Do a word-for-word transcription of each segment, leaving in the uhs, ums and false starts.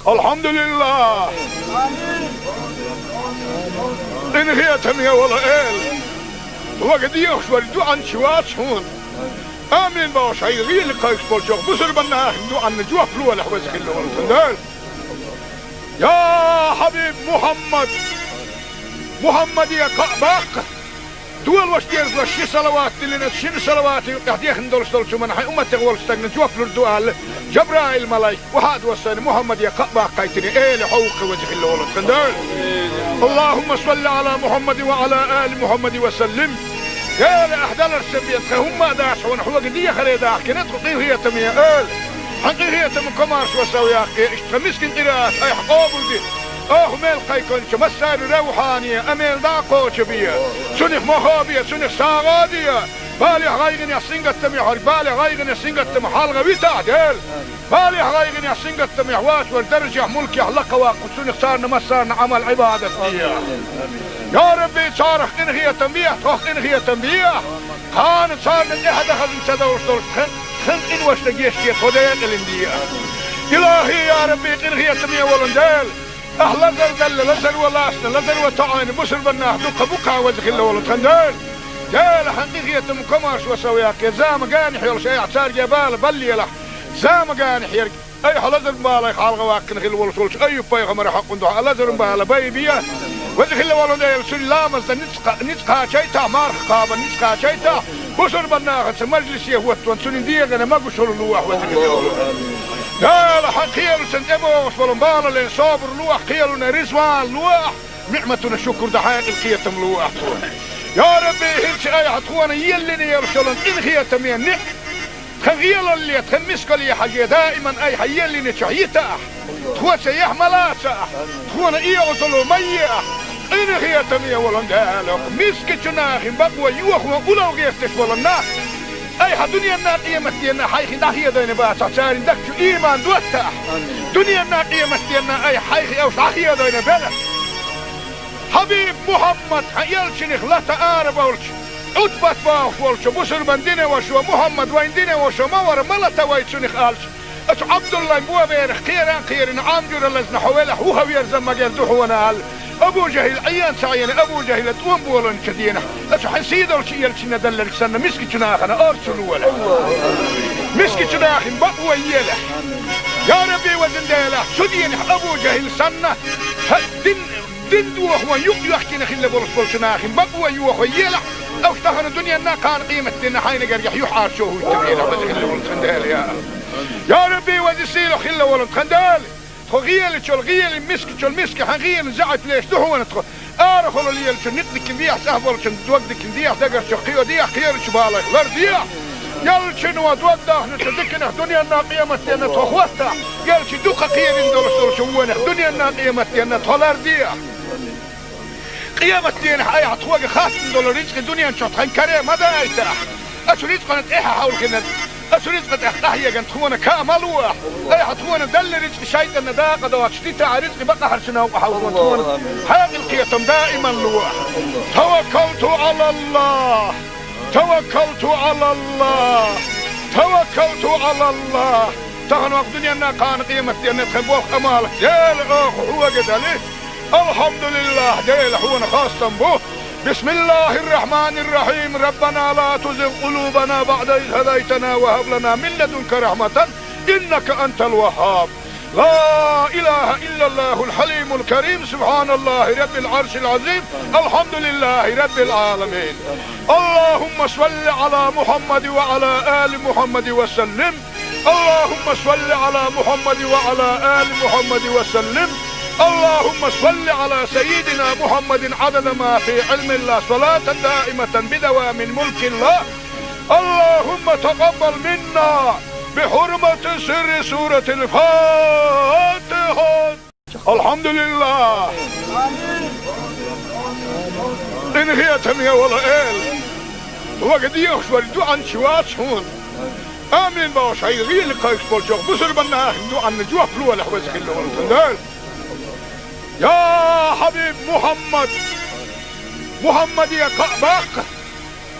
Алхьамдулиллах! Къинхетаме вола Эла! Вага дехаш вара дуӀанча вац хьона. Амин бохуш, хьайга гӀийла кхайкхаш болчох бусурбан нахана дуӀанна жоп лолахь, веза хилла волу тхан Дела. Я Хьабиб Мухьаммад! Мухьаммаде кхаъ баккха! Долош дезалаш ши салават диллина, шина салавата юкъехь дехна долуш долчу хӀуманна хьайн умматех волчу стагна жоп лур ду аьлла, Жабраил-малайк, вахьа а доссийна, Мухьаммаде кхаъ баккхийтина, Эла, хьо ву-кх, веза хилла волу тхан Дела. Аллахумма салли Ӏала Мухьаммадин ва Ӏала али Мухьаммадин ва саллим. Эла, ахь даларца бен тхан хӀумма а дац хьуна, хьоьга дехаре дахкина тхо, къинхетаме Эла. Хьан къинхетам, комаршо сов яккхий, иштта тхан мискин къираат айхьа къобалде. Оха мел кхайкхинчу массарна равхьане, амел дӀа а кхочу бе. Цунах мохо бе, цунах сагӀа а де. Балех, гӀайгӀанех, сингаттамех верг, балех, гӀайгӀанех, сингаттамах хьалха витахь, Дела. Балех, гӀайгӀанех, сингаттамех воцург даржехь, мулкехь лакха ваккха, цунах царна массарна Ӏамал-Ӏибадат де. Я Рабби, царах къинхетам бехьа, тхох къинхетам бехьа. Кхана царна тӀаьхьа дан хазна ца довш долуш тхан, тхан къиношна гечде, тхо декъалина де. Илахи, я Рабби, къинхетаме волу Дела. Ахь лазар далла, лазаро лаьцна, лазаро тоьӀна, бусурбан нах дуккха бу-кх, веза хилла волу тхан Дела. Дела, хьан къинхетам, комаршо сов яккхий, зама-ганахь йолуш айхьа цаьрга бала баллалахь. Зама-ганахь ерг айхьа лазар-балех хьалха ваккхина хилла волуш волчу Айюб-пайхамаран хьокъун дуьхьа лазаран бала байбе. Веза хилла волу Дела, цуьнан ламаз дан ницкъ кха-, ницкъ кхачийтахь, марха кхаба ницкъ кхачийтахь, бусурбан нахаца мажлисе хӀоттон, цуьнан дегӀана могушалла лолахь, веза хилла волу Дела. Дела, хьан кхелаца тӀебогӀуш болу балале собар лолахь, кхелана реза вала лолахь, ниӀматана шукур дан хьекъал, кхетам лолахь тхуна. Я Рабби, хӀинца айхьа тхуна еллина йолуш йолу къинхетаме ниӀ-, тхан гӀелалле, тхан мискалле хьажий, даиман айхьа еллинчохь йитахь, тхоца яхь ма лацахь, тхуна оьгӀазло ма ехь, къинхетаме волу Дела, мискачу нахана бакъо йохо улло гӀерташ болу нах, айхьа дуьненна, къематденна хьайх дӀахедийна бацахь, церан дагчу ийман доттахь. Дуьненна, къематденна айхьа хьайх уьш дӀахедийна белахь. Хьабиб Мухьаммад, хьан элчанах лата арабевлча, Ӏутбат бохуш волчу бусурбан динан вашас: «Мухьаммад вайн динан ваша ма вара, ма лата вай цунах», — аьлча, оцу Ӏабдуллайн боберах кхеран а кхерина, Ӏам жуьра лазна хьо велахь, вуха верза магар ду хьуна аьлла, Абу ЖахӀил Ӏен ца Ӏийна, Абу ЖахӀила тӀом болийначу дийнахь, оцу хьан сийдолчу элчанна делларг санна, мискачу нахана орцо лолахь. Мискачу нахана бакъо елахь. Я Рабби, везан Дела, цу дийнахь Абу ЖахӀил санна, хьан дин, дин дохо юкъ йоьхкина хилла болуш болчу нахана бакъо йохо елахь, уьш тахана дуьненна, кхана къематденна хьайна гергахь юьхьӀаьржо хӀуттабелахь, веза хилла волу тхан Дела, я Аллах. Я Рабби, веза сийлахь хилла волу тхан Дела, тхо гӀелачул гӀелин, мискачул миска хьан гӀелин заьӀап леш ду хьуна тхо. Арахула лелачун некъ дикина дехьа, цӀахь болчун дог дикина дехьа, дагарчу кхио дехьа, кхерачу балех лар дехьа. Элчано дог дахначу диканах дуьненна, къематденна тхо хӀоттахь, элча дукха кхерина долуш долчу вонах дуьненна, къематденна тхо лар дехьа. Къематденахь айхьа тхоьга хаттам долу рицкъа дуьнен чохь тхан каре ма дайтахь. Оцу рицкъана тӀаьхьа хьовлхина, оцу рицкъа тӀехь къахьегна тхуна каа ма лолахь. Айхьа тхуна делла рицкъа шайтӀанна дакъа доцуш дитахь, рицкъа бакъахьарчу новкъа хьовлхо тхуна хьекъал, кхетам даиман лолахь. Таваккалту Ӏалаллах! Таваккалту Ӏалаллах! Таваккалту Ӏалаллах! Тахана ваха дуьненна, кхана къематденна тхан болх, Ӏамал, Дела, оха хьоьга дали. Алхьамдулиллах, Дела, хьуна хастам бу. Бисмиллахир-рахманир-рахим. Раббана ла тузигъ къулубана баъда из хӀадайтана ва хӀаб лана мин ладунка рахьматан, иннака антал ваххаб. Ла илаха иллаллахул хьалимул карим. Субханаллахи раббил Ӏаршил Ӏазим. Алхьамдулиллахи раббил Ӏаламин. Аллахумма салли Ӏала Мухьаммадин ва Ӏала али Мухьаммадин ва саллим. اللهم صل على محمد وعلى آل محمد وسلم. اللهم صل على سيدنا محمد عدد ما في علم الله، صلاة دائمة بدوام ملك الله. اللهم تقبل منا بحرمة سر سورة الفاتحة. Алхьамдулиллах! Къинхетаме вола Эла! Вага дехаш вара дуьхьанча вац хьуна. Амин бохуш, хьайга гӀийла кхайкхаш болчох бусурбан нахана дуьхьанна жоп лолахь, веза хилла волу тхан Дела. Я Хьабиб Мухьаммад! Мухьаммаде кхаъ баккха!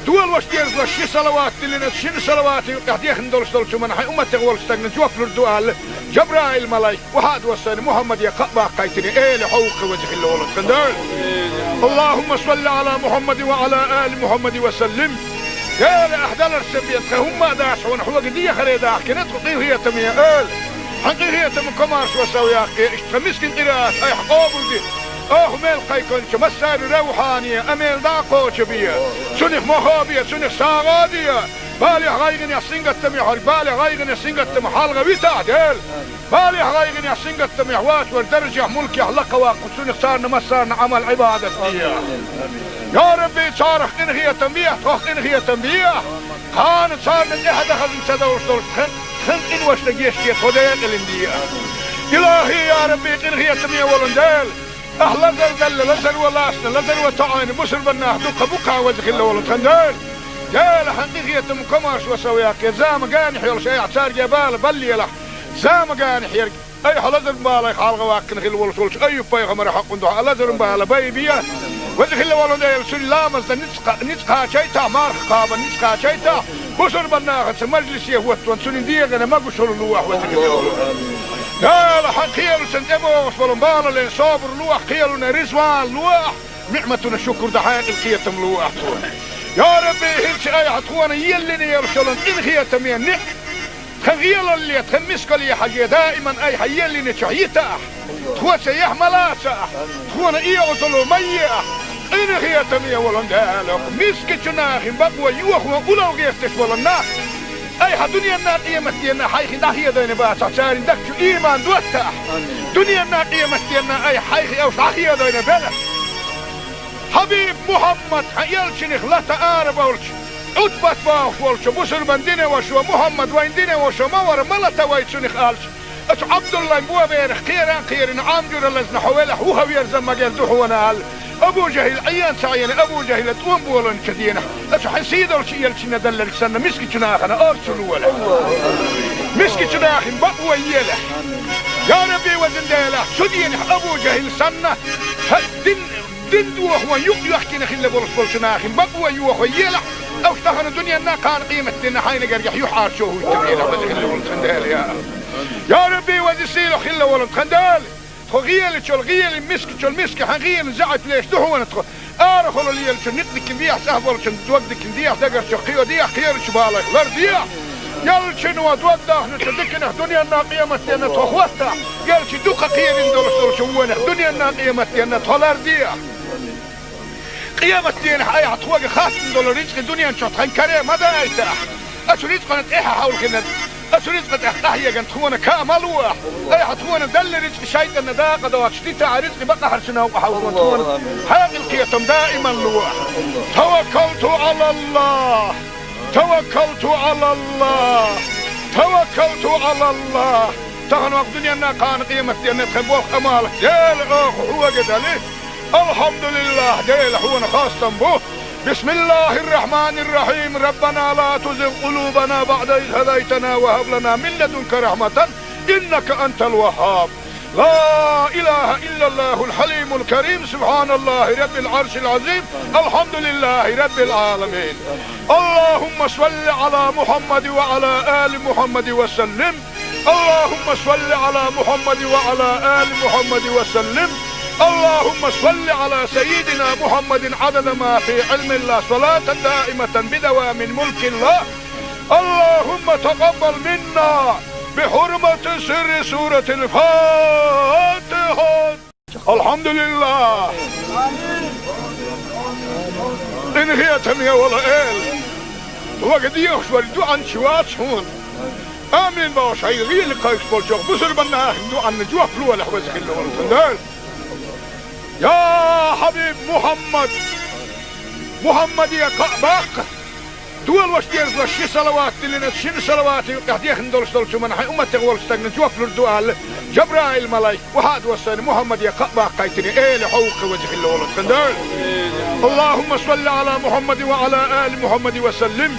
Долаш дезалаш ши салават диллина, шин салавата юкъехь дехна долуш долчу хӀуманна хьайн умматех волчу стагна жоп лур ду аьлла, Жабраил-малайк вахьа а доссийна, Мухьаммаде кхаъ баккхийтина, эла хьовха веза хилла волу тхан Дела. Аллахумма салли Ӏала Мухьаммадин ва Ӏала али Мухьаммадин ва саллим. Дела, ахь даларца бен тхан хӀумма а дац хьуна, хьоьга дехаре дахкина тхо къинхетаме, эла. Хьан къинхетам комаршо сов яккхий, иштта тхан мискин къираат айхьа къобалде. Оха мел кхайкхинчу массаьрга равхьане, а мел дӀа а кхочу бе. Цунах мохо бе, цунах сагӀа а де. Балехь, гӀайгӀанехь, сингаттамехь верг, балех, гӀайгӀанех, сингаттамах хьалха витахь, Дела. Балехь, гӀайгӀанехь, сингаттамехь воцург даржехь, мулкехь лакха ваккха, цунах царна массарна Ӏамал-Ӏибадат де. Я Рабби, царах къинхетам бехьа, тхох къинхетам бехьа. Кхана царна тӀаьхьа дан хазна ца довлуш долуш тхан, тхан къиношна гечде, тхо декъалина де. Илахи, я Рабби, къинхетаме волу Дела. Ахь лазар далла, лазаро лаьцна, лазаро тоӀийна бусурба нах дуккха бу-кх, веза хилла волу тхан Дела. Дела, хьан къинхетам комаршо сов яккхий, зама генахь йолуш айхьа цаьрга бала баллалахь. Зама генахь ерг айхьа лазаран балех хьалха ваккхина хилла волуш волчу Айюб-пайхамаран хьокъун дуьхьа лазаран бала байбе. Веза хилла волу Дела, цуьнан ламазна ницкъ кха-, ницкъ кхачийтахь, марха кхабарна ницкъ кхачийтахь, бусурба нахаца мажлисе хӀоттон цуьнан дегӀана могушалла лолахь, веза хилла волу. Дела, хьан кхелашна тӀебогӀуш болу балале собар лолахь, кхелана реза ван лолахь, ниӀматана шукур дан хьекъал, кхетам лолахь тхуна. Я Рабби, хӀинца айхьа тхуна еллина йолуш йолу къинхетаме ниӀ-, тхан гӀелалле, тхан мискалле хьажий, даиман айхьа еллинчохь йитахь, тхо цаьхьа ма лацахь, тхуна и Ӏазап ма ехь, къинхетаме волу Дела, мискачу нахана бакъо йохо уллохь гӀерташ болу нах. Айхьа дуьненна, къематденна хьайх дӀахедийна бацахь, церан дагчу ийман доттахь. Дуьненна, къематденна айхьа хьайх уьш дӀахедийна белахь. Хьабиб Мухьаммад, хьан элчанах лата арабевлча, Ӏутбат бохуш волчу бусурбан динан вашас: «Мухьаммад вайн динан ваша ма вара, ма лата вай цунах», — аьлча, оцу Ӏабдуллайн боберах кхеран а кхерина, Ӏам жуьра лазна хьо велахь, вуха верза магар ду хьуна аьлла, Абу ЖахӀил Ӏен ца Ӏена, Абу ЖахӀила тӀом болийначу дийнахь, оцу хьан сийдолчу элчанна делларг санна, мискачу нахана орцу лолахь. Мискачу нахана бакъо елахь. Я Рабби, везан Дела, цу дийнахь Абу ЖахӀил санна, хьан дин, дин дохо юкъ йоьхкина хилла болуш болчу нахана бакъо йохо елахь, уьш тахана дуьненна, кхана къематденна хьайна гергахь юьхьӀаьржо хӀуттабелахь, веза хилла волу тхан Дела, я. Я Рабби, веза сийлахь хилла волу тхан Дела. Тхо гӀелачул гӀелин, мискачул миска хьан гӀелин заьӀап леш ду хьуна тхо. Арахула лелачун некъ дикина дехьа, цӀахь болчун дог дикина дехьа, дагарчу кхио дехьа, кхерачу балех лар дехьа. Ялчуьнан дог дахначу диканах дуьненна, къематденна тхо хӀоттахь, ялчу дукха кхерина долуш долчу вонах дуьненна, къематденна тхо лар дехьа. Къематденахь айхьа тхоьга хаттам долу рицкъи дуьнен чохь тхан каре ма дайтахь. Оцу рицкъана тӀаьхьа хьовлхина, оцу рицкъа тӀехь къахьегна тхуна ка ма лолахь. Айхьа тхуна делла рицкъи шайтӀанна дакъа доцуш дитахь, рицкъи бакъахьарчу новкъа хьовзо тхуна хьекъал, кхетам даиман лолахь. Таваккалту Ӏалаллах! Таваккалту Ӏалаллах! Таваккалту Ӏалаллах! Тахана ваха дуьненна, кхана къематденна тхан болх, Ӏамал, Дела, оха хьоьга дали. Алхьамдулиллах, Дела, хьуна хастам бу. Бисмиллахир-рахманир-рахим. Раббана ла тузигъ къулубана баъда из хӀадайтана ва хӀаб лана мин ладунка рахьматан, иннака антал ваххаб. لا إله إلا الله الحليم الكريم، سبحان الله رب العرش العظيم، الحمد لله رب العالمين. اللهم صل على محمد وعلى آل محمد وسلم. اللهم صل على محمد وعلى آل محمد وسلم. اللهم صل على سيدنا محمد عدد ما في علم الله، صلاة دائمة بدوام ملك الله. اللهم تقبل منا بحرمة سر سورة الفاتحة. Алхьамдулиллах! Къинхетаме волу Эла! Вага дехаш вара дуьхьанча вац хьуна. Амин бохуш, хьайн гӀийла кхайкхаш болчу бусурба нахана дуьхьанна жоп лолахь, веза хилла волу тхан Дела. Я хьабиб Мухьаммад! Мухьаммаде кхаъ баккха! Долаш дезалаш ши салават диллина, шина салавата юкъехь дехна долуш долчу хӀуманна хьайн умматех волчу стагна жоп лур ду аьлла, Жабраил-малайк вахьа а доссийна, Мухьаммаде кхаъ баккхийтина, эла хьовха веза хилла волу тхан Дела. Аллахумма салли Ӏала Мухьаммадин ва Ӏала али Мухьаммадин ва саллим.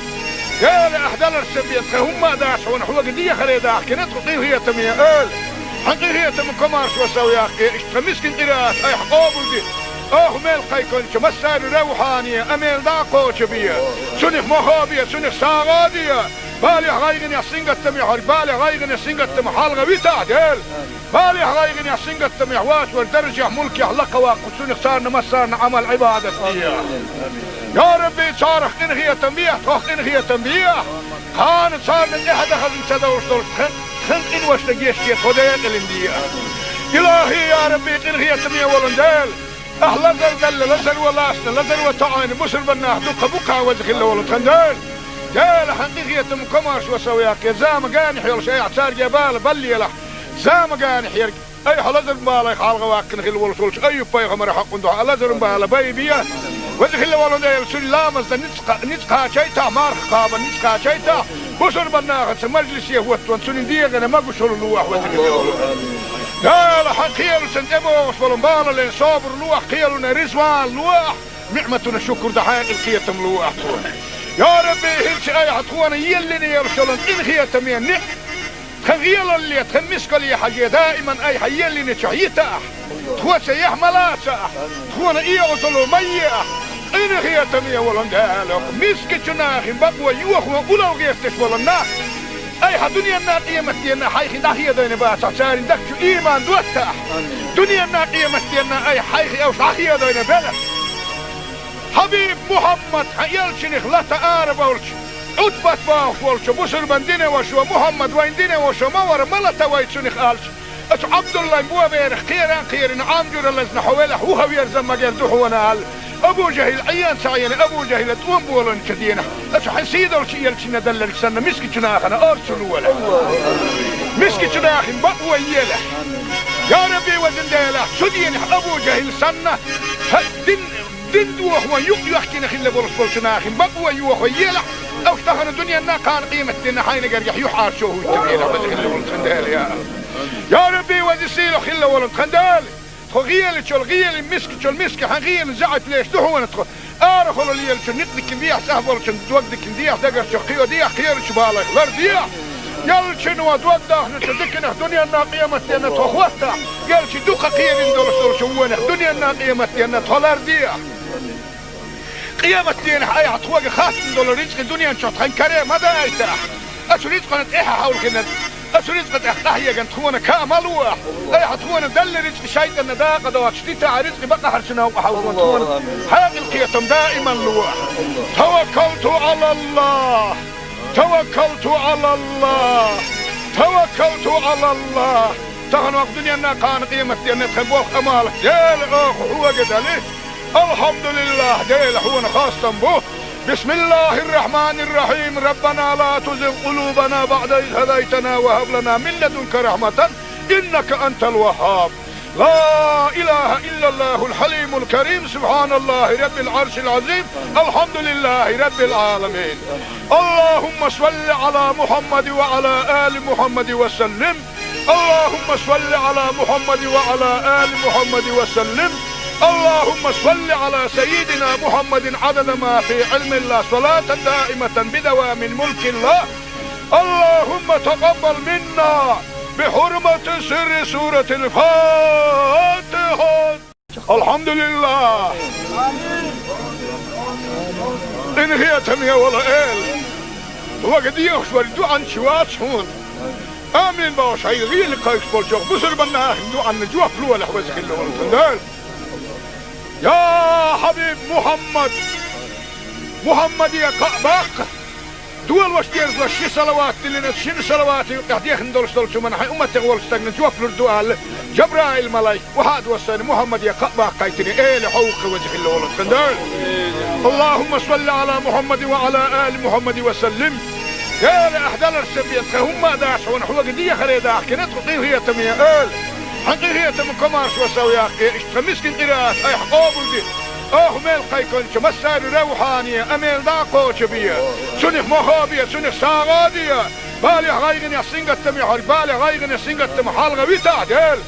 Дела, ахь даларца бен тхан хӀумма а дац хьуна, хьоьга дехаре дахкина тхо къинхетаме, эла. Хьан къинхетам комаршо сов яккхий, иштта тхан мискин къираат айхьа къобалде. Оха мел кхайкхинчу массаьрга равхьане а мел дӀа а кхочу бе. Цунах мохо бе, цунах сагӀа а де. Балех, гӀайгӀанех, сингаттамех верг, балех, гӀайгӀанех, сингаттамах хьалха витахь, Дела. Балех, гӀайгӀанех, сингаттамех воцург даржех, мулкех лакха ваккха, цунах царна массарна Ӏамал, Ӏибадат де. Я Рабби, царах къинхетам бехьа, тхох къинхетам бехьа. Кхана царна тӀаьхьа дан хазна ца довш долчу тхан, тхан къиношна гечде, тхо декъалина де. Илахи, я Рабби, къинхетаме волун Дела. Ахь лазар далла, лазар ван лаьцна, лазар ван тоӀийна бусурба нах дуккха бу-кх, веза хилла волу тхан Дела. Дела, хьан къинхетам, комаршо сов яккхий, зама генахь йолуш айхьа цаьрга бала баллийлахь. Зама генахь ерг, айхьа лазаран балех хьалха ваккхина хилла волуш волчу Айюб-пайхамаран хьокъун дуьхьа лазаран бала байбе. Веза хилла волу Дела, цуьнан ламаз дан ницкъ кха-, ницкъ кхачийтахь, марха кхаба ницкъ кхачийтахь, бусурба нахаца мажлисе хӀоттон цуьнан дегӀана могушалла лолахь, веза хилла волу Дела. Дела, хьан кхелашна тӀебогӀуш болу балален собар лолахь, кхелана реза ван лолахь, ниӀматана шукур дан хьекъал, кхетам лолахь тхуна. Я Рабби, хӀинца айхьа тхуна еллина йолуш йолу къинхетаме ниӀ-, тхан гӀелалле, тхан мискалле хьажий, даиман айхьа еллинчохь йитахь, тхоца яхь ма лацахь, тхуна оьгӀазло ма ехь. Къинхетаме волун Дела, мискачу нахана бакъо йохо уллохь гӀерташ болу нах айхьа дуьненна, къематденна хьайх дӀахедийна бацахь, церан дагчу ийман доттахь. Дуьненна, къематденна айхьа хьайх уьш дӀахедийна белахь. Хьабиб Мухьаммад, хьан элчанах лата арабевлча, Ӏутбат бохуш волчу бусурбан динан вашас: «Мухьаммад, вайн динан ваша ма вара, ма лата вай цунах», аьлча, оцу Ӏабдуллайн боберах кхеран а кхерина, Ӏам жуьра лазна хьо велахь, вуха верза магар ду хьуна аьлла, Абу ЖахӀил Ӏен ца Ӏийна, Абу ЖахӀила тӀом болийначу дийнахь, оцу хьан сийдолчу элчанна делларг санна, мискачу нахана орца лолахь. Мискачу нахана бакъо елахь. Я Рабби, везан Дела, цу дийнахь Абу ЖахӀил санна, хьан дин Дин дохо юкъ йоьхкина хилла болуш болчу нахана бакъо йохо елахь, уьш тахана дуьненна, кхана къематденна хьайна гергахь юьхьӀаьржо хӀуттабелахь, веза хилла волу тхан Дела, я АллахӀ. Я Рабби, веза сийлахь хилла волу тхан Дела, тхо гӀелачул гӀелин, мискачул миска хьан гӀелин заьӀап леш ду хьуна тхо. Арахула лелачун некъ дикина дехьа, цӀахь болчун дог дикина дехьа, дагарчух кхио дехьа, кхерачу балех лардехьа. Ялчуьнан дог дахначу диканах дуьненна, къематденна тхо хӀоттахь, ялчи дукха кхерина долуш долчу вонах дуьненна, къематденна тхо лардехьа. Къематденахь айхьа тхоьга хаттам долу рицкъа дуьнен чохь тхан каре ма дайтахь. Оцу рицкъана тӀаьхьа хьовлхина, оцу рицкъа тӀехь къахьегна тхуна ка ма лолахь. Айхьа тхуна делла рицкъа шайтӀанна дакъа доцуш дитахь, рицкъа бакъахьарчу новкъа хьовзо тхуна хьекъал, кхетам даиман лолахь. Таваккалту ӀалаллахӀ. Таваккалту ӀалаллахӀ! Таваккалту ӀалаллахӀ! Тахана ваха дуьненна, кхана къематденна тхан болх, Ӏамал, Дела, оха хьоьга дали. АлхьамдулиллахӀ, Дела, хьуна хастам бу. بسم الله الرحمن الرحيم. ربنا لا تزغ قلوبنا بعد إذ هديتنا وهب لنا من لدنك رحمة إنك أنت الوهاب. لا إله إلا الله الحليم الكريم، سبحان الله رب العرش العظيم، الحمد لله رب العالمين. اللهم صل على محمد وعلى آل محمد وسلم. اللهم صل على محمد وعلى آل محمد وسلم. اللهم صل على سيدنا محمد عدد ما في علم الله، صلاة دائمة بدوام ملك الله. اللهم تقبل منا بحرمة سر سورة الفاتحة. АлхьамдулиллахӀ! Къинхетаме волу Эла! Вага дехаш верг дуьхьанча вац хьуна. Амин бохуш, хьайн гӀийла кхайкхаш болчу бусурбан нахана дуьхьанна жоп лолахь, веза хилла волу тхан Дела. Я хьабиб Мухьаммад! Мухьаммаде кхаъ баккха! Долош дезалаш ши салават диллина, шина салавата юкъехь дехна долуш долчу хӀуманна хьайн умматех волчу стагана жоп лур ду аьлла, Жабраил-малайк охьа а доссийна, Мухьаммаде кхаъ баккхийтина, Эла, хьо ву-кх веза хилла волу тхан Дела. اللهم صل على محمد وعلى آل محمد وسلم. Эла, ахь даларца бен тхан хӀумма а дац хьуна, хьоьга дехаре дахкина тхо, къинхетаме Эла. Хьан къинхетам, комаршо сов яккхий, иштта тхан мискин къираат айхьа къобалде. Оха мел кхайкхинчу массаьрга равхьане а мел дӀа а кхочу бе. Цунах мохо бе, цунах сагӀа а де. Балех, гӀайгӀанех, сингаттамех верг, балех, гӀайгӀанех, сингаттамах хьалха витахь, Дела.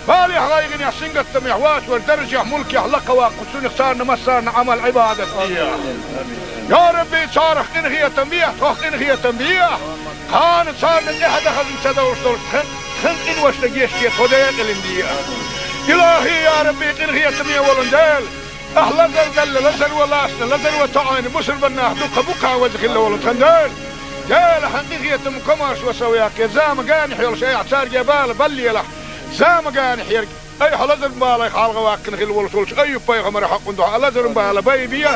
Балех, гӀайгӀанех, сингаттамех воцург даржех, мулкех лакха ваккха, цунах царна массарна Ӏамал, Ӏибадат де. Я Рабби, царах къинхетам бехьа, тхох къинхетам бехьа. Кхана царна тӀаьхьа дан хазна ца довш долчу тхан, тхан къиношна гечде, тхо декъалина де. Илахьи, я Рабби, къинхетаме волун Дела, ахь лазар делла, лазар ван лаьцна, лазар ван тоьъна бусурба нах дукха бу-кх, веза хилла волу тхан Дела. Дела, хьан къинхетам, комаьршо сов яккха, зама генахь йолуш айхьа цаьрга бала баллийлахь, зама генахь ерг. Айхьа лазаран балех хьалхаваьккхина хилла волуш волчу Айюб-пайхамаран хьокъун дуьхьа лазаран бала байбе.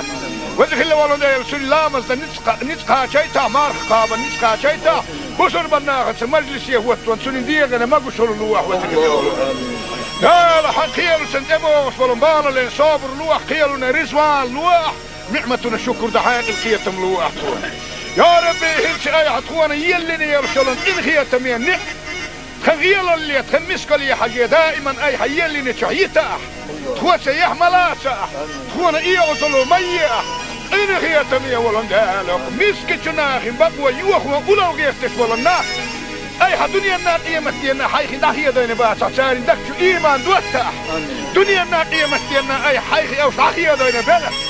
Веза хилла волу Дела, цуьнан ламазна ницкъ кха-, ницкъ кхачийтахь, марха кхабарна ницкъ кхачийтахь, бусурба нахаца мажлисе хӀоттон цуьнан дегӀана могушалла лохьа, веза хилла волу. Дела, хьан кхелашна тӀебогӀуш болу балале собар лохьа, кхелана реза ван лохьа, ниӀматана шукур дан хьекъал, кхетам лохьа тхуна. Я Рабби, хӀинца айхьа тхуна еллина йолуш йолу къинхетаме ниӀ- Тхан гӀелалле, тхан мискалле хьажий, даиман айхьа еллинчохь йитахь, тхоца яхь ма лацахь, тхуна и Ӏазап ма ехьахь, къинхетаме волу Дела, мискачу нахана бакъо йохо улло гӀерташ болу нах айхьа дуьненна, къематденна хьайх дӀахедийна бацахь, церан дагчу иман доттахь, дуьненна, къематденна айхьа хьайх уьш дӀахедийна белахь.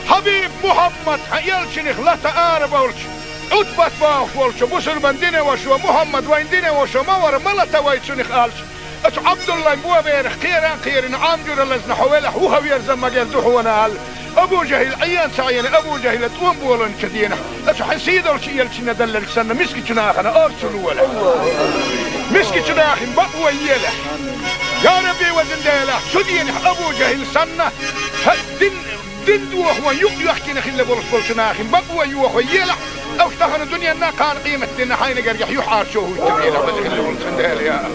Хьабиб Мухьаммад, хьан элчанах лата арабевлча, Ӏутбат бохуш волчу бусурба динан вашас: «Мухьаммад вайн динан ваша ма вара, ма лата вай цунах», — аьлча, оцу Ӏабдуллайн боберах кхера а кхерина, Ӏам жуьра лазна хьо велахь, вухаверза ма герза хьуна аьлла, Абу ЖахӀил Ӏен ца Ӏена, Абу ЖахӀила тӀом болийначу дийнахь, оцу хьан сийдолчу элчанна делларг санна, мискачу нахана орца лолахь. Мискачу нахана бакъо елахь. Я Рабби, везан Дела, цу дийнахь Абу ЖахӀил санна, хьан дин Дин дохо юкъ йоьхкина хилла болуш болчу нахана бакъо йохо елахь, уьш тахана дуьненна, кхана къематденна хьайна гергахь юьхьӀаьржо хӀуттабелахь, веза хилла волу тхан Дела, я.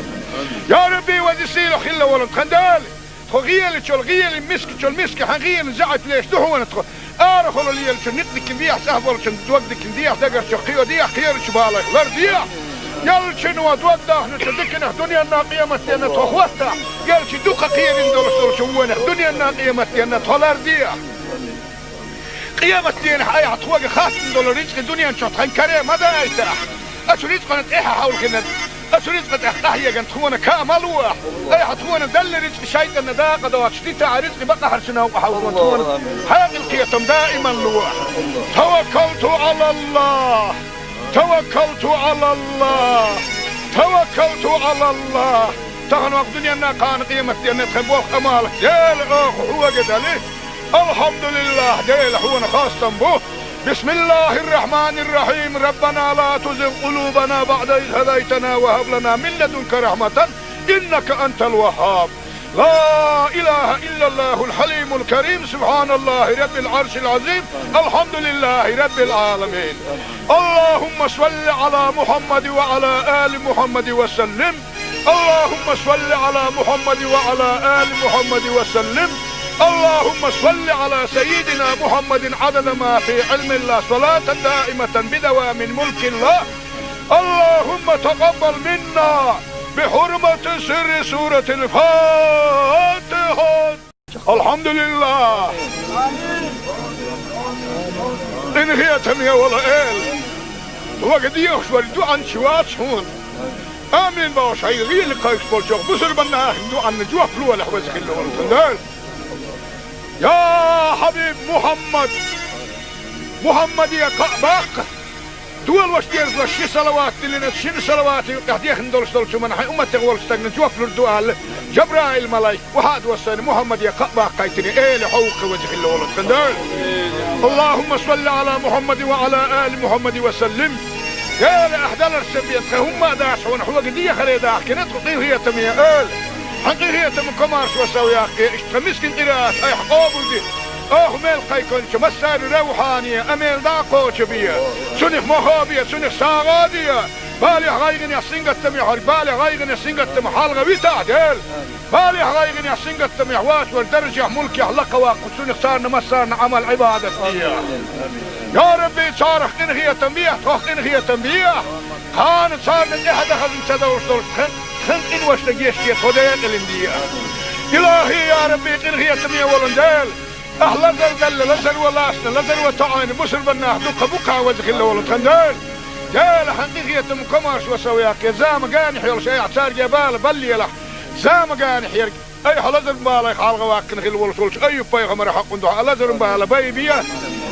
Я Рабби, веза сийлахь хилла волу тхан Дела, тхо гӀелачул гӀелин, мискачул миска хьан гӀелин заьӀап леш ду хьуна тхо. Арахула лелачун некъ дикина дехьа, цӀахь болчун дог дикина дехьа, дагарчу кхио дехьа, кхерачу балех лардехьа. Ялчуьнан дог дахначу диканах дуьненна, къематденна тхо хӀоттахь, ялчу дукха кхерина долуш долчу вонах дуьненна, къематденна тхо лардехьа. Къематденахь айхьа тхоьга хаттам долу рицкъа дуьнен чохь тхан каре ма дайтахь. Оцу рицкъана тӀаьхьа хьовлхина, оцу рицкъа тӀехь къахьегна тхуна ка ма лохьа. Айхьа тхуна делла рицкъа шайтӀанна дакъа доцуш дитахь, рицкъа бакъахьарчу новкъа хьовзо тхуна хьекъал, кхетам даиман лохьа. Таваккалту Ӏалаллахь! Таваккалту Ӏалаллахь! Таваккалту Ӏалаллахь! Тахана ваха дуьненна, кхана къематденна тхан болх, Ӏамал Дела, оха хьоьга дали. Алхьамдулиллахь, Дела, хьуна хастам бу. Бисмиллахьир-рахьманир-рахьим. Раббана ла тузигъ къулубана баӀда из хӀадайтана ва хӀаб лана мин ладунка рахьматан, иннака антал ваххьаб. Ла илахьа иллаллахьул хьалимул карим. Субхьаналлахьи раббил Ӏаршил Ӏазим. Алхьамдулиллахьи раббил Ӏаламин. Аллахьумма салли Ӏала Мухьаммадин ва Ӏала али Мухьаммадин ва саллим. اللهم صل على محمد وعلى آل محمد وسلم. اللهم صل على سيدنا محمد عدد ما في علم الله، صلاة دائمة بدوام ملك الله. اللهم تقبل منا بحرمة سر سورة الفاتحة. Алхьамдулиллах! Къинхетаме волу Эла! Хьоьга дехаш верг дуьхьанча вац хьуна. Амин бохуш, хьайн гӀийла кхайкхаш болчу бусурба нахана дуьхьанна жоп лолахь, веза хилла волу тхан Дела. Я хьабиб Мухьаммад! Мухьаммаде кхаъ баккха! Долош дезлаш ши салават диллина, шина салавата юкъахь дехна долуш долчу хӀуманна хьайн умматех волчу стагна жоп лур ду аьлла, Жабраил-малайк, охьа а доссийна, Мухьаммаде кхаъ баккхийтина, Эла, хьо ву-кх, веза хилла волу тхан Дела. اللهم صل على محمد وعلى آل محمد وسلم. Эла, ахь даларца бен тхан хӀумма а дац хьуна, хьоьга дехаре дахкина тхо, къинхетаме Эла. Хьан къинхетам, комаьршо сов яккхий, иштта тхан мискин къираат айхьа къобалде. Оха мел кхайкхинчу массарна равхьане а мел дӀа а кхочу бе. Цунах мохо бе, цунах сагӀа а де. Балехь, гӀайгӀанехь, сингаттамехь верг, балехь, гӀайгӀанехь, сингаттамехь хьалха витахь, Дела. Балехь, гӀайгӀанехь, сингаттамехь воцург даржехь, мулкехь лакха ваккха, цунах царна массарна Ӏамал-Ӏибадат де. Я Рабби, царах къинхетам бехьа, тхох къинхетам бехьа. Кхана царна тӀаьхьа дан хазна ца довлуш долчу тхан, тхан къиношна гечде, тхо декъалина де. Илахьи, я Рабби, къинхетаме волун Дела! Ахь лазар делла, лазар ван лаьцна, лазар ван тоьъна бусурба нах дукха бу-кх, веза хилла волу тхан Дела. Дела, хьан къинхетам, комаьршо сов яккхий, зама генахь йолуш айхьа цаьрга бала баллийлахь, зама генахь ерг. Айхьа лазаран балех хьалхаваьккхина хилла волуш волчу Айюб-пайхамаран хьокъун дуьхьа лазаран бала байбе.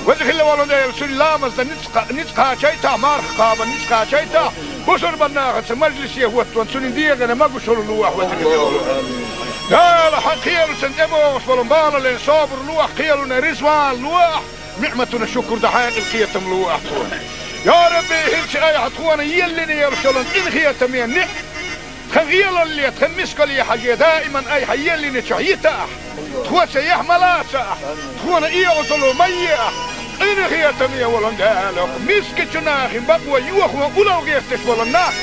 Веза хилла волу Дела, цуьнан ламазна ницкъ кха-, ницкъ кхачийтахь, марха кхабарна ницкъ кхачийтахь, Бусурбан нахаца мажлисе хӀоттон цунна дегӀана могушалла лолахь, веза хилла волу. Дала, хьан кхелашна тӀебогӀуш болу балале собар лолахь, кхелана риза вала лолахь, ниӀматана шукур дан хьекъал кхетам лолахь тхуна. Я Рабби, хӀинца айхьа тхуна еллина йолуш йолу къинхетаме ниӀ-, тхан гӀелалле, тхан мискалле хьажий, даиман айхьа еллинчохь йитахь. Тхо цаьхьа ма лацахь, тхуна оьгӀазло ма ехь, къинхетаме волу Дела, мискачу нахана бакъо йохо улло гӀерташ болу нах,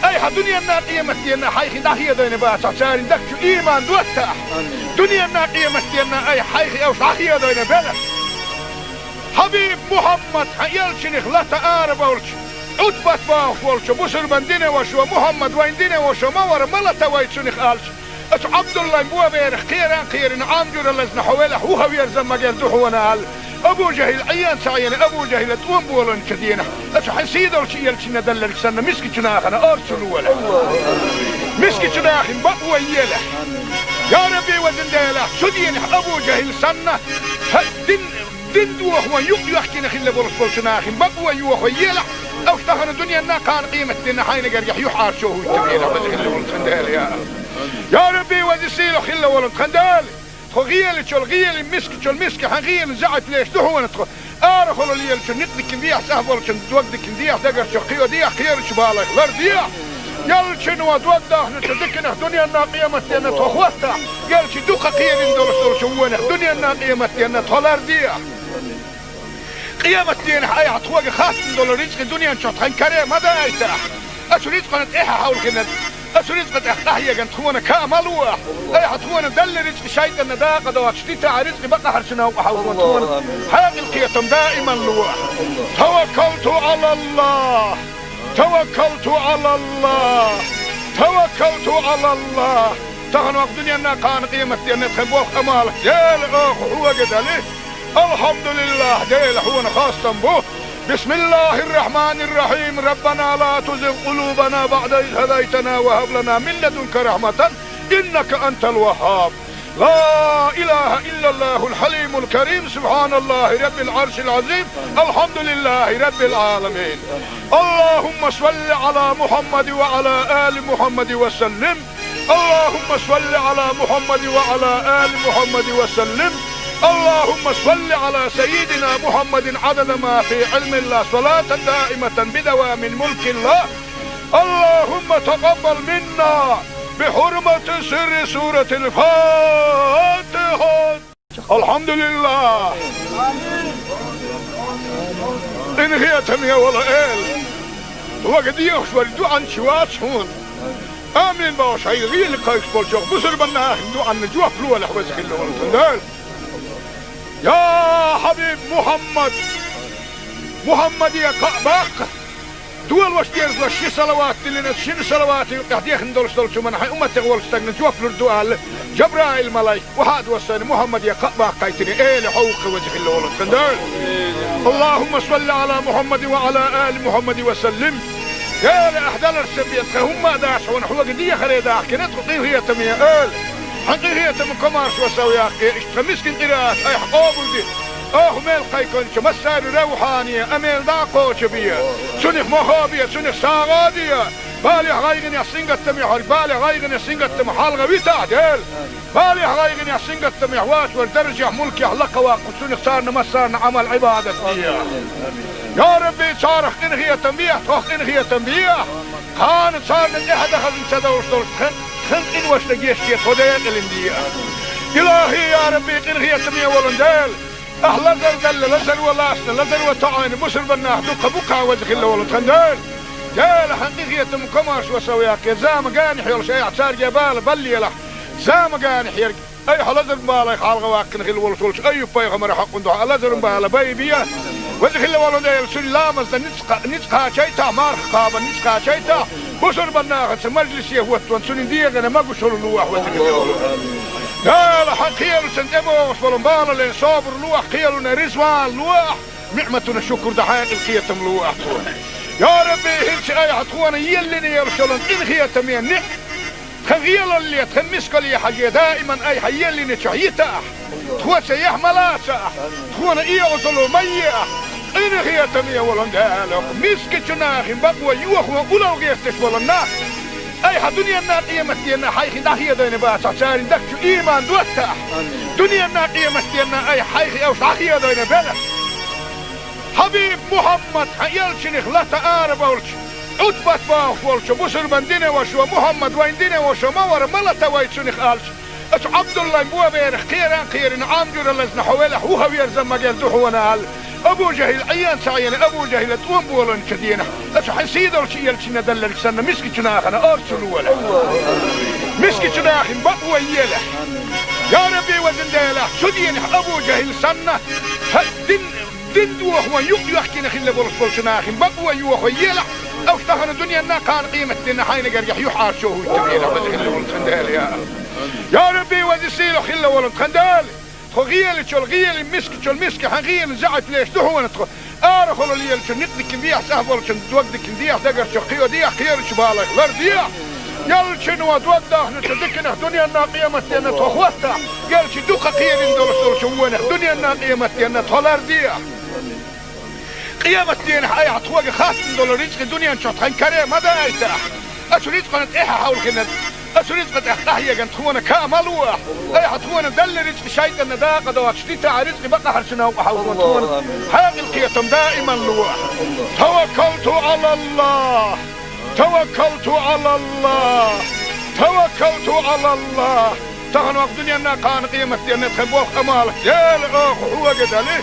айхьа дуьненна, къематденна хьайх дӀахедийна бацахь, церан дагчу иман доттахь. Дуьненна, къематденна айхьа хьайх уьш дӀахедийна белахь. Хьабиб Мухьаммад, хьан элчанах лата ара болчу, Ӏутбат бохуш волчу бусурбан динан вашас: «Мухьаммад вайн динан ваша ма вара, ма лата вай цунах», аьлча, оцу Ӏабдуллайн боберах кхеран кхерина, Ӏам жуьра лазна хьо велахь, вуха верза магар ду хьуна аьлла, Абу ЖахӀил Ӏен ца Ӏийна, Абу ЖахӀила тӀом боланчу дийнахь, оцу хьан сийлахьчу элчанна делларг санна, мискачу нахана орцу лолахь. Мискачу нахана бакъо елахь. Я Рабби, везан Дела, цу дийнахь Абу ЖахӀил санна, хьан дин, дин дохо юкъ йоьхкина хилла болуш болчу нахана бакъо йохо елахь, уьш тахана дуьненна, кхана къематденна хьайна гергахь юьхьӀаьржо хӀуттабелахь, веза хилла волу тхан Дела, я. Я Рабби, веза сийлахь хилла волу тхан Дела. Тхо гӀелачул гӀелин, мискачул миска хьан гӀелин заьӀап леш ду хьуна тхо. Арахула лелачун никъ дикина дехьа, цӀахь болчун дог дикина дехьа, дагарчу кхио дехьа, кхерачу балайх лардехьа. Элчано дог дахначу диканах дуьненна, къематденна тхо хӀоттахь, элча дукха кхерина долуш долчу вонах дуьненна, къематденна тхо лардехьа. Къематденахь айхьа тхоьга хаттам долу рицкъа дуьнен чохь тхан каре ма дайтахь. Оцу рицкъана тӀаьхьа хьовлхина, оцу рицкъа тӀехь къахьегна тхуна ка ма лолахь. Айхьа тхуна делла рицкъа шайтӀанна дакъа доцуш дитахь, рицкъа бакъахьарчу новкъа хьовзо тхуна хьекъал кхетам даиман лолахь. Таваккалту Ӏалаллахь! Таваккалту Ӏалаллахь! Таваккалту Ӏалаллахь! Тахана вакъ дуьненна, кхана къематденна тхан болх, Ӏамал, Дела, оха хьоьга дали. Алхьамдулиллахь, Дела, хьуна хастам бу. بسم الله الرحمن الرحيم. ربنا لا تزغ قلوبنا بعد إذ هديتنا وهب لنا من لدنك رحمة إنك أنت الوهاب. لا إله إلا الله الحليم الكريم. سبحان الله رب العرش العظيم. الحمد لله رب العالمين. اللهم صل على محمد وعلى آل محمد وسلم. اللهم صل على محمد وعلى آل محمد وسلم. اللهم صل على سيدنا محمد عدد ما في علم الله، صلاة دائمة بدوام ملك الله. اللهم تقبل منا بحرمة سر سورة الفاتحة. Алхьамдулиллах! Къинхетаме волу Эла! Вага дехаш вара дуьхьанча вац хьуна. Амин бохуш, хьайн гӀийла кхайкхаш болчохь бусурбан нахана дуьхьанна жоп лолахь, веза хилла волу тхан Дела. Я хьабиб Мухьаммад! Мухьаммаде кхаъ баккха! Долош дерзалаш ши салават диллина, шина салавата юкъахь дехна долуш долчу хӀуманна хьайн умматех волчу стагна жоп лур ду аьлла, Жабраил-малайк, вахьа а доссийна, Мухьаммаде кхаъ баккхийтина, Эла, хьо ву-кх веза хилла волу тхан Дела. اللهم صل على محمد وعلى آل محمد وسلم. Эла, ахь даларца бен тхан хӀумма а дац хьуна, хьоьга дехаре дахкина тхо, къинхетаме Эла. Хьан къинхетам, комаршо сов яккхий, иштта тхан мискин къираат айхьа къобалде. Оха мел кхайкхинчу массарна равхьане а мел дӀа а кхочу бе. Цунах мохо бе, цунах сагӀа а де. Балех, гӀайгӀанех, сингаттамех верг, балех, гӀайгӀанех, сингаттамах хьалха витахь, Дела. Балех, гӀайгӀанех, сингаттамех вац верг даржехь, мулкехь лакхаваккха, цунах царна массарна Ӏамал-Ӏибадат де. Я Рабби, царах къинхетам бехьа, тхох къинхетам бехьа. Кхана царна тӀаьхьа дан хазна ца довш долуш тхан, тхан къиношна гечде, тхо декъалина де. Илахи, я Рабби, къинхетаме волу Дела! Ахь лазар делла, лазаро лацна, лазаро тоӀийна бусурбан нах дуккха бу-кх, веза хилла волу тхан Дела. Дела, хьан къинхетам, комаршо сов яккхий, зама генахь йолуш айхьа цаьрга бала баллалахь. Зама генахь ерг айхьа лазаран балех хьалха ваккхина хилла волуш волчу Айюб-пайхамаран хьокъун дуьхьа лазаран бала байбе. Веза хилла волу Дела, цуьнан ламазна ницкъ кха-, ницкъ кхачийтахь, марха кхабарна ницкъ кхачийтахь, бусурбан нахаца мажлисе хӀоттон цуьнан дегӀана могушалла лолахь, веза хилла волу. Дела, хьан кхелашна тӀебогӀуш болу балале собар лолахь, кхелана риза вала лолахь, ниӀматана шукур дан хьекъал кхетам лолахь тхуна. Я Рабби, хӀинца айхьа тхуна еллина йолуш йолу къинхетаме ниӀ-, тхан гӀелалле, тхан мискалле хьажий, даиман айхьа еллинчохь йитахь. Тхо цаьхьа ма лацахь, тхуна оьгӀазло ма ехь. Къинхетаме волу Дела, мискачу нахана бакъо йохо улал гӀерташ болу нах, айхьа дуьненна, къематденна хьайх дӀахедийна бацахь, церан дагчу иман доттахь. Дуьненна, къематденна айхьа хьайх уьш дӀахедийна белахь. Хьабиб Мухьаммад, хьан элчанах лата арабевлча, Ӏутбат бохуш волчу бусурбан динан вашас: «Мухьаммад вайн динан ваша ма вара, ма лата вай цунах», – аьлча, оцу Ӏабдуллайн боберах кхеран а кхерина, Ӏам жуьра лазна хьо велахь, вухаверза магар ду хьуна аьлла, Абу ЖахӀил Ӏийна ца Ӏийна, Абу ЖахӀила тӀом болийначу дийнахь, оцу хьайн сийдолчу элчанна делларг санна, мискачу нахана орцу лолахь. Мискачу нахана бакъо елахь. Я Рабби, везан Дела, цу дийнахь Абу ЖахӀил санна, хьан дин, дин дохо юкъ йоьхкина хилла болуш болчу нахана бакъо йохо елахь, уьш тахана дуьненна, кхана къематденна хьайна гергахь юьхьӀаьржо хӀуьттабелахь, веза хилла волу тхан Дела, я. Я Рабби, веза сийлахь хилла волу тхан Дела, тхо гӀелачул гӀелин, мискачул миска хьан гӀелин заьӀап леш ду хьуна тхо. Арахула лелачу никъ дикина дехьа, цӀахь болчун дог дикина дехьа, дагарчу кхио дехьа, кхерачу балайх лардехьа. Ялчуьнан дог дахначу диканах дуьненна, къематденна тхо хӀоттахь, ялчу дукха кхерина долуш долчу вонах дуьненна, къематденна тхо лардехьа. Къематденахь айхьа тхоьга хаттам долу рицкъа дуьнен чохь тхан каре ма дайтахь. Оцу рицкъана тӀаьхьа хьовлхина, оцу рицкъа тӀехь къахьегна тхуна ка ма лолахь. Айхьа тхуна делла рицкъа шайтӀанна дакъа доцуш дитахь, рицкъа бакъахьарчу новкъа хьовло тхуна. Хьекъал, кхетам даиман лолахь. Таваккалту Ӏалаллахь! Таваккалту Ӏалаллахь! Таваккалту Ӏалаллахь! Тахана ваха дуьненна, кхана къематденна тхан болх, Ӏамал, Дела, оха хьоьга дели.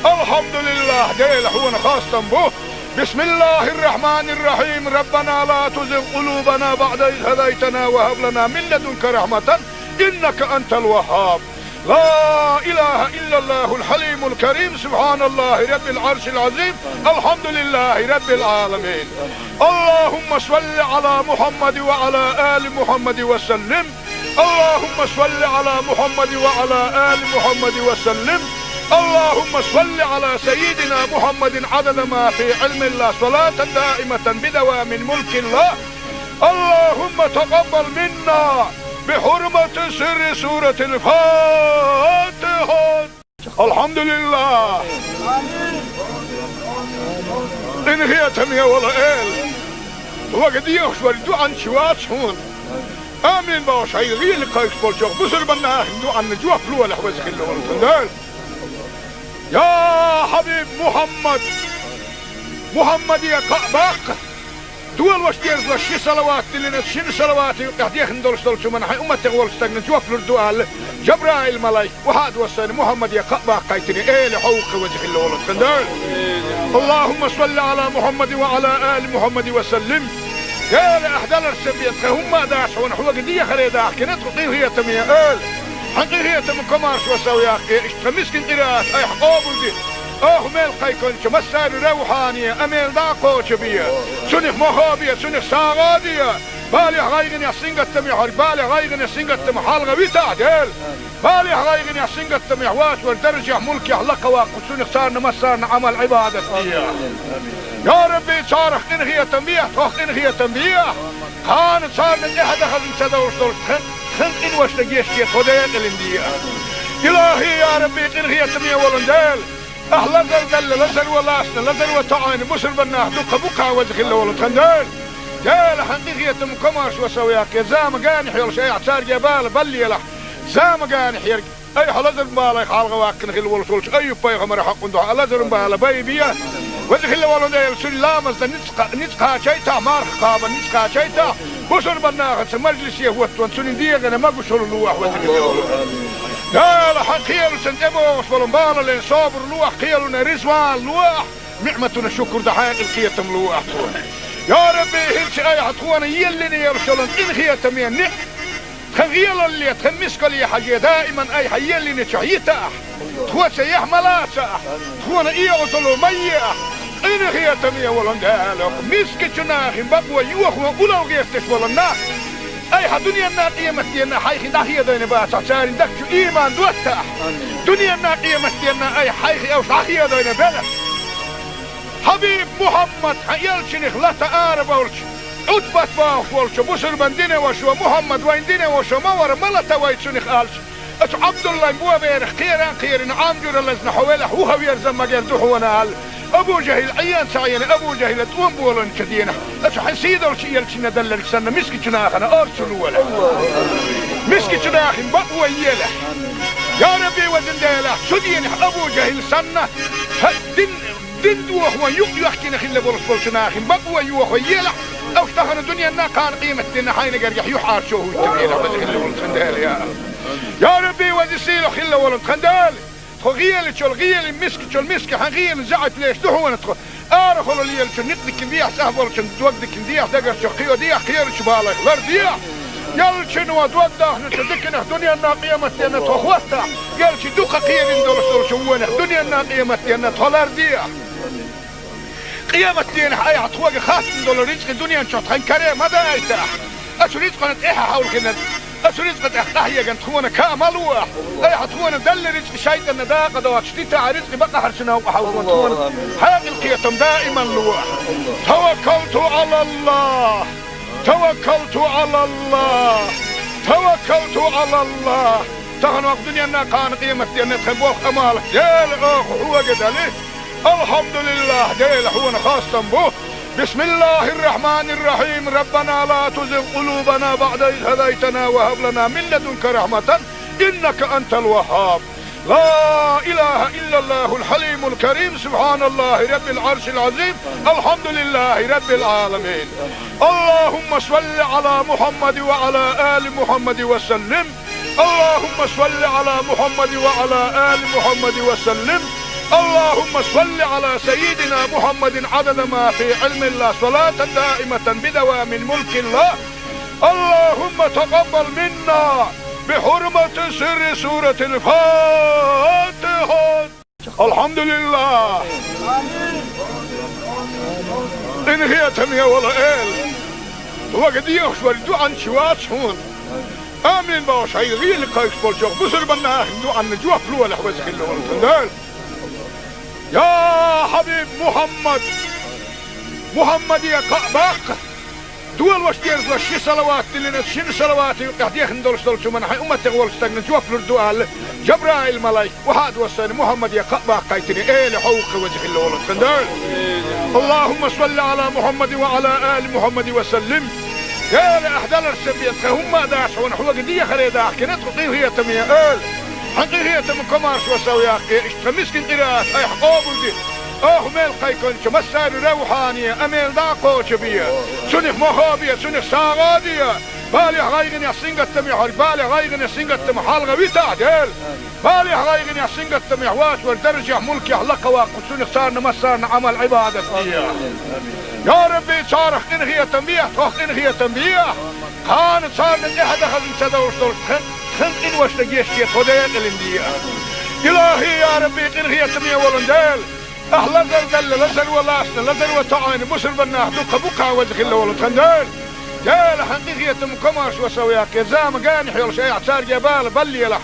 Алхьамдулиллахь, Дела, хьуна хастам бу. بسم الله الرحمن الرحيم. ربنا لا تزغ قلوبنا بعد إذ هديتنا وهب لنا من لدنك رحمة إنك أنت الوهاب. لا إله إلا الله الحليم الكريم. سبحان الله رب العرش العظيم. الحمد لله رب العالمين. اللهم صل على محمد وعلى آل محمد وسلم. اللهم صل على محمد وعلى آل محمد وسلم. اللهم صل على سيدنا محمد عدد ما في علم الله، صلاة دائمة بدوام ملك الله. اللهم تقبل منا بحرمة سر سورة الفاتحة. Алхьамдулиллахь! Къинхетаме волу Эла! Хьоьга дехаш верг дуьхьал чу вац хьуна. Амин бохуш, хьайн гӀийла кхайкхаш болчу бусурбан нахана дуьхьанна жоп лолахь, веза хилла волу тхан Дела. Я Хьабиб Мухьаммад! Мухьаммаде кхаъ баккха! Долош дезалаш ши салават диллина, шина салавата юкъахь дехна долуш долчу хӀуманна хьайн умматех волчу стагна жоп лур ду аьлла, Жабраил малайк, вахьа а доссийна, Мухьаммаде кхаъ баккхийтина, Эла хьо ву-кх, веза хилла волу тхан Дела. اللهم صل على محمد وعلى آل محمد وسلم. Эла, ахь даларца бен тхан хӀумма а дац хьуна, хьоьга дехаре дахкина тхо, къинхетаме Эла. Хьан къинхетам, комаьршо сов яккхий, иштта тхан мискин къираат айхьа къобалде. Оха мел кхайкхинчу массарна равхьане, амел дӀа а кхочу бе. Цунах мохо бе, цунах сагӀа а де. Балехь, гӀайгӀанехь, сингаттамехь верг, балех, гӀайгӀанех, сингаттамах хьалха витахь, Дела. Балехь, гӀайгӀанехь, сингаттамехь воцург даржехь, мулкехь лакха ваккха, цунах царна массарна Ӏамал-Ӏибадат де. Я Рабби, царах къинхетам бехьа, тхох къинхетам бехьа. Кхана царна тӀаьхьа дан хазна ца довш долуш тхан, тхан къиношна гечде, тхо декъалин де. Илахьи, я Рабби, къинхетаме волу Дела! Ахь лазар делла, лазар ван лаьцна, лазар ван тоьӀна бусурбан нах дуккха бу-кх, веза хилла волу тхан Дела. Дела, хьан къинхетам, комаьршо сов яккхий, зама генахь йолуш айхьа цаьрга бала баллалахь. Зама генахь ерг айхьа лазаран балех хьалха ваккхина хилла волуш волчу Айюб-пайхамаран хьакъан дуьхьа лазаран бала байбе. Веза хилла волу Дела, цуьнан ламазна ницкъ кха-, ницкъ кхачийтахь, марха кхабарна ницкъ кхачийтахь, бусурбан нахаца мажлисе хӀоттаван цуьнан дегӀана могушалла лолахь, веза хилла волу. Дела, хьан кхелашна тӀебогӀуш болу бала лан собар лолахь, кхелана реза ван лолахь, ниӀматана шукур дан хьекъал, кхетам лолахь тхуна. Я Рабби, хӀинца айхьа тхуна еллина йолуш йолу къинхетаме ниӀ-, тхан гӀелалле, тхан мискалле хьажий, даиман айхьа еллинчохь йитахь, тхоца яхь ма лацахь, тхуна и Ӏузало ма еахь. Къинхетаме волу Дела, мискачу нахана бакъо йохо улал гӀерташ болу нах, айхьа дуьненна, къематденна хьайх дӀахедийна бацахь, церан дагчу иман доттахь. Дуьненна, къематденна айхьа хьайх уьш дӀахедийна белахь. Хьабиб Мухьаммад, хьан элчанах лата арабевлча, Ӏутбат бохуш волчу бусурбан динан вашас: «Мухьаммад вайн динан ваша ма вара, ма лата вай цунах», – аьлча, оцу Ӏабдуллайн боберах кхеран а кхерина, Ӏам жуьра лазна хьо велахь, вухаверза магар ду хьуна аьлла, Абу-Жахьил Ӏийна ца Ӏийна, Абу-Жахьила тӀом боланчу дийнахь, аса хьайн сий долчу элчанна делларг санна, мискачу нахана орцу лолахь. Мискачу нахана бакъо елахь. Я Рабби, везан Дела, цу дийнахь Абу-Жахьил санна, хьан дин, дин дохо юкъ йоьхкина хилла болуш болчу нахана бакъо йохо елахь, уьш тахана дуьненна, кхана къематдийнна хьайна гергахь юьхьӀаьржо хӀуьттур елахь, веза хилла волу тхан Дела, я. Я Рабби, веза сийлахь хилла волу тхан Дела! Тхо гӀелачул гӀели, мискачул миска хьан гӀелин заьӀап леш ду хьуна тхо. Арахула лелачу никъ дикина дехьа, цӀахь болчун дог дикина дехьа, дагарчу кхио дехьа, кхерачу балайх лар дехьа. Яллачуьнан дог дахначу диканах дуьненна, къематденна тхо хӀоттахь, яллачу дукха кхерина долуш долчу вонах дуьненна, къематденна тхо лар дехьа. Къематденахь айхьа тхоьга хаттам долу рицкъи дуьнен чохь тхан каре ма дайтахь. Аса рицкъана тӀаьхьа хьовлхина, аса рицкъа тӀехь къахьеган тхуна ка ма лохь. Айхьа тхуна делла рицкъи шайтӀанна дакъа доцуш дитахь, рицкъи бакъахьарчу новкъа хьовзо тхуна хьекъал, кхетам даиман лохь. Таваккалту Ӏалаллахь! Таваккалту Ӏалаллахь! Таваккалту Ӏалаллахь! Тахана ваха дуьненна, кхана къематденна тхан болх, Ӏамал, Дела, оха хьоьга дали. Алхьамдулиллахь, Дела, хьуна хастам бу. بسم الله الرحمن الرحيم. ربنا لا تزغ قلوبنا بعد إذ هديتنا وهب لنا من لدنك رحمة إنك أنت الوهاب. لا إله إلا الله الحليم الكريم. سبحان الله رب العرش العظيم. الحمد لله رب العالمين. اللهم صل على محمد وعلى آل محمد وسلم. اللهم صل على محمد وعلى آل محمد وسلم. اللهم صل على سيدنا محمد عدد ما في علم الله، صلاة دائمة بدوام ملك الله. اللهم تقبل منا بحرمة سر سورة الفاتحة. Алхьамдулиллахь! Къинхетаме волу Эла! Хьоьга дехаш верг дуьхьал чу вац хьуна. Амин бохуш, хьайн гӀийла кхайкхаш болчу бусурба нахана дуьхьанна жоп лолахь, веза хилла волу тхан Дела. Я Хьабиб Мухьаммад! Мухьаммаде кхаъ баккха! Долуш дезалаш ши салават диллина, шина салавата юкъахь дехна долуш долчу хӀуманна хьайн умматех волчу стагна жоп лур ду аьлла, Жабраил-малайк, охьа а доссийна, Мухьаммаде кхаъ баккхийтина, Эла хьовха, веза хилла волу тхан Дела. اللهم صل على محمد وعلى آل محمد وسلم. Эла, ахь даларш ца бен, тхан хӀумма а дац хьуна, хьоьга дехаре дахкина тхо, къинхетаме Эла. Хьан къинхетам, комаршо сов яккхий, иштта тхан мискин къираат айхьа къобалде. Оха мел кхайкхинчу массарна равхьане, амел дӀа а кхочу бе. Цунах мохо бе, цунах сагӀа а де. Балехь, гӀайгӀанехь, сингаттамехь верг, балех, гӀайгӀанех, сингаттамах хьалха витахь, Дела. Балехь, гӀайгӀанехь, сингаттамехь воцург даржехь, мулкехь лакха ваккха, цунах царна массарна Ӏамал-Ӏибадат де. Я Рабби, царах къинхетам бехьа, тхох къинхетам бехьа. Кхана царна тӀаьхьа дан хазна ца довш долуш тхан, тхан къиношна гечде тхо декъалина де. Илахьи, я Рабби, къинхетаме волу Дела! Ахь лазар делла, лазар ван лаьцна, лазар ван тоьӀна бусурба нах дукха бу-кх, веза хилла волу тхан Дела. Дела, хьан къинхетам, комаршо сов яккхий, зама генахь йолуш айхьа цаьрга бала баллалахь,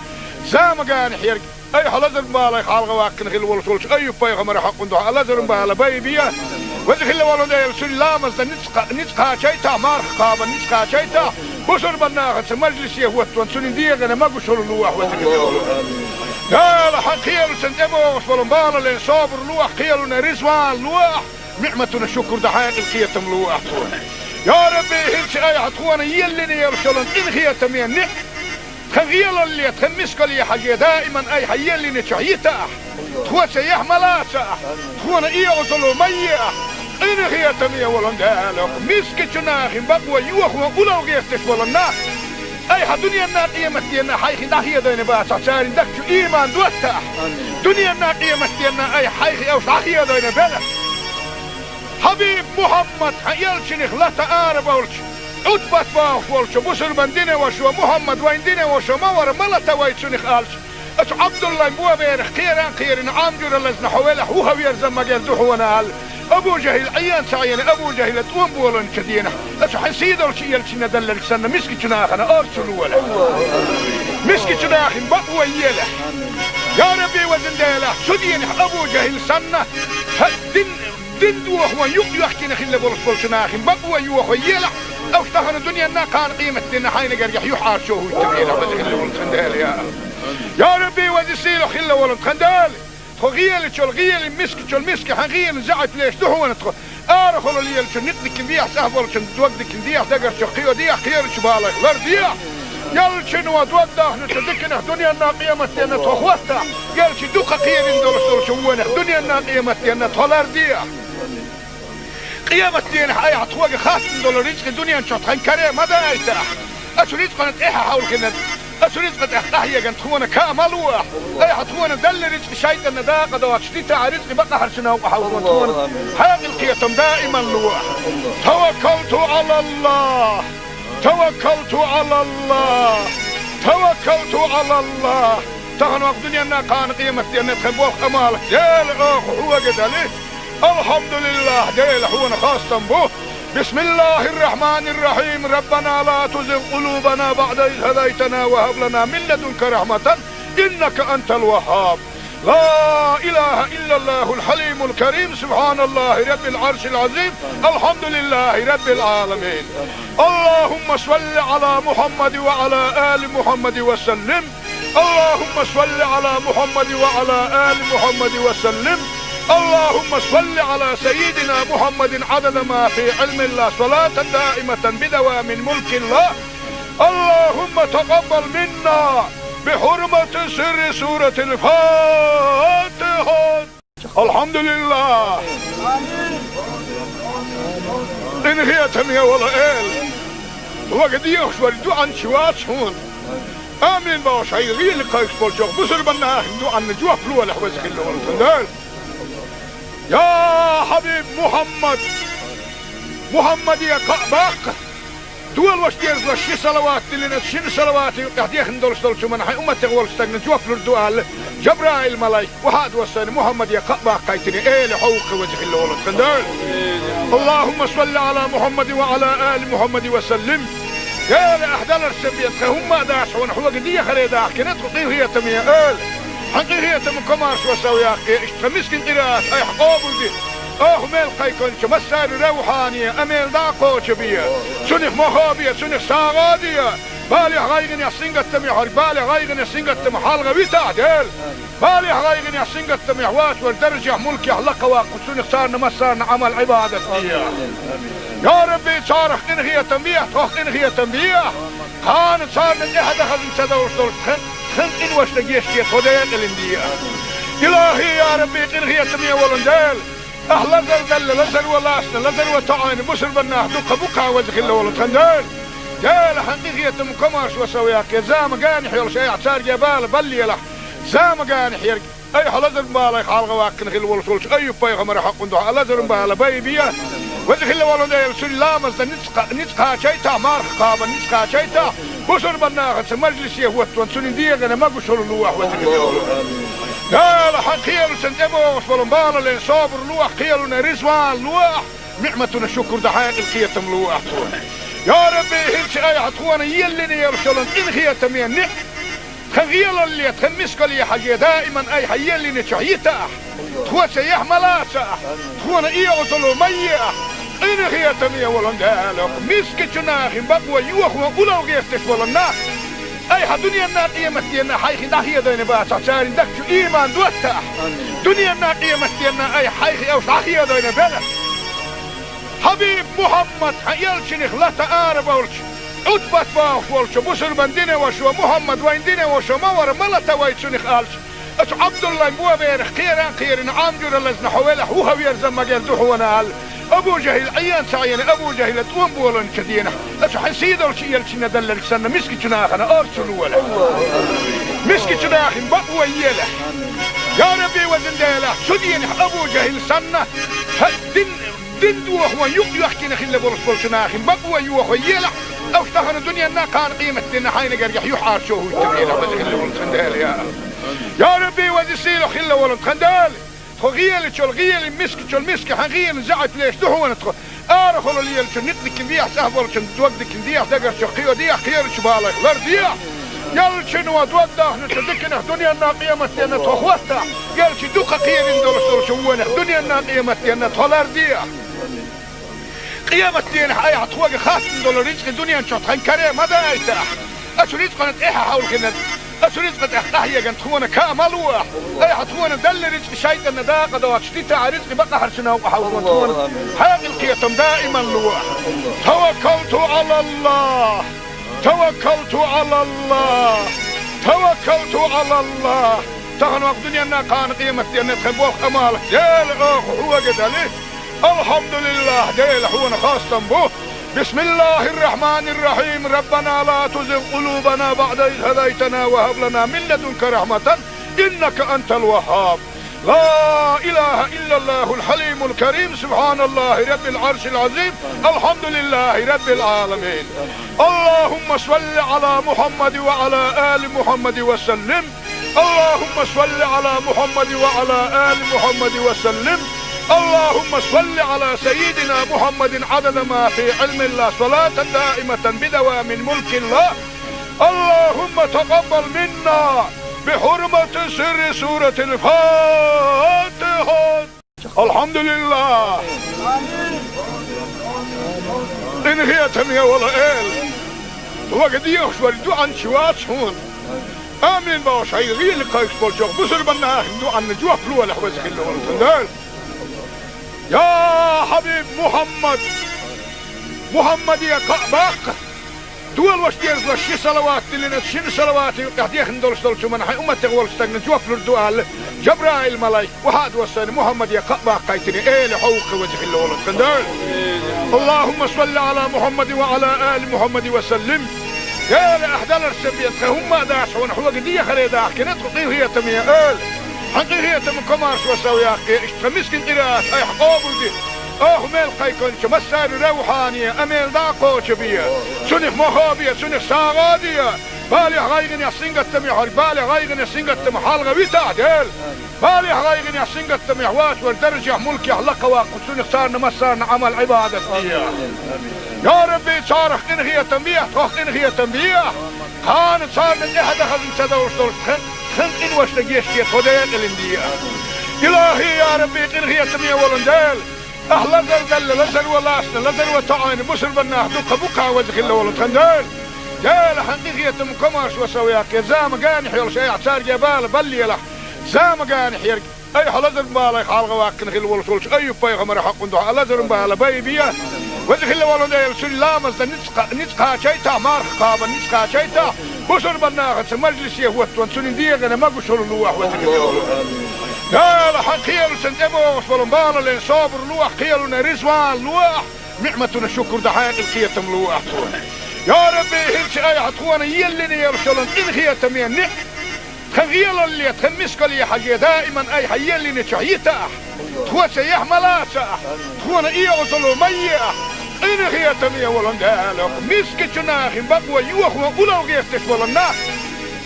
зама генахь ерг айхьа лазаран балех хьалха ваккхина хилла волуш волчу Айюб-пайхамаран хьокъан дуьхьа лазаран бала байбе. Веза хилла волу Дела, цуьнан ламазна ницкъ кха-, ницкъ кхачийтахь, марха кхабарна ницкъ кхачийтахь, бусурба нахаца мажлисе хӀоттаван цуьнан дегӀана могушалла лохь, веза хилла волу. Дела, хьан кхелаца тӀебогӀуш болу балале собар лохь, кхелана резаван лохь, ниӀматана шукур дан хьекъал, кхетам лохь тхуна. Я Рабби, хӀинца айхьа тхуна еллина йолуш йолу къинхетаме ниӀ- Тхан гӀелалле, тхан мискалле хьажий, даиман айхьа еллинчохь йитахь, тхоьца яхь ма лацахь, тхуна оьгӀазло ма ехь, къинхетаме волу Дела, мискачу нахана бакъо йохо улал гӀерташ болу нах айхьа дуьненна, къематденна хьайх дӀахедийна бацахь, церан дагчу ийман доттахь, дуьненна, къематденна айхьа хьайх уьш дӀахедийна белахь. Хьабиб Мухьаммад, хьан элчанах лата арабовлча, Ӏутбат бохуш волчу бусурбан динан вашо: «Мухьаммад вайн динан вашо ма вара, ма лата вай цунах», — аьлча, оцу Ӏабдуллайн боберах кхеран а кхерина, Ӏам жуьра лазна: «Хьо велахь, вуха верза магар ду хьуна», — аьлла, Абу ЖахӀил Ӏийна ца Ӏийна, Абу ЖахӀила тӀом боланчу дийнахь, оцу хьайн сий долчу элчанна делларг санна, мискачу нахана орцу лолахь. Мискачу нахана бакъо елахь. Я Рабби, везан Дела, цу дийнахь Абу ЖахӀил санна, хьан дин Дин дохо юкъ йоьхкина хилла болуш болчу нахана бакъо йохо елахь, уьш тахана дуьненна, кхана къематденна хьайна гергахь юьхьӀаьржо хӀуьттур елахь, веза хилла волу тхан Дела, я. Я Рабби, веза сийлахь хилла волу тхан Дела! Тхо гӀелачул гӀелин, мискачул миска хьан гӀелин заьӀап леш ду хьуна тхо. Арахула лелачун никъ дикин дехьа, цӀахь болчун дог дикин дехьа, дагарчу кхио дехьа, кхерачу балайх лар дехьа. Ялчун ва дог дахначу дикинах дуьненна къематденна тхо хӀоттахь, ялчи дукха кхерин долуш долчу вонах дуьненна къематденна тхо лар дехьа. Къематденахь айхьа тхоьга хаттам долу рицкъи дуьнен чохь тхан каре ма дайтахь. Ацу рицкъана тӀаьхьа хьовлхина, ацу рицкъа тӀехь къахьеган тхуна ка ма луахь. Айхьа тхуна далла рицкъи шайтӀанна дакъа доцуш дитахь, рицкъи бакъахьарчу новкъа хьовлхо тхуна хьекъал кхетам даиман луахь. Таваккалту Ӏалаллах! Таваккалту Ӏалаллах! Таваккалту Ӏалаллах! Тахана вакъ дуьненна кхана къематденна тхан болх Ӏамал, Дела, оха хьоьга дали. Алхьамдулиллах, Дела, хьуна хастам бу. Бисмиллахир-рахманир-рахим. Раббана ла тузигъ къулубана баъда из хӀадайтана ва хӀаб лана мин ладунка рахьматан, иннака антал ваххаб. Ла илаха иллаллахул хьалимул карим. Субханаллахи раббил Ӏаршил Ӏазим. Алхьамдулиллахи раббил Ӏаламин. Аллахумма салли Ӏала Мухьаммад ва Ӏала али Мухьаммад ва саллим. اللهم صل على محمد وعلى آل محمد وسلم. اللهم صل على سيدنا محمد عدد ما في علم الله، صلاة دائمة بدوام ملك الله. اللهم تقبل منا بحرمة سر سورة الفاتحة. Алхьамдулиллах! Къинхетаме волу Эла! Хьоьга дехаш вара дуьхьанча вац хьуна. Амин бохуш хьайн гӀийла кхайкхаш болчохь бусурбан нахана дуьхьанна жоп лолахь, веза хилла волу тхан Дела. Я Хьабиб Мухьаммад! Мухьаммаде кхаъ баккха! Дола ваша дерзалаш ши салават диллина, шина салавата юкъахь дехна долуш долчу хӀуманна хьайн умматех волчу стагна жоп лур ду аьлла, Жабраил-малайк охьа а доссийна, Мухьаммаде кхаъ баккхийтина, Эла, хьо ву-кх веза хилла волу тхан Дела. Аллахумма салли Ӏала Мухьаммадин ва Ӏала али Мухьаммадин ва саллим. Эла, ахь даларш сан бен, тхан хӀумма а дац хьуна, хьоьга дехаре дахкина тхо, къинхетаме Эла. Хьан къинхетаман комаршо сов яккхий, иштта тхан мискин къираат айхьа къобалде. Оха мел кхайкхинчу массарна равхьане, амел дӀа а кхочу бе. Цунах мохо бе, цунах сагӀа а де. Балех, гӀайгӀанех, сингаттамех хьоьга, балех, гӀайгӀанех, сингаттамах хьалха витахь, Дела. Балех, гӀайгӀанех, сингаттамех вац вара даржехь, мулкехь лакха ваккха, цунах царна массарна Ӏамал-Ӏибадат де. Я Рабби, царах къинхетам бехьа, тхох къинхетам бехьа. Кхана царна тӀаьхьа дахазна ца довш долуш тхан, тхан къиношна гечде, тхо декъалин де. Илахи, я Рабби, къинхетаме волун Дела! Ахь лазар далла, лазар ван лаьцна, лазар ван тоӀийна бусурбан нах дуккха бу-кх, веза хилла волу тхан Дела. Дела, хьан къинхетаман комаршо сов яккхий, зама генахь йолуш айхьа цаьрга бала баллалахь. Зама генахь ерг айхьа лазаран балех хьалха ваьккхина хилла волуш волчу Айюб-пайхамаран хьакъан дуьхьа лазаран бала байбе. Веза хилла волу Дела, цуьнан ламазна ницкъ, ницкъ кхачийтахь, марха кхабарна ницкъ кхачийтахь, бусурбан нахаца мажлисе хӀоттаван цуьнан дегӀана могушалла лолахь, веза хилла волу Дела. Хьан кхелашна тӀебогӀуш болу балале собар лолахь, кхелана реза ван лолахь, ниӀматана шукур дан хьекъал кхетам лолахь тхуна. Я Рабби, хӀинца айхьа тхуна еллина йолуш йолу къинхетаме ниӀ- Тхан гӀелалле, тхан мискалле хьажий, даиман айхьа еллинчохь йитахь. Тхоца яхь ма лацахь, тхуна оьгӀазло ма ехь. Къинхетаме волун Дела, мискачу нахана бакъо йохо, улал гӀерташ болу нах. Айхьа дуьненна, къематденна хьайх дӀахедийна бацахь, церан дагчу иман доттахь. Дуьненна, къематденна айхьа хьайх уьш дӀахедийна белахь. Хьабиб Мухьаммад, хьан элчанах лата ара болчу, Ӏутбат бохуш волчу бусурбан динан вашо, Мухьаммад вайн динан вашо ма вара, ма лата вай цунах аьлча, оцу Ӏабдуллайн боберах кхера а кхерина, Ӏам жуьра лазна хьо велахь, вуха верза магар ду хьуна аьлла, Абу ЖахӀил Ӏен ца Ӏийна, Абу ЖахӀила тӀом болийначу дийнахь, оцу хьан сийдолчу элчанна делларг санна, мискачу нахана орцу лолахь. Мискачу нахана бакъо елахь. Я Рабби, везан Дела, цу дийнахь Абу ЖахӀил санна, хьан дин Дин дохо юкъ йоьхкина хилла болуш болчу нахана бакъо йохо елахь, уьш тахана дуьненна, кхана къематденна хьайна гергахь юьхьӀаьржо хӀуттур елахь, веза хилла волу тхан Дела, я. Я Рабби, веза сийлахь хилла волу тхан Дела! Тхо гӀелачул гӀелин, мискачул миска хьан гӀелин заьӀап леш ду хьуна тхо. Арахула лелачун никъ дикин дехьа, цӀахь болчун дог дикин дехьа, дагарчу кхио дехьа, кхерачу балайх лар дехьа. Ялчун ва дог дахначу диканах дуьненна, къематденна тхо хӀоттахь, ялчи дукха кхерин долуш долчу вонах дуьненна, къематденна тхо лар дехьа. Къематденахь айхьа тхоьга хаттам долу рицкъи дуьнен чохь тхан каре ма дайтахь. Ацу рицкъана тӀаьхьа хьовлхина, Ацу рицкъа тӀехь къахьеган тхуна камал ву ахь. Айхьа тхуна далла рицкъа шайтӀанна дакъа доцуш дитахь, рицкъа бакъахьарчу новкъа хьовзо тхуна. Хьекъал кхетам даиман лу ахь. Таваккалту алаллах. Таваккалту алаллах. Таваккалту алаллах. Тахана вакъ дуьненна кхана къематденна тхан болх амал. Дела оха хьога дали. Алхьамдулиллах, Дела хьуна хастам бу. بسم الله الرحمن الرحيم. ربنا لا تزغ قلوبنا بعد إذ هديتنا وهب لنا من لدنك رحمة إنك أنت الوهاب. لا إله إلا الله الحليم الكريم. سبحان الله رب العرش العظيم. الحمد لله رب العالمين. اللهم صل على محمد وعلى آل محمد وسلم. اللهم صل على محمد وعلى آل محمد وسلم. اللهم صل على سيدنا محمد عدد ما في علم الله، صلاة دائمة بدوام ملك الله. اللهم تقبل منا بحرمة سر سورة الفاتحة. Алхьамдулиллах! Къинхетаме волу Эла! Вага дехаш вара дуьхьанча вац хьуна. Амин бохуш хьайга гӀийла кхайкхаш болчохь бусурбанна ахин дуьхьанна жоп лолахь, веза хилла волу тхан Дела. Я Хьабиб Мухьаммад! Мухьаммаде кхаъ баккха! Долош дерзош ши салават диллина, шина салаватан юкъахь дехна долуш долчу хӀуманна хьайн умматех волчу стагна жоп лур ду аьлла, Жабраил-малайк, охьа а доссийна, Мухьаммаде кхаъ баккхийтина, Эла хьовха, веза хилла волу тхан Дела. اللهم صل على محمد وعلى آل محمد وسلم. Эла, ахь даларш ца бен, тхан хӀумма а дац хьуна, хьога дехаре дахкина тхо, къинхетаме Эла. Хьан къинхетаман комаршо сов яккхий, иштта тхан мискин къираат айхьа къобалде. Оха мел кхайкхинчу массарна равхьане, амел дӀа а кхочу бе. Цунах мохо бе, цунах сагӀа а де. Балехь гӀайгӀанехь, сингаттамехь, хьоьга балехь гӀайгӀанехь, сингаттамах хьалха витахь, Дела. Балехь гӀайгӀанехь, сингаттамехь вац вара даржехь, мулкехь лакха ваккха, цунах царна массарна Ӏамал-Ӏибадат де. Я Рабби, царах къинхетам бехь, тхох къинхетам бехь. Кхана царна тӀаьхьа дахазна ца довлуш долуш тхан, тхан къиношна гечде, тхо декъалина де. Илахьи, я Рабби, къинхетаме волу Дела. Ахь лазар делла, лазар ван лаьцна, лазар ван тоьӀна бусурбаннах дуккха бу-кх, веза хилла волу тхан Дела. Дела, хьан къинхетаман комаршо сов яккхий, зама генахь йолуш айхьа цаьрга бала баллалахь. Зама генахь ерг айхьа лазаран балех хьалха ваккхина хилла волуш волчу Айюб-пайхамаран хьокъан дуьхьа лазаран бала байбе. Веза хилла волу Дела, цуьнан ламазна ницкъ кха-, ницкъ кхачийтахь, марха кхабарна ницкъ кхачийтахь, бусурбаннахаца мажлисе хӀоттаван цуьнан дегӀана могушалла лолахь, веза хилла волу. Дела, хьан кхелашна тӀебогӀуш болу балален собар лолахь, кхелана резаван лолахь, ниӀматана шукур дан хьекъал-кхетам лолахь тхуна. Я Рабби, хӀинца айхьа тхуна еллина йолуш йолу къинхетаме ниӀ-, тхан гӀелалле, тхан мискалле хьажий, даиман айхьа еллинчохь йитахь. Тхоца яхь ма лацахь, тхуна оьгӀазло ма ехь, къинхетаме волу Дела, мискачу нахана бакъо йохо улал гӀерташ болу нах.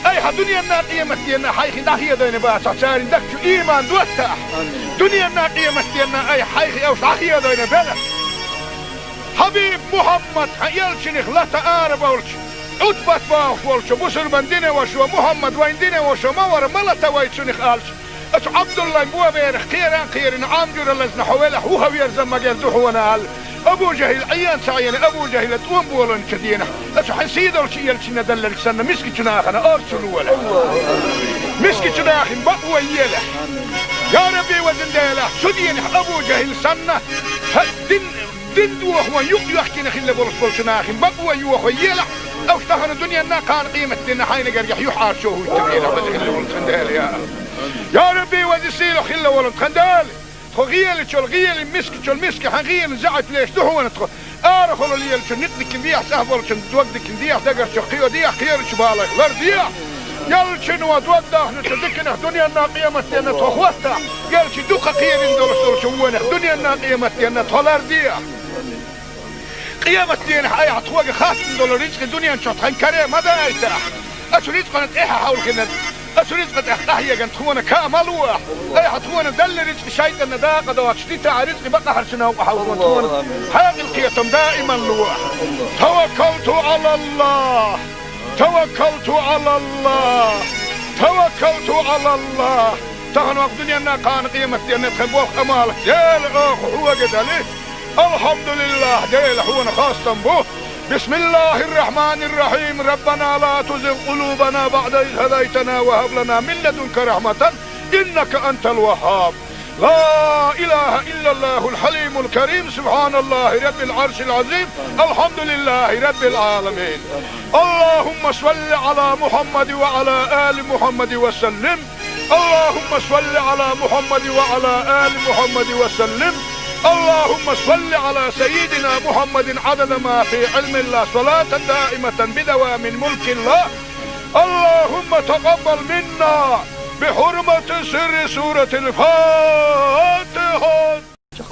Айхьа дуьненна, къематденна хьайх дӀахедийна бацахь, церан дагчу иман доттахь. Дуьненна, къематденна айхьа хьайх уьш дӀахедийна белахь. Хьабиб Мухьаммад, хьан элчанах лата арабевлча, Ӏутбат бохуш волчу бусурбан динан вашо, Мухьаммад вайн динан вашо ма вара, ма лата вай цунах аьлча, оцу Ӏабдуллайн боберах кхеран а кхерина, Ӏам жуьра лазна хьо велахь, вуха верза магар ду хьуна аьлла, Абу ЖахӀил Ӏен ца Ӏийна, Абу ЖахӀила тӀом болийначу дийнахь, оцу хьан сийдолчу элчанна делларг санна, мискачу нахана орцу лолахь. Мискачу нахана бакъо елахь. Я Рабби, везан Дела, цу дийнахь Абу ЖахӀил санна, хьан дин Дин дохо юкъ йоьхкина хилла болуш болчу нахана бакъо йохо елахь, уьш тахана дуьненна, кхана къематденна хьайна гергахь юьхьӀаьржо хӀуьттур елахь, веза хилла волу тхан Дела, я. Я Рабби, веза сийлахь хилла волу тхан Дела! Тхо гӀелачул гӀелин, мискачул миска хьан гӀелин заьӀап леш ду хьуна тхо. Арахула лелачун никъ дикина дехьа, цӀахь болчун дог дикина дехьа, дагарчух кхийо дехьа, кхерачу балайх лар дехьа. Ялчуьнан дог дахначу диканах дуьненна, къематденна тхо хӀоттахь, ялчи дукха кхерина долуш долчу вонах дуьненна, къематденна тхо лар дехьа. Къематденахь айхьа тхоьга хаттам долу рицкъа дуьнен чохь тхан каре ма дайтахь. Оцу рицкъана тӀаьхьа хьовлхина, оцу рицкъа тӀехь къахьеган тхуна ка ма луахь. Айхьа тхуна делла рицкъа шайтӀанна дакъа доцуш дитахь, рицкъа бакъахьарчу новкъа хьовзо тхуна. Хьекъал-кхетам даиман луахь. Таваккалту алаллах. Таваккалту алаллах! Таваккалту алаллах! Тахана вакъ дуьненна, кхана къематденна тхан болх амал, Дела, оха хьога дали. Алхьамдулиллах, Дела, хьуна хастам бу. بسم الله الرحمن الرحيم. ربنا لا تزغ قلوبنا بعد إذ هديتنا وهب لنا من لدنك رحمة إنك أنت الوهاب. لا إله إلا الله الحليم الكريم. سبحان الله رب العرش العظيم. الحمد لله رب العالمين. اللهم صل على محمد وعلى آل محمد وسلم. اللهم صل على محمد وعلى آل محمد وسلم. اللهم صل على سيدنا محمد عدد ما في علم الله، صلاة دائمة بدوام ملك الله. اللهم تقبل منا بحرمة سر سورة الفاتحة.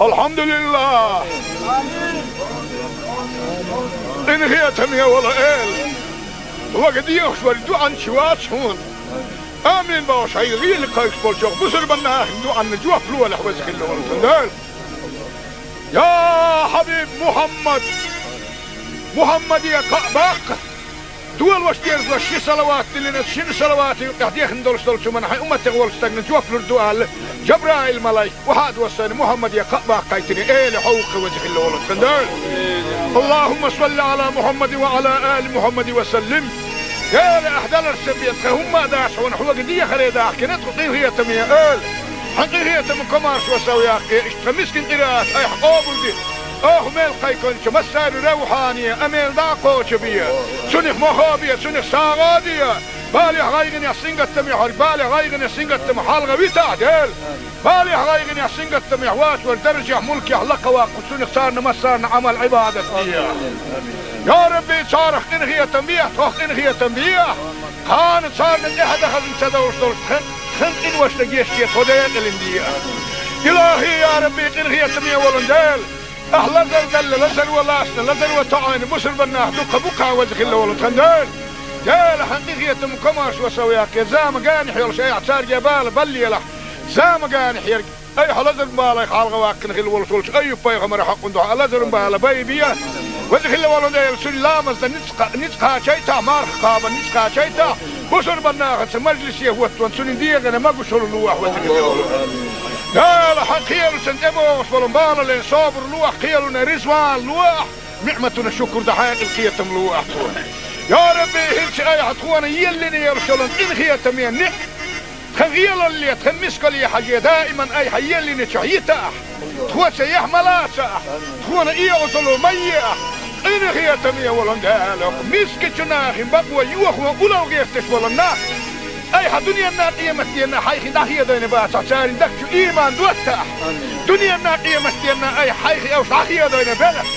الحمد لله. Къинхетаме вола Эла, хьоьга дехаш вар дуӀанча вац хьона. Амин бохуш, хьайн гӀийла кхайкхаш болчу бусурбанна ахин дуӀанна жоп лолахь, веза хилла волу Дела. Я хьабиб Мухьаммад, Мухьаммаде кхаъ баккха. Долуш дезалаш ши салават диллина, шина салаватан юкъахь дехна долуш долчу хӀуманна хьайн умматех волчу стагна жоп лур ду аьлла, Жабраил-малайк, охьа а доссийна, Мухьаммаде кхаъ баккхийтина, Эла, хьо ву-кх, веза хилла волу Дела. اللهم صل على محمد وعلى آل محمد وسلم. Эла, ахь даларца бен, тхан хӀумма а дац хьуна, хьоьга дехаре дахкина тхо, къинхетаме Эла. Хьан къинхетам, комаьршо сов яккхий, иштта тхан мискин къираат айхьа къобалде. Оха мел кхайкхинчу массарна равхьане, Ӏамал дӀа а кхочу бе. Цунах мохо бе, цунах сагӀа а де. Балехь, гӀайгӀанехь, сингаттамехь верг, балех, гӀайгӀанех, сингаттамах хьалха витахь, Дела. Балехь, гӀайгӀанехь, сингаттамехь воцург даржехь, мулкехь лакхаваккха, цунах царна массарна Ӏамал, Ӏибадат де. Я Рабби, царах къинхетам бехьа, тхох къинхетам бехьа. Кхана царна тӀаьхьа дахаза ца довш долуш тхан, тхан къиношна гечде, тхо декъалина де. Илахи, я Рабби, къинхетаме волу Дела. Ахь лазар делла, лазаро лаьцна, лазаро тоӀийна бусурбаннах дуккха бу-кх, веза хилла волу тхан Дела. Дела, хьан къинхетам, комаьршо сов яккхий, зама генахь йолуш айхьа цаьрга бала баллалахь. Зама генахь ерг айхьа лазаран балех хьалха ваккхина хилла волуш волчу Айюб-пайхамаран хьакъан дуьхьа лазаран бала байбе. Веза хилла волу Дела, цуьнан ламазна ницкъ, ницкъ кхачийтахь, марха кхабарна ницкъ кхачийтахь, бусурбаннахаца мажлисе хӀоттаван цуьнан дегӀана могушалла лолахь, веза хилла волу Дела. Хьан кхелашна тӀебогӀуш болу балале собар лолахь, кхелана реза вала лолахь, ниӀматана шукур дан хьекъал, кхетам лолахь тхуна. Я Рабби, хӀинца айхьа тхуна еллина йолуш йолу къинхетаме ниӀ тхан гӀелалле, тхан мискалле хьажий, даиман айхьа еллинчохь йитахь, тхоьца яхь ма лацахь, тхуна оьгӀазло ма ехь. Къинхетаме волу Дела, мискачу нахана бакъо йохо улло гӀерташ волу нах айхьа дуьненна, къематденна хьайх дӀахедийна бацахь, церан дагчу ийман доттахь. Дуьненна, къематденна айхьа хьайх уьш дӀахедийна белахь.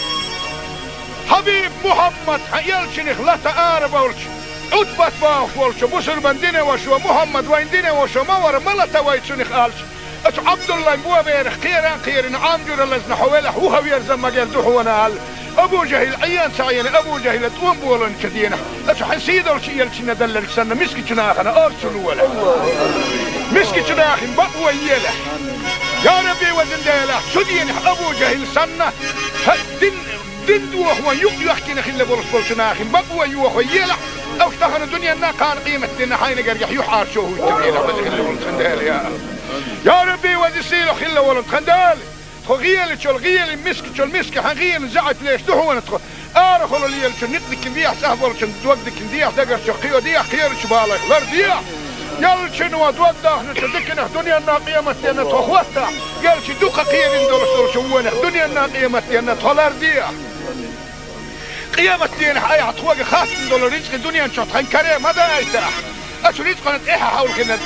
Хьабиб Мухьаммад, хьан элчанах лата ара болчу, Ӏутбат бохуш волчу бусурбан динан вашас: «Мухьаммад вайн динан ваша ма вара, ма лата вай цунах», — аьлча, оцу Ӏабдуллайн боберах кхеран кхерина, Ӏам жуьра лазна хьо велахь, вуха верза магар ду хьуна аьлла, Абу ЖахӀил Ӏен ца Ӏийна, Абу ЖахӀила тӀом болийначу дийнахь, оцу хьан сийдолчу элчанна делларг санна, мискачу нахана орцу лолахь. Мискачу нахана бакъо елахь. Я Рабби, везан Дела, цу дийнахь Абу ЖахӀил санна, хьан дин дин дохо юкъ йоьхкина хилла болуш болчу нахана бакъо йохо елахь, уьш тахана дуьненна, кхана къематденна хьайна гергахь юьхьӀаьржо хӀуьттур елахь, веза хилла волу тхан Дела, я. Я Рабби, веза сийлахь хилла волу тхан Дела. Тхо гӀелачул гӀелин, мискачул миска хьан гӀелин заьӀап леш ду хьуна тхо. Арахула лелачун никъ дикина дехьа, цӀахь болчун дог дикина дехьа, дагарчух кхио дехьа, кхерачу балех лар дехьа. Элчано дог дахначу диканах дуьненна, къематденна тхо хӀоттахь, элча дукха кхерина долуш долчу вонах дуьненна, къематденна тхо лар дехьа. Къематдийнахь айхьа тхоьга хаттам долу рицкъа дуьнен чохь тхан каре ма дайтахь. Оцу рицкъана тӀаьхьа хьовлхина,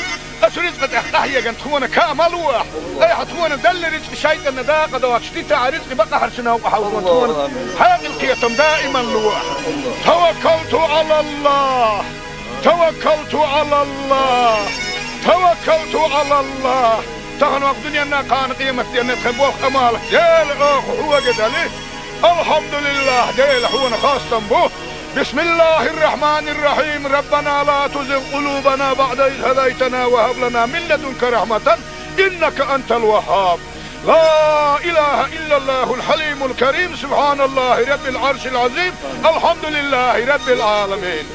оцу рицкъа тӀехь къахьеган тхуна каа ма лолахь. Айхьа тхуна делла рицкъа шайтӀанна дакъа доцуш дитахь, рицкъа бакъахьарчу новкъа хьовлхо тхуна хьекъал, кхетам даиман лолахь. Таваккалту Ӏалаллахь. Таваккалту Ӏалаллахь! Таваккалту Ӏалаллахь! Тахана ваха дуьненна, кхана къематденна тхан болх, Ӏамал, Дела, оха хьоьга дали. Алхьамдулиллахь, Дела, хьуна хастам бу. بسم الله الرحمن الرحيم. ربنا لا تزغ قلوبنا بعد إذ هديتنا وهب لنا من لدنك رحمة إنك أنت الوهاب. لا إله إلا الله الحليم الكريم. سبحان الله رب العرش العظيم. الحمد لله رب العالمين.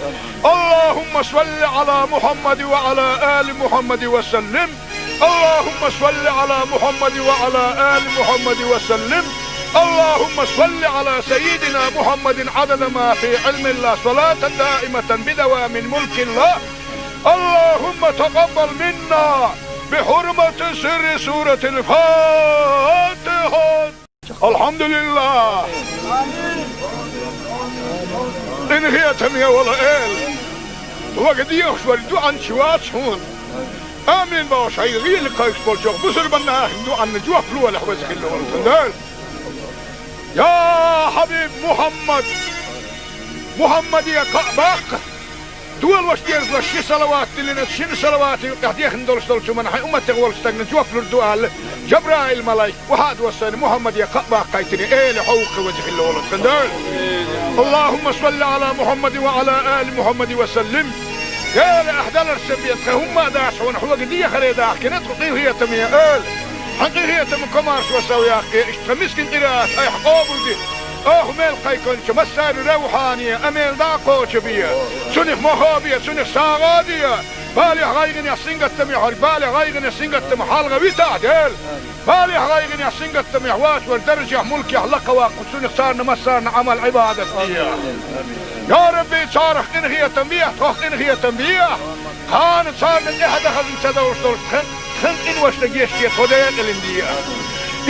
اللهم صل على محمد وعلى آل محمد وسلم. اللهم صل على محمد وعلى آل محمد وسلم. اللهم صل على سيدنا محمد عدد ما في علم الله، صلاة دائمة بدوام ملك الله. اللهم تقبل منا بحرمة سر سورة الفاتحة. الحمد لله. Къинхетам бе, вала эла. Вага дехаш вар дуӀанча вац хьона. Амин бохуш, хьайн гӀийла кхайкхаш болчох бусурбанна ахин дуӀанна жоп лолахь, веза хилла волу Дела. Я хьабиб Мухьаммад! Мухьаммаде кхаъ баккха! Дола ваша дерзалаш ши салават диллина, шина салавата юкъехь дехна долуш долчу хӀуманна хьайн умматех волчу стагна жоп лур ду аьлла, Жабраил-малайк охьа а доссийна, Мухьаммаде кхаъ баккхийтина, эла хьовха, веза хилла волу Дела. اللهم صل على محمد وعلى آل محمد وسلم. Эла, ахь даларш ца бен, тхан хӀумма а дац хьуна, хьоьга дехаре дахкина тхо, къинхетаме эла. Хьан къинхетаман комаршо сов яккхий, иштта тхан мискин къираат айхьа къобалде. Оха мел кхайкхинчу массарна равхьане, амел дӀа а кхочу бе. Цунах мохо бе, цунах сагӀа а де. Балехь, гӀайгӀанехь, сингаттамехь верг, балех, гӀайгӀанех, сингаттамах хьалха витахь, Дела. Балехь, гӀайгӀанехь, сингаттамехь вац вара даржехь, мулкехь лакха ваккха, цунах царна массарна Ӏамал-Ӏибадат де. Я Рабби, царах къинхетам бехь, тхох къинхетам бехь. Кхана царна тӀаьхьа дан хазна ца довш долуш тхан, тхан къиношна гечде, тхо декъалина де.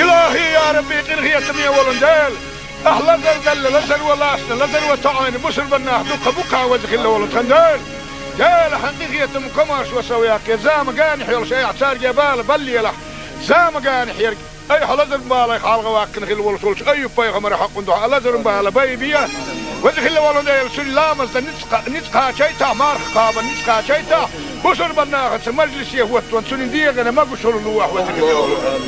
Илахи, я Рабби, къинхетаме волу Дела. Ахь лазар делла, лазаро лаьцна, лазаро тоӀийна бусурбаннах дуккха бу-кх, веза хилла волу тхан Дела. Дела, хьан къинхетаман комаршо сов яккхий, зама генахь йолуш айхьа цаьрга бала баллалахь. Зама генахь ерг, айхьа лазаран балех хьалха ваккхина хилла волуш волчу Айюб-пайхамаран хьокъан дуьхьа лазаран бала байбе. Веза хилла волу Дела, цуьнан ламазна ницкъ кха-, ницкъ кхачийтахь, марха кхабарна ницкъ кхачийтахь, бусурбаннахаца мажлисе хӀоттаван цуьнан дегӀана могушалла лолахь, веза хилла волу Дела.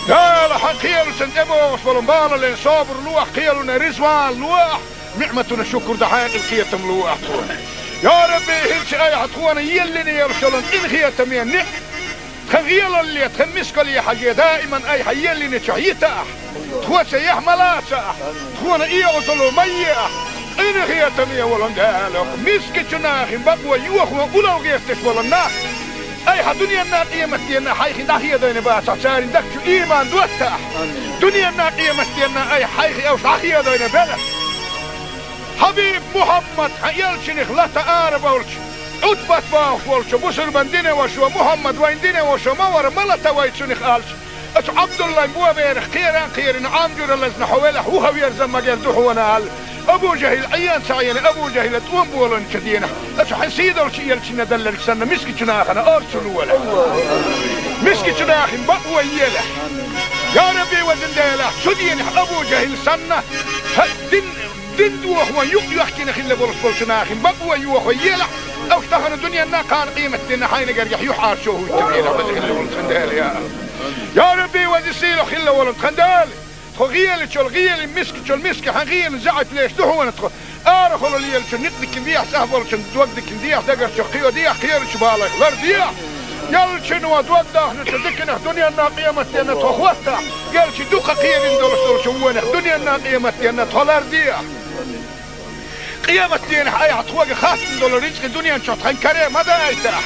Дела, хьан кхелашна тӀебогӀуш болу балале собар лолахь, кхелана резаван лолахь, ниӀматана шукур дан хьекъал, кхетам лолахь тхуна. Я Рабби, хӀинца айхьа тхуна еллина йолуш йолу къинхетаме ниӀ-, тхан гӀелалле, тхан мискалле хьажий, даиман айхьа еллинчохь йитахь, тхоца яхь ма лацахь, тхуна оьгӀазло ма ехь, къинхетаме волу Дела, мискачу нахана бакъо йохо улло гӀерташ болу нах айхьа дуьненна, къематденна хьайх дӀахедийна бацахь, церан дагчу ийман доттахь. Дуьненна, къематденна айхьа хьайх уьш дӀахедийна белахь. Хьабиб Мухьаммад, хьан элчанах лата ара болчу, Ӏутбат бохуш волчу бусурбан динан вашо, Мухьаммад вайн динан вашо ма вара, ма лата вай цунах аьлча, оцу Ӏабдуллайн боберах кхеран а кхерина, Ӏам жуьра лазна хьо велахь, вуха верза магар ду хьуна аьлла, Абу ЖахӀил Ӏен ца Ӏийна, Абу ЖахӀила тӀом болийначу денахь, оцу хьан сийдолчу элчанна делларг санна, мискачу нахана орцу лолахь. Мискачу нахана бакъо елахь. Я Рабби, везан Дела, цу денахь Абу ЖахӀил санна, хӀа, дин, дин дохо юкъ йоьхкина хилла болуш болчу нахана бакъо йохо елахь, уьш тахана дуьненна, кхана къематденна хьайна гергахь юьхьӀаьржо хӀуьттур елахь, веза хилла волу тхан Дела, я. Я Рабби, веза сийлахь хилла волу тхан Дела. Тхо гӀелачул гӀелин, мискачул миска хьан гӀелин заьӀап леш ду хьуна тхо. Арахула лелачу ницкъ дикина дехьа, цӀахь болчун дог дикина дехьа, дагарчух кхийо дехьа, кхерачу балех лардехьа. Элчано дог дахначу диканах дуьненна, къематденна тхо хӀоттахь, элча дукха кхерина долуш долчу вонах дуьненна, къематденна тхо лардехьа. Къематденахь айхьа тхоьга хаттам долу рицкъа дуьнен чохь тхан каре ма дайтахь.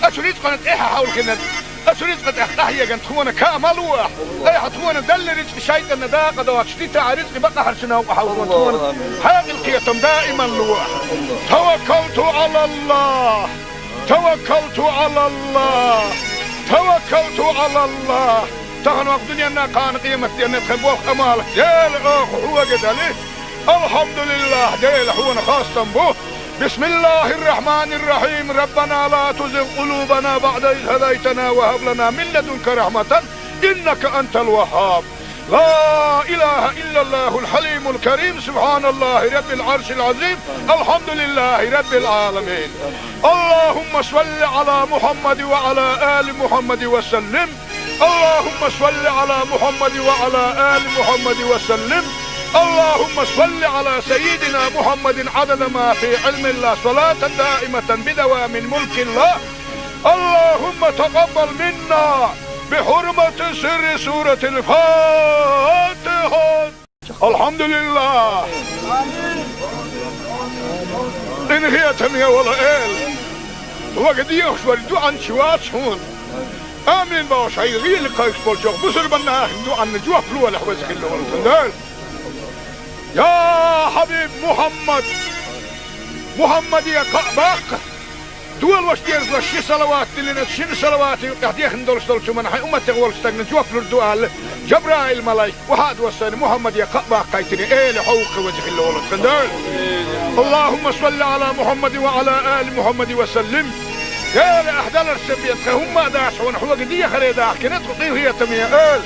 Оцу рицкъана тӀаьхьа хьовлхина, оцу рицкъа тӀехь къахьегна тхуна каа ма лолахь. Айхьа тхуна делла рицкъа шайтӀанна дакъа доцуш дитахь, рицкъа бакъахьарчу новкъа хьовлхо тхуна хьекъал, кхетам даиман лолахь. Таваккалту Ӏалаллахь! Таваккалту Ӏалаллахь! Таваккалту Ӏалаллахь! Тахана ваха дуьненна, кхана къематденна тхан болх, Ӏамал Дела, оха хьоьга дали. Алхьамдулиллахь, Дела, хьуна хастам бу. بسم الله الرحمن الرحيم. ربنا لا تزغ قلوبنا بعد إذ هديتنا وهب لنا من لدنك رحمة إنك أنت الوهاب. لا إله إلا الله الحليم الكريم. سبحان الله رب العرش العظيم. الحمد لله رب العالمين. اللهم صل على محمد وعلى آل محمد وسلم. اللهم صل على محمد وعلى آل محمد وسلم. اللهم صل على سيدنا محمد عدد ما في علم الله، صلاة دائمة بدوام ملك الله. اللهم تقبل منا بحرمة سر سورة الفاتحة. الحمد لله. Къинхетаме, вала эла. Вага дехаш вара дуьхьанча вац хьуна. Амин бохуш, хьайн гӀийла кхайкхаш болчох бусурбанна ахин дуьхьанна жоп лолахь, веза хилла волу тхан Дела. Я хьабиб Мухьаммад! Мухьаммаде кхаъ баккха! Долуш дерзалаш ши салават диллина, шина салаватан юкъехь дехна долуш долчу хӀуманна хьайн умматех волчу стагна жоп лур ду аьлла, Жабраил-малайк охьа а доссийна, Мухьаммаде кхаъ баккхийтина, эла хьо ву-кх веза хилла волу тхан Дела. Аллахумма салли Ӏала Мухьаммадин ва Ӏала али Мухьаммадин ва саллим. Дела, ахь даларш ца бен, тхан хӀумма а дац хьуна, хьоьга дехаре дахкина тхо, къинхетаме эла.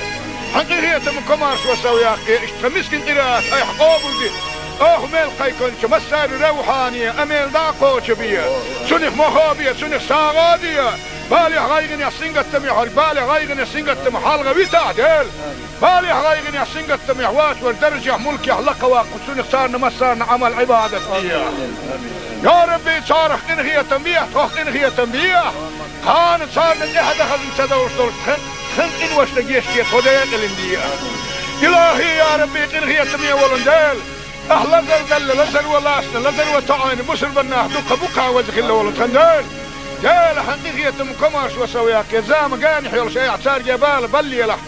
Хьан къинхетаман комаршо сов яккхий, иштта тхан мискин къираат айхьа къобалде. Оха мел кхайкхинчу массарна равхьане, амел дӀа а кхочу бе. Цунах мохо бе, цунах сагӀа а де. Балехь, гӀайгӀанехь, сингаттамехь верг, балехь, гӀайгӀанехь, сингаттамах хьалха витахь, Дела. Балехь, гӀайгӀанехь, сингаттамехь вацар даржехь, мулкехь лакха ваккха, цунах царна массарна Ӏамал-Ӏибадат де. Я Рабби, царах къинхетам бе, тхох къинхетам бе. Кхана царна тӀаьхьа дан хазна ца довш долуш тхан, тхан къиношна гечде, тхо декъалина де. Илахи, я Рабби, къинхетаме волун Дела. Ахь лазар делла, лазаро лаьцна, лазаро тоьӀна бусурба нах дуккха бу-кх, веза хилла волу тхан Дела. Дела, хьан къинхетаман комаршо сов яккхий, зама генахь йолуш айхьа цаьрга бала баллалахь,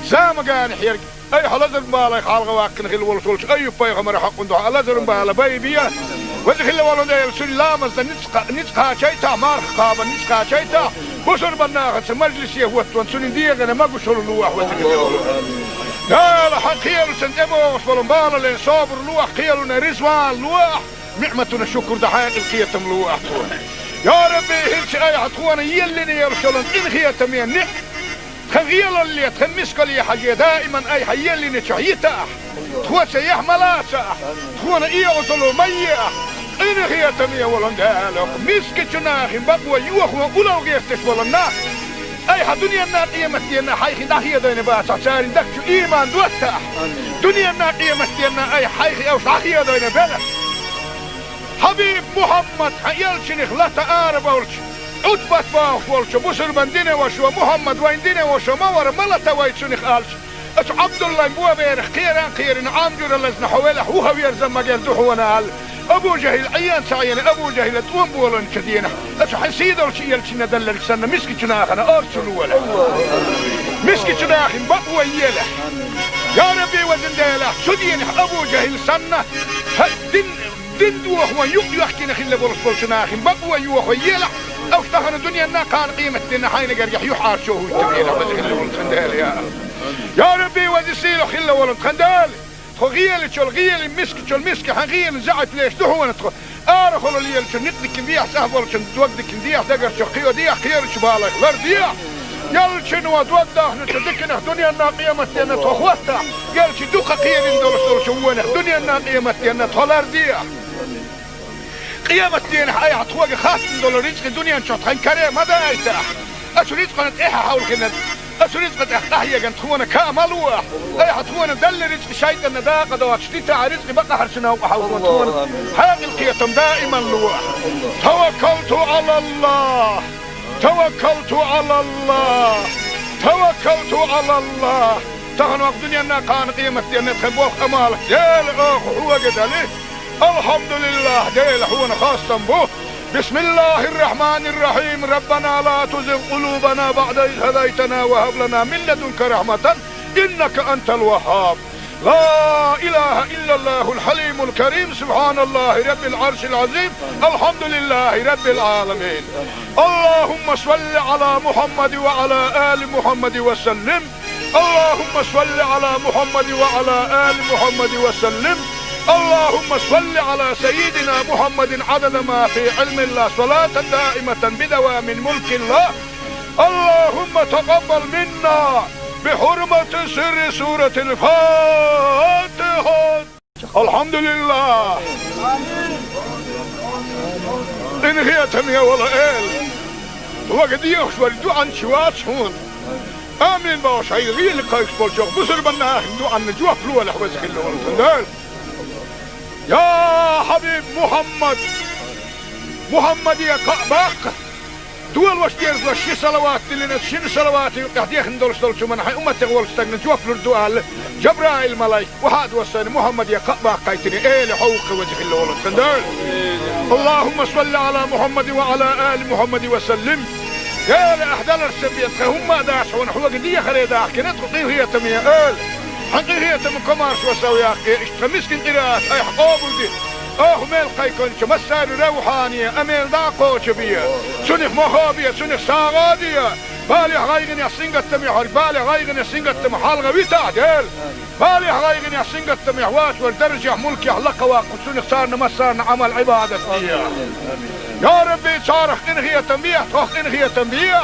зама генахь ерг айхьа лазаран балех хьалха ваьккхина хилла волуш волчу Айюб-пайхамаран хьокъан дуьхьа лазаран бала байбе. Веза хилла волу Дела, цуьнан ламазна ницкъ кха-, ницкъ кхачийтахь, марха кхабарна ницкъ кхачийтахь, бусурба нахаца мажлисе хӀоттаван цуьнан дегӀана могушалла лолахь, веза хилла волу Дела. Хьан кхелашна тӀебогӀуш болу балален собар лолахь, кхелана резаван лолахь, ниӀматана шукур дан хьекъал, кхетам лолахь тхуна. Я Рабби, хӀинца айхьа тхуна еллина йолуш йолу къинхетаме ниӀ тхан гӀелалле, тхан мискалле хьажий, даиман айхьа еллинчохь йитахь, тхоьца яхь ма лацахь, тхуна оьгӀазло ма ехь, къинхетаме волун Дела, мискачу нахана бакъо йохо улло гӀерташ болу нах айхьа дуьненна, къематденна хьайх дӀахедийна бацахь, церан дагчу ийман доттахь. Дуьненна, къематденна айхьа хьайх уьш дӀахедийна белахь. Хьабиб Мухьаммад, хьан элчанах лата ара болчу, Ӏутбат бохуш волчу бусурбан динан вашо, Мухьаммад вайн динан вашо ма вара, ма лата вай цунах аьлча, оцу Ӏабдуллайн боберах кхеран а кхерина, Ӏам жуьра лазна хьо велахь, вухаверза магар ду хьуна аьлла, Абу ЖахӀил Ӏен ца Ӏийна, Абу ЖахӀила тӀом болийначу дийнахь, оцу хьан сийдолчу элчанна делларг санна, мискачу нахана орцу лолахь. Мискачу нахана бакъо елахь. Я Рабби, везан Дела, цу дийнахь Абу ЖахӀил санна, хӀа, дин Дин дохо юкъ йоьхкина хилла болуш болчу нахана бакъо йохо елахь, уьш тахана дуьненна, кхана къематденна хьайна гергахь юьхьӀаьржо хӀуттур елахь, веза хилла волу тхан Дела, я. Я Рабби, веза сийлахь хилла волу тхан Дела, тхо гӀелачул гӀели, мискачул миска хьан гӀелан заьӀап леш ду хьуна тхо. Арахула лелачун некъ дикина дехьа, цӀахь болчун дог дикина дехьа, дагарчух кхио дехьа, кхерачу балех лар дехьа. Элчано дог дахначу диканах дуьненна, къематденна тхо хӀоттахь, элча дукха кхерина долуш долчу вонах дуьненна, къематденна тхо лар дехьа. Къематденахь айхьа тхоьга хаттам долу рицкъа дуьнен чохь тхан каре ма дайтахь. Оцу рицкъана тӀаьхьа хьовлхинарг, оцу рицкъа тӀехь къахьеган тхуна каа ма лолахь. Айхьа тхуна делла рицкъа шайтӀанна дакъа доцуш дитахь, рицкъа бакъахьарчу новкъа хьовлхо тхуна хьекъал, кхетам даиман лолахь. Таваккалту Ӏалаллах! Таваккалту Ӏалаллах! Таваккалту Ӏалаллах! Тахана вакъ дуьненна, кхана къематденна тхан болх, Ӏамал, Дела, оха хьоьга дали. Алхьамдулиллах, Дела, хьуна хастам бу. Бисмиллахир-рахманир-рахим. Раббана ла тузигъ къулубана баъда из хӀадайтана ва хӀаб лана мин ладунка рахматан, иннака антал ваххаб. لا إله إلا الله الحليم الكريم، سبحان الله رب العرش العظيم، الحمد لله رب العالمين. اللهم صل على محمد وعلى آل محمد وسلم. اللهم صل على محمد وعلى آل محمد وسلم. اللهم صل على سيدنا محمد عدد ما في علم الله، صلاة دائمة بدوام ملك الله. اللهم تقبل منا بحرمة سر سورة الفاتحة. Алхьамдулиллах! Къинхетаме волу Эла! Вага дехаш вара дуьхьанча вац хьуна. Амин бохуш, хьайн гӀийла кхайкхаш болчух бусурбан нахана дуьхьанна жоп лолахь, веза хилла волу тхан Дела. Я хьабиб Мухьаммад! Мухьаммаде кхаъ баккха! Долуш дезалаш ши салават диллина, шина салаватан юкъехь дехна долуш долчу хӀуманна хьайн умматех волчу стагна жоп лур ду аьлла, Жабраил-малайк охьа а доссийна, Мухьаммаде кхаъ баккхийтина, эла хьо ву-кх веза хилла волу тхан Дела. Аллахумма салли Ӏала Мухьаммадин ва Ӏала али Мухьаммадин ва саллим. Дела, ахь даларш ца бен, тхан хӀумма а дац хьуна, хьоьга дехаре дахкина тхо, къинхетаме Эла. Хьан къинхетам, комаршо сов яккхе, иштта тхан мискин къираат айхьа къобалде. Оха мел кхайкхинча массари равхьане а мел дӀа а кхочабе. Цунах мохо бе, цунах сагӀа а де. Балехь, гӀайгӀанехь, сингаттамехь верг, балехь, гӀайгӀанехь, сингаттамах хьалха витахь, Дела. Балехь, гӀайгӀанехь, сингаттамехь воацар даржехь, мулкехь лакха ваккха, цунах царна массарна Ӏамал, Ӏибадат де. Я Рабби, царах къинхетам бе, тхох къинхетам бе.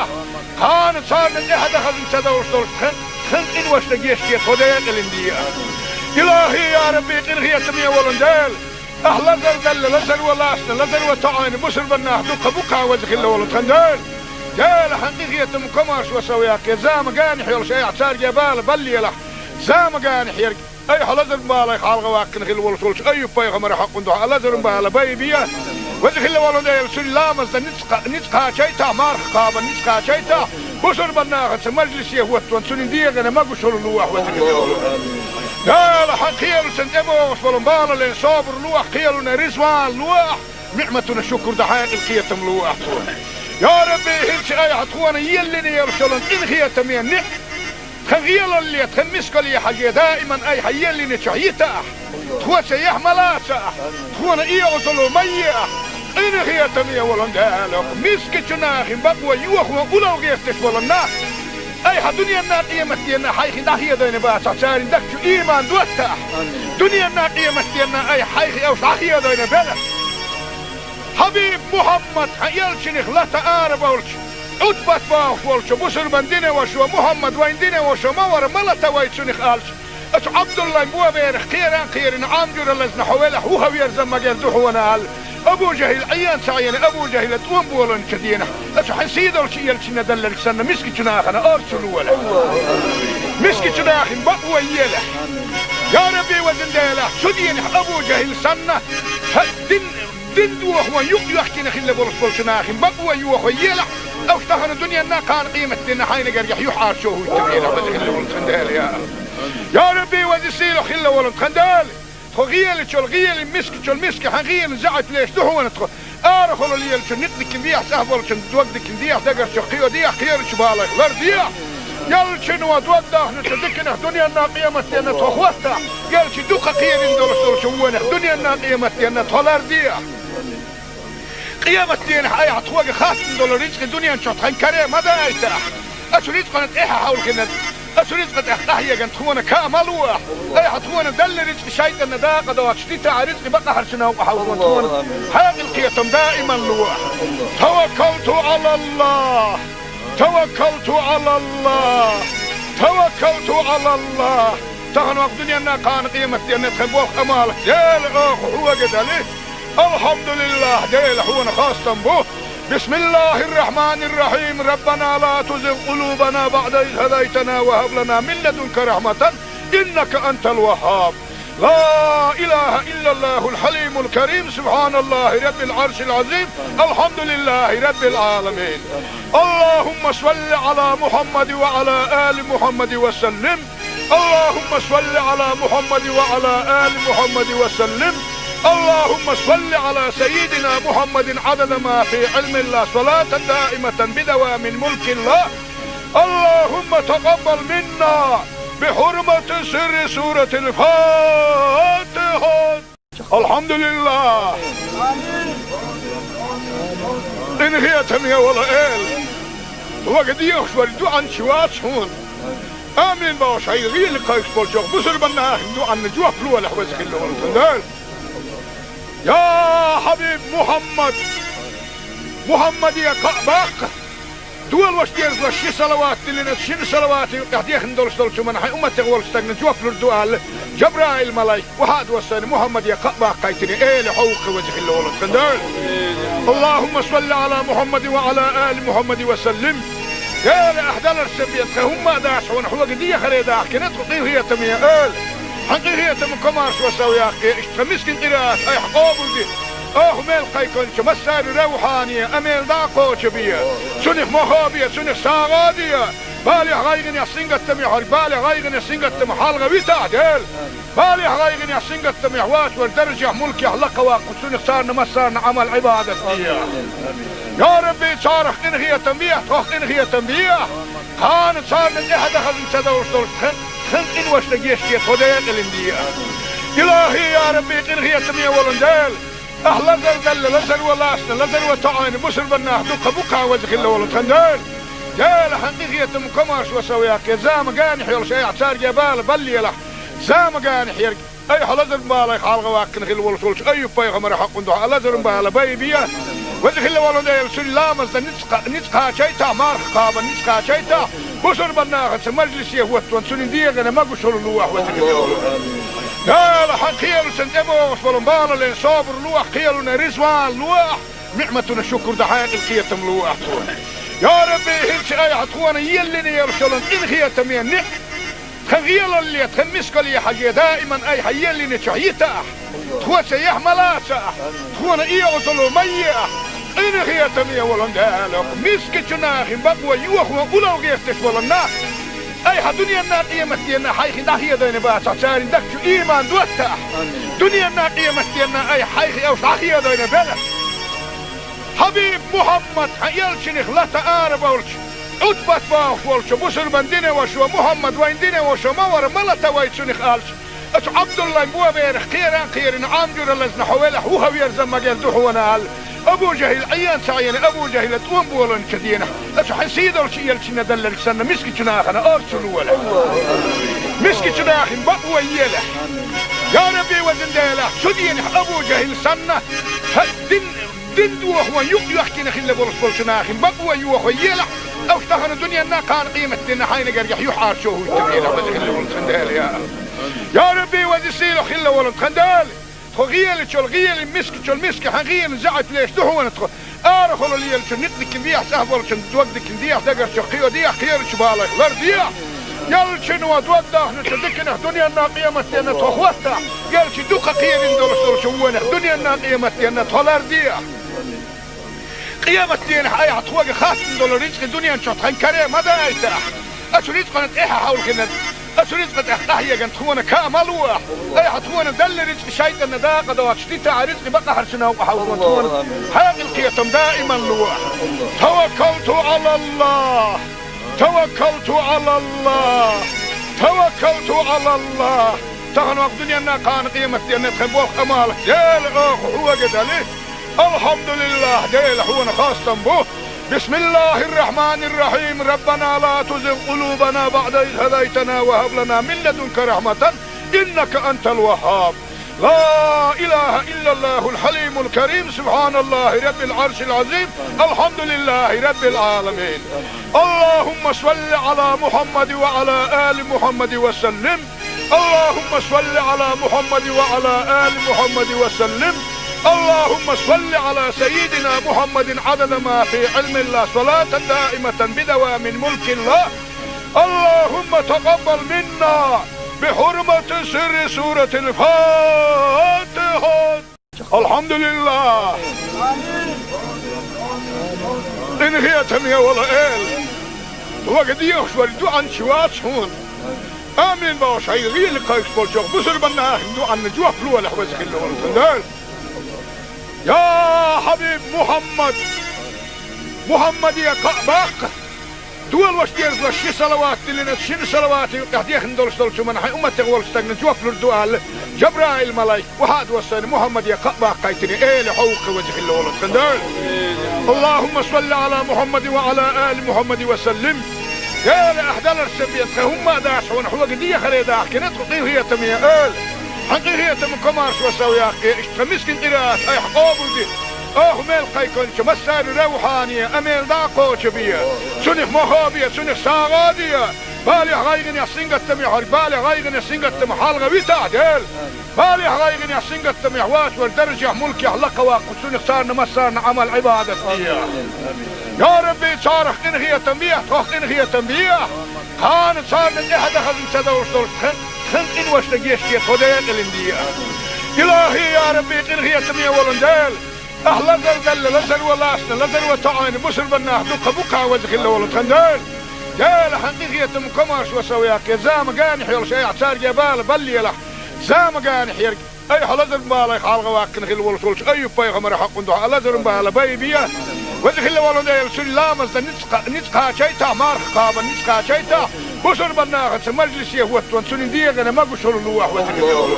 Кхана царна тӀехьа дахаза ца довш долуш тхан, тхан къиношна гечде, тхо декъалина де. Илахьи, я Рабби, къинхетаме волу Дела, ахь лазар далла, лазар ван лаьцна, лазар ван тоьӀна бусурбан нах дуккха бу-кх, веза хилла волу тхан Дела. Дела, хьан къинхетам, комаршо сов яккхе, зама генахь йолуш айхьа цаьрга бала баллалахь, зама генахь ерг. Айхьа лазаран балех хьалха ваьккхина хилла волуш волчу Айюб-пайхамаран хьакъан дуьхьа лазаран бала байбе. Веза хилла волу Дела, цуьнан ламазна ницкъ кха-, ницкъ кхачийтахь, марха кхабарна ницкъ кхачийтахь, бусурбан нахаца мажлисе хӀоттаван цуьнан дегӀана могушалла лохьа, веза хилла волу. Дела, хьан кхелаца тӀебогӀуш болу балале собар лохьа, кхелана резаван лохьа, ниӀматана шукур дан хьекъал, кхетам лохьа тхуна. Я Рабби, хӀинца айхьа тхуна еллина йолуш йолу къинхетаме ниӀ Тхан гӀелалле, тхан мискалле хьажий, даиман айхьа еллинчохь йитахь, тхоца яхь ма лацахь, тхуна оьгӀазло ма ехь, къинхетаме волу Дела, мискачу нахана бакъо йохо улал гӀерташ болу нах, айхьа дуьненна, къематденна хьайх дӀахедийна бацахь, церан дагчу ийман доттахь, дуьненна, къематденна айхьа хьайх уьш дӀахедийна белахь. Хьабиб Мухьаммад, хьан элчанах лата ара болчу Ӏутбат бохуш волчу бусурбан динан вашас: «Мухьаммад вайн динан ваша ма вара, ма лата вай цунах», – аьлча, оцу Ӏабдуллайн боберах кхера а кхерина, Ӏам жуьра лазна хьо велахь, вухаверза ма герза хьуна аьлла. Абу ЖахӀил Ӏен ца Ӏена, Абу ЖахӀила тӀом болийначу дийнахь, оцу хьан сийдолчу элчанна делларг санна, мискачу нахана орца лолахь. Мискачу нахана бакъо елахь. Я Рабби, везан Дела, цу дийнахь Абу ЖахӀил санна, хьан дин Дин дохо юкъ йоьхкина хилла болуш болчу нахана бакъо йохо елахь, уьш тахана дуьненна, кхана къематденна хьайна гергахь юьхьӀаьржо хӀуьттур елахь, веза хилла волу тхан Дела, я. Я Рабби, веза сийлахь хилла волу тхан Дела, тхо гӀелачул гӀеле, мискачул миска хьан гӀелан заьӀап леш ду хьуна тхо. Арахула лелачун никъ дикина дехьа, цӀахь болчун дог дикина дехьа, дагарчух кхио дехьа, кхерачу балех лар дехьа. Ялчуьнан дог дахначу диканах дуьненна, къематденна тхо хӀоттахь, ялчу дукха кхерина долуш долчу вонах дуьненна, къематденна тхо лар дехьа. Къематденахь айхьа тхоьга хаттам долу рицкъа дуьнен чохь тхан каре ма дайтахь. Оцу рицкъана тӀаьхьа хьовлхина, оцу рицкъа тӀехь къахьегна тхуна каа ма лохь. Айхьа тхуна делла рицкъа шайтӀанна дакъа доцуш дитахь, рицкъа бакъахьарчу новкъа хьовлхина тхуна хьекъал, кхетам даиман лохь. Таваккалту Ӏалаллахь! Таваккалту Ӏалаллахь! Таваккалту Ӏалаллахь! Тахана ваккха дуьненна, кхана къематденна тхан болх, Ӏамал, Дела, оха хьоьга дали. Алхьамдулиллахь, Дела, хьуна хастам бу. بسم الله الرحمن الرحيم. ربنا لا تزغ قلوبنا بعد إذ هديتنا وهب لنا من لدنك رحمة إنك أنت الوهاب. لا إله إلا الله الحليم الكريم. سبحان الله رب العرش العظيم. الحمد لله رب العالمين. اللهم صل على محمد وعلى آل محمد وسلم. اللهم صل على محمد وعلى آل محمد وسلم. اللهم صل على سيدنا محمد عدد ما في علم الله، صلاة دائمة بدوام ملك الله. اللهم تقبل منا بحرمة سر سورة الفاتحة. Алхьамдулиллах! Къинхетаме волу Эла! Вага дехаш вара дуьӀанча вац хьуна. Амин бохуш, хьайн гӀийла кхайкхаш болчу бусурбан нахана дуьӀанна жоп лолахь, веза хилла волу тхан Дела. Я Хьабиб Мухьаммад! Мухьаммаде кхаъ баккха! Дола ваша дезалаш ши салават диллина, шина салаватан юкъехь дехна долуш долчу хӀуманна хьайн умматех волчу стагана жоп лур ду аьлла, Жабраил-малайк охьа а доссийна, Мухьаммаде кхаъ баккхийтина, Эла хьо ву-кх, веза хилла волу тхан Дела. اللهم صل على محمد وعلى آل محمد وسلم. Дела, ахь даларца бен тхан хӀумма а дац хьуна, хьоьга дехаре дахкина тхо, къинхетаме Эла. Хьан къинхетам, комаршо сов яккхе, иштта тхан мискин къираат айхьа къобалде. Оха мел кхайкхинчу массари равхьане а мел дӀа а кхочабе. Цунах мохо бе, цунах сагӀа а де. Балехь, гӀайгӀанехь, сингаттамехь верг, балехь, гӀайгӀанехь, сингаттамах хьалха витахь, Дела. Балехь, гӀайгӀанехь, сингаттамехь воцург даржехь, мулкехь лакха ваккха, цунах царна массарна Ӏамал, Ӏибадат де. Я Рабби, царах къинхетам бе, тхох къинхетам бе. Кхана царна тӀехьа дахаза ца довш долуш тхан Сан къиношта гешт де, тхо декъалин де. Илахи, я Рабби, къинхетаме волу Дела, ахь лазар далла, лазар ван лаьцна, лазар ван тоьъна бусурба нах дукха букха веза хилла волу тхан Дела. Дела, хьан къинхетам, комаьршо сов яккхе, заманчохь йолуш айхьа цаьрга бала баллалахь, заманчохь ерг. Айхьа лазар балех хьалха ваьккхина хилла волуш волчу Айюб-пайхамаран хьокъун дуьхьа лазаран бала байбе. Веза хилла волу Дела, цуьнан ламазна ницкъ кха-, ницкъ кхачийтахь, марха кхабарна ницкъ кхачийтахь, бусурба нахаца мажлисе хӀоттаван цуьнан дегӀана могушалла лолахь, веза хилла волу Дела. Хьан кхелашна тӀебогӀуш болу балале собар лолахь, кхелана резаван лолахь, ниӀматана шукур дан хьекъал, кхетам лолахь тхуна. Я Рабби, хӀинца айхьа тхуна еллина йолуш йолу къинхетаме ниӀ Тхан гӀелалле, тхан мискалле хьажий, даиман айхьа еллинчохь йитахь. Тхо ца яхь ма лацахь, тхуна оьгӀазло ма еахь. Къинхетаме волу Дела, мискачу нахана бакъо йохо улло гӀерташ болу нах айхьа дуьненна, къематденна хьайх дӀахедийна бацахь, церан дагчу ийман доттахь. Дуьненна, къематденна айхьа хьайх уьш дӀахедийна белахь. Хьабиб Мухьаммад, хьан элчанах лата арабевлча, Ӏутбат бохуш волчу бусурбан динан вашас: «Мухьаммад вайн динан ваша ма вара, ма лата вай цунах», – аьлча, оцу Ӏабдуллайн боберах кхеран а кхерина, Ӏам жуьра лазна хьо велахь, вуха верза ма герза ду хьуна аьлла, Абу ЖахӀил Ӏен ца Ӏийна, Абу ЖахӀила тӀом болийначу дийнахь, оцу хьан сийдолчу элчанна делларг санна, мискачу нахана орца лолахь. Мискачу нахана бакъо елахь. Я Рабби, везан Дела, цу дийнахь Абу ЖахӀил санна, хьан дин Дин дохо юкъ йоьхкина хилла болуш болчу нахана бакъо йохо елахь, уьш тахана дуьненна, кхана къематденна хьайна гергахь юьхьӀаьржо хӀуттур елахь, веза хилла волу тхан Дела, я. Я Рабби, веза сийлахь хилла волу тхан Дела, тхо гӀелачул гӀела, мискачул миска хьан гӀелан заьӀап леш ду хьуна тхо. Арахула лелачу никъ дикина дехьа, цӀахь болчун дог дикина дехьа, дагарчу кхио дехьа, кхерачу балех лар дехьа. Ялчуьнга дог дахначу диканах дуьненна, къематденна тхо хӀоттахь, ялчу дукха кхерина долуш долчу вонах дуьненна, къематденна тхо лар дехьа. Къематденахь айхьа тхоьга хаттам долу рицкъа дуьнен чохь тхан каре ма дайтахь. Оцу рицкъана тӀаьхьа хьовлхина, оцу рицкъа тӀехь къахьегна тхуна каа ма лолахь. Айхьа тхуна делла рицкъа шайтӀанна дакъа доцуш дитахь, рицкъа бакъахьарчу новкъа хьовзо тхуна хьекъал, кхетам даиман лолахь. Таваккалту Ӏалаллахь! Таваккалту Ӏалаллахь! Таваккалту Ӏалаллахь! Тахана ваха дуьненна, кхана къематденна тхан болх, Ӏамал, Дела, оха хьоьга дали. Алхьамдулиллахь, Дела, хьуна хастам бу. Бисмиллахьир-рахьманир-рахьим. Раббана ла тузигъ къулубана баӀда из хӀадайтана ва хӀаб лана мин ладунка рахьматан, иннака антал ваххьаб. لا إله إلا الله الحليم الكريم، سبحان الله رب العرش العظيم، الحمد لله رب العالمين. اللهم صل على محمد وعلى آل محمد وسلم. اللهم صل على محمد وعلى آل محمد وسلم. اللهم صل على سيدنا محمد عدد ما في علم الله، صلاة دائمة بدوام ملك الله. اللهم تقبل منا بحرمة سر سورة الفاتحة. الحمد لله. Къинхетаме волу Эла, вага дехаш вара дуьхьанча вац хьуна. Амин бохуш, хьайн гӀийла кхайкхаш болчу бусурба нахана дуьхьанна жоп лолахь, веза хилла волу тхан Дела. Я хьабиб Мухьаммад! Мухьаммаде кхаъ баккха! Долош дезалаш ши салават диллина, шина салавата юкъехь дехна долуш долчу хӀуманна хьайн умматех волчу стагана жоп лур ду аьлла, Жабраил-малайк охьа а доссийна, Мухьаммаде кхаъ баккхийтина, Эла, хьо ву-кх веза хилла волу тхан Дела. اللهم صل على محمد وعلى آل محمد وسلم. Дела, ахь даларца бен тхан хӀумма а дац хьуна, хьоьга дехаре дахкина тхо, къинхетаме Эла. Хьан къинхетам, комаьршо сов яккхе, иштта тхан мискин къираат айхьа къобалде. Оха мел кхайкхинчу массарна равхьане а мел дӀа а кхочу бе. Цунах мохо бе, цунах сагӀа а де. Балех, гӀайгӀанех, сингаттамех верг балех, гӀайгӀанех, сингаттамах хьалха витахь, Дела. Балех, гӀайгӀанех, сингаттамех воцу верг даржехь, мулкехь лакхаваккха, цунах царна массарна Ӏамал, Ӏибадат де. Я Рабби, царах къинхетам бехьа, тхох къинхетам бехьа. Кхана царна тӀаьхьа дан хазна ца довлуш долчу тхан, тхан къиношна гечде, тхо декъалина де. Илахи, я Рабби, къинхетаме волу Дела, ахь лазар далла, лазар ван лаьцна, лазар ван тоьъна бусурба нах дукха бу-кх, веза хилла волу тхан Дела. Дела, хьан къинхетам, комаьршо сов яккхе, заманчохь йолуш айхьа цаьрга бала баллалахь, заманчохь ерг. Айхьа лазар балех хьалха ваьккхина хилла волуш волчу Айюб-пайхамаран хьокъун дуьхьа лазаран бала байбе. Веза хилла волу Дела, цуьнан ламазна ницкъ кха-, ницкъ кхачийтахь, марха кхабарна ницкъ кхачийтахь, Бусурбан нахаца мажлисе хӀоттаван цунна дегӀана могушалла лолахь, веза хилла волу.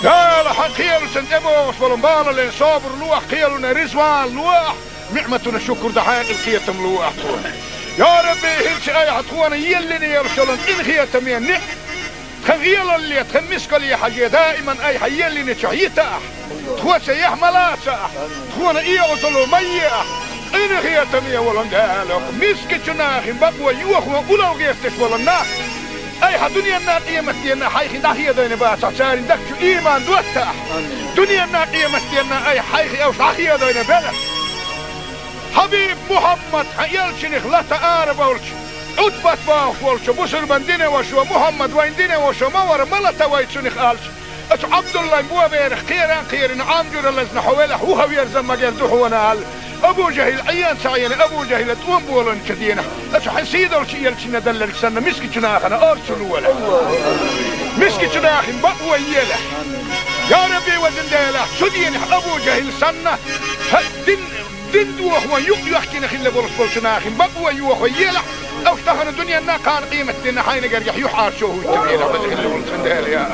Дала, хьан кхелашна тӀебогӀуш болу балале собар лолахь, кхелана риза вала лолахь, ниӀматана шукур дан хьекъал, кхетам лолахь тхуна. Я Рабби, хӀинца айхьа тхуна еллина йолуш йолу къинхетаме ниӀ-, тхан гӀелалле, тхан мискалле хьажий, даиман айхьа еллиначохь йитахь. Тхо цаьхьа ма лацахь, тхуна оьгӀазло ма ехь, къинхетаме волу Дела, мискачу нахана бакъо йохо улло гӀерташ болу нах, айхьа дуьненна, къематденна хьайх дӀахедийна бацахь, церан дагчу ийман доттахь. Дуьненна, къематденна айхьа хьайх уьш дӀахедийна белахь. Хьабиб Мухьаммад, хьан элчанах лата ара волчу, Ӏутбат бохуш волчу бусурбан динан вашас: «Мухьаммад вайн динан ваша ма вара, ма лата вай цунах», аьлча, оцу Ӏабдуллайн боберах кхеран кхерина, Ӏам жуьра лазна хьо велахь, вуха верза магар ду хьуна аьлла, Абу ЖахӀил Ӏен ца Ӏийна, Абу ЖахӀила тӀом болийначу дийнахь, оцу хьан сийдолчу элчанна делларг санна, мискачу нахана орцу лолахь. Мискачу нахана бакъо елахь. Я Рабби, везан Дела, цу дийнахь Абу ЖахӀил санна, хьан дин Дин дохо юкъ йоьхкина хилла болуш болчу нахана бакъо йохо елахь, уьш тахана дуьненна, кхана къематденна хьайна гергахь юьхьӀаьржо хӀуттур елахь, веза хилла волу тхан Дела, я.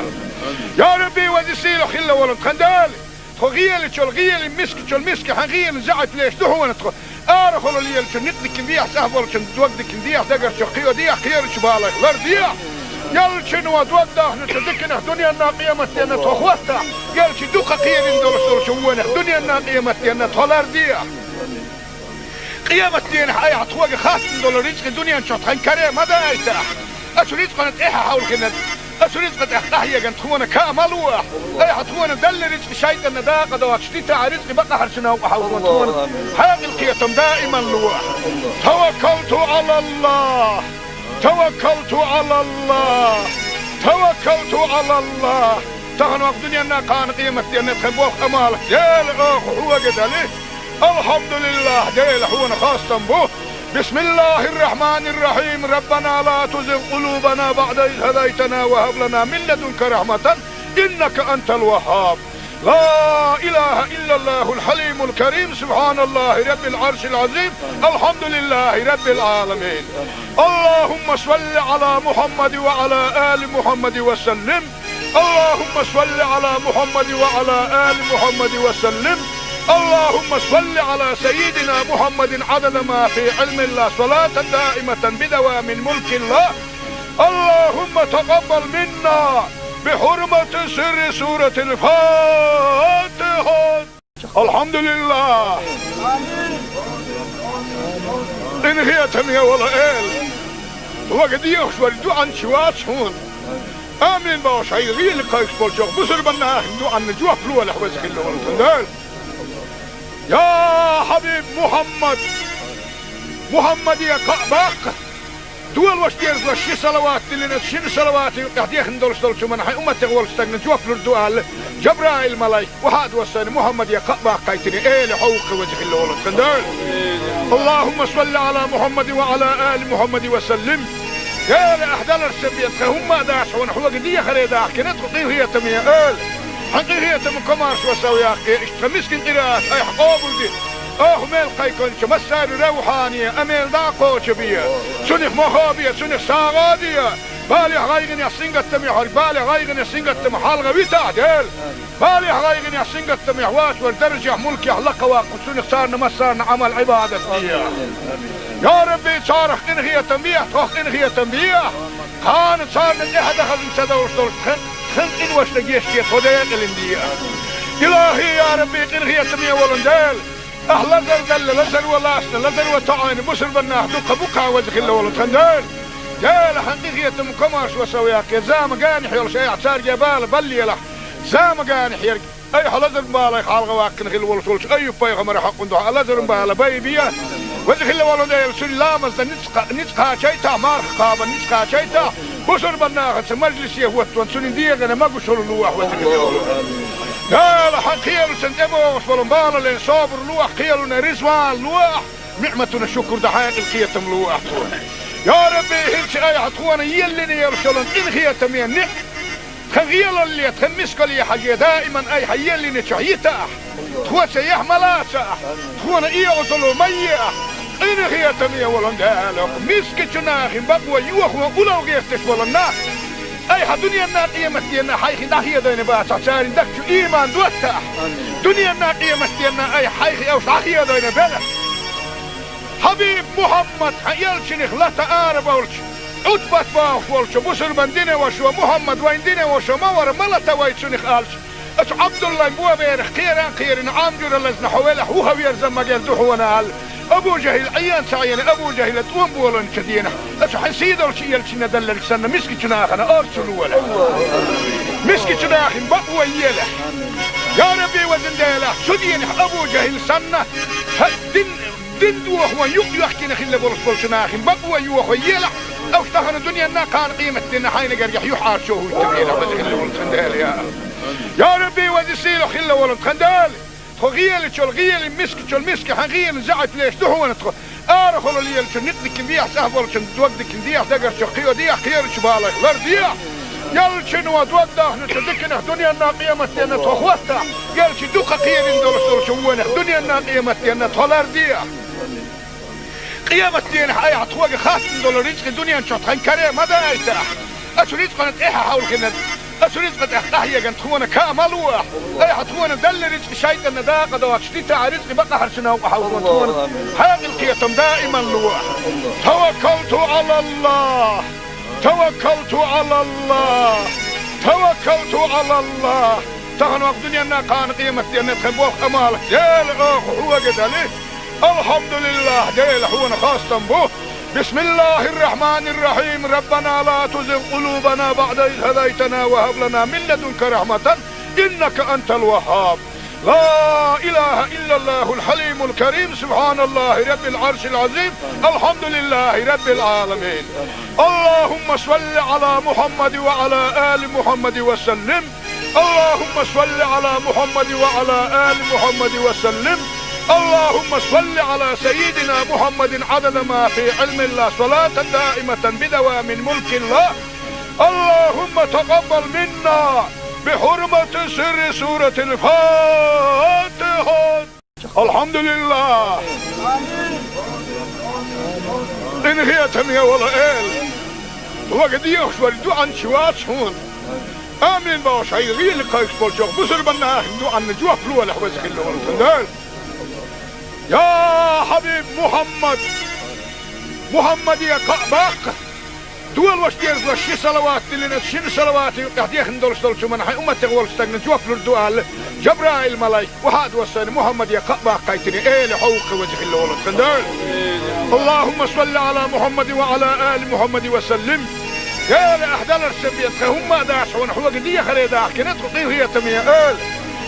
Я Рабби, веза сийлахь хилла волу тхан Дела. Тхо гӀелачул гӀелин, мискачул миска хьан гӀелин заьӀап леш ду хьуна тхо. Арахула лелачун некъ дикина дехьа, цӀахь болчун дог дикина дехьа, дагарчу кхио дехьа, кхерачу балайх лардехьа. Ялчуьнан дог дахначу диканах дуьненна, къематденна тхо хӀоттахь, ялчи дукха кхерина долуш долчу вонах дуьненна, къематденна тхо лардехьа. Къематдийнахь айхьа тхоьга хаттам долу рицкъа дуьнен чохь тхан каре ма дайтахь. Оцу рицкъана тӀаьхьа хьовлхина, оцу рицкъа тӀехь къахьегна тхуна каа ма лолахь. Айхьа тхуна делла рицкъа шайтӀанна дакъа доцуш дитахь, рицкъа бакъахьарчу новкъа хьовзо тхуна хьекъал, кхетам даиман лолахь. Таваккалту Ӏалаллахь. Таваккалту Ӏалаллахь! Таваккалту Ӏалаллахь! Тахана ваха дуьненна, кхана къематденна тхан болх, Ӏамал, Дела, оха хьоьга дали. АлхьамдулиллахӀ, Дела, хьуна хастам бу. بسم الله الرحمن الرحيم. ربنا لا تزغ قلوبنا بعد إذ هديتنا وهب لنا من لدنك رحمة إنك أنت الوهاب. لا إله إلا الله الحليم الكريم، سبحان الله رب العرش العظيم، الحمد لله رب العالمين. اللهم صل على محمد وعلى آل محمد وسلم. اللهم صل على محمد وعلى آل محمد وسلم. اللهم صل على سيدنا محمد عدد ما في علم الله، صلاة دائمة بدوام ملك الله. اللهم تقبل منا بحرمة سر سورة الفاتحة. الحمد لله. Къинхетаме волу Эла, вага дехаш вара дуьхьанча вац хьуна. Амин бохуш, хьайн гӀийла кхайкхаш болчу бусурбан нахана дуьхьанна жоп лолахь, веза хилла волу тхан Дела. Я Хьабиб Мухьаммад, Мухьаммаде кхаъ баккха. Долуш дезалаш ши салават диллина, шина салават юкъахь дехна долуш долчу хӀуманна хьайн умматех волчу стагна жоп лур ду аьлла, Жабраил-малайк, вахьа а доссийна, Мухьаммаде кхаъ баккхийтина, Эла, хьо ву-кх, веза хилла волу тхан Дела. اللهم صل على محمد وعلى آل محمد وسلم. Дела, ахь даларца бен тхан хӀумма а дац хьуна, хьоьга дехаре дахкина тхо, къинхетаме Эла. Хьан къинхетам, комаршо сов яккхий, иштта тхан мискин къираат айхьа къобалде. Оха мел кхайкхинчу массарна равхьане, амел дӀа а кхочу бе. Цунах мохо бе, цунах сагӀа де. Балех, гӀайгӀанех, сингаттамех верг, балех, гӀайгӀанех, сингаттамах хьалха витахь, Дела. Балех, гӀайгӀанех, сингаттамех вац вара даржехь, мулкехь лакха ваккха, цунах царна массарна Ӏамал, Ӏибадат де. Я Рабби, царах къинхетам бехьа, тхох къинхетам бехьа. Кхана царна тӀаьхьа дан хазна ца довш долчу тхан, тхан къиношна гечде, тхо декъалина де. Илахьи, я Рабби, къинхетаме волу Дела. Ахь лазар делла, лазаро лаьцна, лазаро тоьӀна бусурбан нах дуккха бу-кх, веза хилла волу тхан Дела. Дела, хьан къинхетам, комаршо сов яккхий, зама генахь йолуш айхьа цаьрга бала баллалахь. Зама генахь ерг айхьа лазаран балех хьалха ваккхина хилла волуш волчу Айюб-пайхамаран хьокъан дуьхьа лазаран бала байбе. Веза хилла волу Дела, цуьнан ламазна ницкъ кха-, ницкъ кхачийта, марха кхабарна ницкъ кхачийта, бусурбан нахаца мажлисе хӀоттаван цуьнан дегӀана могушалла лолахь, веза хилла волу Дела. Дела, хьан кхелашна тӀебогӀуш болу балале собар лолахь, кхелана риза вала лолахь, ниӀматана шукур дан хьекъал, кхетам лолахь тхуна. Я Рабби, хӀинца айхьа тхуна еллина йолуш йолу къинхетаме ниӀ-, тхан гӀелалле, тхан мискалле хьажий, даиман айхьа еллиначохь йитахь. Тхо цаьхьа ма лацахь, тхуна оьгӀазло ма ехь, Къинхетаме волу Дела, мискачу нахана бакъо йохо улал гӀерташ волу нах, айхьа дуьненна, къематденна хьайх дӀахедийна бацахь, церан дагчу иман доттахь. Дуьненна, къематденна айхьа хьайх уьш дӀахедийна белахь. Хьабиб Мухьаммад, хьан элчанах лата арабевлча, Ӏутбат бохуш волчу бусурбан динан вашас: «Мухьаммад вайн динан ваша ма вара, ма лата вай цунах», – аьлча, оцу Ӏабдуллайн боберах кхера а кхерина, Ӏам жуьра лазна хьо велахь, вухаверза магар ду хьуна аьлла, Абу ЖахӀил Ӏен ца Ӏена, Абу ЖахӀила тӀом боланчу дийнахь, оцу хьан сийдолчу элчанна далларг санна, мискачу нахана орцу лолахь. Мискачу нахана бакъо елахь. Я Рабби, везан Дела, цу дийнахь Абу ЖахӀил санна, хьан дин, дин дохо юкъ йоьхкина хилла болуш болчу нахана бакъо йохо елахь, уьш тахана дуьненна, кхана къематденна хьайна гергахь юьхьӀаьржо хӀуттур елахь, веза хилла волу тхан Дела, я. Я Рабби, веза сийлахь хилла волу тхан Дела, тхо гӀелачул гӀелин, мискачул миска хьан гӀелин заьӀап леш ду хьуна тхо. Арахула лелачу никъ дикина дехьа, цӀахь болчун дог дикина дехьа, дагарчу кхио дехьа, кхерачу балайх лардехьа. Ялчун ван дог дахначу диканах дуьненна, къематденна тхо хӀоттахь, ялчи дукха кхерина долуш долчу вонах дуьненна, къематденна тхо лардехьа. Къематденахь айхьа тхоьга хаттам долу рицкъи дуьнен чохь тхан каре ма дайтахь. Оцу рицкъана тӀаьхьа хьовлхина, оцу рицкъа тӀехь къахьегна тхуна ка а ма лохь. Айхьа тхуна далла рицкъи шайтӀанна дакъа доцуш дитахь, рицкъи бакъахьарчу новкъа хьовлхо тхуна хьекъал, кхетам даиман лохь. Таваккалту Ӏалаллахь! Таваккалту Ӏалаллахь! Таваккалту Ӏалаллахь! Тахана вакъ дуьненна, кхана къематденна тхан болх, Ӏамал, Дела, оха хьоьга дали. Алхьамдулиллахь, Дела, хьуна хастам бу. Бисмиллахьир-рахьманир-рахьим. Раббана ла тузигъ къулубана баӀда из хӀадайтана ва хӀаб лана мин ладунка рахьматан, иннака антал ваххаб. Ла илахьа иллаллахьул хьалимул карим. Субхьаналлахьи раббил Ӏаршил Ӏазим. Алхьамдулиллахьи раббил Ӏаламин. Аллахьумма салли Ӏала Мухьаммадин ва Ӏала али Мухьаммадин ва саллим. اللهم صل على محمد وعلى آل محمد وسلم. اللهم صل على سيدنا محمد عدد ما في علم الله، صلاة دائمة بدوام ملك الله. اللهم تقبل منا بحرمة سر سورة الفاتحة. Алхьамдулиллах! Къинхетаме волу Эла! Вага дехаш вара дуьӀанча вац хьуна. Амин бохуш, хьайн гӀийла кхайкхаш болчу бусурбан нахана дуьӀанна жоп лолахь, веза хилла волу тхан Дела. Я Хьабиб Мухьаммад! Мухьаммаде кхаъ баккха! Долош дезалаш ши салават диллина, шина салавата юкъахь дехна долуш долчу хӀуманна хьайн умматех волчу стагна жоп лур ду аьлла, Жабраил-малайк охьа а доссийна, Мухьаммаде кхаъ баккхийтина, Эла хьо ву-кх, веза хилла волу тхан Дела. اللهم صل على محمد وعلى آل محمد وسلم. Эла, ахь даларца бен тхан хӀумма а дац хьуна, хьоьга дехаре дахкина тхо, къинхетаме Эла.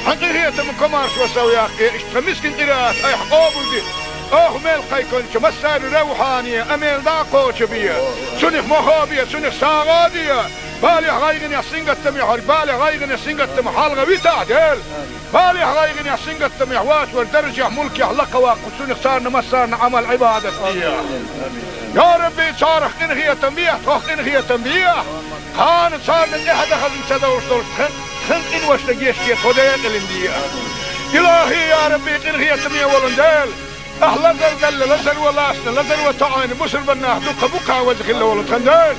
Хьан къинхетам, комаршо сов яккхий, иштта тхан мискин къираат айхьа къобалде. Оха мел кхайкхинчу массарна равхьане а мел дӀа а кхочу бе. Цунах мохо бе, цунах сагӀа а де. Балехь, гӀайгӀанехь, сингаттамехь верг балех, гӀайгӀанех, сингаттамах хьалха витахь, Дела. Балехь, гӀайгӀанехь, сингаттамехь воцург даржехь, мулкехь лакха ваккхахь, цунах царна массарна Ӏамал-Ӏибадат де. Я Рабби, царах къинхетам бехьа, тхох къинхетам бехьа. Кхана царна тӀаьхьа дан хазна ца довш долуш тхан, тхан къиношна гечде, тхо декъалина де. Илахьи, я Рабби, къинхетаме волу Дела! Ахь лазар делла, лазар ван лаьцна, лазар ван тоӀийна бусурбан нах дуккха бу-кх, веза хилла волу тхан Дела.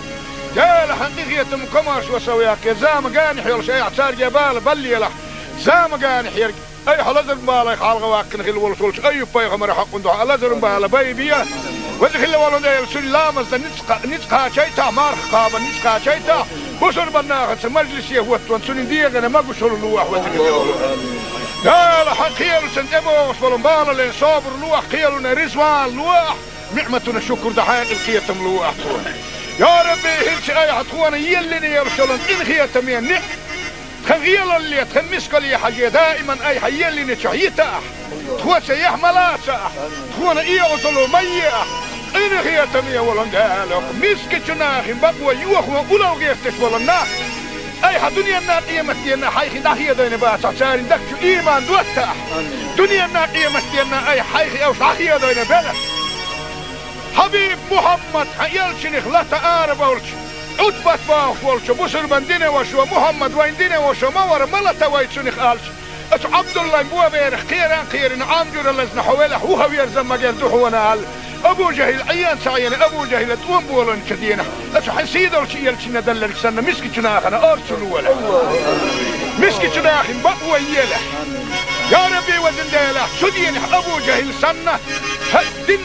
Дела, хьан къинхетам, комаршо сов яккхий, зама генахь йолуш айхьа цаьрга бала баллалахь. Зама генахь ерг айхьа лазаран балех хьалха ваккхина хилла волуш волчу Айюб-пайхамаран хьокъан дуьхьа лазаран бала байбе. Веза хилла волу Дела, цуьнан ламазна ницкъ кха-, ницкъ кхачийтахь, марха кхабарна ницкъ кхачийтахь, бусурбан нахаца мажлисе хӀоттаван цуьнан дегӀана могушалла лолахь, веза хилла волу. Дела, хьан кхелаца тӀебогӀуш болу балале собар лолахь, кхелана резаван лолахь, ниӀматана шукур дан хьекъал, кхетам лолахь тхуна. Я Рабби, хӀинца айхьа тхуна еллина йолуш йолу къинхетаме ниӀ- Тхан гӀелалле, тхан мискалле хьажий, даиман айхьа еллинчохь йитахь. Тхоца яхь ма лацахь, тхуна эгӀазалла ма ехьа. Къинхетаме волу Дела, мискачу нахана бакъо йохо улал гӀерташ волу нах, айхьа дуьненна, къематденна хьайх дӀахедийна бацахь, церан дагчу иман доттахь. Дуьненна, къематденна айхьа хьайх уьш дӀахедийна белахь. Хьабиб Мухьаммад, хьан элчанах лата арабевлча, Ӏутбат бохуш волчу бусурбан динан вашас: «Мухьаммад вайн динан ваша ма вара, ма лата вай цунах», – аьлча, оцу Ӏабдуллайн боберах кхера а кхерина, Ӏам жуьра лазна хьо велахь, вухаверза магар ду хьуна аьлла, Абу-Жахьил Ӏийна ца Ӏийна, Абу-Жахьила тӀом боланчу дийнахь, аса хьайн сий долчу элчанна делларг санна, мискачу нахана орцу лолахь. Мискачу нахана бакъо елахь. Я Рабби, везан Дела, цу дийнахь Абу-Жахьил санна, хьан дин,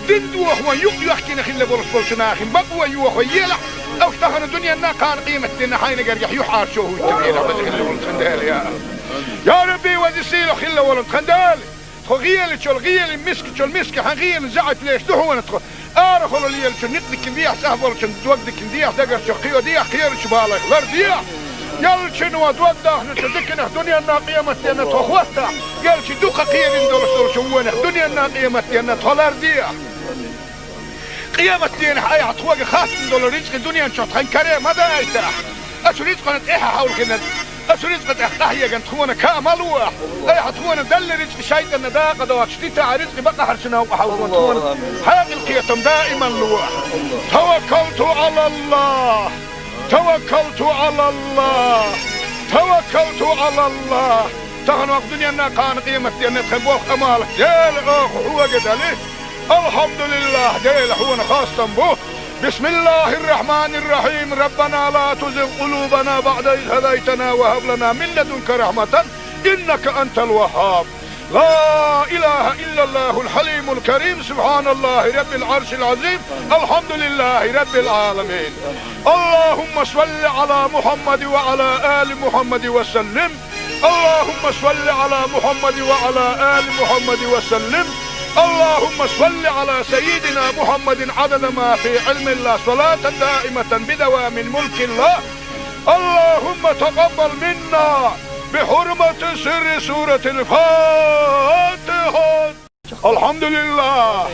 дин дохо юкъ йоьхкина хилла болуш болчу нахана бакъо йохо елахь, аш тахана дуьненна, кхана къематденна хьайна гергахь юьхьӀаьржо хӀуттур елахь, веза хилла волу тхан Дела, я. Я Рабби, веза сийлахь хилла волу тхан Дела. Тхо гӀелачул гӀелин, мискачул миска хьан гӀелин заьӀап леш ду хьуна тхо. Арахула лелачу некъ дикина дехьа, цӀахь болчун дог дикина дехьа, дагарчу кхио дехьа, кхерачу балайх лар дехьа. Ялчун ван дог дахначу диканах дуьненна къематденна тхо хӀоттахь, ялчу дукха кхерина долуш долчу вонах дуьненна къематденна тхо лар дехьа. Къематденахь айхьа тхоьга хаттам долу рицкъи дуьнен чохь тхан каре ма дайтахь. Ацу рицкъана тӀехьа хьовлхина, ацу рицкъа тӀехь къахьеган тхуна ка ма луахь. Айхьа тхуна делла рицкъи шайтӀанна дакъа доцуш дитахь, рицкъи бакъахьарчу новкъа хьовлхина тхуна хьекъал, кхетам даиман луахь. Таваккалту Ӏалаллах! Таваккалту Ӏалаллах! Таваккалту Ӏалаллах! Тахана вакъ дуьненна, кхана къематденна тхан болх, Ӏамал, Дела, оха хьоьга дали. Алхьамдулиллах, Дела, хьуна хастам бу. بسم الله الرحمن الرحيم. ربنا لا تزغ قلوبنا بعد إذ هديتنا وهب لنا من لدنك رحمة إنك أنت الوهاب. لا إله إلا الله الحليم الكريم. سبحان الله رب العرش العظيم. الحمد لله رب العالمين. اللهم صل على محمد وعلى آل محمد وسلم. اللهم صل على محمد وعلى آل محمد وسلم. اللهم صل على سيدنا محمد عدد ما في علم الله، صلاة دائمة بدوام ملك الله. اللهم تقبل منا بحرمة سر سورة الفاتحة. Алхьамдулиллах!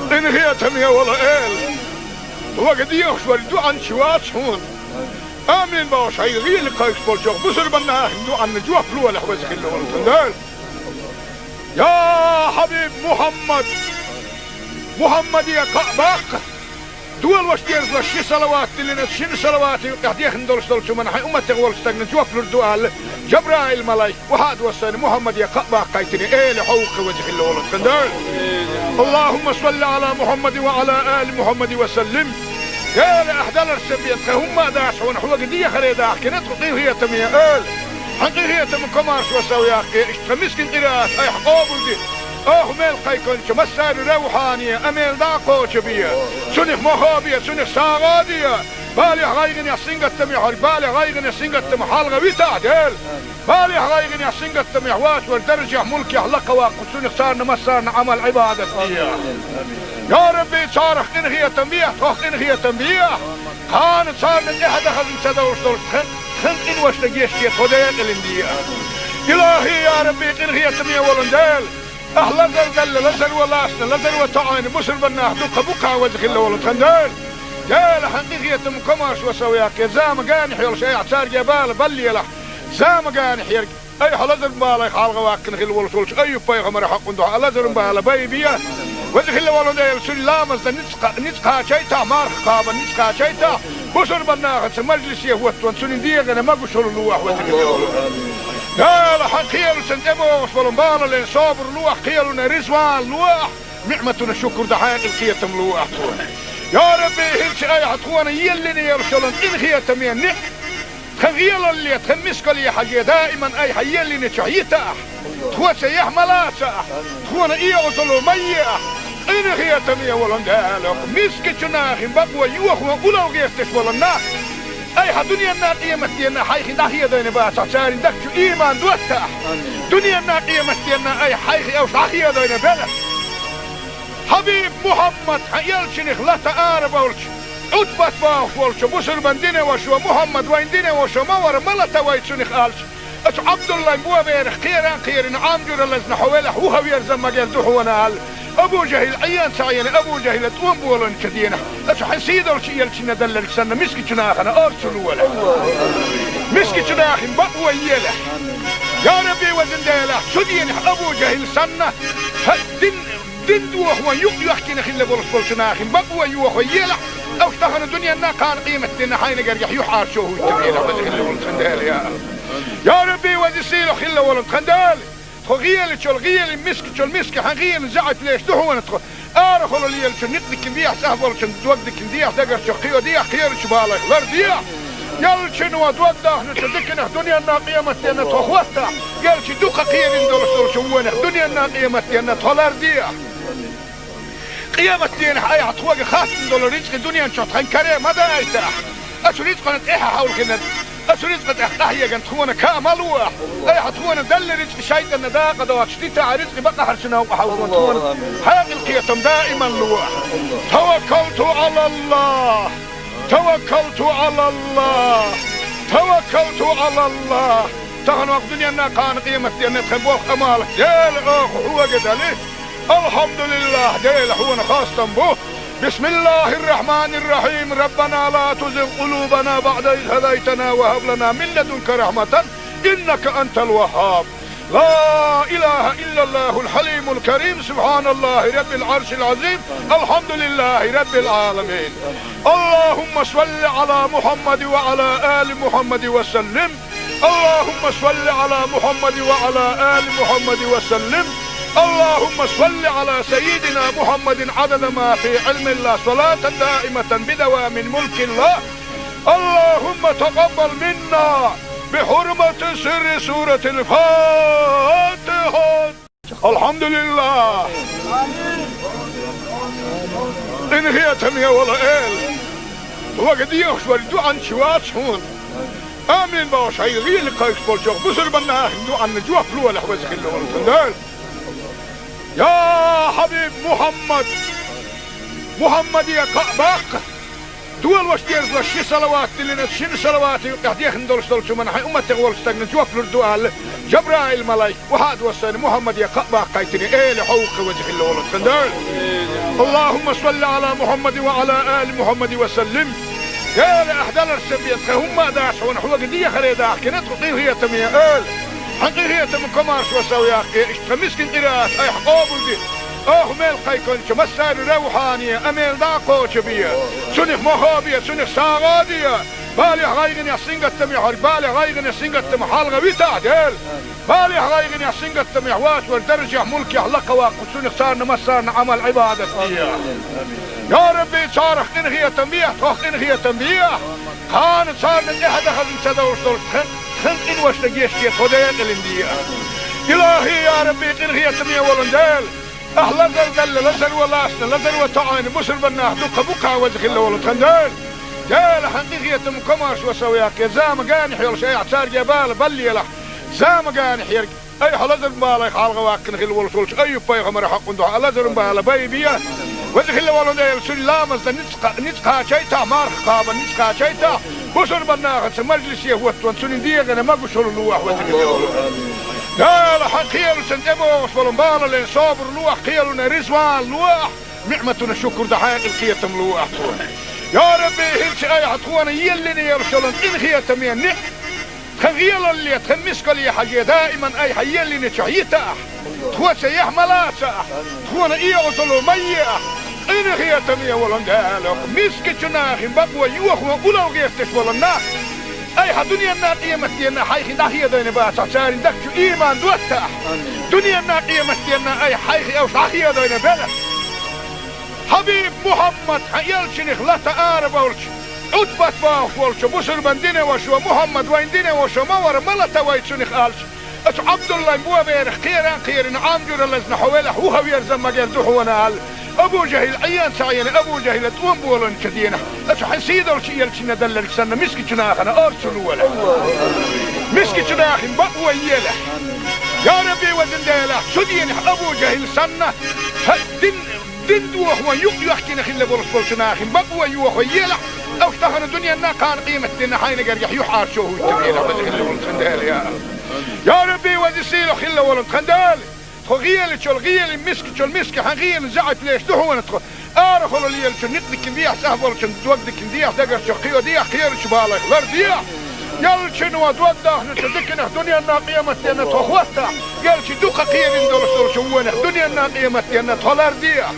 Къинхетаме волу Эла! Вага дехаш вара дуьхьанча вац хьуна. Амин бохуш, хьайн гӀийла кхайкхаш болчу бусурбан нахана дуьхьанна жоп лолахь, веза хилла волу тхан Дела. Я Хьабиб Мухьаммад! Мухьаммаде кхаъ баккха! Долуш дезалаш ши салават диллина, шина салават юкъехь дехна долуш долчу хӀуманна хьайн умматех волчу стагна жоп лур ду аьлла, Жабраил-малайк, вахьа а доссийна, Мухьаммаде кхаъ баккхийтина, Эла хьовха, веза хилла волу тхан Дела. اللهم صل على محمد وعلى آل محمد وسلم. Эла, ахь даларца бен тхан хӀумма а дац хьуна, хьоьга дехаре дахкина тхо, къинхетаме Эла. Хьан къинхетам, комаршо сов яккхий, иштта тхан мискин къираат айхьа къобалде. Оха мел кхайкхинчу массаьрна равхьане а мел дӀа а кхочу бе. Цунах мохо бе, цунах сагӀа а де. Балех, гӀайгӀанех, сингаттамех верг, балех, гӀайгӀанех, сингаттамах хьалха витахь, Дела. Балех, гӀайгӀанех, сингаттамех вац верг даржехь, мулкехь лакха ваккха, цунах царна массарна Ӏамал-Ӏибадат де. Я Рабби, царах къинхетам бехьа, тхох къинхетам бехьа. Кхана царна тӀаьхьа дан хазна ца довш долуш тхан, тхан къиношна гечде тхо декъалина де. Илахьи, я Рабби, къинхетаме волу Дела! Ахь лазар делла, лазаро лаьцна, лазаро тоьӀна бусурбан нах дуккха бу-кх, веза хилла волу тхан Дела. Дела, хьан къинхетам, комаршо сов яккхий, зама генахь йолуш айхьа цаьрга бала баллалахь. Зама генахь ерг айхьа лазаран балех хьалха ваккхина хилла волуш волчу Айюб-пайхамаран хьокъун дуьхьа лазаран бала байбе. Веза хилла волу Дела, цуьнан ламазна ницкъ кха-, ницкъ кхачийтахь, марха кхабарна ницкъ кхачийтахь, бусурбан нахаца мажлисе хӀоттон цуьнан дегӀана могушалла лолахь, веза хилла волу. Дела, хьан кхелашна тӀебогӀуш болу балале собар лолахь, кхелана резаван лолахь, ниӀматана шукур дан хьекъал, кхетам лолахь тхуна. Я Рабби, хӀинца айхьа тхуна еллина йолуш йолу къинхетаме ниӀ- Тхан гӀелалле, тхан мискалле хьажий, даиман айхьа еллинчохь йитахь, тхоца яхь ма лацахь, тхуна оьгӀазло ма ехь. Къинхетаме волу Дела, мискачу нахана бакъо йохо улло гӀерташ болу нах айхьа дуьненна, къематденна хьайх дӀахедийна бацахь, церан дагчу ийман доттахь. Дуьненна, къематденна айхьа хьайх уьш дӀахедийна белахь. Хьабиб Мухьаммад, хьан элчанах лата арабовлуш, Ӏутбат бохуш волчу бусурбан динан вашо, Мухьаммад вайн динан вашо ма вара, ма лата вай цунах аьлча, ацу Ӏабдуллайн боберах кхеран а кхерина, Ӏам жуьра лазна хьо велахь, вухаверза магар ду хьуна аьлла, Абу-Жахьил Ӏийна ца Ӏийна, Абу-Жахьила тӀом боланчу дийнахь, ацу хьайн сий долчу элчанна делларг санна, мискачу нахана орцу лолахь. Мискачу нахана бакъо елахь. Я Рабби, везан Дела, цу дийнахь Абу-Жахьил санна, хьан дин Дин дохо юкъ йоьхкина хилла болуш болчу нахана бакъо йохо елахь, аш тахана дуьненна, кхана къематденна хьайна гергахь юьхьӀаьржо хӀуттур елахь, веза хилла волу тхан Дела, я. Я Рабби, веза сийлахь хилла волу тхан Дела! ГӀелачул гӀелин, мискачул миска хьан гӀелин заьӀап леш ду хьуна тхо. Арахула лелачун никъ дикин дехьа, сахь болчун дог дикин дехьа, дагарчу кхио дехьа, кхерачу балайх лар дехьа. Ялчун ва дог дахначу диканах дуьненна къематденна тхо хӀоттахь, ялчи дукха кхерин долуш долчу вонах дуьненна къематденна тхо лар дехьа. Къематденахь айхьа тхоьга хаттам долу рицкъи дуьнен чохь тхан каре ма дайтахь. Ацу рицкъана тӀаьхьа хьовлхина, ацу рицкъа тӀехь къахьеган тхуна ка ма луахь. Айхьа тхуна далла рицкъи шайтӀанна дакъа доцуш дитахь, рицкъи бакъахьарчу новкъа хьовлхина тхуна. Хьекъал кхетам даиман луахь. Таваккалту Ӏалаллахь. Таваккалту Ӏалаллахь. Таваккалту Ӏалаллахь. Тахана вакъ дуьненна кхана къематденна тхан болх Ӏамал. Дела оха хьоьга дали. Алхьамдулиллахь, Дела, хьуна хастам бу. بسم الله الرحمن الرحيم. ربنا لا تزغ قلوبنا بعد إذ هديتنا وهب لنا من لدنك رحمة إنك أنت الوهاب. لا إله إلا الله الحليم الكريم. سبحان الله رب العرش العظيم. الحمد لله رب العالمين. اللهم صل على محمد وعلى آل محمد وسلم. اللهم صل على محمد وعلى آل محمد وسلم. اللهم صل على سيدنا محمد عدد ما في علم الله، صلاة دائمة بدوام ملك الله. اللهم تقبل منا بحرمة سر سورة الفاتحة. Алхьамдулиллахь! Къинхетаме волу Эла! Вага дехаш вара дуьхьанча вац хьуна. Амин бохуш хьайга гӀийла кхайкхаш болчохь бусурбан нахана дуьхьанна жоп лолахь, веза хилла волу тхан Дела. Я хьабиб Мухьаммад! Мухьаммаде кхаъ баккха! Долош дерзалаш ши салават диллина, шина салавата юкъахь дехна долуш долчу хӀуманна хьайн умматех волчу стагна жоп лур ду аьлла, Жабраил-малайк вахьа а доссайна Мухьаммаде кхаъ баккхийтина, Эла хьовха, веза хилла волу тхан Дела. اللهم صل على محمد وعلى آل محمد وسلم. Дела, ахь даларсан бен тхан хӀумма а дац хьуна, хьоьга дехаре дахкина тхо, къинхетаме Эла. Хьан къинхетам комаршо сов яккхий, иштта тхан мискин къираат айхьа къобалде. Оха мел кхайкхинчу массарна равхьане а мел дӀа а кхочу бе. Цунах мохо бе, цунах сагӀа а де. Балех, гӀайгӀанех, сингаттамех хьоьга, балех, гӀайгӀанех, сингаттамах хьалха витахь, Дела. Балех, гӀайгӀанех, сингаттамех вац вара даржехь, мулкехь лакха ваккха, цунах царна массарна Ӏамал-Ӏибадат де. Я Рабби, царах къинхетам бехьа, тхох къинхетам бехьа. Кхана царна тӀаьхьа дан хазна ца довш долчу тхан, тхан къиношна гечде, тхо декъалин де. Илахи, я Рабби, къинхетаме волун Дела. Ахь лазар далла, лазар ван лаьцна, лазар ван тоӀийна бусурбан нах дуккха бу кхана, веза хилла волу тхан Дела. Дела, хьан къинхетам комаршо сов яккхий, зама генахь йолуш айхьа цаьрга бала баллалахь. Зама генахь ерг айхьа лазаран балех хьалха ваккхина хилла волуш волчу Айюб-пайхамаран хьакъан дуьхьа лазаран бала байбе. Веза хилла волу Дела, цуьнан ламазна ницкъ кха-, ницкъ кхачийтахь, марха кхабарна ницкъ кхачийтахь, бусурбан нахаца мажлисе хӀоттаван цуьнан дегӀана могушалла лолахь, веза хилла волу Дела. Хьан кхелашна тӀебогӀуш болу балален собар лолахь, кхелана реза вала лолахь, ниӀматана шукур дан хьекъал, кхетам лолахь тхуна. Я Рабби, хӀинца айхьа тхуна еллина йолуш йолу къинхетаме ниӀ- Тхан гӀелалле, тхан мискалле хьажий, даиман айхьа еллинчохь йитахь. Тхоца яхь ма лацахь, тхуна и Ӏазап ма ехьа. Къинхетаме волун Дела, мискачу нахана бакъо йохо улло гӀерташ болу нах, айхьа дуьненна, къематденна хьайх дӀахедийна бацахь, церан дагчу ийман доттахь. Дуьненна, къематденна айхьа хьайх уьш дӀахедийна белахь. Хьабиб Мухьаммад, хьан элчанах лата арабевлча, Ӏутбат бохуш волчу бусурбан динан вашас: «Мухьаммад вайн динан ваша ма вара, ма лата вай цунах», — аьлча, оцу Ӏабдуллайн боберах кхера а кхерина, Ӏам жуьра лазна хьо велахь, вуха верза магар ду хьуна аьлла, Абу ЖахӀил Ӏен ца Ӏийна, Абу ЖахӀила тӀом болийначу дийнахь, оцу хьан сийдолчу элчанна делларг санна, мискачу нахана орцу лолахь. Мискачу нахана бакъо елахь. Я Рабби, везан Дела, цу дийнахь Абу ЖахӀил санна, хьан дин Дин дохо юкъ йоьхкина хилла болуш болчу нахана бакъо йохо елахь, уьш тахана дуьненна, кхана къематденна хьайна гергахь юьхьӀаьржо хӀуттабелахь, веза хилла волун тхан Дела, я. Я Рабби, веза сийлахь хилла волун тхан Дела. Тхо гӀелачул гӀелин, мискачул миска хьан гӀелин заьӀап леш ду хьуна тхо. Арахула лелачун никъ дикин дехьа, сахь болчун дог дикин дехьа, дагарчу кхио дехьа, кхерачу балайх лар дехьа. Ялчун ва дог дахначу диканах дуьненна, къематденна тхо хӀоттахь, ялчи дукха кхерин долуш долчу вонах дуьненна, къематденна тхо лар дехьа.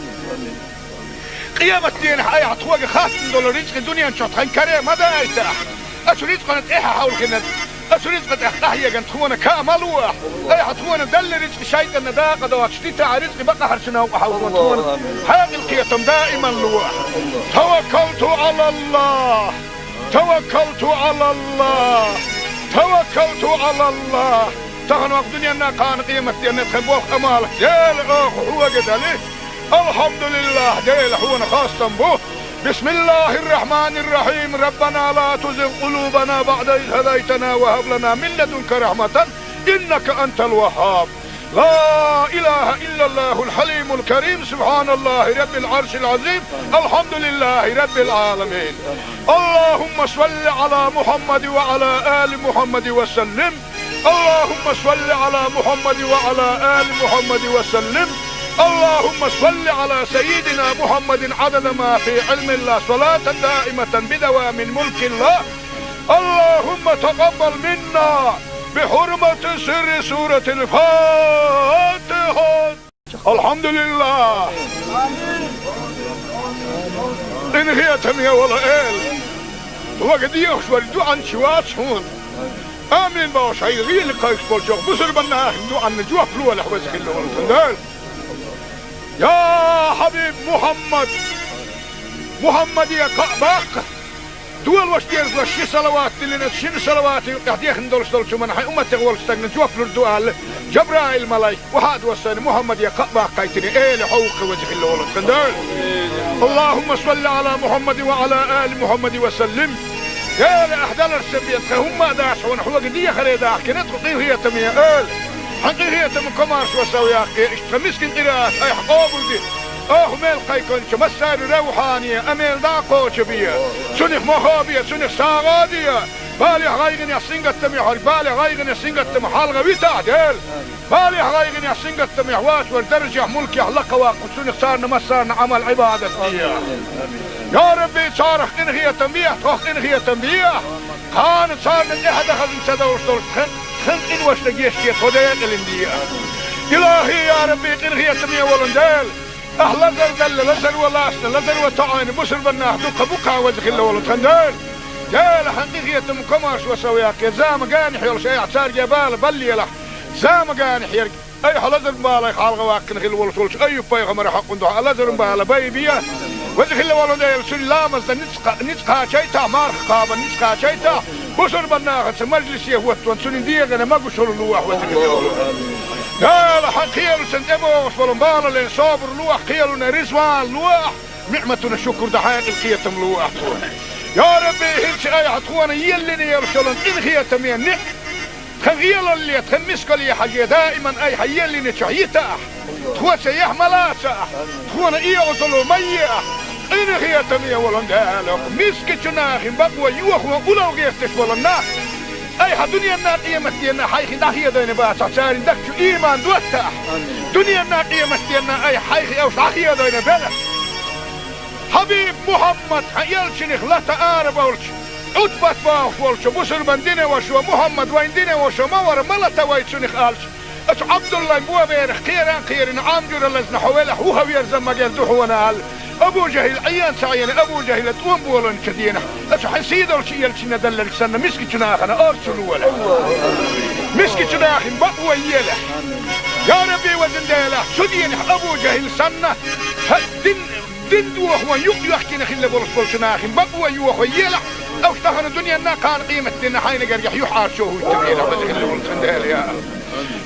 Къематденахь айхьа тхоьга хаттам долу рицкъи дуьнен чохь тхан каре ма дайтахь. Ацу рицкъана тӀаьхьа хьовлхина, Оцу рицкъа тӀехь къахьегна тхуна каа ма ло ахь. Айхьа тхуна делла рицкъа шайтӀанна дакъа доцуш дитахь, рицкъа бакъахьарчу новкъа хьовзо тхуна. Хьекъал, кхетам даиман ло ахь. Таваккалту Ӏалаллах! Таваккалту Ӏалаллах! Таваккалту Ӏалаллах! Тахана ваха дуьненна, кхана къематденна тхан болх амал Дела оха хьога дали. Алхьамдулиллах, Дела хьуна хастам бу. بسم الله الرحمن الرحيم. ربنا لا تزغ قلوبنا بعد إذ هديتنا وهب لنا من لدنك رحمة إنك أنت الوهاب. لا إله إلا الله الحليم الكريم. سبحان الله رب العرش العظيم. الحمد لله رب العالمين. اللهم صل على محمد وعلى آل محمد وسلم. اللهم صل على محمد وعلى آل محمد وسلم. اللهم صل على سيدنا محمد عدد ما في علم الله، صلاة دائمة بدوام ملك الله. اللهم تقبل منا بحرمة سر سورة الفاتحة. Алхьамдулиллах! Къинхетаме волу Эла! Вага дехаш вара дуьхьанча вац хьуна. Амин бохуш, хьайга гӀийла кхайкхаш болчохь бусурбан нахана дуьхьанна жоп лолахь, веза хилла волу тхан Дела. Я Хьабиб Мухьаммад! Мухьаммаде кхаъ баккха! Долош дезалаш ши салават диллина, шина салавата юкъехь дехна долуш долчу хӀуманна хьайн умматех волчу стагна жоп лур ду аьлла, Жабраил-малайк, вахьа а доссийна, Мухьаммаде кхаъ баккхийтина, Эла хьовха, веза хилла волу тхан Дела. اللهم صل على محمد وعلى آل محمد وسلم. Эла, ахь даларца бен тхан хӀумма а дац хьуна, хьоьга дехаре дахкина тхо, къинхетаме Эла. Хьан къинхетам, комаршо сов яккхий, иштта тхан мискин къираат айхьа къобалде. Оха мел кхайкхинчу массарна равхьане а мел дӀа а кхочу бе. Цунах мохо бе, цунах сагӀа а де. Балех, гӀайгӀанех, сингаттамех хьоьга, балех, гӀайгӀанех, сингаттамах хьалха витахь, Дела. Балех, гӀайгӀанех, сингаттамех вацвар даржехь, мулкехь лакха ваккха цунах царна массарна Ӏамал-Ӏибадат де. Я Рабби, царах къинхетам бехьа, тхох къинхетам бехьа. Кхана царна тӀаьхьа дан хазна ца довш долуш тхан, тхан къиношна гечде, тхо декъалина де. Илахи, я Рабби, къинхетаме волу Дела. Ахь лазар делла, лазар ван лаьцна, лазар ван тоьӀна бусурбан нах дуккха бу кхана, веза хилла волу тхан Дела. Дела, хьан къинхетам, комаршо сов яккхий, зама генахь йолуш айхьа цаьрга бала баллалахь. Зама генахь ерг айхьа лазаран балех хьалха ваккхина хилла волуш волчу Айюб-пайхамаран хьокъан дуьхьа лазаран бала байбе. Веза хилла волу Дела, цуьнан ламаз дан ницкъ кха-, ницкъ кхачийтахь, марха кхабан ницкъ кхачийтахь, бусурбан нахаца мажлисе хӀоттаван цуьнан дегӀана могушалла лолахь, веза хилла волу. Дела, хьан кхелашна тӀебогӀуш болу бала лен собар лолахь, кхелана реза ван лолахь, ниӀматана шукур дан хьекъал, кхетам лолахь тхуна. Я Рабби, хӀинца айхьа тхуна еллина йолуш йолу къинхетаме ниӀ-, тхан гӀелалле, тхан мискалле хьажий, даиман айхьа еллинчохь йитахь, тхоца яхь ма лацахь, тхуна и гӀо, зулам ма ехь, къинхетаме волу Дела, мискачу нахана бакъо йохо улло гӀерташ болу нах айхьа дуьненна, къематденна хьайх дӀахедийна бацахь, церан дагчу ийман доттахь. Дуьненна, къематденна айхьа хьайх уьш дӀахедийна белахь. Хьабиб Мухьаммад, хьан элчанах лата арабевлча, Ӏутбат бохуш волчу бусурбан динан вашас: «Мухьаммад вайн динан ваша ма вара, ма лата вай цунах», — аьлча, оцу Ӏабдуллайн боберах кхеран кхерина, Ӏам жуьра лазна хьо велахь, вуха верза магар ду хьуна аьлла, Абу ЖахӀил Ӏен ца Ӏийна, Абу ЖахӀила тӀом болийначу дийнахь, оцу хьан сийдолчу элчанна делларг санна, мискачу нахана орцу лолахь. Мискачу нахана бакъо елахь. Я Рабби, везан Дела, цу дийнахь Абу ЖахӀил санна, хьан дин, дин дохо юкъ йоьхкина хилла болуш болчу нахана бакъо йохо елахь, уьш тахана дуьненна, кхана къематденна хьайна гергахь юьхьӀаьржо хӀуттабелахь, веза хилла волу тхан Дела, я.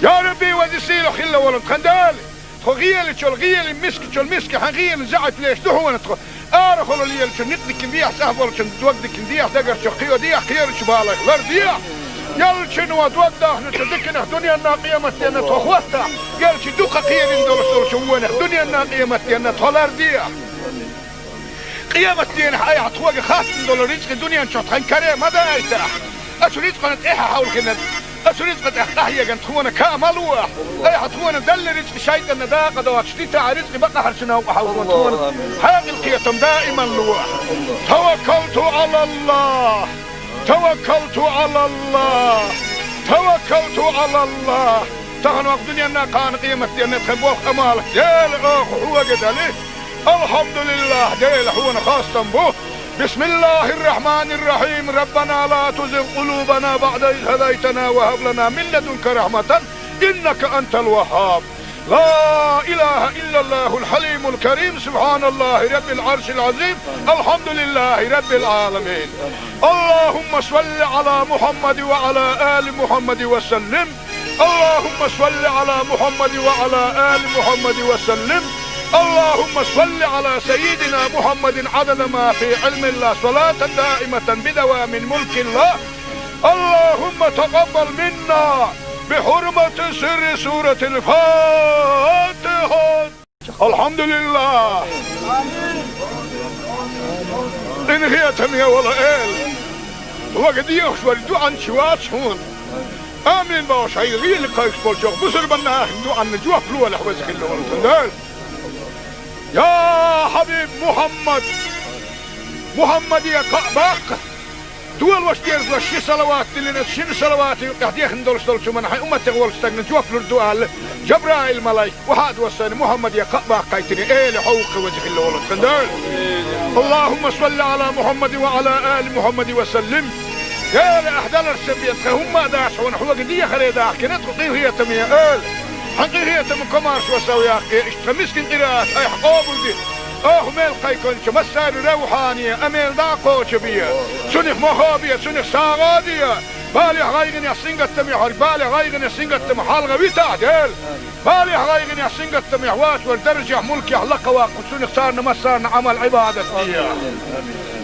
Я Рабби, веза сийлахь хилла волу тхан Дела. Тхо гӀелачул гӀелин, мискачул миска хьан гӀелин заьӀап леш ду хьуна тхо. Арахула лелачун некъ дикина дехьа, цӀахь болчун дог дикина дехьа, дагарчу кхио дехьа, кхерачу балех лардехьа. Элчано дог дахначу диканах дуьненна, къематденна тхо хӀоттахь, элча дукха кхерина долуш долчу вонах дуьненна, къематденна тхо лардехьа. Къематдийнахь айхьа тхоьга хаттам долу рицкъа дуьнен чохь тхан каре ма дайтахь. Оцу рицкъана тӀаьхьа хьовлхина, оцу рицкъа тӀехь къахьегна тхуна каа ма ло ахь. Айхьа тхуна делла рицкъа шайтӀанна дакъа доцуш дитахь, рицкъа бакъахьарчу новкъа хьовзо тхуна. Хьекъал, кхетам даиман ло ахь. Таваккалту Ӏалаллах! Таваккалту Ӏалаллах! Таваккалту Ӏалаллах! Тахана ваха дуьненна, кхана къематденна тхан болх амал Дела оха хьога дали. Алхьамдулиллах, Дела хьуна хастам бу. بسم الله الرحمن الرحيم. ربنا لا تزغ قلوبنا بعد إذ هديتنا وهب لنا من لدنك رحمة إنك أنت الوهاب. لا إله إلا الله الحليم الكريم. سبحان الله رب العرش العظيم. الحمد لله رب العالمين. اللهم صل على محمد وعلى آل محمد وسلم. اللهم صل على محمد وعلى آل محمد وسلم. اللهم صل على سيدنا محمد عدد ما في علم الله، صلاة دائمة بدوام ملك الله. اللهم تقبل منا بحرمة سر سورة الفاتحة. الحمد لله. Къинхетаме вола Эла, вага дехаш вар дуӀан чу вац хьона. Амин бохуш, хьайн гӀийла кхайкхаш болчу бусурбан нахана дуӀанна жоп лолахь, веза хилла волу тхан Дела. Я хьабиб Мухьаммад, Мухьаммаде кхаъ баккха, долош дезалаш ши салават диллина, шина салавата юкъехь дехна долуш долчу хӀуманна хьайн умматех волчу стагна жоп лур ду аьлла, Жабраил-малайк, вахьа а доссийна, Мухьаммаде кхаъ баккхийтина, Эла, хьо ву-кх, веза хилла волу тхан Дела. اللهم صل على محمد وعلى آل محمد وسلم. Эла, ахь даларца бен тхан хӀумма а дац хьуна, хьоьга дехаре дахкина тхо, къинхетаме Эла. Хьан къинхетам, комаршо сов яккхий, иштта тхан мискин къираат айхьа къобалде. Оха мел кхайкхинчу массаьрга равхьане, Ӏамал дӀа а кхочу бе. Цунах мохо бе, цунах сагӀа де. Балехь, гӀайгӀанехь, сингаттамехь верг, балех, гӀайгӀанех, сингаттамах хьалха витахь, Дела. Балехь, гӀайгӀанехь, сингаттамехь воцург даржехь, мулкехь лакхаваккха, цунах царна массарна Ӏамал-Ӏибадат де.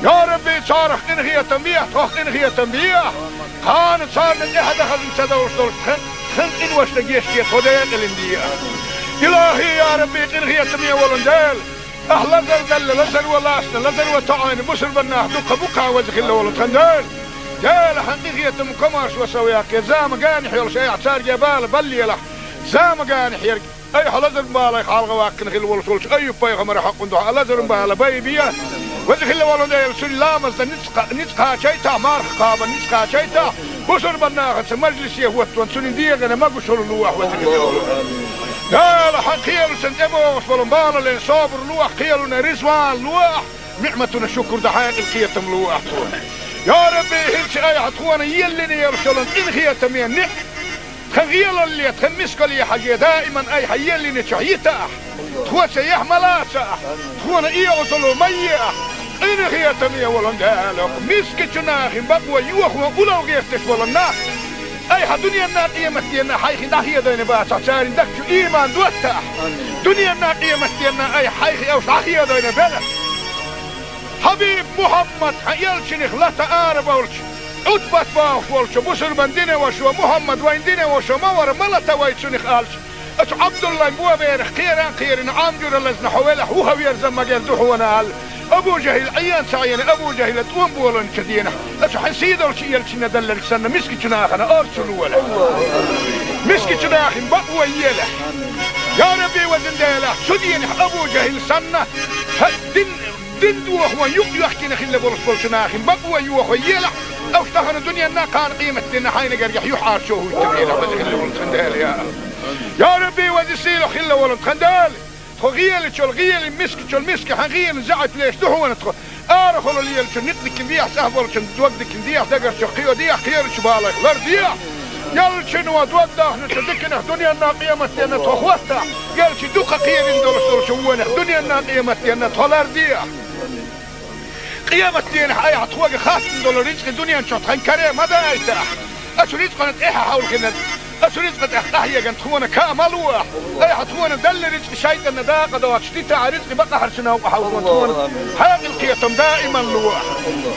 Я Рабби, царах къинхетам бехьа, тхох къинхетам бехьа. Кхана царна тӀаьхьа дан хазна ца довш долчу тхан, тхан къиношна гечде, тхо декъалина де. Илахи, я Рабби, къинхетаме волу Дела. Ахь лазар делла, лазаро лаьцна, лазаро тоӀийна бусурбан нах дуккха бу-кх, веза хилла волу тхан Дела. Дела, хьан къинхетам, комаршо сов яккхий, зама генахь йолуш айхьа цаьрга бала баллалахь. Зама генахь ерг айхьа лазар-балех хьалха ваккхина хилла волуш волчу Айюб-пайхамаран хьокъан дуьхьа лазар-бала байбе. Веза хилла волу Дела, цуьнан ламазна ницкъ кха-, ницкъ кхачийтахь, марха кхабарна ницкъ кхачийтахь, бусурбан нахаца мажлисе хӀоттаван цуьнан дегӀана могушалла лолахь, веза хилла волу Дела. Хьан кхелашна тӀебогӀуш болу балален собар лолахь, кхелана реза ван лолахь, ниӀматана шукур дан хьекъал, кхетам лолахь тхуна. Я Рабби, хӀинца айхьа тхуна еллина йолуш йолу къинхетаме ниӀ-, тхан гӀелалле, тхан мискалле хьажий, даиман айхьа еллинчохь йитахь, тхоьца яхь ма лацахь, тхуна оьгӀазло ма ехь. Къинхетаме волу Дела, мискачу нахана бакъо йохо улло гӀерташ болу нах айхьа дуьненна, къематденна хьайх дӀахедийна бацахь, церан дагчу ийман доттахь. Дуьненна, къематденна айхьа хьайх уьш дӀахедийна белахь. Хьабиб Мухьаммад, хьан элчанах лата ара болчу, Ӏутбат бохуш волчу бусурбан динан вашас: «Мухьаммад вайн динан ваша ма вара, ма лата вай цунах», — аьлча, оцу Ӏабдуллайн боберах кхеран а кхерина, Ӏам жуьра лазна хьо велахь, вуха верза магар ду хьуна аьлла, Абу ЖахӀил Ӏен ца Ӏийна, Абу ЖахӀила тӀом болийначу дийнахь, оцу хьан сийдолчу элчанна делларг санна, мискачу нахана орцо лолахь. Мискачу нахана бакъо елахь. Я Рабби, везан Дела, цу дийнахь Абу ЖахӀил санна, хьан дин, дин дохо юкъ йоьхкина хилла болуш болчу нахана бакъо йохо елахь, уьш тахана дуьненна, кхана къематденна хьайна гергахь юьхьӀаьржо хӀуттабелахь, веза хилла волу тхан Дела, я. Я Рабби, веза сийлахь хилла волу тхан Дела. Тхо гӀелачул гӀелин, мискачул миска хьан гӀелин заьӀап леш ду хьуна тхо. Арахула лелачун некъ дикина дехьа, цӀахь болчун дог дикина дехьа, дагарчу кхио дехьа, кхерачу балех лар дехьа. Елчано дог дахначу диканах дуьненна, къематденна тхо хӀоттахь, елча дукха кхерина долуш долчу вонах дуьненна, къематденна тхо лар дехьа. Къематденахь айхьа тхоьга хаттам долу рицкъа дуьнен чохь тхан каре ма дайтахь. Оцу рицкъана тӀаьхьа хьовлхина, оцу рицкъа тӀехь къахьегна тхуна ка ма лолахь. Айхьа тхуна делла рицкъа шайтӀанна дакъа доцуш дитахь, рицкъа бакъахьарчу новкъа хьовлхо тхуна хьекъал, кхетам даиман лолахь.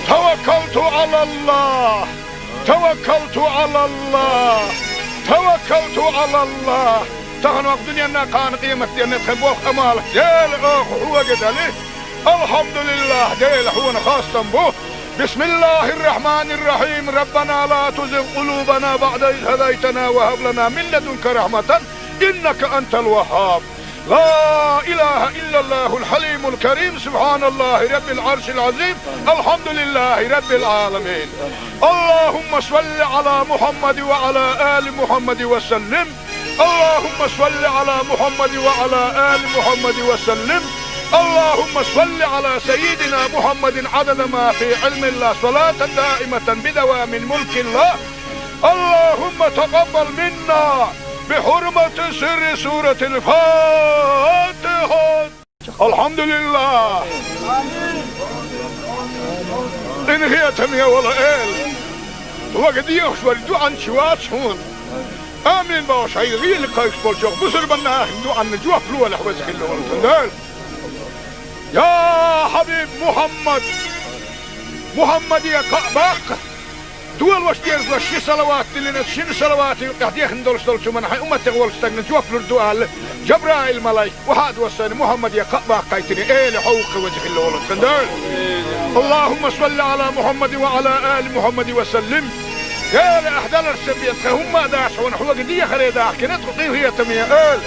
Таваккалту Ӏалаллах! Таваккалту Ӏалаллах! Таваккалту Ӏалаллах! Тахана ваха дуьненна, кхана къематденна тхан болх, Ӏамал, Дела, оха хьоьга дали. Алхьамдулиллах, Дела, хьуна хастам бу. بسم الله الرحمن الرحيم. ربنا لا تزغ قلوبنا بعد إذ هديتنا وهب لنا من لدنك رحمة إنك أنت الوهاب. لا إله إلا الله الحليم الكريم. سبحان الله رب العرش العظيم. الحمد لله رب العالمين. اللهم صل على محمد وعلى آل محمد وسلم. اللهم صل على محمد وعلى آل محمد وسلم. اللهم صل على سيدنا محمد عدد ما في علم الله، صلاة دائمة بدوام ملك الله. اللهم تقبل منا بحرمة سر سورة الفاتحة. الحمد لله. Къинхетам я, Ӏалам вала эла. Вага дехаш вар дуӀанча вац хьона. Амин бохаш, хьай гӀийла кхайкаш болчох бусурбанна ахин дуӀанна жоп лолахь, веза хилла волу тхан Дела. Я хьабиб Мухьаммад! Мухьаммаде кхаъ баккха! Долош дезалаш ши салават диллина, шина салавата юкъехь дехна долуш долчу хӀуманна хьайн умматех волчу стагна жоп лур ду аьлла, Жабраил-малайк, охьа а доссийна, Мухьаммаде кхаъ баккхийтина, эла хьовха, веза хилла волу тхан Дела. اللهم صل على محمد وعلى آل محمد وسلم. Эла, ахь даларш ца бен, тхан хӀумма а дац хьуна, хьоьга дехаре дахкина тхо, къинхетаме эла.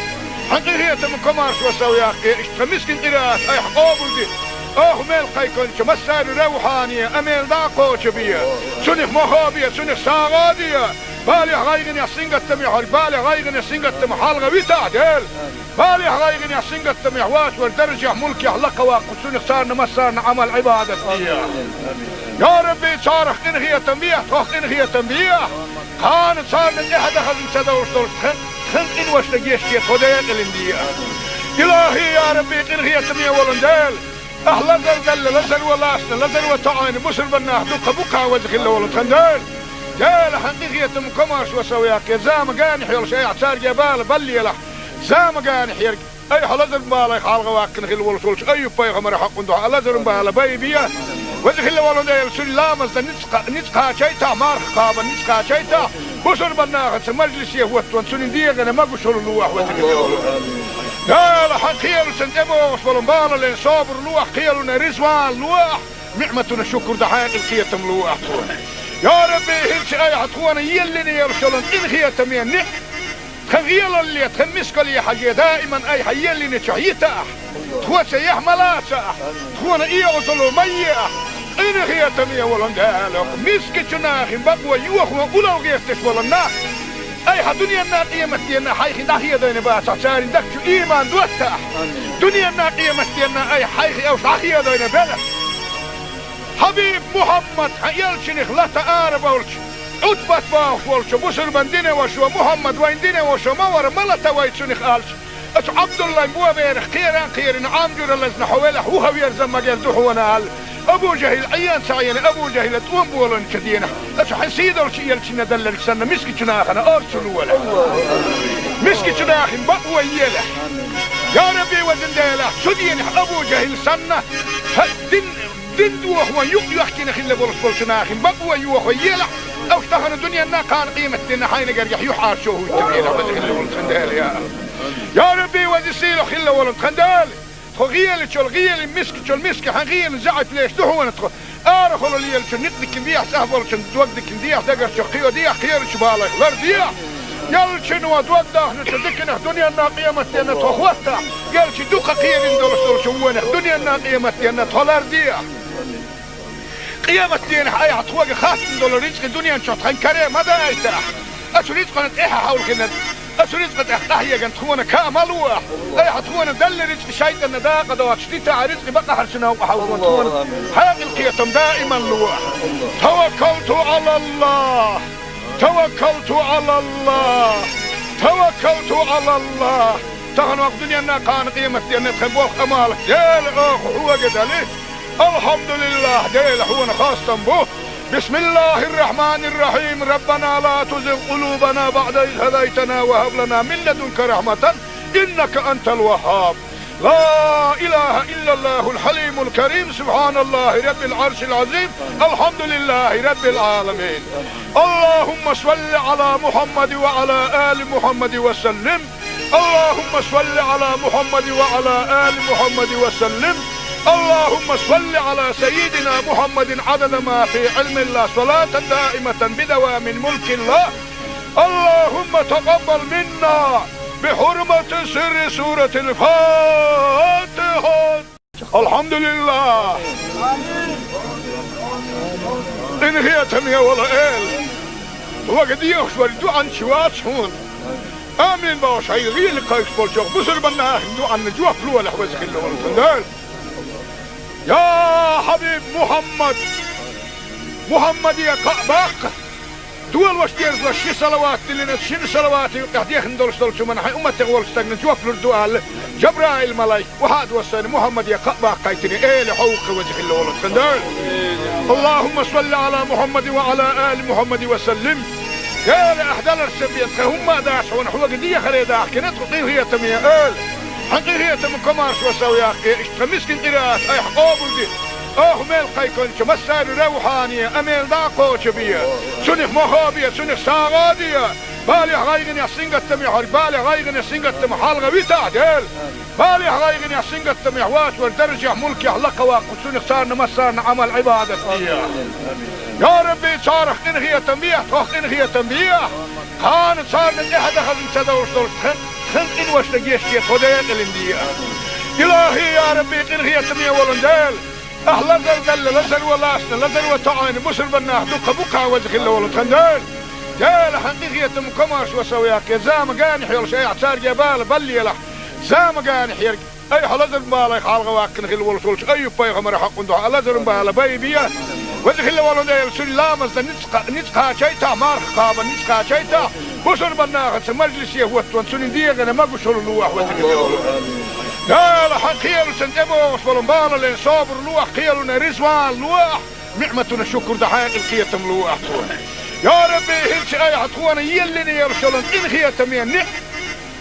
Хьан къинхетам комаршо сов яккхий, иштта тхан мискин къираат айхьа къобалде. Оха мел кхайкхинчу массарна равхьане, амел дӀа а кхочу бе. Цунах мохо бе, цунах сагӀа а де. Балех, гӀайгӀанех, сингаттамех верг, балех, гӀайгӀанех, сингаттамах хьалха витахь, Дела. Балех, гӀайгӀанех, сингаттамех вац вар даржехь, мулкехь лакха ваккха, цунах царна массарна Ӏамал-Ӏибадат де. Я Рабби, царах къинхетам бехьа, тхох къинхетам бехьа. Кхана царна тӀаьхьа дан хазна ца довш долуш тхан, тхан къиношна гечде, тхо декъалина де. Илахьи, я Рабби, къинхетаме волу Дела. Ахь лазар делла, лазар ван лаьцна, лазар ван тоьӀна бусурбаннах дуккха бу кхана, веза хилла волу тхан Дела. Дела, хьан къинхетам комаршо сов яккхий, зама ганахь йолуш айхьа цаьрга бала баллалахь. Зама ганахь ерг, айхьа лазаран балех хьалха ваккхина хилла волуш волчу Айюб-пайхамаран хьокъун дуьхьа лазаран бала байбе. Веза хилла волу Дела, цуьнан ламазна ницкъ кха-, ницкъ кхачийтахь, марха кхабарна ницкъ кхачийтахь, бусурбаннахаца мажлисе хӀоттаван цуьнан дегӀана могушалла лолахь, веза хилла волу Дела. Дела, хьан кхелашна тӀебогӀуш болу балале собар лолахь, кхелана реза ван лолахь, ниӀматана шукур дан хьекъал, кхетам лолахь тхуна. Я Рабби, хӀинца айхьа тхуна еллина йолуш йолу къинхетаме ниӀ-, тхан гӀелалле, тхан мискалле хьажий, даиман айхьа еллинчохь йитахь, тхоца яхь ма лацахь, тхуна оьгӀазло ма ехь, къинхетаме волу Дела, мискачу нахана бакъо йохо уллохь гӀерташ болу нах айхьа дуьненна, къематденна хьайх дӀахедийна бацахь, церан дагчу иман доттахь. Дуьненна, къематденна айхьа хьайх уьш дӀахедийна белахь. Хьабиб Мухьаммад, хьан элчанах лата ара болчу, Ӏутбат бохуш волчу бусурбан динан вашо, Мухьаммад вайн динан вашо ма вара, ма лата вай цунах аьлча, оцу Ӏабдуллайн боберах кхеран а кхерина, Ӏам жуьра лазна хьо велахь, вуха верза ма герза ду хьуна аьлла, Абу ЖахӀил Ӏен ца Ӏийна, Абу ЖахӀила тӀом боланчу денахь, оцу хьайн сийдолчу элчанна делларг санна, мискачу нахана орцу лолахь. Мискачу нахана бакъо елахь. Я Рабби, везан Дела, цу денахь Абу ЖахӀил санна, хьан дин, дин дохо юкъ йоьхкина хилла болуш болчу нахана бакъо йохо елахь, уьш тахана дуьненна, кхана къематденна хьайна гергахь юьхьӀаьржо хӀуттабелахь, веза хилла волу тхан Дела, я. Я Рабби, веза сийлахь хилла волу тхан Дела. Тхо гӀелачул гӀелин, мискачул миска, хьан гӀелин заьӀап леш ду хьуна тхо. Арахула лелачу некъ дикина дехьа, цӀахь болчун дог дикина дехьа, дагарчу кхио дехьа, кхерачу балех лардехьа. Элчано дог дахначу диканах дуьненна, къематденна тхо хӀоттахь, элча дукха кхерина долуш долчу вонах дуьненна, къематденна тхо лардехьа. Къематденахь айхьа тхоьга хаттам долу рицкъа дуьнен чохь тхан каре ма дайтахь. Оцу рицкъана тӀаьхьа хьовлхина, оцу рицкъа тӀехь къахьегна тхуна ка ма лолахь. Айхьа тхуна делла рицкъа шайтӀанна дакъа доцуш дитахь, рицкъа бакъахьарчу новкъа хьовлхо тхуна хьекъал, кхетам даиман лолахь. Таваккалту Ӏалаллахь! Таваккалту Ӏалаллахь! Таваккалту Ӏалаллахь! Тахана ваха дуьненна, кхана къематденна тхан болх, Ӏамал Дела, оха хьоьга дали. Алхьамдулиллахь, Дела, хьуна хастам бу. بسم الله الرحمن الرحيم. ربنا لا تزغ قلوبنا بعد إذ هديتنا وهب لنا من لدنك رحمة إنك أنت الوهاب. لا إله إلا الله الحليم الكريم. سبحان الله رب العرش العظيم. الحمد لله رب العالمين. اللهم صل على محمد وعلى آل محمد وسلم. اللهم صل على محمد وعلى آل محمد وسلم. اللهم صل على سيدنا محمد عدد ما في علم الله، صلاة دائمة بدوام ملك الله. اللهم تقبل منا بحرمة سر سورة الفاتحة. الحمد لله. Къинхетаме вала эла. Вага дехаш вар дуьхьанча вац хьуна. Амин бохуш, хьайга гӀийла кхайкхаш болчу бусурбанна ахча дуьхьанна жоп лолахь, веза хилла волу тхан Дела. Я хьабиб Мухьаммад! Мухьаммаде кхаъ баккха! Долош дезалаш ши салават диллина, шина салавата юкъехь дехна долуш долчу хӀуманна хьайн умматех волчу стагна жоп лур ду аьлла, Жабраил-малайк, вахьа а доссайна, Мухьаммаде кхаъ баккхийтина, эла хьо ву-кх, веза хилла волу тхан Дела. Аллахумма салли Ӏала Мухьаммадин ва Ӏала али Мухьаммадин ва саллим. Дела, ахь даларца бен тхан хӀумма а дац хьуна, хьоьга дехаре дахкина тхо, къинхетаме эла. Хьан къинхетам комаршо сов яккхий, иштта тхан мискин къираат айхьа къобалде. Оха мел кхайкхинчу массарна равхьане а мел дӀа а кхочу бе. Цунах мохо а бе, цунах сагӀа а де. Балехь, гӀайгӀанехь, сингаттамехь верг, балех, гӀайгӀанех, сингаттамах хьалха витахь, Дела. Балехь, гӀайгӀанехь, сингаттамехь вац верг даржехь, мулкехь лакхаваккха, цунах царна массарна Ӏамал-Ӏибадат де. Я Рабби, царах къинхетам бехьа, тхох къинхетам бехьа. Кхана царна тӀаьхьа дан хазна ца довлуш долчу тхан, тхан къиношна гечде, тхо декъалина де. Илахи, я Рабби, къинхетаме волу Дела. Ахь лазар делла, лазаро лаьцна, лазаро тоьӀна бусурбаннах дукха бу-кх, веза хилла волу тхан Дела. Дела, хьан къинхетам комаршо сов яккхий, зама генахь йолуш айхьа цаьрга бала баллалахь. Зама генахь ерг айхьа лазар-балех хьалхаваккхина хилла волуш волчу Айюб-пайхамаран хьокъан дуьхьа лазар-бала байбе. Веза хилла волу Дела, цуьнан ламазна ницкъ, ницкъ кхачийтахь, марха кхабарна ницкъ кхачийтахь, бусурбаннахаца мажлисе хӀоттаван цуьнан дегӀана могушалла лолахь, веза хилла волу Дела. Хьан кхелашна тӀебогӀуш болу бала лен собар лолахь, кхелана реза ван лолахь, ниӀматана шукур дан хьекъал, кхетам лолахь тхуна. Я Рабби, хӀинца айхьа тхуна еллина йолуш йолу къинхетаме ниӀ,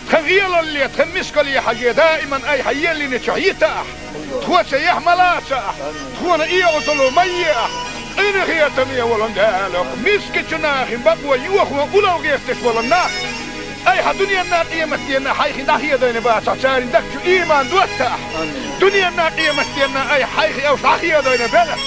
тхан гӀелалле, тхан мискалле хьажий, даиман айхьа еллинчохь йитахь, тхоца яхь ма лацахь, тхуна оьгӀазло ма ехь, къинхетаме волу Дела, мискачу нахана бакъо йохо улло гӀерташ болу нах. Айхьа дуьненна, къематденна хьайх дӀахедийна бацахь, церан дагчу ийман доттахь. Дуьненна, къематденна айхьа хьайх уьш дӀахедийна белахь.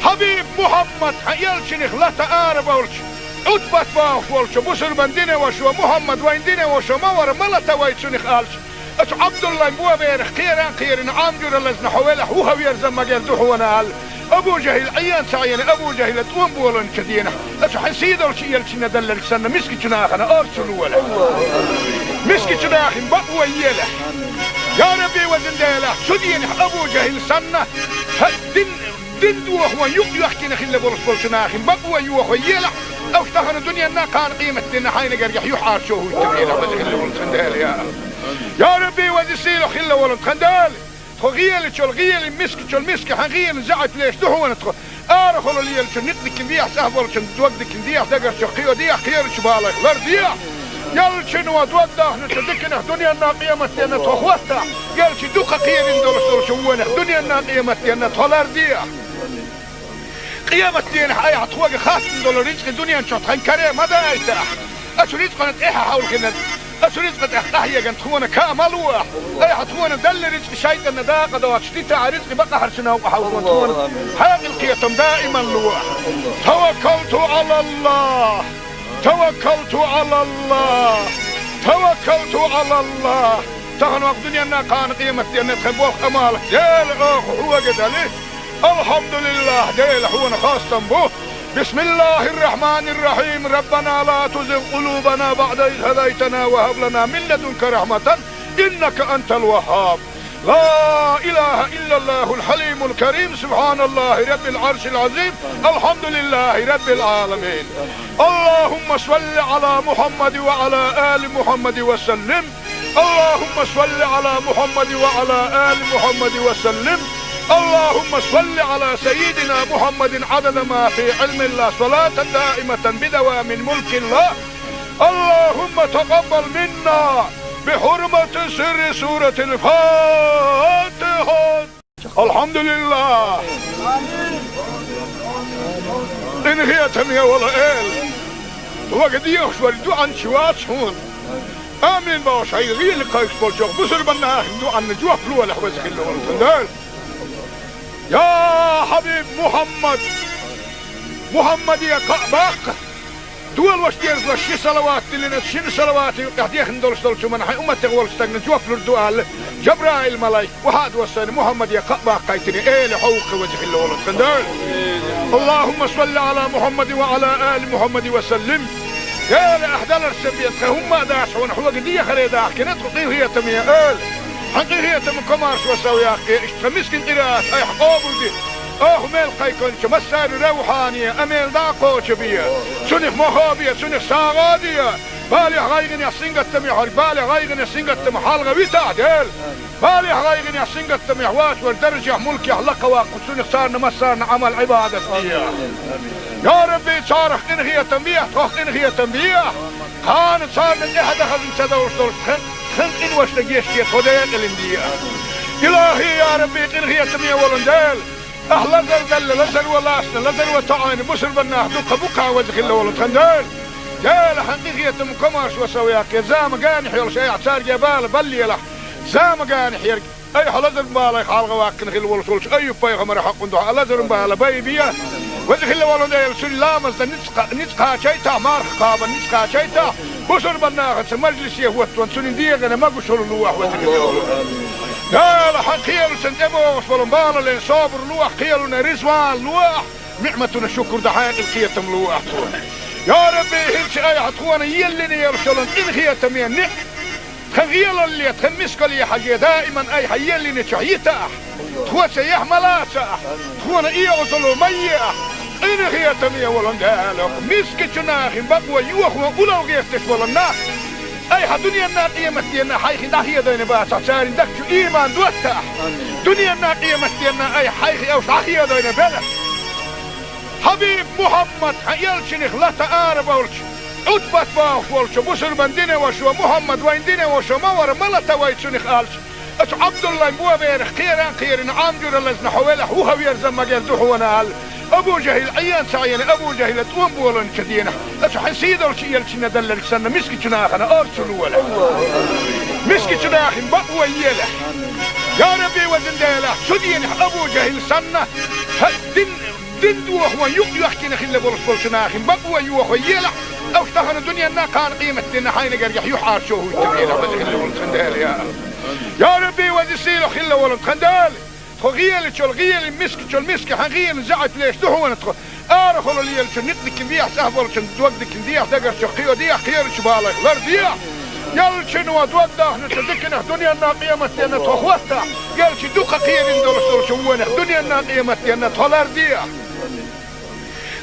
Хьабиб Мухьаммад, хьан элчанах лата ара болчу, Ӏутбат бохуш волчу бусурбан динан вашас: «Мухьаммад вайн динан ваша ма вара, ма лата вай цунах», – аьлча, оцу Ӏабдуллайн боберах кхера а кхерина, Ӏам жуьра лазна хьо велахь, вуха верза магар ду хьуна аьлла, Абу ЖахӀил Ӏен ца Ӏийна, Абу ЖахӀила тӀом болийначу дийнахь, оцу хьан сийдолчу элчанна делларг санна, мискачу нахана орцу лолахь. Мискачу нахана бакъо елахь. Я Рабби, везан Дела, цу дийнахь Абу ЖахӀил санна, хьан дин, дин дохо юкъ йоьхкина хилла болуш болчу нахана бакъо йохо елахь, уьш тахана дуьненна, кхана къематденна хьайна гергахь юьхьӀаьржо хӀуттабелахь, веза хилла волу тхан Дела, я. Я Рабби, веза сийлахь хилла волу тхан Дела. Тхо гӀелачул гӀелин, мискачул миска хьан гӀелин заьӀап леш ду хьуна тхо. Арахула лелачун некъ дикина дехьа, цӀахь болчун дог дикина дехьа, дагарчух кхио дехьа, кхерачу балех лар дехьа. Элчано дог дахначу диканах дуьненна, къематденна тхо хӀоттахь, элча дукха кхерина долуш долчу вонах дуьненна, къематденна тхо лар дехьа. Къематдийнахь айхьа тхоьга хаттам долу рицкъа дуьнен чохь тхан каре ма дайтахь. Оцу рицкъана тӀаьхьа хьовлхина, оцу рицкъа тӀехь къахьегна тхуна ка ма лолахь. Айхьа тхуна делла рицкъа шайтӀанна дакъа доцуш дитахь, рицкъа бакъахьарчу новкъа хьовлхо тхуна хьекъал, кхетам даиман лолахь. Таваккалту Ӏалаллах! Таваккалту Ӏалаллах! Таваккалту Ӏалаллах! Тахана ваха дуьненна, кхана къематденна тхан болх, Ӏамал, Дела, оха хьоьга дали. Алхьамдулиллах, Дела, хьуна хастам бу. Бисмиллахир-рахманир-рахим. Раббана ла тузигъ къулубана баъда из хӀадайтана ва хӀаб лана мин ладунка рахьматан, иннака антал ваххаб. Ла илаха иллаллахул хьалимул карим. Субханаллахи раббил Ӏаршил Ӏазим. Алхьамдулиллахи раббил Ӏаламин. Аллахумма салли Ӏала Мухьаммадин ва Ӏала али Мухьаммадин ва саллим. اللهم صل على محمد وعلى آل محمد وسلم. اللهم صل على سيدنا محمد عدد ما في علم الله، صلاة دائمة بدوام ملك الله. اللهم تقبل منا بحرمة سر سورة الفاتحة. Алхьамдулиллах! Къинхетаме волу Эла! Вага дехаш вара дуьхьанча вац хьуна. Амин бохуш, хьайга гӀийла кхайкхаш болчохь бусурбанна ахча дуьхьанна жоп лолахь, веза хилла волу тхан Дела. Я хьабиб Мухьаммад! Мухьаммаде кхаъ баккха! Долош дезалаш ши салават диллина, шина салавата юкъехь дехна долуш долчу хӀуманна хьайн умматех волчу стагна жоп лур ду аьлла, Жабраил-малайк, вахьа а доссайна, Мухьаммаде кхаъ баккхийтина, эла хьо ву-кх, веза хилла волу тхан Дела. Аллахумма салли Ӏала Мухьаммадин ва Ӏала али Мухьаммадин ва саллим. Дела, ахь даларца бен тха хӀумма а дац хьуна, хьога дехаре дахкина тхо къинхетаме эла. Хьан къинхетам комаршо сов яккхе, иштта тха мискин къираат айхьа къобалде. Оха мел кхайкхинчу массарна равхьане, а мел дӀа а кхочу бе. Цунах мохо бе, цунах сагӀа а де. Балех гӀайгӀанех сингаттаме хьо, балех гӀайгӀанех сингаттаме хьалха витахь, Дела. Балех гӀайгӀанех сингаттаме вац вара даржех, мулкех лакха ваккха, цунах царна массарна Ӏамал Ӏибадат де. Я Рабби, царах къинхетам бехьа, тхох къинхетам бехьа. Кхана царна тӀехьа дахазна ца довш долуш тхан, тхан къиношна гечде тхо декъалин де. Илахи, я Рабби, къинхетаме волун Дела. Ахь лазар далла, лазар ван лаьцна, лазар ван тоӀийна бусурбаннах дукха бу-кх, веза хилла волу тхан Дела. Дела, хьан къинхетам комаршо сов яккхе, зама генахь йолуш айхьа цаьрга бала баллелахь. Зама генахь ерг, айхьа лазаран балех хьалха ваккхина хилла волуш волчу Айюб-пайхамаран хьокъун дуьхьа лазаран бала байбе. Веза хилла волу Дела, цуьнан ламазна ницкъ кха-, ницкъ кхачийтахь, марха кхабарна ницкъ кхачийтахь, бусурбаннахаца мажлисе хӀоттаван цуьнан дегӀана могушалла лохьа, веза хилла волу Дела. Дела, хьан кхелашна тӀебогӀуш болу балале собар лохьа, кхелана ризван лохьа, ниӀматана шукур дан хьекъал, кхетам лохьа тхуна. Я Рабби, хӀинца айхьа тхуна еллина йолуш йолу къинхетаме ниӀ-, тхан гӀелалле, тхан мискалле хьажий, даиман айхьа еллинчохь йитахь, тхоца яхь ма лацахь, тхуна оьгӀазло ма ехь. Къинхетаме волун Дела, мискачу нахана бакъо йохо уллохь гӀерташ болу нах, айхьа дуьненна, къематденна хьайх дӀахедийна бацахь, церан дагчу иман доттахь. Дуьненна, къематденна айхьа хьайх уьш дӀахедийна белахь. Хьабиб Мухьаммад, хьан элчанах лата арабевлча, Ӏутбат бохуш волчу бусурбан динан вашас: «Мухьаммад вайн динан ваша ма вара, ма лата вай цунах», — аьлча, оцу Ӏабдуллайн боберах кхеран а кхерина, Ӏам жуьра лазна хьо велахь, вухаверза магар ду хьуна аьлла, Абу ЖахӀил Ӏен ца Ӏийна, Абу ЖахӀила тӀом болийначу дийнахь, оцу хьан сийдолчу элчанна далларг санна, мискачу нахана орцу лолахь. Мискачу нахана бакъо елахь. Я Рабби, везан Дела, цу дийнахь Абу ЖахӀил санна, хьан дин Дин дохо юкъ йоьхкина хилла болуш болчу нахана бакъо йохо елахь, уьш тахана дуьненна, кхана къематденна хьайна гергахь юьхьӀаьржо хӀуттабелахь, веза хилла волу тхан Дела, я Аллах. Я Рабби, веза сийлахь хилла волу тхан Дела, тхо гӀелачул гӀелин, мискачул миска хьан гӀелин заьӀап леш ду хьуна тхо. Арахула лелачун некъ дикина дехьа, цӀахь болчун дог дикина дехьа, дагарчух кхио дехьа, кхерачу балех лар дехьа. Элчано дог дахначу диканах дуьненна, къематденна тхо хӀоттахь, элча дукха кхерина долуш долчу вонах дуьненна, къематденна тхо лар дехьа.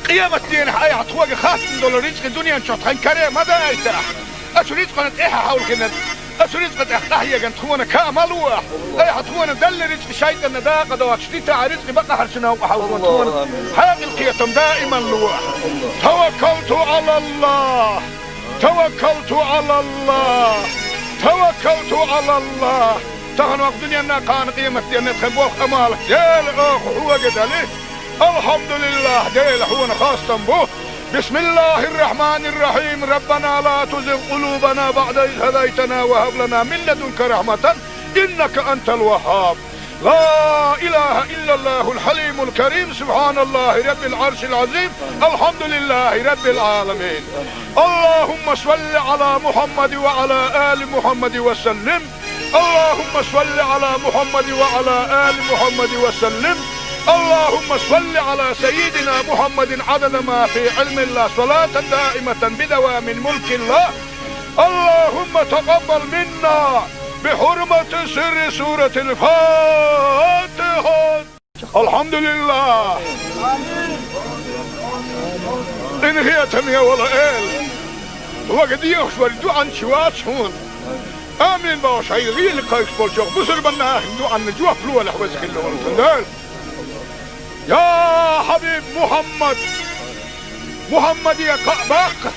Къематденахь айхьа тхоьга хаттам долу рицкъа дуьнен чохь тхан каре ма дайтахь. Оцу рицкъана тӀаьхьа хьовлхина, оцу рицкъа тӀехь къахьегна тхуна каа ма лохь. Айхьа тхуна делла рицкъа шайтӀанна дакъа доцуш дитахь, рицкъа бакъахьарчу новкъа хьовзо тхуна хьекъал, кхетам даиман лохь. Таваккалту Ӏалаллах. Таваккалту Ӏалаллах! Таваккалту Ӏалаллах! Тахана ваха дуьненна, кхана къематденна тхан болх, Ӏамал, Дела, оха хьоьга дали. Алхьамдулиллах, Дела, хьуна хастам бу. Бисмиллахир-рахманир-рахим. Раббана ла тузигъ къулубана баъда из хӀадайтана ва хӀаб лана мин ладунка рахьматан, иннака антал ваххаб. لا إله إلا الله الحليم الكريم، سبحان الله رب العرش العظيم، الحمد لله رب العالمين. اللهم صل على محمد وعلى آل محمد وسلم. اللهم صل على محمد وعلى آل محمد وسلم. اللهم صل على سيدنا محمد عدد ما في علم الله، صلاة دائمة بدوام ملك الله. اللهم تقبل منا بحرمة سر سورة الفاتحة. Алхьамдулиллах! Къинхетаме волу Эла! Хьоьга дехаш верг дуьхьал чу вац хьуна. Амин бохуш, хьайн гӀийла кхайкхаш болчохь бусурбан нахана дуьхьал жоп лолахь, веза хилла волу тхан Дела. Я хьабиб Мухьаммад! Мухьаммаде кхаъ баккха!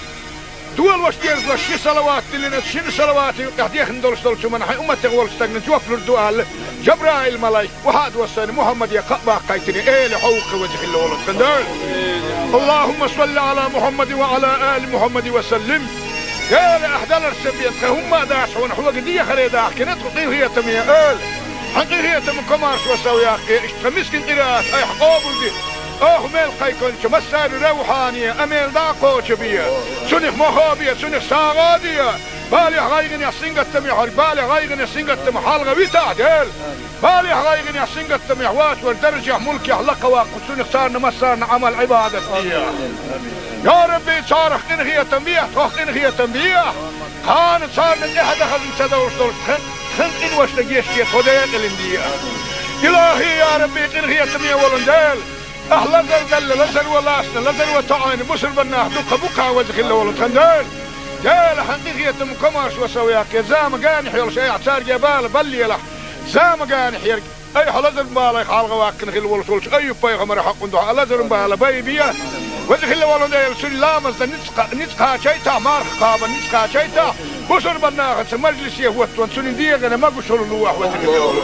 Долош дезалаш ши салават диллина, шина салавата юкъахь дехна долуш долчу хӀуманна хьайн умматех волчу стагана жоп лур ду аьлла, Жабраил-малайк охьа а доссийна, Мухьаммаде кхаъ баккхийтина, Эла хьо ву-кх, веза хилла волу тхан Дела. اللهم صل على محمد وعلى آل محمد وسلم. Эла, ахь даларца бен тхан хӀумма а дац хьуна, хьоьга дехаре дахкина тхо къинхетаме эла. Хьан къинхетам комаршо сов яккхе, иштта тхан мискин къираат айхьа къобалде. Оха мел кхайкхинчу массарна равхьане, а мел дӀа а кхочу бе. Цунах мохо бе, цунах сагӀа а де. Балехь, гӀайгӀанехь, сингаттамехь верг, балехь, гӀайгӀанехь, сингаттамах хьалха витахь, Дела. Балехь, гӀайгӀанехь, сингаттамехь воцург даржехь, мулкехь лакха ваккха, цунах царна массарна Ӏамал, Ӏибадат де. Я Рабби, царах къинхетам бехьа, тхох къинхетам бехьа. Кхана царна тӀаьхьа дан хазна ца довлуш долчу тхан, тхан къиношна гечде, тхо декъалина де. Илахи, я Рабби, къинхетаме волу Дела. Ахь лазар делла, лазар ван лаьцна, лазар ван тоьӀна бусурба нах дукха бу-кх, веза хилла волу тхан Дела. Дела, хьан къинхетам, комаьршо сов яккхий, зама генахь йолуш айхьа цаьрга бала баллалахь, зама генахь ерг. Айхьа лазаран балех хьалха ваккхина хилла волуш волчу Айюб-пайхамаран хьокъан дуьхьа лазаран бала байбе. Веза хилла волу Дела, цуьнан ламазна ницкъ кха-, ницкъ кхачийтахь, марха кхабарна ницкъ кхачийтахь, бусурба нахаца мажлисе хӀоттаван цуьнан дегӀана могушалла лолахь, веза хилла волу.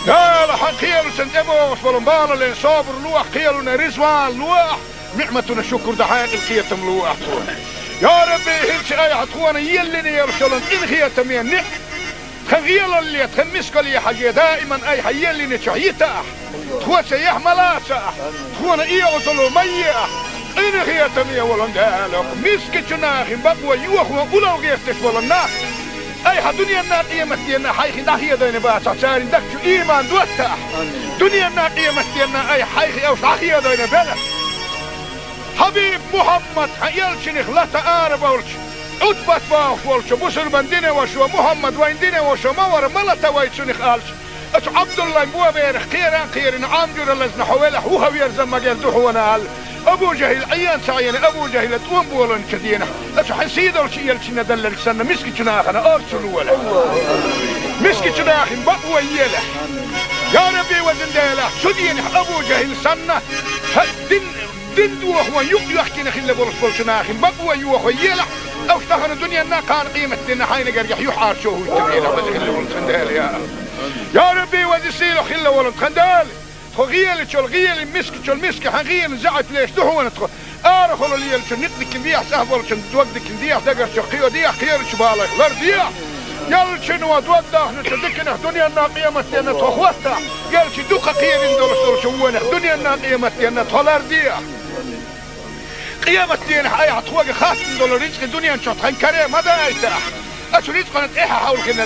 Дела, хьан кхелашна тӀебогӀуш болу бала лен собар лолахь, кхелана реза ван лолахь, ниӀматана шукур дан хьекъал, кхетам лолахь тхуна. Я Рабби, хӀинца айхьа тхуна еллина йолуш йолу къинхетаме ниӀ-, тхан гӀелалле, тхан мискалле хьажий, даиман айхьа еллинчохь йитахь, тхоца яхь ма лацахь, тхуна и Ӏузалло ма еахь. Къинхетаме волу Дела, мискачу нахана бакъо йохо улал гӀерташ болу нах, айхьа дуьненна, къематденна хьайх дӀахедийна бацахь, церан дагчу иман доттахь. Дуьненна, къематденна айхьа хьайх уьш дӀахедийна белахь. Хьабиб Мухьаммад, хьан элчанах лата арабевлча, Ӏутбат бохуш волчу бусурбан динан вашас: «Мухьаммад вайн динан ваша ма вара, ма лата вай цунах», — аьлча, оцу Ӏабдуллайн боберах кхеран а кхерина, Ӏам жуьра лазна хьо велахь, вухаве, зама гел ду хьуна аьлла, Абу ЖахӀил Ӏийна ца Ӏийна, Абу ЖахӀила тӀом болийначу дийнахь, оцу хьан сийдолчу элчанна делларг санна, мискачу нахана орцалла велахь. Мискачу нахана бакъо елахь. Я Рабби, везан Дела, цу дийнахь Абу ЖахӀил санна, хьан дин Дин дохо юкъ йоьхкина хилла болуш болчу нахана бакъо йохо елахь, уьш тахана дуьненна, кхана къематденна хьайна гергахь юьхьӀаьржо хӀуттабелахь, веза хилла волу тхан Дела, я. Я Рабби, веза сийлахь хилла волу тхан Дела, тхо гӀелачул гӀелин, мискачул миска хьан гӀелин заьӀап леш ду хьуна тхо. Арахула лелачун некъ дикина дехьа, цӀахь болчун дог дикина дехьа, дагарчух кхио дехьа, кхерачу балех лар дехьа. Яллачуьнан дог дахначу диканах дуьненна, къематденна тхо хӀоттахь, яллачу дукха кхерина долуш долчу вонах дуьненна, къематденна тхо лар дехьа. Къематденахь айхьа тхоьга хаттам долу рицкъа дуьнен чохь тхан каре ма дайтахь. Оцу рицкъана тӀаьхьа хьовлхина,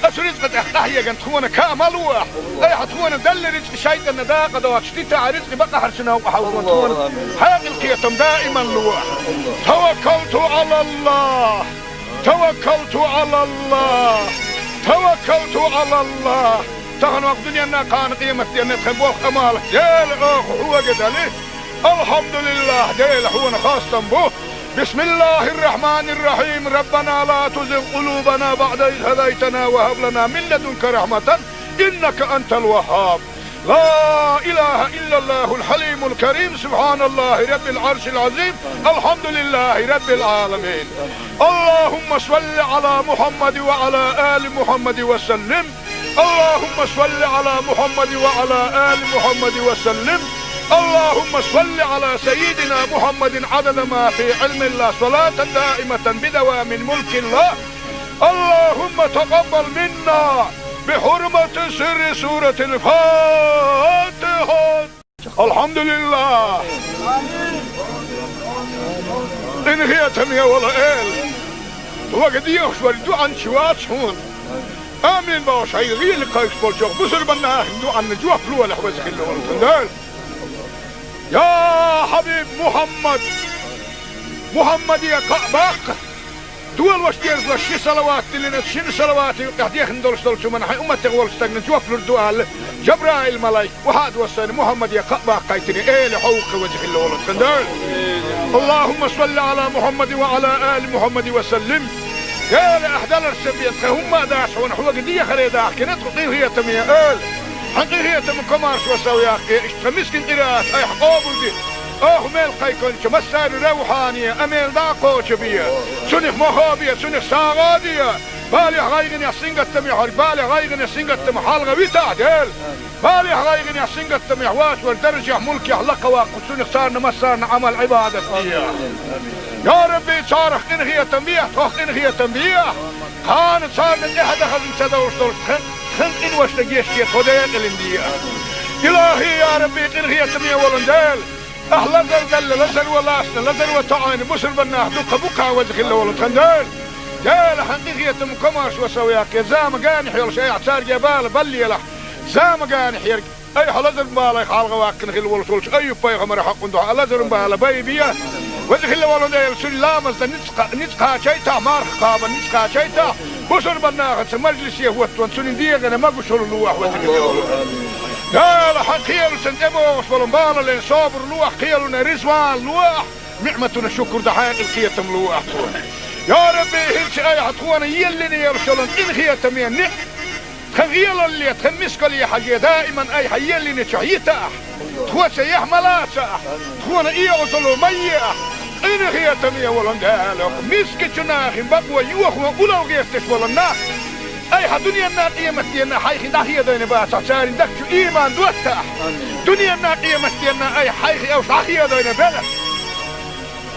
оцу рицкъа тӀехь къахьегна тхуна каа ма лолахь. Айхьа тхуна делла рицкъа шайтӀанна дакъа доцуш дитахь, рицкъа бакъахьарчу новкъа хьовзо тхуна хьекъал, кхетам даиман лолахь. Таваккалту Ӏалаллах! Таваккалту Ӏалаллах! Таваккалту Ӏалаллах! Тахана воккха дуьненна, кхана къематденна тхан болх, Ӏамал, Дела, оха хьоьга дели. Алхьамдулиллах, Дела, хьуна хастам бу. بسم الله الرحمن الرحيم. ربنا لا تزغ قلوبنا بعد إذ هديتنا وهب لنا من لدنك رحمة إنك أنت الوهاب. لا إله إلا الله الحليم الكريم. سبحان الله رب العرش العظيم. الحمد لله رب العالمين. اللهم صل على محمد وعلى آل محمد وسلم. اللهم صل على محمد وعلى آل محمد وسلم. اللهم صل على سيدنا محمد عدد ما في علم الله، صلاة دائمة بدوام ملك الله. اللهم تقبل منا بحرمة سر سورة الفاتحة. Алхьамдулиллах! Къинхетаме волу Эла! Вага дехаш вара дуьхьанча вац хьуна. Амин бохуш, хьайн гӀийла кхайкхаш болчохь бусурба нахана дуьхьанна жоп лолахь, веза хилла волу тхан Дела. Я Хьабиб Мухьаммад! Мухьаммаде кхаъ баккха! Долош дезалаш ши салават диллина, шина салавата юкъахь дехна долуш долчу хӀуманна хьайн умматех волчу стагна жоп лур ду аьлла, Жабраил-малайк охьа а доссийна, Мухьаммаде кхаъ баккхийтина, Эла хьовха, веза хилла волу тхан Дела. اللهم صل على محمد وعلى آل محمد وسلم. Эла, ахь даларш ца бен, тхан хӀумма а дац хьуна, хьоьга дехаре дахкина тхо, къинхетаме Эла. Хьан къинхетам, комаьршо сов яккхий, иштта тхан мискин къираат айхьа къобалде. Оха мел кхайкхинчу массарна равхьане, амел дӀа а кхочу бе. Цунах мохо бе, цунах сагӀа а де. Балехь, гӀайгӀанехь, сингаттамехь верг, балехь, гӀайгӀанехь, сингаттамах хьалха витахь, Дела. Балехь, гӀайгӀанехь, сингаттамехь воцург даржехь, мулкехь лакха ваккха, цунах царна массарна Ӏамал, Ӏибадат де. Я Рабби, царах къинхетам бехьа, тхох къинхетам бехьа. Кхана царна тӀаьхьа дан хазна ца довлуш долчу тхан, тхан къиношна гечде, тхо декъалина де. Илахи, я Рабби, къинхетаме волу Дела! Ахь лазар делла, лазар ван лаьцна, лазар ван тоьӀна бусурба нах дукха бу-кх, веза хилла волу тхан Дела. Дела, хьан къинхетам, комаьршо сов яккха, зама генахь йолуш айхьа цаьрга бала баллалахь, зама генахь ерг. Айхьа лазаран балех хьалха ваьккхина хилла волуш волчу Айюб-пайхамаран хьокъан дуьхьа лазаран бала байбе. Веза хилла волу Дела, цуьнан ламазна ницкъ-, ницкъ кхачийтахь, марха кхабарна ницкъ кхачийтахь, бусурба нахаца мажлисе хӀоттаван цуьнан дегӀана могушалла лолахь, веза хилла волу. Дела, хьан кхелаца тӀебогӀуш болу балале собар лолахь, кхелана реза ван лолахь, ниӀматана шукур дан хьекъал, кхетам лолахь цунна. Я Рабби, хӀинца айхьа тхуна еллина йолуш йолу къинхетаме ниӀ-, тхан гӀелалле, тхан мискалле хьажий, даиман айхьа еллинчохь йитахь, тхоца яхь ма лацахь, тхуна оьгӀазло ма ехь, къинхетаме волу Дела, мискачу нахана бакъо йохо улал гӀерташ болу нах, айхьа дуьненна, къематденна хьайх дӀахедийна бацахь, церан дагчу ийман доттахь. Дуьненна, къематденна айхьа хьайх уьш дӀахедийна белахь.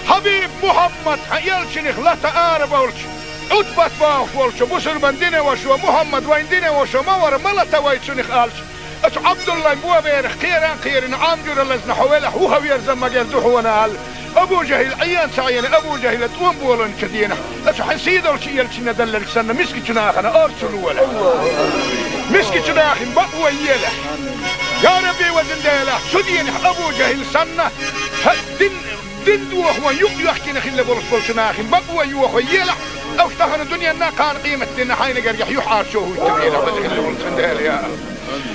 Хьабиб Мухьаммад, хьан элчанах лата арабовлча, Ӏутбат бохуш волчу бусурба динан вашас: «Мухьаммад вайн динан ваша ма вара, ма лата вай цунах», – аьлча, оцу Ӏабдуллайн боберах кхеран а кхерина, Ӏам жуьра лазна: «Хьо велахь, вухавер зама гер ду хьуна», – аьлла. Абу ЖахӀил Ӏен ца Ӏена, Абу ЖахӀила тӀом болийначу дийнахь, оцу хьан сийдолчу элчанна делларг санна, мискачу нахана орцу лолахь. Мискачу нахана бакъо елахь. Я Рабби, везан Дела, цу дийнахь Абу ЖахӀил санна, хьан дин, дин дохо юкъ йоьхкина хилла болуш болчу нахана бакъо йохо елахь, уьш тахана дуьненна, кхана къематденна хьайна гергахь юьхьӀаьржо хӀуттабелахь, веза хилла волу тхан Дела, я.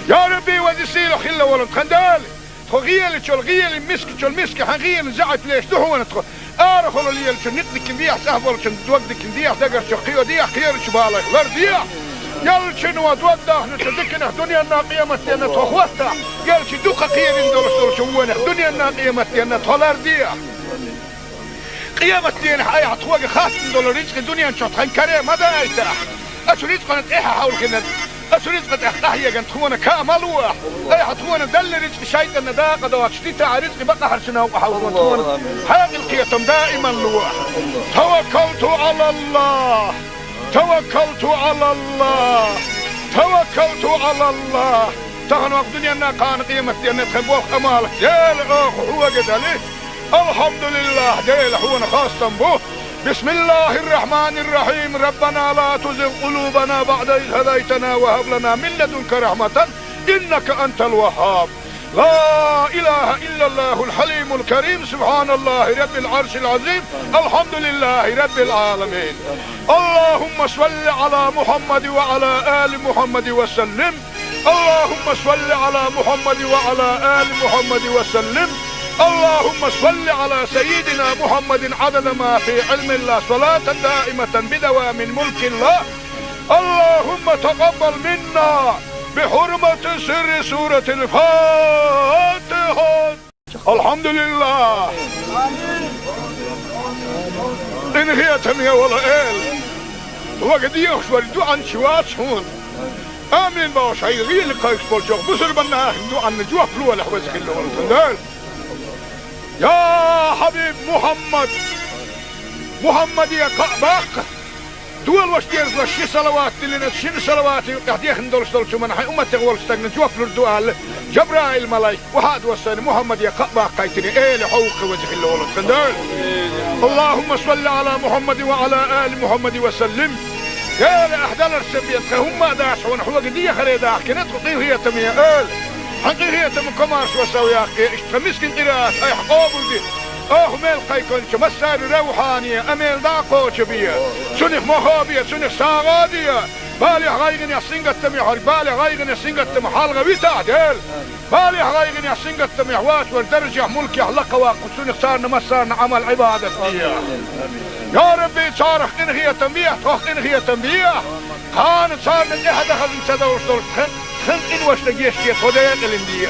Я Рабби, веза сийлахь хилла волу тхан Дела, тхо гӀелачул гӀеле, мискачул миска хьан гӀелан заьӀап леш ду хьуна тхо. Арахула лелачун некъ дикина дехьа, цӀахь болчун дог дикина дехьа, дагарчух кхио дехьа, кхерачу балех лар дехьа. Яллачуьнан дог дахначу диканах дуьненна, къематденна тхо хӀоттахь, яллачу дукха кхерина долуш долчу вонах дуьненна, къематденна тхо лар дехьа. Къематденахь айхьа тхоьга хаттам долу рицкъа дуьнен чохь тхан каре ма дайтахь. Оцу рицкъана тӀаьхьа хьовлхина, оцу рицкъа тӀехь къахьегна тхуна ка ма лолахь. Айхьа тхуна делла рицкъа шайтӀанна дакъа доцуш дитахь, рицкъа бакъахьарчу новкъа хьовлхина тхуна хьекъал, кхетам даиман лолахь. Таваккалту Ӏалаллахь! Таваккалту Ӏалаллахь! Таваккалту Ӏалаллахь! Тахана ваха дуьненна, кхана къематденна тхан болх, Ӏамал, Дела, оха хьоьга дели. Алхьамдулиллахь, Дела, хьуна хастам бу. بسم الله الرحمن الرحيم. ربنا لا تزغ قلوبنا بعد إذ هديتنا وهب لنا من لدنك رحمة إنك أنت الوهاب. لا إله إلا الله الحليم الكريم. سبحان الله رب العرش العظيم. الحمد لله رب العالمين. اللهم صل على محمد وعلى آل محمد وسلم. اللهم صل على محمد وعلى آل محمد وسلم. اللهم صل على سيدنا محمد عدد ما في علم الله، صلاة دائمة بدوام ملك الله. اللهم تقبل منا بحرمة سر سورة الفاتحة. Алхьамдулиллах! Къинхетаме волу Эла! Хьоьга дехаш вара дуьхьанча вац хьуна. Амин бохуш, хьайн гӀийла кхайкхаш болчохь бусурба нахана дуьхьанна жоп лолахь, веза хилла волу тхан Дела. Я Хьабиб Мухьаммад! Мухьаммаде кхаъ баккха! Дола ваша дерзалаш ши салават диллина, шина салавата юкъахь дехна долуш долчу хӀуманна хьайн умматех волчу стагана жоп лур ду аьлла, Жабраил-малайк охьа а доссийна, Мухьаммаде кхаъ баккхийтина, Эла, хьо ву-кх, веза хилла волу тхан Дела. اللهم صل على محمد وعلى آل محمد وسلم. Эла, ахь даларца бен тхан хӀумма а дац хьуна, хьоьга дехаре дахкина тхо, къинхетаме Эла. Хьан къинхетам, комаьршо сов яккхий, иштта тхан мискин къираат айхьа къобалде. Оха мел кхайкхинчу массарна равхьане а мел дӀа а кхочу бе. Цунах мохо а бе, цунах сагӀа а де. Балехь, гӀайгӀанехь, сингаттамехь верг, балех, гӀайгӀанех, сингаттамах хьалха витахь, Дела. Балехь, гӀайгӀанехь, сингаттамехь воцург даржехь, мулкехь лакха ваккха, цунах царна массарна Ӏамал-Ӏибадат де. Я Рабби, царах къинхетам бехьа, тхох къинхетам бехьа. Кхана царна тӀаьхьа дан хазна ца довлуш долуш тхан, тхан къиношна гечде, тхо декъалина де.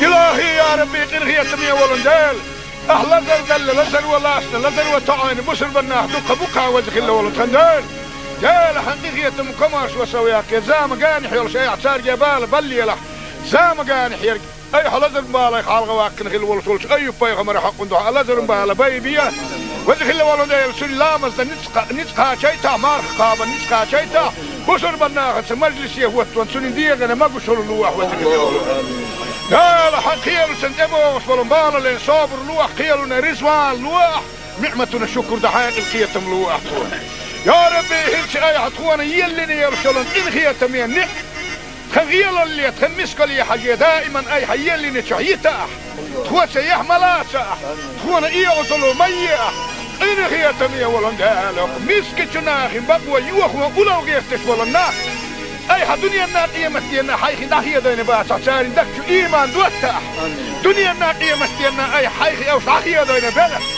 Илахи, я Рабби, къинхетаме волу Дела! Ахь лазар делла, лазаро лаьцна, лазаро тоьӀна бусурба нах дукха бу-кх, веза хилла волу тхан Дела. Дела, хьан къинхетам, комаьршо сов яккхий, зама генахь йолуш айхьа цаьрга бала баллалахь, зама генахь ерг. Айхьа лазаран балех хьалха ваьккхина хилла волуш волчу Айюб-пайхамаран хьокъан дуьхьа лазаран бала байбе. Веза хилла волу Дела, цуьнан ламазна ницкъ, ницкъ кхачийтахь, марха кхабарна ницкъ кхачийтахь, бусурба нахаца мажлисе хӀоттаван цуьнан дегӀана могушалла лолахь, веза хилла волу. Дела, хьан кхелаца тӀебогӀуш болу балале собар лолахь, кхелана реза ван лолахь, ниӀматана шукур дан хьекъал, кхетам лолахь цунна. Я Рабби, хӀинца айхьа тхона еллина йолуш йолу къинхетаме ниӀ, тхан гӀелалле, тхан мискалле хьажий, даиман айхьа еллинчохь йита ахь. Тхо ца яхь ма лаца ахь, тхона оьгӀазло ма е ахь. Къинхетаме волу Дела, мискачу нахана бакъо йохо улал гӀерташ волу нах, айхьа дуьненна, къематденна хьайх дӀахедийна бацахь, церан дагчу ийман доттахь. Дуьненна, къематденна айхьа хьайх уьш дӀахедийна белахь.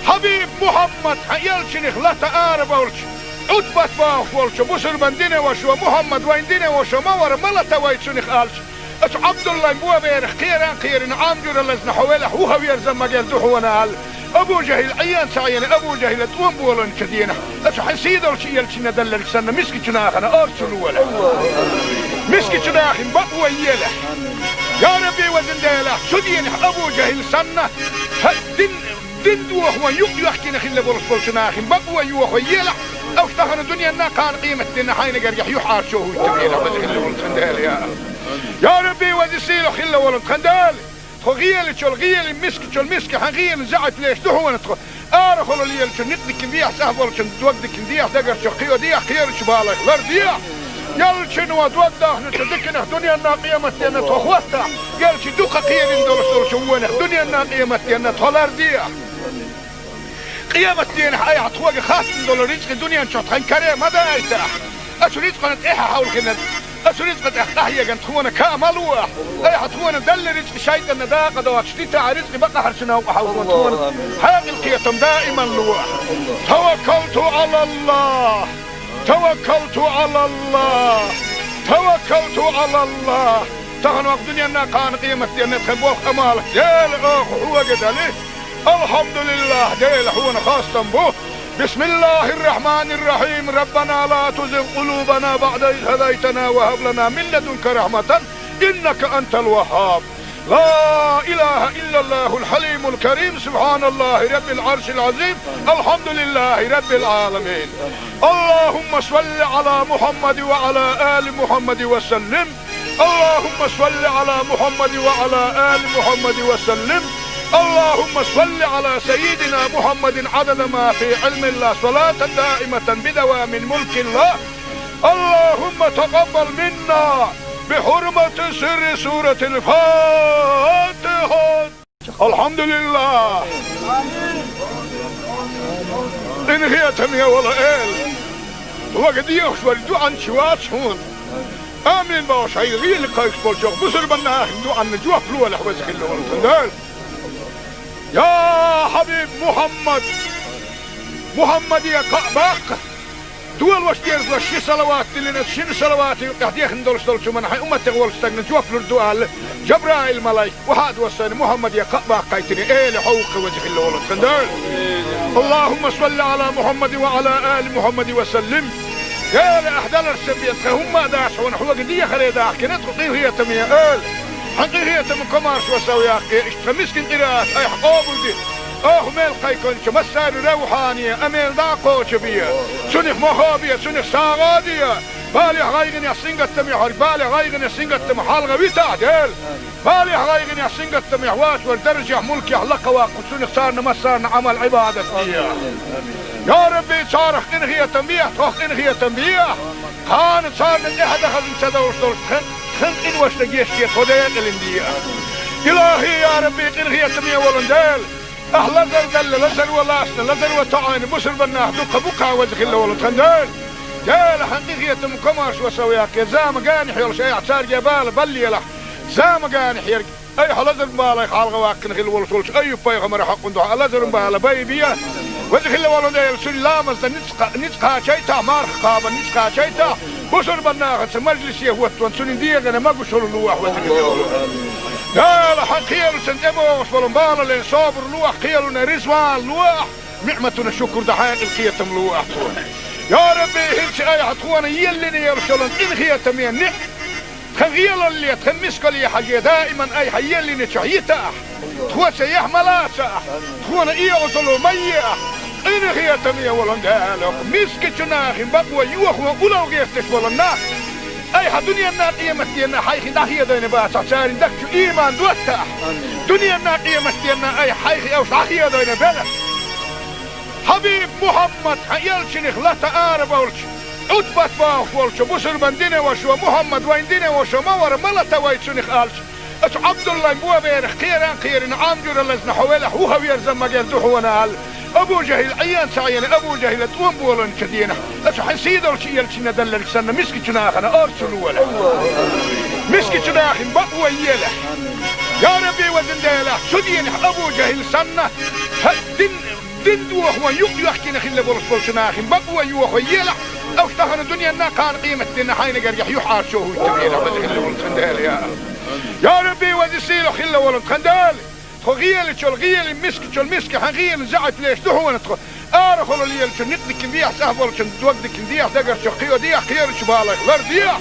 Хьабиб Мухьаммад, хьан элчанах лата ара болчу, Ӏутбат бохуш волчу бусурбан динан вашас: «Мухьаммад, вайн динан ваша ма вара, ма лата вай цунах», – аьлча, оцу Ӏабдуллайн боберах кхеран кхерина, Ӏамжура лазна хьо велахь, вуха верза магар ду хьуна аьлла, Абу ЖахӀил Ӏен ца Ӏена, Абу ЖахӀила тӀом боланчу денахь, оцу хьан сийдолчу элчанна далларг санна, мискачу нахана орцу лолахь. Мискачу нахана бакъо елахь. Я Рабби, везан Дела, цу денахь Абу ЖахӀил санна, хьан дин Дин дохо юкъ йоьхкина хилла болуш болчу нахана бакъо йохо елахь, уьш тахана дуьненна, кхана къематденна хьайна гергахь юьхьӀаьржо хӀуттабелахь, веза хилла волу тхан Дела, я. Я Рабби, веза сийлахь хилла волу тхан Дела, тхо гӀелачу гӀелин, мискачу миска, хьан гӀелин заьӀап леш ду хьуна тхо. Арахула лелачу никъ дикина дехьа, цӀахь болчун дог дикина дехьа, дагарчу кхио дехьа, кхерачу балайх лар дехьа. Ялчуьнан дог дахначу диканах дуьненна, къематденна тхо хӀоттахь, ялчу дукха кхерина долуш долчу вонах дуьненна, къематденна тхо лар дехьа. Къематденахь айхьа тхоьга хаттам долу рицкъа дуьнен чохь тхан каре ма дайтахь. Оцу рицкъана тӀаьхьа хьовлхина, оцу рицкъа тӀехь къахьегна тхуна каа ма лолахь. Айхьа тхуна далла рицкъа шайтӀанна дакъа доцуш дитахь, рицкъа бакъахьарчу новкъа хьовлхо тхуна хьекъал, кхетам даиман лолахь. Таваккалту Ӏалаллахь. Таваккалту Ӏалаллахь! Таваккалту Ӏалаллахь! Тахана ваха дуьненна, кхана къематденна тхан болх, Ӏамал, Дела, оха хьоьга дали. Алхьамдулиллахь, Дела, хьуна хастам бу. Бисмиллахьир-рахьманир-рахьим. Раббана ла тузигъ къулубана баӀда из хӀадайтана ва хӀаб лана мин ладунка рахьматан, иннака антал ваххьаб. لا إله إلا الله الحليم الكريم، سبحان الله رب العرش العظيم، الحمد لله رب العالمين. اللهم صل على محمد وعلى آل محمد وسلم. اللهم صل على محمد وعلى آل محمد وسلم. اللهم صل على سيدنا محمد عدد ما في علم الله، صلاة دائمة بدوام ملك الله. اللهم تقبل منا بحرمة سر سورة الفاتحة. الحمد لله. Къинхетаме волу Эла, хьоьга дехаш верг дуьхьал чу вац хьуна. Амин бохуш, хьайн гӀийла кхайкхаш болчу бусурбан нахана дуьхьал жоп лолахь, веза хилла волу тхан Дела. Я Хьабиб Мухьаммад! Мухьаммаде кхаъ баккха! Долош дезалаш ши салават диллина, шина салавата юкъахь дехна долуш долчу хӀуманна хьайн умматех волчу стагна жоп лур ду аьлла, Жабраил-малайк охьа а доссийна, Мухьаммаде кхаъ баккхийтина, Эла, хьо ву-кх, веза хилла волу тхан Дела. اللهم صل على محمد وعلى آل محمد وسلم. Эла, ахь даларца бен тхан хӀумма а дац хьуна, хьоьга дехаре дахкина тхо, къинхетаме Эла. Хьан къинхетаман комаршо сов яккхий, иштта тхан мискин къираат айхьа къобалде. Оха мел кхайкхинчу массарна равхьане, амел дӀа а кхочу бе. Цунах мохо бе, цунах сагӀа а де. Балехь, гӀайгӀанехь, сингаттамехь верг, балех, гӀайгӀанех, сингаттамах хьалха витахь, Дела. Балехь, гӀайгӀанехь, сингаттамехь воцург даржехь, мулкехь лакхаваккха, цунах царна массарна Ӏамал-Ӏибадат де. Я Рабби, царах къинхетам бехьа, тхох къинхетам бехьа. Кхана царна тӀаьхьа дан хазна ца довш долуш тхан, тхан къиношна гечде, тхо декъалина де. Илахьи, я Рабби, къинхетаме волу Дела! Ахь лазар далла, лазар ван лаьцна, лазар ван тоьӀна бусурбан нах дуккха бу-кх, веза хилла волу тхан Дела. Дела, хьан къинхетаман комаршо сов яккхий, зама генахь йолуш айхьа цаьрга бала баллалахь. Зама генахь ерг айхьа лазар балех хьалха ваккхина хилла волуш волчу Айюб-пайхамаран хьокъан дуьхьа лазаран бала байбе. Веза хилла волу Дела, цуьнан ламазна ницкъ, ницкъ кхачийтахь, марха кхабарна ницкъ кхачийтахь, бусурбан нахаца мажлисе хӀоттаван, цуьнан дегӀана могушалла лолахь, веза хилла волу Дела. Хьан кхелаца тӀебогӀуш болу балале собар лолахь, кхелана резаван лолахь, ниӀматана шукур дан хьекъал, кхетам лолахь тхуна. Я Рабби, хӀинца айхьа тхона еллина йолуш йолу къинхетаме ниӀ, тхан гӀелалле, тхан мискалле хьажий, даиман айхьа еллинчохь йита ахь. Тхо ца яхь ма лаца ахь, тхона оьгӀазло ма е ахь. Къинхетаме волу Дела, мискачу нахана бакъо йохо улал гӀерташ волу нах, айхьа дуьненна, къематденна хьайх дӀахедийна бацахь, церан дагчу ийман доттахь. Дуьненна, къематденна айхьа хьайх уьш дӀахедийна белахь. Хьабиб Мухьаммад, хьан элчанах лата ара болча, Ӏутбат бохуш волча бусурбан дина вашо, Мухьаммад вайн дина вашо ма вара, ма лата вай цунах аьлча, оцу Ӏабдуллайн боберах кхеран кхерина, Ӏам жура лазна хьо велахь, вуха верзан магар ду хьона аьлла, Абу ЖахӀил Ӏийна ца Ӏийна, Абу ЖахӀила тӀом боланча денахь, оцу хьан сийдолчу элчанна далларг санна, мискачу нахана орцу лолахь. Мискачу нахин бакъо елахь. Я Рабби, везан Дела, цу денахь Абу ЖахӀил санна, хьа дин Дин дохо юкъ йоьхкина хилла болуш болчу нахин бакъо йохо елахь, оцу тахана дуьненна кхана къематденна хьайна гергахь юьхьӀаьржо хӀуттабелахь, веза хилла волу тхан Дела, я Аллах. Я Рабби, веза сийлахь хилла волу тхан Дела. Тхо гӀелачул гӀели, мискачул миска хьан гӀели заьӀап леш ду хьуна тхо. Арахула лелачу никъ дикин дехьа, цӀахь болчун дог дикин дехьа, дагарчу кхио дехьа, кхерачу балайх лардехьа.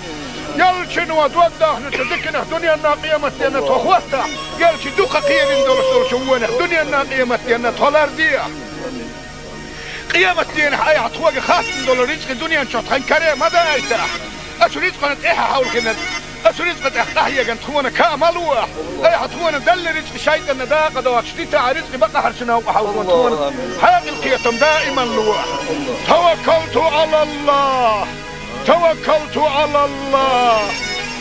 Ялчино дог дахначу диканах дуьненна къематденна тхо хӀоттахь. Гелчи дукха кхерина долуш долчу вонах дуьненна къематденна тхо лардехьа. Къематденахь айхьа тхоьга хаттам долу рицкъи дуьнен чохь тхан каре ма дайтахь. Оцу рицкъана тӀаьхьа хьовлхина, оцу рицкъа тӀехь къахьеган тхуна ка ма лохь. Айхьа тхуна далла рицкъи шайтӀанна дакъа доцуш дитахь, рицкъи бакъахьарчу новкъа хьовлхо тхуна хьекъал кхетам даиман лохь. Таваккалту Ӏалаллах. Таваккалту Ӏалаллах!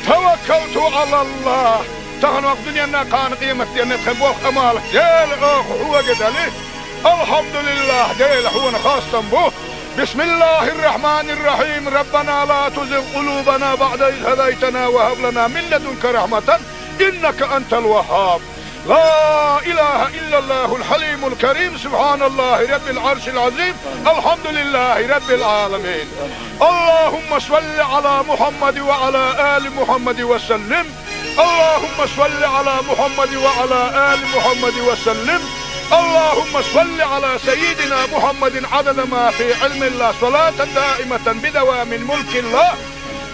Таваккалту Ӏалаллах! Тахана вакъ дуьненна кхана къематденна тхан болх Ӏамал Дела оха хьоьга дали. АлхьамдулиллахӀ, Дела хьуна хастам бу. بسم الله الرحمن الرحيم. ربنا لا تزغ قلوبنا بعد إذ هديتنا وهب لنا من لدنك رحمة إنك أنت الوهاب. لا إله إلا الله الحليم الكريم، سبحان الله رب العرش العظيم، الحمد لله رب العالمين. اللهم صل على محمد وعلى آل محمد وسلم. اللهم صل على محمد وعلى آل محمد وسلم. اللهم صل على سيدنا محمد عدد ما في علم الله، صلاة دائمة بدوام ملك الله.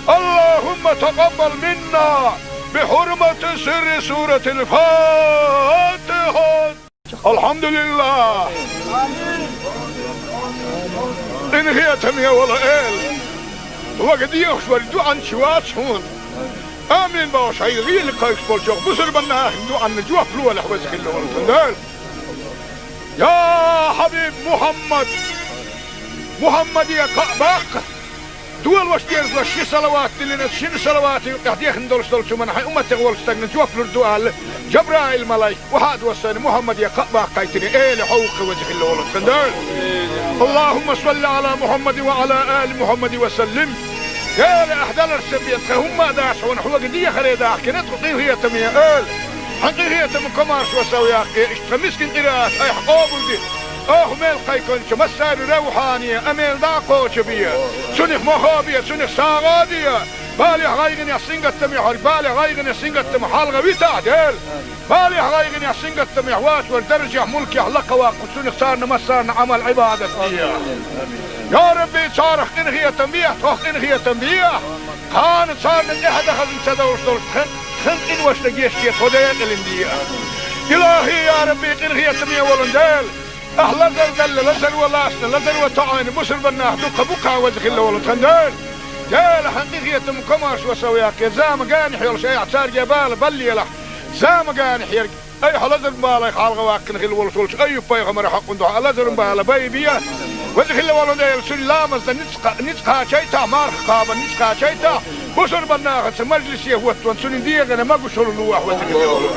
اللهم تقبل منا بحرمة سر سورة الفاتحة. الحمد لله. Къинхетаме волу Эла, вага дехаш вара дуьхьанча вац хьуна. Амин бохуш хьайга гӀийла кхайкхаш болчохь бусурбан нахана дуьхьанна жоп лолахь, веза хилла волу тхан Дела. Я хьабиб Мухьаммад, Мухьаммаде кхаъ баккха. Дола ваша деза ши салават диллина, шина салаватан юкъахь дехна долуш долчу хӀуманна хьайн умматех волчу стагана жоп лур ду аьлла, Жабраил малайк охьа а доссийна, Мухьаммаде кхаъ баккхийтина, Эла хьо ву-кх, веза хилла волу тхан Дела. اللهم صل على محمد وعلى آل محمد وسلم. Дела, ахь даларца бен тхан хӀумма а дац хьуна, хьоьга дехаре дахкина тхо, къинхетаме Эла. Хьан къинхетаман комаршо сов яккхий, иштта тхан мискин къираат айхьа къобалде. Оха мел кхайкхинчу массарна равхьане а мел дӀа а кхочу бе. Цунах мохо бе, цунах сагӀа а де. Балехь, гӀайгӀанехь, сингаттамехь верг балех, гӀайгӀанех, сингаттамах хьалха витахь, Дела. Балехь, гӀайгӀанехь, сингаттамехь вац вара даржехь, мулкехь лакхаваккха, цунах царна массарна Ӏамал-Ӏибадат де. Я Рабби, царах къинхетам бехьа, тхох къинхетам бехьа. Кхана царна тӀаьхьа дан хазна ца довш долуш тхан, тхан къиношна гечде, тхо декъалина де. Илахи, я Рабби, къинхетаме волу Дела. Ахь лазар далла, лазар ван лаьцна, лазар ван тоьӀна бусурбан нах дуккха бу-кх, веза хилла волу тхан Дела. Дела, хьан къинхетаман комаршо сов яккхий, зама генахь йолуш айхьа цаьрга бала баллалахь. Зама генахь ерг айхьа лазаран балех хьалха ваккхина хилла волуш волчу Айюб-пайхамаран хьакъан дуьхьа лазаран бала байбе. Веза хилла волу Дела, цуьнан ламазна ницкъ, ницкъ кхачийтахь, марха кхабарна ницкъ кхачийтахь, бусурбан нахаца мажлисе хӀоттаван цуьнан дегӀана могушалла лолахь, веза хилла волу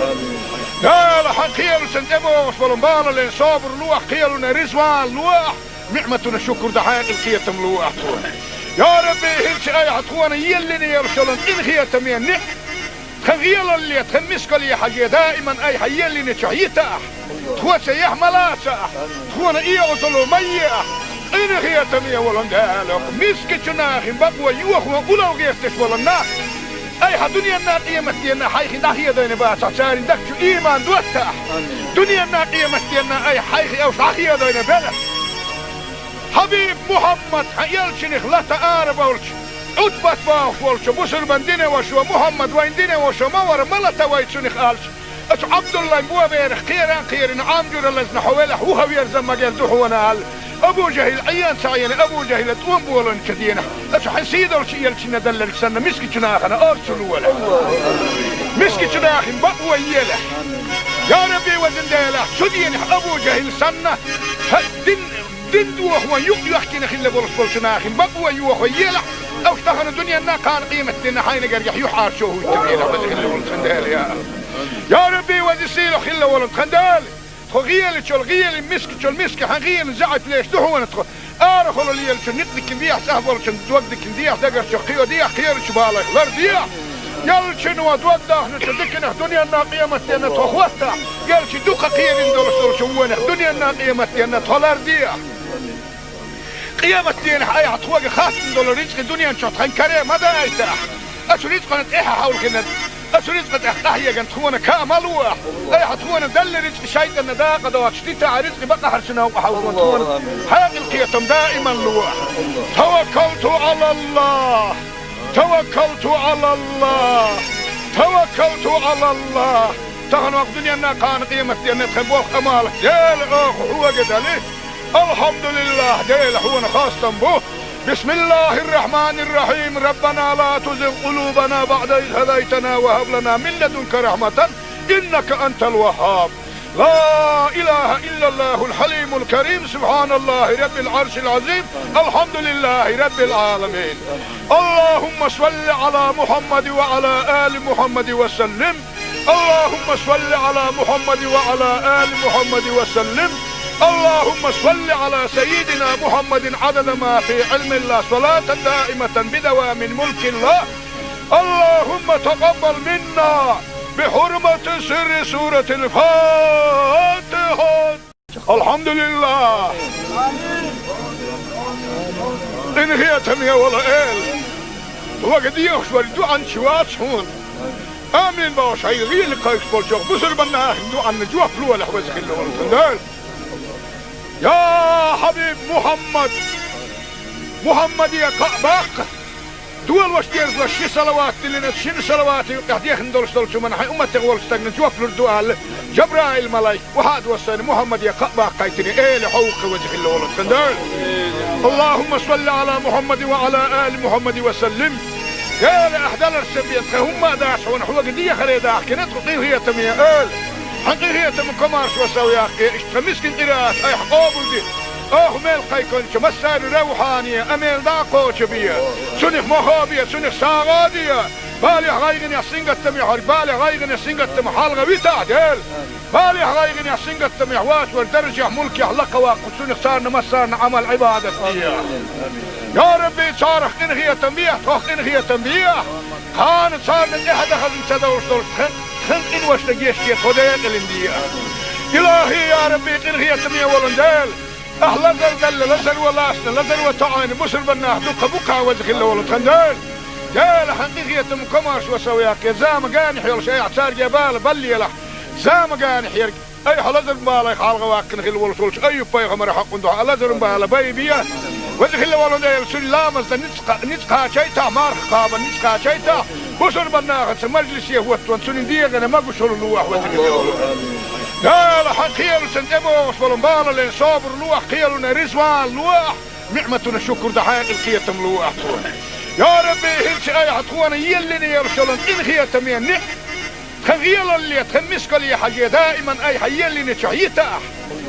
Дела. Хьан кхелашна тӀебогӀуш болу балале собар лолахь, кхелана резаван лолахь, ниӀматана шукур дан хьекъал-кхетам лолахь тхуна. Я Рабби, хӀинца айхьа тхуна еллина йолуш йолу къинхетаме ниӀ тхан гӀелалле, тхан мискалле хьажий, даиман айхьа еллинчохь йитахь, тхоьца яхь ма лацахь, тхуна и Ӏазап ма еахь, къинхетаме волу Дела, мискачу нахин бакъо йохо улал гӀерташ волу нах, айхьа дуьненна, къематденна хьайх дӀахедийна бацахь, церан дагчу ийман доттахь, дуьненна, къематденна айхьа хьайх уьш дӀахедийна белахь. Хьабиб Мухьаммад, хьан элчанах лата ара болчу, Ӏутбат бохуш волчу бусурбан дина вашо, Мухьаммад вайн дина вашо ма вара, ма лата вай цунах аьлча, оцу Ӏабдуллайн боберах кхеран кхерина, Ӏам жура лазна хьо велахь, вуха верзан магар ду хьона аьлла, Абу ЖахӀил Ӏийна ца Ӏийна, Абу ЖахӀила тӀом боланчу денахь, оцу хьан сийдолчу элчанна далларг санна, мискачу нахана орцу лолахь. Мискачу нахин бакъо елахь. Я Рабби, везан Дела, цу денахь Абу ЖахӀил санна, хьан дин Дин дохо юкъ йохкина хилла болуш болчу нахин бакъо йохо елахь, уьш тахана дуьненна, кхана къематденна хьайна гергахь юьхьӀаьржо хӀуьттур елахь, веза хилла волчун Дела, я Аллах. Я Рабби, веза сийлахь хилла волу тхан Дела, тхо гӀелачул гӀели, мискачул миска хьан гӀелин заьӀап леш ду хьуна тхо. Арахула лелачун никъ дикин дехьа, цӀахь болчун дог дикин дехьа, дагарчу кхио дехьа, кхерачу балайх лар дехьа. Ялчун ва дог дахначу дикинах дуьненна, къематденна тхо хӀоттахь. Ялчи дукха кхерина долуш долчу вонах дуьненна, къематденна тхо лар дехьа. Къематденахь айхьа тхоьга хаттина долу рицкъи дуьнен чохь тхан каре ма дайтахь. Оцу рицкъана тӀаьхьа хьовлхина, оцу рицкъа тӀехь къахьеган тхуна ка ма лохь. Айхьа тхуна далла рицкъи шайтӀанна дакъа доцуш дитахь, рицкъи бакъахьарчу новкъа хьовлхина тхуна хьекъал, кхетам даиман лохь. Таваккалту Ӏалаллах. Таваккалту Ӏалаллах. Таваккалту Ӏалаллах. Тахана вакъ дуьненна, кхана къематденна тхан болх, Ӏамал Дела, оха хьоьга дали. Алхьамдулиллах, Дела, хьуна хастам бу. Бисмиллахир-рахманир-рахим. Раббана ла тузигъ къулубана баъда из хӀадайтана ва хӀаб лана мин ладунка рахьматан, иннака антал ваххаб. Ла илаха иллаллахул хьалимул карим. Субханаллахи раббил Ӏаршил Ӏазим. Алхьамдулиллахи раббил Ӏаламин. Аллахумма салли Ӏала Мухьаммади ва Ӏала али Мухьаммади ва саллим. اللهم صل على محمد وعلى آل محمد وسلم. اللهم صل على سيدنا محمد عدد ما في علم الله، صلاة دائمة بدوام ملك الله. اللهم تقبل منا بحرمة سر سورة الفاتحة. Алхьамдулиллах! Къинхетаме волу Эла! Вага дехаш вара дуьхьанча вац хьуна. Амин бохуш, хьайн гӀийла кхайкхаш болчохь бусурбан нахана дуьхьанна жоп лолахь, веза хилла волу тхан Дела. Я Хьабиб Мухьаммад! Мухьаммаде кхаъ баккха! Дола ваша деза ваша ши салават диллина, шина салавата юкъахь дехна долуш долчу хӀуманна хьайн умматех волчу стагна жоп лур ду аьлла, Жабраил-малайк охьа а доссийна, Мухьаммаде кхаъ баккхийтина, Эла хьовха, веза хилла волу тхан Дела. اللهم صل على محمد وعلى آل محمد وسلم. Эла, ахь даларца бен тхан хӀумма а дац хьуна, хьоьга дехаре дахкина тхо, къинхетаме Эла. Хьан къинхетам, комаршо сов яккхий, иштта тхан мискин къираат айхьа къобалде. Оха мел кхайкхинчу массарна равхьане а мел дӀа а кхочу бе. Цунах мохо бе, цунах сагӀа а де. Балех, гӀайгӀанех, сингаттамех верг, балех, гӀайгӀанех, сингаттамах хьалха витахь, Дела. Балех, гӀайгӀанех, сингаттамех вац вара даржехь, мулкехь лакха ваккха, цунах царна массарна Ӏамал, Ӏибадат де. Я Рабби, царах къинхетам бе, тхох къинхетам бе. Кхана царна тӀаьхьа дахаза ца довлуш долуш тхан, тхан къиношна гечде, тхо декъалин де. Илахи, я Рабби, къинхетаме волун Дела! Ахь лазар далла, лазар ван лаьцна, лазар ван тоӀийна бусурбан нах дуккха бу-кх, веза хилла волу тхан Дела. Дела, хьан къинхетам, комаршо сов яккхий, зама генахь йолуш айхьа цаьрга бала баллалахь. Зама генахь ерг айхьа лазаран балех хьалха ваьккхина хилла волуш волчу Айюб-пайхамаран хьокъан дуьхьа лазаран бала байбе. Веза хилла волу Дела, цуьнан ламазна ницкъ кха-, ницкъ кхачийтахь, марха кхабарна ницкъ кхачийтахь, бусурбан нахаца мажлисе хӀоттаван цуьнан дегӀана могушалла лохь, веза хилла волу Дела. Хьан кхелашна тӀебогӀуш болу балале собар лохь, кхелана ризван лохь, ниӀматана шукур дан хьекъал, кхетам лохь тхуна. Я Рабби, хӀинца айхьа тхуна еллина йолуш йолу къинхетаме ниӀ- Тхан гӀелалле, тхан мискалле хьажий, даиман айхьа еллинчохь йитахь.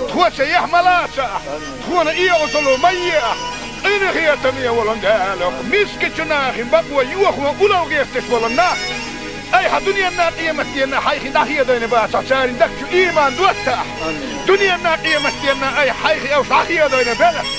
Тхоца яхь ма лацахь, тхуна эгӀазалла ма ехь. Къинхетаме волун Дела, мискачу нахин бакъо йохо улал гӀерташ волу нах айхьа дуьненна, къематденна хьайх дӀахедийна бацахь, церан дагчу ийман доттахь. Дуьненна, къематденна айхьа хьайх уьш дӀахедийна белахь.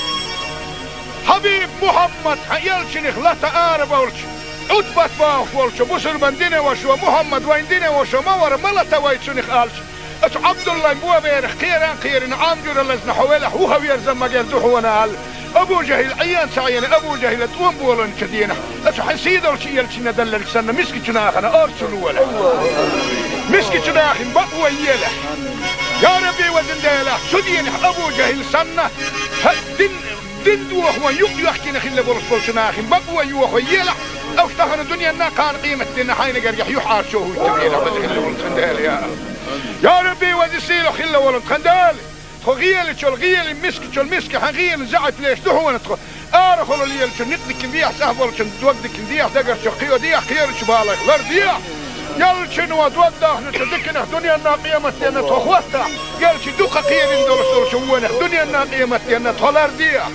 Хьабиб Мухьаммад, хьан элчанах лата ара болчу, Ӏутбат бохуш волчу бусурбан динан вашо: «Мухьаммад вайн динан вашо ма вара, ма лата вай цунах», — аьлча, оцу Ӏабдуллайн боберах кхеран а кхерина, Ӏам жуьра лазна хьо велахь, вуха верза магар ду хьуна аьлла, Абу ЖахӀил Ӏен ца Ӏийна, Абу ЖахӀила тӀом боланчу денахь, оцу хьайн сийдолчу элчанна далларг санна, мискачу нахана орцу лолахь. Мискачу нахин бакъо елахь. Я Рабби, везан Дела, цу денахь Абу ЖахӀил санна, хӀа, дин Дин дохо юкъ йохкина хилла болуш болчу нахин бакъо йохо елахь, уьш тахана дуьненна, кхана къематденна хьайна гергахь юьхьӀаьржо хӀуьттур елахь, веза хилла волу тхан Дела, я Аллах. Я Рабби, веза сийлахь хилла волу тхан Дела! Тхо гӀелачул гӀели, мискачул миска хьан гӀелин заьӀап леш ду хьуна тхо. Арахула лелачун никъ дикин дехьа, цӀахь болчун дог дикин дехьа, дагарчу кхио дехьа, кхерачу балайх лар дехьа. Ялчано дог дахначу диканах дуьненна, къематденна тхо хӀоттахь, ялчи дукха кхерина долуш долчу вонах дуьненна, къематденна тхо лардехь.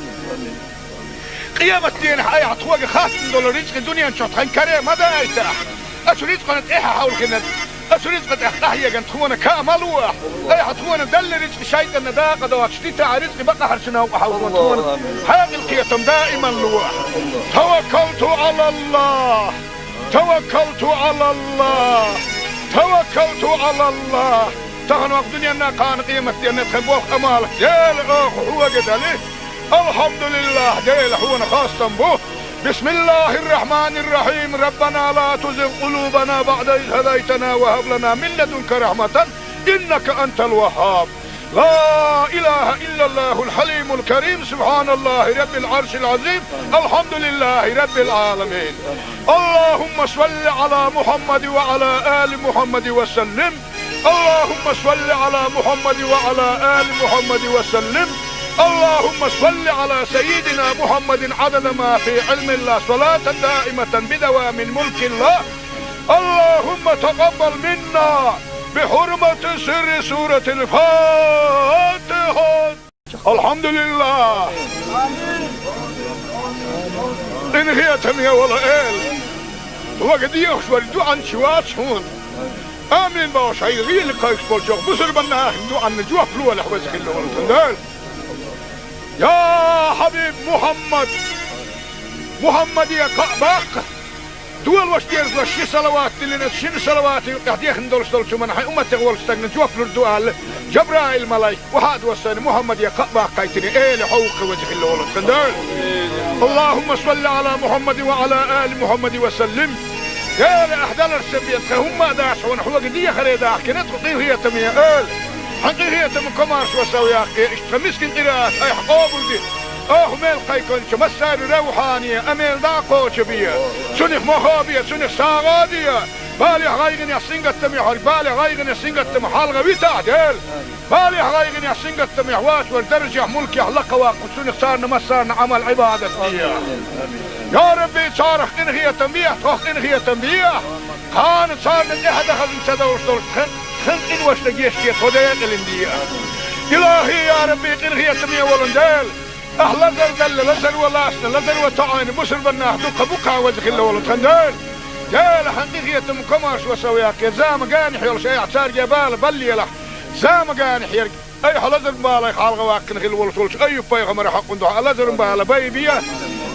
Къематденахь айхьа тхоьга хаттам долу рицкъа дуьнен чохь тхан каре ма дайтахь. Оцу рицкъана тӀаьхьа хьовлхинарг, оцу рицкъа тӀехь къахьеган тхуна каа ма лохь. Айхьа тхуна далла рицкъа шайтӀанна дакъа доцуш дитахь, рицкъа бакъахьарчу новкъа хьовлхо тхуна хьекъал, кхетам даиман лохь. Таваккалту Ӏалаллах. Таваккалту Ӏалаллах! Таваккалту Ӏалаллах! Тахана ваха дуьненна, кхана къематденна тхан болх, Ӏамал, Дела, оха хьоьга дали. Алхьамдулиллах, Дела, хьуна хастам бу. Бисмиллахир-рахманир-рахим. Раббана ла тузигъ къулубана баъда из хӀадайтана ва хӀаб лана мин ладунка рахьматан, иннака антал ваххаб. لا إله إلا الله الحليم الكريم، سبحان الله رب العرش العظيم، الحمد لله رب العالمين. اللهم صل على محمد وعلى آل محمد وسلم. اللهم صل على محمد وعلى آل محمد وسلم. اللهم صل على سيدنا محمد عدد ما في علم الله، صلاة دائمة بدوام ملك الله. اللهم تقبل منا بحرمة سر سورة الفاتحة. الحمد لله. Къинхетаме волу Эла, вага дехаш вара дуьхьанча вац хьуна. Амин бохуш, хьайн гӀийла кхайкхаш болчохь бусурбан нахана дуьхьанна жоп лолахь, веза хилла волу тхан Дела. Я хьабиб Мухьаммад, Мухьаммаде кхаъ баккха. Долуш дезалаш ши салават диллина, шина салаватан юкъахь дехна долуш долчу хӀуманна хьайн умматех волчу стагна жоп лур ду аьлла, Жабраил-малайк охьа а доссийна, Мухьаммаде кхаъ баккхийтина, Эла хьовха, веза хилла волу тхан Дела. اللهم صل على محمد وعلى آل محمد وسلم. Дела, ахь даларца бен тхан хӀумма а дац хьуна, хьоьга дехаре дахкина тхо, къинхетаме Эла. Хьан къинхетам, комаршо сов яккхий, иштта тхан мискин къираат айхьа къобалде. Оха мел кхайкхинчу массаьрна равхьане а мел дӀа а кхочу бе. Цунах мохо бе, цунах сагӀа а де. Балех, гӀайгӀанех, сингаттамех верг, балех, гӀайгӀанех, сингаттамах хьалха витахь, Дела. Балех, гӀайгӀанех, сингаттамех вацар даржехь, мулкехь лакхаваккха, цунах царна массарна Ӏамал, Ӏибадат де. Я Рабби, царах къинхетам бехьа, тхох къинхетам бехьа. Кхана царна тӀаьхьа дахазна ца довш долуш тхан, тхан къиношна гечде, тхо декъалина де. Илахи, я Рабби, къинхетаме волу Дела, ахь лазар далла, лазаро лаьцна, лазаро тоьӀна бусурбан нах дуккха бу-кх, веза хилла волу тхан Дела. Дела, хьан къинхетам, комаршо сов яккхий, зама генахь йолуш айхьа цаьрга бала баллалахь. Зама генахь ерг айхьа лазаран балех хьалха ваьккхина хилла волуш волчу Айюб-пайхамаран хьокъан дуьхьа лазаран бала байбе.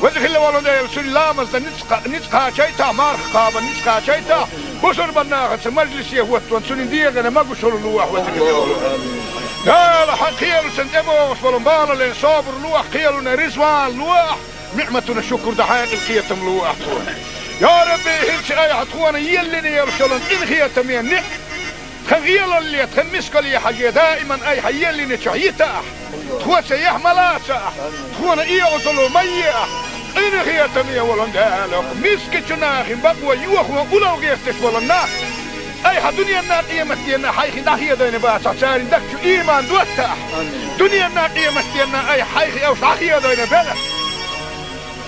Веза хилла волу Дела, цуьнан ламазна ницкъ, ницкъ кхачийтахь, марха кхабарна ницкъ кхачийтахь, бусурбан нахаца мажлисе хӀоттаван цуьнан дегӀана могушалла лолахь, веза хилла волу Дела. Хьан кхелашна тӀебогӀуш болу балале собар лолахь, кхелана резаван лолахь, ниӀматана шукур дан хьекъал, кхетам лолахь тхуна. Я Рабби, хӀинца айхьа тхуна еллина йолуш йолу къинхетаме ниӀ тхан гӀелалле, тхан мискалле хьажий, даиман айхьа еллиначохь йитахь, тхоца яхь ма лацахь, тхуна оьгӀазло ма ехьа. Къинхетаме волу Дела, мискачу нахана бакъо йохо улло гӀерташ болу нах айхьа дуьненна, къематденна хьайх дӀахедийна бацахь, церан дагчу ийман доттахь. Дуьненна, къематденна айхьа хьайх уьш дӀахедийна белахь.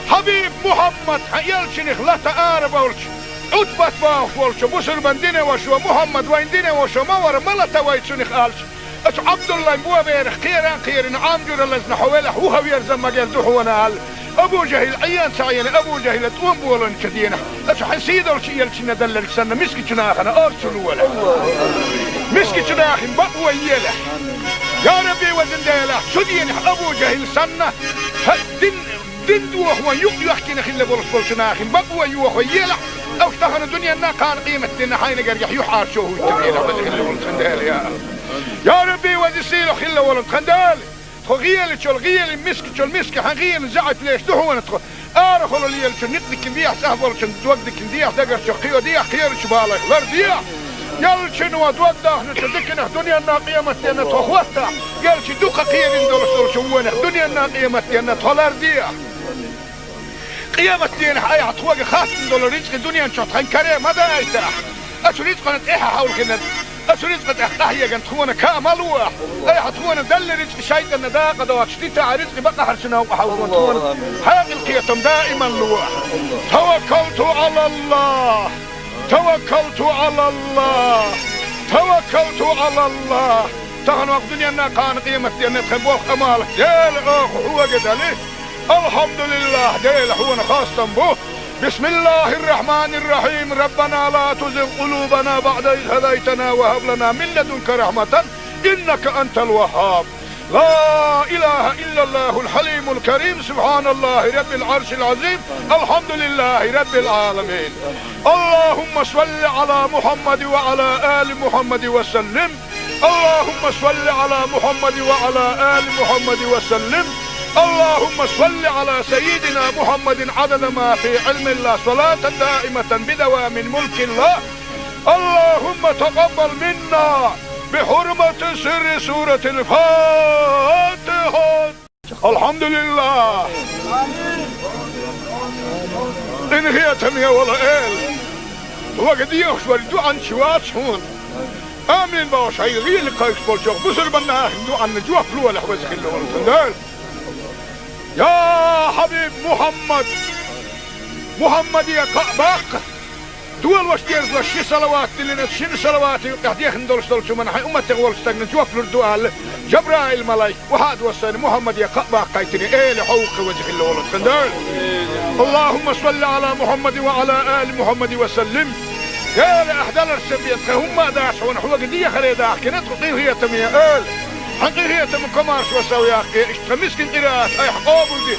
Хьабиб Мухьаммад, хьан элчанах лата ара болчу, Ӏутбат бохуш волчу бусурбан динан вашас: «Мухьаммад вайн динан ваша ма вара, ма лата вай цунах», — аьлча, оцу Ӏабдуллайн боберах кхеран а кхерина, Ӏам жуьра лазна хьо велахь, вуха верза магар ду хьуна аьлла, Абу ЖахӀил Ӏен ца Ӏийна, Абу ЖахӀила тӀом болийначу дийнахь, оцу хьайн сийдолчу элчанна делларг санна, мискачу нахана орцу лолахь. Мискачу нахана бакъо елахь. Я Рабби, везан Дела, цу дийнахь Абу ЖахӀил санна, хӀа, дин Дин дохо юкъ йохкина хилла болуш болчу нахана бакъо йохо елахь, уьш тахана дуьненна, кхана къематденна хьайна гергахь юьхьӀаьржо хӀуттур елахь, веза хилла волу тхан Дела, я. Я Рабби, веза сийлахь хилла волу тхан Дела. Тхо гӀелачул гӀели, мискачул миска хьан гӀелина заьӀап леш ду хьуна тхо. Арахула лелачун никъ дикина дехьа, цӀахь болчун дог дикина дехьа, дагарчух кхио дехьа, кхерачу балех лардехьа. Ялчано дог дахначу диканах дуьненна, къематденна тхо хӀоттахь, ялчи дукха кхерина долуш долчу вонах дуьненна, къематденна тхо лардехьа. Къематденахь айхьа тхоьга хаттам долу рицкъа дуьнен чохь тхан каре ма дайтахь. Оцу рицкъана тӀаьхьа хьовлхинарг, оцу рицкъа тӀехь къахьеган тхуна каа ма лохь. Айхьа тхуна далла рицкъа шайтӀанна дакъа доцуш дитахь, рицкъа бакъахьарчу новкъа хьовлхо тхуна хьекъал, кхетам даиман лохь. Таваккалту Ӏалаллах. توكلت على الله، توكلت على الله. Таханарча дуненна, кхана къематденна тхан болх, Ӏамал, Дела, оха хьога дали. الحمد لله, Дела, хьона хастам бу. بسم الله الرحمن الرحيم. ربنا لا تزغ قلوبنا بعد إذ هديتنا وهب لنا من لدنك رحمة إنك أنت الوهاب. لا إله إلا الله الحليم الكريم. سبحان الله رب العرش العظيم. الحمد لله رب العالمين. اللهم صل على محمد وعلى آل محمد وسلم. اللهم صل على محمد وعلى آل محمد وسلم. اللهم صل على سيدنا محمد عدد ما في علم الله، صلاة دائمة بدوام ملك الله. اللهم تقبل منا بحرمة سر سورة الفاتحة. الحمد لله. Къинхетаме вола Эла, вага дехаш вар дуӀанча вац хьона. Амин бохаш, хьай гӀийла кхайкаш болчох бусурбанна ахин дуӀанна жоп лолахь, веза хилла волу тхан Дела. Я хьабиб Мухьаммад, Мухьаммаде кхаъ баккха. Долуш дезалаш ши салават диллина, шина салавата юкъехь дехна долуш долчу хӀуманна хьайн умматех волчу стагна жоп лур ду аьлла, Жабраил-малайк, вахьа а доссийна, Мухьаммаде кхаъ баккхийтина, Эла, хьо ву-кх веза хилла волу тхан Дела. اللهم صل على محمد وعلى آل محمد وسلم. Дела, ахь даларца бен тхан хӀумма а дац хьуна, хьога дехаре дахкина тхо, къинхетаме Эла. Хьан къинхетам, комаршо сов яккхий, иштта тхан мискин къираат айхьа къобалде.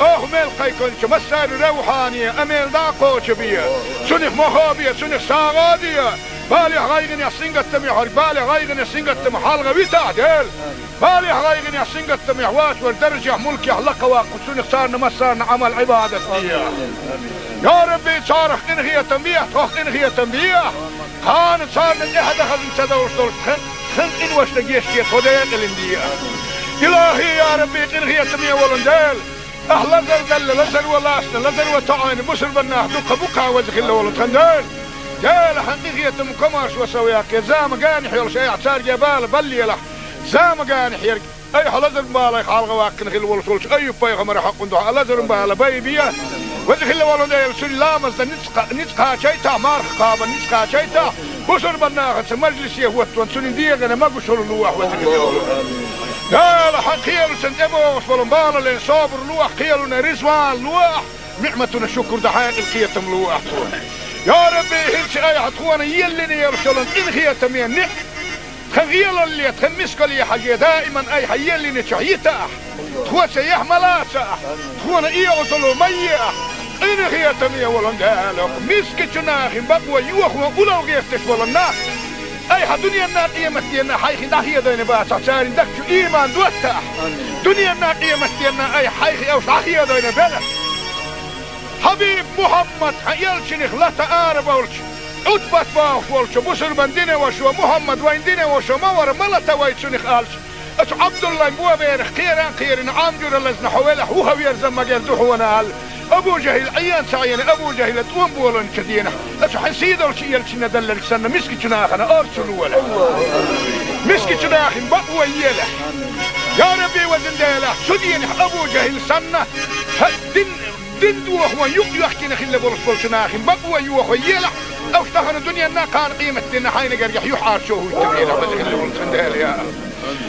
Оха мел кхайкхинчу массарна равхьане а мел дӀа а кхочу бе. Цунах мохо бе, цунах сагӀа а де. Балех, гӀайгӀанех, сингаттамех верг, балех, гӀайгӀанех, сингаттамах хьалха витахь, Дела. Балех, гӀайгӀанех, сингаттамех вац вар даржехь, мулкехь лакха ваккха, цунах царна массарна Ӏамал, Ӏибадат де. Я Рабби, царах къинхетам бе, тхох къинхетам бе. Кхана царна тӀаьхьа дан хазна ца довш долуш тхан, тхан къиношна гечде, тхо декъалина де. Илахи, я Рабби, къинхетаме волу Дела. Ахь лазар далла, лазаро лаьцна, лазаро тоӀийна бусурбаннах дуккха бу-кх, веза хилла волу тхан Дела. Дела, хьан къинхетам, комаршо сов яккхий, зама генахь йолуш айхьа цаьрга бала баллийтахь, зама генахь ерг айхьа лазаран балех хьалха ваьккхина хилла волуш волчу Айюб-пайхамаран хьакъан дуьхьа лазаран бала байбе. Веза хилла волу Дела, цуьнан ламаз дан ницкъ, ницкъ кхачийтахь, марха кхаба ницкъ кхачийтахь, бусурбаннахаца мажлисе хӀоттаван цуьнан дегӀана могушалла лолахь, веза хилла волу Дела. Хьан кхелаца тӀебогӀуш болу балале собар лолахь, кхелана резаван лолахь, ниӀматана шукур дан хьекъал, кхетам лолахь тхуна. Я Рабби, хӀинца айхьа тхуна еллина йолуш йолу къинхетаме ниӀ, тхан гӀелалле, тхан мискалле хьажий, даиман айхьа еллиначохь йитахь, тхоца яхь ма лацахь, тхуна оьгӀазло ма ехь. Къинхетаме волу Дела, мискачу нахана бакъо йохо улал гӀерташ болу нах, айхьа дуненна, къематденна хьайх дӀахедийна бацахь, церан дагчу ийман доттахь. Дуненна, къематденна айхьа хьайх уьш дӀахедийна белахь. Хьабиб Мухьаммад, хьан элчанах лата ара болчу, Ӏутбат бохуш волчу бусурбан динан вашо, Мухьаммад вайн динан вашо ма вара, ма лата вай цунах аьлча, оцу Ӏабдуллайн боберах кхеран а кхерина, Ӏам жуьра лазна хьо велахь, вуха верза магар ду хьуна аьлла, Абу ЖахӀил Ӏен ца Ӏийна, Абу ЖахӀила тӀом болийначу дийнахь, оцу хьайн сий долчу элчанна далларг санна, мискачу нахана орцу лолахь. Мискачу нахана бакъо елахь. Я Рабби, везан Дела, цу дийнахь Абу ЖахӀил санна, хьан дин Дин дохо юкъ йоьхкина хилла болуш болчу нахана бакъо йохо елахь, уьш тахана дуненна, кхана къематденна хьайна гергахь юьхьӀаьржо хӀуттур елахь, веза хилла волу тхан Дела, я.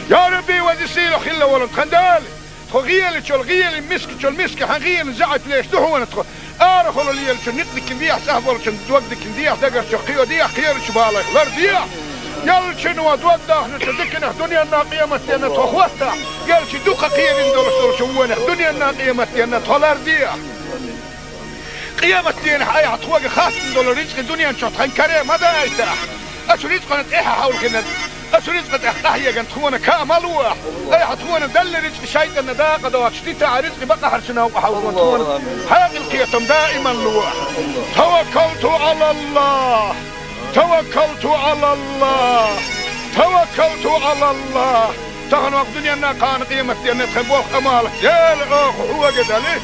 Я Рабби, веза сийлахь хилла волу тхан Дела, тхо гӀелачул гӀели, мискачул миска хьан гӀелин заьӀап леш ду хьуна тхо. Арахула лелачун никъ дикина дехьа, цӀахь болчун дог дикина дехьа, дагарчух кхио дехьа, кхерачу балех лар дехьа. Элчано дог дахначу диканах дуненна, къематденна тхо хӀоттахь, элча дукха кхерина долуш долчу вонах дуненна, къематденна тхо лар дехьа. Къематденахь айхьа тхоьга хаттам долу рицкъа дуьнен чохь тхан каре ма дайтахь. Оцу рицкъана тӀаьхьа хьовлхина, оцу рицкъа тӀехь къахьеган тхуна каа ма лолахь. Айхьа тхуна делла рицкъа шайтӀанна дакъа доцуш дитахь, рицкъа бакъахьарчу новкъа хьовзо тхуна хьекъал, кхетам даиман лолахь. توكلت على الله. توكلت على الله. توكلت على الله. Тахана ваха дуьненна, кхана къематденна тхан болх, Ӏамал, Дела, оха хьога дали.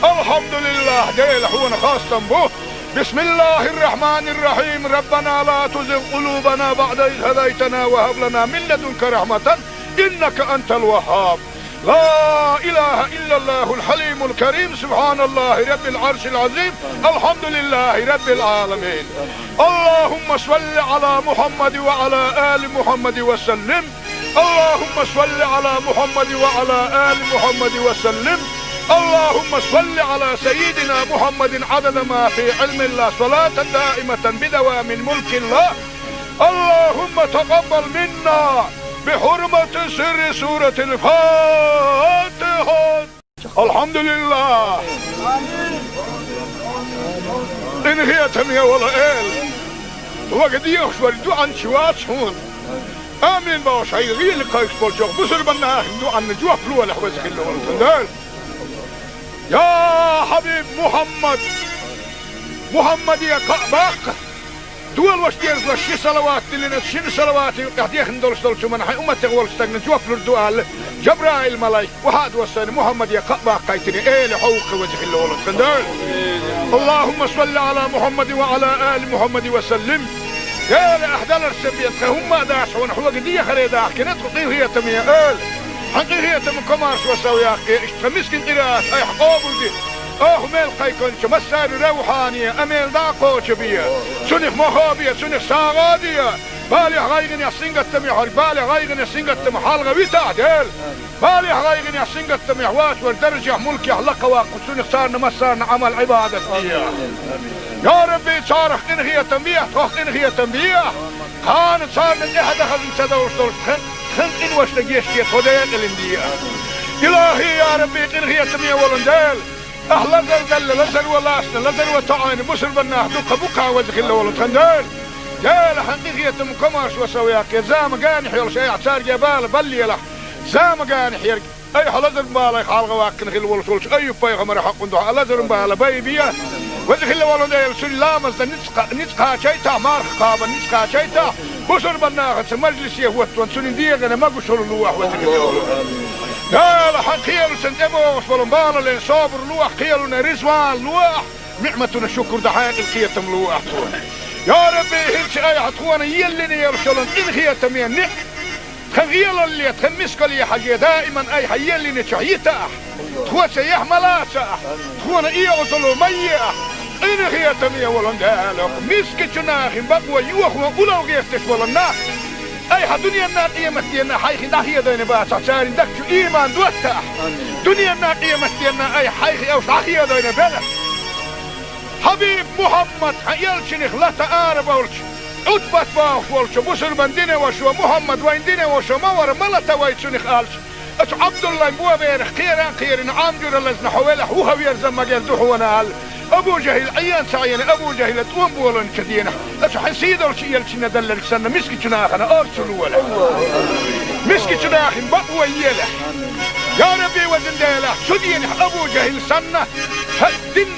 الحمد لله, Дела, хьуна хастам бу. بسم الله الرحمن الرحيم. ربنا لا تزغ قلوبنا بعد إذ هديتنا وهب لنا من لدنك رحمة إنك أنت الوهاب. لا إله إلا الله الحليم الكريم، سبحان الله رب العرش العظيم، الحمد لله رب العالمين. اللهم صل على محمد وعلى آل محمد وسلم. اللهم صل على محمد وعلى آل محمد وسلم. اللهم صل على سيدنا محمد عدد ما في علم الله، صلاة دائمة بدوام ملك الله. اللهم تقبل منا بحرمة سر سورة الفاتحة. الحمد لله. Къинхетаме вола эла, вага дехаш вара дуьанча вац хьуна. Амин бохуш, хьайн гӀийла кхайкхаш болчу бусурбаннахана дуьанна жоп лолахь, веза хилла волу Дела. Я хьабиб Мухьаммад, Мухьаммаде кхаъ баккха. Дола ваша дезалаш ши салават диллина, шина салаватан юкъахь дехна долуш долчу хӀуманна хьайн умматех волчу стагана жоп лур ду аьлла, Жабраил-малайк охьа а доссийна, Мухьаммаде кхаъ баккхийтина, эла хьо ву-кх, веза хилла волу Дела. اللهم صل على محمد وعلى آل محمد وسلم. Дела, ахь даларца бен тхан хӀумма а дац хьуна, хьоьга дехаре дахкина тхо, къинхетаме эла. Хьан къинхетам, комаршо сов яккхий, иштта тхан мискин къираат айхьа къобалде. Оха мел кхайкхинчу массаьрга равхьане, амел дӀа а кхочу бе. Цунах мохо бе, цунах сагӀа де. Балех, гӀайгӀанех, сингаттамех верг, балех, гӀайгӀанех, сингаттамах хьалха витахь, Дела. Балех, гӀайгӀанех, сингаттамех вац вара даржехь, мулкехь лакха ваккха, цунах царна массарна Ӏамал-Ӏибадат де. Я Рабби, царах къинхетам бехьа, тхох къинхетам бехьа. Кхана царна тӀаьхьа дан хазна ца довш долуш тхан, тхан къиношна гечде, тхо декъалина де. Илахи, я Рабби, къинхетаме волу Дела. Ахь лазар далла, лазаро лацна, лазаро тоӀийна бусурбаннах дуккха бу-кх, веза хилла волу тхан Дела. Дела, хьан къинхетам, комаршо сов яккхий, зама генахь йолуш айхьа цаьрга бала баллалахь. Зама генахь ерг айхьа лазаран балех хьалха ваьккхина хилла волуш волчу Айюб-пайхамаран хьокъан дуьхьа лазаран бала байбе. Веза хилла волу Дела, цуьнан ламазна ницкъ, ницкъ кхачийтахь, марха кхабарна ницкъ кхачийтахь, бусурбаннахаца мажлисе хӀоттаван цуьнан дегӀана могушалла лолахь, веза хилла волу Дела. Дела, хьан кхелаца тӀебогӀуш болу балале собар лолахь, кхелана реза вала лолахь, ниӀматана шукур дан хьекъал, кхетам лолахь тхуна. Я Рабби, хӀинца айхьа тхуна еллина йолуш йолу къинхетаме ниӀ тхан гӀелалле, тхан мискалле хьажий, даиман айхьа еллинчохь йитахь, тхоьца яхь ма лацахь, тхуна оьгӀазло ма ехьа. Къинхетаме волу Дела, мискачу нахана бакъо йохо улло гӀерташ болу нах айхьа дуьненна, къематденна хьайх дӀахедийна бацахь, церан дагчу ийман доттахь. Дуьненна, къематденна айхьа хьайх уьш дӀахедийна белахь. Хьабиб Мухьаммад, хьан элчанах лата арабевлча, Ӏутбат бохуш волчу бусурбан динан вашас: «Мухьаммад вайн динан ваша ма вара, ма лата вай цунах», — аьлча, оцу Ӏабдуллайн боберах кхера а кхерина, Ӏам жуьра лазна хьо велахь, вуха верза магар ду хьуна аьлла, Абу ЖахӀил Ӏен ца Ӏийна, Абу ЖахӀила тӀом болийначу дийнахь, оцу хьан сийдолчу элчанна делларг санна, мискачу нахана орцу лолахь. Мискачу нахана бакъо елахь. Я Рабби, везан Дела, цу дийнахь Абу ЖахӀил санна, хьан дин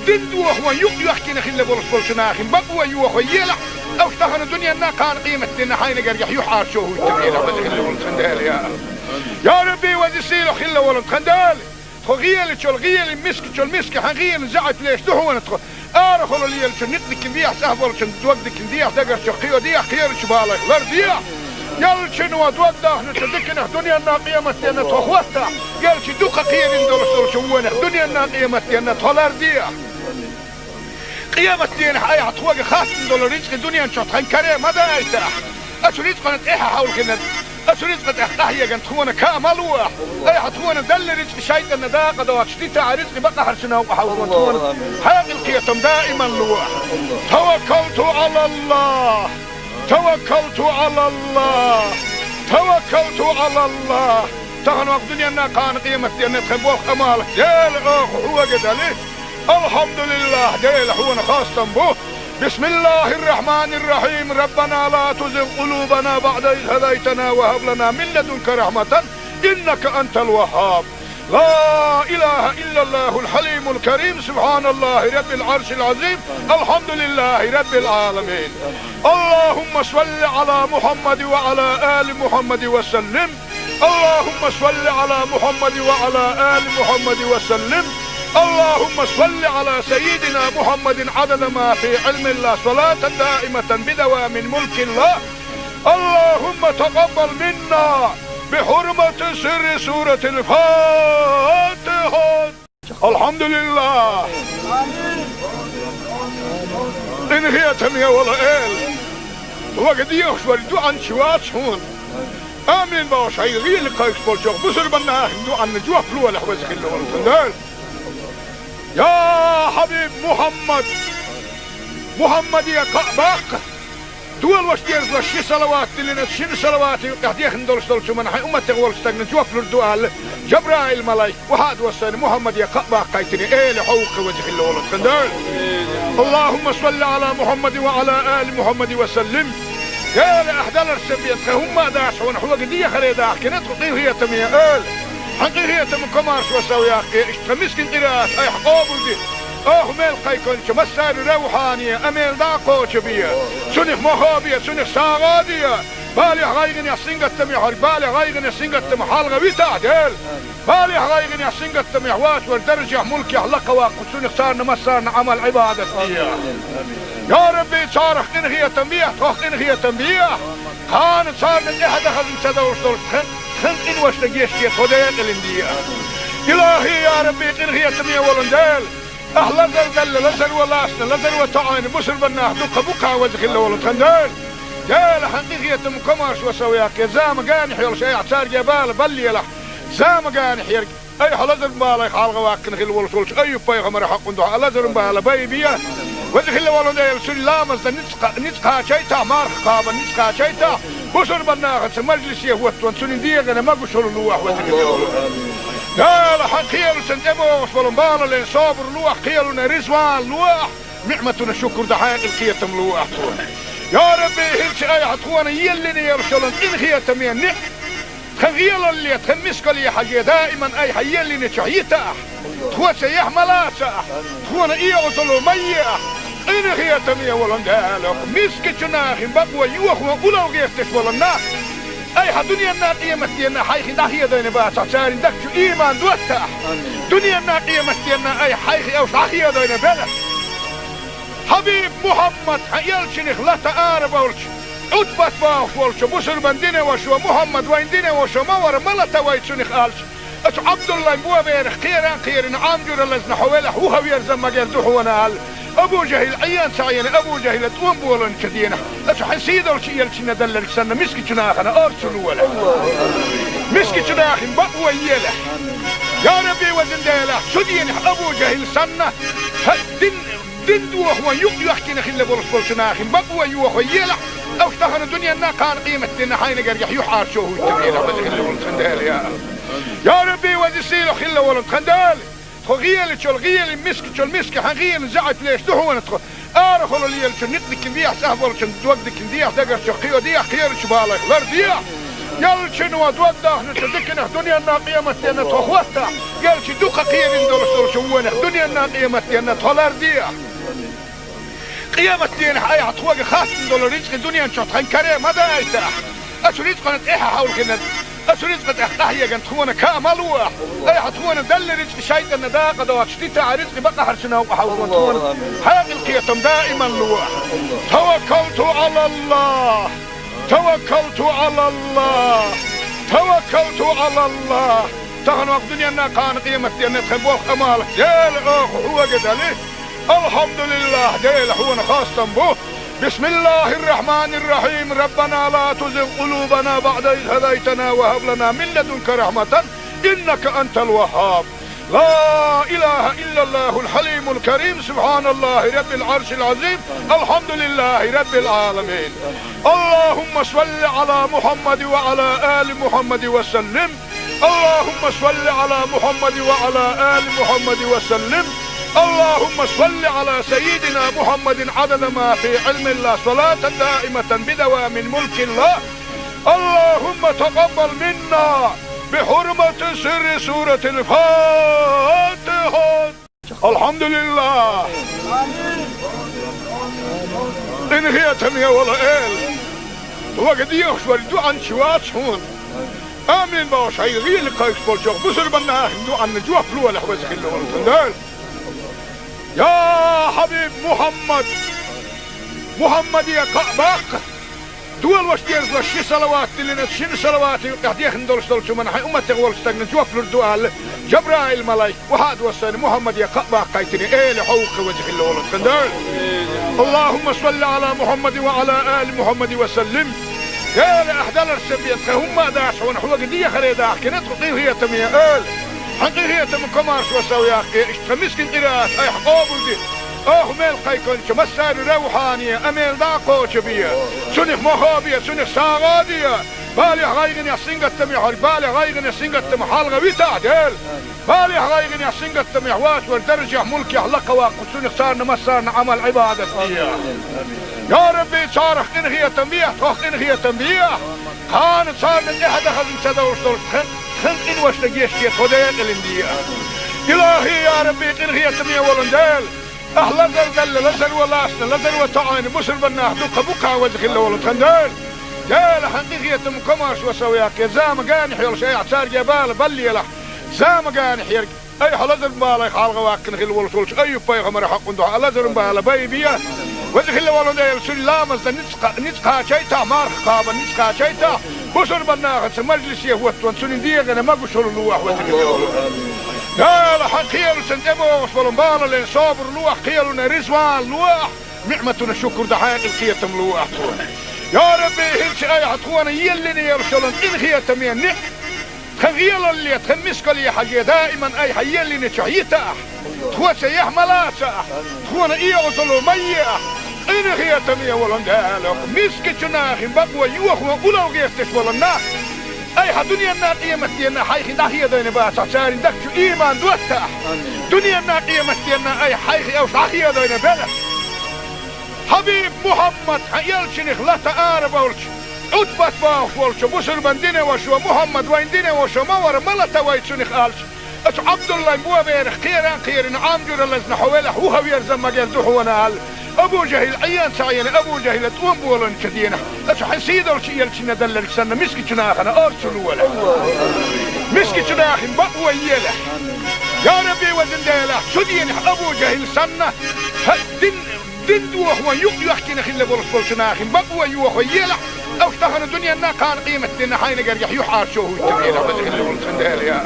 Дин дохо юкъ йоьхкина хилла болуш болчу нахана бакъо йохо елахь, уьш тахана дуьненна, кхана къематденна хьайна гергахь юьхьӀаьржо хӀуттур елахь, веза хилла волу тхан Дела, я. Я Рабби, веза сийлахь хилла волу тхан Дела. Тхо гӀелачул гӀелин, мискачул миска хьан гӀелин заьӀап леш ду хьуна тхо. Арахула лелачун ницкъ дикина дехьа, цӀахь болчун дог дикина дехьа, дагарчу кхио дехьа, кхерачу балайх лардехьа. Элчано дог дахначу диканах дуьненна, къематденна тхо хӀоттахь, элча дукха кхерина долуш долчу вонах дуьненна, къематденна тхо лардехьа. Къематденахь айхьа тхоьга хаттам долу рицкъа дуьнен чохь тхан каре ма дайтахь. Оцу рицкъана тӀаьхьа хьовлхина, оцу рицкъа тӀехь къахьегна тхуна каа ма лохь. Айхьа тхуна делла рицкъа шайтӀанна дакъа доцуш дитахь, рицкъа бакъахьарчу новкъа хьовзо тхуна хьекъал, кхетам даиман лохь. Таваккалту Ӏалаллах. Таваккалту Ӏалаллах! Таваккалту Ӏалаллах! Тахана ваха дуьненна, кхана къематденна тхан болх, Ӏамал Дела оха хьоьга дали. АлхьамдулиллахӀ, Дела, хьуна хастам бу. بسم الله الرحمن الرحيم. ربنا لا تزغ قلوبنا بعد إذ هديتنا وهب لنا من لدنك رحمة إنك أنت الوهاب. لا إله إلا الله الحليم الكريم، سبحان الله رب العرش العظيم، الحمد لله رب العالمين. اللهم صل على محمد وعلى آل محمد وسلم. اللهم صل على محمد وعلى آل محمد وسلم. اللهم صل على سيدنا محمد عدد ما في علم الله، صلاة دائمة بدوام ملك الله. اللهم تقبل منا بحرمة سر سورة الفاتحة. الحمد لله. Къинхетаме вола Эла, вага дехаш вар дуӀанча вац хьона. Амин бохуш, хьай гӀийла кхайкхаш болчох бусурбанна ахин дуӀанна жоп лолахь, веза хилла волу Дела. Я хьабиб Мухьаммад, Мухьаммаде кхаъ баккха. Дола ваша деза ши салават диллина, шина салавата юкъехь дехна долуш долчу хӀуманна хьайн умматех волчу стагна жоп лур ду аьлла, Жабраил-малайк, вахьа а доссийна, Мухьаммаде кхаъ баккхийтина, Эла хьо ву-кх, веза хилла волу Дела. اللهم صل على محمد وعلى آل محمد وسلم. Дела, ахь даларца бен тхан хӀумма а дац хьуна, хьоьга дехаре дахкина тхо, къинхетаме Эла. Хьан къинхетам комаршо сов яккхий, иштта тхан мискин къираат айхьа къобалде. Оха мел кхайкхинчу массарна равхьане, амел дӀа а кхочу бе. Цунах мохо бе, цунах сагӀа а де. Балех, гӀайгӀанех, сингаттамехь верг, балех, гӀайгӀанех, сингаттамах хьалха витахь, Дела. Балех, гӀайгӀанех, сингаттамехь вац вара даржехь, мулкехь лакха ваккха, цунах царна массарна Ӏамал, Ӏибадат де. Я Рабби, царах къинхетам бехьа, тхох къинхетам бехьа. Кхана царна тӀаьхьа дан хазна ца довш долчу тхан, тхан къиношна гечде, тхо декъалина де. Илахи, я Рабби, къинхетаме волу Дела. Ахь лазар делла, лазаро лаьцна, лазаро тоӀийна бусурбаннах дуккха бу-кх, веза хилла волу тхан Дела. Дела, хьан къинхетам комаршо сов яккхий, зама генахь йолуш айхьа цаьрга бала баллалахь. Зама генахь ерг, айхьа лазаран балех хьалха ваккхина хилла волуш волчу Айюб-пайхамаран хьокъан дуьхьа лазаран бала байбе. Веза хилла волу Дела, цуьнан ламазна ницкъ кха-, ницкъ кхачийтахь, марха кхабарна ницкъ кхачийтахь, бусурбаннахаца мажлисе хӀоттаван цуьнан дегӀана могушалла лолахь, веза хилла волу Дела. Дела, хьан кхелаца тӀебогӀуш болу балале собар лолахь, кхелана резаван лолахь, ниӀматана шукур дан хьекъал, кхетам лолахь тхуна. Я Рабби, хӀинца айхьа тхуна еллина йолуш йолу къинхетаме ниӀ-, тхан гӀелалле, тхан мискалле хьажий, даиман айхьа еллиначохь йитахь, тхоца яхь ма лацахь, тхуна оьгӀазло ма ехь. Къинхетаме волу Дела, мискачу нахана бакъо йохо улло гӀерташ болу нах, айхьа дуьненна, къематденна хьайх дӀахедийна бацахь, церан дагчу ийман доттахь. Дуьненна, къематденна айхьа хьайх уьш дӀахедийна белахь. Хьабиб Мухьаммад, хьан элчанах лата арабевлча, Ӏутбат бохуш волчу бусурбан динан вашас: «Мухьаммад, вайн динан ваша ма вара, ма лата вай цунах», аьлча, оцу Ӏабдуллайн боберах кхера а кхерина, Ӏам жуьра лазна хьо велахь, вуха верза магар ду хьуна аьлла, Абу ЖахӀил Ӏен ца Ӏийна, Абу ЖахӀила тӀом болийначу дийнахь, оцу хьан сийдолчу элчанна делларг санна, мискачу нахана орца лолахь. Мискачу нахана бакъо елахь. Я Рабби, везан Дела, цу дийнахь Абу ЖахӀил санна, хьан дин Дин дохо юкъ йоьхкина хилла болуш болчу нахана бакъо йохо елахь, уьш тахана дуьненна, кхана къематденна хьайна гергахь юьхьӀаьржо хӀуттур елахь, веза хилла волу тхан Дела, я АллахӀ. Я Рабби, веза-сийлахь хилла волу тхан Дела, тхо гӀелачул гӀелин, мискачул миска хьан гӀелин заьӀап леш ду хьуна тхо. Арахула лелачу никъ дикина дехьа, цӀахь болчун дог дикина дехьа, дагарчу кхио дехьа, кхерачу балех лар дехьа. Ялчуьнан дог дахначу диканах дуьненна, къематденна тхо хӀоттахь, ялчу дукха кхерина долуш долчу вонах дуьненна, къематденна тхо лар дехьа. Къематденахь айхьа тхоьга хаттам долу рицкъа дуьнен чохь тхан каре ма дайтахь. Оцу рицкъана тӀаьхьа хьовлхина, оцу рицкъа тӀехь къахьегна тхуна каа ма лолахь. Айхьа тхуна делла рицкъа шайтӀанна дакъа доцуш дитахь, рицкъа бакъахьарчу новкъа хьовзо тхуна хьекъал, кхетам даиман лолахь. Таваккалту Ӏалаллахь! Таваккалту Ӏалаллахь! Таваккалту Ӏалаллахь! Тахана ваха дуьненна, кхана къематденна тхан болх, Ӏамал Дела оха хьоьга дали. Алхьамдулиллахь, Дела, хьуна хастам бу. بسم الله الرحمن الرحيم. ربنا لا تزغ قلوبنا بعد إذ هديتنا وهب لنا من لدنك رحمة إنك أنت الوهاب. لا إله إلا الله الحليم الكريم. سبحان الله رب العرش العظيم. الحمد لله رب العالمين. اللهم صل على محمد وعلى آل محمد وسلم. اللهم صل على محمد وعلى آل محمد وسلم. اللهم صل على سيدنا محمد عدد ما في علم الله، صلاة دائمة بدوام ملك الله. اللهم تقبل منا بحرمة سر سورة الفاتحة. Алхьамдулиллах! Къинхетаме волу Эла, вага дехаш вара дуьхьанча вац хьуна. Амин бохуш, хьайн гӀийла кхайкхаш болчох бусурбанна ахин дуьхьанна жоп лолахь, веза хилла волу тхан Дела. Я хьабиб Мухьаммад! Мухьаммаде кхаъ баккха! Долуш дезалаш ши салават диллина, шина салавата юкъехь дехна долуш долчу хӀуманна хьайн умматех волчу стагана жоп лур ду аьлла, Жабраил-малайк вахьа а доссийна, Мухьаммаде кхаъ баккхийтина, эла хьовха веза хилла волу тхан Дела. Аллахумма салли Ӏала Мухьаммадин ва Ӏала али Мухьаммадин ва саллим. Дела, ахь даларца бен тхан хӀумма а дац хьуна, хьоьга дехаре дахкина тхо къинхетаме, эла. Хьан къинхетам комаршо сов яккхий, иштта тхан мискин къираат айхьа къобалде. Оха мел кхайкхинчу массаьрга равхьане, амел дӀа а кхочу бе. Цунах мохо бе, цунах сагӀа а де. Балех, гӀайгӀанех, сингаттамех верг, балех, гӀайгӀанех, сингаттамах хьалха витахь, Дела. Балех, гӀайгӀанех, сингаттамех вац верг, даржехь, мулкехь лакха ваккха, цунах царна массарна Ӏамал-Ӏибадат де. Я Рабби, царах къинхетам бехьа, тхох къинхетам бехьа. Кхана царна тӀаьхьа дан хазна ца довлуш долуш тхан, тхан къиношна гечде, тхо декъалина де. Илахи, я Рабби, къинхетаме волу Дела. Ахь лазар далла, лазаро лаьцна, лазаро тоьӀна, бусурбаннах дукха бу кхана веза хилла волу тхан Дела. Дела, хьан къинхетам комаршо сов яккхий, зама генахь йолуш айхьа цаьрга бала баллалахь. Зама генахь ерг, айхьа лазар балех хьалха ваккхина хилла волуш волчу Айюб-пайхамаран хьакъан дуьхьа лазар бала байбе. Веза хилла волу Дела, цуьнан ламазна ницкъ кха-, ницкъ кхачийтахь, марха кхабарна ницкъ кхачийтахь, бусурбаннахаца мажлисе хӀоттон цуьнан дегӀана могушалла лолахь, веза хилла волу Дела. Дела, хьан кхелаца тӀебогӀуш болу балале собар лолахь, кхелана резаван лолахь, ниӀматана шукур дан хьекъал, кхетам лолахь тхуна. Я Рабби, хӀинца айхьа тхуна еллина йолуш йолу къинхетаме ниӀ-, тхан гӀелалле, тхан мискалле хьажий, даиман айхьа еллинчохь йитахь, тхоца яхь ма лацахь, тхуна оьгӀазло ма ехь, къинхетаме волу Дела, мискачу нахана бакъо йохо улло гӀерташ болу нах. Айхьа дуьненна, къематденна хьайх дӀахедийна бацахь, церан дагчу ийман доттахь. Дуьненна, къематденна айхьа хьайх уьш дӀахедийна белахь. Хьабиб Мухьаммад, хьан элчанах лата арабевлча, Ӏутбат бохуш волчу бусурбан динан вашас: «Мухьаммад вайн динан ваша ма вара, ма лата вай цунах», — аьлча, оцу Ӏабдуллайн боберах кхера а кхерина, Ӏам жуьра лазна хьо велахь, вухаверза магар ду хьуна аьлла, Абу ЖахӀил Ӏен ца Ӏена, Абу ЖахӀила тӀом болийначу дийнахь, оцу хьан сийдолчу элчанна делларг санна, мискачу нахана орцу лолахь. Мискачу нахана бакъо елахь. Я Рабби, везан Дела, цу дийнахь Абу ЖахӀил санна, хьан дин, дин дохо юкъ йоьхкина хилла болуш болчу нахана бакъо йохо елахь, уьш тахана дуьненна, кхана къематденна хьайна гергахь юьхьӀаьржо хӀуттабелахь, веза хилла волу тхан Дела, я.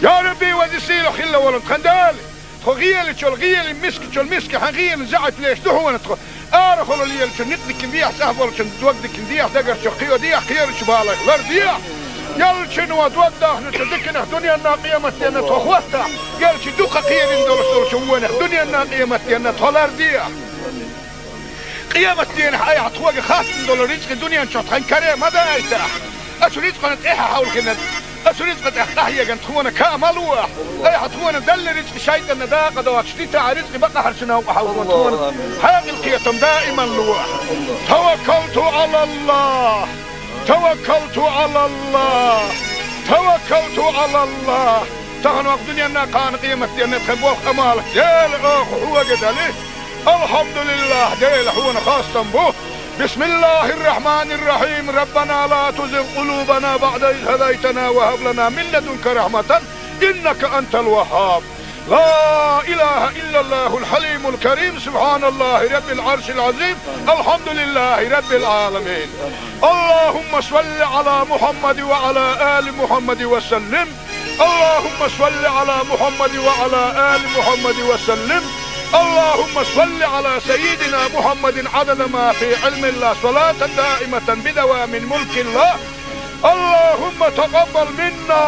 Я Рабби, веза сийлахь хилла волу тхан Дела. Тхо гӀелачул гӀелин, мискачул миска хьан гӀелин заьӀап леш ду хьуна тхо. Арахула лелачун некъ дикина дехьа, цӀахь болчун дог дикина дехьа, дагарчух кхио дехьа, кхерачу балех лар дехьа. Ялчуьнан дог дахначу диканах дуьненна, къематденна тхо хӀоттахь, ялчу дукха кхерина долуш долчу вонах дуьненна, къематденна тхо лар дехьа. Къематденахь айхьа тхоьга хаттам долу рицкъи дуьнен чохь тхан каре ма дайтахь. Оцу рицкъана тӀаьхьа хьовлхина, оцу рицкъа тӀехь къахьегна тхуна каа ма лолахь. Айхьа тхуна делла рицкъи шайтӀанна дакъа доцуш дитахь, рицкъи бакъахьарчу новкъа хьовзо тхуна хьекъал, кхетам даиман лолахь. Таваккалту Ӏалаллах! Таваккалту Ӏалаллах! Таваккалту Ӏалаллах! Тахана вакъа дуьненна, кхана къематденна тхан болх, Ӏамал, Дела, оха хьоьга дали. Алхьамдулиллах, Дела, хьуна хастам бу. Бисмиллахир-рахманир-рахим. Раббана ла тузигъ къулубана баъда из хӀадайтана ва хӀаб лана мин ладунка рахматан, иннака антал ваххаб. لا إله إلا الله الحليم الكريم، سبحان الله رب العرش العظيم، الحمد لله رب العالمين. اللهم صل على محمد وعلى آل محمد وسلم. اللهم صل على محمد وعلى آل محمد وسلم. اللهم صل على سيدنا محمد عدد ما في علم الله، صلاة دائمة بدوام ملك الله. اللهم تقبل منا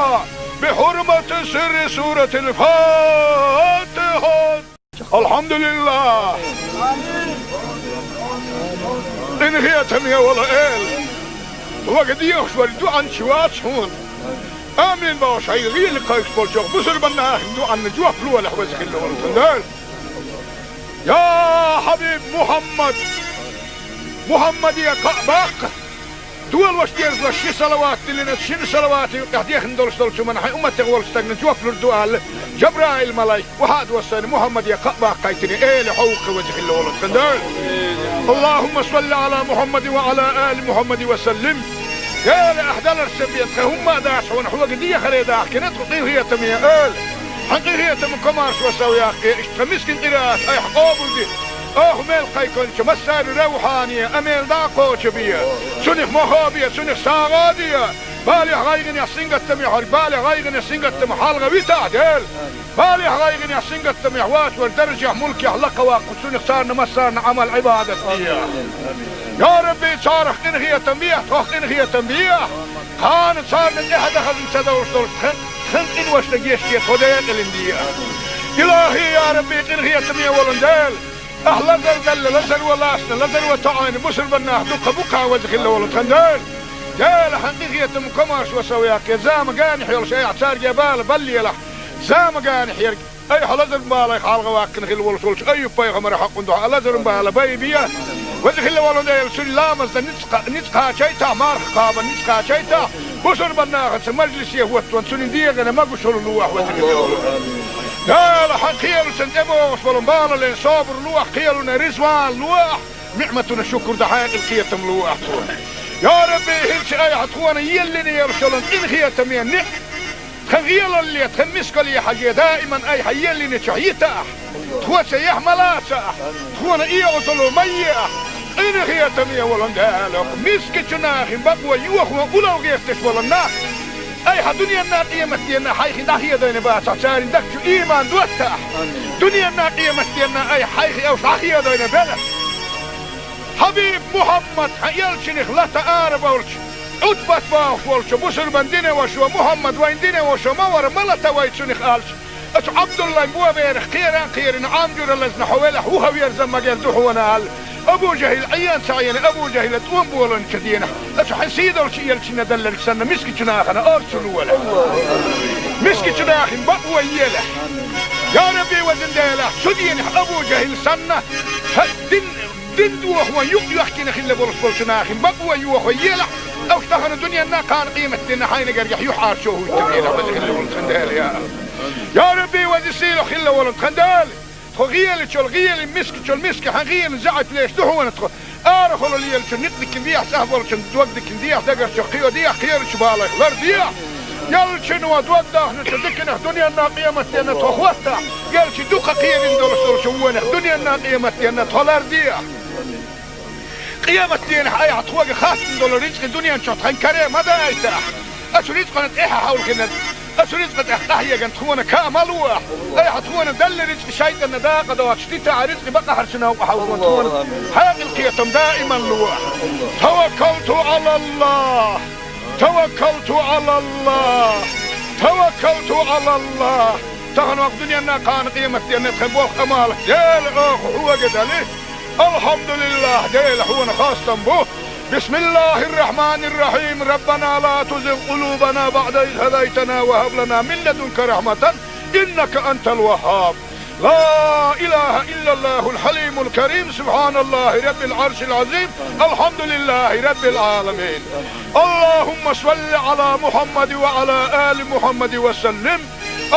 بحرمة سر سورة الفاتحة. Алхьамдулиллах! Къинхетаме волу Эла! Вага дехаш вара дуьхьанча вац хьуна. Амин бохуш, хьайн гӀийла кхайкхаш болчу бусурбан нахана дуьхьанна жоп лолахь, веза хилла волу тхан Дела. Я Хьабиб Мухьаммад! Мухьаммаде кхаъ баккха! Долуш дезалаш ши салават диллина, шина салавата юкъехь дехна долуш долчу хӀуманна хьайн умматех волчу стагана жоп лур ду аьлла, Жабраил-малайк вахьа а доссийна, Мухьаммаде кхаъ баккхийтина, эла хьовха веза хилла волу тхан Дела. Аллахумма салли Ӏала Мухьаммадин ва Ӏала али Мухьаммадин ва саллим. Дела, ахь даларца бен тхан хӀумма а дац хьуна, хьоьга дехаре дахкина тхо къинхетаме, эла. Хьан къинхетам комаршо сов яккхий, иштта тхан мискин къираат айхьа къобалде. Оха мел кхайкхинчу массаьрга равхьане а мел дӀа а кхочу бе. Цунах мохо бе, цунах сагӀа а де. Балех, гӀайгӀанех, сингаттамех хьо, балех, гӀайгӀанех, сингаттамах хьалха витахь, Дела. Балех, гӀайгӀанех, сингаттамех вачу вара даржех, мулкех лакха ваккха, цунах царна массарна Ӏамал, Ӏибадат де. Я Рабби, царах къинхетам бехьа, тхох къинхетам бехьа. Кхана царна тӀехьа дахазна ца довш долуш тхан, тхан къиношна гечде, тхо декъалина де. Илахи, я Рабби, къинхетаме волун Дела. Ахь лазар далла, лазар ван лаьцна, лазар ван тоӀийна, бусурбаннах дукха бу кхана веза хилла волу тхан Дела. Дела, хьан къинхетам, комаршо сов яккхе, зама ганахь йолуш айхьа цаьрга бала баллийлахь. Зама ганахь ерг, айхьа лазаран балех хьалха ваккхина хилла волуш волчу Айюб-пайхамаран хьокъун дуьхьа лазаран бала байбе. Веза хилла волу Дела, цуьнан ламазна ницкъ кха-, ницкъ кхачийтахь, марха кхабарна ницкъ кхачийтахь, бусурбаннахаца мажлисе хӀоттаван цуьнан дегӀана могушалла лолахь, веза хилла волу Дела. Дела, хьан кхелаца тӀебогӀуш болу балале собар лолахь, кхелана резаван лолахь, ниӀматана шукур дан хьекъал, кхетам лолахь тхуна. Я Рабби, хӀинца айхьа тхуна еллина йолуш йолу къинхетаме ниӀ-, тхан гӀелалле, тхан мискалле хьажий, даиман айхьа еллинчохь йитахь. Тхо цаьргахь ма лацахь, тхуна оьгӀазло ма ехь. Къинхетаме волун Дела, мискачу нахана бакъо йохо улло гӀерташ болу нах, айхьа дуьненна, къематденна хьайх дӀахедийна бацахь, церан дагчу ийман доттахь. Дуьненна, къематденна айхьа хьайх уьш дӀахедийна белахь. Хьабиб Мухьаммад, хьан элчанах лата арабевлча, Ӏутбат бохуш волчу бусурбан динан вашас: «Мухьаммад вайн динан ваша ма вара, ма лата вай цунах», — аьлча, оцу Ӏабдуллайн боберах кхера а кхерина, Ӏам жуьра лазна хьо велахь, вуха верза ма герза хьуна аьлла, Абу ЖахӀил Ӏен ца Ӏийна, Абу ЖахӀила тӀом болийначу дийнахь, оцу хьан сийдолчу элчанна далларг санна, мискачу нахана орцу лолахь. Мискачу нахана бакъо елахь. Я Рабби, везан Дела, цу дийнахь Абу ЖахӀил санна, хьан дин Дин дохо юкъ йоьхкина хилла болуш болчу нахана бакъо йохо елахь, уьш тахана дуьненна, кхана къематденна хьайна гергахь юьхьӀаьржо хӀуттур елахь, веза хилла волу тхан Дела, я АллахӀ. Я Рабби, веза сийлахь хилла волу тхан Дела, тхо гӀелачул гӀелин, мискачул миска хьан гӀелин заьӀап леш ду хьуна тхо. Арахула лелачун некъ дикина дехьа, цӀахь болчун дог дикина дехьа, дагарчух кхио дехьа, кхерачу балех лардехьа. Элчано дог дахначу диканах дуьненна, къематденна тхо хӀоттахь, элча дукха кхерина долуш долчу вонах дуьненна, къематденна тхо лардехьа. Къематденахь айхьа тхоьга хаттам долу рицкъа дуьнен чохь тхан каре ма дайтахь. Оцу рицкъана тӀаьхьа хьовлхина, оцу рицкъа тӀехь къахьегна тхуна каа ма лолахь. Айхьа тхуна делла рицкъа шайтӀанна дакъа доцуш дитахь, рицкъа бакъахьарчу новкъа хьовлхо тхуна хьекъал, кхетам даиман лолахь. Таваккалту ӀалаллахӀ. Таваккалту ӀалаллахӀ! Таваккалту ӀалаллахӀ! Тахана ваха дуьненна, кхана къематденна тхан болх, Ӏамал, Дела, оха хьоьга дали. АлхьамдулиллахӀ, Дела, хьуна хастам бу. БисмиллахӀир-рахьманир-рахьим. Раббана ла тузигъ къулубана баӀда из хӀадайтана ва хӀаб лана мин ладунка рахьматан, иннака антал ваххаб. لا إله إلا الله الحليم الكريم، سبحان الله رب العرش العظيم، الحمد لله رب العالمين. اللهم صل على محمد وعلى آل محمد وسلم.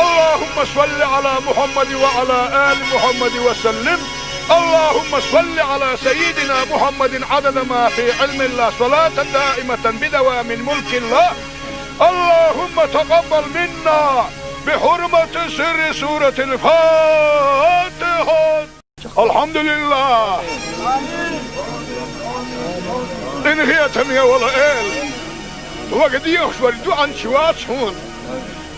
اللهم صل على محمد وعلى آل محمد وسلم. اللهم صل على سيدنا محمد عدد ما في علم الله، صلاة دائمة بدوام ملك الله. اللهم تقبل منا بحرمة سر سورة الفاتحة. АлхьамдулиллахӀ! Къинхетаме волу Эла! Вага дехаш вара дуьхьанча вац хьуна.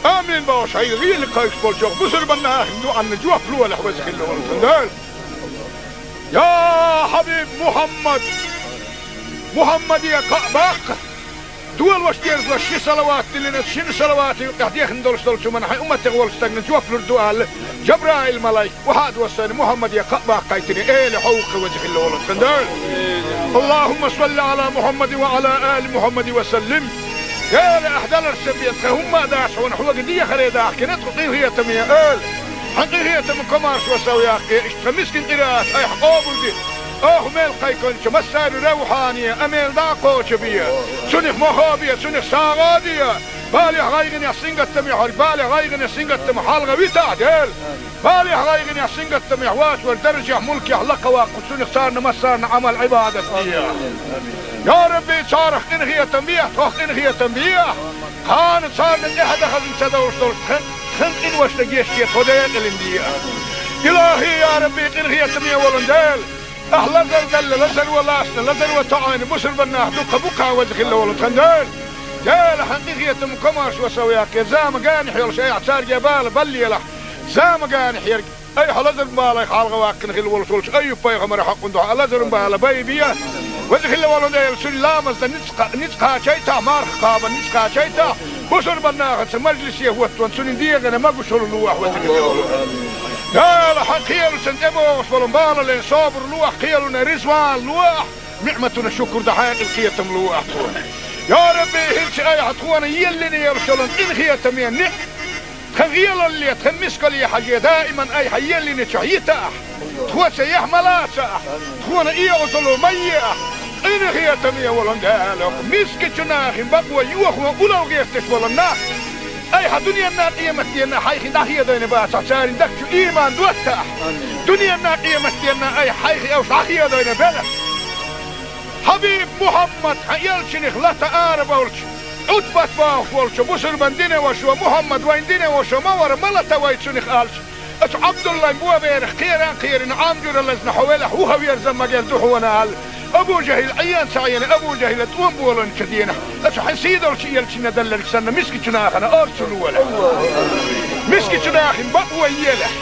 Амин бохуш, хьайн гӀийла кхайкхаш болчух бусурбан нахана дуьхьанна жоп лолахь, веза хилла волу тхан Дела. Я хьабиб Мухьаммад! Мухьаммаде кхаъ баккха! Долош дезалаш ши салават диллина, шина салавата юкъехь дехна долуш долчу хӀуманна хьайн умматех волчу стагна жоп лур ду аьлла, Жабраил-малайк, вахьа а доссийна, Мухьаммаде кхаъ баккхийтина, Эла, хьо ву-кх, веза хилла волу тхан Дела. اللهم صل على محمد وعلى آل محمد وسلم. Эла, ахь даларца бен тхан хӀумма а дац хьуна, хьоьга дехаре дахкина тхо, къинхетаме Эла. Хьан къинхетам, комаршо сов яккхе, иштта тхан мискин къираат айхьа къобалде. Оха мел кхайкхинчу массаьрга равхьане а мел дӀа а кхочу бе. Цунах мохо бе, цунах сагӀа а де. Балех, гӀайгӀанех, сингаттамех хьо, балех, гӀайгӀанех, сингаттамах хьалха витахь, Дела. Балех, гӀайгӀанех, сингаттамех вачу вара даржех, мулкех лакха ваккха, цунах царна массарна Ӏамал, Ӏибадат де. Я Рабби, царах къинхетам бехьа, тхох къинхетам бехьа. Кхана царна тӀехьа дахазна ца довш долуш тхан, тхан къиношна гечде, тхо декъалина де. Илахьи, я Рабби, къинхетаме волу Дела, ахь лазар далла, лазар ван лаьцна, лазар ван тоьхна, бусурба нах дукха бу кхин веза хилла волу тхан Дела. Дела, хьан къинхетам комарш ван сов яккхе, зама генахь йолуш айхьа цаьрга бала баллийлахь, зама генахь ерг. Айхьа лазаран балех хьалха ваккхина хилла волуш волчу Айюб-пайхамаран хьокъун дуьхьа лазаран бала бай бе. Веза хилла волу Дела, цуьнан ламазна ницкъ кха-, ницкъ кхачийтахь, марха кхабарна ницкъ кхачийтахь, бусурба нахаца мажлисе хӀоттон цуьнан дегӀана могушалла лохьа, веза хилла волу Дела. Хьан кхелашна тӀебогӀуш болу балален собар лохьа, кхелана резаван лохьа, ниӀматана шукур дан хьекъал, кхетам лохьа тхуна. Я Рабби, хӀинца айхьа тхуна еллина йолуш йолу къинхетаме ниӀ-, тхан гӀелалле, тхан мискалле хьажий, даиман айхьа еллинчохь йитахь, тхо цаьргахь ма лацахь, тхуна эгӀазло ма ехьа, къинхетаме волу Дела, мискачу нахана бакъо йохо улло гӀерташ болу нах, айхьа дуьненна, къематденна хьайх дӀахедийна бацахь, церан дагчу ийман доттахь, дуьненна, къематденна айхьа хьайх уьш дӀахедийна белахь. Хьабиб Мухьаммад, хьан элчанах лата арабевлча, Ӏутбат бохуш волчу бусурбан динан вашас: «Мухьаммад вайн динан ваша ма вара, ма лата вай цунах», — аьлча, оцу Ӏабдуллайн боберах кхеран кхерина, Ӏам жуьра лазна хьо велахь, вухаверза магар ду хьуна, аьлла, Абу ЖахӀил Ӏен ца Ӏена, Абу ЖахӀила тӀом болийначу дийнахь, оцу хьан сийдолчу элчанна делларг санна, мискачу нахана орцу лолахь. Мискачу нахана бакъо елахь.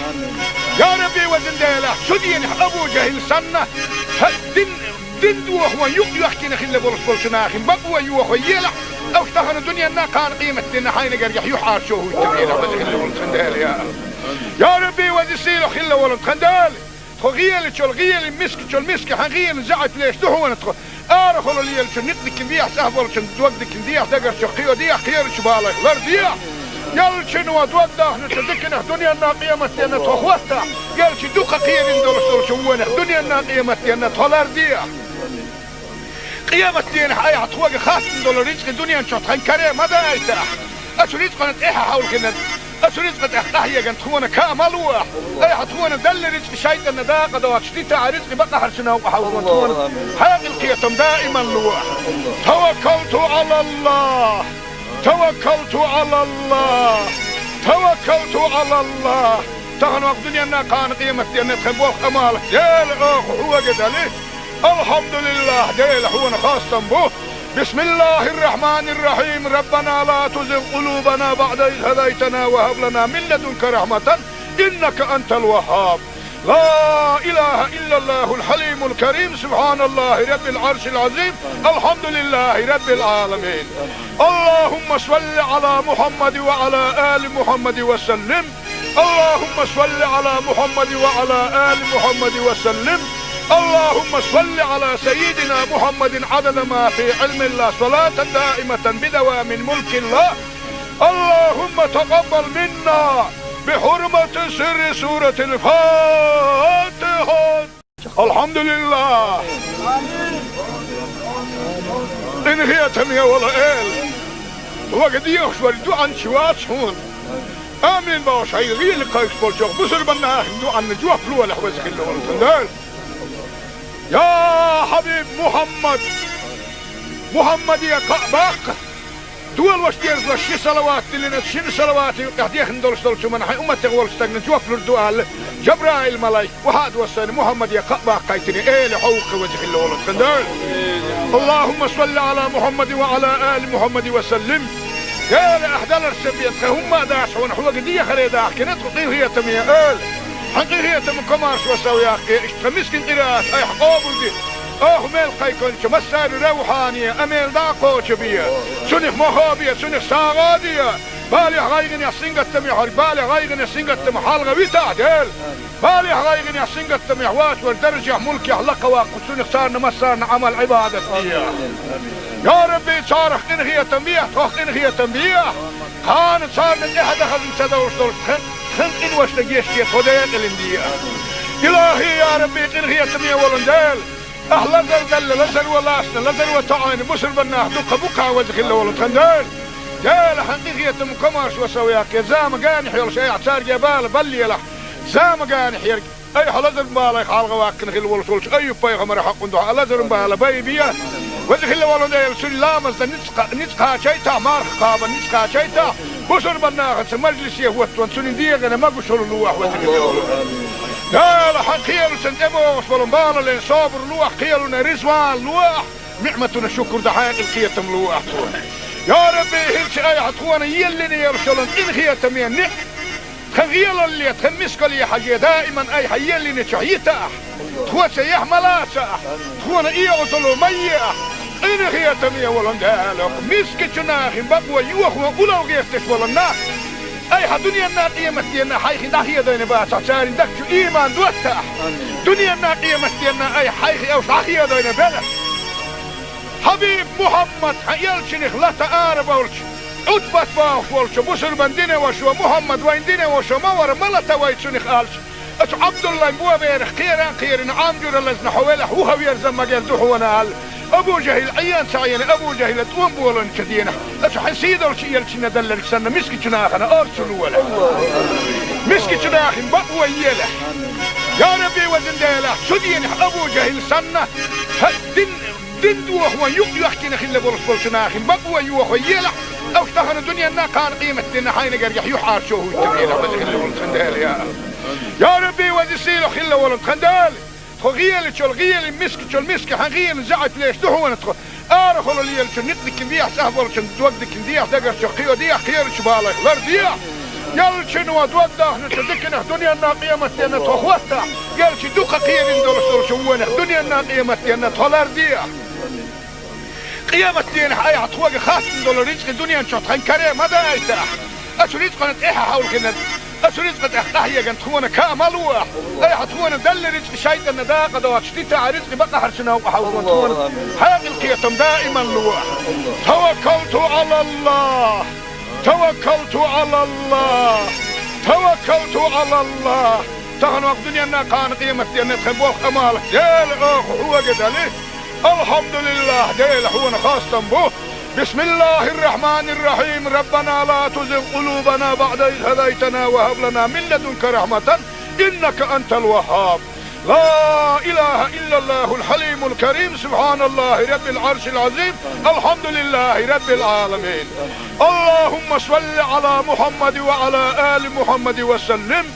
Я Рабби, везан Дела, цу дийнахь Абу ЖахӀил санна, хьан дин Дин дохо юкъ йоьхкина хилла болуш болчу нахана бакъо йохо елахь, уьш тахана дуьненна, кхана къематденна хьайна гергахь юьхьӀаьржо хӀуттабелахь, веза хилла волу тхан Дела, я Аллах. Я Рабби, веза сийлахь хилла волу тхан Дела, тхо гӀелачул гӀелин, мискачул миска хьан гӀелин заьӀап леш ду хьуна тхо. Арахула лелачу некъ дикина дехьа, цӀахь болчун дог дикина дехьа, дагарчу кхио дехьа, кхерачу балех лардехьа. Ялчуьнан дог дахначу диканах дуьненна, къематденна тхо хӀоттахь, ялчу дукха кхерина долуш долчу вонах дуьненна, къематденна тхо лардехьа. Къематденахь айхьа тхоьга хаттам долу рицкъа дуьнен чохь тхан каре ма дайтахь. Оцу рицкъана тӀаьхьа хьовлхина, оцу рицкъа тӀехь къахьегна тхуна каа ма лохьа. Айхьа тхуна делла рицкъа шайтӀанна дакъа доцуш дитахь, рицкъа бакъахьарчу новкъа хьовлхо тхуна хьекъал, кхетам даиман лохьа. Таваккалту Ӏалаллах! Таваккалту Ӏалаллах! Таваккалту Ӏалаллах! Тахана ваха дуьненна, кхана къематденна тхан болх, Ӏамал, Дела, оха хьоьга дели. Алхьамдулиллах, Дела, хьуна хастам бу. Бисмиллахир-рахманир-рахим. Раббана ла тузигъ къулубана баъда из хӀадайтана ва хӀаб лана мин ладунка рахьматан, иннака антал ваххаб. لا إله إلا الله الحليم الكريم، سبحان الله رب العرش العظيم، الحمد لله رب العالمين. اللهم صل على محمد وعلى آل محمد وسلم. اللهم صل على محمد وعلى آل محمد وسلم. اللهم صل على سيدنا محمد عدد ما في علم الله، صلاة دائمة بدوام ملك الله. اللهم تقبل منا بحرمة سر سورة الفاتحة. Алхьамдулиллах! Къинхетаме волу Эла! Вага дехаш вара дуьхьанча вац хьуна. Амин бохуш, хьайн гӀийла кхайкхаш болчу бусурба нахана дуьхьанна жоп лолахь, веза хилла волу тхан Дела. Я хьабиб Мухьаммад! Мухьаммаде кхаъ баккха! Долош дезалаш ши салават диллина, шина салавата юкъехь дехна долуш долчу хӀуманна хьайн умматех волчу стагна жоп лур ду аьлла, Жабраил-малайк, вахьа а доссийна, Мухьаммаде кхаъ баккхийтина, Эла хьовха, веза хилла волу тхан Дела. Аллахумма салли Ӏала Мухьаммадин ва Ӏала али Мухьаммадин ва саллим. Эла, ахь даларца бен тхан хӀумма а дац хьуна, хьоьга дехаре дахкина тхо, къинхетаме Эла. Хьан къинхетам комарш ван сов яккхе, иштта тхан мискин къираат айхьа къобалде. Оха мел кхайкхинчу массарна равхьане, амел дӀа а кхочу бе. Цунах мохо бе, цунах сагӀа а де. Балехь, гӀайгӀанехь, сингаттамехь верг, балех, гӀайгӀанех, сингаттамах хьалха витахь, Дела. Балехь, гӀайгӀанехь, сингаттамехь воцург даржехь, мулкехь лакха ваккха, цунах царна массарна Ӏамал, Ӏибадат де. Я Рабби, царах къинхетам бехьа, тхох къинхетам бехьа. Кхана царна тӀаьхьа дан хазна ца довш долуш тхан, тхан къиношна гечде, тхо декъалина де. Илахьи, я Рабби, къинхетаме волу Дела! Ахь лазар далла, лазар ван лаьцна, лазар ван тоьхна, бусурба нах дукха бу кхин веза хилла волу тхан Дела. Дела, хьан къинхетам комарш ван сов яккхе, зама генахь йолуш айхьа цаьрга бала баллийлахь, зама генахь ерг. Айхьа лазаран балех хьалха ваккхина хилла волуш волчу Айюб-пайхамаран хьокъун дуьхьа лазаран бала бай бе. Веза хилла волу Дела, цуьнан ламазна ницкъ кха-, ницкъ кхачийтахь, марха кхабарна ницкъ кхачийтахь, Бусурбан нахаца мажлисе хӀоттаван цунна дегӀана могушалла лолахь, веза хилла волу. Дала, хьан кхелашна тӀебогӀуш болу балален собар лолахь, кхелана риза вала лолахь, ниӀматана шукур дан хьекъал, кхетам лолахь тхуна. Я Рабби, хӀинца айхьа тхуна еллина йолуш йолу къинхетаме ниӀ-, тхан гӀелалле, тхан мискалле хьажий, даиман айхьа еллиначохь йитахь. Тхо цаьхьа ма лацахь, тхуна и Ӏазап ма ехь, къинхетаме волу Дала, мискачу нахана бакъо йохо улло гӀерташ болу нах. Айхьа дуьненна, къематденна хьайх дӀахедийна бацахь, церан дагчу иман доттахь. Дуьненна, къематденна айхьа хьайх уьш дӀахедийна белахь. Хьабиб Мухьаммад, хьан элчанах лата арабевлча, Ӏутбат бохуш волчу бусурбан динан вашас: «Мухьаммад вайн динан ваша ма вара, ма лата вай цунах», аьлча, оцу Ӏабдуллайн боберах кхеран кхерина, Ӏам жуьра лазна хьо велахь, вухаверза магар ду хьуна аьлла, Абу ЖахӀил Ӏен ца Ӏийна, Абу ЖахӀила тӀом болийначу дийнахь, оцу хьан сийлахьчу элчанна делларг санна, мискачу нахана орцахь лолахь. Мискачу нахана бакъо елахь. Я Рабби, везан Дела, цу дийнахь Абу ЖахӀил санна, хьан дин Дин дохо юкъ йоьхкина хилла болуш болчу нахана бакъо йохо елахь, уьш тахана дуьненна, кхана къематденна хьайна гергахь юьхьӀаьржо хӀуттабелахь, веза хилла волу тхан Дела, я. Я Рабби, веза сийлахь хилла волу тхан Дела. Тхо гӀелачул гӀелин, мискачул миска хьан гӀелин заьӀап леш ду хьуна тхо. Арахула лелачу никъ дикина дехьа, цӀахь болчун дог дикина дехьа, дагарчу кхио дехьа, кхерачу балайх лардехьа. Ялчуьнан дог дахначу диканах дуьненна, къематденна тхо хӀоттахь, ялчу дукха кхерина долуш долчу вонах дуьненна, къематденна тхо лардехьа. Къематдийнахь айхьа тхоьга хаттам долу рицкъа дуьнен чохь тхан каре ма дайтахь. Оцу рицкъана тӀаьхьа хьовлхина, оцу рицкъа тӀехь къахьегна тхуна ка ма лолахь. Айхьа тхуна делла рицкъа шайтӀанна дакъа доцуш дитахь, рицкъа бакъахьарчу новкъа хьовзо тхуна хьекъал, кхетам даиман лолахь. Таваккалту Ӏалаллахь. Таваккалту Ӏалаллахь! Таваккалту Ӏалаллахь! Тахана ваха дуьненна, кхана къематденна тхан болх, Ӏамал Дела оха хьоьга дали. Алхьамдулиллахь, Дела, хьуна хастам бу. Бисмиллахьир-рахьманир-рахьим. Раббана ла тузигъ къулубана баӀда из хӀадайтана ва хӀаб лана мин ладунка рахьматан, иннака антал ваххаб. لا إله إلا الله الحليم الكريم، سبحان الله رب العرش العظيم، الحمد لله رب العالمين. اللهم صل على محمد وعلى آل محمد وسلم.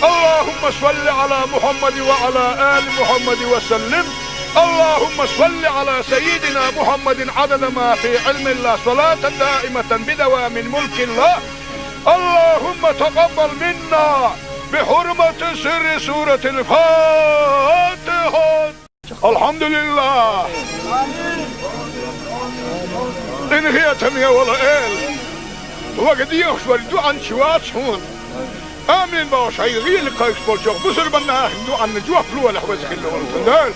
اللهم صل على محمد وعلى آل محمد وسلم. اللهم صل على سيدنا محمد عدد ما في علم الله، صلاة دائمة بدوام ملك الله. اللهم تقبل منا بحرمة سر سورة الفاتحة. الحمد لله. Къинхетаме волу Эла, вага дехаш вара дуьхьанча вац хьуна. Амин бохуш, хьайн гӀийла кхайкхаш болчу бусурбан нахана дуьхьанна жоп лолахь, веза хилла волу тхан Дела.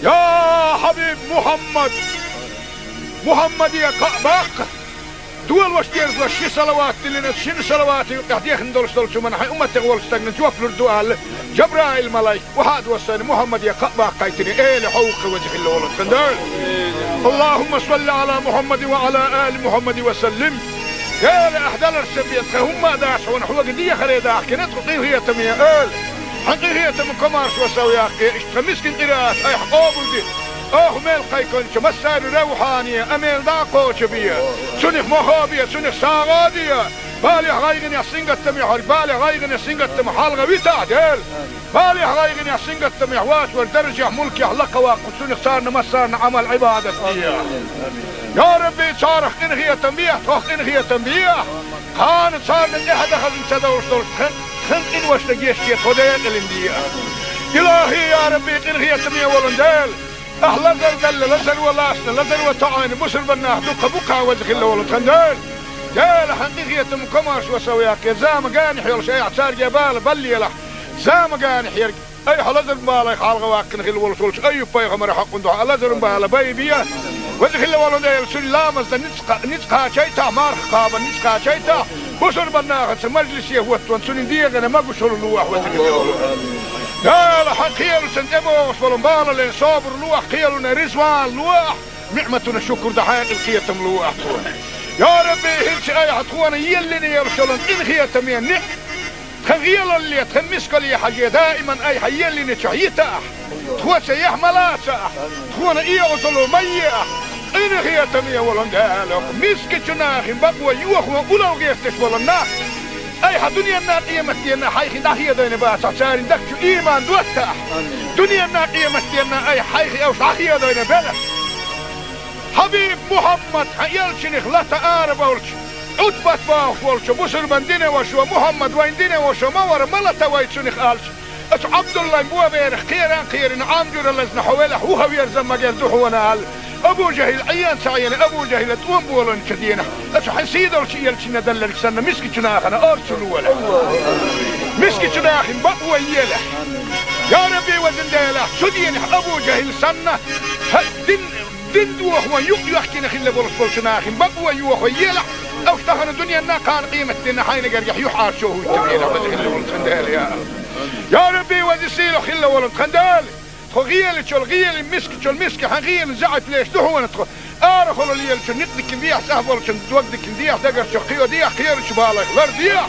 Я хьабиб Мухьаммад, Мухьаммаде кхаъ баккха. Долош дезалаш ши салават диллина, шина салавата юкъахь дехна долуш долчу хӀуманна хьайн умматех волчу стагана жоп лур ду аьлла, Жабраил-малайк, вахьа а доссийна, Мухьаммаде кхаъ баккхийтина, Эла, хьо ву-кх, веза хилла волу тхан Дела. اللهم صل على محمد وعلى آل محمد وسلم. Эла, ахь даларца бен тхан хӀумма а дац хьуна, хьоьга дехаре дахкина тхо, къинхетаме Эла. Хьан къинхетам, комаршо сов яккхий, иштта тхан мискин къираат айхьа къобалде. Оха мел кхайкхинчу массарна равхьане а мел дӀа а кхочу бе. Цунах мохо бе, цунах сагӀа а де. Балех, гӀайгӀанех, сингаттамех верг, балех, гӀайгӀанех, сингаттамах хьалха витахь, Дела. Балех, гӀайгӀанех, сингаттамех вац верг даржехь, мулкехь лакха ваккха, цунах царна массарна Ӏамал-Ӏибадат де. Я Рабби, царах къинхетам бе, тхох къинхетам бе. Кхана царна тӀаьхьа дан хазна ца довлуш долчу тхан, тхан къиношна гечде, тхо декъалина де. Илахьи, я Рабби, къинхетаме волу Дела, ахь лазар делла, лазаро лаьцна, лазаро тоьӀна бусурбан нах дуккха бу-кх, веза хилла волу тхан Дела. Дела, хьан къинхетам, комаршо сов яккхий, зама генахь йолуш айхьа цаьрга бала баллалахь, зама генахь ерг. Айхьа лазаран балех хьалха ваккхина хилла волуш волчу Айюб-пайхамаран хьокъан дуьхьа лазаран бала байбе. Веза хилла волу Дела, цуьнан ламаз дан ницкъ кха-, ницкъ кхачийтахь, марха кхаба ницкъ кхачийтахь, бусурбан нахаца мажлисе хӀоттаван цуьнан дегӀана могушалла лолахь, веза хилла волу Дела. Хьан кхелашна тӀебогӀуш болу балален собар лолахь, кхелана риза вала лолахь, ниӀматана шукур дан хьекъал, кхетам лолахь тхуна. Я Рабби, хӀинца айхьа тхуна еллина йолуш йолу къинхетаме ниӀ- Тхан гӀелалле, тхан мискалле хьажий, даиман айхьа еллиначохь йитахь. Тхо цаьхьа ма лацахь, тхуна и Ӏазап ма ехь. Къинхетаме волу Дела, мискачу нахана бакъо йохо улал гӀерташ болу нах, айхьа дуьненна, къематденна хьайх дӀахедийна бацахь, церан дагчу иман доттахь. Дуьненна, къематденна айхьа хьайх уьш дӀахедийна белахь. Хьабиб Мухьаммад, хьан элчанах лата арабевлча, Ӏутбат бохуш волчу бусурбан динан вашас: «Мухьаммад вайн динан ваша ма вара, ма лата вай цунах», — аьлча, оцу Ӏабдуллайн боберах кхеран кхерина, Ӏам жуьра лазна хьо велахь, вухаверза магар ду хьуна, аьлла, Абу ЖахӀил Ӏен ца Ӏена, Абу ЖахӀила тӀом боланчу дийнахь, оцу хьан сийдолчу элчанна далларг санна, мискачу нахана орцу лолахь. Мискачу нахана бакъо елахь. Я Рабби, везан Дела, цу дийнахь Абу ЖахӀил санна, хьан дин, дин дохо юкъ йоьхкина хилла болуш болчу нахана бакъо йохо елахь, уьш тахана дуьненна, кхана къематденна хьайна гергахь юьхьӀаьржо хӀуттабелахь, веза хилла волу тхан Дела, я. Я Рабби, веза сийлахь хилла волу тхан Дела, тхо гӀелачул гӀелин, мискачул миска хьан гӀелин заьӀап леш ду хьуна тхо. Арахула лелачу никъ дикина дехьа, цӀахь болчун дог дикина дехьа, дагарчу кхио дехьа, кхерачу балайх лар дехьа.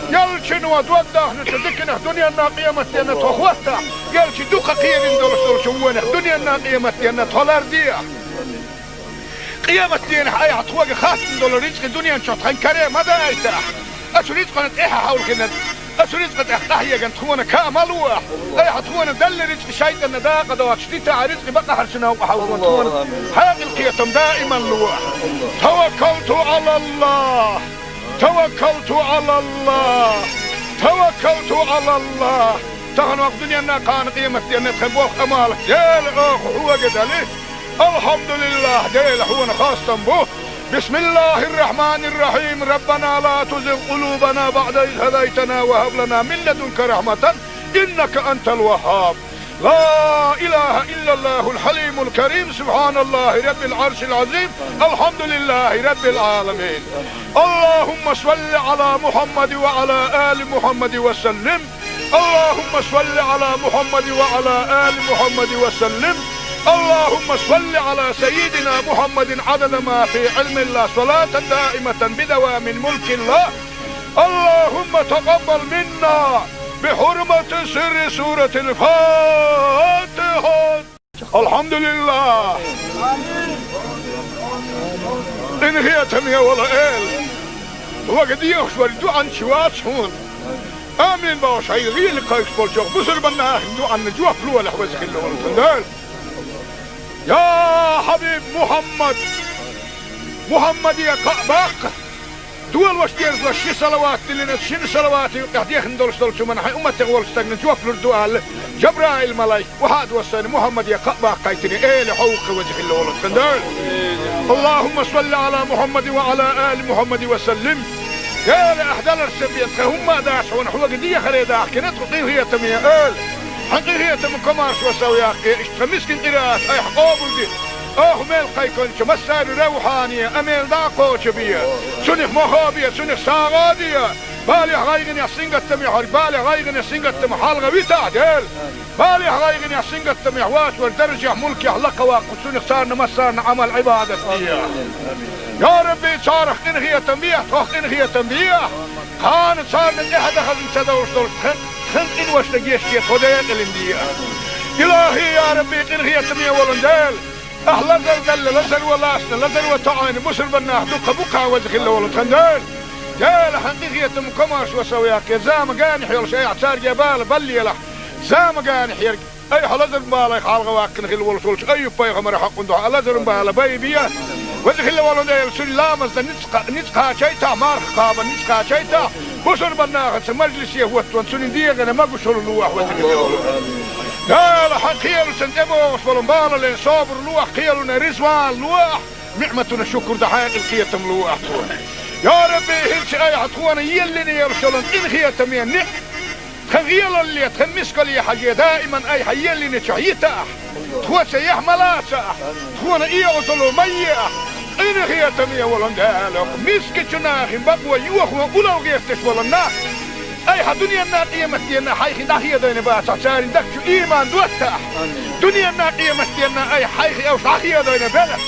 Ялчуьнан дог дахначу диканах дуьненна, къематденна тхо хӀоттахь, ялчу дукха кхерина долуш долчу вонах дуьненна, къематденна тхо лар дехьа. Къематденахь айхьа тхоьга хаттам долу рицкъа дуьнен чохь тхан каре ма дайтахь. Оцу рицкъана тӀаьхьа хьовлхина, оцу рицкъа тӀехь къахьегна тхуна ка ма лолахь. Айхьа тхуна делла рицкъа шайтӀанна дакъа доцуш дитахь, рицкъа бакъахьарчу новкъа хьовлхо тхуна. Хьекъал, кхетам даиман лолахь. Таваккалту Ӏалаллахь. Таваккалту Ӏалаллахь. Таваккалту Ӏалаллахь. Тахана ваха дуьненна, кхана къематденна тхан болх, Ӏамал, Дела, оха хьоьга дали. Алхьамдулиллахь, Дела, хьуна хастам бу. بسم الله الرحمن الرحيم. ربنا لا تزغ قلوبنا بعد إذ هديتنا وهب لنا من لدنك رحمة إنك أنت الوهاب. لا إله إلا الله الحليم الكريم. سبحان الله رب العرش العظيم. الحمد لله رب العالمين. اللهم صل على محمد وعلى آل محمد وسلم. اللهم صل على محمد وعلى آل محمد وسلم. اللهم صل على سيدنا محمد عدد ما في علم الله، صلاة دائمة بدوام ملك الله. اللهم تقبل منا بحرمة سر سورة الفاتحة. Алхьамдулиллахь! Къинхетаме волу Эла! Вага дехаш вара дуьхьанча вац хьуна. Амин бохуш, хьайн гӀийла кхайкхаш болчохь бусурбан нахана дуьхьанна жоп лолахь, веза хилла волу тхан Дела. Я Хьабиб Мухьаммад! Мухьаммаде кхаъ баккха! Долош дезалаш ши салават диллина, шина салавата юкъехь дехна долуш долчу хӀуманна хьайн умматех волчу стагна жоп лур ду аьлла, Жабраил-малайк, охьа а доссийна, Мухьаммаде кхаъ баккхийтина, Эла хьовха, веза хилла волу тхан Дела. اللهم صل على محمد وعلى آل محمد وسلم. Эла, ахь даларца бен тхан хӀумма а дац хьуна, хьоьга дехаре дахкина тхо, къинхетаме Эла. Хьан къинхетаман комаршо сов яккхий, иштта тхан мискин къираат айхьа къобалде. Оха мел кхайкхинчу массарна равхьане, амел дӀа а кхочу бе. Цунах мохо бе, цунах сагӀа а де. Балехь, гӀайгӀанехь, сингаттамехь верг, балех, гӀайгӀанех, сингаттамах хьалха витахь, Дела. Балехь, гӀайгӀанехь, сингаттамехь воцург даржехь, мулкехь лакха ваккха, цунах царна массарна Ӏамал-Ӏибадат де. Я Рабби, царах къинхетам бехьа, тхох къинхетам бехьа. Кхана царна тӀаьхьа дан хазна ца довш долуш тхан, тхан къиношна гечде, тхо декъалина де. Илахьи, я Рабби, къинхетаме волу Дела! Ахь лазар делла, лазаро лаьцна, лазаро тоӀийна бусурбан нах дуккха бу кхана, веза хилла волу тхан Дела. Дела, хьан къинхетаман комаршо сов яккхий, зама генахь йолуш айхьа цаьрга бала баллалахь. Зама генахь ерг айхьа лазаран балех хьалха ваккхина хилла волуш волчу Айюб-пайхамаран хьокъун дуьхьа лазаран бала байбе. Веза хилла волу Дела, цуьнан ламазна ницкъ кха-, ницкъ кхачийтахь, марха кхабарна ницкъ кхачийтахь, бусурбан нахаца мажлисе хӀоттаван цуьнан дегӀана могушалла лолахь, веза хилла волу. Дела, хьан кхелашна тӀебогӀуш болу балале собар лолахь, кхелана резаван лолахь, ниӀматана шукур дан хьекъал, кхетам лолахь тхуна. Я Рабби, хӀинца айхьа тхуна еллина йолуш йолу къинхетаме ниӀ-, тхан гӀелалле, тхан мискалле хьажий, даиман айхьа еллинчохь йитахь, тхоца яхь ма лацахь, тхуна и Ӏузур ма ехьа. Къинхетаме волу Дела, мискачу нахана бакъо йохо улал гӀерташ болу нах, айхьа дуьненна, къематденна хьайх дӀахедийна бацахь, церан дагчу иман доттахь. Дуьненна, къематденна айхьа хьайх уьш дӀахедийна белахь.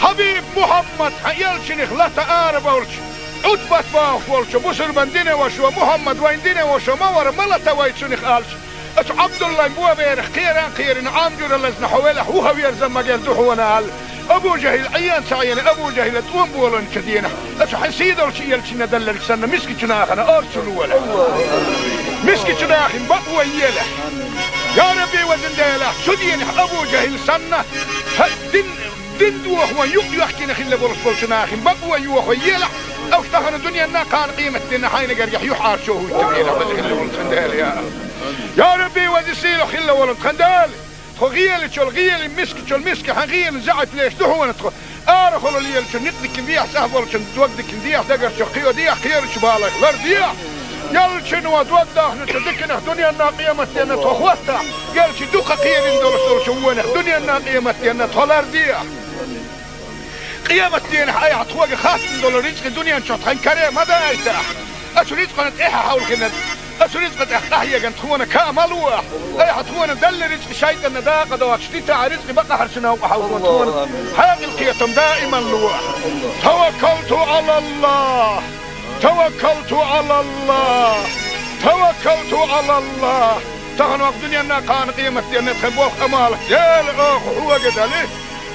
Хьабиб Мухьаммад, хьан элчанах лата арабевлча, Ӏутбат бохуш волчу бусурбан динан вашас: «Мухьаммад вайн динан ваша ма вара, ма лата вай цунах», — аьлча, оцу Ӏабдуллайн боберах кхеран кхерина, Ӏам жуьра лазна хьо велахь, вухаверза магар ду хьуна, аьлла, Абу-Жахьил Ӏийна ца Ӏийна, Абу-Жахьила тӀом боланчу дийнахь, аса хьайн сий долчу элчанна делларг санна, мискачу нахана орцу лолахь. Мискачу нахана бакъо елахь. Я Рабби, везан Дела, цу дийнахь Абу-Жахьил санна, хьан дин, дин дохо юкъ йоьхкина хилла болуш болчу нахана бакъо йохо елахь, уьш тахана дуьненна, кхана къематдийнна хьайна гергахь юьхьӀаьржо хӀуттабелахь, веза хилла волу тхан Дела, я. Я Рабби, веза сийлахь хилла волу тхан Дела. Тхо гӀелачул гӀелин, мискачул миска хьан гӀелин заьӀап леш ду хьуна тхо. Арахула лелачу никъ дикина дехьа, сахь болчун дог дикина дехьа, дагарчу кхио дехьа, кхерачу балайх лар дехьа. Ялчуьнан дог дахначу диканах дуьненна къематденна тхо хӀоттахь, ялчу дукха кхерина долуш долчу вонах дуьненна къематденна тхо лар дехьа. Къематденахь айхьа тхоьга хаттам долу рицкъи дуьнен чохь тхан каре ма даийтахь. Оцу рицкъана тӀаьхьа хьовлхина, оцу рицкъа тӀехь къахьегна тхуна ка ма лолахь. Айхьа тхуна делла рицкъи шайтӀанна дакъа доцуш дитахь, рицкъи бакъахьарчу новкъа хьовзо тхуна хьекъал, кхетам даиман лолахь. Таваккалту Ӏалаллахь! Таваккалту Ӏалаллахь! Таваккалту Ӏалаллахь! Тахана вакъ дуьненна, кхана къематденна тхан болх, Ӏамал, Дела, оха хьоьга дали.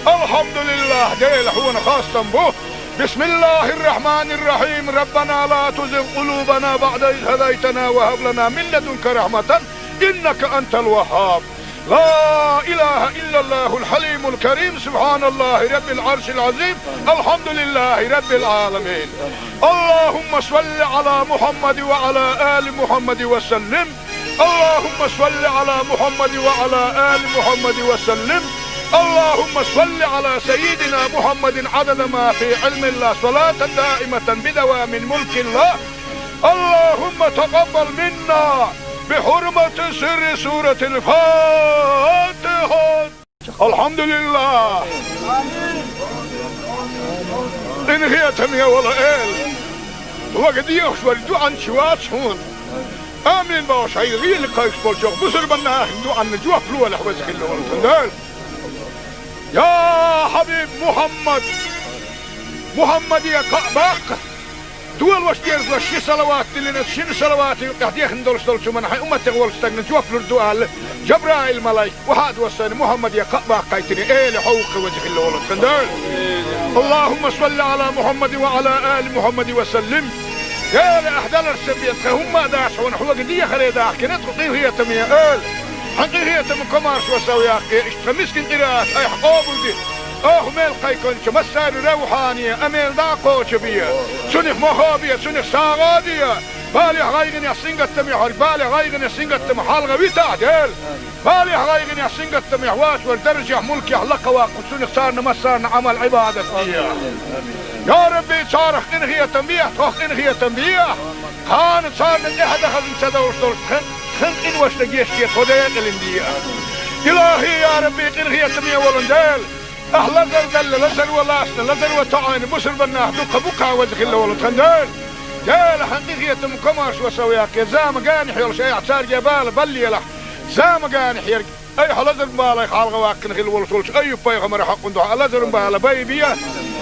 Алхьамдулиллахь, Дела, хьуна хастам бу. بسم الله الرحمن الرحيم. ربنا لا تزغ قلوبنا بعد إذ هديتنا وهب لنا من لدنك رحمة إنك أنت الوهاب. لا إله إلا الله الحليم الكريم. سبحان الله رب العرش العظيم. الحمد لله رب العالمين. اللهم صل على محمد وعلى آل محمد وسلم. اللهم صل على محمد وعلى آل محمد وسلم. اللهم صل على سيدنا محمد عدد ما في علم الله، صلاة دائمة بدوام ملك الله. اللهم تقبل منا بحرمة سر سورة الفاتحة. Алхьамдулиллахь! Къинхетаме волу Эла! Вага дехаш вара дуьхьанча вац хьуна. Амин бохуш, хьайн гӀеле кхайкхаш болчу бусурбан нахана дуьхьанна жоп лолахь, веза хилла волу тхан Дела. Я Хьабиб Мухьаммад! Мухьаммаде кхаъ баккха! Долуш дезалаш ши салават диллина, шина салавата юкъахь дехна долуш долчу хӀуманна хьайн умматех волчу стагна жоп лур ду аьлла, Жабраил-малайк, вахьа а доссийна, Мухьаммаде кхаъ баккхийтина, Эла хьовха, веза хилла волу тхан Дела. اللهم صل على محمد وعلى آل محمد وسلم. Эла, ахь даларца бен тхан хӀумма а дац хьуна, хьоьга дехаре дахкина тхо, къинхетаме Эла. Хьан къинхетам, комаршо сов яккхий, иштта тхан мискин къираат айхьа къобалде. Оха мел кхайкхинчу массарна равхьане, амел дӀа а кхочу бе. Цунах мохо бе, цунах сагӀа а де. Балех, гӀайгӀанех, сингаттамех верг, балех, гӀайгӀанех, сингаттамах хьалха витахь, Дела. Балех, гӀайгӀанех, сингаттамех вац верг даржехь, мулкехь лакха ваккха, цунах царна массарна Ӏамал-Ӏибадат де. Я Рабби, царах къинхетам бехьа, тхох къинхетам бехьа. Кхана царна тӀаьхьа дан хазна ца довлуш долчу тхан, тхан къиношна гечде тхо декъалина де. Илахи, я Рабби, къинхетаме волу Дела! Ахь лазар делла, лазаро лаьцна, лазаро тоьӀна бусурбан нах дуккха бу-кх, веза хилла волу тхан Дела. Дела, хьан къинхетам, комаршо сов яккхий, зама генахь йолуш айхьа цаьрга бала баллалахь. Зама генахь ерг айхьа лазаран балех хьалха ваккхина хилла волуш волчу Айюб-пайхамаран хьакъан дуьхьа лазаран бала байбе.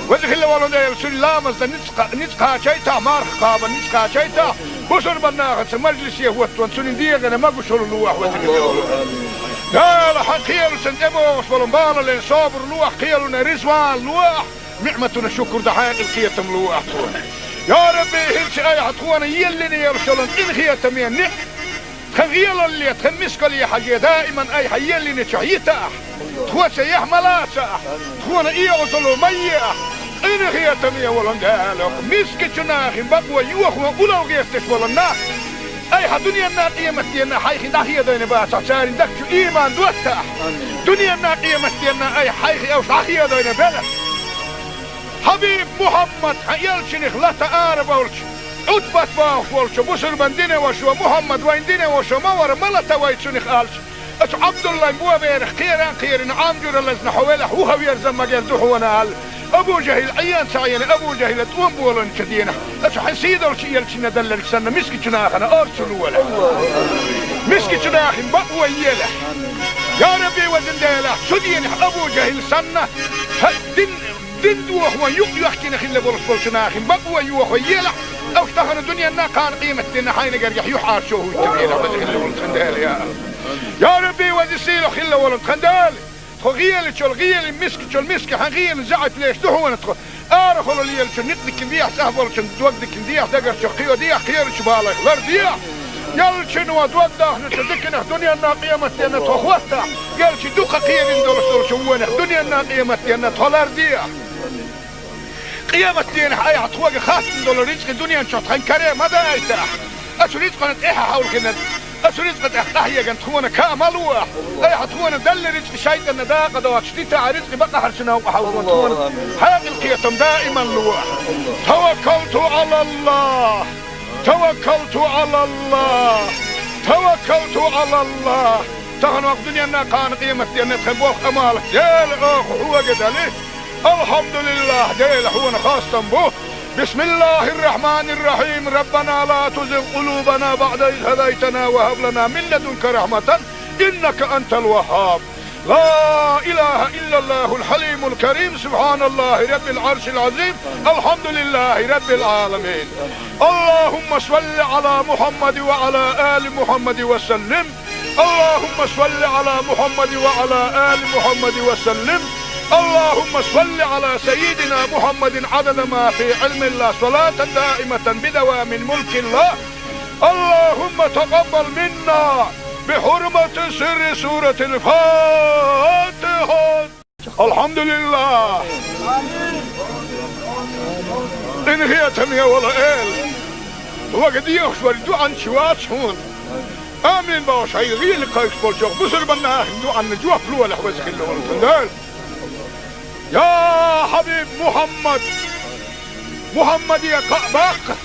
Веза хилла волу Дела, цуьнан ламазна ницкъ кха-, ницкъ кхачийтахь, марха кхабарна ницкъ кхачийтахь, бусурбан нахаца мажлисе хӀоттаван цуьнан дегӀана могушалла лолахь, веза хилла волу. Дела, хьан кхелаца тӀебогӀуш болу балале собар лолахь, кхелана резаван лолахь, ниӀматана шукур дан хьекъал, кхетам лолахь цунна. Я Рабби, хӀинца айхьа тхуна еллина йолуш йолу къинхетаме ниӀ- Тхан гӀелалле, тхан мискалле хьажий, даиман айхьа еллинчохь йитахь, тхоца яхь ма лацахь, тхуна оьгӀазалла ма ехь, къинхетаме волу Дела, мискачу нахана бакъо йохо улал гӀерташ болу нах айхьа дуьненна, къематденна хьайх дӀахедийна бацахь, церан дагчу ийман доттахь, дуьненна, къематденна айхьа хьайх уьш дӀахедийна белахь. Хьабиб Мухьаммад, хьан элчанах лата арабовлуш, Ӏутбат бохуш волчу бусурбан динан вашас: «Мухьаммад вайн динан ваша ма вара, ма лата вай цунах», — аьлча, оцу Ӏабдуллайн боберах кхеран а кхерина, Ӏам жуьра лазна хьо велахь, вуха верзан магар ду хьуна аьлла, Абу-Жахьил Ӏийна ца Ӏийна, Абу-Жахьила тӀом боланчу дийнахь, оцу хьайн сий долчу элчанна делларг санна, мискачу нахана орцу лолахь. Мискачу нахана бакъо елахь. Я Рабби, везан Дела, цу дийнахь Абу-Жахьил санна, хьан дин Дин дохо юкъ йоьхкина хилла болуш болчу нахана бакъо йохо елахь, уьш тахана дуьненна, кхана къематденна хьайна гергахь юьхьӀаьржо хӀуттабелахь, веза хилла волу тхан Дела, я. Я Рабби, веза сийлахь хилла волу тхан Дела! Тхо гӀелачул гӀелин, мискачул миска хьан гӀелин заьӀап леш ду хьона тхо. Арахула лелачун никъ дикин дехьа, цӀахь болчун дог дикин дехьа, дагарчу кхио дехьа, кхерачу балайх лар дехьа. Ялчун ва дог дахначу дикинах дуьненна къематденна тхо хӀоттахь, ялчи дукха кхерин долуш долчу вонах дуьненна къематденна тхо лар дехьа. Къематденахь айхьа тхоьга хаттам долу рицкъи дуьнен чохь тхан каре ма дайтахь. Оцу рицкъана тӀаьхьа хьовлхина, оцу рицкъа тӀехь къахьеган тхуна ка ма луахь. Айхьа тхуна далла рицкъи шайтӀанна дакъа доцуш дитахь, рицкъи бакъахьарчу новкъа хьовлхо тхуна. Хьекъал кхетам даиман луахь. Таваккалту Ӏалаллахь. Таваккалту Ӏалаллахь. Таваккалту Ӏалаллахь. Тахана вакъ дуьненна кхана къематденна тхан болх Ӏамал. Дела оха хьоьга дали. Алхьамдулиллахь, Дела, хьуна хастам бу. Бисмиллахьир-рахьманир-рахьим. Раббана ла тузигъ къулубана баӀда из хӀадайтана ва хӀаб лана мин ладунка рахьматан, иннака антал ваххьаб. Ла илахьа иллаллахьул хьалимул карим. Субхьаналлахьи раббил Ӏаршил Ӏазим. Алхьамдулиллахьи раббил Ӏаламин. Аллахьумма салли Ӏала Мухьаммад ва Ӏала али Мухьаммад ва саллим. اللهم صل على محمد وعلى آل محمد وسلم. اللهم صل على سيدنا محمد عدد ما في علم الله، صلاة دائمة بدوام ملك الله. اللهم تقبل منا بحرمة سر سورة الفاتحة. Алхьамдулиллахь! Къинхетаме волу Эла! Вага дехаш вара дуьхьанча вац хьуна. Амин бохуш, хьайн гӀийла кхайкхаш болчохь бусурбан нахана дуьхьанна жоп лолахь, веза хилла волу тхан Дела. Я хьабиб Мухьаммад! Мухьаммаде кхаъ баккха!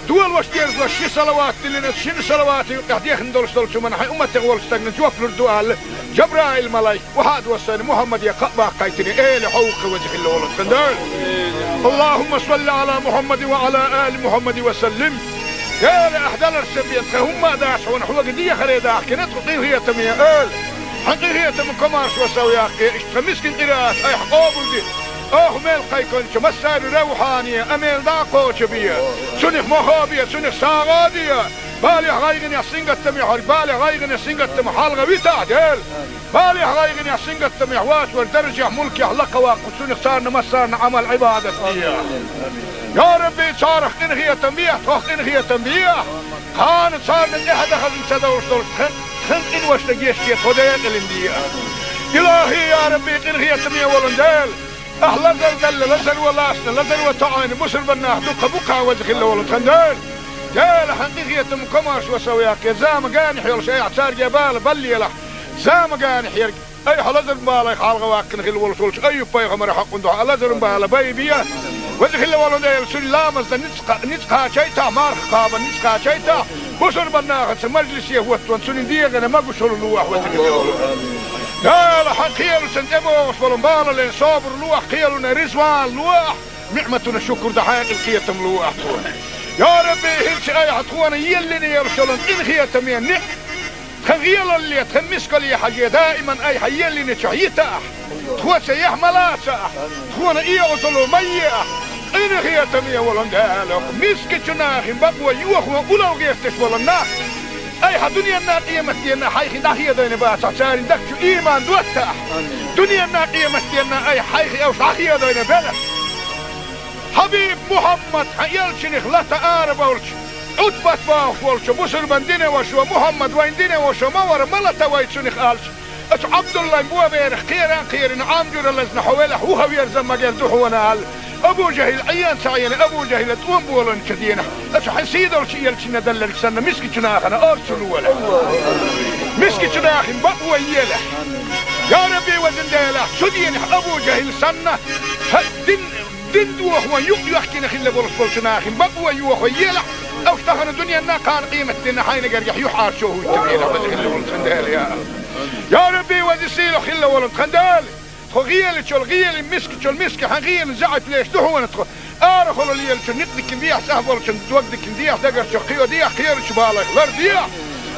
Долош дезалаш ши салават диллина, шина салавата юкъехь дехна долуш долчу хӀуманна хьайн умматех волчу стагна жоп лур ду аьлла, Жабраил малайк вахьа а доссайна Мухьаммаде кхаъ баккхайтина, Эла хьо ву-кх, веза хилла волу тхан Дела. Аллахьумма салли Ӏала Мухьаммад ва Ӏала али Мухьаммад ва саллим. Дела, ахь даларца бен тхайн хӀумма а дац хьуна, хьоьга дехаре дахкина тхо, къинхетаме Эла. Хьан къинхетам комаршо сов яккхий, иштта тхан мискин къираат айхьа къобалде. Оха мел кхайкхинчу массарна равхьане а мел дӀа а кхочу бе. Цунах мохо бе, цунах сагӀа а де. Балех, гӀайгӀанех, сингаттамех хьоьга, балех, гӀайгӀанех, сингаттамах хьалха витахь, Дела. Балех, гӀайгӀанех, сингаттамех вац вара даржехь, мулкехь лакхаваккха, цунах царна массарна Ӏамал-Ӏибадат де. Я Рабби, царах къинхетам бехьа, тхох къинхетам бехьа. Кхана царна тӀаьхьа дан хазна ца довлуш долчу тхан, тхан къиношна гечде, тхо декъалина де. Илахьи, я Рабби, къинхетаме волу Дела! Ахь лазар делла, лазаро лаьцна, лазаро тоӀийна бусурбан нах дуккха бу-кх, веза хилла волу тхан Дела. Дела, хьан къинхетам комаршо сов яккхий, зама генахь йолуш айхьа цаьрга бала баллалахь. Зама генахь ерг айхьа лазаран балех хьалха ваккхина хилла волуш волчу Айюб-пайхамаран хьокъан дуьхьа лазаран бала байбе. Веза хилла волу Дела, цуьнан ламазна ницкъ, ницкъ кхачийтахь, марха кхабарна ницкъ кхачийтахь, бусурбан нахаца мажлисе хӀоттаван цуьнан дегӀана могушалла лолахь, веза хилла волу Дела. Хьан кхелашна тӀебогӀуш болу бала лен собар лолахь, кхелана реза ван лолахь, ниӀматана шукур дан хьекъал, кхетам лолахь тхуна. Я Рабби, хӀинца айхьа тхуна еллина йолуш йолу къинхетаме ниӀ тхан гӀелалле, тхан мискалле хьажий, даиман айхьа еллинчохь йитахь, тхоца яхь ма лацахь, тхуна оьгӀазло ма ехь. Къинхетаме волу Дела, мискачу нахана бакъо йохо улло гӀерташ болу нах, айхьа дуьненна, къематденна хьайх дӀахедийна бацахь, церан дагчу ийман доттахь. Дуьненна, къематденна айхьа хьайх уьш дӀахедийна белахь. Хьабиб Мухьаммад, хьан элчанах лата арабевлча, Ӏутбат бохуш волчу бусурбан динан вашас: «Мухьаммад вайн динан ваша ма вара, ма лата вай цунах», — аьлча, оцу Ӏабдуллайн боберах кхеран а кхерина, Ӏам жуьра лазна хьо велахь, вуха верза магар ду хьуна аьлла, Абу ЖахӀил Ӏен ца Ӏийна, Абу ЖахӀила тӀом болийначу дийнахь, оцу хьан сийдолчу элчанна делларг санна, мискачу нахана орцу лолахь. Мискачу нахана бакъо елахь. Я Рабби, везан Дела, цу дийнахь Абу ЖахӀил санна, хьан дин Дин дохо юкъ йоьхкина хилла болуш болчу нахана бакъо йохо елахь, уьш тахана дуьненна, кхана къематденна хьайна гергахь юьхьӀаьржо хӀуттабелахь, веза хилла волу тхан Дела, я. Я Рабби, веза сийлахь хилла волу тхан Дела. Тхо гӀелачул гӀелин, мискачул миска хьан гӀелин заьӀап леш ду хьуна тхо. Арахула лелачун никъ дикин дехьа, цӀахь болчун дог дикин дехьа, дагарчу кхио дехьа, кхерачу балайх лар дехьа.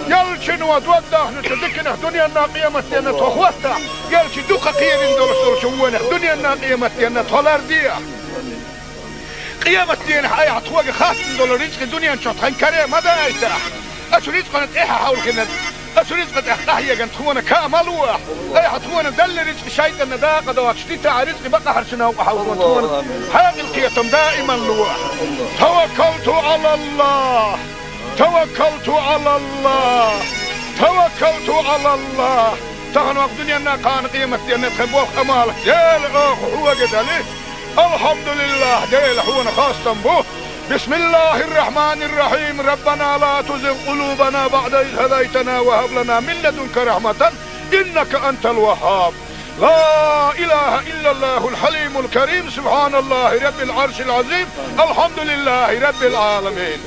Ялчун ва дог дахначу дикинах дуьненна, къематденна тхо хӀоттахь, ялчи дукха кхерин долуш долчу вонах дуьненна, къематденна тхо лар дехьа. Къематденахь айхьа тхоьга хаттам долу рицкъи дуьнен чохь тхан каре ма дайтахь. Оцу рицкъана тӀаьхьа хьовлхина, Оцу рицкъа тӀехь къахьегна тхуна каа ма ло ахь. Айхьа тхуна делла рицкъа шайтӀанна дакъа доцуш дитахь, рицкъа бакъахьарчу новкъа хьовзо тхуна. Хьекъал кхетам даиман ло ахь. Таваккалту Ӏалаллах! Таваккалту Ӏалаллах! Таваккалту Ӏалаллах! Тахана вакъ дуьненна, кхана къематденна тхан болх амал Дела оха хьоьга дали. Алхьамдулиллах, Дела хьуна хастам бу. بسم الله الرحمن الرحيم. ربنا لا تزغ قلوبنا بعد إذ هديتنا وهب لنا من لدنك رحمة إنك أنت الوهاب. لا إله إلا الله الحليم الكريم. سبحان الله رب العرش العظيم. الحمد لله رب العالمين.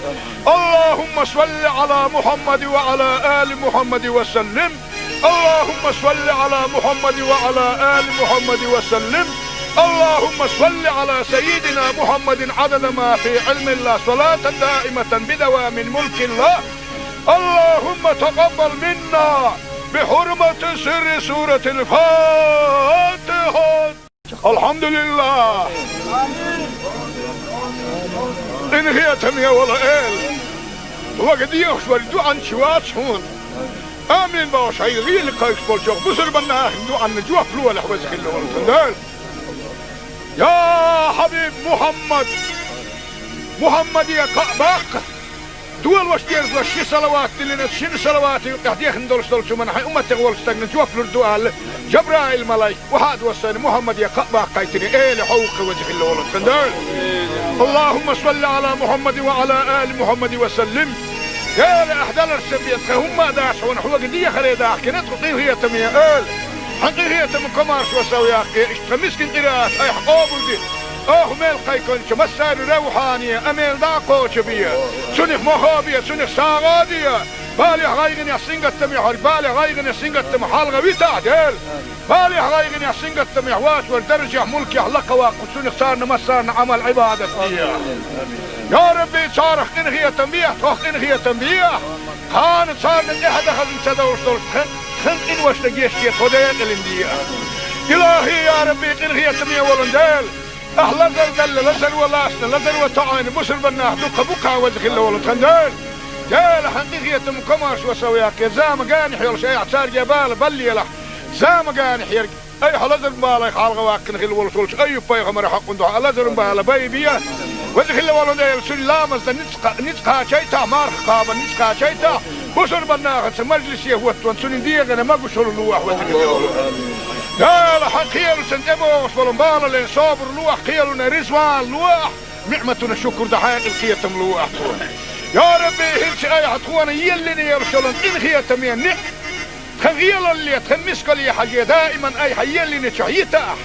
اللهم صل على محمد وعلى آل محمد وسلم. اللهم صل على محمد وعلى آل محمد وسلم. اللهم صل على سيدنا محمد عدد ما في علم الله، صلاة دائمة بدوام ملك الله. اللهم تقبل منا بحرمة سر سورة الفاتحة. Алхьамдулиллах! Къинхетаме волу Эла! Вага дехаш вара дуьхьанча вац хьуна. Амин бохуш, хьайн гӀийла кхайкхаш болчохь бусурбан нахана дуьхьанна жоп лолахь, веза хилла волу тхан Дела. Я Хьабиб Мухьаммад! Мухьаммаде кхаъ баккха! Долош дезло ши салават диллина, шина салавата юкъахь дехна долуш долчу хӀуманна хьайн умматех волчу стагна жоп лур ду аьлла, Жабраил-малайк, вахьа а доссийна, Мухьаммаде кхаъ баккхийтина, Эла хьовха, веза хилла волу тхан Дела. اللهم صل على محمد وعلى آل محمد وسلم. Дела, ахь даларш ца бен, тхан хӀумма а дац хьуна, хьоьга дехаре дахкина тхо, къинхетаме Эла. Хьан къинхетам комаршо сов яккхий, иштта тхан мискин къираат айхьа къобалде. Оха мел кхайкхинчу массарна равхьане, амел дӀа а кхочу бе. Цунах мохо бе, цунах сагӀа а де. Балех, гӀайгӀанех, сингаттамех верг балех, гӀайгӀанех, сингаттамах хьалха витахь, Дела. Балех, гӀайгӀанех, сингаттамех вац верг даржехь, мулкехь лакха ваккха, цунах царна массарна Ӏамал, Ӏибадат де. Я Рабби, царах къинхетам бехьа, тхох къинхетам бехьа. Кхана царна тӀаьхьа дан хазна ца довлуш долчу тхан, тхан къиношна гечде, тхо декъалина де. Илахи, я Рабби, къинхетаме волу Дела. Ахь лазар делла, лазар ван лаьцна, лазар ван тоьӀна бусурбан нах дукха бу-кх, веза хилла волу тхан Дела. Дела, хьан къинхетам комаршо сов яккхий, зама генахь йолуш айхьа цаьрга бала баллалахь. Зама генахь ерг айхьа лазаран балех хьалха ваккхина хилла волуш волчу Айюб-пайхамаран хьокъан дуьхьа лазаран бала байбе. Веза хилла волу Дела, цуьнан ламазна ницкъ кха-, ницкъ кхачийтахь, марха кхабарна ницкъ кхачийтахь, бусурбан нахаца мажлисе хӀоттаван цуьнан дегӀана могушалла лолахь, веза хилла волу. Дела, хьан кхелашна тӀебогӀуш болу бала лен собар лолахь, кхелана реза ван лолахь, ниӀматана шукур дан хьекъал, кхетам лолахь тхуна. Я Рабби, хӀинца айхьа тхуна еллина йолуш йолу къинхетаме ниӀ-, тхан гӀелалле, тхан мискалле хьажий, даиман айхьа еллинчохь йитахь.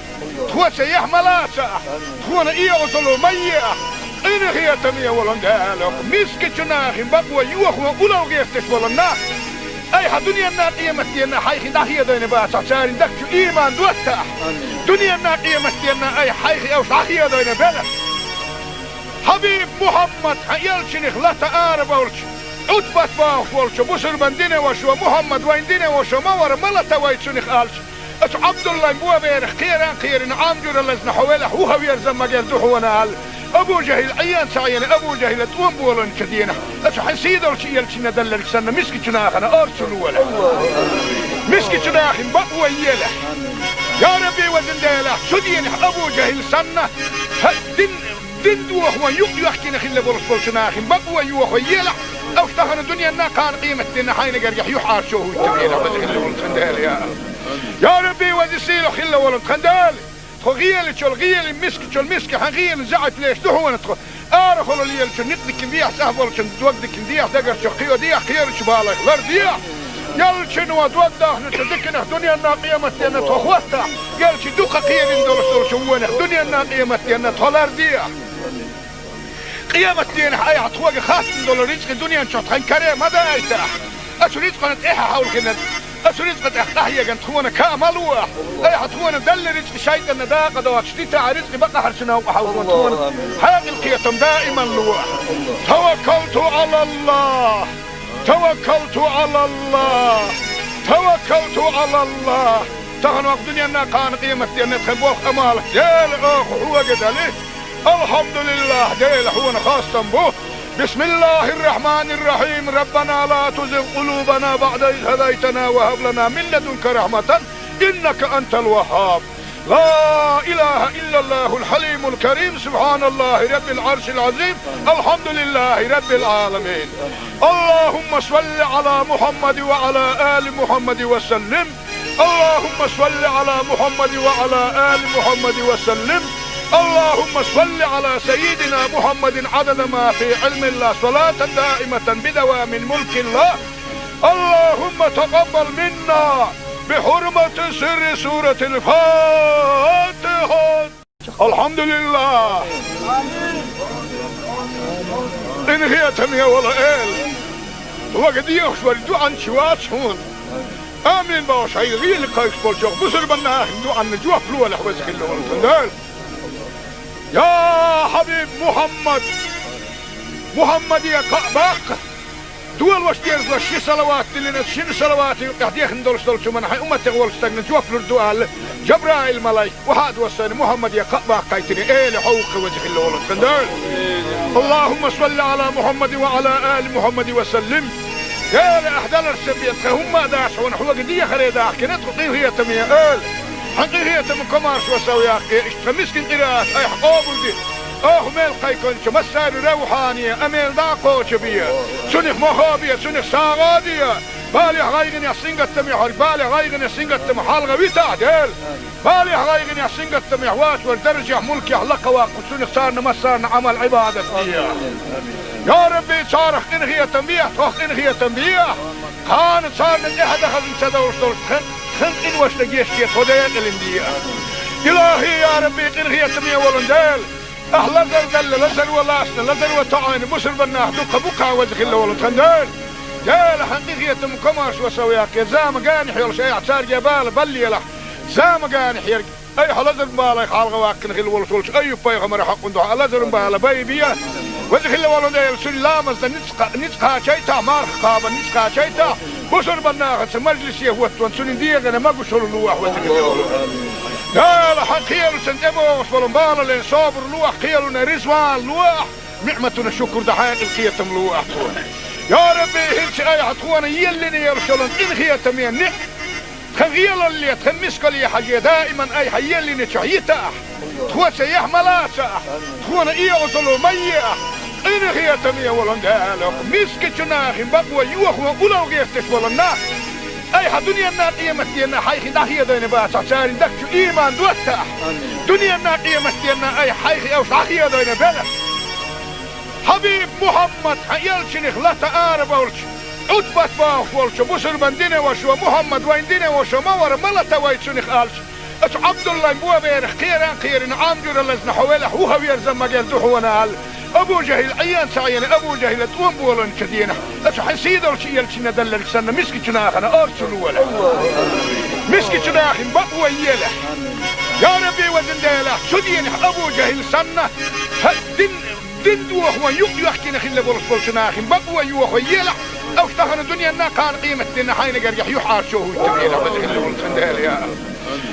Тхоца яхь ма лацахь, тхуна оьгӀазло ма ехь. Къинхетаме волу Дела, мискачу нахана бакъо йохо улло гӀерташ болу нах айхьа дуьненна, къематденна хьайх дӀахедийна бацахь, церан дагчу иман доттахь. Дуьненна, къематденна айхьа хьайх уьш дӀахедийна белахь. Хьабиб Мухьаммад, хьан элчанах лата арабевлча, Ӏутбат бохуш волчу бусурбан динан вашо, Мухьаммад вайн динан вашо ма вара, ма лата вай цунах аьлча, оцу Ӏабдуллайн боберах кхеран а кхерина, Ӏам жуьра лазна хьо велахь, вухаверза магар ду хьуна аьлла, Абу ЖахӀил Ӏен ца Ӏийна, Абу ЖахӀила тӀом болийначу дийнахь, оцу хьан сийдолчу элчанна делларг санна, мискачу нахана орцу лолахь. Мискачу нахана бакъо елахь. Я Рабби, везан Дела, цу дийнахь Абу ЖахӀил санна, хьан дин Дин дохо юкъ йоьхкина хилла болуш болчу нахана бакъо йохо елахь, уьш тахана дуьненна, кхана къематденна хьайна гергахь юьхьӀаьржо хӀуьттабелахь, веза хилла волу тхан Дела, я Аллах. Я Рабби, веза сийлахь хилла волу тхан Дела! Тхо гӀелачул гӀелин, мискачул миска хьан гӀелин заьӀап леш ду хьуна тхо. Арахула лелачун ницкъ дикина дехьа, цӀахь болчун дог дикина дехьа, дагарчух кхио дехьа, кхерачу балайх лар дехьа. Ялчуьнан дог дахначу диканах дуьненна, къематденна тхо хӀоттахь, ялчи дукха кхерина долуш долчу вонах дуьненна, къематденна тхо лар дехьа. Къематденахь айхьа тхоьга хаттам долу рицкъа дуьнен чохь тхан каре ма дайтахь. Оцу рицкъана тӀаьхьа хьовлхина, оцу рицкъа тӀехь къахьегна тхуна каа ма ло ахь. Айхьа тхуна делла рицкъа шайтӀанна дакъа доцуш дитахь, рицкъа бакъахьарчу новкъа хьовзо тхуна. Хьекъал кхетам даиман ло ахь. Таваккалту Ӏалаллах! Таваккалту Ӏалаллах! Таваккалту Ӏалаллах! Тахана вакъ дуьненна, кхана къематденна тхан болх, амал Дела оха хьоьга дали. Алхьамдулиллах, Дела хьуна хастам бу. بسم الله الرحمن الرحيم. ربنا لا تزغ قلوبنا بعد إذ هديتنا وهب لنا من لدنك رحمة إنك أنت الوهاب. لا إله إلا الله الحليم الكريم. سبحان الله رب العرش العظيم. الحمد لله رب العالمين. اللهم صل على محمد وعلى آل محمد وسلم. اللهم صل على محمد وعلى آل محمد وسلم. اللهم صل على سيدنا محمد عدد ما في علم الله، صلاة دائمة بدوام ملك الله. اللهم تقبل منا بحرمة سر سورة الفاتحة. الحمد لله. Къинхетаме вола Эла, хьога дехаш вар дуӀанча вац хьона. Амин бохуш, хьайн гӀийла кхайкхаш болчох бусурбан нахана дуӀанна жоп лолахь, веза хилла волу тхан Дела. Я хьабиб Мухьаммад, Мухьаммаде кхаъ баккха, долош дезалаш ши салават диллина, шина салавата юкъехь дехна долуш долчу хӀуманна хьайн умматех волчу стагна жоп лур ду аьлла, Жабраил-малайк, вахьа а доссийна, Мухьаммаде кхаъ баккхийтина, Эла, хьо ву-кх, веза хилла волу тхан Дела. اللهم صل على محمد وعلى آل محمد وسلم. Эла, ахь даларш ца бен, тхан хӀумма а дац хьуна, хьоьга дехаре дахкина тхо, къинхетаме Эла. Хьан къинхетам, комаршо сов яккхий, иштта тхан мискин къираат айхьа къобалде. Оха мел кхайкхинчу массарна равхьане, амел дӀа а кхочу бе. Цунах мохо бе, цунах сагӀа а де. Балех, гӀайгӀанех, сингаттамех верг, балех, гӀайгӀанех, сингаттамах хьалха витахь, Дела. Балех, гӀайгӀанех, сингаттамех воцург даржехь, мулкехь лакхаваккха, цунах царна массарна Ӏамал-Ӏибадат де. Я Рабби, царах къинхетам бе, тхох къинхетам бе. Кхана царна тӀаьхьа дан хазна ца довш долуш тхан, тхан къиношна гечде, тхо декъалина де. Илахи, я Рабби, къинхетаме волу Дела, ахь лазар делла, лазаро лаьцна, лазаро тоьӀна бусурбан нах дуккха бу-кх, веза хилла волу тхан Дела. Дела, хьан къинхетам, комаршо сов яккхий, зама генахь йолуш айхьа цаьрга бала баллалахь, зама генахь ерг айхьа лазаран балех хьалха ваккхина хилла волуш волчу Айюб-пайхамаран хьокъан дуьхьа лазаран бала байбе. Веза хилла волу Дела, цуьнан ламазна ницкъ, ницкъ кхачийтахь, марха кхабарна ницкъ кхачийтахь, бусурбан нахаца мажлисе хӀоттаван цуьнан дегӀана могушалла лолахь, веза хилла волу Дела. Хьан кхелашна тӀебогӀуш болу балале собар лолахь, кхелана резаван лолахь, ниӀматана шукур дан хьекъал, кхетам лолахь тхуна. Я Рабби, хӀинца айхьа тхуна еллина йолуш йолу къинхетаме ниӀ тхан гӀелалле, тхан мискалле хьажий, даиман айхьа еллинчохь йитахь, тхоца яхь ма лацахь, тхуна оьгӀазло ма ехь. Къинхетаме волу Дела, мискачу нахана бакъо йохо, улло гӀерташ болу нах айхьа дуьненна, къематденна хьайх дӀахедийна бацахь, церан дагчу иман доттахь. Дуьненна, къематденна айхьа хьайх уьш дӀахедийна белахь. Хьабиб Мухьаммад, хьан элчанах лата арабевлча, Ӏутбат бохуш волчу бусурбан динан вашас: «Мухьаммад вайн динан ваша ма вара, ма лата вай цунах», — аьлча, оцу Ӏабдуллайн боберах кхеран кхерина, Ӏам жуьра лазна хьо велахь, вуха верза магар ду хьуна аьлла, Абу ЖахӀил Ӏен ца Ӏийна, Абу ЖахӀила тӀом болийначу дийнахь, оцу хьан сийдолчу элчанна делларг санна, мискачу нахана орцу лолахь. Мискачу нахана бакъо елахь. Я Рабби, везан Дела, цу дийнахь Абу ЖахӀил санна, хьан дин дин дохо юкъ йоьхкина хилла болуш болчу нахана бакъо йохо елахь, уьш тахана дуьненна, кхана къематденна хьайна гергахь юьхьӀаьржо хӀуттабелахь, веза хилла волу тхан Дела, я.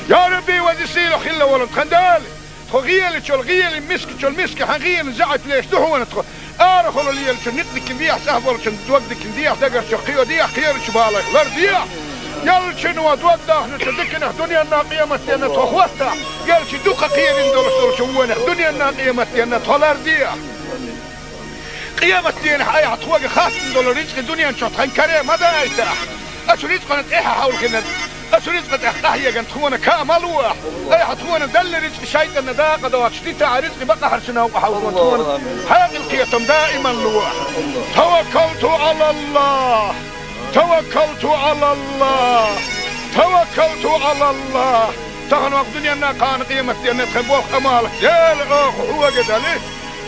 Я Рабби, веза сийлахь хилла волу тхан Дела. Тхо гӀелачул гӀелин, мискачул миска хьан гӀелин заьӀап леш ду хьуна тхо. Арахула лелачун никъ дикина дехьа, цӀахь болчун дог дикина дехьа, дагарчух кхио дехьа, кхерачу балех лар дехьа. Элчано дог дахначу диканах дуьненна, къематденна тхо хӀоттахь, элча дукха кхерина долуш долчу вонах дуьненна, къематденна тхо лар дехьа. Къематденахь айхьа тхоьга хаттам долу рицкъа дуьнен чохь тхан каре ма дайтахь. Оцу рицкъана тӀаьхьа хьовлхина, оцу рицкъа тӀехь къахьегна тхуна ка ма лолахь. Айхьа тхуна делла рицкъа шайтӀанна дакъа доцуш дитахь, рицкъа бакъахьарчу новкъа хьовзо тхуна хьекъал, кхетам даиман лолахь. Таваккалту Ӏалаллахь. Таваккалту Ӏалаллахь! Таваккалту Ӏалаллахь! Тахана ваха дуьненна, кхана къематденна тхан болх, Ӏамал, Дела, оха хьоьга дали.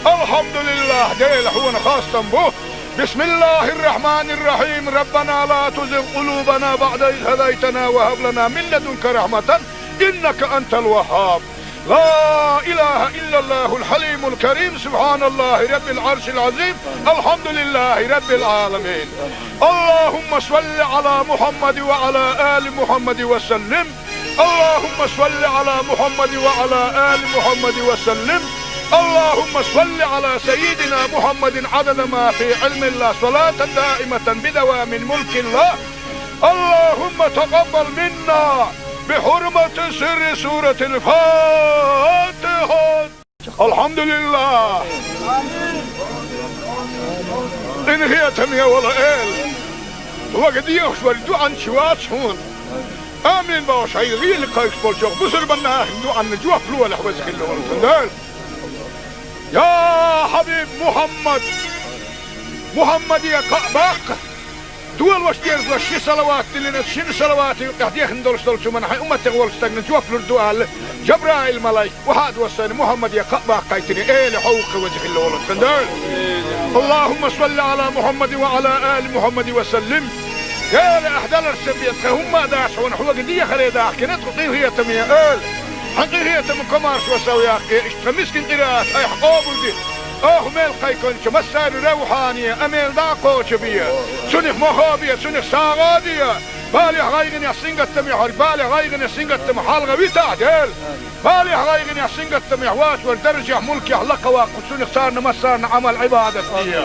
Алхьамдулиллахь, Дела, хьуна хастам бу. بسم الله الرحمن الرحيم. ربنا لا تزغ قلوبنا بعد إذ هديتنا وهب لنا من لدنك رحمة إنك أنت الوهاب. لا إله إلا الله الحليم الكريم. سبحان الله رب العرش العظيم. الحمد لله رب العالمين. اللهم صل على محمد وعلى آل محمد وسلم. اللهم صل على محمد وعلى آل محمد وسلم. اللهم صل على سيدنا محمد عدد ما في علم الله، صلاة دائمة بدوام ملك الله. اللهم تقبل منا بحرمة سر سورة الفاتحة. الحمد لله. Къинхетаме вола Эла, хьоьга дехаш вар дуӀанча вац хьона. Амин бохуш, хьайн гӀийла кхайкхаш болчох бусурбанна ахин дуӀанна жоп лолахь, веза хилла волу Дела. Я хьабиб Мухьаммад! Мухьаммаде кхаъ баккха! Дола ваша дерзалаш ши салават диллина, шина салавата юкъехь дехна долуш долчу хӀуманна хьайн умматех волчу стагна жоп лур ду аьлла, Жабраил-малайк охьа а доссийна, Мухьаммаде кхаъ баккхийтина, Эла хьовха, веза хилла волу Дела. اللهم صل على محمد وعلى آل محمد وسلم. Эла, ахь даларш ца бен, тхан хӀумма а дац хьуна, хьоьга дехаре дахкина тхо, къинхетаме Эла. Хьан къинхетам комаршо сов яккхий, иштта тхан мискин къираат айхьа къобалде. Оха мел кхайкхинчу массарна равхьане, амел дӀа а кхочу бе. Цунах мохо бе, цунах сагӀа а де. Балехь, гӀайгӀанехь, сингаттамехь верг, балех, гӀайгӀанех, сингаттамах хьалха витахь, Дела. Балехь, гӀайгӀанехь, сингаттамехь воцург даржехь, мулкехь лакха ваккха, цунах царна массарна Ӏамал-Ӏибадат де.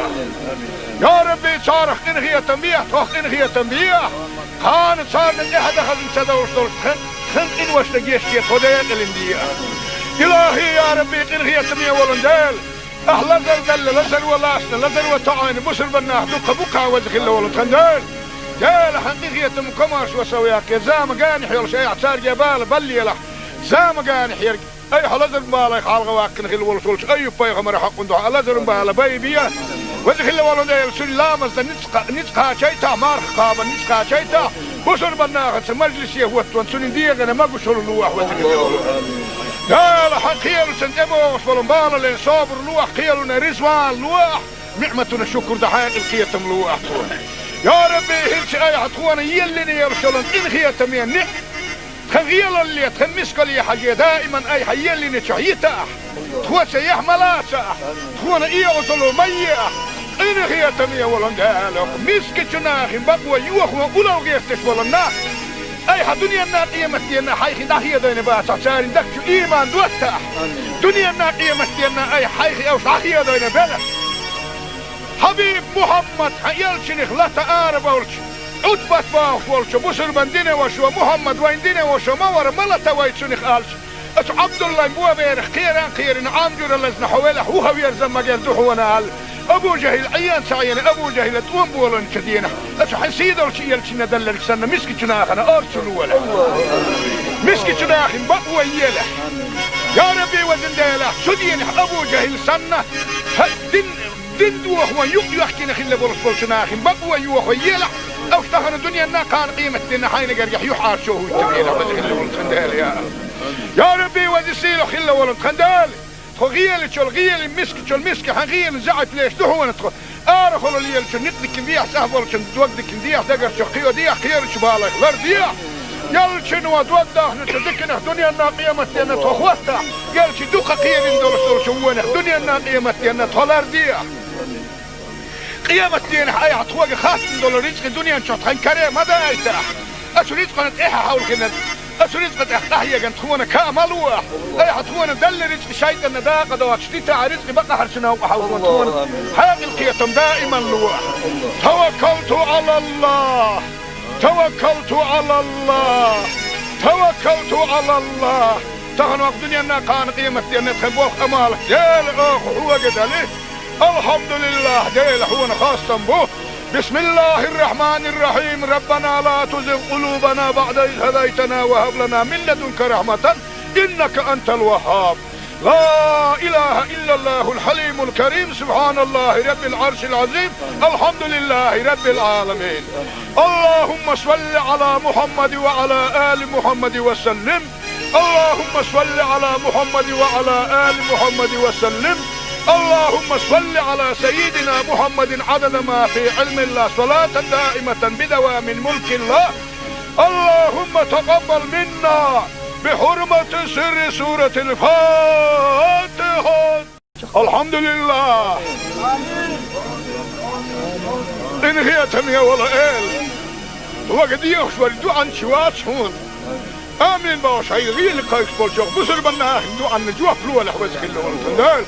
Я Рабби, царах къинхетам бехь, тхох къинхетам бехь. Кхана царна тӀаьхьа дан хазна ца довш долуш тхан, тхан къиношна гечде, тхо декъалина де. Илахьи, я Рабби, къинхетаме волу Дела. Ахь лазар делла, лазар ван лаьцна, лазар ван тоӀийна бусурбаннах дуккха бу-кх, веза хилла волу тхан Дела. Дела, хьан къинхетам комаршо сов яккхий, зама генахь йолуш айхьа цаьрга бала баллалахь. Зама генахь ерг айхьа лазаран балех хьалха ваккхина хилла волуш волчу Айюб-пайхамаран хьокъан дуьхьа лазаран бала байбе. Веза хилла волу Дела, цуьнан ламаз дан ницкъ кха-, ницкъ кхачийтахь, марха кхабан ницкъ кхачийтахь, бусурбаннахаца мажлисе хӀоттаван цуьнан дегӀана могушалла лолахь, веза хилла волу Дела. Дела, хьан кхелаца тӀебогӀуш болу балале собар лолахь, кхелана резаван лолахь, ниӀматана шукур дан хьекъал, кхетам лолахь тхуна. Я Рабби, хӀинца айхьа тхуна еллина йолуш йолу къинхетаме ниӀ-, тхан гӀелалле, тхан мискалле хьажий, даиман айхьа еллинчохь йитахь, тхоца яхь ма лацахь, тхуна оьгӀазло ма ехь, къинхетаме волу Дела, мискачу нахана бакъо йохо улал гӀерташ болу нах айхьа дуьненна, къематденна хьайх дӀахедийна бацахь, церан дагчу иман доттахь. Дуьненна, къематденна айхьа хьайх уьш дӀахедийна белахь. Хьабиб Мухьаммад, хьан элчанах лата арабевлча, Ӏутбат бохуш волчу бусурбан динан вашо, Мухьаммад вайн динан вашо ма вара, ма лата вай цунах аьлча, оцу Ӏабдуллайн боберах кхеран а кхерина, Ӏам жуьра лазна хьо велахь, вуха верза магар ду хьуна аьлла, Абу ЖахӀил Ӏен ца Ӏийна, Абу ЖахӀила тӀом боланчу денахь, оцу хьан сийдолчу элчанна делларг санна, мискачу нахана орцу лолахь. Мискачу нахана бакъо елахь. Я Рабби, везан Дела, цу денахь Абу ЖахӀил санна, хьан дин Дин дохо юкъ йоьхкина хилла болуш болчу нахана бакъо йохо елахь, уьш тахана дуьненна, кхана къематденна хьайна гергахь юьхьӀаьржо хӀуьттабелахь, веза хилла волу тхан Дела, я АллахӀ. Я Рабби, веза сийлахь хилла волу тхан Дела! Тхо гӀелачул гӀелин, мискачул миска хьан гӀелин заьӀап леш ду хьуна тхо. Арахула лелачу никъдикин дехьа, цӀахь болчун догдикин дехьа, дагарчу кхио дехьа, кхерачу балайх лар дехьа. Ялчуьнан дог дахначу диканах дуьненна, къематденна тхо хӀоттахь, ялчи дукха кхерина долуш долчу вонах дуьненна, къематденна тхо лар дехьа. Къематденахь айхьа тхоьга хаттам долу рицкъа дуьнен чохь тхан каре ма дайтахь. Оцу рицкъана тӀаьхьа хьовлхина, оцу рицкъа тӀехь къахьеган тхуна каа ма лолахь. Айхьа тхуна делла рицкъа шайтӀанна дакъа доцуш дитахь, рицкъа бакъахьарчу новкъа хьовлхо тхуна хьекъал, кхетам даиман лолахь. Таваккалту Ӏалаллахь! Таваккалту Ӏалаллахь! Таваккалту Ӏалаллахь! Тахана ваха дуьненна, кхана къематденна тхан болх, Ӏамал Дела, оха хьоьга дели. АлхьамдулиллахӀ, Дела, хьуна хастам бу. بسم الله الرحمن الرحيم. ربنا لا تزغ قلوبنا بعد إذ هديتنا وهب لنا من لدنك رحمة إنك أنت الوهاب. لا إله إلا الله الحليم الكريم. سبحان الله رب العرش العظيم. الحمد لله رب العالمين. اللهم صل على محمد وعلى آل محمد وسلم. اللهم صل على محمد وعلى آل محمد وسلم. اللهم صل على سيدنا محمد عدد ما في علم الله، صلاة دائمة بدوام ملك الله. اللهم تقبل منا بحرمة سر سورة الفاتحة. الحمد لله. Къинхетаме вола Эла, хьоьга дехаш вар дуьхьанча вац хьуна. Амин бохуш, хьайн гӀийла кхайкхаш болчох бусурбанна ахин дуьхьанна жоп лолахь, веза хилла волу тхан Дела.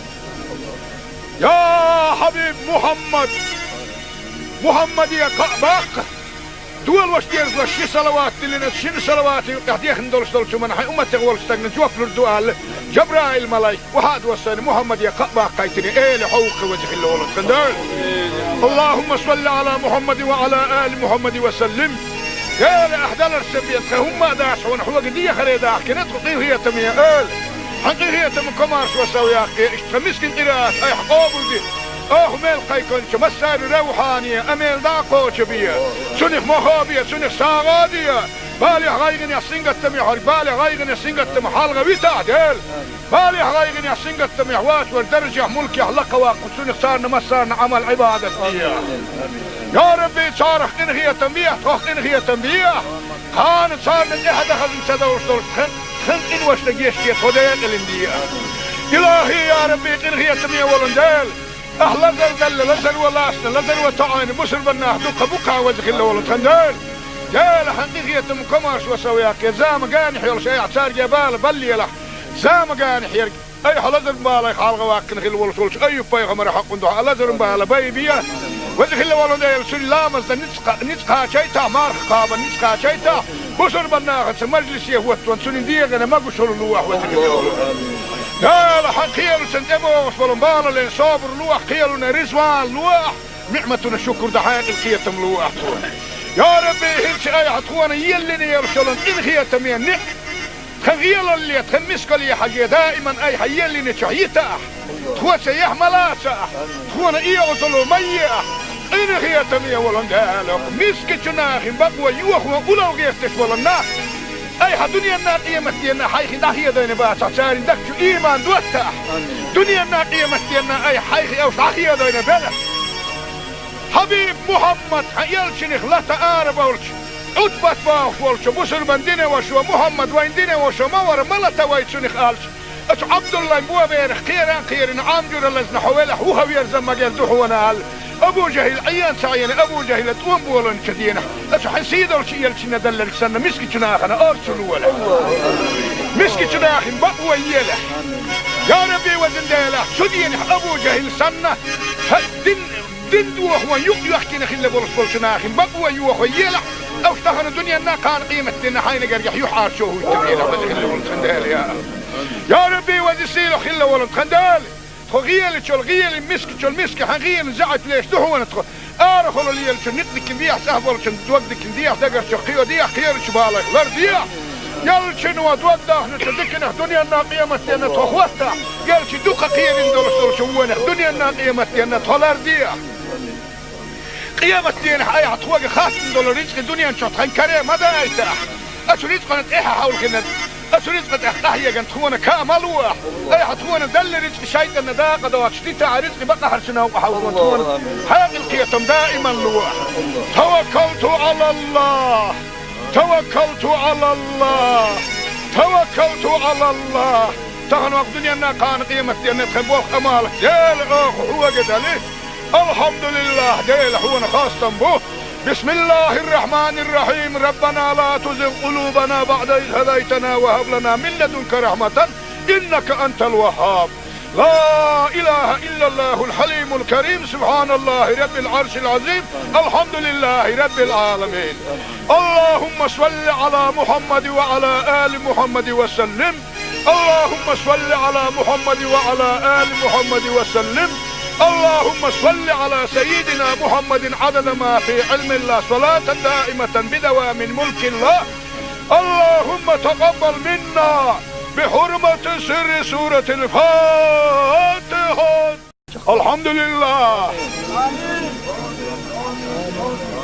Я хьабиб Мухьаммад! Мухьаммаде кхаъ баккха! Долуш дерзалаш ши салават диллина, шина салавата юкъехь дехна долуш долчу хӀуманна хьайн умматех волчу стагна жоп лур ду аьлла, Жабраил-малайк охьа а доссийна, Мухьаммаде кхаъ баккхийтина, эла хьо ву-кх, веза хилла волу тхан Дела. Аллахумма салли Ӏала Мухьаммадин ва Ӏала али Мухьаммадин ва саллим. Эла, ахь даларш ца бен, тхан хӀумма а дац хьуна, хьоьга дехаре дахкина тхо къинхетаме, эла. Хьан къинхетаман комаршо сов яккхий, иштта тхан мискин къираат айхьа къобалде. Оха мел кхайкхинчу массарна равхьане, амел дӀа а кхочу бе. Цунах мохо бе, цунах сагӀа а де. Балехь, гӀайгӀанехь, сингаттамехь верг, балехь, гӀайгӀанехь, сингаттамах хьалха витахь, Дела. Балехь, гӀайгӀанехь, сингаттамехь воцург даржехь, мулкехь лакха ваккха, цунах царна массарна Ӏамал-Ӏибадат де. Я Рабби, царах къинхетам бехь, тхох къинхетам бехь. Кхана царна тӀаьхьа дан хазна ца довш долуш тхан, тхан къиношна гечде, тхо декъалина де. Илахи, я Рабби, къинхетаме волун Дела. Ахь лазар делла, лазаро лаьцна, лазаро тоьӀна бусурба нах дуккха бу-кх, веза хилла волу тхан Дела. Дела, хьан къинхетаман комаршо сов яккхий, зама генахь йолуш айхьа цаьрга бала баллалахь. Зама генахь ерг айхьа лазаран балех хьалха ваккхина хилла волуш волчу Айюб-пайхамаран хьокъун дуьхьа лазаран бала байбе. Веза хилла волу Дела, цуьнан ламазна ницкъ, ницкъ кхачийтахь, марха кхабарна ницкъ кхачийтахь, бусурба нахаца мажлисе хӀоттаван цуьнан дегӀана могушалла лолахь, веза хилла волу Дела. Дела, хьан кхелашна тӀебогӀуш болу балалин собар лолахь, кхелана реза вала лолахь, ниӀматана шукур дан хьекъал, кхетам лолахь тхуна. Я Рабби, хӀинца айхьа тхуна еллина йолуш йолу къинхетаме ниӀ тхан гӀелалле, тхан мискалле хьажий, даиман айхьа еллинчохь йитахь, тхоьца яхь ма лацахь, тхуна оьгӀазло ма ехь, къинхетаме волун Дела, мискачу нахана бакъо йохо улал гӀерташ болу нах айхьа дуьненна, къематденна хьайх дӀахедийна бацахь, церан дагчу иман доттахь. Дуьненна, къематденна айхьа хьайх уьш дӀахедийна белахь. Хьабиб Мухьаммад, хьан элчанах лата арабевлча, Ӏутбат бохуш волчу бусурба динан вашо: «Мухьаммад, вайн динан ваша ма вара, ма лата вай цунах», — аьлча, оцу Ӏабдуллайн боберах кхеран а кхерина, Ӏам жуьра лазна хьо велахь, вухаверза магар ду хьуна аьлла, Абу ЖахӀил Ӏен ца Ӏийна, Абу ЖахӀила тӀом болийначу денахь, оцу хьан сийдолчу элчанна делларг санна, мискачу нахана орцу лолахь. Мискачу нахана бакъо елахь. Я Рабби, везан Дела, цу денахь Абу ЖахӀил санна, хьан дин Дин дохо юкъ йоьхкина хилла болуш болчу нахана бакъо йохо елахь, уьш тахана дуьненна, кхана къематденна хьайна гергахь юьхьӀаьржо хӀуттабелахь, веза хилла волу тхан Дела, я. Я Рабби, веза сийлахь хилла волу тхан Дела, тхо гӀелачул гӀели, мискачул миска хьан гӀелан заьӀап леш ду хьуна тхо. Арахула лелачун никъ дикина дехьа, цӀахь болчун дог дикина дехьа, дагарчух кхио дехьа, кхерачу балех лар дехьа. Элчано дог дахначу диканах дуьненна, къематденна тхо хӀоттахь, элча дукха кхерина долуш долчу вонах дуьненна, къематденна тхо лар дехьа. Къематденахь айхьа тхоьга хаттам долу рицкъа дуьнен чохь тхан каре ма дайтахь. Оцу рицкъана тӀаьхьа хьовлхина, оцу рицкъа тӀехь къахьегна тхуна каа ма лолахь. Айхьа тхуна делла рицкъа шайтӀанна дакъа доцуш дитахь, рицкъа бакъахьарчу новкъа хьовлхо тхуна хьекъал, кхетам даиман лолахь. Таваккалту Ӏалаллах! Таваккалту Ӏалаллах! Таваккалту Ӏалаллах! Тахана ваха дуьненна, кхана къематденна тхан болх, Ӏамал, Дела, оха хьоьга дали. Алхьамдулиллах, Дела, хьуна хастам бу. Бисмиллахир-рахманир-рахим. Раббана ла тузигъ къулубана баъда из хӀадайтана ва хӀаб лана мин ладунка рахьматан, иннака антал ваххаб. لا إله إلا الله الحليم الكريم، سبحان الله رب العرش العظيم، الحمد لله رب العالمين. اللهم صل على محمد وعلى آل محمد وسلم. اللهم صل على محمد وعلى آل محمد وسلم. اللهم صل على سيدنا محمد عدد ما في علم الله، صلاة دائمة بدوام ملك الله. اللهم تقبل منا بحرمة سر سورة الفاتحة. Алхьамдулиллах!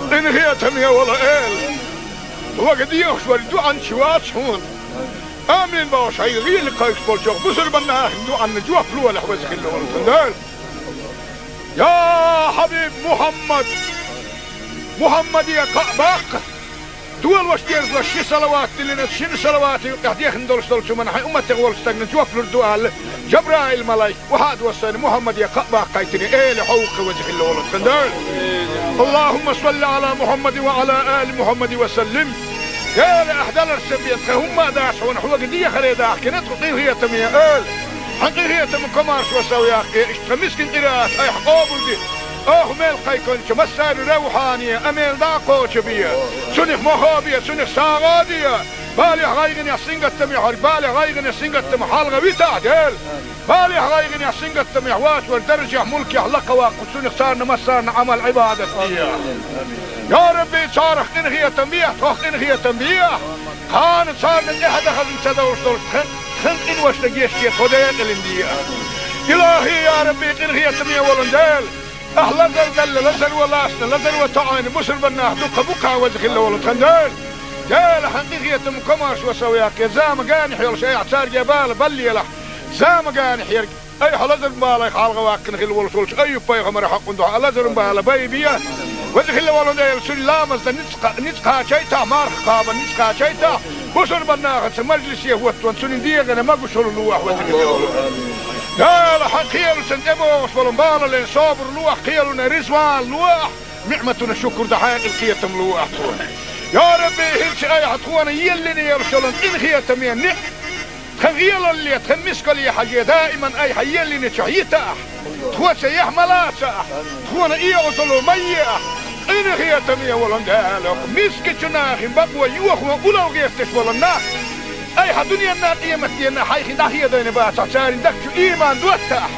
Къинхетаме волу Эла! Хьоьга дехаш верг дуьӀанча вац хьуна. Амин бохуш, хьайн гӀийла кхайкхаш болчух бусурба нахана дуьӀанна жоп лолахь, веза хилла волу тхан Дела. Я хьабиб Мухьаммад! Мухьаммаде кхаъ баккха! Долуш дерзалаш ши салават диллина, шина салавата юкъехь дехна долуш долчу хӀуманна хьайн умматех волчу стагна жоп лур ду аьлла, Жабраил-малайк охьа а доссийна, Мухьаммаде кхаъ баккхийтина, эла хьо ву-кх, веза хилла волу тхан Дела. Аллахумма салли Ӏала Мухьаммадин ва Ӏала али Мухьаммадин ва саллим. Эла, ахь даларш ца бен, тхан хӀумма а дац хьуна, хьоьга дехаре дахкина тхо къинхетаме, эла. Хьан къинхетам, комаршо сов яккха, иштта тхан мискин къираат айхьа къобалде. Оха мел кхайкхинчу массарна равхьане а мел дӀа а кхочу бе. Цунах мохо бе, цунах сагӀа а де. Балехь, гӀайгӀанехь, сингаттамехь верг, балех, гӀайгӀанех, сингаттамах хьалха витахь, Дела. Балехь, гӀайгӀанехь, сингаттамехь воцург даржехь, мулкехь лакха ваккха, цунах царна массарна Ӏамал, Ӏибадат де. Я Рабби, царах къинхетам бехь, тхох къинхетам бехь. Кхана царна тӀаьхьа дахаза ца довш долуш тхан, тхан къиношна гечде тхо декъалина де. Илахьи, я Рабби, къинхетаме волу Дела, ахь лазар далла, лазар ван лаьцна, лазар ван тоьӀна бусурба нах дукха бу-кх, веза хилла волу тхан Дела. Дела, хьан къинхетам, комаршо сов яккха, зама генахь йолуш айхьа цаьрга бала баллалахь, зама генахь ерг. Айхьа лазаран балех хьалха ваккхина хилла волуш волчу Айюб-пайхамаран хьокъан дуьхьа лазаран бала байбе. Веза хилла волу Дела, цуьнан ламазна ницкъ кха-, ницкъ кхачийтахь, марха кхабарна ницкъ кхачийтахь, бусурба нахаца мажлисе хӀоттаван цуьнан дегӀана могушалла лолахь, веза хилла волу. Дела, хьан кхелашна тӀебогӀуш болу балале собар лолахь, кхелана резаван лолахь, ниӀматана шукур дан хьекъал, кхетам лолахь тхуна. Я Рабби, хӀинца айхьа тхуна еллина йолуш йолу къинхетаме ниӀ- Тхан гӀелалле, тхан мискалле хьажий, даиман айхьа еллинчохь йитахь. Тхо цаьхьа ма лацахь. Тхуна оьгӀазло ма ехь. Къинхетаме волу Дела, мискачу нахана бакъо йохо улал гӀерташ болу нах, айхьа дуьненна, къематденна хьайх дӀахедийна бацахь, церан дагчу ийман доттахь.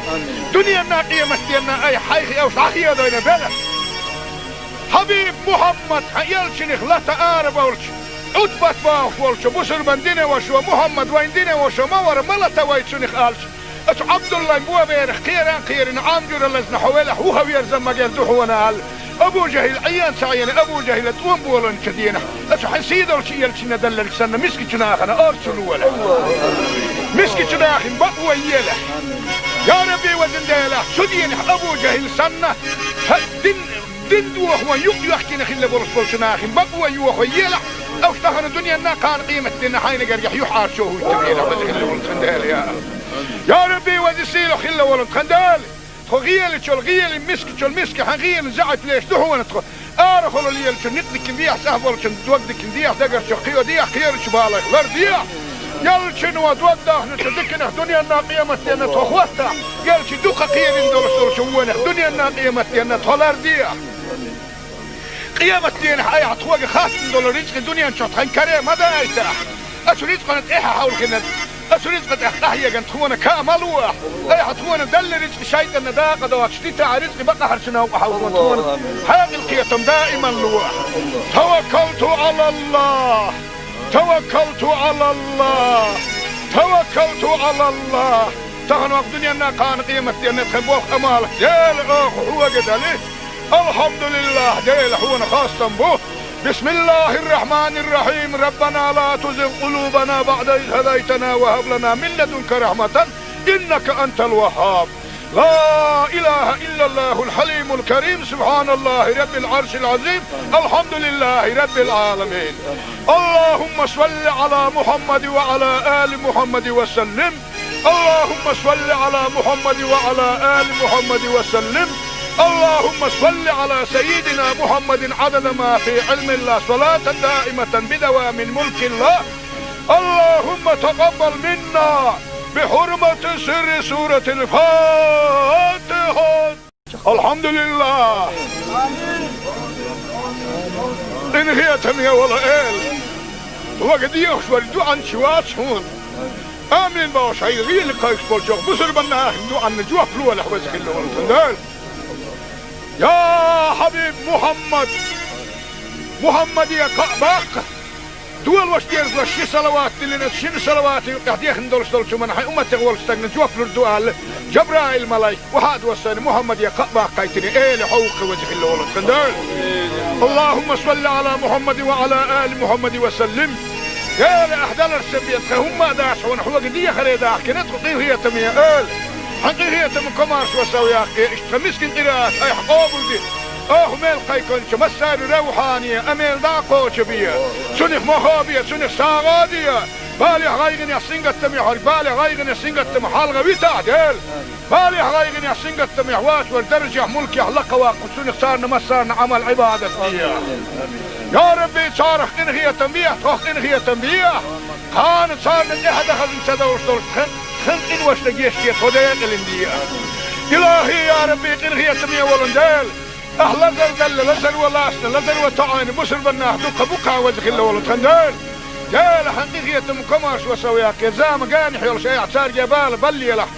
Дуьненна, къематденна айхьа хьайх уьш дӀахедийна белахь. Хьабиб Мухьаммад, хьан элчанах лата ара болчу Ӏутбат бохуш волчу бусурбан динан вашас: «Мухьаммад вайн динан ваша ма вара, ма лата вай цунах», — аьлча, оцу Ӏабдуллайн боберах кхеран а кхерина, Ӏам жуьра лазна хьо велахь, вуха верза магар ду хьуна аьлла. Абу ЖахӀил Ӏен ца Ӏена, Абу ЖахӀила тӀом боланчу денахь, оцу хьан сийдолчу элчанна далларг санна, мискачу нахана орцу лолахь. Мискачу нахана бакъо елахь. Я Рабби, везан Дела, цу денахь Абу ЖахӀил санна, хьан дин Дин дохо юкъ йоьхкина хилла болуш болчу нахана бакъо йохо елахь, уьш тахана дуьненна, кхана къематденна хьайна гергахь юьхьӀаьржо хӀуттабелахь, веза хилла волу тхан Дела, я АллахӀ. Я Рабби, веза, сийлахь хилла волу тхан Дела, тхо гӀелачул гӀела, мискачул миска, хьан гӀелан заьӀап леш ду хьуна тхо. Арахула лелачун никъ дикина дехьа, цӀахь болчун дог дикина дехьа, дагарчух кхийо дехьа, кхерачу балайх лардехьа. Ялчуьнан дог дахначу диканах дуьненна, къематденна тхо хӀоттахь, ялчу дукха кхерина долуш долчу вонах дуьненна, къематденна тхо лардехьа. Къематденахь айхьа тхоьга хаттам долу рицкъа дуьнен чохь тхан каре ма дайтахь. Оцу рицкъана тӀаьхьа хьовлхина, оцу рицкъа тӀехь къахьегна тхуна ка ма лолахь. Айхьа тхуна делла рицкъа шайтӀанна дакъа доцуш дитахь, рицкъа бакъахьарчу новкъа хьовлхо тхуна хьекъал, кхетам даиман лолахь. Таваккалту ӀалаллахӀ! Таваккалту ӀалаллахӀ! Таваккалту ӀалаллахӀ! Тахана вакъ дуьненна, кхана къематденна тхан болх, Ӏамал, Дела, оха хьоьга дали. АлхьамдулиллахӀ, Дела, хьуна хастам бу. بسم الله الرحمن الرحيم. ربنا لا تزغ قلوبنا بعد إذ هديتنا وهب لنا من لدنك رحمة إنك أنت الوهاب. لا إله إلا الله الحليم الكريم. سبحان الله رب العرش العظيم. الحمد لله رب العالمين. اللهم صل على محمد وعلى آل محمد وسلم. اللهم صل على محمد وعلى آل محمد وسلم. اللهم صل على سيدنا محمد عدد ما في علم الله، صلاة دائمة بدوام ملك الله. اللهم تقبل منا بحرمة سر سورة الفاتحة. АлхьамдулиллахӀ! Къинхетаме волу Эла, вага дехаш вара дуьӀанча вац хьуна. Амин бохуш, хьайн гӀийла кхайкхаш болчу бусурбан нахана дуьӀанна жоп лолахь, веза хилла волу тхан Дела. Я хьабиб Мухьаммад! Мухьаммаде кхаъ баккха! Дола ваша дерзалаш ши салават диллина, шина салаватан юкъехь дехна долуш долчу хӀуманна хьайн умматех волчу стагана жоп лур ду аьлла, Жабраил-малайк охьа а доссийна, Мухьаммаде кхаъ баккхийтина, Эла хьовха, веза хилла волу тхан Дела. اللهم صل على محمد وعلى آل محمد وسلم. Эла, ахь даларца бен тхан хӀумма а дац хьуна, хьоьга дехаре дахкина тхо, къинхетаме Эла. Хьан къинхетам, комаршо сов яккха, иштта тхан мискин къираат айхьа къобалде. Оха мел кхайкхинчу массарна равхьане а мел дӀа а кхочу бе. Цунах мохо бе, цунах сагӀа а де. Балехь, гӀайгӀанехь, сингаттамехь верг, балех, гӀайгӀанех, сингаттамах хьалха витахь, Дела. Балехь, гӀайгӀанехь, сингаттамехь воцург даржехь, мулкехь лакха ваккха, цунах царна массарна Ӏамал, Ӏибадат де. Я Рабби, царах къинхетам бехь, тхох къинхетам бехь. Кхана царна тӀаьхьа дахаза ца довш долуш тхан Тхан къиношта гечде тхо декъалин де. Илахи, я Рабби, къинхетаме волун Дела, ахь лазар далла, лазар валасна, лазар ва тоӀайна бусурбан нах дукха букха ваза хилла волу тхан Дела. Дела, хьан къинхетам комарш ва сов яккхе, замагани хьелаш айхьа царге бала баллелахь,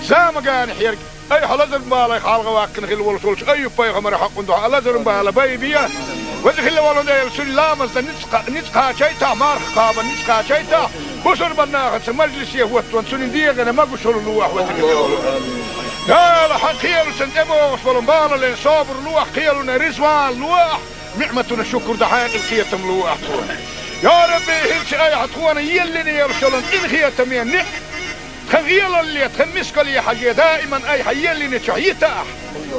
замагани хьерг. Ай, хьо лазар балай халгӀа ваккхина хилла волуш волчу Айюб-пайхамара хьакъун дуьхьа лазарун бала бай бе. Веза хилла волу Дела, цуьнан ламазна ницкъ-, ницкъ кхачайтахь, марха кхабан ницкъ кхачайтахь, бусурбан нахаца мажлисе хӀоттон, цуьнан дегӀана магушалла луахь, веза хилла волу. Дела, хьан кхелашна тӀебогӀуш болу балален собар луахь, кхелана ризван луахь, ниӀматана шукур дан хьекъал кхетам луахь тхуна. Я Рабби, хӀинца айхьа тхуна еллина елла шолан къинхетаме ниӀ Тхан гӀелалле, тхан мискалле хьажий, даиман айхьа еллинчохь йитахь.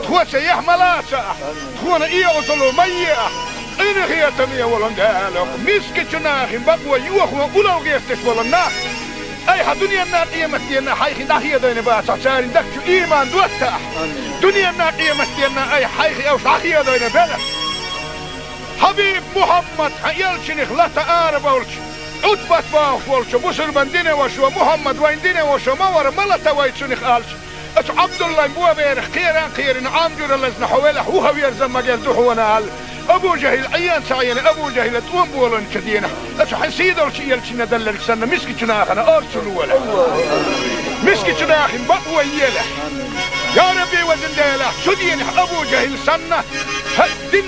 Тхо ца яхь ма лацахь, тхуна эгӀазалла ма ехь. Къинхетаме волун Дела, мискачу нахин бакъо йохо улал гӀерташ волу нах. Айхьа дуьненна къематденна хьайхи дӀахедайна бацахь, царин дагчу иман доттахь. Дуьненна къематденна айхьа хьайхи уьш дӀахедайна белахь. Хьабиб Мухьаммад, хьан элчанах лата ара болчу, Ӏутбат бохуш волчу бусурбан динан вашо, Мухьаммад вайн динан вашо ма вара, ма лата вай цунах аьлча, оцу Ӏабдуллайн боберах кхеран кхерина, Ӏамжура лазна хьо велахь, вуха верза магар ду хьуна аьлла. Абу ЖахӀил Ӏен ца Ӏена, Абу ЖахӀила тӀом боланчу денахь, оцу хьан сийдолчу элчина далларг санна, мискачу нахана орцу лолахь. Мискачу нахин бакъо елахь. Я Рабби, везан Дела, цу денахь Абу ЖахӀил санна, хьан дин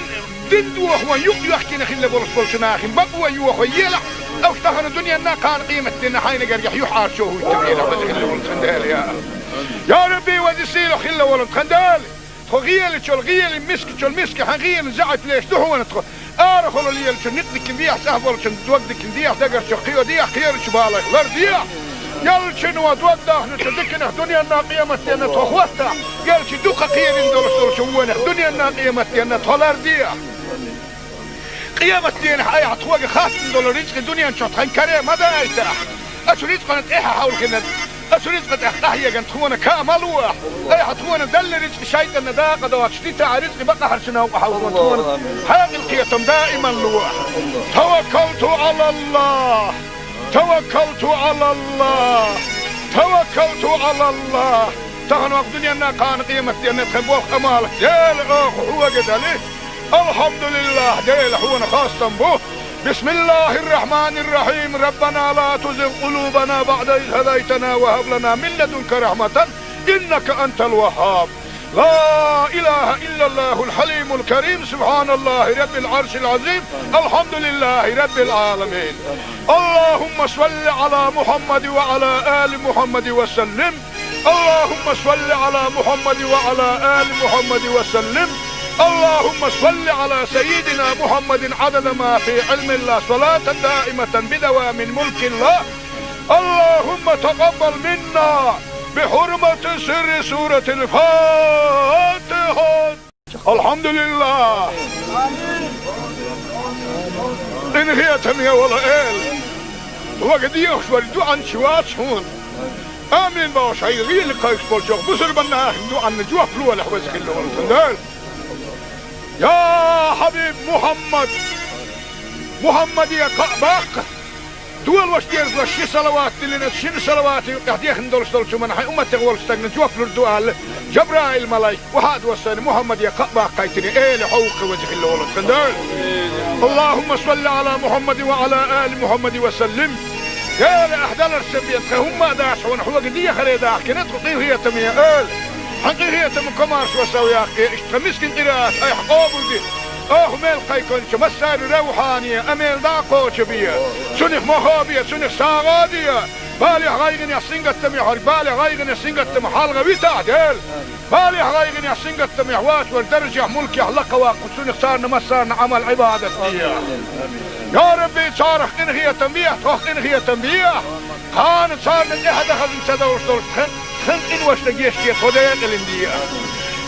Дин дохо юкъ йоьхкина хилла болуш болчу нахин бакъо йохо елахь, уьш тахана дуьненна кхана къематденна хьайна гергахь юьхьӀаьржо хӀуттур елахь, веза хилла волу тхан Дела, я. Я Рабби, веза сийлахь хилла волу тхан Дела, тхо гӀелачул гӀели, мискачул миска, хьан гӀелин заьӀап леш ду хьуна тхо. Арахула лелачу никъ дикин дехьа, цӀахь болчун дог дикин дехьа, дагарчу кхио дехьа, кхерачу балайх лар дехьа. Ялчино дог дахначу диканах дуьненна къематденна тхо хӀоттахь, ялчи дукха кхерина долуш долчу вонах дуьненна къематденна тхо лардехьа. Къематденахь айхьа тхоьга хаттина долу рицкъи дуьнен чохь тхан каре ма дайтахь. Оцу рицкъана тӀаьхьа хьовлхина, оцу рицкъа тӀехь къахьеган тхуна каа ма луахь. Айхьа тхуна далла рицкъи шайтӀанна дакъа доцуш дитахь, рицкъи бакъахьарчу новкъа хьовлхун тхуна хьекъал кхетам даиман луахь. Таваккалту Ӏалаллах. Таваккалту Ӏалаллах! Таваккалту Ӏалаллах! Тахана вакъ дуьненна кхана къематденна тхан болх Ӏамал Дела оха хьоьга дали. Алхьамдулиллах, Дела хьуна хастам бу. Бисмиллахир-рахманир-рахим. Раббана ла тузигъ къулубана баъда из хӀадайтана ва хӀаб лана мин ладунка рахматан иннака антал ваххаб. لا إله إلا الله الحليم الكريم، سبحان الله رب العرش العظيم، الحمد لله رب العالمين. اللهم صل على محمد وعلى آل محمد وسلم. اللهم صل على محمد وعلى آل محمد وسلم. اللهم صل على سيدنا محمد عدد ما في علم الله، صلاة دائمة بدوام ملك الله. اللهم تقبل منا بحرمة سر سورة الفاتحة. الحمد لله. Къинхетаме волу Эла, вага дехаш вара дуьхьанча вац хьуна. Амин бохуш, хьайн гӀийла кхайкхаш болчохь бусурбан нахана дуьхьанна жоп лолахь, веза хилла волу тхан Дела. Я хьабиб Мухьаммад! Мухьаммаде кхаъ баккха! Долуш дезалаш ши салават диллина, шина салавата юкъехь дехна долуш долчу хӀуманна хьайн умматех волчу стагна жоп лур ду аьлла, Жабраил-малайк, охьа а доссийна, Мухьаммаде кхаъ баккхийтина, Эла хьо ву-кх, веза хилла волу тхан Дела. اللهم صل على محمد وعلى آل محمد وسلم. Дела, ахь даларца бен тхан хӀумма а дац хьуна, хьоьга дехаре дахкина тхо, къинхетаме Эла. Хьан къинхетам комаршо сов яккхе, иштта тхан мискин къираат айхьа къобалде. Оха мел кхайкхинчу массаьрна равхьане, амел дӀа а кхочу бе. Цунах мохо бе, цунах сагӀа а де. Балехь, гӀайгӀанехь, сингаттамехь верг балех, гӀайгӀанех, сингаттамах хьалха витахь, Дела. Балехь, гӀайгӀанехь, сингаттамехь воцург даржехь, мулкехь лакха ваккха, цунах царна массарна Ӏамал-Ӏибадат де. Я Рабби, царах къинхетам бехьа, тхох къинхетам бехьа. Кхана царна тӀаьхьа дан хазна ца довш долчу тхан, тхан къиношна гечде тхо декъалин де.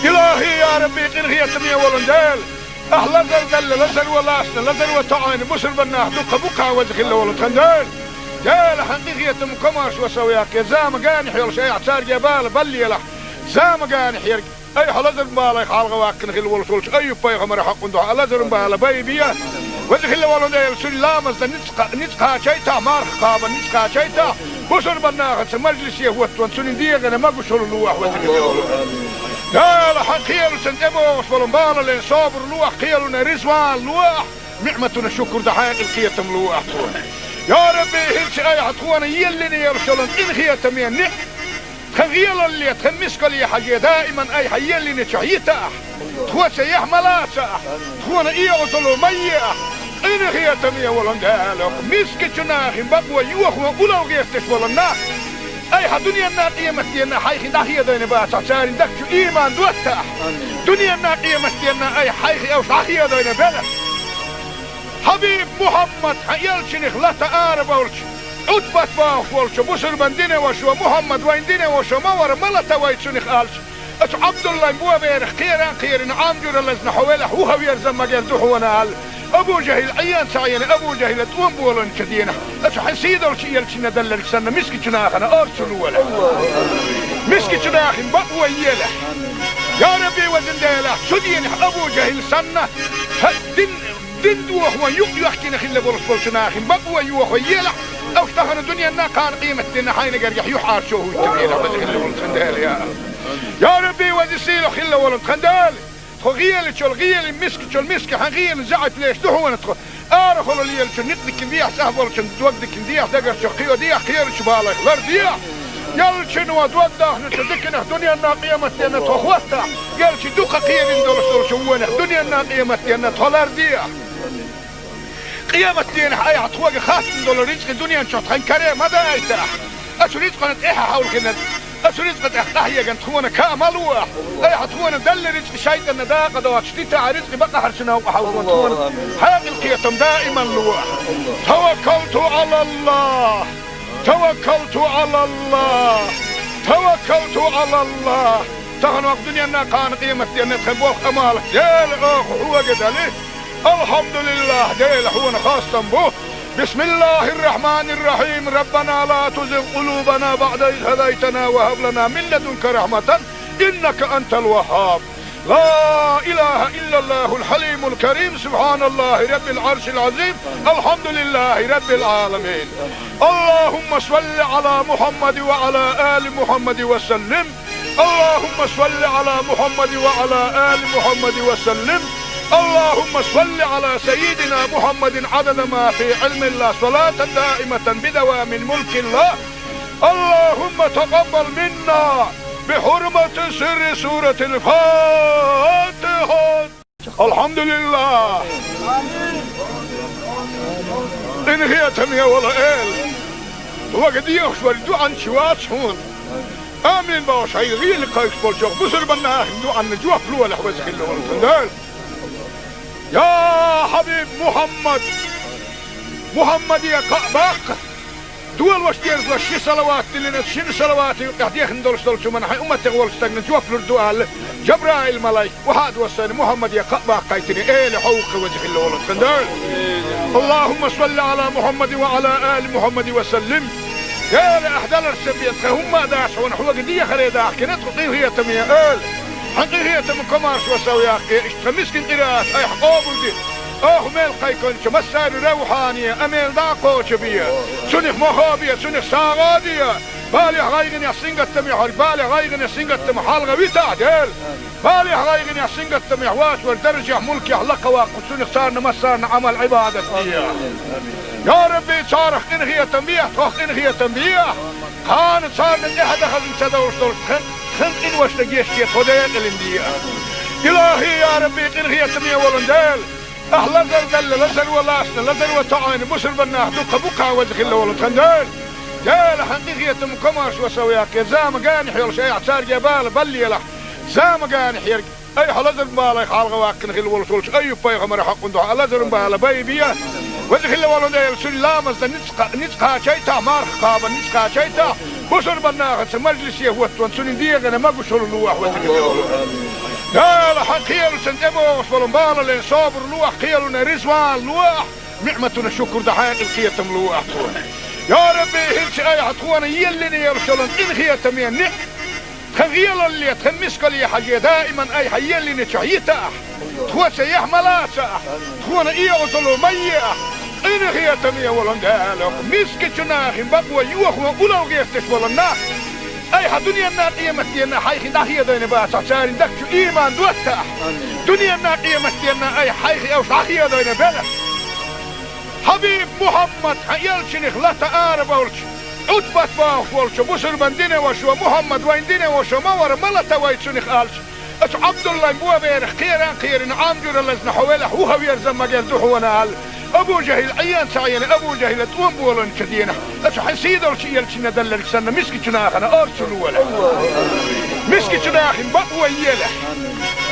Илахи, я Рабби, къинхетаме волун Дела, ахь лазар далла, лазар валасна, лазар ва тоӀайна бусурбан нах дукха бу-кх, веза хилла волу тхан Дела. Дела, хьан къинхетам комаршо сов яккхе, замагани хьелаш айхьа царге бала баллелахь, замагани хьерг. Ай, хьо лазар балай халгӀа ваккхина хилла волуш волчу Айюб-пайхамара хьакъун дуьхьа лазарун бала бай бе. Веза хилла волу Дела, цуьнан ламазна ницкъ кха-, ницкъ кхачайтахь, марха кхабан ницкъ кхачайтахь, Бусурбан нахаца мажлисе хӀоттаван цунна дегӀана могушалла лолахь, веза хилла волу. Дала, хьан кхелашна тӀебогӀуш болу балале собар лолахь, кхелана риза вала лолахь, ниӀматана шукур дан хьекъал, кхетам лолахь тхуна. Я Рабби, хӀинца айхьа тхуна еллина йолуш йолу къинхетаме ниӀ-, тхан гӀелалле, тхан мискалле хьажий, даиман айхьа еллиначохь йитахь. Тхо цаьхьа ма лацахь, тхуна оьгӀазло ма ехь, къинхетаме волу Дала, мискачу нахана бакъо йохо улло гӀерташ волу нах. Айхьа дуьненна, къематденна хьайх дӀахедийна бацахь, церан дагчу иман доттахь. Дуьненна, къематденна айхьа хьайх уьш дӀахедийна белахь. Хьабиб Мухьаммад, хьан элчанах лата ара болчу, Ӏутбат бохуш волчу бусурбан динан вашас: «Мухьаммад вайн динан ваша ма вара, ма лата вай цунах», – аьлча, оцу Ӏабдуллайн боберах кхеран а кхерина, Ӏам жуьра лазна хьо велахь, вухаверза магар ду хьуна аьлла, Абу ЖахӀил Ӏен ца Ӏийна, Абу ЖахӀила тӀом боланчу дийнахь, оцу хьан сийлахьчу элчанна делларг санна, мискачу нахана орцу лолахь. Мискачу нахана бакъо елахь. Я Рабби, везан Дела, цу дийнахь Абу ЖахӀил санна, хьан дин Дин дохо юкъ йоьхкина хилла болуш болчу нахана бакъо йохо елахь, уьш тахана дуьненна, кхана къематденна хьайна гергахь юьхьӀаьржо хӀуттур елахь, веза хилла волу тхан Дела, я АллахӀ. Я Рабби, веза сийлахь хилла волу тхан Дела, тхо гӀелачул гӀели, мискачул миска хьан гӀелина заьӀап леш ду хьуна тхо. Арахула лелачун никъ дикина дехьа, цӀахь болчун дог дикина дехьа, дагарчух кхио дехьа, кхерачу балайх лардехьа. Ялчуьнан дог дахначу диканах дуьненна, къематденна тхо хӀоттахь, ялчи дукха кхерина долуш долчу вонах дуьненна, къематденна тхо лардехьа. Къематдийнахь айхьа тхоьга хаттам долу рицкъа дуьнен чохь тхан каре ма дайтахь. Оцу рицкъана тӀаьхьа хьовлхина, оцу рицкъа тӀехь къахьеган тхуна каа ма лолахь. Айхьа тхуна делла рицкъа шайтӀанна дакъа доцуш дитахь, рицкъа бакъахьарчу новкъа хьовлхо тхуна хьекъал, кхетам даиман лолахь. Таваккалту Ӏалаллахь. Таваккалту Ӏалаллахь! Таваккалту Ӏалаллахь! Тахана ваха дуьненна, кхана къематденна тхан болх, Ӏамал, Дела, оха хьоьга дали. Алхьамдулиллахь, Дела, хьуна хастам бу. Бисмиллахьир-рахьманир-рахьим. Раббана ла тузигъ къулубана баӀда из хӀадайтана ва хӀаб лана мин ладунка рахьматан, иннака антал ваххаб. لا إله إلا الله الحليم الكريم، سبحان الله رب العرش العظيم، الحمد لله رب العالمين. اللهم صل على محمد وعلى آل محمد وسلم. اللهم صل على محمد وعلى آل محمد وسلم. اللهم صل على سيدنا محمد عدد ما في علم الله، صلاة دائمة بدوام ملك الله. اللهم تقبل منا بحرمة سر سورة الفاتحة. الحمد لله. Къинхетаме волу Эла, вага дехаш вара дуьӀанча вац хьуна. Амин бохуш, хьайн гӀийла кхайкхаш болчу бусурбан нахана дуьӀанна жоп лолахь, веза хилла волу тхан Дела. Я хьабиб Мухьаммад, Мухьаммаде кхаъ баккха. Дола ваша деза ши салават диллина, шина салавата юкъахь дехна долуш долчу хӀуманна хьайн умматех волчу стагана жоп лур ду аьлла, Жабраил-малайк охьа а доссийна, Мухьаммаде кхаъ баккхийтина, Эла хьо ву-кх, веза хилла волу тхан Дела. اللهم صل على محمد وعلى آل محمد وسلم. Дела, ахь даларца бен тхан хӀумма а дац хьуна, хьоьга дехаре дахкина тхо, къинхетаме Эла. Хьан къинхетаман комаршо сов яккхий, иштта тхан мискин къираат айхьа къобалде. Оха мел кхайкхинчу массарна равхьане а мел дӀа а кхочу бе. Цунах мохо бе, цунах сагӀа а де. Балехь, гӀайгӀанехь, сингаттамехь верг балех, гӀайгӀанех, сингаттамах хьалха витахь, Дела. Балехь, гӀайгӀанехь, сингаттамехь воцург даржехь, мулкехь лакхаваккха, цунах царна массарна Ӏамал-Ӏибадат де. Я Рабби, царах къинхетам бехьа, тхох къинхетам бехьа. Кхана царна тӀаьхьа дан хазна ца довш долчу тхан, тхан къиношна гечде, тхо декъалина де. Илахьи, я Рабби, къинхетаме волу Дела, ахь лазар делла, лазаро лаьцна, лазаро тоӀийна бусурбан нах дуккха бу-кх, веза хилла волу тхан Дела. Дела, хьан къинхетаман комаршо сов яккхий, зама генахь йолуш айхьа цаьрга бала баллалахь, зама генахь ерг айхьа лазаран балех хьалха ваьккхина хилла волуш волчу Айюб-пайхамаран хьокъан дуьхьа лазаран бала байбе. Веза хилла волу Дела, цуьнан ламазна ницкъ, ницкъ кхачийтахь, марха кхабарна ницкъ кхачийтахь, бусурбан нахаца мажлисе хӀоттаван цуьнан дегӀана могушалла лолахь, веза хилла волу Дела. Хьан кхелашна тӀебогӀуш болу балале собар лолахь, кхелана риза вала лолахь, ниӀматана шукур дан хьекъал, кхетам лолахь тхуна. Я Рабби, хӀинца айхьа тхуна еллина йолуш йолу къинхетаме ниӀ-, тхан гӀелалле, тхан мискалле хьажий, даиман айхьа еллиначохь йитахь. Тхо цаьхьа ма лацахь, тхуна оьгӀазло ма ехь, Къинхетаме волу Дела, мискачу нахана бакъо йохо улал гӀерташ волу нах, айхьа дуьненна, къематденна хьайх дӀахедийна бацахь, церан дагчу иман доттахь. Дуьненна, къематденна айхьа хьайх уьш дӀахедийна белахь. Хьабиб Мухьаммад, хьан элчанах лата ара болчу, Ӏутбат бохуш волчу бусурбан динан вашас: «Мухьаммад вайн динан ваша ма вара, ма лата вай цунах», – аьлча, оцу Ӏабдуллайн боберах кхеран а кхерина, Ӏам жуьра лазна хьо велахь, вухаверза магар ду хьуна аьлла, Абу ЖахӀил Ӏен ца Ӏена, Абу ЖахӀила тӀом боланчу денахь, оцу хьан сийдолчу элчанна далларг санна, мискачу нахана орцу лолахь. Мискачу нахана бакъо елахь.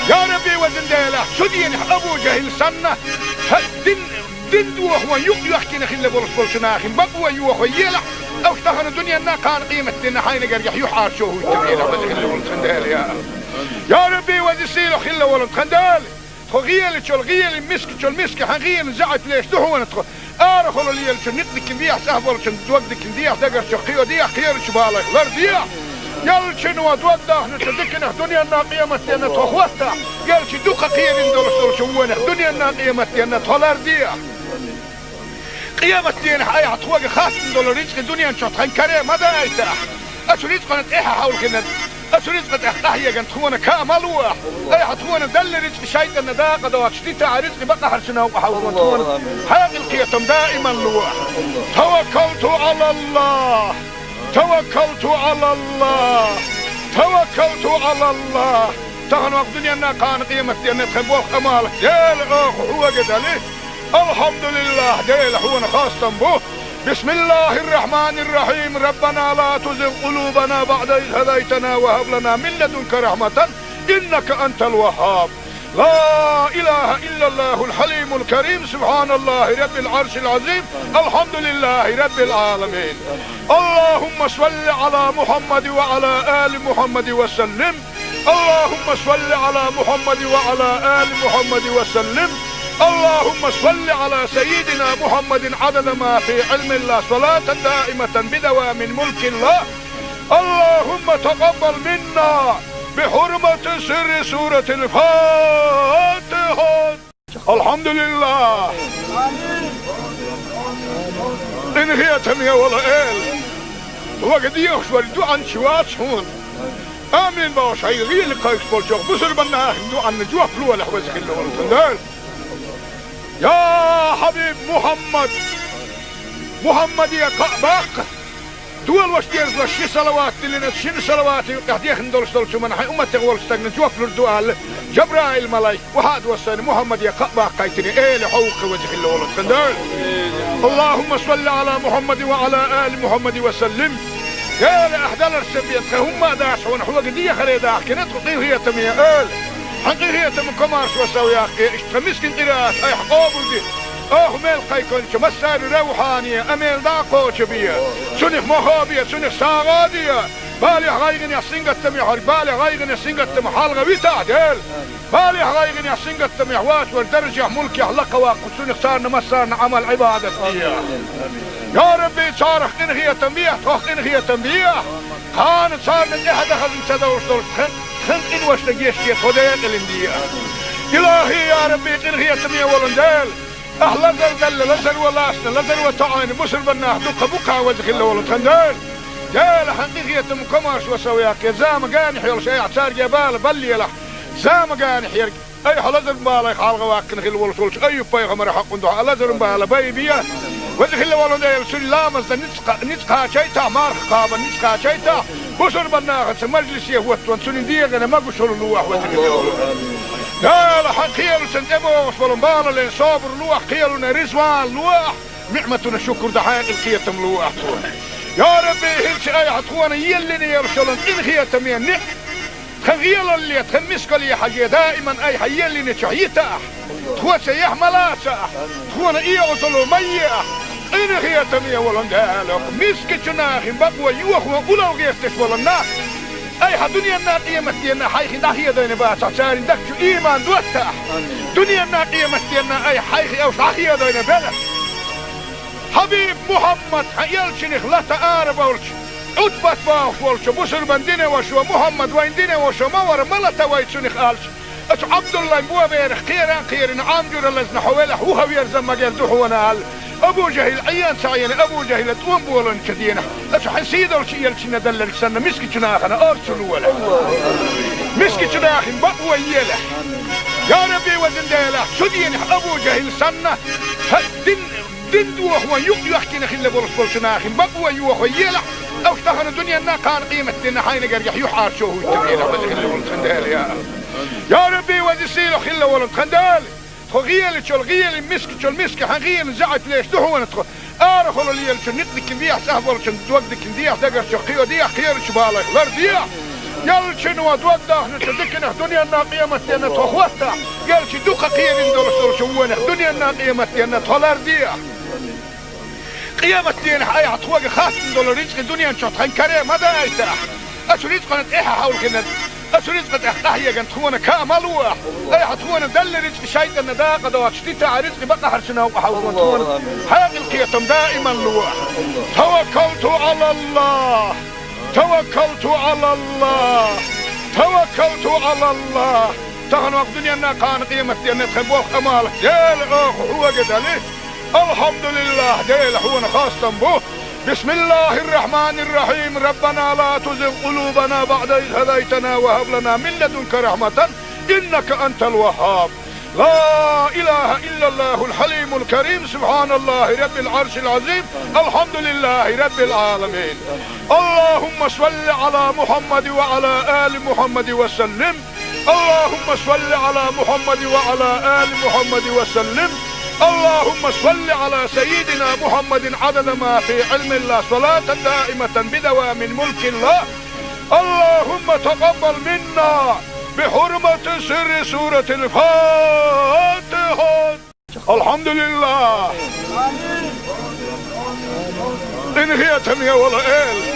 Я Рабби, везан Дела, цу денахь Абу ЖахӀил санна, хьан дин, дин дохо юкъ йоьхкина хилла болуш болчу нахана бакъо йохо елахь, уьш тахана дуьненна, кхана къематденна хьайна гергахь юьхьӀаьржо хӀуттур елахь, веза хилла волу тхан Дела, я. Я Рабби, веза сийлахь хилла волу тхан Дела, тхо гӀелачул гӀели, мискачул миска хьан гӀелина заьӀап леш ду хьуна тхо. Арахула лелачу никъ дикина дехьа, цӀахь болчун дог дикина дехьа, дагарчу кхио дехьа, кхерачу балайх лар дехьа. Ялчуьнан дог дахначу диканах дуьненна, къематденна тхо хӀоттахь, ялчу дукха кхерина долуш долчу вонах дуьненна, къематденна тхо лар дехьа. Къематденахь айхьа тхоьга хаттам долу рицкъа дуьнен чохь тхан каре ма дайтахь. Оцу рицкъана тӀаьхьа хьовлхина, оцу рицкъа тӀехь къахьегна тхуна каа ма лохь. Айхьа тхуна делла рицкъа шайтӀанна дакъа доцуш дитахь, рицкъа бакъахьарчу новкъа хьовлхо тхуна хьекъал, кхетам даиман лохь. Таваккалту Ӏалаллахь! Таваккалту Ӏалаллахь! Таваккалту Ӏалаллахь! Тахана ваха дуьненна, кхана къематденна тхан болх, Ӏамал, Дела, оха хьоьга дали. Алхьамдулиллахь, Дела, хьуна хастам бу. Бисмиллахьир-рахьманир-рахьим. Раббана ла тузигъ къулубана баӀда из хӀадайтана ва хӀаб лана мин ладунка рахьматан, иннака антал ваххаб. Ла илахьа иллаллахьул хьалимул карим. Субхьаналлахьи раббил Ӏаршил Ӏазим. Алхьамдулиллахьи раббил Ӏаламин. Аллахьумма салли Ӏала Мухьаммадин ва Ӏала али Мухьаммадин ва саллим. اللهم صل على محمد وعلى آل محمد وسلم. اللهم صل على سيدنا محمد عدد ما في علم الله، صلاة دائمة بدوام ملك الله. اللهم تقبل منا بحرمة سر سورة الفاتحة. Алхьамдулиллахь! Къинхетаме волу Эла, вага дехаш вара дуьхьанча вац хьуна. Амин бохуш, хьайн гӀийла кхайкхаш болчу бусурбан нахана дуьхьанна жоп лолахь, веза хилла волу тхан Дела. Я Хьабиб Мухьаммад! Мухьаммаде кхаъ баккха! Долуш дезалаш ши салават диллина, шина салаватан юкъахь дехна долуш долчу хӀуманна хьайн умматех волчу стагна жоп лур ду аьлла, Жабраил-малайк охьа а доссийна, Мухьаммаде кхаъ баккхийтина, Эла, хьо ву-кх, веза хилла волу тхан Дела. اللهم صل على محمد وعلى آل محمد وسلم. Эла, ахь даларца бен тхан хӀумма а дац хьуна, хьоьга дехаре дахкина тхо, къинхетаме Эла. Хьан къинхетаман комаршо сов яккхий, иштта тхан мискин къираат айхьа къобалде. Оха мел кхайкхинчу массарна равхьане а мел дӀа а кхочу бе. Цунах мохо бе, цунах сагӀа а де. Балехь, гӀайгӀанехь, сингаттамехь верг балех, гӀайгӀанех, сингаттамах хьалха витахь, Дела. Балехь, гӀайгӀанехь, сингаттамехь воцург даржехь, мулкехь лакха ваккха, цунах царна массарна Ӏамал-Ӏибадат де. Я Рабби, царах къинхетам бехьа, тхох къинхетам бехьа. Кхана царна тӀаьхьа дан хазна ца довш долчу тхан, тхан къиношна гечде, тхо декъалина де. Илахьи, я Рабби, къинхетаме волу Дела, ахь лазар делла, лазаро лаьцна, лазаро тоьӀна бусурбан нах дуккха бу-кх, веза хилла волу тхан Дела. Дела, хьан къинхетаман комаршо сов яккхий, зама генахь йолуш айхьа цаьрга бала баллалахь. Зама генахь ерг айхьа лазаран балех хьалха ваккхина хилла волуш волчу Айюб-пайхамаран хьокъан дуьхьа лазаран бала байбе. Веза хилла волу Дела, цуьнан ламазна ницкъ кха-, ницкъ кхачийтахь, марха кхабарна ницкъ кхачийтахь, бусурбан нахаца мажлисе хӀоттаван цуьнан дегӀана могушалла лолахь, веза хилла волу. Дела, хьан кхелашна тӀебогӀуш болу балале собар лолахь, кхелана резаван лолахь, ниӀматана шукур дан хьекъал, кхетам лолахь тхуна. Я Рабби, хӀинца айхьа тхуна еллина йолуш йолу къинхетаме ниӀ- Тхан гӀелалле, тхан мискалле хьажий, даиман айхьа еллинчохь йитахь. Тхоца яхь ма лацахь, тхуна эгӀазалла ма ехьа. Къинхетаме волу Дела, мискачу нахана бакъо йохо улал гӀерташ волу нах, айхьа дуьненна, къематденна хьайх дӀахедийна бацахь, церан дагчу иман доттахь. Дуьненна, къематденна айхьа хьайх уьш дӀахедийна белахь. Хьабиб Мухьаммад, хьан элчанах лата ара болчу, Ӏутбат бохуш волчу бусурбан динан вашас: «Мухьаммад вайн динан ваша ма вара, ма лата вай цунах», – аьлча, оцу Ӏабдуллайн боберах кхеран а кхерина, Ӏам жуьра лазна хьо велахь, вухаверза магар ду хьуна аьлла, Абу-Жахьил Ӏийна ца Ӏийна, Абу-Жахьила тӀом боланчу дийнахь, аса хьайн сий долчу элчанна делларг санна, мискачу нахана орцу лолахь. Мискачу нахана бакъо елахь. Я Рабби, везан Дела, цу дийнахь Абу-Жахьил санна, хьан дин, дин дохо юкъ йоьхкина хилла болуш болчу нахана бакъо йохо елахь, аса тахана дуьненна, кхана къематденна хьайна гергахь юьхьӀаьржо хӀуттур елахь, веза хилла волу тхан Дела, я. Я Рабби, веза сийлахь хилла волу тхан Дела. Тхо гӀелачул гӀелин, мискачул миска хьан гӀелин заьӀап леш ду хьуна тхо. Арахула лелачу никъ дикина дехьа, цӀахь болчун дог дикина дехьа, дагарчу кхио дехьа, кхерачу балайх лар дехьа. Ялчуьнан дог дахначу диканах дуьненна, къематденна тхо хӀоттахь, ялчу дукха кхерина долуш долчу вонах дуьненна, къематденна тхо лар дехьа. Къематдийнахь айхьа тхоьга хаттам долу рицкъи дуьнен чохь тхан каре ма дайтахь. Аса рицкъана тӀаьхьа хьовлхина, аса рицкъа тӀехь къахьеган тхуна каа ма лохь. Айхьа тхуна делла рицкъи шайтӀанна дакъа доцуш дитахь, рицкъи бакъахьарчу новкъа хьовлхина тхуна хьекъал, кхетам даиман лохь. Таваккалту Ӏалаллахь! Таваккалту Ӏалаллахь! Таваккалту Ӏалаллахь! Тахана вакъ дуьненна, кхана къематденна тхан болх, Ӏамал, Дела, оха хьоьга дали. Алхьамдулиллахь, Дела, хьуна хастам бу. بسم الله الرحمن الرحيم. ربنا لا تزغ قلوبنا بعد إذ هديتنا وهب لنا من لدنك رحمة إنك أنت الوهاب. لا إله إلا الله الحليم الكريم. سبحان الله رب العرش العظيم. الحمد لله رب العالمين. اللهم صل على محمد وعلى آل محمد وسلم. اللهم صل على محمد وعلى آل محمد وسلم. اللهم صل على سيدنا محمد عدد ما في علم الله، صلاة دائمة بدوام ملك الله. اللهم تقبل منا بحرمة سر سورة الفاتحة. Алхьамдулиллах! Къинхетаме волу Эла!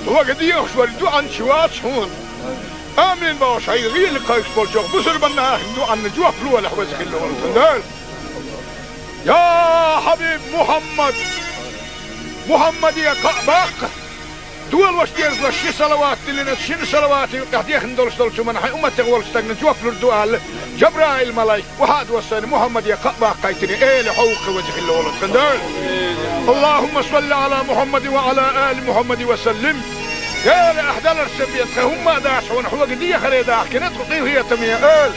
Вага дехаш вара дуьхьанча вац хьуна. Амин бохуш, хьайн гӀийла кхайкхаш болчу бусурба нахана дуьхьанна жоп лолахь, веза хилла волу тхан Дела. Я Хьабиб Мухьаммад! Мухьаммаде кхаъ баккха! Долуш дезалаш ши салават диллина, шина салаватан юкъахь дехна долуш долчу хӀуманна хьайн умматех волчу стагна жоп лур ду аьлла, Жабраил-малайк, вахьа а доссийна, Мухьаммаде кхаъ баккхийтина, Эла хьовха, веза хилла волу тхан Дела. اللهم صل على محمد وعلى آل محمد وسلم. Эла, ахь даларца бен тхан хӀумма а дац хьуна, хьоьга дехаре дахкина тхо, къинхетаме Эла.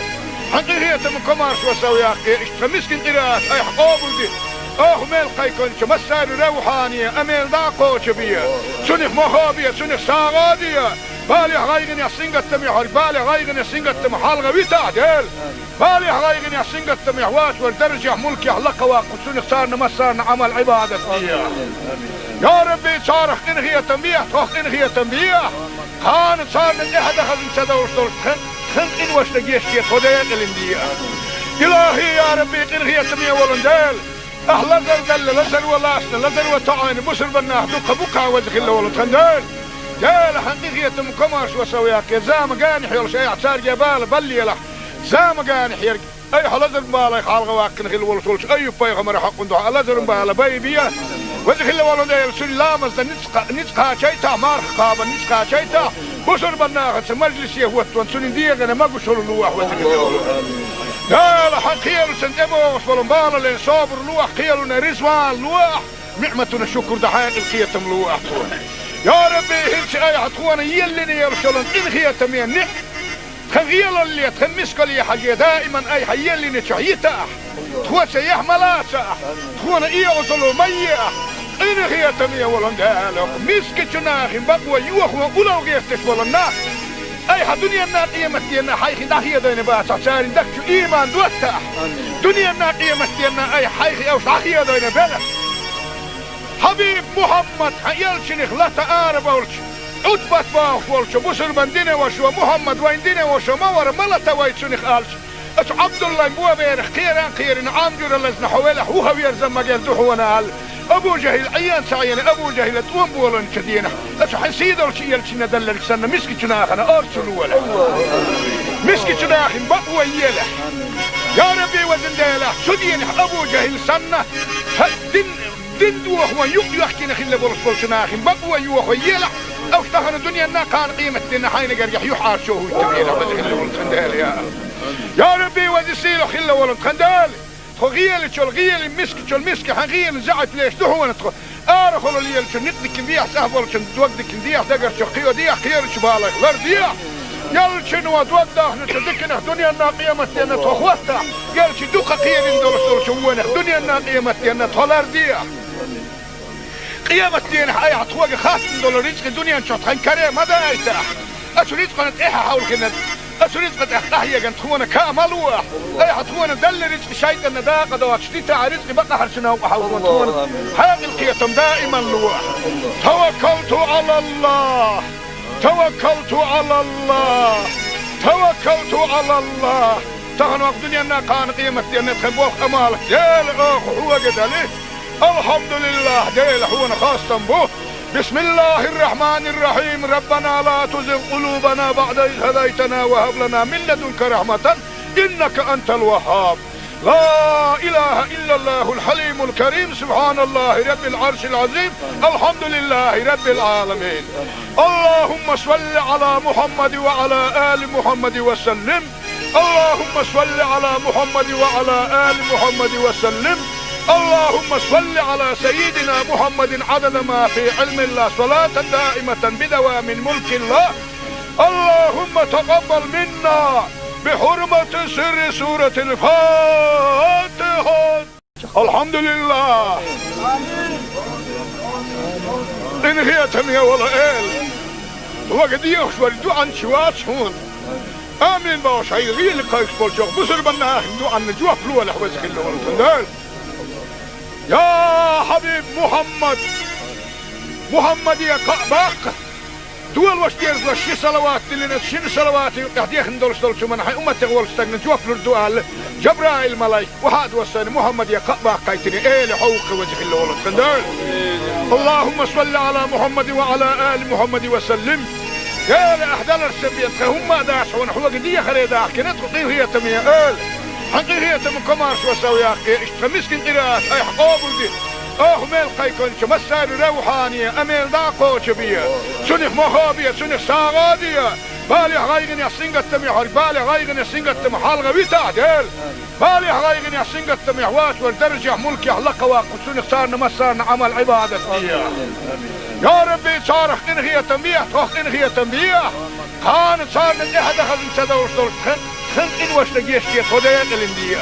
Хьан къинхетам, комаршо сов яккхий, иштта тхан мискин къираат айхьа къобалде. Оха мел кхайкхинчу массарна равхьане, амел дӀа а кхочу бе. Цунах мохо бе, цунах сагӀа а де. Балехь, гӀайгӀанехь, сингаттамехь верг, балех, гӀайгӀанех, сингаттамах хьалха витахь, Дела. Балехь, гӀайгӀанехь, сингаттамехь воцург даржехь, мулкехь лакха ваккха, цунах царна массарна Ӏамал-Ӏибадат де. Я Рабби, царах къинхетам бехьа, тхох къинхетам бехьа. Кхана царна тӀаьхьа дахаза ца довлуш долчу тхан, тхан къиношна гечде тхо декъалина де. Илахи, я Рабби, къинхетаме волу Дела! Ахь лазар делла, лазаро лаьцна, лазаро тоьӀна бусурба нах дуккха бу-кх, веза хилла волу тхан Дела. Дела, хьан къинхетам, комаршо сов яккхий, зама генахь йолуш айхьа цаьрга бала баллалахь. Зама генахь ерг айхьа лазаран балех хьалха ваккхина хилла волуш волчу Айюб-пайхамаран хьокъан дуьхьа лазаран бала байбе. Веза хилла волу Дела, цуьнан ламазна ницкъ кха-, ницкъ кхачийтахь, марха кхабарна ницкъ кхачийтахь, бусурба нахаца мажлисе хӀоттаван цуьнан дегӀана могушалла лохь, веза хилла волу. Дела, хьан кхелашна тӀебогӀуш болу балале собар лохь, кхелана резаван лохь, ниӀматана шукур дан хьекъал, кхетам лохь тхуна. Я Рабби, хӀинца айхьа тхуна еллина йолуш йолу къинхетаме ниӀ- Тхан гӀелалле, тхан мискалле хьажий, даиман айхьа еллинчохь йитахь, тхоца яхь ма лацахь, тхуна оьгӀазло ма ехь, къинхетаме волу Дела, мискачу нахана бакъо йохо улло гӀерташ болу нах айхьа дуьненна, къематденна хьайх дӀахедийна бацахь, церан дагчу ийман доттахь, дуьненна, къематденна айхьа хьайх уьш дӀахедийна белахь. Хьабиб Мухьаммад, хьан элчанах лата арабовлуш, Ӏутбат бохуш волчу бусурбан динан вашо, Мухьаммад вайн динан вашо ма вара, ма лата вай цунах аьлча, ацу Ӏабдуллайн боберах кхеран а кхерина, Ӏам жуьра лазна хьо велахь, вухаверза магар ду хьуна аьлла, Абу-Жахьил Ӏийна ца Ӏийна, Абу-Жахьила тӀом боланчу дийнахь, ацу хьайн сий долчу элчанна делларг санна, мискачу нахана орцу лолахь. Мискачу нахана бакъо елахь. Я Рабби, везан Дела, цу дийнахь Абу-Жахьил санна, хьан дин Дин дохо юкъ йоьхкина хилла болуш болчу нахана бакъо йохо елахь, аса тахана дуьненна, кхана къематденна хьайна гергахь юьхьӀаьржо хӀуттур елахь, веза хилла волу тхан Дела, я. Я Рабби, веза сийлахь хилла волу тхан Дела! Тхо гӀелачул гӀелин, мискачул миска хьан гӀелин заьӀап леш ду хьуна тхо. Арахула лелачун никъ дикин дехьа, цӀахь болчун дог дикин дехьа, дагарчу кхио дехьа, кхерачу балайх лар дехьа. Ялчун ва дог дахначу диканах дуьненна къематденна тхо хӀоттахь, ялчи дукха кхерин долуш долчу вонах дуьненна къематденна тхо лар дехьа. Къематденахь айхьа тхоьга хаттам долу рицкъи дуьнен чохь тхан каре ма дайтахь. Ацу рицкъана тӀаьхьа хьовлхина, ацу рицкъа тӀехь къахьеган тхуна каа ма лохь. Айхьа тхуна далла рицкъи шайтӀанна дакъа доцуш дитахь, рицкъи бакъахьарчу новкъа хьовлхун тхуна хьекъал кхетам даиман лохь. Таваккалту Ӏалаллах! Таваккалту Ӏалаллах! Таваккалту Ӏалаллах! Тахана вакъ дуьненна кхана къематденна тхан болх Ӏамал, Дела, оха хьоьга дали. Алхьамдулиллах, Дела, хьуна хастам бу. Бисмиллахир-рахманир-рахим. Раббана ла тузигъ къулубана баъда из хадайтана ва хаб лана мин ладунка рахматан, иннака антал ваххаб. Ла илаха иллаллахул хьалимул карим. Субханаллахи раббил аршил азим. Алхьамдулиллахи раббил аламин. Аллахумма салли ала Мухаммад ва ала али Мухаммад ва саллим. اللهم صل على محمد وعلى آل محمد وسلم. اللهم صل على سيدنا محمد عدد ما في علم الله، صلاة دائمة بدوام ملك الله. اللهم تقبل منا بحرمة سر سورة الفاتحة. Алхьамдулиллах! Къинхетаме волу Эла! Вага дехаш вара дуьхьанчи вац хьуна. Амин бохуш, хьайн гӀийла кхайкхаш болчохь бусурбан нахана дуьхьанна жоп лолахь, веза хилла волу тхан Дела. Я Хьабиб Мухьаммад! Мухьаммаде кхаъ баккха! Дола ваша дезалаш ши салават диллина, шина салавата юкъахь дехна долуш долчу хӀуманна хьайн умматех волчу стагна жоп лур ду аьлла, Жабраил-малайк вахьа а доссийна Мухьаммаде кхаъ баккхийтина, Эла, хьо ву-кх, веза хилла волу тхан Дела. Аллахумма салли ала Мухьаммадин ва ала али Мухьаммадин ва саллим. Дела, ахь даларца бен тхан хӀумма а дац хьуна, хьоьга дехаре дахкина тхо, къинхетаме Эла. Хьан къинхетам, комаршо сов яккхий, иштта тхан мискин къираат айхьа къобалде. Оха мел кхайкхинчу массаьрна равхьане, амел дӀа а кхочу бе. Цунах мохо бе, цунах сагӀа де. Балех, гӀайгӀанех, сингаттамех верг, балех, гӀайгӀанех, сингаттамах хьалха витахь, Дела. Балех, гӀайгӀанех, сингаттамех вац вара даржехь, мулкехь лакха ваккха, цунах царна массарна Ӏамал-Ӏибадат де. Я Рабби, царах къинхетам бехьа, тхох къинхетам бехьа. Кхана царна тӀаьхьа дан хазна ца довш долчу тхан, тхан къиношна гечде, тхо декъалина де.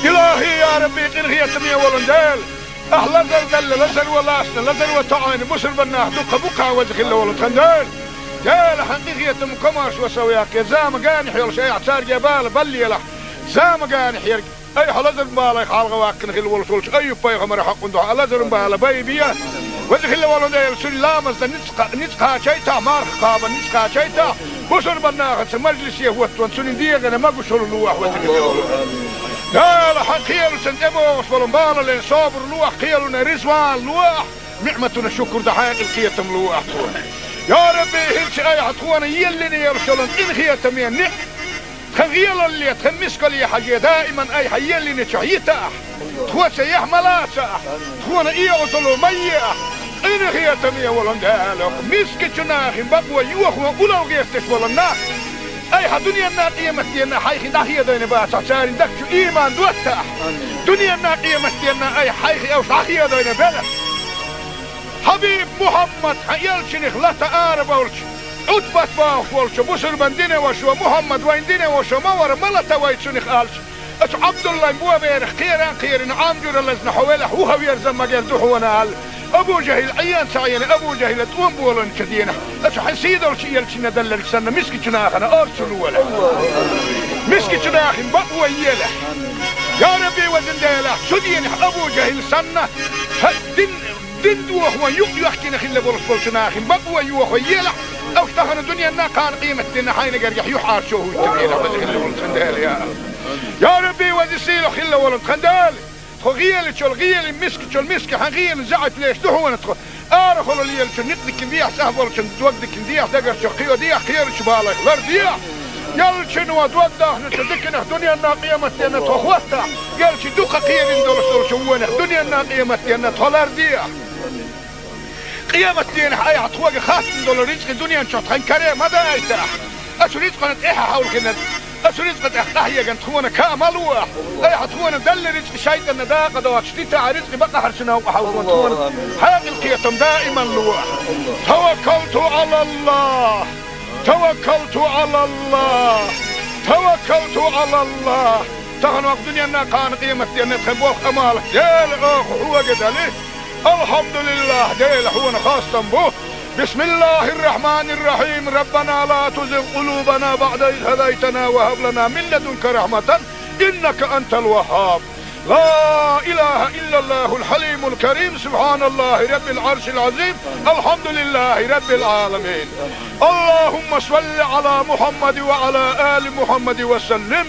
Илахи, я Рабби, къинхетаме волу Дела. Ахь лазар далла, лазар ван лаьцна, лазар ван тоьӀна бусурбан нах дуккха бу-кх, веза хилла волу тхан Дела. Дела, хьан къинхетам, комаршо сов яккхий, зама генахь йолуш айхьа цаьрга бала баллалахь. Зама генахь ерг айхьа лазаран балех хьалха ваьккхина хилла волуш волчу Айюб-пайхамаран хьокъун дуьхьа лазаран бала байбе. Веза хилла волу Дела, цуьнан ламазна ницкъ кха-, ницкъ кхачийтахь, марха кхабарна ницкъ кхачийтахь, бусурбан нахаца мажлисе хӀоттаван цуьнан дегӀана могушалла лолахь, веза хилла волу Дела. Дела, хьан кхелаца тӀебогӀуш болу балале собар лолахь, кхелана резаван лолахь, ниӀматана шукур дан хьекъал кхетам лолахь тхуна. Я Рабби, хӀинца айхьа тхуна еллина йолуш йолу къинхетаме ниӀ- Тхан гӀелалле, тхан мискалле хьажий, даиман айхьа еллинчохь йитахь, тхоца яхь ма лацахь, тхуна эгӀазалла ма ехь, къинхетаме волу Дела, мискачу нахана бакъо йохо улло гӀерташ волу нах, айхьа дуьненна, къематденна хьайх дӀахедийна бацахь, царна дагчу ийман доттахь, дуьненна, къематденна айхьа хьайх уьш дӀахедийна белахь. Хьабиб Мухьаммад, хьан элчанах лата арабевлча, Ӏутбат бохуш волчу бусурбан динан вашас: «Мухьаммад вайн динан ваша ма вара, ма лата вай цунах», — аьлча, оцу Ӏабдуллайн боберах кхера а кхерина, Ӏам жуьра лазна хьо велахь, вуха верза магар ду хьуна аьлла, Абу ЖахӀил Ӏен ца Ӏийна, Абу ЖахӀила тӀом болийначу дийнахь, оцу хьан сийдолчу элчанна делларг санна, мискачу нахана орцу лолахь. Мискачу нахана бакъо елахь. Я Рабби, везан Дела, цу дийнахь Абу ЖахӀил санна, хьан дин Дин дохо юкъ йоьхкина хилла болуш болчу нахана бакъо йохо елахь, уьш тахана дуьненна, кхана къематденна хьайна гергахь юьхьӀаьржо хӀуьттур елахь, веза хилла волу тхан Дела, я. Я Рабби, веза сийлахь хилла волу тхан Дела. Тхо гӀелачул гӀелин, мискачул миска хьан гӀелин заьӀап леш ду хьуна тхо. Арахула лелачун никъ дикин дехьа, цӀахь болчун дог дикин дехьа, дагарчу кхио дехьа, кхерачу балайх лар дехьа. Ялчун ва дог дахначу диканах дуьненна, къематденна тхо хӀоттахь, ялчи дукха кхерин долуш долчу вонах дуьненна, къематденна тхо лар дехьа. Къематденахь айхьа тхоьга хаттам долу рицкъи дуьнен чохь тхан каре ма дайтахь. Ацу рицкъана тӀаьхьа хьовлхина, Аса ризкъа тӀехь къахьеган тхуна каа ма луахь. Айхьа тхуна далла ризкъа шайтӀанна дакъа доцуш дитахь, ризкъа бакъахьарчу новкъа хьалхо тхуна. Хьекъал кхетам даиман луахь. Таваккалту Ӏалаллах. Таваккалту Ӏалаллах. Таваккалту Ӏалаллах. Тахана вакъ дуьненна, кхана къематденна тхан болх амал Дела оха хьога дали. Алхьамдулиллах, Дела хьуна хастам бу. بسم الله الرحمن الرحيم. ربنا لا تزغ قلوبنا بعد إذ هديتنا وهب لنا من لدنك رحمة إنك أنت الوهاب. لا إله إلا الله الحليم الكريم. سبحان الله رب العرش العظيم. الحمد لله رب العالمين. اللهم صل على محمد وعلى آل محمد وسلم.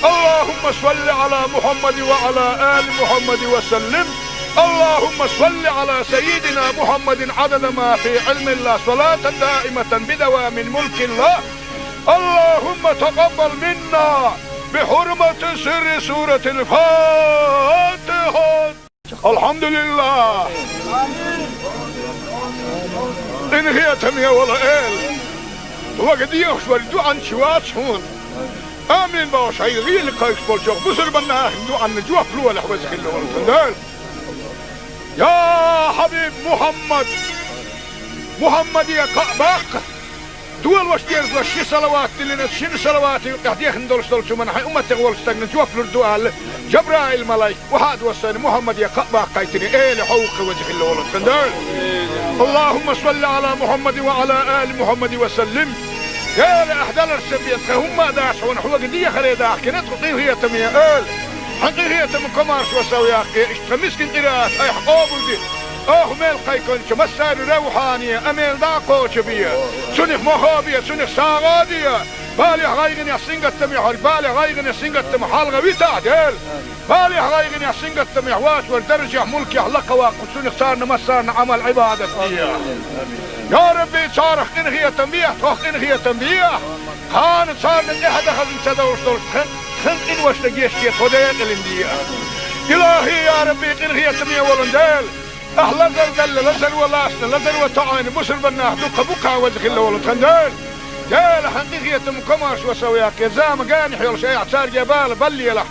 اللهم صل على محمد وعلى آل محمد وسلم. اللهم صل على سيدنا محمد عدد ما في علم الله، صلاة دائمة بدوام ملك الله. اللهم تقبل منا بحرمة سر سورة الفاتحة. Алхьамдулиллах. Къинхетаме вола Эла, вага дехаш вара дуьхьанча вац хьуна. Амин бохуш, хьайн гӀийла кхайкхаш болчох бусурбаннахин дуьхьанна жоп лолахь, веза хилла волу тхан Дела. Я Хьабиб Мухьаммад, Мухьаммаде кхаъ баккха. Долош дезлош ши салават диллина, шина салавата юкъехь дехна долуш долчу хӀуманна хьайн умматех волчу стагна жоп лур ду аьлла, Жабраил-малайк, вахьа а доссийна, Мухьаммаде кхаъ баккхийтина, Эла хьовха, веза хилла волу тхан Дела. Аллахумма салли ала Мухьаммадин ва ала али Мухьаммадин ва саллим. Эла, ахь даларца бен тхан хӀумма а дац хьуна, хьоьга дехаре дахкина тхо, къинхетаме Эла. Хьан къинхетам, комаршо сов яккхе, иштта тхан мискин къираат айхьа къобалде. Оха мел кхайкхинчу массаьрна равхьане а мел дӀа а кхочу бе. Цунах мохо бе, цунах сагӀа а де. Балех, гӀайгӀанех, сингаттамех верг балех, гӀайгӀанех, сингаттамах хьалха витахь, Дела. Балех, гӀайгӀанех, сингаттамех вац верг даржехь, мулкехь лакха ваккха, цунах царна массарна Ӏамал, Ӏибадат де. Я Рабби, царах къинхетам бехьа, тхох къинхетам бехьа. Кхана царна тӀаьхьа дан хазна ца довлуш долчу тхан, тхан къиношна гечде, тхо декъалина де. Илахи, я Рабби, къинхетаме волу Дела. Ахь лазар делла, лазар ван лаьцна, лазар ван тоӀийна бусурбаннах дуккха бу-кх, веза хилла волу тхан Дела. Дела, хьан къинхетам, комаршо сов яккхе, зама генахь йолуш айхьа цаьрга бала баллалахь.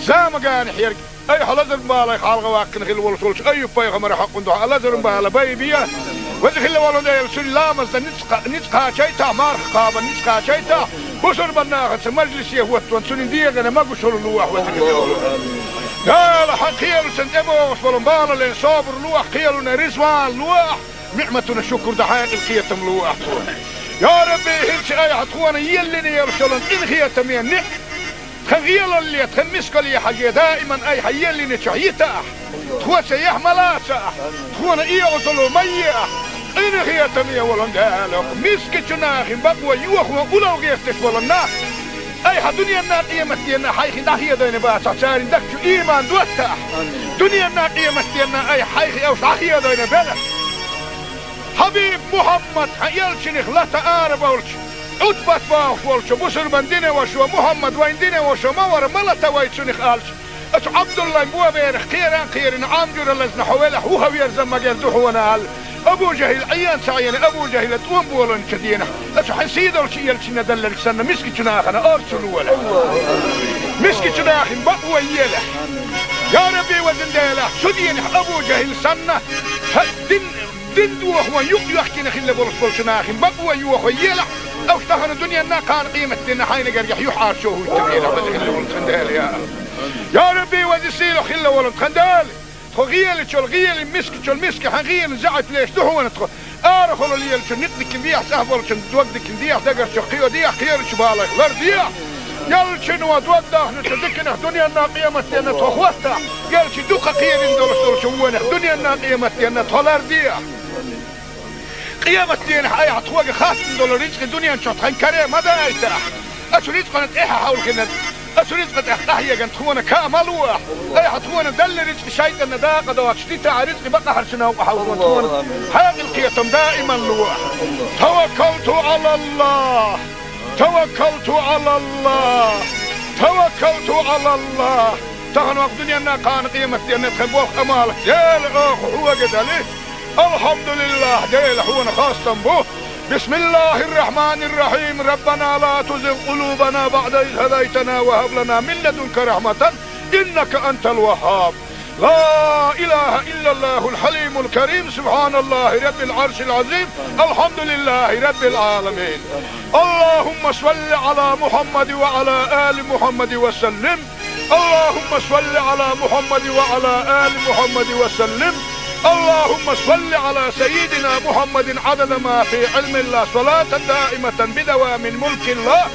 Зама генахь ерг айхьа лазаран балех хьалха ваккхина хилла волуш волчу Айюб-пайхамаран хьокъун дуьхьа лазаран бала байбе. Веза хилла волу Дела, цуьнан ламаз дан ницкъ кха-, ницкъ кхачийтахь, марха кхабан ницкъ кхачийтахь, бусурбаннахаца мажлисе хӀоттон цуьнан дегӀана могушалла лолахь, веза хилла волу Дела. Дела, хьан кхелаца тӀебогӀуш болу балален собар лолахь, кхелана резаван лолахь, ниӀматана шукур дан хьекъал, кхетам лолахь тхуна. Я Рабби, хӀинца айхьа тхуна еллина йолуш йолу къинхетаме ниӀ тхан гӀелалле, тхан мискалле хьажий, даиман айхьа еллинчохь йитахь. Тхо цаьргахь ма лацахь, тхуна оьгӀазло ма ехь. Къинхетаме волу Дела, мискачу нахана бакъо йохо улло гӀерташ болу нах айхьа дуьненна, къематденна хьайх дӀахедийна бацахь, церан дагчу иман доттахь. Дуьненна, къематденна айхьа хьайх уьш дӀахедийна белахь. Хьабиб Мухьаммад, хьан элчанах лата арабевлча, Ӏутбат бохуш волчу бусурбан динан вашо, Мухьаммад вайн динан вашо ма вара, ма лата вай цунах аьлча, оцу Ӏабдуллайн боберах кхеран а кхерина, Ӏам жуьра лазна хьо велахь, вухаверза магар ду хьуна аьлла, Абу ЖахӀил Ӏен ца Ӏийна, Абу ЖахӀила тӀом болийначу дийнахь, оцу хьан сийдолчу элчанна делларг санна, мискачу нахана орцу лолахь. Мискачу нахана бакъо елахь. Я Рабби, везан Дела, цу дийнахь Абу ЖахӀил санна, хьан дин Дин дохо юкъ йоьхкина хилла болуш болчу нахана бакъо йохо елахь, уьш тахана дуьненна, кхана къематденна хьайна гергахь юьхьӀаьржо хӀуттур елахь, веза хилла волу тхан Дела, я Аллах. Я Рабби, веза сийлахь хилла волу тхан Дела, тхо гӀелачул гӀелин, мискачул миска хьан гӀелин заьӀап леш ду хьуна тхо. Арахула лелачун некъ дика дехьа, цӀахь болчун дог дика дехьа, дагарчух кхийо дехьа, кхерачу балех лардехьа. Ялчун ван дог дахначу диканах дуьненна, къематденна тхо хӀоттахь, ялчи дукха кхерина долуш долчу вонах дуьненна, къематденна тхо лардехьа. Къематденахь айхьа тхоьга хаттам долу рицкъа дуьнен чохь тхан каре ма дайтахь. Оцу рицкъана тӀаьхьа хьовлхина, оцу рицкъа тӀехь къахьеган тхуна каа ма луахь. Айхьа тхуна делла рицкъа шайтӀанна дакъа доцуш дитахь, рицкъа бакъахьарчу новкъа хьовлхо тхуна. Хьекъал, кхетам даиман луахь. Таваккалту Ӏалаллах. Таваккалту Ӏалаллах. Таваккалту Ӏалаллах. Тахана вакъ дуьненна, кхана къематденна тхан болх амал Дела оха хьога дали. Алхьамдулиллах, Дела хьуна хастам бу. بسم الله الرحمن الرحيم. ربنا لا تزغ قلوبنا بعد إذ هديتنا وهب لنا من لدنك رحمة إنك أنت الوهاب. لا إله إلا الله الحليم الكريم. سبحان الله رب العرش العظيم. الحمد لله رب العالمين. اللهم صل على محمد وعلى آل محمد وسلم. اللهم صل على محمد وعلى آل محمد وسلم. اللهم صل على سيدنا محمد عدد ما في علم الله، صلاة دائمة بدوام ملك الله.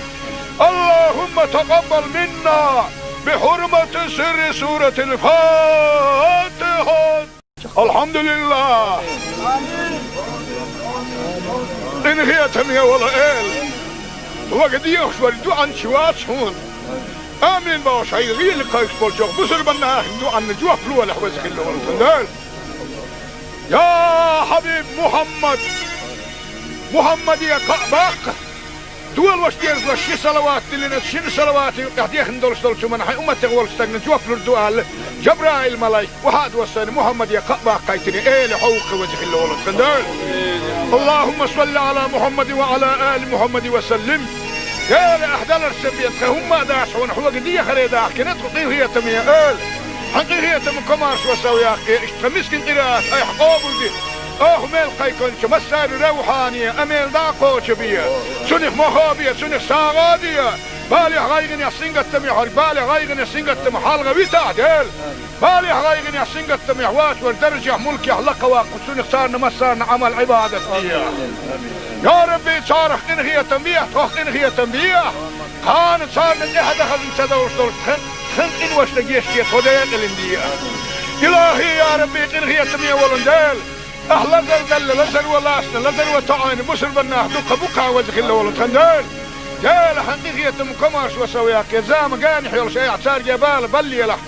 اللهم تقبل منا بحرمة سر سورة الفاتحة. الحمد لله. Къинхетаме вола Эла, вага дехаш вар дуӀанча вац хьона. Амин бохуш, хьайн гӀийла кхайкхаш болчох бусурбаннахин дуӀанна жоп лолахь, веза хилла волу Дела. Я хьабиб Мухьаммад, Мухьаммаде кхаъ баккха, долош дезалаш ши салават диллина, шина салавата юкъехь дехна долуш долчу хӀуманна хьайн умматех волчу стагна жоп лур ду аьлла, Жабраил-малайк, вахьа а доссийна, Мухьаммаде кхаъ баккхийтина, Эла, хьо ву-кх, веза хилла волу Дела. اللهم صل على محمد وعلى آل محمد وسلم. Дела, ахь даларца бен тхан хӀумма а дац хьуна, хьоьга дехаре дахкина тхо, къинхетаме Эла. Хьан къинхетам, комаршо сов яккхий, иштта тхан мискин къираат айхьа къобалде. Оха мел кхайкхинчу массаьрна равхьане а мел дӀа а кхочу бе. Цунах мохо а бе, цунах сагӀа а де. Балех, гӀайгӀанех, сингаттамех верг, балех, гӀайгӀанех, сингаттамах хьалха витахь, Дела. Балех, гӀайгӀанех, сингаттамех вац вар даржехь, мулкехь лакха ваккха, цунах царна массарна Ӏамал, Ӏибадат де. Я Рабби, царах къинхетам бехьа, тхох къинхетам бехьа. Кхана царна тӀаьхьа дан хазна ца довш долчу тхан, тхан къиношна гечде, тхо декъалина де. Илахи, я Рабби, къинхетаме волу Дела. Ахь лазар далла, лазаро лаьцна, лазаро тоӀийна бусурбаннах дуккха бу-кх, веза хилла волу тхан Дела. Дела, хьан къинхетам, комаршо сов яккхий, зама генахь йолуш айхьа цаьрга бала баллалахь.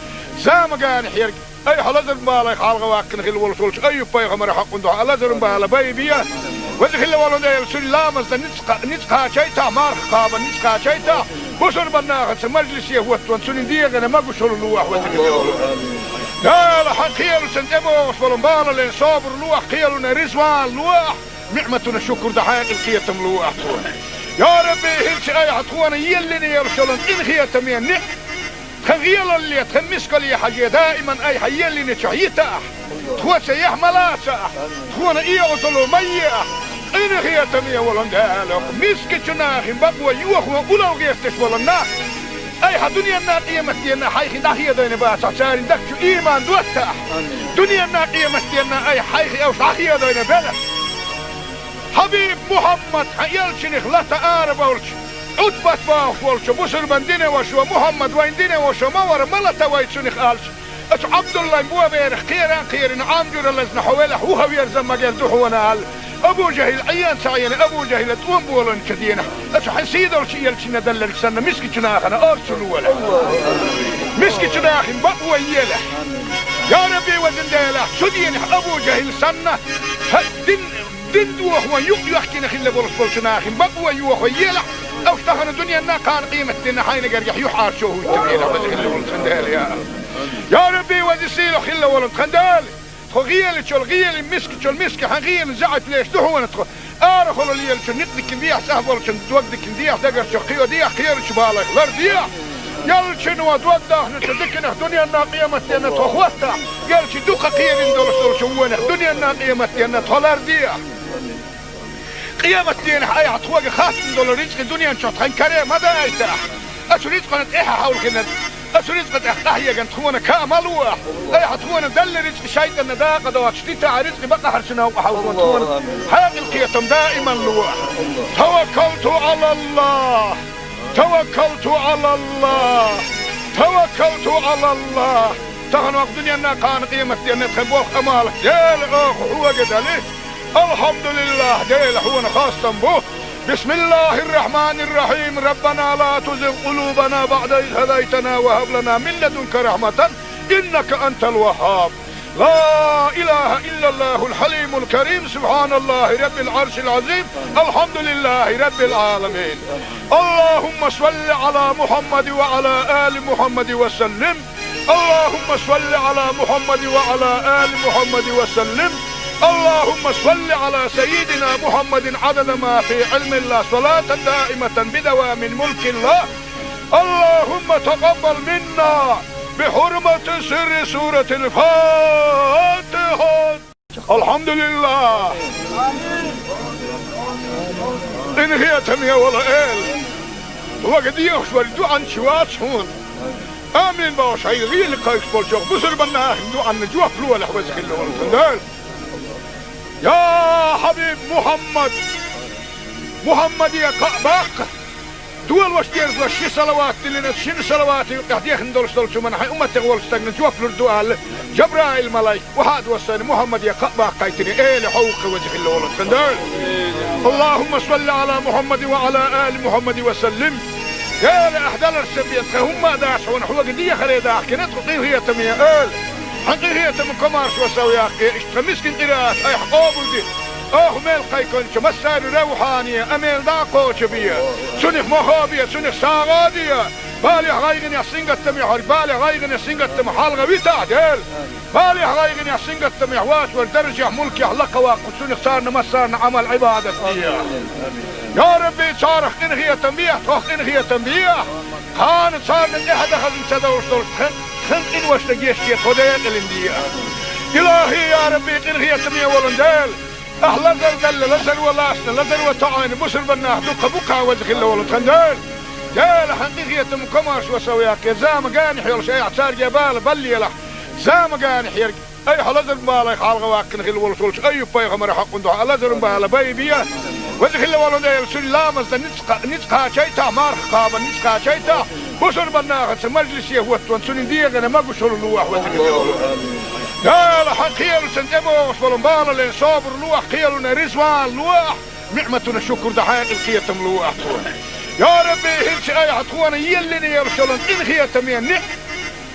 Зама генахь ерг айхьа лазаран балех хьалха ваккхина хилла волуш волчу Айюб-пайхамаран хьокъун дуьхьа лазаран бала байбе. Веза хилла волу Дела, цуьнан ламазна ницкъ, ницкъ кхачийтахь, марха кхабарна ницкъ кхачийтахь, бусурбаннахаца мажлисе хӀоттаван цуьнан дегӀана могушалла лолахь, веза хилла волу Дела. Дела, хьан кхелашна тӀебогӀуш болу балале собар лолахь, кхелана реза вала лолахь, ниӀматана шукур дан хьекъал, кхетам лолахь тхуна. Я Рабби, хӀинца айхьа тхуна еллина йолуш йолу къинхетаме ниӀ, тхан гӀелалле, тхан мискалле хьажий, даиман айхьа еллинчохь йитахь, тхоьца яхь ма лацахь, тхуна оьгӀазло ма ехь. Къинхетаме волу Дела, мискачу нахана бакъо йохо улло гӀерташ болу нах айхьа дуьненна, къематденна хьайх дӀахедийна бацахь, церан дагчу ийман доттахь. Дуьненна, къематденна айхьа хьайх уьш дӀахедийна белахь. Хьабиб Мухьаммад, хьан элчанах лата ара болчу, Ӏутбат бохуш волчу бусурбан динан вашо, Мухьаммад вайн динан вашо ма вара, ма лата вай цунах аьлча, оцу Ӏабдуллайн боберах кхеран кхерина, Ӏам жуьра лазна хьо велахь, вуха верза магар ду хьуна аьлла, Абу ЖахӀил Ӏен ца Ӏийна, Абу ЖахӀила тӀом болийначу дийнахь, оцу хьан сийдолчу элчанна делларг санна, мискачу нахана орцу лолахь. Мискачу нахана бакъо елахь. Я Рабби, везан Дела, цу дийнахь Абу ЖахӀил санна, хьан дин, дин дохо юкъ йоьхкина хилла болуш болчу нахана бакъо йохо елахь, уьш тахана дуьненна, кхана къематденна хьайна гергахь юьхьӀаьржо хӀуттур елахь, веза хилла волу тхан Дела, я. Я Рабби, веза сийлахь хилла волу тхан Дела. Тхо гӀелачул гӀелин, мискачул миска хьан гӀелин заьӀап леш ду хьуна тхо. Арахула лелачун некъ дикина дехьа, цӀахь болчун дог дикина дехьа, дагарчу кхио дехьа, кхерачу балех лар дехьа. Элчано дог дахначу диканах дуьненна, къематденна тхо хӀоттахь, элча дукха кхерина долуш долчу вонах дуьненна, къематденна тхо лар дехьа. Къематдийнахь айхьа тхоьга хаттам долу рицкъа дуьнен чохь тхан каре ма дайтахь. Оцу рицкъана тӀаьхьа хьовлхина, оцу рицкъа тӀехь къахьегна тхуна каа ма лолахь. Айхьа тхуна делла рицкъа шайтӀанна дакъа доцуш дитахь, рицкъа бакъахьарчу новкъа хьовлхо тхуна хьекъал, кхетам даиман лолахь. توكلت على الله. توكلت على الله. توكلت على الله. Тахана ваха дуьненна, кхана къематденна тхан болх, Ӏамал, Дела, оха хьоьга дели. Алхьамдулиллахь, Дела, хьуна хастам бу. بسم الله الرحمن الرحيم. ربنا لا تزغ قلوبنا بعد إذ هديتنا وهب لنا من لدنك رحمة إنك أنت الوهاب. لا إله إلا الله الحليم الكريم. سبحان الله رب العرش العظيم. الحمد لله رب العالمين. اللهم صل على محمد وعلى آل محمد وسلم. اللهم صل على محمد وعلى آل محمد وسلم. اللهم صل على سيدنا محمد عدد ما في علم الله، صلاة دائمة بدوام ملك الله. اللهم تقبل منا بحرمة سر سورة الفاتحة. الحمد لله. Къинхетам бе, вала эла. Вага дехаш вар дуьхьал чу вац хьуна. Амин бохуш, хьайн гӀийла кхайкхаш болчу бусурбаннахана дуьхьал жоп лолахь, веза хилла волу Дела. Я хьабиб Мухьаммад! Мухьаммаде кхаъ баккха! Долош деза ши салават диллина, шина салавата юкъахь дехна долуш долчу хӀуманна хьайн умматех волчу стагна жоп лур ду аьлла, Жабраил-малайк, вахьа а доссийна, Мухьаммаде кхаъ баккхийтина, эла хьовха, веза хилла волу Дела. اللهم صل على محمد وعلى آل محمد وسلم. Эла, ахь даларца бен тхан хӀумма а дац хьуна, хьоьга дехаре дахкина тхо, къинхетаме эла. Хьан къинхетам комаршо сов яккхий, иштта тхан мискин къираат айхьа къобалде. Оха мел кхайкхинчу массарна равхьане, амел дӀа а кхочу бе. Цунах мохо бе, цунах сагӀа де. Балех, гӀайгӀанех, сингаттамех хьо, балех, гӀайгӀанех, сингаттамах хьалха витахь, Дела. Балех, гӀайгӀанех, сингаттамех вац вара даржехь, мулкехь лакха ваккха, цунах царна массарна Ӏамал-Ӏибадат де. Я Рабби, царах къинхетам бехьа, тхох къинхетам бехьа. Кхана царна тӀаьхьа дан хазна ца довш долуш тхан, тхан къиношна гечде, тхо декъалина де. Илахи, я Рабби, къинхетаме волу Дела. Ахь лазар далла, лазар ван лаьцна, лазар ван тоьӀна бусурбаннах дуккха бу кхана, веза хилла волу тхан Дела. Дела, хьан къинхетам комаршо сов яккхий, зама генахь йолуш айхьа цаьрга бала баллалахь. Зама генахь ерг, айхьа лазаран балех хьалха ваккхина хилла волуш волчу Айюб-пайхамаран хьокъун дуьхьа лазаран бала байбе. Веза хилла волу Дела, цуьнан ламаз дан ницкъ кха-, ницкъ кхачийтахь, марха кхабан ницкъ кхачийтахь, бусурбаннахаца мажлисе хӀоттон цуьнан дегӀана могушалла лолахь, веза хилла волу Дела. Дела, хьан кхелаца тӀебогӀуш болу балале собар лолахь, кхелана резаван лолахь, ниӀматана шукур дан хьекъал, кхетам лолахь тхуна. Я Рабби, хӀинца айхьа тхуна еллина йолуш йолу къинхетаме ниӀ-,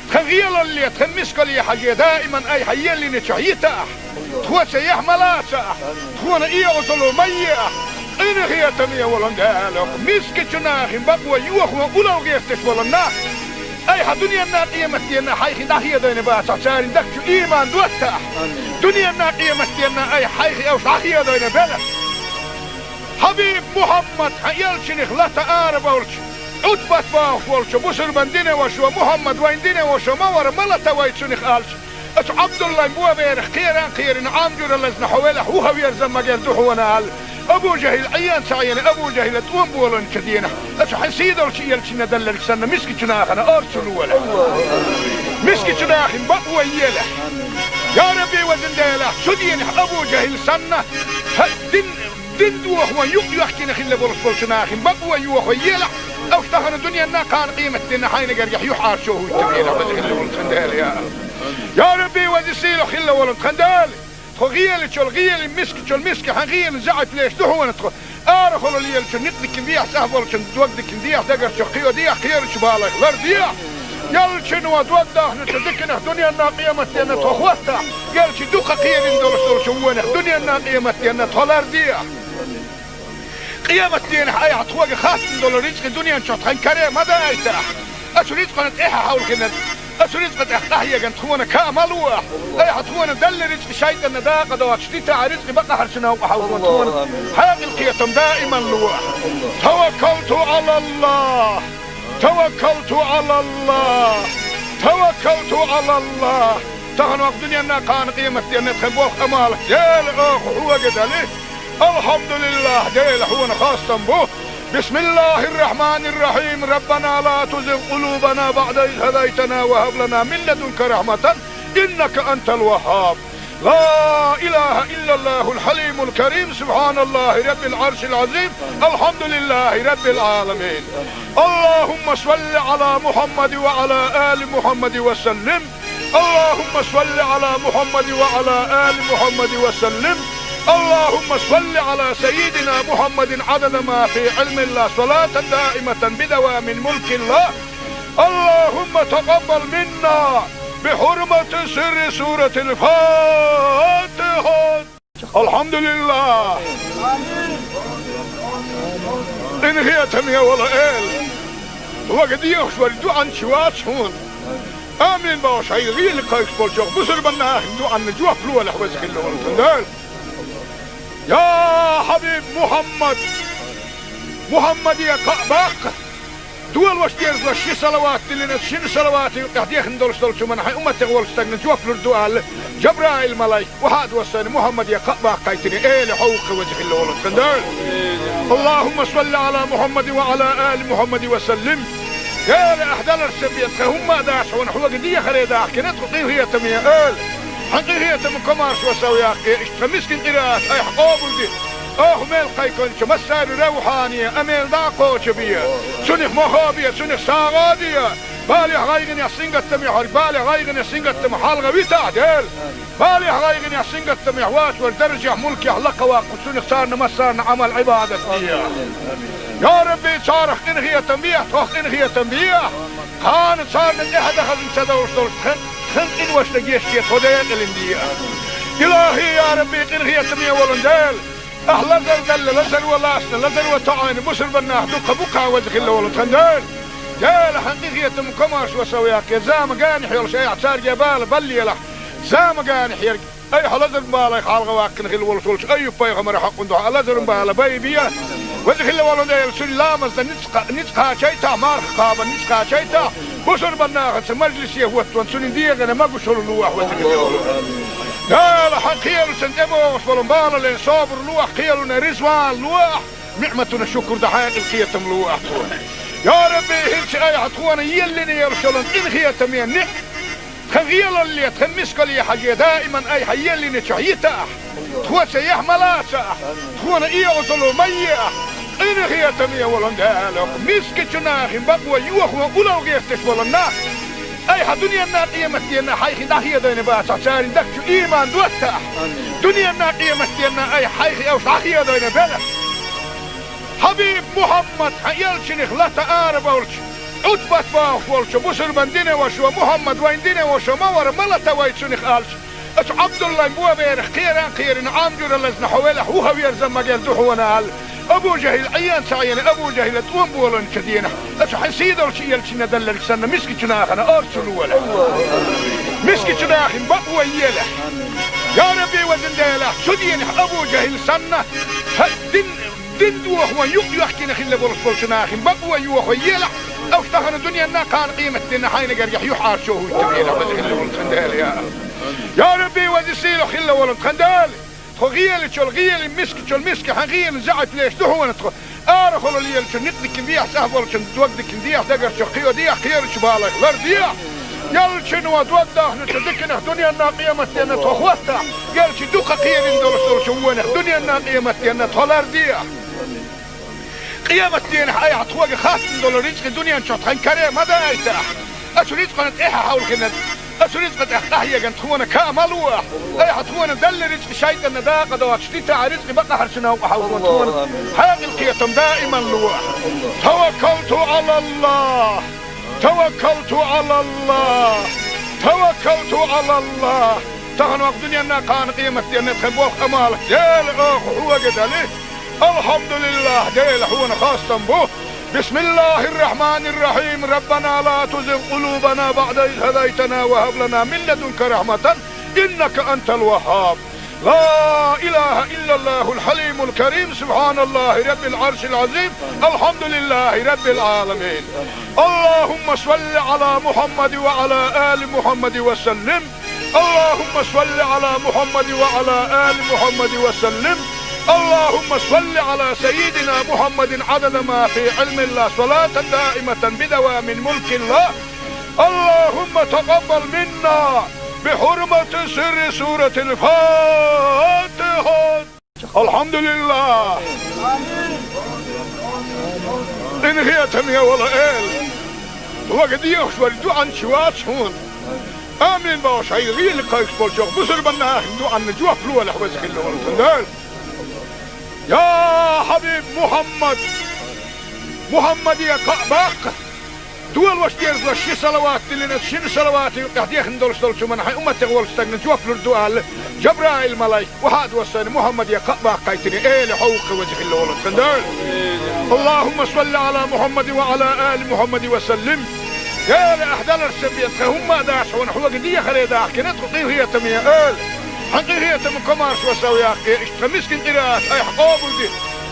тхан гӀелалле, тхан мискалле хьажий, даиман айхьа еллинчохь йитахь, тхоца яхь ма лацахь, тхуна оьгӀазло ма ехь, къинхетаме волу Дела, мискачу нахана бакъо йохо улло гӀерташ болу нах, айхьа дуьненна, къематденна хьайх дӀахедийна бацахь, церан дагчу ийман доттахь. Дуьненна, къематденна айхьа хьайх уьш дӀахедийна белахь. Хьабиб Мухьаммад, хьан элчанах лата арабевлча, Ӏутбат бохуш волчу бусурбан динан вашас, Мухьаммад вайн динан ваша ма вара, ма лата вай цунах аьлча, оцу Ӏабдуллайн боберах кхеран а кхерина, Ӏам жуьра лазна хьо велахь, вуха верза магар ду хьуна аьлла, Абу ЖахӀил Ӏен ца Ӏийна, Абу ЖахӀила тӀом болийначу дийнахь, оцу хьан сийдолчу элчанна делларг санна, мискачу нахана орцу лолахь. Мискачу нахана бакъо елахь. Я Рабби, везан Дела, цу дийнахь Абу ЖахӀил санна, хьан дин, дин дохо юкъ йоьхкина хилла болуш болчу нахана бакъо йохо елахь, уьш тахана дуьненна, кхана къематденна хьайна гергахь юьхьӀаьржо хӀуьттабелахь, веза хилла волу тхан Дела, я. Я Рабби, веза сийлахь хилла волу тхан Дела. Тхо гӀелачул гӀелин, мискачул миска хьан гӀелин заьӀап леш ду хьуна тхо. Арахула лелачу некъ диканна дехьа, сахь болчун дог диканна дехьа, дагарчу кхио дехьа, кхерачу балех лардехьа. Элчано дог дахначу диканах дуьненна, къематденна тхо хӀоттахь, элча дукха кхерина долуш долчу вонах дуьненна, къематденна тхо лардехьа. Къематденахь айхьа тхоьга хаттам долу рицкъа дуьнен чохь тхан каре ма дайтахь. Оцу рицкъана тӀаьхьа хьовлхина, оцу рицкъа тӀехь къахьегна тхуна ка а ма лолахь. Айхьа тхуна делла рицкъа шайтӀанна дакъа доцуш дитахь, рицкъа бакъахьарчу новкъа хьовлхо тхуна хьекъал, кхетам даиман лолахь. Таваккалту Ӏалаллахь! Таваккалту Ӏалаллахь! Таваккалту Ӏалаллахь! Тахана ваха дуьненна, кхана къематденна тхан болх, Ӏамал, Дела, оха хьоьга дели. Алхьамдулиллахь, Дела, хьуна хастам бу. بسم الله الرحمن الرحيم. ربنا لا تزغ قلوبنا بعد إذ هديتنا وهب لنا من لدنك رحمة إنك أنت الوهاب. لا إله إلا الله الحليم الكريم. سبحان الله رب العرش العظيم. الحمد لله رب العالمين. اللهم صل على محمد وعلى آل محمد وسلم. اللهم صل على محمد وعلى آل محمد وسلم. اللهم صل على سيدنا محمد عدد ما في علم الله، صلاة دائمة بدوام ملك الله. اللهم تقبل منا بحرمة سر سورة الفاتحة. الحمد لله. Къинхетаме, вала эла. Вага дехаш вар дуьхьал чу вац хьуна. Амин бохуш, хьайга гӀийла кхайкхаш болчу бусурбанна ахин дуьхьанна жоп лолахь, веза хилла волу тхан Дела. Я хьабиб Мухьаммад! Мухьаммаде кхаъ баккха! Долош дерзалаш ши салават диллина, шина салавата юкъехь дехна долуш долчу хӀуманна хьайн умматех волчу стагна жоп лур ду аьлла, Жабраил-малайк, вахьа а доссайна, Мухьаммаде кхаъ баккхийтина, эла хьо ву-кх, веза хилла волу тхан Дела. Аллахумма салли Ӏала Мухьаммадин ва Ӏала али Мухьаммадин ва саллим. Дела, ахь даларца бен тхан хӀумма а дац хьуна, хьоьга дехаре дахкина тхо, къинхетаме эла. Хьан къинхетам комаршо сов яккхий, иштта тхан мискин къираат айхьа къобалде. Оха мел кхайкхинчу массаьрна равхьане а мел дӀа а кхочу бе. Цунах мохо а бе, цунах сагӀа а де. Балехь, гӀайгӀанехь, сингаттамехь верг, балех, гӀайгӀанех, сингаттамах хьалха витахь, Дела. Балехь, гӀайгӀанехь, сингаттамехь воцург даржехь, мулкехь лакха ваккха, цунах царна массарна Ӏамал-Ӏибадат де. Я Рабби, царах къинхетам бехьа, тхох къинхетам бехьа. Кхана царна тӀаьхьа дан хазна ца довш долчу тхан, тхан къиношна гечде, тхо декъалина де. Илахи, я Рабби, къинхетаме волу Дела. Ахь лазар далла, лазаро лаьцна, лазаро тоьӀна бусурбаннах дуккха бу-кх, веза хилла волу тхан Дела. Дела, хьан къинхетам комаршо сов яккхий, зама генахь йолуш айхьа цаьрга бала баллалахь. Зама генахь ерг айхьа лазаран балех хьалха ваккхина хилла волуш волчу Айюб-пайхамаран хьокъан дуьхьа лазаран бала байбе. Веза хилла волу Дела, цуьнан ламазна ницкъ кха-, ницкъ кхачийтахь, марха кхабарна ницкъ кхачийтахь, бусурбаннахаца мажлисе хӀоттаван цуьнан дегӀана могушалла лолахь, веза хилла волу Дела. Дела, хьан кхелашна тӀебогӀуш болу балален собар лолахь, кхелана реза ван лолахь, ниӀматана шукур дан хьекъал, кхетам лолахь тхуна. Я Рабби, хӀинца айхьа тхуна еллина йолуш йолу къинхетаме ниӀ, тхан гӀелалле, тхан мискалле хьажий, даиман айхьа еллинчохь йитахь, тхоца яхь ма лацахь, тхуна оьгӀазло ма ехь, къинхетаме волу Дела, мискачу нахана бакъо йохо улло гӀерташ болу нах. Айхьа дуьненна, къематденна хьайх дӀахедийна бацахь, церан дагчу ийман доттахь. Дуьненна, къематденна айхьа хьайх уьш дӀахедийна белахь. Хьабиб Мухьаммад, хьан элчанах лата арабевлча, Ӏутбат бохуш волчу бусурбан динан вашас: «Мухьаммад, вайн динан ваша ма вара, ма лата вай цунах», — аьлча, оцу Ӏабдуллайн боберах кхеран а кхерина, Ӏам жуьра лазна хьо велахь, вуха верза магар ду хьуна аьлла, Абу ЖахӀил Ӏен ца Ӏийна, Абу ЖахӀила тӀом болийначу дийнахь, оцу хьан сийлахьчу элчанна делларг санна, мискачу нахана орца лолахь. Мискачу нахана бакъо елахь. Я Рабби, везан Дела, цу дийнахь Абу ЖахӀил санна, хьан дин, дин дохо юкъ йоьхкина хилла болуш болчу нахана бакъо йохо елахь, уьш тахана дуьненна, кхана къематденна хьайна гергахь юьхьӀаьржо хӀуттабелахь, веза хилла волу тхан Дела, я. Я Рабби, веза сийлахь хилла волу тхан Дела. Тхо гӀелачул гӀелин, мискачул миска хьан гӀелин заьӀап леш ду хьуна тхо. Арахула лелачун некъ дикина дехьа, цӀахь болчун дог дикина дехьа, дагарчу кхио дехьа, кхерачу балех лар дехьа. Ялчуьнан дог дахначу диканах дуьненна, къематденна тхо хӀоттахь, ялчу дукха кхерина долуш долчу вонах дуьненна, къематденна тхо лар дехьа. Къематдийнахь айхьа тхоьга хаттам долу рицкъа дуьнен чохь тхан каре ма дайтахь. Оцу рицкъана тӀаьхьа хьовлхина, оцу рицкъа тӀехь къахьегна тхуна ка ма лолахь. Айхьа тхуна делла рицкъа шайтӀанна дакъа доцуш дитахь, рицкъа бакъахьарчу новкъа хьовзо тхуна хьекъал, кхетам даиман лолахь. Таваккалту Ӏалаллах! Таваккалту Ӏалаллах! Таваккалту Ӏалаллах! Тахана ваха дуьненна, кхана къематденна тхан болх, Ӏамал, Дела, оха хьоьга дали. Алхьамдулиллах, Дела, хьуна хастам бу. Бисмиллахир-рахманир-рахим. Раббана ла тузигъ къулубана баъда из хӀадайтана ва хӀаб лана мин ладунка рахьматан, иннака антал ваххаб. Ла илаха иллаллахул хьалимул карим. Субханаллахи раббил Ӏаршил Ӏазим. Алхьамдулиллахи раббил Ӏаламин. Аллахумма салли Ӏала Мухьаммадин ва Ӏала али Мухьаммадин ва саллим. اللهم صل على محمد وعلى آل محمد وسلم. اللهم صل على سيدنا محمد عدد ما في علم الله، صلاة دائمة بدوام ملك الله. اللهم تقبل منا بحرمة سر سورة الفاتحة. Алхьамдулиллах! Къинхетаме волу Эла! Вага дехаш вара дуьхьанча вац хьуна. Амин бохуш, хьайга гӀийла кхайкхаш болчу бусурбанна ахин дуьхьанна жоп лолахь, веза хилла волу тхан Дела. Я хьабиб Мухьаммад! Мухьаммаде кхаъ баккха! Долош дерзалаш ши салават диллина, шина салавата юкъехь дехна долуш долчу хӀуманна хьайн умматех волчу стагна жоп лур ду аьлла, Жабраил-малайк, вахьа а доссайна, Мухьаммаде кхаъ баккхийтина, эла хьо ву-кх, веза хилла волу тхан Дела. Аллахумма салли Ӏала Мухьаммадин ва Ӏала али Мухьаммадин ва саллим. Дела, ахь даларсан бен тхан хӀумма а дац хьуна, хьога дехаре дахкина тхо, къинхетаме эла. Хьан къинхетам комаршо сов яккхе, иштта тхан мискин къираат айхьа къобалде.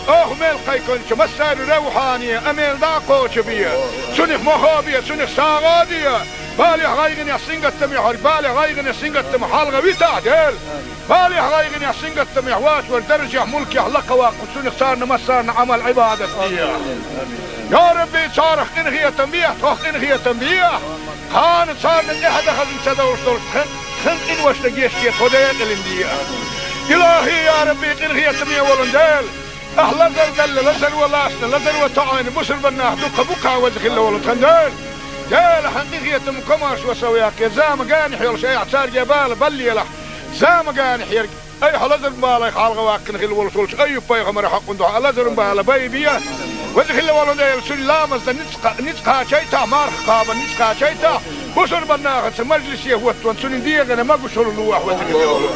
Оха мел кхайкхинчу массарна равхьане а мел дӀа а кхочу бе. Цунах мохо бе, цунах сагӀа а де. Балех, гӀайгӀанех, сингаттамех хьарг, балех, гӀайгӀанех, сингаттамах хьалха витахь, Дела. Балех, гӀайгӀанех, сингаттамех вац вара даржех, мулкех лакха ваккха, цунах царна массарна Ӏамал, Ӏибадат де. Я Рабби, царах къинхетам бехьа, тхох къинхетам бехьа. Кхана царна тӀехьа дахазна ца довлуш долчу тхан, тхан къиношна гечде, тхо декъалина де. Илахи, я Рабби, къинхетаме волун Дела. Ахь лазар далла, лазар ван лаьцна, лазар ван тоӀийна бусурба нах дуккха бу кхана, веза хилла волу тхан Дела. Дела, хьан къинхетам комаршо сов яккхе, зама ганахь йолуш айхьа цаьрга бала баллелахь. Зама ганахь ерг, айхьа лазаран балех хьалха ваккхина хилла волуш волчу Айюб-пайхамаран хьокъун дуьхьа лазаран бала байбе. Веза хилла волу Дела, цуьнан ламазна ницкъ кха-, ницкъ кхачийтахь, марха кхабарна ницкъ кхачийтахь, бусурба нахаца мажлисе хӀоттаван цуьнан дегӀана могушалла лохьа, веза хилла волу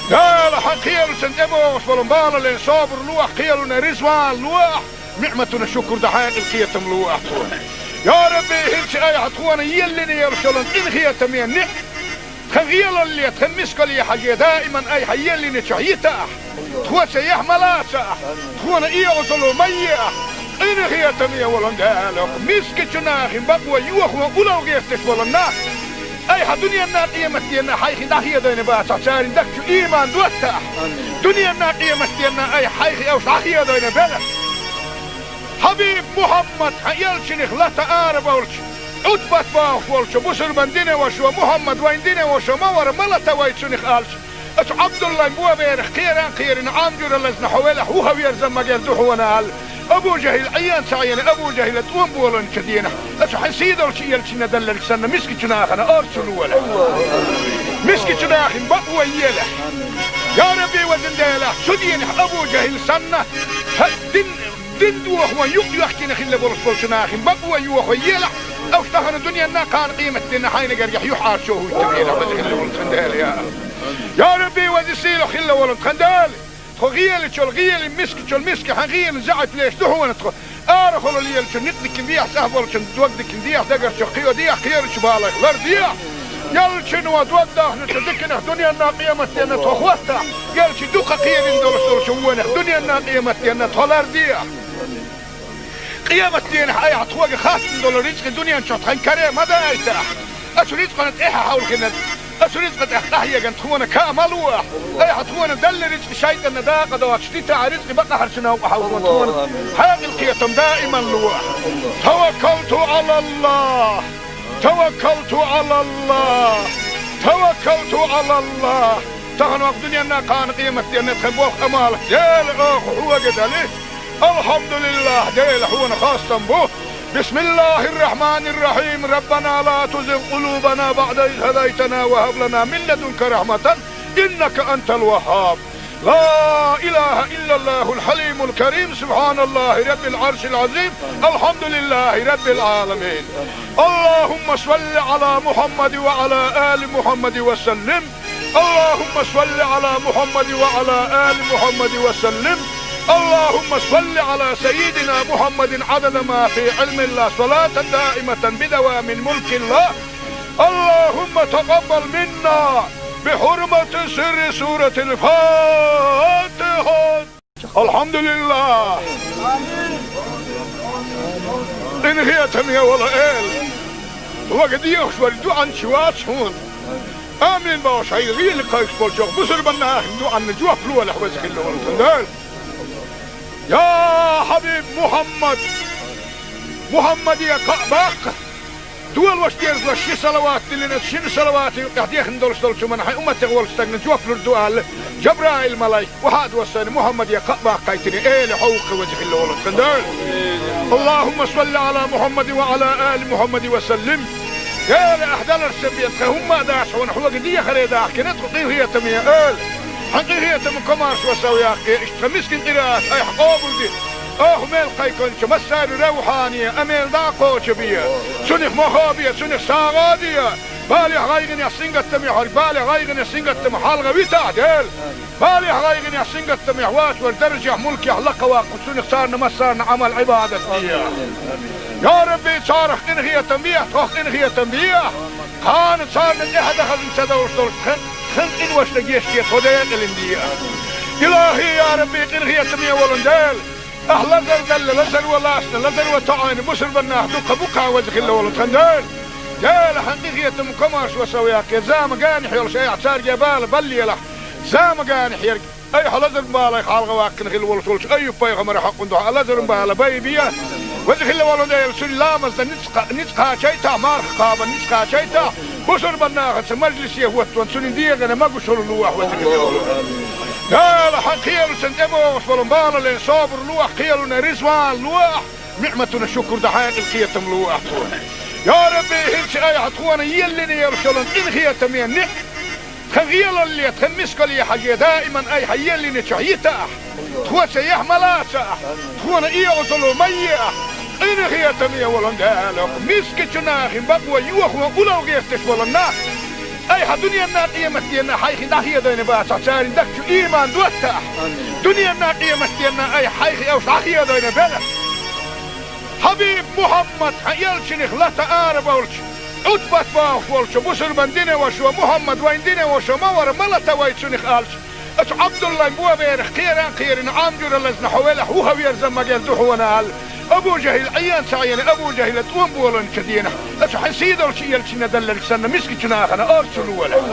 Дела. Хьан кхелашна тӀебогӀуш болу балален собар лохьа, кхелана ризван лохьа, ниӀматана шукур дан хьекъал, кхетам лохьа тхуна. Я Рабби, хӀинца айхьа тхуна еллина йолуш йолу къинхетаме ниӀ-, тхан гӀелалле, тхан мискалле хьажий, даиман айхьа еллинчохь йитахь, тхоца яхь ма лацахь, тхуна оьгӀазло ма ехьа. Къинхетаме волун Дела, мискачу нахана бакъо йохо уллохь гӀерташ болу нах айхьа дуьненна, къематденна хьайх дӀахедийна бацахь, церан дагчу ийман доттахь. Дуьненна, къематденна айхьа хьайх уьш дӀахедийна белахь. Хьабиб Мухьаммад, хьан элчанах лата ара болчу, Ӏутбат бохуш волчу бусурба динан вашас: «Мухьаммад вайн динан ваша ма вара, ма лата вай цунах», аьлча, оцу Ӏабдуллайн боберах кхеран а кхерина, Ӏам жуьра лазна хьо велахь, вуха верза магар ду хьуна аьлла, Абу ЖахӀил Ӏен ца Ӏийна, Абу ЖахӀила тӀом болийначу дийнахь, оцу хьан сийдолчу элчанна далларг санна, мискачу нахана орцу лолахь. Мискачу нахана бакъо елахь. Я Рабби, везан Дела, цу дийнахь Абу ЖахӀил санна, хьан дин Дин дохо юкъ йоьхкина хилла болуш болчу нахана бакъо йохо елахь, уьш тахана дуьненна, кхана къематденна хьайна гергахь юьхьӀаьржо хӀуттабелахь, веза хилла волу тхан Дела, я. Я Рабби, веза сийлахь хилла волу тхан Дела, тхо гӀелачул гӀелин, мискачул миска хьан гӀелин заьӀап леш ду хьуна тхо. Арахула лелачун некъ дикина дехьа, цӀахь болчун дог дикина дехьа, дагарчух кхио дехьа, кхерачу балех лар дехьа. Ялчуьнан дог дахначу диканах дуьненна, къематденна тхо хӀоттахь, ялчу дукха кхерина долуш долчу вонах дуьненна, къематденна тхо лар дехьа. Къематдийнахь айхьа тхоьга хаттам долу рицкъа дуьнен чохь тхан каре ма даийтахь. Оцу рицкъана тӀаьхьа хьовлхина, оцу рицкъа тӀехь къахьегна тхуна каа ма лохьа. Айхьа тхуна делла рицкъа шайтӀанна дакъа доцуш дитахь, рицкъа бакъахьарчу новкъа хьовзо тхуна хьекъал, кхетам даиман лохьа. Таваккалту Ӏалаллах! Таваккалту Ӏалаллах! Таваккалту Ӏалаллах! Тахана ваха дуьненна, кхана къематденна тхан болх, Ӏамал, Дела, оха хьоьга дали. Алхьамдулиллах, Дела, хьуна хастам бу. Бисмиллахир-рахманир-рахим. Раббана ла тузигъ къулубана баъда из хӀадайтана ва хӀаб лана мин ладунка рахьматан, иннака антал ваххаб. لا إله إلا الله الحليم الكريم، سبحان الله رب العرش العظيم، الحمد لله رب العالمين. اللهم صل على محمد وعلى آل محمد وسلم. اللهم صل على محمد وعلى آل محمد وسلم. اللهم صل على سيدنا محمد عدد ما في علم الله، صلاة دائمة بدوام ملك الله. اللهم تقبل منا بحرمة سر سورة الفاتحة. Алхьамдулиллах! Къинхетаме волу Эла! Вага дехаш вара дуьхьанча вац хьуна. Амин бохуш, хьайн гӀийла кхайкхаш болчохь бусурба нахана дуьхьанна жоп лолахь, веза хилла волу тхан Дела. Я хьабиб Мухьаммад! Мухьаммаде кхаъ баккха! Долош дезалаш ши салават диллина, шина салавата юкъехь дехна долуш долчу хӀуманна хьайн умматех волчу стагана жоп лур ду аьлла, Жабраил-малайк охьа а доссийна, Мухьаммаде кхаъ баккхийтина, Эла, хьо ву-кх, веза хилла волу тхан Дела. Аллахумма салли Ӏала Мухьаммадин ва Ӏала али Мухьаммадин ва саллим. Эла, ахь даларсан бен тхан хӀумма а дац хьуна, хьоьга дехаре дахкина тхо, къинхетаме Эла. Хьан къинхетам комаршо сов яккхе, иштта тхан мискин къираат айхьа къобалде. Оха мел кхайкхинчу массарна равхьане а мел дӀа а кхочу бе. Цунах мохо бе, цунах сагӀа а де. Балехь, гӀайгӀанехь, сингаттамехь верг, балех, гӀайгӀанех, сингаттамах хьалха витахь, Дела. Балехь, гӀайгӀанех, сингаттамехь вацар, даржехь, мулкехь лакха ваккха, цунах царна массарна Ӏамал, Ӏибадат де. Я Рабби, царах къинхетам бехь, тхох къинхетам бехь. Кхана царна тӀаьхьа дан хазна ца довлуш долчу тхан, тхан къиношна гечде, тхо декъалина де. Илахи, я Рабби, къинхетаме волу Дела. Ахь лазар далла, лазаро лаьцна, лазаро тоӀийна бусурба нах дукха бу-кх, веза хилла волу тхан Дела. Дела, хьан къинхетам, комаьршо сов яккхий, зама генахь йолуш айхьа цаьрга бала баллалахь, зама генахь ерг. Айхьа лазаран балех хьалха ваккхина хилла волуш волчу Айюб-пайхамаран хьокъан дуьхьа лазаран бала байбе. Веза хилла волу Дела, цуьнан ламазна ницкъ кха-, ницкъ кхачийтахь, марха кхабарна ницкъ кхачийтахь, бусурба нахаца мажлисе хӀоттаван цуьнан дегӀана могушалла лолахь, веза хилла волу. Дела, хьан кхелаца тӀебогӀуш болу балале собар лолахь, кхелана реза ван лолахь, ниӀматана шукур дан хьекъал, кхетам лолахь тхуна. Я Рабби, хӀинца айхьа тхуна еллина йолуш йолу къинхетаме ниӀ, тхан гӀелалле, тхан мискалле хьажий, даиман айхьа еллинчохь йитахь, тхоца яхь ма лацахь, тхуна и Ӏазап ма елахь, къинхетаме волу Дела, мискачу нахана бакъо йохо уллохь гӀерташ болу нах, айхьа дуьненна, къематденна хьайх дӀахедийна бацахь, церан дагчу ийман доттахь. Дуьненна, къематденна айхьа хьайх уьш дӀахедийна белахь. Хьабиб Мухьаммад, хьан элчанах лата ара болчу, Ӏутбат бохуш волчу бусурбан динан вашас, Мухьаммад вайн динан ваша ма вара, ма лата вай цунах аьлча, оцу Ӏабдуллайн боберах кхера а кхерина, Ӏам жуьра лазна хьо велахь, вуха верза ма герза хьуна аьлла, Абу ЖахӀил Ӏен ца Ӏена, Абу ЖахӀила тӀом болийначу дийнахь, оцу хьан сийдолчу элчанна делларг санна, мискачу нахана орцу лолахь.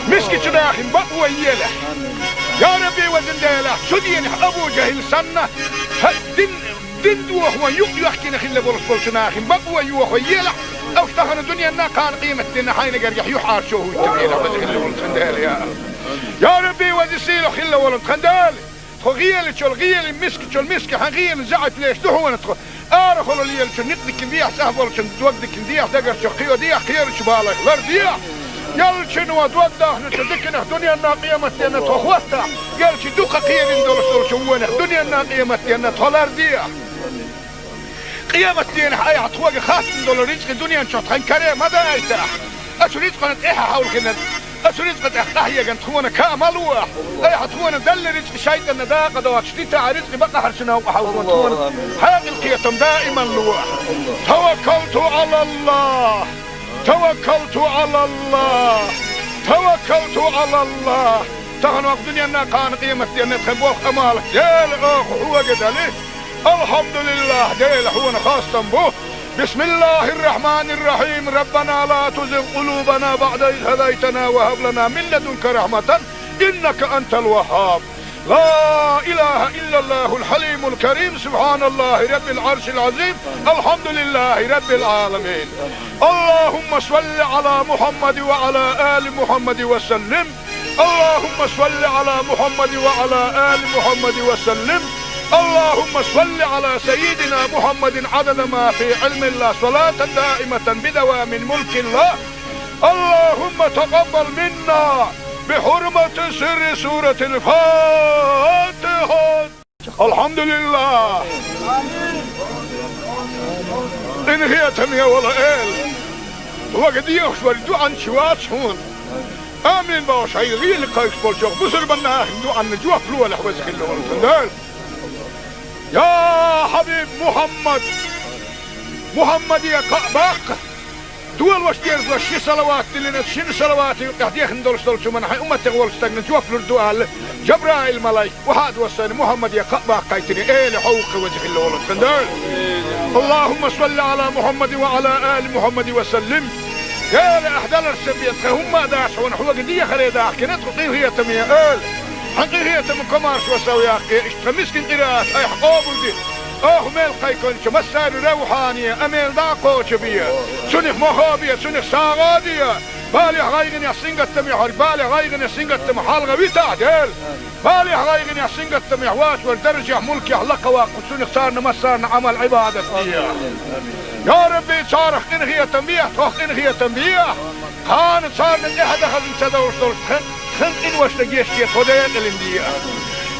Мискачу нахана бакъо елахь. Я Рабби, везан Дела, цу дийнахь Абу ЖахӀил санна, хьан дин, дин дохо юкъ йоьхкина хилла болуш болчу нахана бакъо йохо елахь, уьш тахана дуьненна, кхана къематденна хьайна гергахь юьхьӀаьржо хӀуттабелахь, веза хилла волу тхан Дела, я. Я Рабби, веза сийлахь хилла волу тхан Дела. Тхо гӀелачул гӀелин, мискачул миска хьан гӀелин заьӀаплеш ду хьуна тхо. Арахула лелачун некъ дикина дехьа, цӀахь болчун дог дикина дехьа, дагарчу кхио дехьа, кхерачу балех лар дехьа. Ялчуьнан дог дахначу диканах дуьненна, къематденна тхо хӀоттахь, ялчу дукха кхерина долуш долчу вонах дуьненна, къематденна тхо лар дехьа. Къематденахь айхьа тхоьга хаттам долу рицкъа дуьнен чохь тхан каре ма дайтахь. Оцу рицкъана тӀаьхьа хьовлхина, оцу рицкъа тӀехь къахьегна тхуна ка ма лолахь. Айхьа тхуна делла рицкъа шайтӀанна дакъа доцуш дитахь, рицкъа бакъахьарчу новкъа хьовзо тхуна хьекъал, кхетам даиман лолахь. Таваккалту Ӏалаллах! Таваккалту Ӏалаллах! Таваккалту Ӏалаллах! Тахана вакха дуьненна, кхана къематденна тхан болх, Ӏамал, Дела, оха хьоьга дали. Алхьамдулиллах, Дела, хьуна хастам бу. بسم الله الرحمن الرحيم. ربنا لا تزغ قلوبنا بعد إذ هديتنا وهب لنا من لدنك رحمة إنك أنت الوهاب. لا إله إلا الله الحليم الكريم. سبحان الله رب العرش العظيم. الحمد لله رب العالمين. اللهم صل على محمد وعلى آل محمد وسلم. اللهم صل على محمد وعلى آل محمد وسلم. اللهم صل على سيدنا محمد عدد ما في علم الله، صلاة دائمة بدوام ملك الله. اللهم تقبل منا بحرمة سر سورة الفاتحة. Алхьамдулиллах! Къинхетаме волу Эла! Хьоьга дехаш верг дуьхьал чу вац хьуна. Амин бохуш, хьайн гӀийла кхайкхаш болчу бусурба нахана дуьхьал жоп лолахь, веза хилла волу тхан Дела. Я хьабиб Мухьаммад! Мухьаммаде кхаъ баккха! Долош дезалаш ши салават диллина, шина салавата юкъахь дехна долуш долчу хӀуманна хьайн умматех волчу стагна жоп лур ду аьлла, Жабраил-малайк, охьа а доссийна, Мухьаммаде кхаъ баккхийтина, Эла хьовха, веза хилла волу тхан Дела. اللهم صل على محمد وعلى آل محمد وسلم. Эла, ахь даларца бен тхан хӀумма а дац хьуна, хьоьга дехаре дахкина тхо, къинхетаме Эла. Хьан къинхетам, комаьршо сов яккхий, иштта тхан мискин къираат айхьа къобалде. Оха мел кхайкхинчу массарна равхьане, амел дӀа а кхочу бе. Цунах мохо бе, цунах сагӀа а де. Балехь, гӀайгӀанехь, сингаттамехь верг, балех, гӀайгӀанех, сингаттамах хьалха витахь, Дела. Балехь, гӀайгӀанехь, сингаттамехь вацар, даржехь, мулкехь лакха ваккха, цунах царна массарна Ӏамал, Ӏибадат де. Я Рабби, царах къинхетам бехь, тхох къинхетам бехь. Кхана царна тӀаьхьа дан хазна ца довлуш долчу тхан, тхан къиношна гечде, тхо декъалина де.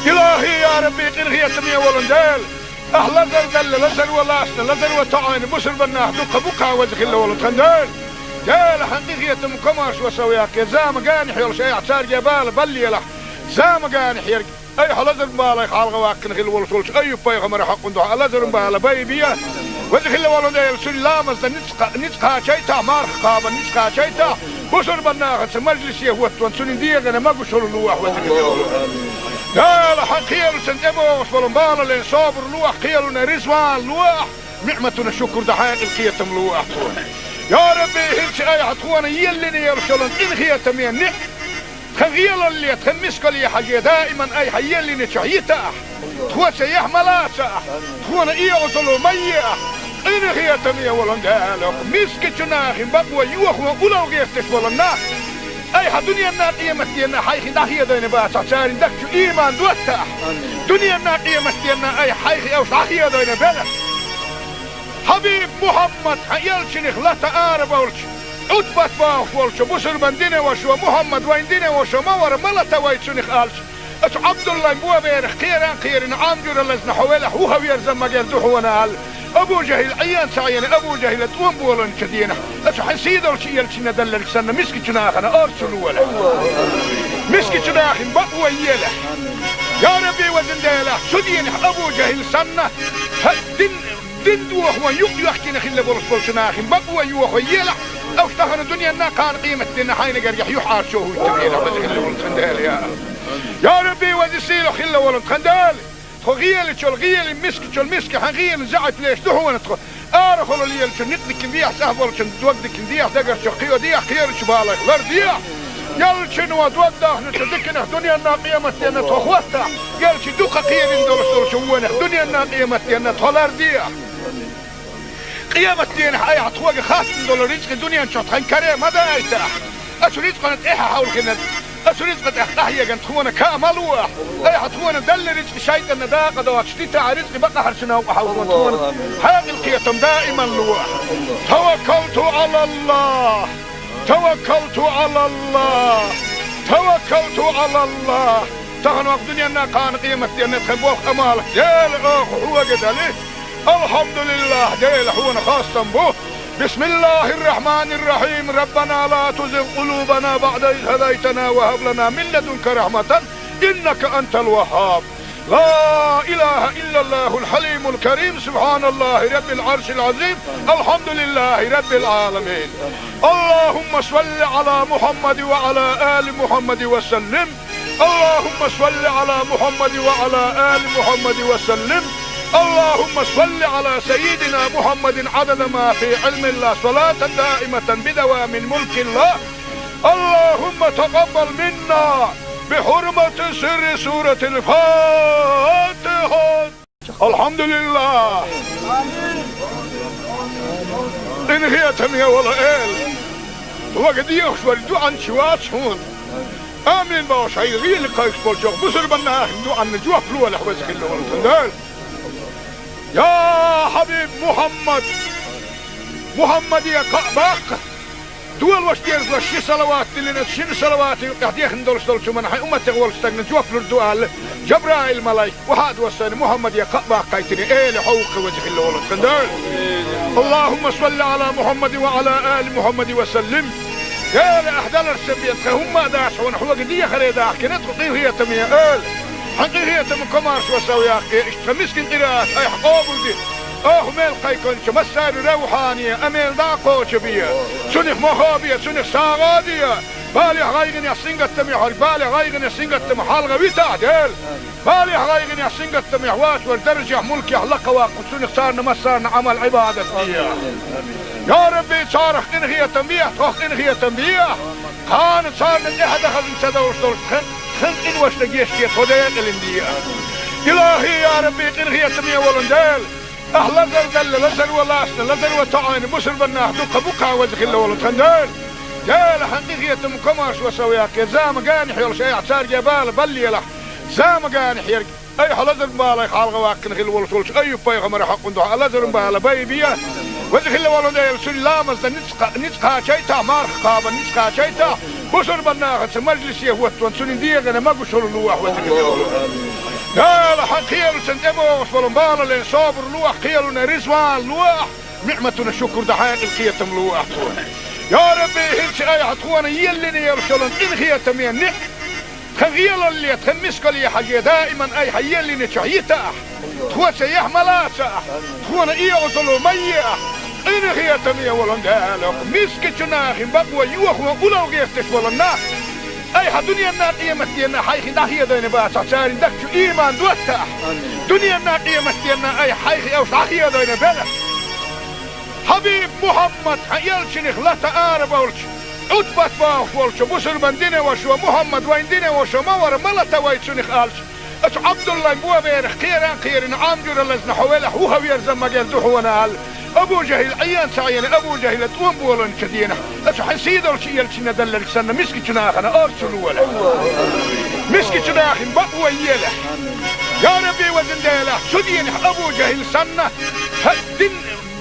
Илахи, я Рабби, къинхетаме волу Дела! Ахь лазар далла, лазаро лаьцна, лазаро тоӀийна бусурба нах дукха бу-кх, веза хилла волу тхан Дела. Дела, хьан къинхетам, комаьршо сов яккха, зама генахь йолуш айхьа цаьрга бала баллалахь, зама генахь ерг, айхьа лазаран балех хьалхаваьккхина хилла волуш волчу Айюб-пайхамаран хьокъан дуьхьа лазаран бала байбе. Веза хилла волу Дела, цуьнан ламазна ницкъ-, ницкъ кхачийтахь, марха кхабарна ницкъ кхачийтахь, бусурбан нахаца мажлисе хӀоттон цуьнан дегӀана могушалла лолахь, веза хилла волу Дела, хьан кхелаца тӀебогӀуш болу балале собар лолахь, кхелана реза ван лолахь, ниӀматана шукур дан хьекъал, кхетам лолахь цунна. Я Рабби, хӀинца айхьа тхуна еллина йолуш йолу къинхетаме ниӀ-, тхан гӀелалле, тхан мискалле хьажий, даиман айхьа еллинчохь йитахь, тхоца яхь ма лацахь, тхуна оьгӀазалла ма ехь, къинхетаме волу Дела, мискачу нахана бакъо йохо улал гӀерташ болу нах, айхьа дуьненна, къематденна хьайх дӀахедийна бацахь, церан дагчу ийман доттахь. Дуьненна, къематденна айхьа хьайх уьш дӀахедийна белахь. Хьабиб Мухьаммад, хьан элчанах лата арабовлча, Ӏутбат бохуш волчу бусурбан динан вашас: «Мухьаммад вайн динан ваша ма вара, ма лата вай цунах», — аьлча, оцу Ӏабдуллайн боберах кхеран а кхерина, Ӏам жуьра лазна хьо велахь, вухавер заммагер ду хьуна аьлла, Абу ЖахӀил Ӏен ца Ӏена, Абу ЖахӀила тӀом болийначу дийнахь, оцу хьан сийдолчу элчанна делларг санна, мискачу нахана орцу лолахь. Мискачу нахана бакъо елахь. Я Рабби, везан Дела, цу дийнахь Абу ЖахӀил санна, хьан дин, дин дохо юкъ йоьхкина хилла болуш болчу нахана бакъо йохо елахь, уьш тахана дуьненна, кхана къематденна хьайна гергахь юьхьӀаьржо хӀуттабелахь, веза хилла волу тхан Дела, я. Я Рабби, веза сийлахь хилла волу тхан Дела, тхо гӀелачул гӀелин, мискачул миска хьан гӀелин заьӀап леш ду хьуна тхо. Арахула лелачун некъ дикина дехьа, цӀахь болчун дог дикина дехьа, дагарчу кхио дехьа, кхерачу балех лардехьа. Яллачуьнан дог дахначу диканах дуьненна, къематденна тхо хӀоттахь, яллачу дукха кхерина долуш долчу вонах дуьненна, къематденна тхо лардехьа. Къематденахь айхьа тхоьга хаттам долу рицкъи дуьнен чохь тхан каре ма дайтахь. Оцу рицкъана тӀаьхьа хьовлхина, оцу рицкъа тӀехь къахьегна тхуна каа ма лолахь. Айхьа тхуна делла рицкъи шайтӀанна дакъа доцуш дитахь, рицкъи бакъахьарчу новкъа хьовлхина тхуна хьекъал, кхетам даиман лолахь. Таваккалту Ӏалаллахь! Таваккалту Ӏалаллахь! Таваккалту Ӏалаллахь! Тахана ваха дуьненна, кхана къематденна тхан болх, Ӏамал, Дела, оха хьоьга дали. Алхьамдулиллахь, Дела, хьуна хастам бу. بسم الله الرحمن الرحيم. ربنا لا تزغ قلوبنا بعد إذ هديتنا وهب لنا من لدنك رحمة إنك أنت الوهاب. لا إله إلا الله الحليم الكريم. سبحان الله رب العرش العظيم. الحمد لله رب العالمين. اللهم صل على محمد وعلى آل محمد وسلم. اللهم صل على محمد وعلى آل محمد وسلم. اللهم صل على سيدنا محمد عدد ما في علم الله، صلاة دائمة بدوام ملك الله. اللهم تقبل منا بحرمة سر سورة الفاتحة. Алхьамдулиллах! Къинхетаме волу Эла! Вага дехаш вара дуьхьанча вац хьуна. Амин бохуш, хьайн гӀийла кхайкхаш болчу бусурбан нахана дуьхьанна жоп лолахь, веза хилла волу тхан Дела. Я Хьабиб Мухьаммад! Мухьаммаде кхаъ баккха! Долош дерзош ши салават диллина, шина салавата юкъахь дехна долуш долчу хӀуманна хьайн умматех волчу стагна жоп лур ду аьлла, Жабраил-малайк, вахьа а доссийна, Мухьаммаде кхаъ баккхийтина, Эла, хьо ву-кх, веза хилла волу тхан Дела. اللهم صل على محمد وعلى آل محمد وسلم. Дела, ахь даларца бен тхан хӀумма а дац хьуна, хьоьга дехаре дахкина тхо, къинхетаме Эла. Хьан къинхетам, комаьршо сов яккхий, иштта тхан мискин къираат айхьа къобалде. Оха мел кхайкхинчу массарна равхьане а мел дӀа а кхочу бе. Цунах мохо а бе, цунах сагӀа а де. Балехь, гӀайгӀанехь, сингаттамехь верг, балех, гӀайгӀанех, сингаттамах хьалха витахь, Дела. Балехь, гӀайгӀанехь, сингаттамехь воцург даржехь, мулкехь лакхаваккха, цунах царна массарна Ӏамал-Ӏибадат де. Я Рабби, царах къинхетам бехьа, тхох къинхетам бехьа. Кхана царна тӀаьхьа дан хазна ца довлуш долчу тхан, тхан къиношна гечде, тхо декъалина де. Илахи, я Рабби, къинхетаме волу Дела! Ахь лазар делла, лазаро лацна, лазаро тоьӀна бусурбан нах дуккха бу-кх, веза хилла волу тхан Дела. Дела, хьан къинхетам, комаьршо сов яккхий, зама генахь йолуш айхьа цаьрга бала баллалахь, зама генахь ерг, айхьа лазаран балех хьалхаваьккхина хилла волуш волчу Айюб-пайхамаран хьокъан дуьхьа лазаран бала байбе. Веза хилла волу Дела, цуьнан ламазна ницкъ кха-, ницкъ кхачийтахь, марха кхабарна ницкъ кхачийтахь, бусурбан нахаца мажлисе хӀоттон цуьнан дегӀана могушалла лолахь, веза хилла волу. Дела, хьан кхелаца тӀебогӀуш болу балале собар лолахь, кхелана реза ван лолахь, ниӀматана шукур дан хьекъал, кхетам лолахь цунна. Я Рабби, хӀинца айхьа тхона еллина йолуш йолу къинхетаме ниӀ, тхан гӀелалле, тхан мискалле хьажий, даиман айхьа еллинчохь йита ахь. Тхо цу яхь ма лаца ахь, тхона оьгӀазло ма е ахь. Къинхетаме волу Дела, мискачу нахана бакъо йохо улал гӀерташ волу нах, айхьа дуьненна, къематденна хьайх дӀахедийна бацахь, церан дагчу ийман дотта ахь. Дуьненна, къематденна айхьа хьайх уьш дӀахедийна белахь. Хьабиб Мухьаммад, хьан элчанах лата арабевлча, Ӏутбат бохуш волчу бусурбан динан вашас: «Мухьаммад, вайн динан ваша ма вара, ма лата вай цунах», — аьлча, оцу Ӏабдуллайн боберах кхеран кхерина, Ӏам жуьра лазна хьо велахь, вухаверза магар ду хьуна аьлла, Абу ЖахӀил Ӏен ца Ӏена, Абу ЖахӀила тӀом болийначу дийнахь, оцу хьайн сийдолчу элчанна делларг санна, мискачу нахана орцу лолахь. Мискачу нахана бакъо елахь. Я Рабби, везан Дела, цу дийнахь Абу ЖахӀил санна, хьан дин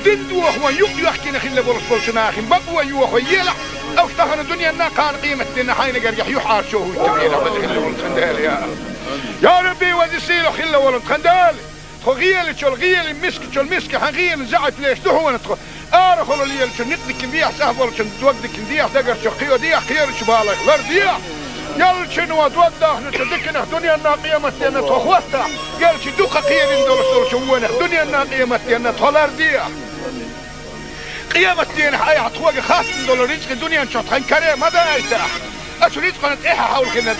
Дин дохо юкъ йоьхкина хилла болуш болчу нахана бакъо йохо елахь, уьш тахана дуьненна, кхана къематденна хьайна гергахь юьхьӀаьржо хӀуттабелахь, веза хилла волу тхан Дела, я. Я Рабби, веза сийлахь хилла волу тхан Дела, тхо гӀелачул гӀелин, мискачул миска хьан гӀелин заьӀап леш ду хьуна тхо. Арахула лелачун никъ дикина дехьа, цӀахь болчун дог дикина дехьа, дагарчух кхио дехьа, кхерачу балайх лар дехьа. Ялчино дог дахначу диканах дуьненна, къематденна тхо хӀоттахь, ялчи дукха кхерина долуш долчу вонах дуьненна, къематденна тхо лар дехьа. Къематденахь айхьа тхоьга хаттам долу рицкъи дуьнен чохь тхан каре ма дайтахь. Оцу рицкъана тӀаьхьа хьовлхина,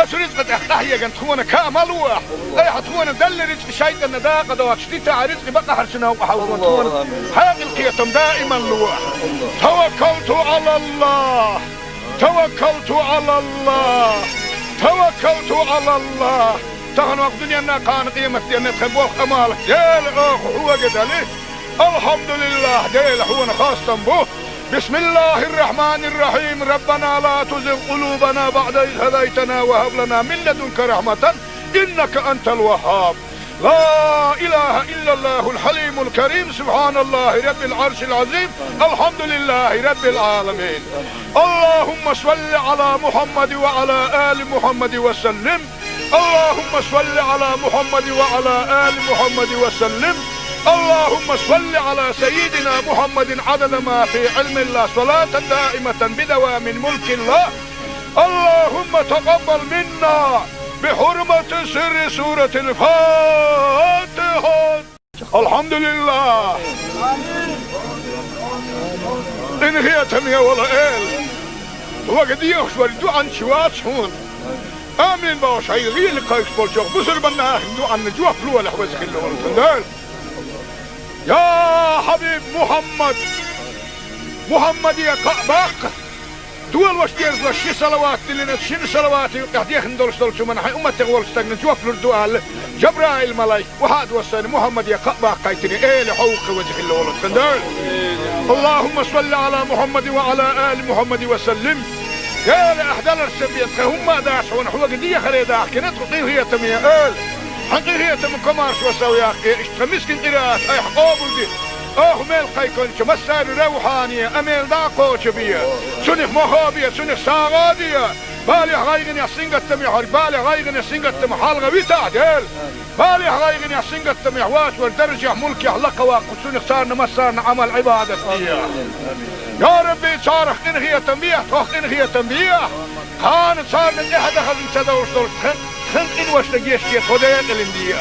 оцу рицкъа тӀехь къахьегна тхуна ка ма лолахь. Айхьа тхуна делла рицкъи шайтӀанна дакъа доцуш дитахь, рицкъи бакъахьарчу новкъа хьовлхо тхуна хьекъал, кхетам даиман лолахь. Таваккалту Ӏалаллахь! Таваккалту Ӏалаллахь! Таваккалту Ӏалаллахь! Тахана ваха дуьненна, кхана къематденна тхан болх, Ӏамал, Дела, оха хьоьга дели. Алхьамдулиллахь, Дела, хьуна хастам бу. Бисмиллахьир-рахьманир-рахьим. Раббана ла тузигъ къулубана баӀда из хӀадайтана ва хӀаб лана мин ладунка рахьматан, иннака антал ваххьаб. لا إله إلا الله الحليم الكريم، سبحان الله رب العرش العظيم، الحمد لله رب العالمين. اللهم صل على محمد وعلى آل محمد وسلم. اللهم صل على محمد وعلى آل محمد وسلم. اللهم صل على سيدنا محمد عدد ما في علم الله صلاة دائمة بدوام ملك الله. اللهم تقبل منا بحرمة سر سورة الفاتحة. Алхьамдулиллахь! Къинхетаме волу Эла! Хьоьга дехаш верг дуьхьал чу вац хьуна. Амин бохуш, хьайн гӀийла кхайкхаш болчу бусурбан нахана дуьхьал жоп лолахь, веза хилла волу тхан Дела. Я хьабиб Мухьаммад! Мухьаммаде кхаъ баккха! Долош дезалаш ши салават диллина, шина салавата юкъахь дехна долуш долчу хӀуманна хьайн умматех волчу стагана жоп лур ду аьлла, Жабраил-малайк, вахьа а доссийна, Мухьаммаде кхаъ баккхийтина, Эла, хьо ву-кх, веза хилла волу тхан Дела. Аллахумма салли Ӏала Мухьаммадин ва Ӏала али Мухьаммадин ва саллим. Эла, ахь даларца бен тхан хӀумма а дац хьуна, хьоьга дехаре дахкина тхо, къинхетаме Эла. Хьан къинхетам, комаьршо сов яккхий, иштта тхан мискин къираат айхьа къобалде. Оха мел кхайкхинчу массарна равхьане, амел дӀа а кхочу бе. Цунах мохо бе, цунах сагӀа а де. Балехь, гӀайгӀанехь, сингаттамехь верг, балех, гӀайгӀанех, сингаттамах хьалха витахь, Дела. Балехь, гӀайгӀанехь, сингаттамехь воцург даржехь, мулкехь лакхаваккха, цунах царна массарна Ӏамал-Ӏибадат де. Я Рабби, царах къинхетам бе, тхох къинхетам бе. Кхана царна тӀаьхьа дан хазна ца довш долчу тхан, тхан къиношна гечде, тхо декъалина де.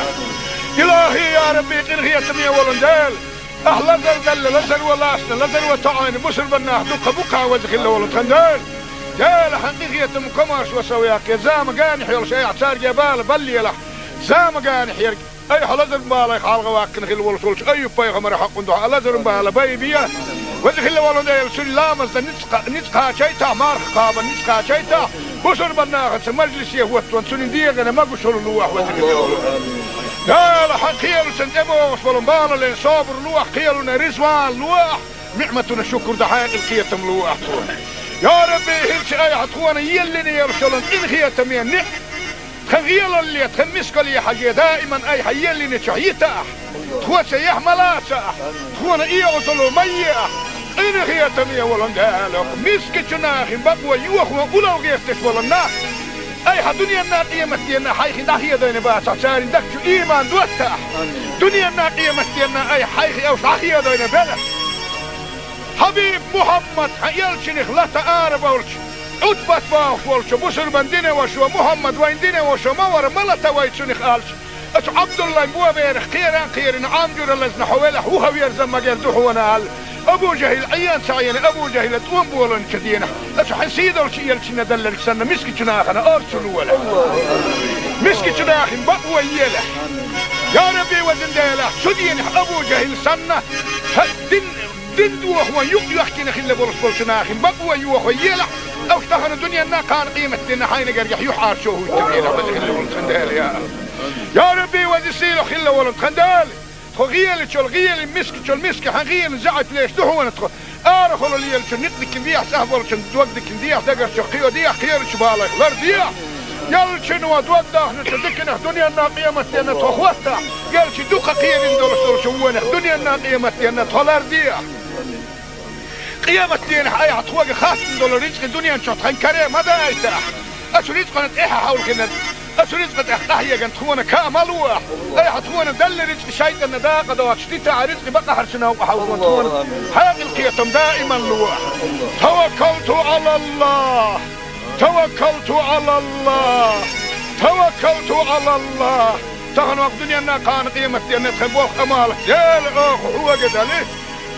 Илахьи, я Рабби, къинхетаме волу Дела! Ахь лазар делла, лазаро лаьцна, лазаро тоьӀна бусурбан нах дуккха бу-кх, веза хилла волу тхан Дела. Дела, хьан къинхетам, комаьршо сов яккхий, зама генахь йолуш айхьа цаьрга бала баллалахь. Зама генахь ерг айхьа лазаран балех хьалха ваккхина хилла волуш волчу Айюб-пайхамаран хьакъан дуьхьа лазаран бала байбе. Веза хилла волу Дела, цуьнан ламазна ницкъ кха-, ницкъ кхачийтахь, марха кхабарна ницкъ кхачийтахь, бусурбан нахаца мажлисе хӀоттаван, цуьнан дегӀана могушалла лолахь, веза хилла волу Дела. Хьан кхелашна тӀебогӀуш болу балале собар лолахь, кхелана реза ван лолахь, ниӀматана шукур дан хьекъал, кхетам лолахь тхуна. Я Рабби, хӀинца айхьа тхона еллина йолуш йолу къинхетаме ниӀ, тхан гӀелалле, тхан мискалле хьажий, даиман айхьа еллинчохь йита ахь. Тхо цу яхь ма лаца ахь, тхона оьгӀазло ма е ахь. Къинхетаме волу Дела, мискачу нахана бакъо йохо улал гӀерташ волу нах, айхьа дуьненна, къематденна хьайх дӀахедийна бацахь, церан дагчу ийман дотта ахь. Дуьненна, къематденна айхьа хьайх уьш дӀахедийна белахь. Хьабиб Мухьаммад, хьан элчанах лата ара болча, Ӏутбат бохуш волча бусурбан дина вашо: «Мухьаммад, вайн дина вашо ма вара, ма лата вай цунах», — аьлча, оцу Ӏабдуллайн боберах кхеран а кхерина, Ӏам жуьра лазна хьо велахь, вуха верза ма гел ду хьона аьлла. Абу ЖахӀил Ӏийна ца Ӏийна, Абу ЖахӀила тӀом боланчу денахь, оцу хьан сийлахьчу элчанна даллалц санна, мискачу нахана орцу лолахь. Мискачу нахин бакъо елахь. Я Рабби, везан Дела, цу денахь Абу ЖахӀил санна, хьан дин, дин дохо юкъ йоьхкина хилла болуш болчу нахин бакъо йохо елахь, уьш тахана дуьненна, кхана къематденна хьайна гергахь юьхьӀаьржо хӀуттабелахь, веза хилла волу тхан Дела, я. Я Рабби, веза сийлахь хилла волу тхан Дела. Тхо гӀелачул гӀели, мискачул миска хьан гӀелин заьӀап леш ду хьона тхо. Арахула лелачу никъ дикина дехьа, цӀахь болчун дог дикина дехьа, дагарчу кхио дехьа, кхерачу балайх лардехьа. Ялчуьнан дог дахначу диканах дуьненна, къематденна тхо хӀоттахь. Ялчу дукха кхерина долуш долчу вонах дуьненна, къематденна тхо лардехьа. Къематденахь айхьа тхоьга хаттам долу рицкъа дуьнен чохь тхан каре ма дайтахь. Оцу рицкъана тӀаьхьа хьовлхина, оцу рицкъа тӀехь къахьеган тхуна ка ма лохь. Айхьа тхуна далла рицкъа шайтӀанна дакъа доцуш дитахь, рицкъа бакъахьарчу новкъа хьовлхо тхуна хьекъал, кхетам даиман лохь. Таваккалту Ӏалаллахь. Таваккалту Ӏалаллахь. Таваккалту Ӏалаллахь. Тахана вакъ дуьненна, кхана къематденна тхан болх, Ӏамал, Дела, оха хьоьга дали.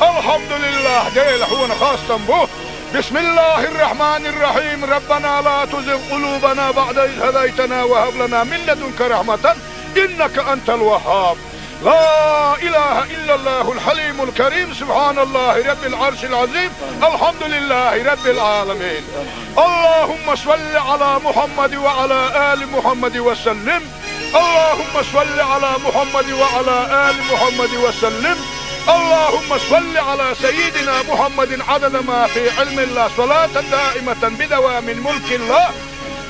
Алхьамдулиллахь, Дела, хьуна хастам бу. Бисмиллахьир-рахьманир-рахьим. Раббана ла тузигъ къулубана баӀда из хӀадайтана ва хӀаб лана мин ладунка рахьматан, иннака антал ваххаб. Ла илахьа иллаллахьул хьалимул карим. Субхьаналлахьи раббил Ӏаршил Ӏазим. Алхьамдулиллахьи раббил Ӏаламин. Аллахьумма салли Ӏала Мухьаммадин ва Ӏала али Мухьаммадин ва саллим. اللهم صل على محمد وعلى آل محمد وسلم. اللهم صل على سيدنا محمد عدد ما في علم الله، صلاة دائمة بدوام ملك الله.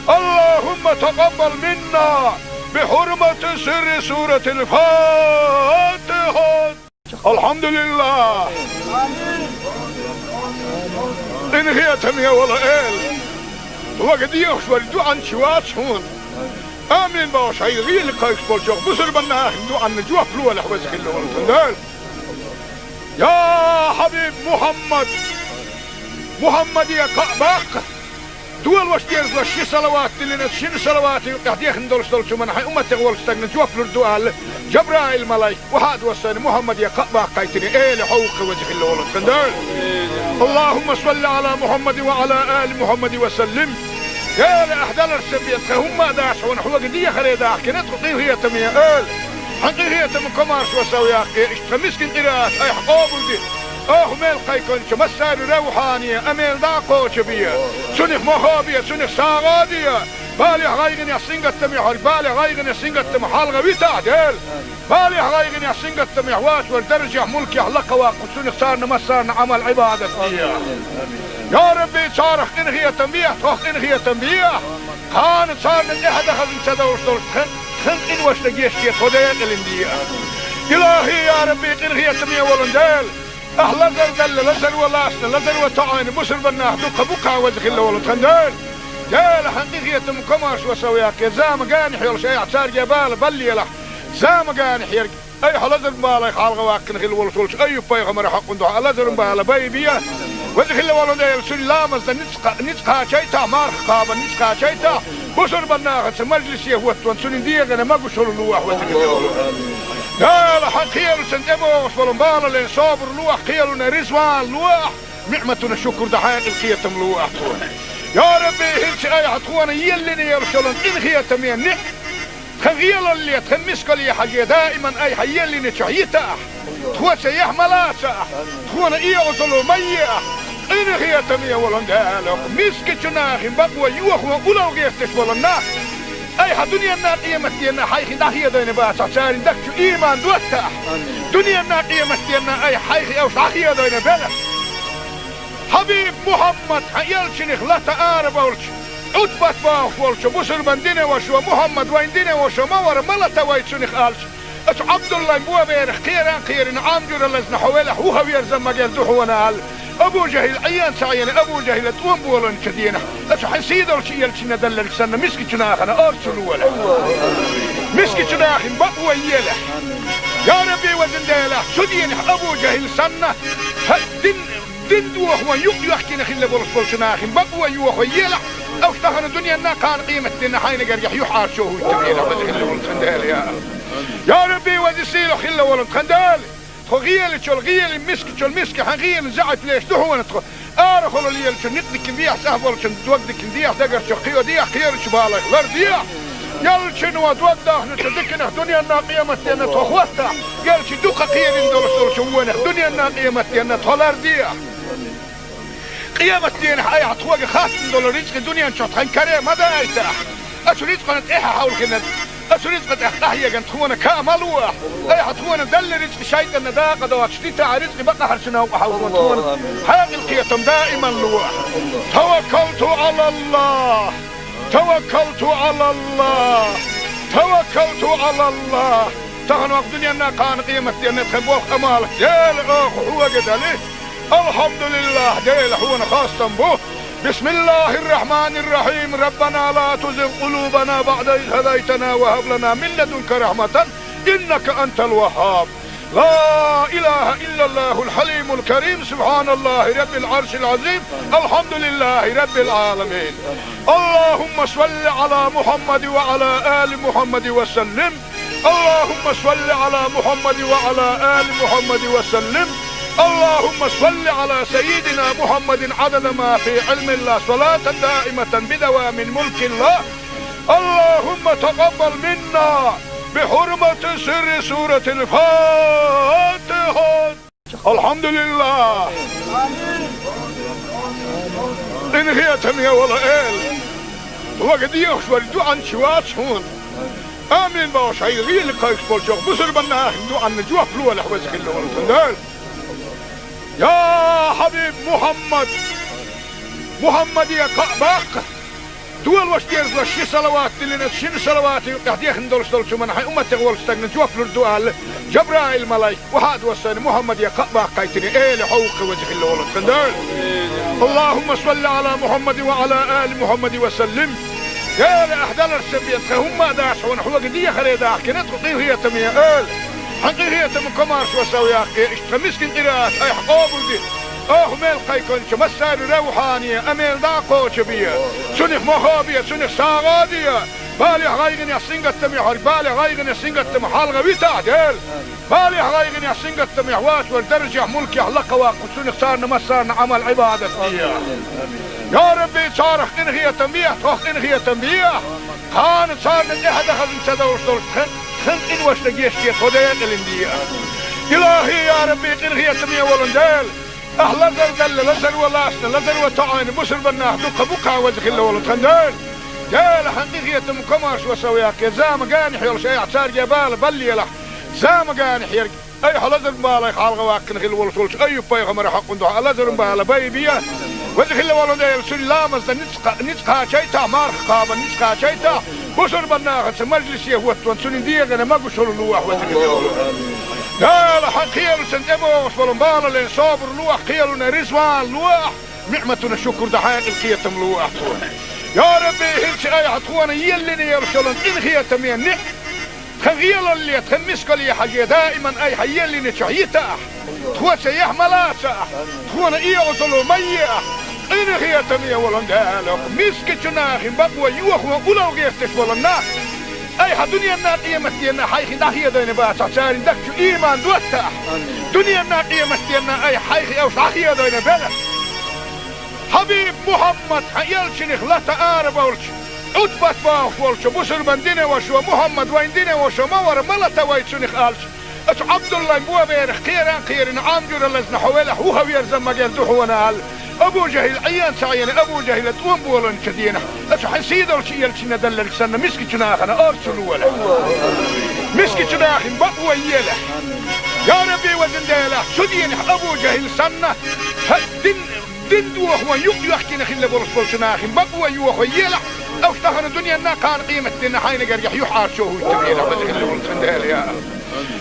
اللهم تقبل منا بحرمة سر سورة الفاتحة. Алхьамдулиллахь! Къинхетаме волу Эла! Вага дехаш вара дуьхьанча вац хьуна. Амин бохуш, хьайн гӀийла кхайкхаш болчохь бусурбан нахана дуьхьанна жоп лолахь, веза хилла волу тхан Дела. Я хьабиб Мухьаммад! Мухьаммаде кхаъ баккха! Дола ваша деза ваша ши салават диллина, шина салавата юкъахь дехна долуш долчу хӀуманна хьайн умматех волчу стагна жоп лур ду аьлла, Жабраил-малайк охьа а доссийна, Мухьаммаде кхаъ баккхийтина, Эла, хьо ву-кх, веза хилла волу тхан Дела. اللهم صل على محمد وعلى آل محمد وسلم. Эла, ахь даларш ца бен, тхан хӀумма а дац хьуна, хьоьга дехаре дахкина тхо, къинхетаме Эла. Хьан къинхетам, комаршо сов яккхий, иштта тхан мискин къираат айхьа къобалде. Оха мел кхайкхинчу массарна равхьане а мел дӀа а кхочу бе. Цунах мохо бе, цунах сагӀа а де. Балехь, гӀайгӀанехь, сингаттамехь верг, балех, гӀайгӀанех, сингаттамах хьалха витахь, Дела. Балехь, гӀайгӀанехь, сингаттамехь воцург даржехь, мулкехь лакхаваккха, цунах царна массарна Ӏамал-Ӏибадат де. Я Рабби, царах къинхетам бехьа, тхох къинхетам бехьа. Кхана царна тӀаьхьа дан хазна ца довш долуш тхан, тхан къиношна гечде, тхо декъалина де. Илахьи, я Рабби, къинхетаме волу Дела! Ахь лазар делла, лазаро лаьцна, лазаро тоӀийна бусурбан нах дуккха бу-кх, веза хилла волу тхан Дела. Дела, хьан къинхетам, комаршо сов яккхий, зама генахь йолуш айхьа цаьрга бала баллалахь. Зама генахь ерг айхьа лазаран балех хьалха ваккхина хилла волуш волчу Айюб-пайхамаран хьокъан дуьхьа лазаран бала байбе. Веза хилла волу Дела, цуьнан ламазна ницкъ, ницкъ кхачийтахь, марха кхабарна ницкъ кхачийтахь, бусурбан нахаца мажлисе хӀоттаван цуьнан дегӀана могушалла лолахь, веза хилла волу Дела. Хьан кхелаца тӀебогӀуш болу балале собар лолахь, кхелана реза ван лолахь, ниӀматана шукур дан хьекъал, кхетам лолахь тхуна. Я Рабби, хӀинца айхьа тхуна еллина йолуш йолу къинхетаме ниӀ тхан гӀелалле, тхан мискалле хьажий, даиман айхьа еллинчохь йитахь, тхоьца яхь ма лацахь, тхуна оьгӀазло ма ехь. Къинхетаме волу Дела, мискачу нахин бакъо йохо, улал гӀерташ болу нах айхьа дуьненна, къематденна хьайх дӀахедийна бацахь, церан дагчу иман доттахь. Дуьненна, къематденна айхьа хьайх уьш дӀахедийна белахь. Хьабиб Мухьаммад, хьан элчанах лата ара болчу, Ӏутбат бохуш волчу бусурбан дина вашо: «Мухьаммад, вайн дина вашо ма вара, ма лата вай цунах», — аьлча, оцу Ӏабдуллайн боберах кхеран а кхерина, Ӏам жуьра лазна хьо велахь, вуха верза ма гел ду хьона аьлла, Абу ЖахӀил Ӏийна ца Ӏийна, Абу ЖахӀила тӀом боланчу денахь, оцу хьан сийлахьчу элчанна даллалц санна, мискачу нахана орцу лолахь. Мискачу нахин бакъо елахь. Я Рабби, везан Дела, цу денахь Абу ЖахӀил санна, хьан дин Дин дохо юкъ йоьхкина хилла болуш болчу нахана бакъо йохо елахь, уьш тахана дуьненна, кхана къематденна хьайна гергахь юьхьӀаьржо хӀуьттур елахь, веза хилла волу тхан Дела, я АллахӀ. Я Рабби, веза сийлахь хилла волу тхан Дела, тхо гӀелачул гӀели, мискачул миска хьан гӀелин заьӀап леш ду хьуна тхо. Арахула лелачун никъ диккина дехьа, цӀахь болчун дог диккина дехьа, дагарчу кхио дехьа, кхерачу балайх лар дехьа. Ялчун ва дог дахначу диканах дуьненна, къематденна тхо хӀоттахь, ялчи дукха кхерина долуш долчу вонах дуьненна, къематденна тхо лар дехьа. Къематденахь айхьа тхоьга хаттам долу рицкъи дуьнен чохь тхан каре ма дайтахь. Оцу рицкъана тӀаьхьа хьовлхина, оцу рицкъа тӀехь къахьеган тхуна ка ма лохь. Айхьа тхуна далла рицкъи шайтӀанна дакъа доцуш дитахь, рицкъи бакъахьарчу новкъа хьовлхо тхуна хьекъал, кхетам даиман лохь. Таваккалту Ӏалаллахь. Таваккалту Ӏалаллахь. Таваккалту Ӏалаллахь. Тахана вакъ дуьненна, кхана къематденна тхан болх, Ӏамал, Дела, оха хьоьга дали. Алхьамдулиллахь, Дела, хьуна хастам бу. Бисмиллахьир-рахьманир-рахьим. Раббана ла тузигъ къулубана баӀда из хӀадайтана ва хӀаб лана мин ладунка рахьматан, иннака антал ваххаб. Ла илахьа иллаллахьул хьалимул карим. Субхьаналлахьи раббил Ӏаршил Ӏазим. Алхьамдулиллахьи раббил Ӏаламин. Аллахьумма салли Ӏала Мухьаммадин ва Ӏала али Мухьаммадин ва саллим. اللهم صل على محمد وعلى آل محمد وسلم. اللهم صل على سيدنا محمد عدد ما في علم الله، صلاة دائمة بدوام ملك الله. اللهم تقبل منا بحرمة سر سورة الفاتحة. Алхьамдулиллахь! Къинхетаме волу Эла! Хьоьга дехаш вара дуьӀанча вац хьуна. Амин бохуш, хьайн гӀийла кхайкхаш болчохь бусурбан нахана дуьӀанна жоп лолахь, веза хилла волу тхан Дела. Я хьабиб Мухьаммад! Мухьаммаде кхаъ баккха! Дола ваша дерзалаш ши салават диллина, шина салавата юкъахь дехна долуш долчу хӀуманна хьайн умматех волчу стагна жоп лур ду аьлла, Жабраил-малайк, вахьа а доссийна, Мухьаммаде кхаъ баккхийтина, Эла, хьо ву-кх веза хилла волу тхан Дела. اللهم صل على محمد وعلى آل محمد وسلم. Эла, ахь даларш ца бен, тхан хӀумма а дац хьуна, хьоьга дехаре дахкина тхо, къинхетаме Эла. Хьан къинхетам, комаршо сов яккхий, иштта тхан мискин къираат айхьа къобалде. Оха мел кхайкхинчу массарна равхьане а мел дӀа а кхочу бе. Цунах мохо бе, цунах сагӀа а де. Балех, гӀайгӀанех, сингаттамех верг, балех, гӀайгӀанех, сингаттамах хьалха витахь, Дела. Балех, гӀайгӀанех, сингаттамех воцург даржехь, мулкехь лакха ваккха, цунах царна массарна Ӏамал-Ӏибадат де. Я Рабби, царах къинхетам бе, тхох къинхетам бе. Кхана царна тӀаьхьа дан хазна ца довш долуш тхан, тхан къиношна гечде, тхо декъалина де. Илахьи, я Рабби, къинхетаме волу Дела! Ахь лазар далла, лазар ван лаьцна, лазар ван тоӀийна бусурбан нах дуккха бу-кх, веза хилла волу тхан Дела. Дела, хьан къинхетам, комаршо сов яккхий, зама ганахь йолуш айхьа цаьрга бала баллалахь. Зама ганахь ерг айхьа лазаран балех хьалха ваккхина хилла волуш волчу Айюб-пайхамаран хьокъан дуьхьа лазаран бала байбе. Веза хилла волу Дела, цуьнан ламазна ницкъ, ницкъ кхачийтахь, марха кхабарна ницкъ кхачийтахь, бусурбан нахаца мажлисе хӀоттаван цуьнан дегӀана могушалла лохь, веза хилла волу Дела. Хьан кхелашна тӀебогӀуш болу балале собар лохь, кхелана ризван лохь, ниӀматана шукур дан хьекъал, кхетам лохь тхуна. Я Рабби, хӀинца айхьа тхуна еллина йолуш йолу къинхетаме ниӀ, тхан гӀелалле, тхан мискалле хьажий, даиман айхьа еллиначохь йитахь, тхоца яхь ма лацахь, тхуна эгӀазло ма ехь. Къинхетаме волу Дела, мискачу нахана бакъо йохо улал гӀерташ болу нах айхьа дуьненна, къематденна хьайх дӀахедийна бацахь, церан дагчу иман доттахь. Дуьненна, къематденна айхьа хьайх уьш дӀахедийна белахь. Хьабиб Мухьаммад, хьан элчанах лата арабевлча, Ӏутбат бохуш волчо, бусурбан динан вашо, Мухьаммад вайн динан вашо ма вара, ма лата вай цунах аьлча, оцу Ӏабдуллайн боберах кхеран а кхерина, Ӏам жуьра лазна хьо велахь, вуха верза магар ду хьуна аьлла, Абу ЖахӀил Ӏен ца Ӏийна, Абу ЖахӀила тӀом болийначу дийнахь, оцу хьан сийдолчу элчанна далларг санна, мискачу нахана орцу лолахь. Мискачу нахана бакъо елахь. Я Рабби, везан Дела, цу дийнахь Абу ЖахӀил санна, хьан дин Дин дохо юкъ йоьхкина хилла болуш болчу нахана бакъо йохо елахь, уьш тахана дуьненна, кхана къематденна хьайна гергахь юьхьӀаьржо хӀуьттур елахь, веза хилла волу тхан Дела, я АллахӀ.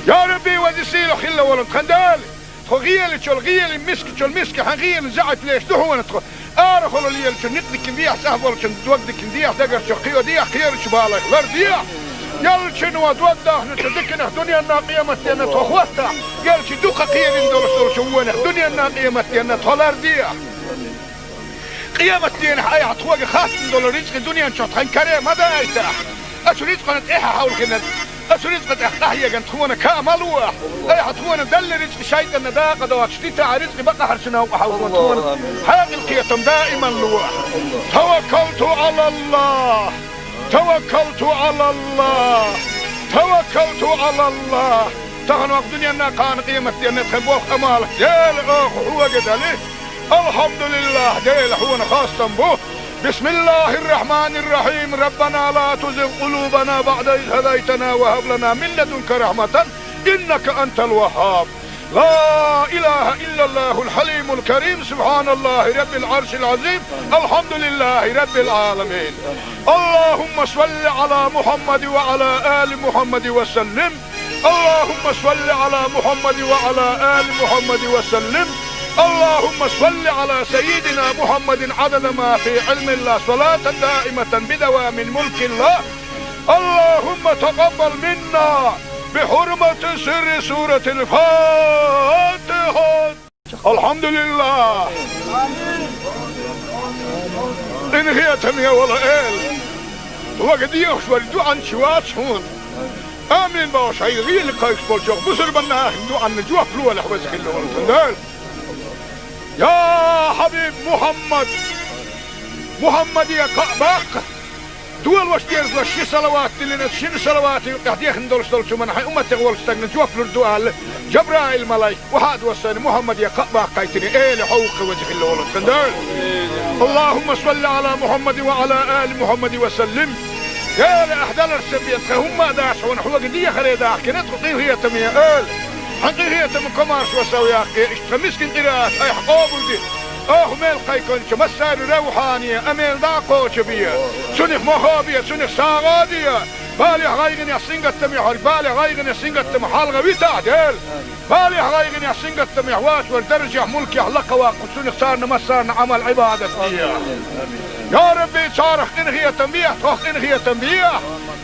Я Рабби, веза сийлахь хилла волу тхан Дела! Тхо гӀелачул гӀели, мискачул миска хьан гӀелин заьӀап леш ду хьуна тхо. Арахула лелачун никъ диккина дехьа, цӀахь болчун дог диккина дехьа, дагарчу кхио дехьа, кхерачу балайх лар дехьа. Ялчано дог дахначу диканах дуьненна, къематденна тхо хӀоттахь, ялчи дукха кхерина долуш долчу вонах дуьненна, къематденна тхо лардехь. Къематденахь айхьа тхоьга хаттам долу рицкъа дуьнен чохь тхан каре ма дайтахь. Оцу рицкъана тӀаьхьа хьовлхина, оцу рицкъа тӀехь къахьегна тхуна каа ма лохь. Айхьа тхуна делла рицкъа шайтӀанна дакъа доцуш дитахь, рицкъа бакъахьарчу новкъа хьовлхо тхуна хьекъал, кхетам даиман лохь. Таваккалту Ӏалаллах! Таваккалту Ӏалаллах! Таваккалту Ӏалаллах! Тахана ваха дуьненна, кхана къематденна тхан болх, Ӏамал, Дела, оха хьоьга дали. Алхьамдулиллах, Дела, хьуна хастам бу. Бисмиллахир-рахманир-рахим. Раббана ла тузигъ къулубана баъда из хӀадайтана ва хӀаб лана мин ладунка рахьматан, иннака антал ваххаб. لا إله إلا الله الحليم الكريم، سبحان الله رب العرش العظيم، الحمد لله رب العالمين. اللهم صل على محمد وعلى آل محمد وسلم. اللهم صل على محمد وعلى آل محمد وسلم. اللهم صل على سيدنا محمد عدد ما في علم الله، صلاة دائمة بدوام ملك الله. اللهم تقبل منا بحرمة سر سورة الفاتحة. الحمد لله. Къинхетаме волу Эла, хьоьга дехаш вара дуьхьанча вац хьуна. Амин бохуш, хьайн гӀийла кхайкхаш болчохь бусурбан нахана дуьхьанна жоп лолахь, веза хилла волу тхан Дела. Я хьабиб Мухьаммад, Мухьаммаде кхаъ баккха. Долош дерзош ши салават диллина, шина салавата юкъахь дехна долуш долчу хӀуманна хьайн умматех волчу стагана жоп лур ду аьлла, Жабраил-малайк охьа а доссийна, Мухьаммаде кхаъ баккхийтина, Эла хьовха, веза хилла волу тхан Дела. اللهم صل على محمد وعلى آل محمد وسلم. Эла, ахь даларш ца бен, тхан хӀумма а дац хьуна, хьоьга дехаре дахкина тхо, къинхетаме Эла. Хьан къинхетаман комаршо сов яккхий, иштта тхан мискин къираат айхьа къобалде. Оха мел кхайкхинчу массаьрна равхьане а мел дӀа а кхочу бе. Цунах мохо бе, цунах сагӀа а де. Балех, гӀайгӀанех, сингаттамех верг, балех, гӀайгӀанех, сингаттамах хьалха витахь, Дела. Балех, гӀайгӀанех, сингаттамех вац верг даржехь, мулкехь лакхаваккха, цунах царна массарна Ӏамал-Ӏибадат де. Я Рабби, царах къинхетам бехьа, тхох къинхетам бехьа.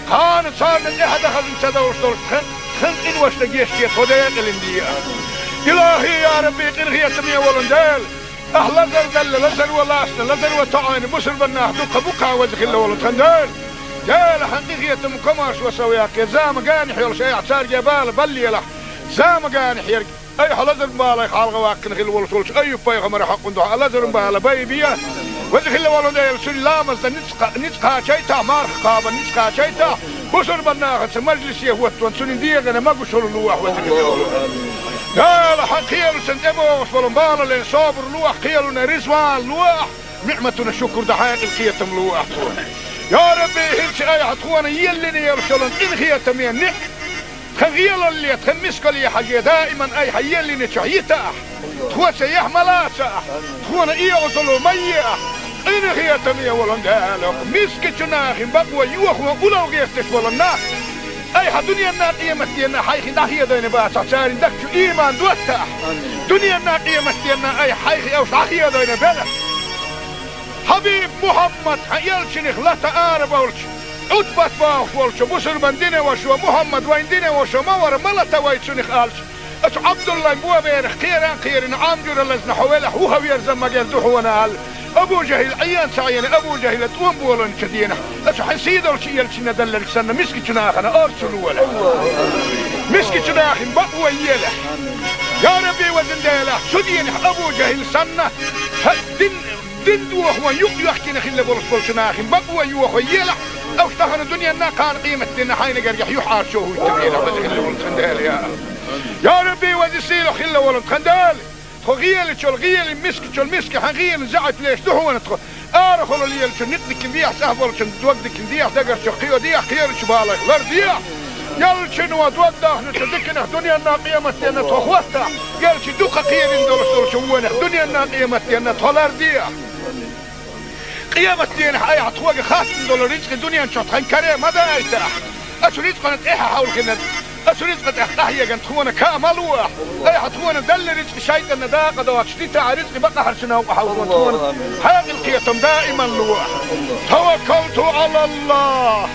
Кхана царна тӀаьхьа дан хазна ца довш долуш тхан, тхан къиношна гечде, тхо декъалина де. Илахи, я Рабби, къинхетаме волу Дела, ахь лазар делла, лазаро лаьцна, лазаро тоьӀна бусурбан нах дуккха бу-кх, веза хилла волу тхан Дела. Дела, хьан къинхетаман комаршо сов яккхий, зама генахь йолуш айхьа цаьрга бала баллалахь. Зама генахь ерг айхьа лазаран балех хьалха ваккхина хилла волуш волчу Айюб-пайхамаран хьокъан дуьхьа лазаран бала байбе. Веза хилла волу Дела, цуьнан ламаз дан ницкъ, ницкъ кхачийтахь, марха кхаба ницкъ кхачийтахь, бусурбан нахаца мажлисе хӀоттаван цуьнан дегӀана могушалла лохь, веза хилла волу Дела. Хьан кхелашна тӀебогӀуш болу балале собар лохь, кхелана реза вала лохь, ниӀматана шукур дан хьекъал, кхетам лохь тхуна. Я Рабби, хӀинца айхьа тхуна еллина йолуш йолу къинхетаме ниӀ тхан гӀелалле, тхан мискалле хьажий, даиман айхьа еллинчохь йитахь, тхоца яхь ма лацахь, тхуна оьгӀазло ма ехьа. Къинхетаме волу Дела, мискачу нахана бакъо йохо, улло гӀерташ болу нах айхьа дуьненна, къематденна хьайх дӀахедийна бацахь, церан дагчу ийман доттахь. Дуьненна, къематденна айхьа хьайх уьш дӀахедийна белахь. Хьабиб Мухьаммад, хьан элчанах лата ара болчу, Ӏутбат бохуш волчу бусурбан динан вашо, Мухьаммад вайн динан вашо ма вара, ма лата вай цунах аьлча, оцу Ӏабдуллайн боберах кхеран кхерина, Ӏам жуьра лазна хьо велахь, вуха верза магар ду хьуна аьлла, Абу ЖахӀил Ӏен ца Ӏийна, Абу ЖахӀила тӀом болийначу дийнахь, оцу хьан сий долчу элчанна делларг санна, мискачу нахана орцу лолахь. Мискачу нахана бакъо елахь. Я Рабби, везан Дела, цу дийнахь Абу ЖахӀил санна, хьан дин Дин дохо юкъ йохкина хилла болуш болчу нахана бакъо йохо елахь, уьш тахана дуьненна, кхана къематденна хьайна гергахь юьхьӀаьржо хӀуттабелахь, веза хилла волу тхан Дела, я. Я Рабби, веза сийлахь хилла волу тхан Дела. Тхо гӀелачул гӀела, мискачул миска хьан гӀела заьӀап леш ду хьуна тхо. Арахула лелачун никъ дикина дехьа, цӀахь болчун дог дикина дехьа, дагарчух кхийо дехьа, кхерачу балех лардехьа. Ялчано дог дахначу диканах дуьненна, къематденна тхо хӀоттахь, ялчи дукха кхерина долуш долчу вонах дуьненна, къематденна тхо лардехьа. Къематденахь айхьа тхоьга хаттам долу рицкъа дуьнен чохь тхан каре ма дайтахь. Оцу рицкъана тӀаьхьа хьовлхина, оцу рицкъа тӀехь къахьегна тхуна каа ма лохь. Айхьа тхуна делла рицкъа шайтӀанна дакъа доцуш дитахь, рицкъа бакъахьарчу новкъа хьовлхо тхуна хьекъал, кхетам даиман лохь. Таваккалту Ӏалаллах!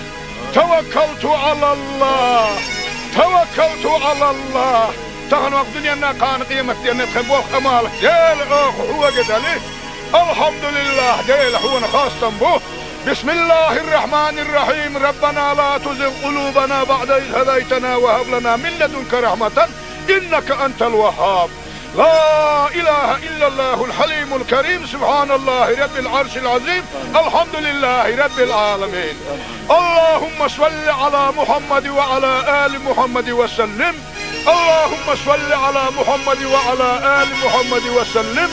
توكلت على الله، توكلت على الله. Тахана вокх дуненна, кхана къематденна тхан болх, Ӏамал, Дела, оха хьога дали. الحمد لله, Дела, хьона хастам бу. بسم الله الرحمن الرحيم. ربنا لا تزغ قلوبنا بعد إذ هديتنا وهب لنا من لدنك رحمة إنك أنت الوهاب. لا إله إلا الله الحليم الكريم. سبحان الله رب العرش العظيم. الحمد لله رب العالمين. اللهم صل على محمد وعلى آل محمد وسلم. اللهم صل على محمد وعلى آل محمد وسلم.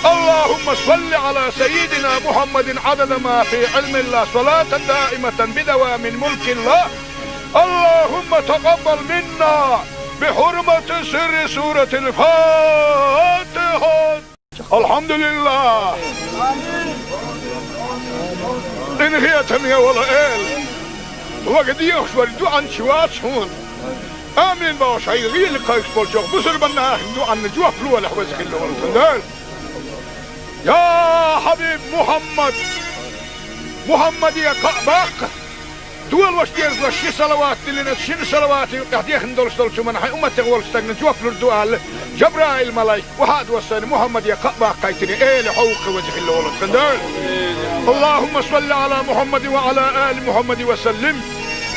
اللهم صل على سيدنا محمد عدد ما في علم الله، صلاة دائمة بدوام ملك الله. اللهم تقبل منا بحرمة سر سورة الفاتحة. الحمد لله. Къинхетаме вола Эла, хьога дехаш вар дуӀанча вац хьона. Амин бохаш, хьай гӀийла кхайкхаш болча бусалба нахана дуӀанна жоп лолахь, веза хилла волча Дела. Я хьабиб Мухьаммад, Мухьаммаде кхаъ баккха. Долаш дерзалаш ши салават диллина, шин салавата юкъехь дехна долуш долчу хӀуманна хьайн умматех волчу стагана жоп лур ду аьлла, Жабраил-малайк охьа а доссийна, Мухьаммаде кхаъ баккхийтина, Эла, хьо ву-кх, веза хилла волча Дела. اللهم صل على محمد وعلى آل محمد وسلم.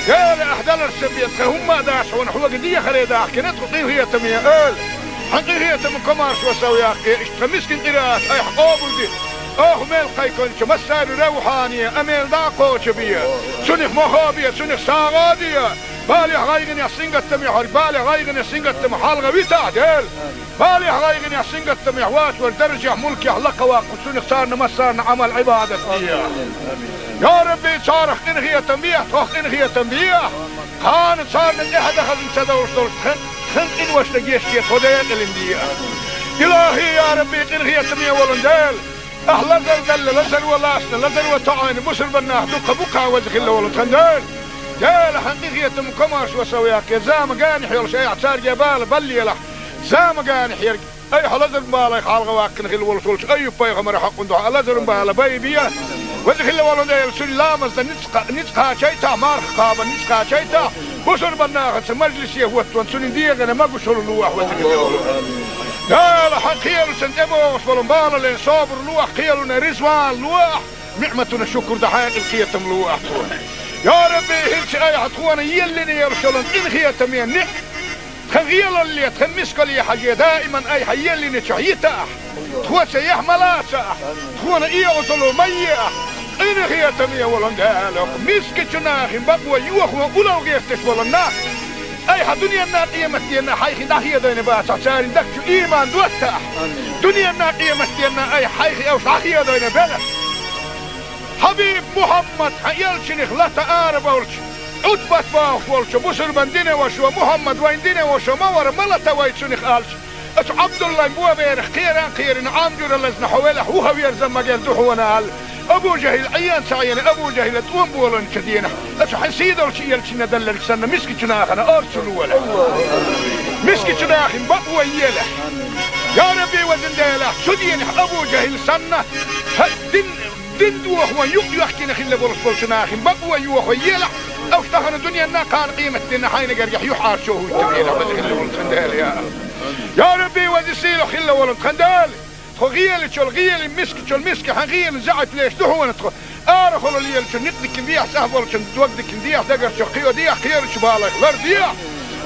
Эла, ахь даларца бен, тхан хӀумма а дац хьуна, хьога дехаре дахкина тхо, къинхетаме Эла. Хьан къинхетам, комаршо сов яккхий, иштта тхан мискин къираат айхьа къобалде. Оха мел кхайкхинчу массарна равхьане а мел дӀа а кхочу бе. Цунах мохо бе, цунах сагӀа а де. Балех, гӀайгӀанех, сингаттамех верг балех, гӀайгӀанех, сингаттамах хьалха витахь, Дела. Балех, гӀайгӀанех, сингаттамех воцург даржехь, мулкехь лакха ваккха, цунах царна массарна Ӏамал, Ӏибадат де. Я Рабби, царах къинхетам бе, тхох къинхетам бе. Кхана царна тӀаьхьа дан хазна ца довш долуш тхан, тхан къиношна гечде, тхо декъалина де. Илахи, я Рабби, къинхетаме волча Дела. Ахь лазар делла, лазаро лаьцна, лазаро тоӀийна бусалба нах дуккха бу-кх, веза хилла волча тхан Дела. Дела, хьан къинхетам, комаршо сов яккхий, зама генахь йолуш айхьа цаьрга бала баллийтахь, зама генахь ерг айхьа лазаран балех хьалха ваккхина хилла волуш волчу Айюб-пайхамаран хьакъан дуьхьа лазаран бала байбе. Веза хилла волча Дела, цуьнан ламазна ницкъ, ницкъ кхачийтахь, марха кхабарна ницкъ кхачийтахь, бусалба нахаца мажлисе хӀоттаван цуьнан дегӀана могушалла лолахь, веза хилла волча Дела. Хьан кхелашна тӀебогӀуш болу балале собар лолахь, кхелана реза вала лолахь, ниӀматана шукур дан хьекъал, кхетам лолахь тхуна. Я Рабби, хӀинца айхьа тхуна еллина йолуш йолу къинхетаме ниӀ, тхан гӀелалле, тхан мискалле хьажий, даиман айхьа еллинчух йитахь, тхоца яхь ма лацахь, тхуна оьгӀазло ма ехь, къинхетаме волча Дела, мискачу нахана бакъо йохо улал гӀерташ болу нах. Айхьа дуненна, къематденна хьайх дӀахедийна бацахь, церан дагчу иман доттахь. Дуненна, къематденна айхьа хьайх уьш дӀахедийна белахь. Хьабиб Мухьаммад, хьан элчанах лата ара болчу, Ӏутбат бохуш волчу бусалбан динан вашо, Мухьаммад вайн динан вашо ма вара, ма лата вай цунах аьлча, оцу Ӏабдуллайн боберах кхеран а кхерина, Ӏам жуьра лазна хьо велахь, вуха верза магар ду хьуна аьлла, Абу ЖахӀил Ӏен ца Ӏийна, Абу ЖахӀила тӀом болийначу дийнахь, оцу хьайн сий долчу элчанна делларг санна, мискачу нахана орцахь лолахь. Мискачу нахана бакъо елахь. Я Рабби, везан Дела, цу дийнахь Абу ЖахӀил санна, хӀа, дин, дин дохо юкъ йоьхкина хилла болуш болчу нахана бакъо йохо елахь, уьш тахана дуненна, кхана къематденна хьайна гергахь юьхьӀаьржо хӀуттур елахь, веза хилла волча Дела, я. Я Рабби, веза сийлахь хилла волча тхан Дела, тхо гӀелачул гӀелин, мискачул миска хьан гӀелин заьӀап леш ду хьуна тхо. Арахула лелачун никъ дикина дехьа, цӀахь болчун дог дикина дехьа, дагарчух кхийо дехьа, кхерачу балех лардехьа.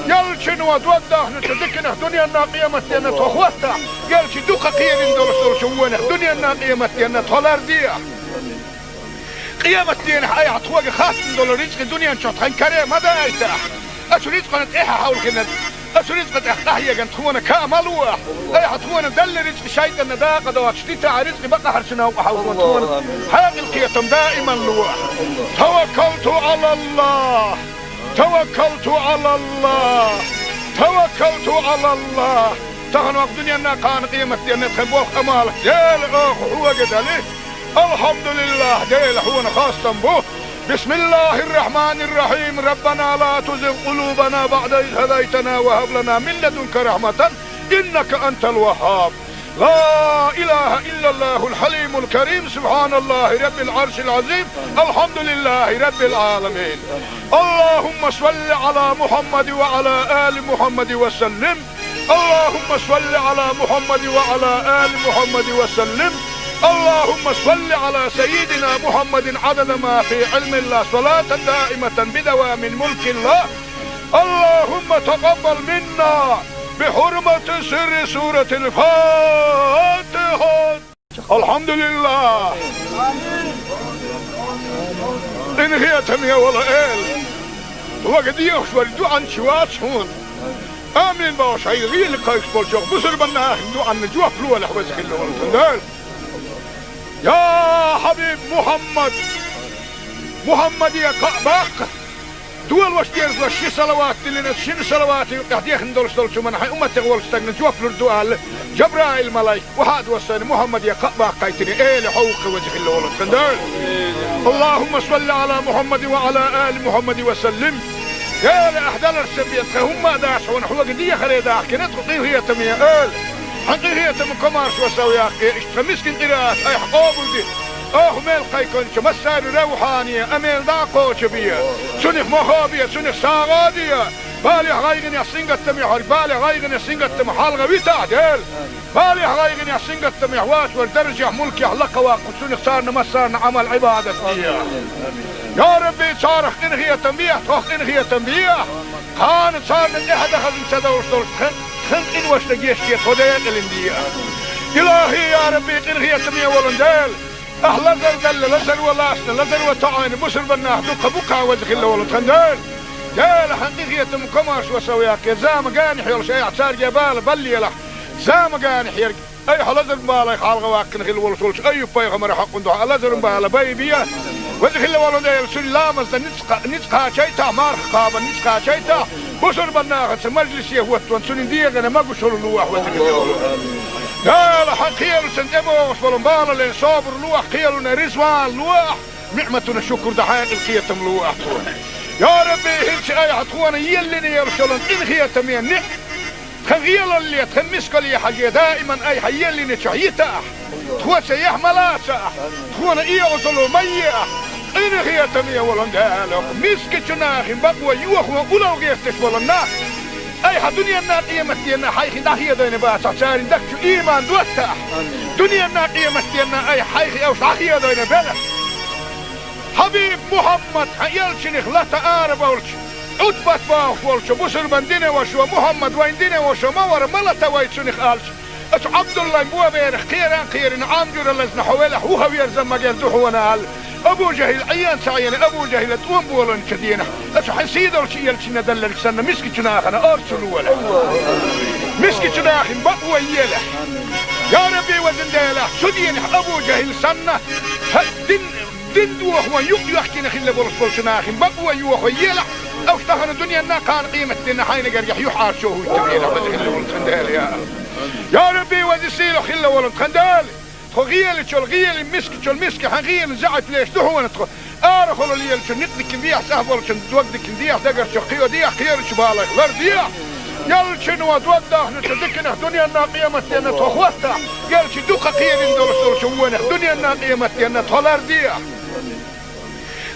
Элчано дог дахначу диканах дуненна, къематденна тхо хӀоттахь, элча дукха кхерина долуш долчу вонах дуненна, къематденна тхо лардехьа. Къематдийнахь айхьа тхоьга хаттам долу рицкъа дуьнен чохь тхан каре ма дайтахь. Оцу рицкъана тӀаьхьа хьовлхина, оцу рицкъа тӀехь къахьеган тхуна каа ма лолахь. Айхьа тхуна делла рицкъа шайтӀанна дакъа доцуш дитахь, рицкъа бакъахьарчу новкъа хьовлхо тхуна хьекъал, кхетам даиман лолахь. توكلت على الله، توكلت على الله، توكلت على الله. Тахана вокх дуьненна, кхана къематденна тхан болх, Ӏамал, Дела, оха хьога дали. الحمد لله, Дела, хьуна хастам бу. بسم الله الرحمن الرحيم. ربنا لا تزغ قلوبنا بعد إذ هديتنا وهب لنا من لدنك رحمة إنك أنت الوهاب. لا إله إلا الله الحليم الكريم، سبحان الله رب العرش العظيم، الحمد لله رب العالمين. اللهم صل على محمد وعلى آل محمد وسلم. اللهم صل على محمد وعلى آل محمد وسلم. اللهم صل على سيدنا محمد عدد ما في علم الله، صلاة دائمة بدوام ملك الله. اللهم تقبل منا بحرمة سر سورة الفاتحة. الحمد لله. Къинхетаме вола эла, вага дехаш вара дуьхьанча вац хьуна. Амин бохуш, хьайн гӀийла кхайкхаш болчох бусурбанна ахин дуьхьанна жоп лолахь, веза хилла волу Дела. Я хьабиб Мухьаммад, Мухьаммаде кхаъ баккха. Долуш деза ши салават диллина, шина салавата юкъехь дехна долуш долчу хӀуманна хьайн умматех волчу стагна жоп лур ду аьлла, Жабраил-малайк охьа а доссийна, Мухьаммаде кхаъ баккхийтина, эла хьо ву-кх, веза хилла волу Дела. اللهم صل على محمد وعلى آل محمد وسلم. Дела, ахь даларца бен тхан хӀумма а дац хьуна, хьоьга дехаре дахкина тхо, къинхетаме эла. Хьан къинхетам, комаршо сов яккхий, иштта тхан мискин къираат айхьа къобалде. Оха мел кхайкхинчу массарна равхьане а мел дӀа а кхочу бе. Цунах мохо бе, цунах сагӀа а де. Балех, гӀайгӀанех, сингаттамех верг, балех, гӀайгӀанех, сингаттамах хьалха витахь, Дела. Балех, гӀайгӀанех, сингаттамех вац вара даржехь, мулкехь лакхаваккха, цунах царна массарна Ӏамал-Ӏибадат де. Я Рабби, царах къинхетам бехьа, тхох къинхетам бехьа. Кхана царна тӀаьхьа дан хазна ца довш долуш тхан, тхан къиношна гечде, тхо декъалина де. Илахи, я Рабби, къинхетаме волу Дела, ахь лазар делла, лазаро лаьцна, лазаро тоьӀна бусурбаннах дуккха бу-кх, веза хилла волу тхан Дела. Дела, хьан къинхетам, комаршо сов яккхий, зама генахь йолуш айхьа цаьрга бала баллалахь. Зама генахь ерг айхьа лазаран балех хьалха ваьккхина хилла волуш волчу Айюб-пайхамаран хьокъан дуьхьа лазаран бала байбе. Веза хилла волу Дела, цуьнан ламазна ницкъ, ницкъ кхачийтахь, марха кхабарна ницкъ кхачийтахь, бусурбаннахаца мажлисе хӀоттаван цуьнан дегӀана могушалла лолахь, веза хилла волу Дела. Дела, хьан кхелашна тӀебогӀуш болу балале собар лолахь, кхелана резаван лолахь, ниӀматана шукур дан хьекъал, кхетам лолахь тхуна. Я Рабби, хӀинца айхьа тхуна еллина йолуш йолу къинхетаме ниӀ Тхан гӀелалле, тхан мискалле хьажий, даиман айхьа еллинчохь йитахь, тхоьца яхь ма лацахь, тхуна оьгӀазло ма ехь, къинхетаме волу Дела, мискачу нахана бакъо йохо улло гӀерташ болу нах айхьа дуьненна, къематденна хьайх дӀахедийна бацахь, церан дагчу ийман доттахь, дуьненна, къематденна айхьа хьайх уьш дӀахедийна белахь. Хьабиб Мухьаммад, хьан элчанах лата ара болчу, Ӏутбат бохуш волчу бусурбан динан вашо, Мухьаммад вайн динан вашо ма вара, ма лата вай цунах аьлча, оцу Ӏабдуллайн боберах кхеран а кхерина, Ӏам жуьра лазна хьо велахь, вуха верза магар ду хьуна аьлла, Абу ЖахӀил Ӏен ца Ӏийна, Абу ЖахӀила тӀом болийначу дийнахь, оцу хьан сийлахьчу элчанна делларг санна, мискачу нахана орцу лолахь. Мискачу нахана бакъо елахь. Я Рабби, везан Дела, цу дийнахь Абу ЖахӀил санна, хьан дин Дин дохо юкъ йоьхкина хилла болуш болчу нахана бакъо йохо елахь, уьш тахана дуьненна, кхана къематденна хьайна гергахь юьхьӀаьржо хӀуттур елахь, веза хилла волу тхан Дела, я АллахӀ. Я Рабби, веза сийлахь хилла волу тхан Дела, тхо гӀелачул гӀела, мискачул миска хьан гӀелан заьӀап леш ду хьуна тхо. Арахула лелачун никъ дикина дехьа, цӀахь болчун дог дикина дехьа, дагарчух кхийо дехьа, кхерачу балайх лардехьа. Элчано дог дахначу диканах дуьненна, къематденна тхо хӀоттахь, элча дукха кхерина долуш долчу вонах дуьненна, къематденна тхо лардехьа.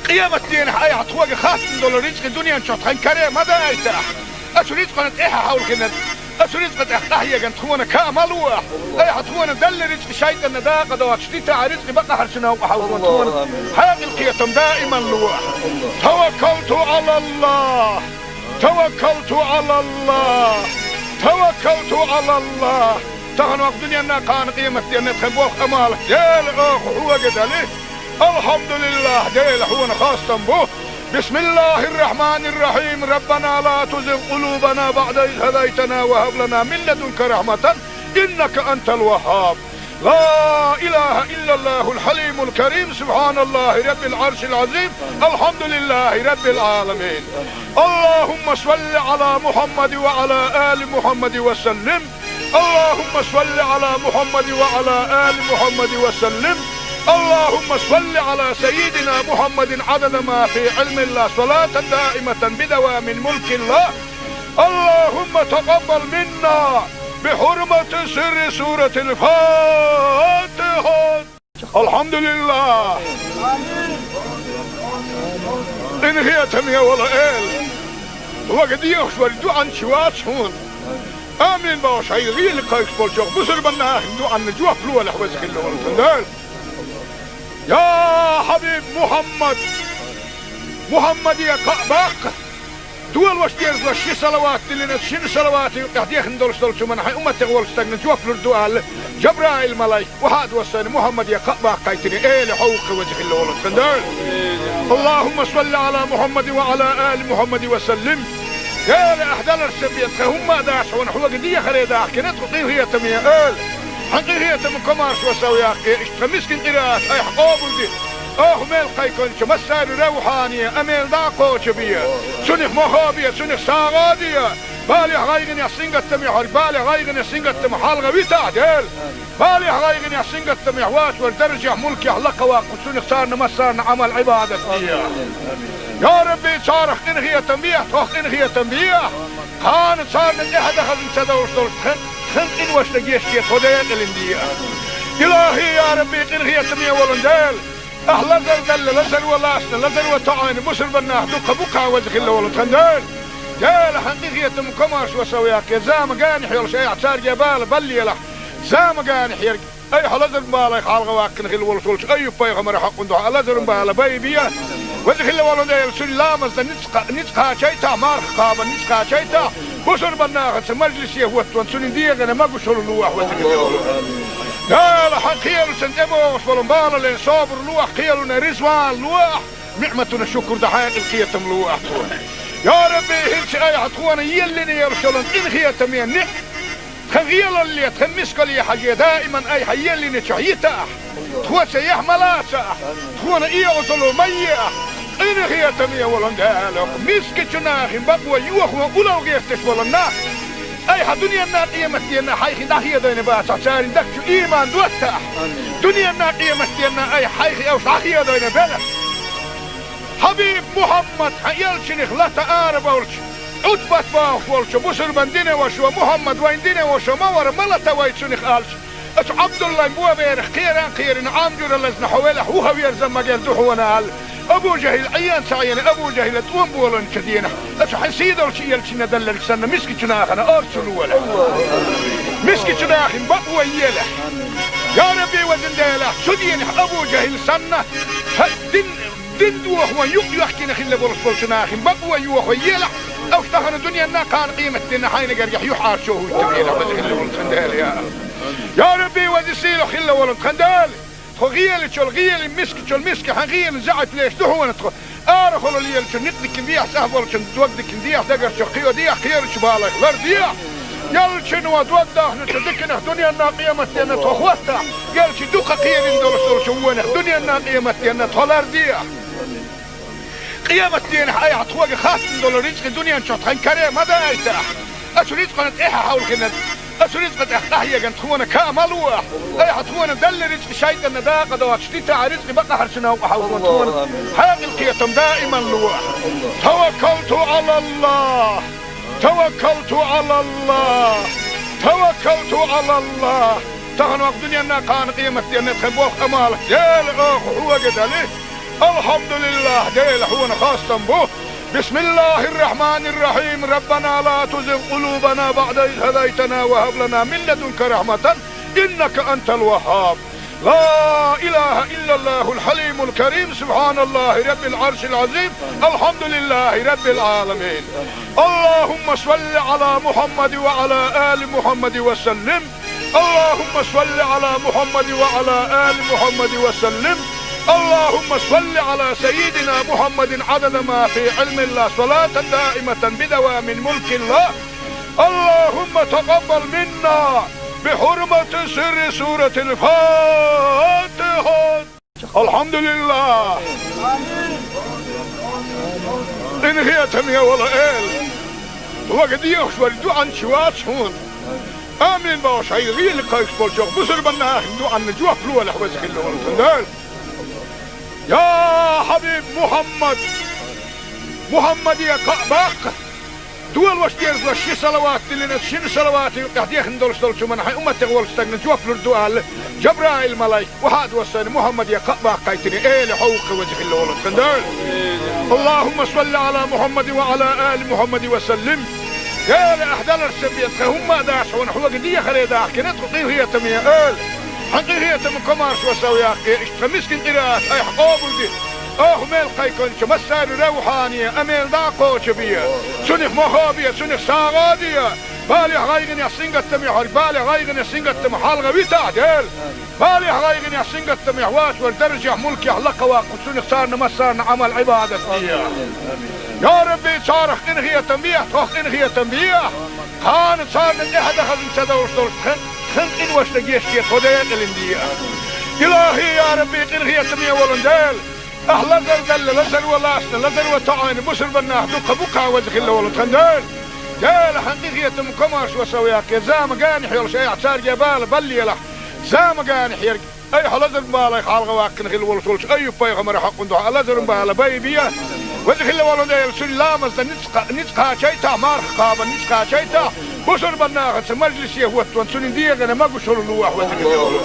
Къематденахь айхьа тхоьга хаттам долу рицкъа дуьнен чохь тхан каре ма дайтахь. Оцу рицкъана тӀаьхьа хьовлхина, оцу рицкъа тӀехь къахьеган тхуна каа ма лохь. Айхьа тхуна делла рицкъа шайтӀанна дакъа доцуш дитахь, рицкъа бакъахьарчу новкъа хьовлхина тхуна хьекъал, кхетам даиман лохь. Таваккалту Ӏалаллахь. Таваккалту Ӏалаллахь! Таваккалту Ӏалаллахь! Тахана ваха дуьненна, кхана къематденна тхан болх, Ӏамал, Дела, оха хьоьга дали. АлхьамдулиллахӀ, Дела, хьуна хастам бу. بسم الله الرحمن الرحيم. ربنا لا تزغ قلوبنا بعد إذ هديتنا وهب لنا من لدنك رحمة إنك أنت الوهاب. لا إله إلا الله الحليم الكريم، سبحان الله رب العرش العظيم، الحمد لله رب العالمين. اللهم صل على محمد وعلى آل محمد وسلم. اللهم صل على محمد وعلى آل محمد وسلم. اللهم صل على سيدنا محمد عدد ما في علم الله، صلاة دائمة بدوام ملك الله. اللهم تقبل منا بحرمة سر سورة الفاتحة. الحمد لله. Къинхетаме вола Эла, вага дехаш вар дуӀанча вац хьона. Амин бохуш, хьайн гӀийла кхайкхаш болчох бусурбанна ахин дуӀанна жоп лолахь, веза хилла волу Дела. Я хьабиб Мухьаммад, Мухьаммаде кхаъ баккха. Дола ваша деза ши салават диллина, шина салавата юкъехь дехна долуш долчу хӀуманна хьайн умматех волчу стагна жоп лур ду аьлла, Жабраил-малайк охьа а доссийна, Мухьаммаде кхаъ баккхийтина, Эла хьовха, веза хилла волу Дела. اللهم صل على محمد وعلى آل محمد وسلم. Дела, ахь даларца бен, тхан хӀумма а дац хьуна, хьоьга дехаре дахкина тхо, къинхетаме Эла. Хьан къинхетам комаршо сов яккхий, иштта тхан мискин къираат айхьа къобалде. Оха мел кхайкхинчу массарна равхьане, амел дӀа а кхочу бе. Цунах мохо бе, цунах сагӀа а де. Балех, гӀайгӀанех, сингаттамехь верг, балех, гӀайгӀанех, сингаттамах хьалха витахь, Дела. Балех, гӀайгӀанех, сингаттамехь вац вара даржехь, мулкехь лакха ваккха, цунах царна массарна Ӏамал, Ӏибадат де. Я Рабби, царах къинхетам бе, тхох къинхетам бе. Кхана царна тӀаьхьа дан хазна ца довш долуш тхан, тхан къиношна гечде, тхо декъалина де. Илахи, я Рабби, къинхетаме волу Дела. Ахь лазар делла, лазаро лаьцна, лазаро тоӀийна бусурбаннах дуккха бу-кх, веза хилла волу тхан Дела. Дела, хьан къинхетам комаршо сов яккхий, зама генахь йолуш айхьа цаьрга бала баллалахь. Зама генахь ерг айхьа лазаран балех хьалха ваьккхина хилла волуш волчу Айюб-пайхамаран хьокъан дуьхьа лазаран бала байбе. Веза хилла волу Дела, цуьнан ламазна ницкъ кха-, ницкъ кхачийтахь, марха кхабарна ницкъ кхачийтахь, бусурбаннахаца мажлисе хӀоттаван цуьнан дегӀана могушалла лолахь, веза хилла волу Дела. Хьан кхелашна тӀебогӀуш болу балале собар лолахь, кхелана резаван лолахь, ниӀматана шукур дан хьекъал, кхетам лолахь тхуна. Я Рабби, хӀинца айхьа тхуна еллина йолуш йолу къинхетаме ниӀ-, тхан гӀелалле, тхан мискалле хьажий, даиман айхьа еллинчохь йитахь, тхоца яхь ма лацахь, тхуна оьгӀазло ма ехь, къинхетаме волу Дела, мискачу нахана бакъо йохо улал гӀерташ волу нах айхьа дуьненна, къематденна хьайх дӀахедийна бацахь, церан дагчу ийман доттахь. Дуьненна, къематденна айхьа хьайх уьш дӀахедийна белахь. Хьабиб Мухьаммад, хьан элчанах лата ара болчу, Ӏутбат бохуш волчу бусурбан динан вашас, Мухьаммад вайн динан вашас ма вара, ма лата вай цунах аьлча, оцу Ӏабдуллайн боберах кхеран а кхерина, Ӏам жуьра лазна хьо велахь, вуха верза магар ду хьуна аьлла, Абу ЖахӀил Ӏен ца Ӏийна, Абу ЖахӀила тӀом боланчу денахь, оцу хьан сийдолчу элчанна делларг санна, мискачу нахана орцу лолахь. Мискачу нахана бакъо елахь. Я Рабби, везан Дела, цу денахь Абу ЖахӀил санна, хӀа, дин, дин дохо юкъ йохкина хилла болуш болчу нахана бакъо йохо елахь, уьш тахана дуьненна, кхана къематденна хьайна гергахь юьхьӀаьржо хӀуттур елахь, веза хилла волу тхан Дела, я. Я Рабби, веза сийлахь хилла волу тхан Дела. Тхо гӀелачул гӀелин, мискачул миска хьан гӀелин заьӀап леш ду хьуна тхо. Арахула лелачу никъ дикина дехьа, цӀахь болчун дог дикина дехьа, дагарчу кхио дехьа, кхерачу балех лар дехьа. Элчано дог дахначу диканах дуьненна, къематденна тхо хӀоттахь, элча дукха кхерина долуш долчу вонах дуьненна, къематденна тхо лар дехьа. Къематденахь айхьа тхоьга хаттам долу рицкъа дуьнен чохь тхан каре ма дайтахь. Оцу рицкъана тӀаьхьа хьовлхина, оцу рицкъа тӀехь къахьеган тхуна каа ма лолахь. Айхьа тхуна делла рицкъа шайтӀанна дакъа доцуш дитахь, рицкъа бакъахьарчу новкъа хьовлхо тхуна хьекъал, кхетам даиман лолахь. Таваккалту Ӏалаллах! Таваккалту Ӏалаллах! Таваккалту Ӏалаллах! Тахана вакъ дуьненна, кхана къематденна тхан болх, Ӏамал Дела, оха хьоьга дали. Алхьамдулиллах, Дела, хьуна хастам бу. بسم الله الرحمن الرحيم. ربنا لا تزغ قلوبنا بعد إذ هديتنا وهب لنا من لدنك رحمة إنك أنت الوهاب. لا إله إلا الله الحليم الكريم. سبحان الله رب العرش العظيم. الحمد لله رب العالمين. اللهم صل على محمد وعلى آل محمد وسلم. اللهم صل على محمد وعلى آل محمد وسلم. اللهم صل على سيدنا محمد عدد ما في علم الله، صلاة دائمة بدوام ملك الله. اللهم تقبل منا بحرمة سر سورة الفاتحة. الحمد لله. Къинхетаме вола Эла, вага дехаш вара дуьхьанча вац хьуна. Амин бохуш, хьайн гӀийла кхайкхаш болчох бусурбанна ахин дуьхьанна жоп лолахь, веза хилла волу Дела. Я хьабиб Мухьаммад, Мухьаммаде кхаъ баккха. Дола ваша дезалаш ши салават диллина, шин салавата юкъехь дехна долуш долчу хӀуманна хьайн умматех волчу стагана жоп лур ду аьлла, Жабраил-малайк, вахьа а доссийна, Мухьаммаде кхаъ баккхийтина, эла хьовха веза хилла волу тхан Дела. Аллахумма салли Ӏала Мухьаммадин ва Ӏала али Мухьаммадин ва саллим. Дела, ахь даларца бен тхан хӀумма а дац хьуна, хьоьга дехаре дахкина тхо къинхетаме, эла. Хьан къинхетаман комаршо сов яккхий, иштта тхан мискин къираат айхьа къобалде. Оха мел кхайкхинчу массарна равхьане, а мел дӀа а кхочу бе. Цунах мохо бе, цунах сагӀа а де. Балехь, гӀайгӀанехь, сингаттамехь верг, балехь, гӀайгӀанехь, сингаттамах хьалха витахь, Дела. Балехь, гӀайгӀанехь, сингаттамехь вацар даржехь, мулкехь лакхаваккха, цунах царна массарна Ӏамал-Ӏибадат де. Я Рабби, царах къинхетам бехьа, тхох къинхетам бехьа. Кхана царна тӀаьхьа дахаза ца довлуш долуш тхан, тхан къиношна гечде, тхо декъалина де. Илахи, я Рабби, къинхетаме волу Дела. Ахь лазар далла, лазар ван лаьцна, лазар ван тоьӀна, бусурбан нах дуккха бу-кх веза хилла волу тхан Дела. Дела, хьан къинхетаман комаршо сов яккхий, зама генахь йолуш айхьа цаьрга бала баллалахь. Зама генахь ерг, айхьа лазар балех хьалха ваккхина хилла волуш волчу Айюб-пайхамаран хьокъун дуьхьа лазаран бала байбе. Веза хилла волу Дела, цуьнан ламазна ницкъ кха-, ницкъ кхачийтахь, марха кхабарна ницкъ кхачийтахь, бусурбан нахаца мажлисе хӀоттаван цуьнан дегӀана могушалла лолахь, веза хилла волу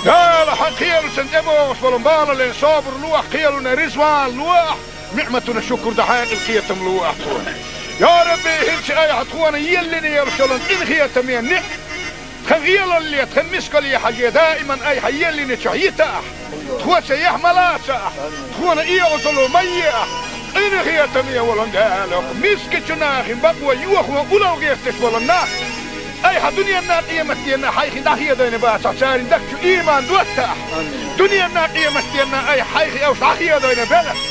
Дела. Хьан кхелаца тӀебогӀуш болу балале собар лолахь, кхелана резаван лолахь, ниӀматана шукур дан хьекъал, кхетам лолахь тхуна. Я Рабби, хӀинца айхьа тхуна еллина йолуш йолу къинхетаме ниӀ-, тхан гӀелалле, тхан мискалле хьажий, даиман айхьа еллинчохь йитахь, тхоьца яхь ма лацахь, тхуна оьгӀазло ма ехь. Къинхетаме волу Дела, мискачу нахана бакъо йохо улло гӀерташ болу нах, айхьа дуьненна, къематденна хьайх дӀахедийна бацахь, церан дагчу ийман доттахь. Дуьненна, къематденна айхьа хьайх уьш дӀахедийна белахь.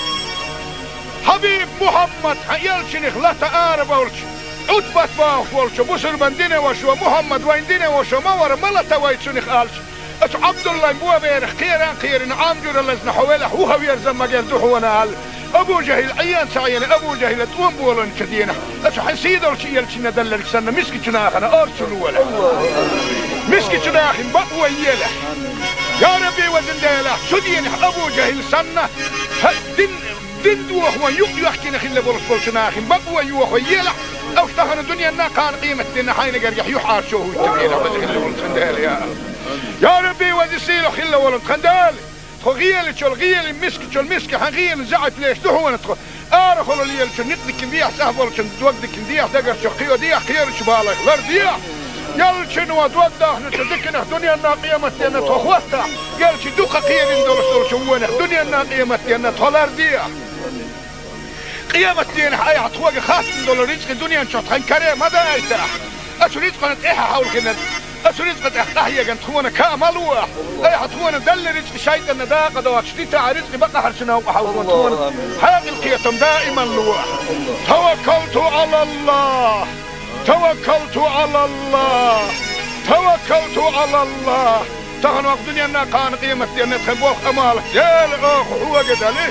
Хьабиб Мухьаммад, хьан элчанах лата ара болчу, Ӏутбат бохуш волчу бусурбан динан вашас: «Мухьаммад вайн динан ваша ма вара, ма лата вай цунах», — аьлча, оцу Ӏабдуллайн боберах кхеран а кхерина, Ӏам жуьра лазна хьо велахь, вуха верза магар ду хьуна аьлла, Абу ЖахӀил Ӏен ца Ӏена, Абу ЖахӀила тӀом болийначу дийнахь, оцу хьан сийдолчу элчанна делларг санна, мискачу нахана орцу лолахь. Мискачу нахана бакъо елахь. Я Рабби, везан Дела, цу дийнахь Абу ЖахӀил санна, хьан дин Дин дохо юкъ йоьхкина хилла болуш болчу нахана бакъо йохо елахь, уьш тахана дуьненна, кхана къематденна хьайна гергахь юьхьӀаьржо хӀуттур елахь, веза хилла волу тхан Дела, я. Я Рабби, веза сийлахь хилла волу тхан Дела, тхо гӀелачул, гӀелин мискачул миска хьан гӀелин заьӀап леш ду хьуна тхо. Арахула лелачун некъ дикина дехьа, цӀахь болчун дог дикина дехьа, дагарчух кхио дехьа, кхерачу балех лар дехьа. Ялчуьнан дог дахначу диканах дуьненна, къематденна тхо хӀоттахь, ялчу дукха кхерина долуш долчу вонах дуьненна, къематденна тхо лар дехьа. Къематдийнахь айхьа тхоьга хаттам долу рицкъи дуьнен чохь тхан каре ма дайтахь. Оцу рицкъана тӀаьхьа хьовлхина, оцу рицкъа тӀехь къахьеган тхуна каа ма лолахь. Айхьа тхуна делла рицкъи шайтӀанна дакъа доцуш дитахь, рицкъи бакъахьарчу новкъа хьовлхина тхуна хьекъал, кхетам даиман лолахь. Таваккалту Ӏалаллах! Таваккалту Ӏалаллах! Таваккалту Ӏалаллах! Тахана ваха дуьненна, кхана къематденна тхан болх, Ӏамал, Дела, оха хьоьга дали.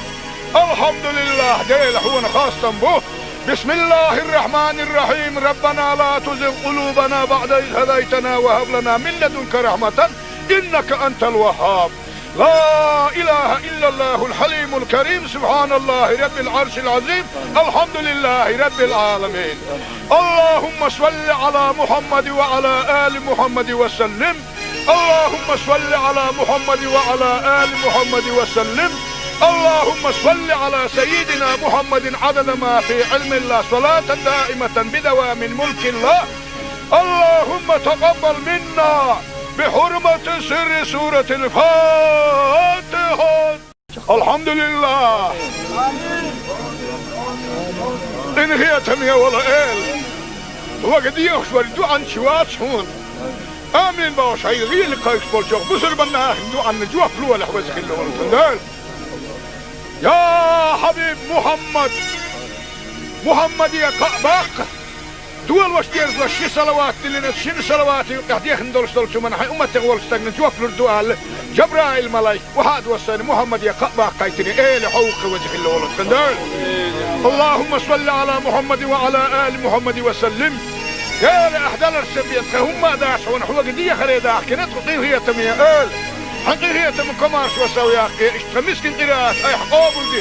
Алхьамдулиллах, Дела, хьуна хастам бу. Бисмиллахир-рахманир-рахим. Раббана ла тузигъ къулубана баъда из хӀадайтана ва хӀаб лана мин ладунка рахьматан, иннака антал ваххаб. لا إله إلا الله الحليم الكريم، سبحان الله رب العرش العظيم، الحمد لله رب العالمين. اللهم صل على محمد وعلى آل محمد وسلم. اللهم صل على محمد وعلى آل محمد وسلم. اللهم صل على سيدنا محمد عدد ما في علم الله، صلاة دائمة بدوام ملك الله. اللهم تقبل منا بحرمة سر سورة الفاتحة. Алхьамдулиллах! Къинхетаме волу Эла! Вага дехаш вара дуьӀанча вац хьуна. Амин бохуш, хьайн гӀийла кхайкхаш болчу бусурбан нахана дуьӀанна жоп лолахь, веза хилла волу тхан Дела. Я Хьабиб Мухьаммад! Мухьаммаде кхаъ баккха! Дола ваша дезалаш ши салават диллина, шина салавата юкъехь дехна долуш долчу хӀуманна хьайн умматех волчу стагана жоп лур ду аьлла, Жабраил-малайк, вахьа а доссийна, Мухьаммаде кхаъ баккхийтина, эла хьовха веза хилла волу тхан Дела. Аллахумма салли Ӏала Мухьаммадин ва Ӏала али Мухьаммадин ва саллим. Дела, ахь даларца бен тхан хӀумма а дац хьуна, хьоьга дехаре дахкина тхо къинхетаме, эла. Хьан къинхетаман комаршо сов яккхий, иштта тхан мискин къираат айхьа къобалде.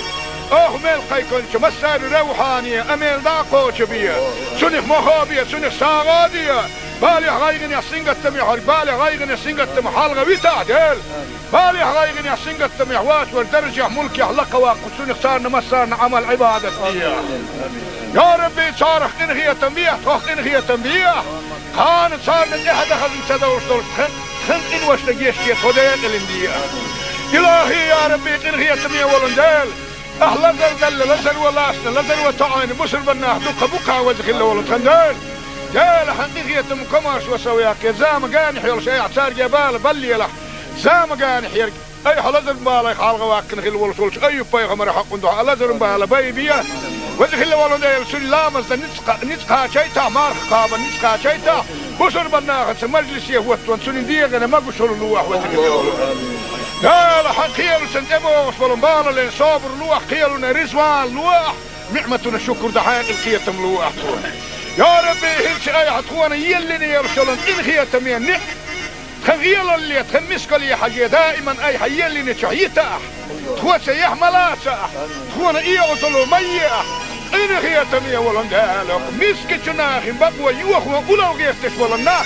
Оха мел кхайкхинчу массаьрга ревхьане а мел дӀа а кхочу бе. Цунах мохо бе, цунах сагӀа а де. Балех, гӀайгӀанех, сингаттамех верг, балех, гӀайгӀанех, сингаттамах хьалха витахь, Дела. Балех, гӀайгӀанех, сингаттамех вац вара даржех, мулкех лакха ваккха, цунах царна массарна Ӏамал, Ӏибадат де. Я Рабби, царах къинхетам бе, тхох къинхетам бе. Кхана царна тӀаьхьа дахаза ца довш долуш тхан, тхан къиношна гечде, тхо декъалина де. Илахи, я Рабби, къинхетаме волу Дела. Ахь лазар далла, лазаро лаьцна, лазаро тоӀийна бусурба нах дуккха бу-кх, веза хилла волу тхан Дела. Дела, хьан къинхетам, комаьршо сов яккхий, зама генахь йолуш айхьа цаьрга бала баллийлахь. Зама генахь ерг, айхьа лазаран балех хьалха ваьккхина хилла волуш волчу Айюб-пайхамаран хьокъан дуьхьа лазаран бала байбе. Веза хилла волу Дела, цуьнан ламазна ницкъ кха-, ницкъ кхачийтахь, марха кхабарна ницкъ кхачийтахь, бусурба нахаца мажлисе хӀоттаван цуьнан дегӀана могушалла лолахь, веза хилла волу. Дела, хьан кхелашна тӀебогӀуш болу балале собар лолахь, кхелана резаван лолахь, ниӀматана шукур дан хьекъал, кхетам лолахь тхуна. Я Рабби, хӀинца айхьа тхуна еллина йолуш йолу къинхетаме ниӀ-, тхан гӀелалле, тхан мискалле хьажий, даиман айхьа еллинчохь йитахь. Тхоца яхь ма лацахь, тхуна оьгӀазло ма ехь. Къинхетаме волу Дела, мискачу нахана бакъо йохо улло гӀерташ болу нах,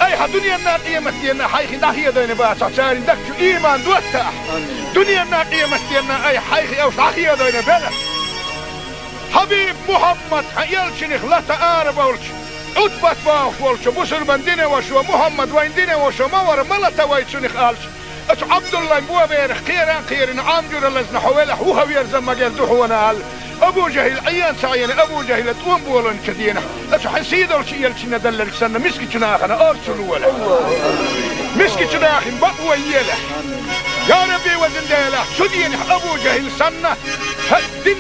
айхьа дуьненна, къематденна хьайх дӀахедийна бацахь, церан дагчу ийман доттахь. Дуьненна, къематденна айхьа хьайх уьш дӀахедийна белахь. Хьабиб Мухьаммад, хьан элчанах лата арабевлча, Ӏутбат бохуш волчу бусурбан динан вашас: «Мухьаммад вайн динан ваша ма вара, ма лата вай цунах», — аьлча, оцу Ӏабдуллайн боберах кхера а кхерина, Ӏам жуьра лазна хьо велахь, вуха верза ма герза ду хьуна аьлла, Абу ЖахӀил Ӏен ца Ӏийна, Абу ЖахӀила тӀом болийначу дийнахь, оцу хьан сийдолчу элчанна делларг санна, мискачу нахана орцу лолахь. Мискачу нахана бакъо елахь. Я Рабби, везан Дела, цу дийнахь Абу ЖахӀил санна, хьан дин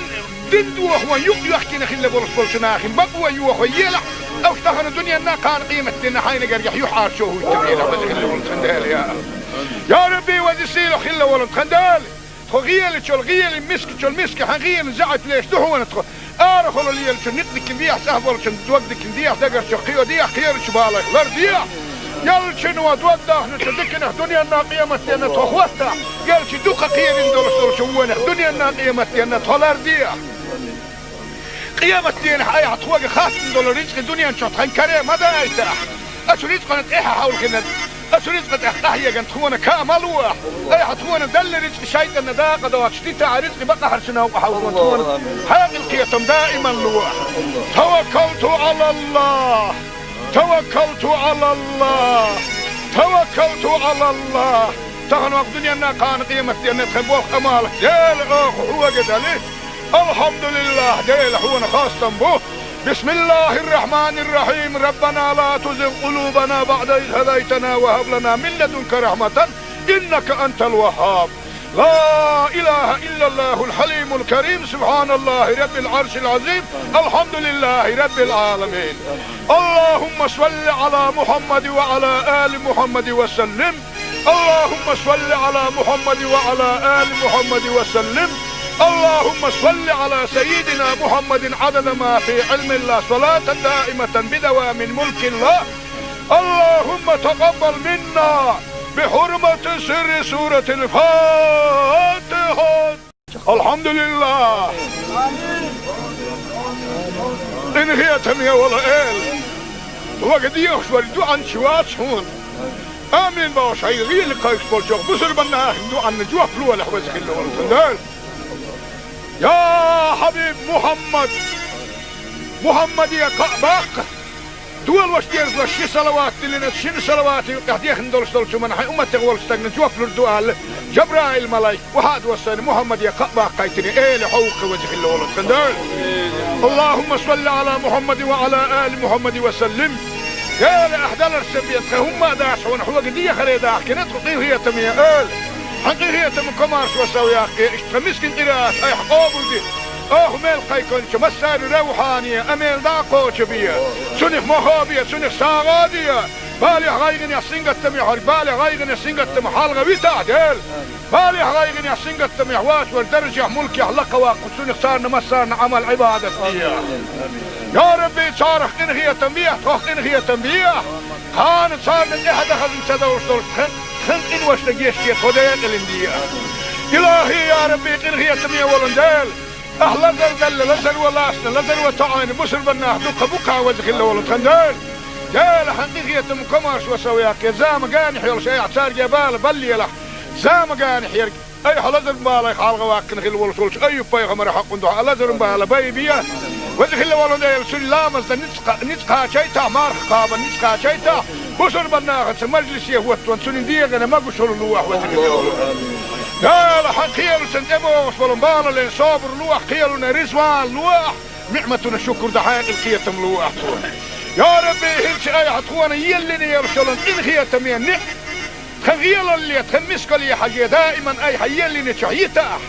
Дин дохо юкъ йоьхкина хилла болуш болчу нахана бакъо йохо елахь, уьш тахана дуьненна, кхана къематденна хьайна гергахь юьхьӀаьржо хӀуттур елахь, веза хилла волу тхан Дела, я. Я Рабби, веза сийлахь хилла волу тхан Дела, тхо гӀелачул гӀели, мискачул миска хьан гӀелан заьӀап леш ду хьуна тхо. Арахула лелачун некъ дикина дехьа, цӀахь болчун дог дикина дехьа, дагарчух кхио дехьа, кхерачу балех лардехьа. Элчано дог дахначу диканах дуьненна, къематденна тхо хӀоттахь, элча дукха кхерина долуш долчу вонах дуьненна, къематденна тхо лардехьа. Къематденахь айхьа тхоьга хаттам долу рицкъа дуьнен чохь тхан каре ма дайтахь. Оцу рицкъана тӀаьхьа хьовлхина, оцу рицкъа тӀехь къахьегна тхуна каа ма лолахь. Айхьа тхуна делла рицкъа шайтӀанна дакъа доцуш дитахь, рицкъа бакъахьарчу новкъа хьовзо тхуна хьекъал, кхетам даиман лолахь. Таваккалту Ӏалаллахь. Таваккалту Ӏалаллахь! Таваккалту Ӏалаллахь! Тахана ваккха дуьненна, кхана къематденна тхан болх, Ӏамал, Дела, оха хьоьга дали. Алхьамдулиллахь, Дела, хьуна хастам бу. Бисмиллахьир-рахьманир-рахьим. Раббана ла тузигъ къулубана баӀда из хӀадайтана ва хӀаб лана мин ладунка рахьматан, иннака антал ваххаб. لا إله إلا الله الحليم الكريم، سبحان الله رب العرش العظيم، الحمد لله رب العالمين. اللهم صل على محمد وعلى آل محمد وسلم. اللهم صل على محمد وعلى آل محمد وسلم. اللهم صل على سيدنا محمد عدد ما في علم الله، صلاة دائمة بدوام ملك الله. اللهم تقبل منا بحرمة سر سورة الفاتحة. Алхьамдулиллах! Къинхетаме волу Эла! Вага дехаш вара дуьхьанча вац хьуна. Амин бохуш, хьайн гӀийла кхайкхаш болчу бусурбан нахана дуьхьанна жоп лолахь, веза хилла волу тхан Дела. Я хьабиб Мухьаммад! Мухьаммаде кхаъ баккха! Дола ваша дезалаш ши салават диллина, шина салавата юкъехь дехна долуш долчу хӀуманна хьайн умматех волчу стагна жоп лур ду аьлла, Жабраил-малайк, охьа а доссийна, Мухьаммаде кхаъ баккхийтина, Эла, хьо ву-кх веза хилла волу тхан Дела. اللهم صل على محمد وعلى آل محمد وسلم. Эла, ахь даларца бен тхан хӀумма а дац хьуна, хьоьга дехаре дахкина тхо, къинхетаме Эла. Хьан къинхетам, комаьршо сов яккхий, иштта тхан мискин къираат айхьа къобалде. Оха мел кхайкхинчу массаьрга ревхьане а мел дӀа а кхочу бе. Цунах мохо бе, цунах сагӀа а де. Балех, гӀайгӀанех, сингаттамех верг, балех, гӀайгӀанех, сингаттамах хьалха витахь, Дела. Балех, гӀайгӀанех, сингаттамех вац вара даржех, мулкех лакха ваккха, цунах царна массарна Ӏамал, Ӏибадат де. Я Рабби, царах къинхетам бе, тхох къинхетам бе. Кхана царна тӀаьхьа дахаза ца довш долуш тхан, тхан къиношна гечде, тхо декъалина де. Илахьи, я Рабби, къинхетаме волу Дела, ахь лазар делла, лазар ван лаьцна, лазар ван тоьъна, бусурбаннах дукха бу кхана веза хилла волу тхан Дела. Дела, хьан къинхетам комаьршо сов яккхий, зама генахь йолуш айхьа цаьрга бала баллалахь, зама генахь ерг. Айхьа лазаран балех хьалха ваьккхина хилла волуш волчу Айюб-пайхамаран хьокъехь дуьхьа лазаран бала байбе. Веза хилла волу Дела, цуьнан ламазна ницкъ кха-, ницкъ кхачийтахь, марха кхабарна ницкъ кхачийтахь, бусурбаннахаца мажлисе хӀоттаван цуьнан дегӀана могушалла лолахь, веза хилла волу. Дела, хьан кхелаца тӀебогӀуш болу балале собар лолахь, кхелана резаван лолахь, ниӀматана шукур дан хьекъал, кхетам лолахь тхуна. Я Рабби, хӀинца айхьа тхуна еллина йолуш йолу къинхетаме ниӀ-, тхан гӀелалле, тхан мискалле хьажий, даиман айхьа еллинчохь йитахь,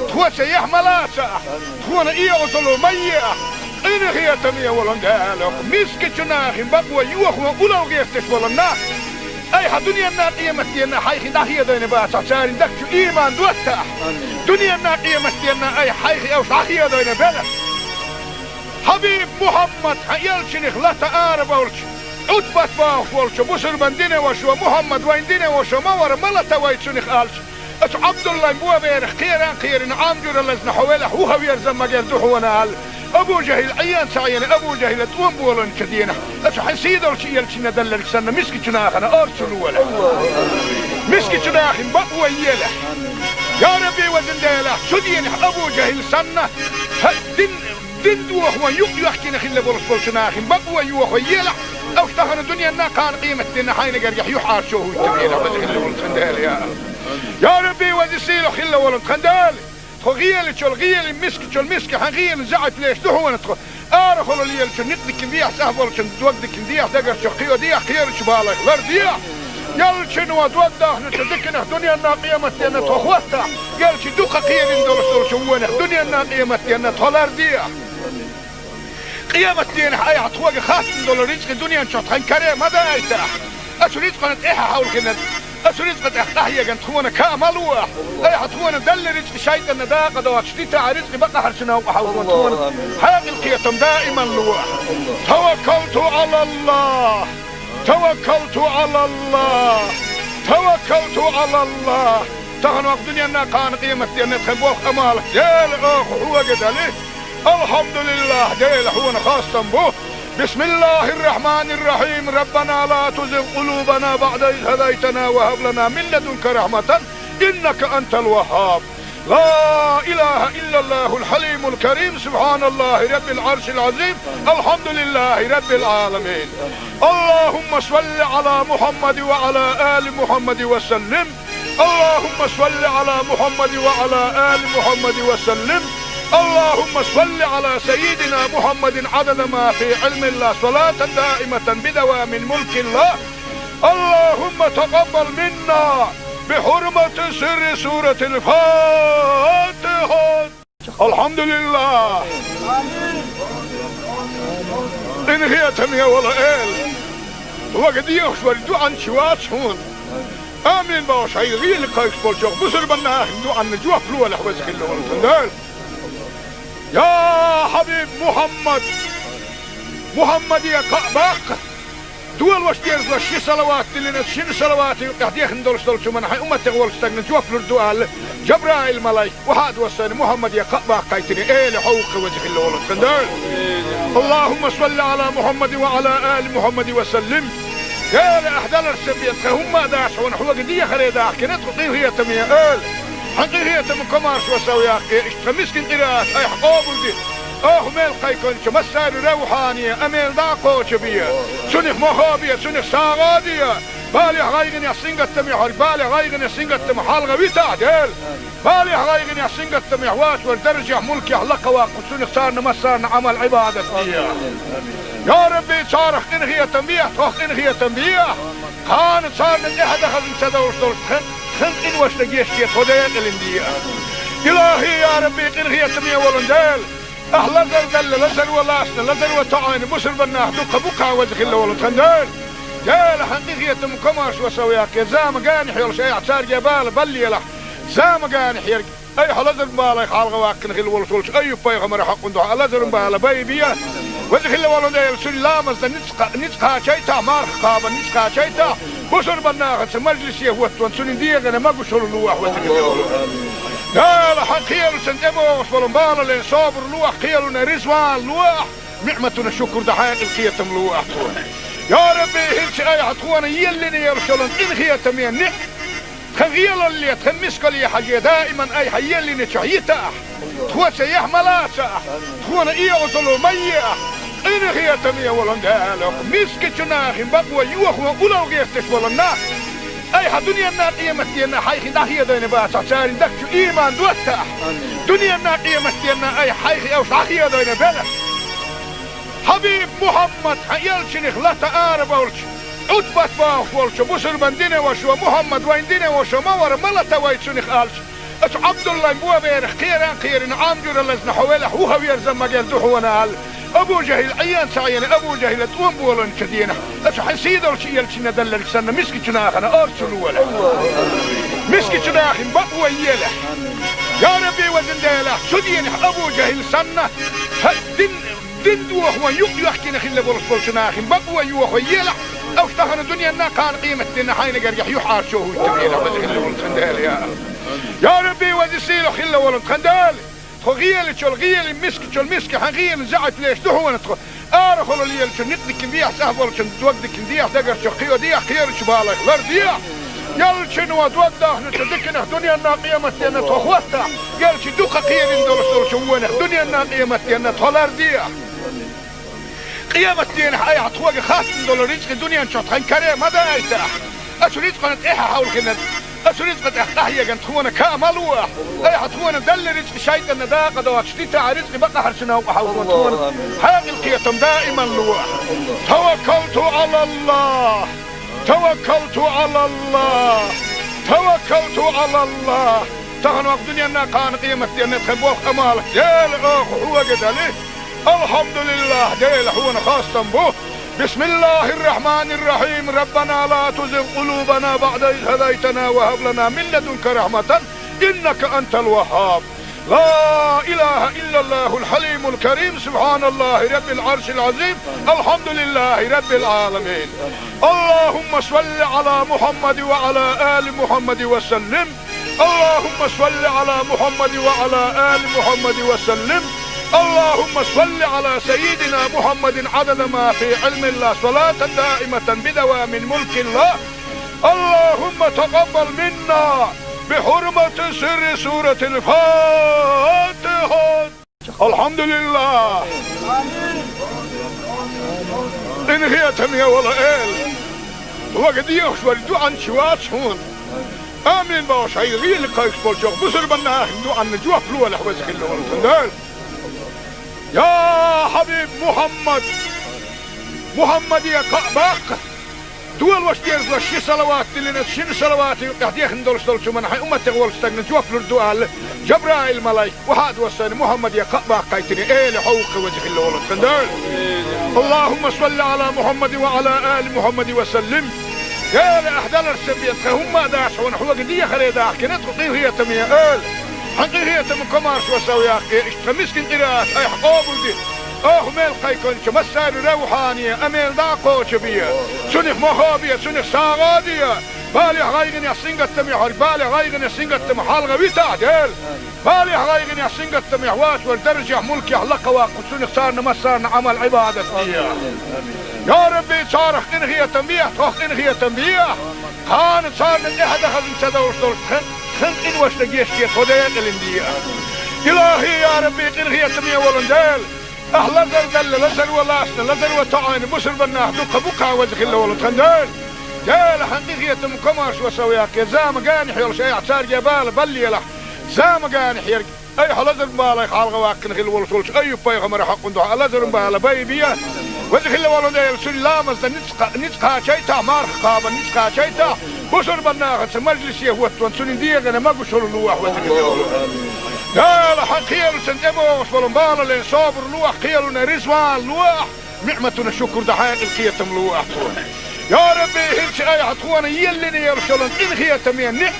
тхоьца яхь ма лацахь, тхуна оьгӀазло ма ехьа, къинхетаме волу Дела, мискачу нахана бакъо йохо улло гӀерташ болу нах, айхьа дуьненна, къематденна хьайх дӀахедийна бацахь, церан дагчу иман доттахь, дуьненна, къематденна айхьа хьайх уьш дӀахедийна белахь. Хьабиб Мухьаммад, хьан элчанах лата ара болчу, Ӏутбат бохуш волчу бусурбан динан вашас: «Мухьаммад вайн динан ваша ма вара, ма лата вай цунах», — аьлча, оцу Ӏабдуллайн боберах кхеран кхерина, Ӏам жуьра лазна хьо велахь, вухавер заммагер ду хьуна аьлла, Абу ЖахӀил Ӏен ца Ӏийна, Абу ЖахӀила тӀом болийначу дийнахь, оцу хьан сийдолчу элчанна делларг санна, мискачу нахана орцу лолахь. Мискачу нахана бакъо елахь. Я Рабби, везан Дела, цу дийнахь Абу ЖахӀил санна, хьан дин Дин дохо юкъ йоьхкина хилла болуш болчу нахана бакъо йохо елахь, уьш тахана дуьненна, кхана къематденна хьайна гергахь юьхьӀаьржо хӀуттур елахь, веза хилла волу тхан Дела, я АллахӀ. Я Рабби, веза сийлахь хилла волу тхан Дела, тхо гӀелачул гӀелин, мискачул миска хьан гӀелин заьӀапалеш ду хьуна тхо. Арахула лелачун некъ дикина дехьа, цӀахь болчун дог дикина дехьа, дагарчух кхио дехьа, кхерачу балех лардехьа. Ялчуьнан дог дахначу диканах дуьненна, къематденна тхо хӀоттахь, ялчу дукха кхерина долуш долчу вонах дуьненна, къематденна тхо лардехьа. Къематденахь айхьа тхоьга хаттам долу рицкъа дуьнен чохь тхан каре ма дайтахь. Оцу рицкъана тӀаьхьа хьовлхина, оцу рицкъа тӀехь къахьегна тхуна каа ма лолахь. Айхьа тхуна делла рицкъа шайтӀанна дакъа доцуш дитахь, рицкъа бакъахьарчу новкъа хьовлхо тхуна хьекъал, кхетам даиман лолахь. Таваккалту ӀалаллахӀ! Таваккалту ӀалаллахӀ! Таваккалту ӀалаллахӀ! Тахана ваха дуьненна, кхана къематденна тхан болх, Ӏамал, Дела, оха хьоьга дали. АлхьамдулиллахӀ, Дела, хьуна хастам бу. بسم الله الرحمن الرحيم. ربنا لا تزغ قلوبنا بعد إذ هديتنا وهب لنا من لدنك رحمة إنك أنت الوهاب. لا إله إلا الله الحليم الكريم. سبحان الله رب العرش العظيم. الحمد لله رب العالمين. اللهم صل على محمد وعلى آل محمد وسلم. اللهم صل على محمد وعلى آل محمد وسلم. اللهم صل على سيدنا محمد عدد ما في علم الله، صلاة دائمة بدوام ملك الله. اللهم تقبل منا بحرمة سر سورة الفاتحة. АлхьамдулиллахӀ! Къинхетаме волу Эла! Вага дехаш вара дуьӀанча вац хьуна. Амин бохуш, хьайн гӀийла кхайкхаш болчохь бусурбан нахана дуьӀанна жоп лолахь, веза хилла волу тхан Дела. Я Хьабиб Мухьаммад! Мухьаммаде кхаъ баккха! Долош дезалаш ши салават диллина, шина салавата юкъахь дехна долуш долчу хӀуманна хьайн умматех волчу стагана жоп лур ду аьлла, Жабраил-малайк охьа а доссийна, Мухьаммаде кхаъ баккхийтина, Эла, хьо ву-кх, веза хилла волу тхан Дела. اللهم صل على محمد وعلى آل محمد وسلم. Эла, ахь даларца бен тхан хӀумма а дац хьуна, хьоьга дехаре дахкина тхо, къинхетаме Эла. Хьан къинхетам комаршо сов яккхий, иштта тхан мискин къираат айхьа къобалде. Оха мел кхайкхинчу массарна равхьане а мел дӀа а кхочу бе. Цунах мохо бе, цунах сагӀа а де. Балехь, гӀайгӀанехь, сингаттамехь верг балех, гӀайгӀанех, сингаттамах хьалха витахь, Дела. Балехь, гӀайгӀанехь, сингаттамехь воцург даржехь, мулкехь лакха ваккха, цунах царна массарна Ӏамал-Ӏибадат де. Я Рабби, царах къинхетам бехьа, тхох къинхетам бехьа. Кхана царна тӀаьхьа дан хазна ца довлуш долчу тхан, тхан къиношна гечде, тхо декъалина де. Илахьи, я Рабби, къинхетаме волу Дела! Ахь лазар делла, лазар ван лаьцна, лазар ван тоьъна, бусурбан нах дукха бу кхана, веза хилла волу тхан Дела. Дела, хьан къинхетам комаршо сов яккхий, зама генахь йолуш айхьа цаьрга бала баллалахь, зама генахь ерг. Айхьа лазаран балех хьалха ваьккхина хилла волуш волчу Айюб-пайхамаран хьокъехь дуьхьа лазаран бала байбе. Веза хилла волу Дела, цуьнан ламазна ницкъ кха-, ницкъ кхачийтахь, марха кхабарна ницкъ кхачийтахь, бусурбан нахаца мажлисе хӀоттаван цуьнан дегӀана могушалла лолахь, веза хилла волу. Дала, хьан кхелашна тӀебогӀуш болу балале собар ло ахь, кхелана резавала ло ахь, ниӀматана шукур дан хьекъал, кхетам ло ахь тхуна. Я Рабби, хӀинца айхьа тхуна еллина йолуш йолу къинхетаме ниӀ, тхан гӀелалле, тхан мискалле хьажий, даиман айхьа еллинчохь йита ахь. Тхо цаьхьа ма лаца ахь, тхуна оьгӀазло ма е ахь. Къинхетаме волу Дела, мискачу нахана бакъо йохо уллохь гӀерташ болу нах, айхьа дуьненна, къематденна хьайх дӀахедийна бацахь, церан даг чу ийман доттахь. Дуьненна, къематденна айхьа хьайх уьш дӀахедийна белахь. Хьабиб Мухьаммад, хьан элчанах лата ара болчу, Ӏутбат бохуш волчу бусурбан динан вашас: «Мухьаммад вайн динан ваша ма вара, ма лата вай цунах», аьлча, оцу Ӏабдуллайн боберах кхера а кхерина, Ӏам жуьра лазна хьо велахь, вухаверза ма герза хьуна аьлла, Абу ЖахӀил Ӏийна ца Ӏийна, Абу ЖахӀила тӀом болийначу дийнахь, оцу хьан сийдолчу элчанна делларг санна, мискачу нахана орцу лолахь. Мискачу нахана бакъо елахь. Я Рабби, везан Дела, цу дийнахь Абу ЖахӀил санна, хьан дин, дин дохо юкъ йоьхкина хилла болуш болчу нахана бакъо йохо елахь, уьш тахана дуьненна, кхана къематденна хьайна гергахь юьхьӀаьржо хӀуттур елахь, веза хилла волу тхан Дела, я. Я Рабби, веза сийлахь хилла волу тхан Дела, тхо гӀелачул гӀелин, мискачул миска хьан гӀелин заьӀапаллаш ду хьуна тхо. Арахула лелачу никъ дикина дехьа, цӀахь болчун дог дикина дехьа, дагарчу кхио дехьа, кхерачу балайх лар дехьа. Ялчуьнан дог дахначу диканах дуьненна, къематденна тхо хӀоттахь, ялчу дукха кхерина долуш долчу вонах дуьненна, къематденна тхо лар дехьа. Къематдийнахь айхьа тхоьга хаттам долу рицкъа дуьнен чохь тхан каре ма дайтахь. Оцу рицкъана тӀаьхьа хьовлхина, оцу рицкъа тӀехь къахьегна тхуна каа ма ло ахь. Айхьа тхуна делла рицкъа шайтӀанна дакъа доцуш дитахь, рицкъа бакъахьарчу новкъа хьовлхо тхуна хьекъал, кхетам даиман ло ахь. Таваккалту Ӏалаллахь! Таваккалту Ӏалаллахь! Таваккалту Ӏалаллахь! Тахана ваха дуьненна, кхана къематденна тхан болх, Ӏамал, Дела, оха хьоьга дали. Алхьамдулиллахь, Дела, хьуна хастам бу. بسم الله الرحمن الرحيم. ربنا لا تزغ قلوبنا بعد إذ هديتنا وهب لنا من لدنك رحمة إنك أنت الوهاب. لا إله إلا الله الحليم الكريم. سبحان الله رب العرش العظيم. الحمد لله رب العالمين. اللهم صل على محمد وعلى آل محمد وسلم. اللهم صل على محمد وعلى آل محمد وسلم. اللهم صل على سيدنا محمد عدد ما في علم الله، صلاة دائمة بدوام ملك الله. اللهم تقبل منا بحرمة سر سورة الفاتحة. Алхьамдулиллах! Къинхетаме волу Эла, вага дехаш вара дуьхьанча вац хьуна. Амин бохуш, хьайн гӀийла кхайкхаш болчу бусурбан нахана дуьхьанна жоп лолахь, веза хилла волу тхан Дела. Я Хьабиб Мухьаммад! Мухьаммаде кхаъ баккха! Долош дезалаш ши салават диллина, шина салавата юкъахь дехна долуш долчу хӀуманна хьайн умматех волчу стагна жоп лур ду аьлла, Жабраил-малайк охьа а доссийна, Мухьаммаде кхаъ баккхийтина, Эла, хьо ву-кх, веза хилла волу тхан Дела. Аллахумма салли Ӏала Мухьаммадин ва Ӏала али Мухьаммадин ва саллим. Эла, ахь даларца бен тхан хӀумма а дац хьуна, хьоьга дехаре дахкина тхо, къинхетаме Эла. Хьан къинхетам, комаршо сов яккхий, иштта тхан мискин къираат айхьа къобалде. Оха мел кхайкхинчу массарна равхьане а мел дӀа а кхочу бе. Цунах мохо бе, цунах сагӀа а де. Балехь, гӀайгӀанехь, сингаттамехь верг, балех, гӀайгӀанех, сингаттамах хьалха витахь, Дела. Балехь, гӀайгӀанехь, сингаттамехь воцург даржехь, мулкехь лакха ваккха, цунах царна массарна Ӏамал-Ӏибадат де. Я Рабби, царах къинхетам бехьа, тхох къинхетам бехьа. Кхана царна тӀаьхьа дан хазна ца довлуш долчу тхан, тхан къиношна гечде, тхо декъалина де. Илахи, я Рабби, къинхетаме волу Дела! Ахь лазар делла, лазаро лаьцна, лазаро тоьӀна бусурбан нах дуккха бу-кх, веза хилла волу тхан Дела. Дела, хьан къинхетам, комаршо сов яккхий, зама генахь йолуш айхьа цаьрга бала баллалахь. Зама генахь ерг айхьа лазаран балех хьалха ваккхина хилла волуш волчу Айюб-пайхамаран хьокъан дуьхьа лазаран бала байбе. Веза хилла волу Дела, цуьнан ламазна ницкъ кха-, ницкъ кхачийтахь, марха кхабарна ницкъ кхачийтахь, бусурбан нахаца мажлисе хӀоттон цуьнан дегӀана могушалла лолахь, веза хилла волу. Дела, хьан кхелашна тӀебогӀуш болу балале собар лолахь, кхелана резавала лолахь, ниӀматана шукур дан хьекъал, кхетам лолахь тхуна. Я Рабби, хӀинца айхьа тхуна еллина йолуш йолу къинхетаме ниӀ,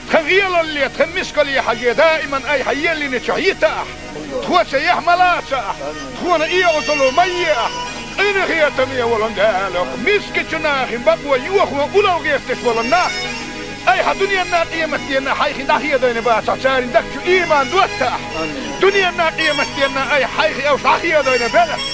тхан гӀелалле, тхан мискалле хьажий, даиман айхьа еллинчохь йита ахь. Тхо цаьхьа ма лаца ахь, тхуна оьгӀазло ма е ахь. Къинхетаме волу Дела, мискачу нахана бакъо йохо уллохь гӀерташ болу нах, Айхьа дуьненна, къематденна хьайх дӀахедайна бацахь, царна дагчу ийман доттахь. Дуьненна, къематденна айхьа хьайх уьш дӀахедайна белахь.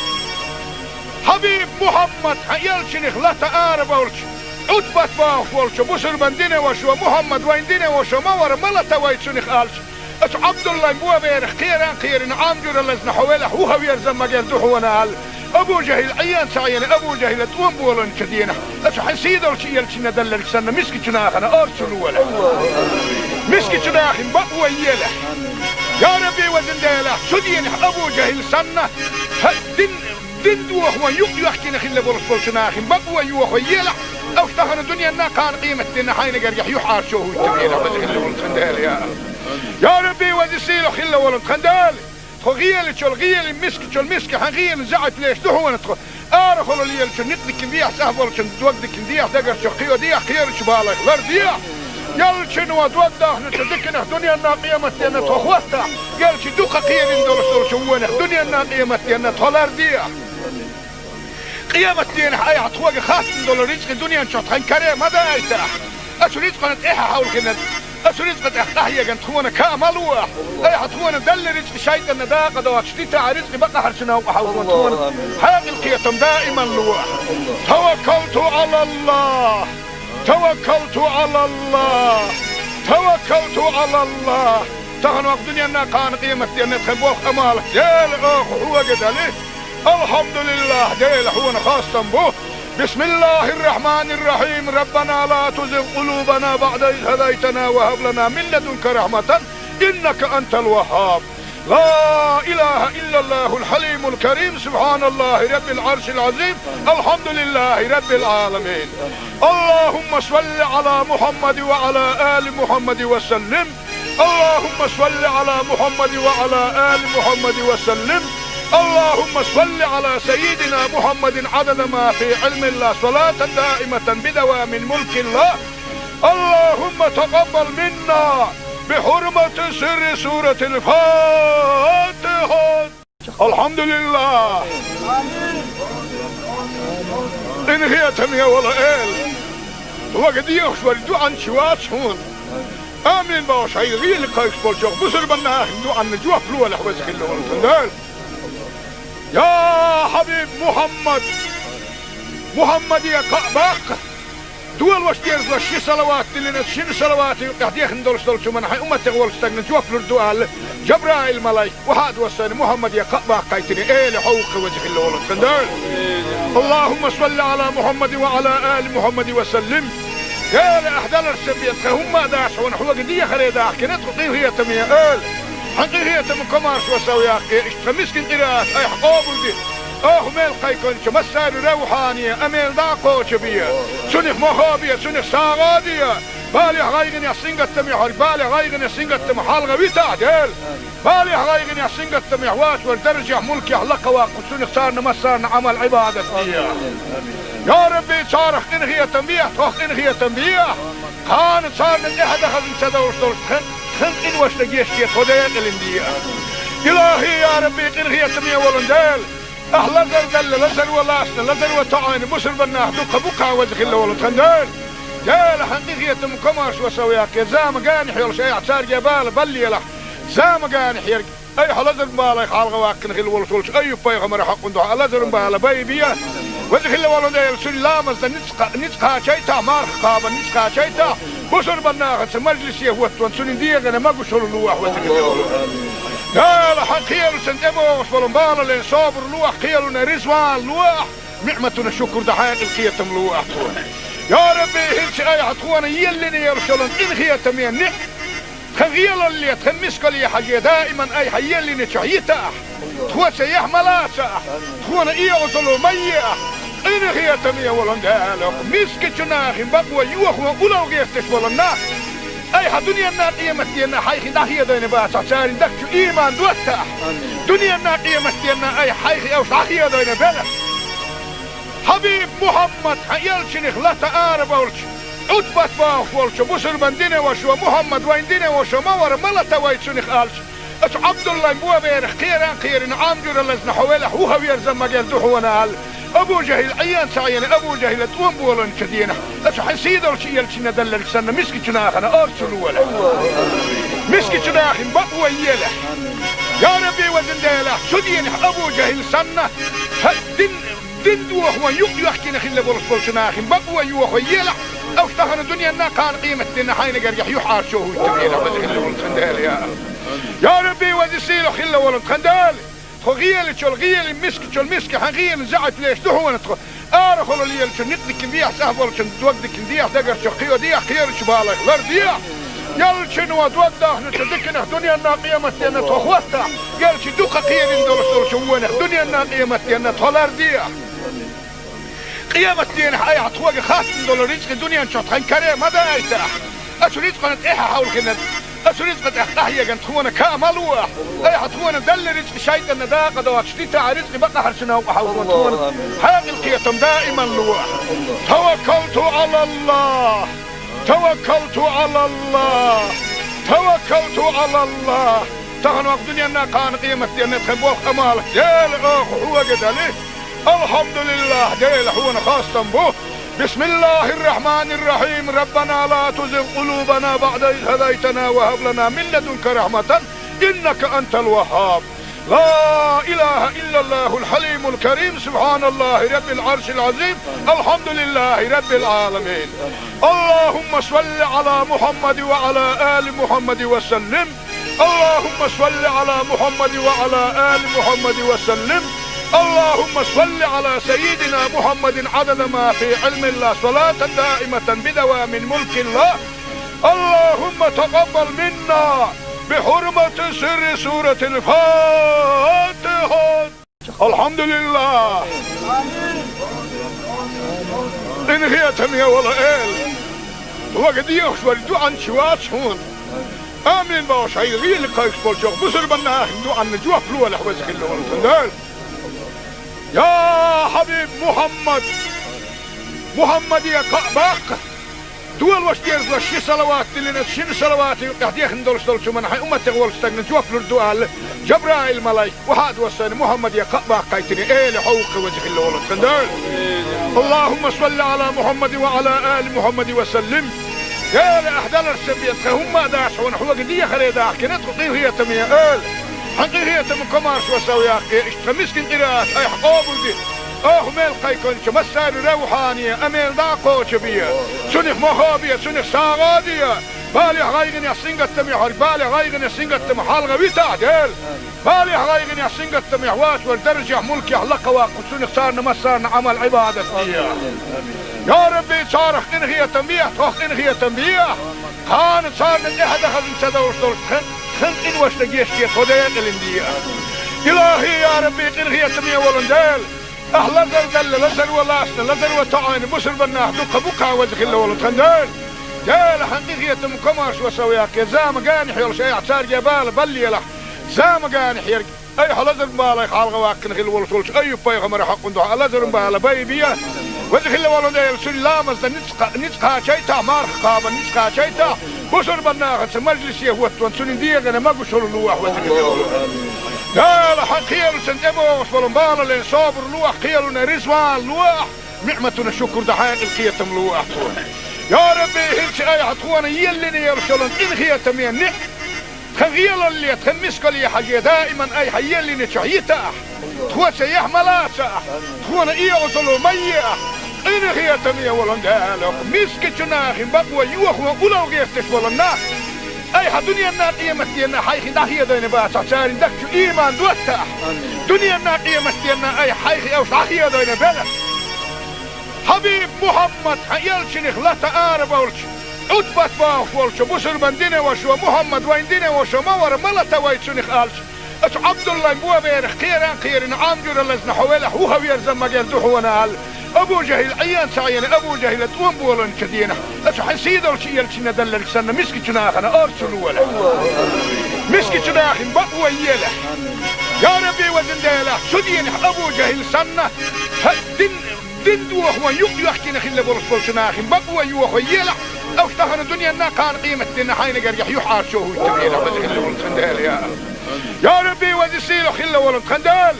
Хьабиб Мухьаммад, хьан элчанах лата арабовлча, Ӏутбат бохуш волчу бусурбан динан вашо, Мухьаммад вайн динан вашо ма вара, ма лата вай цунах аьлча, оцу Ӏабдуллайн боберах кхера а кхерина, Ӏам жуьра лазна хьо велахь, вуха верза магар ду хьуна аьлла, Абу ЖахӀил Ӏен ца Ӏена, Абу ЖахӀила тӀом боланчу дийнахь, оцу хьан сийдолчу элчанна далларг санна, мискачу нахана орцу лолахь. Мискачу нахана бакъо елахь. Я Рабби, везан Дела, цу дийнахь Абу ЖахӀил санна, хьан дин, дин дохо юкъ йоьхкина хилла болуш болчу нахана бакъо йохо елахь, уьш тахана дуьненна, кхана къематденна хьайна гергахь юьхьӀаьржо хӀуттур елахь, веза хилла волу тхан Дела, я АллахӀ. Я Рабби, веза сийлахь хилла волу тхан Дела. Тхо гӀелачул гӀелин, мискачул миска хьан гӀелин заьӀап леш ду хьуна тхо. Арахула лелачу никъ дикина дехьа, цӀахь болчун дог дикина дехьа, дагарчу кхио дехьа, кхерачу балайх лардехьа. Ялчун ван дог дахначу диканах дуьненна, къематденна тхо хӀоттахь, ялчи дукха кхерина долуш долчу вонах дуьненна, къематденна тхо лардехьа. Къематдийнахь айхьа тхоьга хаттам долу рицкъи дуьнен чохь тхан каре ма дайтахь. Оцу рицкъана тӀаьхьа хьовлхина, оцу рицкъа тӀехь къахьеган тхуна каа ма лохь. Айхьа тхуна далла рицкъи шайтӀанна дакъа доцуш дитахь, рицкъи бакъахьарчу новкъа хьовлхина тхуна хьекъал, кхетам даиман лохь. Таваккалту Ӏалаллахь! Таваккалту Ӏалаллахь! Таваккалту Ӏалаллахь! Тахана вакъ дуьненна, кхана къематденна тхан болх, Ӏамал Дела оха хьоьга дали. Алхьамдулиллахь, Дела хьуна хастам бу. Бисмиллахьир-рахьманир-рахьим. Раббана ла тузигъ къулубана баӀда из хӀадайтана ва хӀаб лана мин ладунка рахьматан, иннака антал ваххаб. Ла илахьа иллаллахьул хьалимул карим. Субхьаналлахьи раббил Ӏаршил Ӏазим. Алхьамдулиллахьи раббил Ӏаламин. Аллахьумма салли Ӏала Мухьаммадин ва Ӏала али Мухьаммадин ва саллим. اللهم صل على محمد وعلى آل محمد وسلم. اللهم صل على سيدنا محمد عدد ما في علم الله، صلاة دائمة بدوام ملك الله. اللهم تقبل منا بحرمة سر سورة الفاتحة. Алхьамдулиллахь! Къинхетаме волу Эла! Вага дехаш вара дуьӀан чу вац хьуна. Амин бохуш, хьайн гӀийла кхайкхаш болчу бусурбан нахана дуьӀанна жоп лолахь, веза хилла волу тхан Дела. Я хьабиб Мухьаммад! Мухьаммаде кхаъ баккха! Долош дезалаш ши салават диллина, шина салавата юкъахь дехна долуш долчу хӀуманна хьайн умматех волчу стагна жоп лур ду аьлла, Жабраил малайк охьа а доссийна, Мухьаммаде кхаъ баккхийтина, Эла хьо ву-кх, веза хилла волу тхан Дела. اللهم صل على محمد وعلى آل محمد وسلم. Дела, ахь даларсан бен тхан хӀумма а дац хьуна, хьоьга дехаре дахкина тхо, къинхетаме Эла. Хьан къинхетам, комаршо сов яккхий, иштта тхан мискин къираат айхьа къобалде. Оха мел кхайкхинчу массарна равхьане, амел дӀа а кхочу бе. Цунах мохо бе, цунах сагӀа де. Балех, гӀайгӀанех, сингаттамех хьо, балех, гӀайгӀанех, сингаттамах хьалха витахь, Дела. Балех, гӀайгӀанех, сингаттамех вац вара даржехь, мулкехь лакхаваккху, цунах царна массарна Ӏамал, Ӏибадат де. Я Рабби, царах къинхетам бехьа, тхох къинхетам бехьа. Кхана царна тӀаьхьа дан хазна ца довш долуш тхан, тхан къиношна гечде, тхо декъалина де. Илахьи, я Рабби, къинхетаме волу Дела! Ахь лазар далла, лазаро лаьцна, лазаро тоӀийна бусурбан нах дуккха бу-кх, веза хилла волу тхан Дела. Дела, хьан къинхетам, комаршо сов яккхий, зама генахь йолуш айхьа цаьрга бала баллалахь. Зама генахь ерг айхьа лазаран балех хьалха ваккхина хилла волуш волчу Айюб-пайхамаран хьокъан дуьхьа лазаран бала байбе. Веза хилла волу Дела, цуьнан ламазна ницкъ кха-, ницкъ кхачийтахь, марха кхабарна ницкъ кхачийтахь, бусурбан нахаца мажлисе хӀоттон цуьнан дегӀана могушалла лолахь, веза хилла волу Дела. Хьан кхелашна тӀебогӀуш болу балале собар лолахь, кхелана реза вала лолахь, ниӀматана шукур дан хьекъал, кхетам лолахь тхуна. Я Рабби, хӀинца айхьа тхуна еллина йолуш йолу къинхетаме ниӀ- Тхан гӀелалле, тхан мискалле хьажий, даиман айхьа еллинчохь йитахь, тхоьца яхь ма лацахь, тхуна и гӀо зулам ма ехь. Къинхетаме волу Дела, мискачу нахана бакъо йохо улло гӀерташ болу нах айхьа дуьненна, къематденна хьайх дӀахедийна бацахь, царна дагчу ийман доттахь. Дуьненна, къематденна айхьа хьайх уьш дӀахедийна белахь. Хьабиб Мухьаммад, хьан элчанах лата арабовлча, Ӏутбат бохуш волчу бусурбан динан вашо, Мухьаммад вайн динан вашо ма вара, ма лата вай цунах аьлча, оцу Ӏабдуллайн боберах кхера а кхерина, Ӏам жуьра лазна хьо велахь, вуха верза магар ду хьуна аьлла, Абу-Жахьил Ӏийна ца Ӏийна, Абу-Жахьила тӀом боланчу дийнахь, аса хьайн сий долчу элчанна делларг санна, мискачу нахана орцу лолахь. Мискачу нахана бакъо елахь. Я Рабби, везан Дела, цу дийнахь Абу-Жахьил санна, хьан дин, дин дохо юкъ йоьхкина хилла болуш болчу нахана бакъо йохо елахь, аш тахана дуьненна, кхана къематдийнна хьайна гергахь юьхьӀаьржо хӀуттур елахь, веза хилла волу тхан Дела, я. Я Рабби, веза сийлахь хилла волу тхан Дела. Тхо гӀелачул гӀелин, мискачул миска хьан гӀелин заьӀап леш ду хьуна тхо. Арахула лелачу некъ дикина дехьа, цӀахь болчун дог дикина дехьа, дагарчу кхио дехьа, кхерачу балайх лар дехьа. Ялчуьнан дог дахначу диканах дуьненна, къематденна тхо хӀоттахь, ялчу дукха кхерина долуш долчу вонах дуьненна, къематденна тхо лар дехьа. Къематденахь айхьа тхоьга хаттам долу рицкъи дуьнен чохь тхан каре ма дайтахь. Ацу рицкъана тӀехьа хьовлхина, ацу рицкъа тӀехь къахьеган тхуна ка ма лохь. Айхьа тхуна делла рицкъи шайтӀанна дакъа доцуш дитахь, рицкъи бакъахьарчу новкъа хьовлхо тхуна хьекъал, кхетам даиман лохь. Таваккалту Ӏалаллах! Таваккалту Ӏалаллах! Таваккалту Ӏалаллах! Тахана вакъ дуьненна, кхана къематденна тхан болх, Ӏамал, Дела, оха хьоьга дали. Алхьамдулиллах, Дела, хьуна хастам бу. بسم الله الرحمن الرحيم. ربنا لا تزغ قلوبنا بعد إذ هديتنا وهب لنا من لدنك رحمة إنك أنت الوهاب. لا إله إلا الله الحليم الكريم. سبحان الله رب العرش العظيم. الحمد لله رب العالمين. اللهم صل على محمد وعلى آل محمد وسلم. اللهم صل على محمد وعلى آل محمد وسلم. اللهم صل على سيدنا محمد عدد ما في علم الله، صلاة دائمة بدوام ملك الله. اللهم تقبل منا بحرمة سر سورة الفاتحة. Алхьамдулиллах! Къинхетаме волу Эла! Вага дехаш вара дуьхьанча вац хьуна. Амин бохуш, хьайн гӀийла кхайкхаш болчу бусурбан нахана дуьхьанна жоп лолахь, веза хилла волу тхан Дела. Я Хьабиб Мухьаммад! Мухьаммаде кхаъ баккха! Долуш дерзош ши салават диллина, шина салавата юкъахь дехна долуш долчу хӀуманна хьайн умматех волчу стагна жоп лур ду аьлла, Жабраил-малайк, вахьа а доссийна, Мухьаммаде кхаъ баккхийтина, Эла хьовха, веза хилла волу тхан Дела. اللهم صل على محمد وعلى آل محمد وسلم. Эла, ахь даларца бен тхан хӀумма а дац хьуна, хьоьга дехаре дахкина тхо, къинхетаме Эла. Хьан къинхетам, комаршо сов яккхий, иштта тхан мискин къираат айхьа къобалде. Оха мел кхайкхинчу массарна равхьане, амел дӀа а кхочу бе. Цунах мохо бе, цунах сагӀа а де. Балех, гӀайгӀанех, сингаттамех верг, балех, гӀайгӀанех, сингаттамах хьалха витахь, Дела. Балех, гӀайгӀанех, сингаттамех вацар даржехь, мулкехь лакха ваккха, цунах царна массарна Ӏамал-Ӏибадат де. Я Рабби, царах къинхетам бехьа, тхох къинхетам бехьа. Кхана царна тӀаьхьа дан хазна ца довш долуш тхан, тхан къиношна гечде тхо декъалина де. Илахи, я Рабби, къинхетаме волу Дела! Ахь лазар делла, лазаро лаьцна, лазаро тоьӀна бусурбан нах дуккха бу кхана, веза хилла волу тхан Дела. Дела, хьан къинхетам, комаршо сов яккхий, зама генахь йолуш айхьа цаьрга бала баллалахь. Зама генахь ерг айхьа лазаран балех хьалха ваккхина хилла волуш волчу Айюб-пайхамаран хьокъан дуьхьа лазаран бала байбе. Веза хилла волу Дела, цуьнан ламазна ницкъ кха-, ницкъ кхачийтахь, марха кхабарна ницкъ кхачийтахь, бусурбан нахаца мажлисе хӀоттон цуьнан дегӀана могушалла лохь, веза хилла волу. Дела, хьан кхелаца тӀебогӀуш болу балале собар лохь, кхелана резаван лохь, ниӀматана шукур дан хьекъал, кхетам лохь цунна. Я Рабби, хӀинца айхьа тхуна еллина йолуш йолу къинхетаме ниӀ- Тхан гӀелалле, тхан мискалле хьажий, даиман айхьа еллинчохь йитахь. Тхо цаьхьа ма лацахь, тхуна оьгӀазло ма ехь. Къинхетаме волу Дела, мискачу нахана бакъо йохо улло гӀерташ болу нах айхьа дуьненна, къематденна хьайх дӀахедийна бацахь, церан дагчу ийман доттахь. Дуьненна, къематденна айхьа хьайх уьш дӀахедийна белахь. Хьабиб Мухьаммад, хьан элчанах лата арабовлуш, Ӏутбат бохуш волчу бусурбан динан вашо, Мухьаммад вайн динан вашо ма вара, ма лата вай цунах аьлча, ацу Ӏабдуллайн боберах кхеран а кхерина, Ӏам жуьра лазна хьо велахь, вуха верза магар ду хьуна аьлла, Абу-Жахьил Ӏийна ца Ӏийна, Абу-Жахьила тӀом боланчу дийнахь, ацу хьайн сий долчу элчанна делларг санна, мискачу нахана орцу лолахь. Мискачу нахана бакъо елахь. Я Рабби, везан Дела, цу дийнахь Абу-Жахьил санна, хьан дин Дин дохо юкъ йоьхкина хилла болуш болчу нахана бакъо йохо елахь, аш тахана дуьненна, кхана къематденна хьайна гергахь юьхьӀаьржо хӀуттур елахь, веза хилла волу тхан Дела, я. Я Рабби, веза сийлахь хилла волу тхан Дела!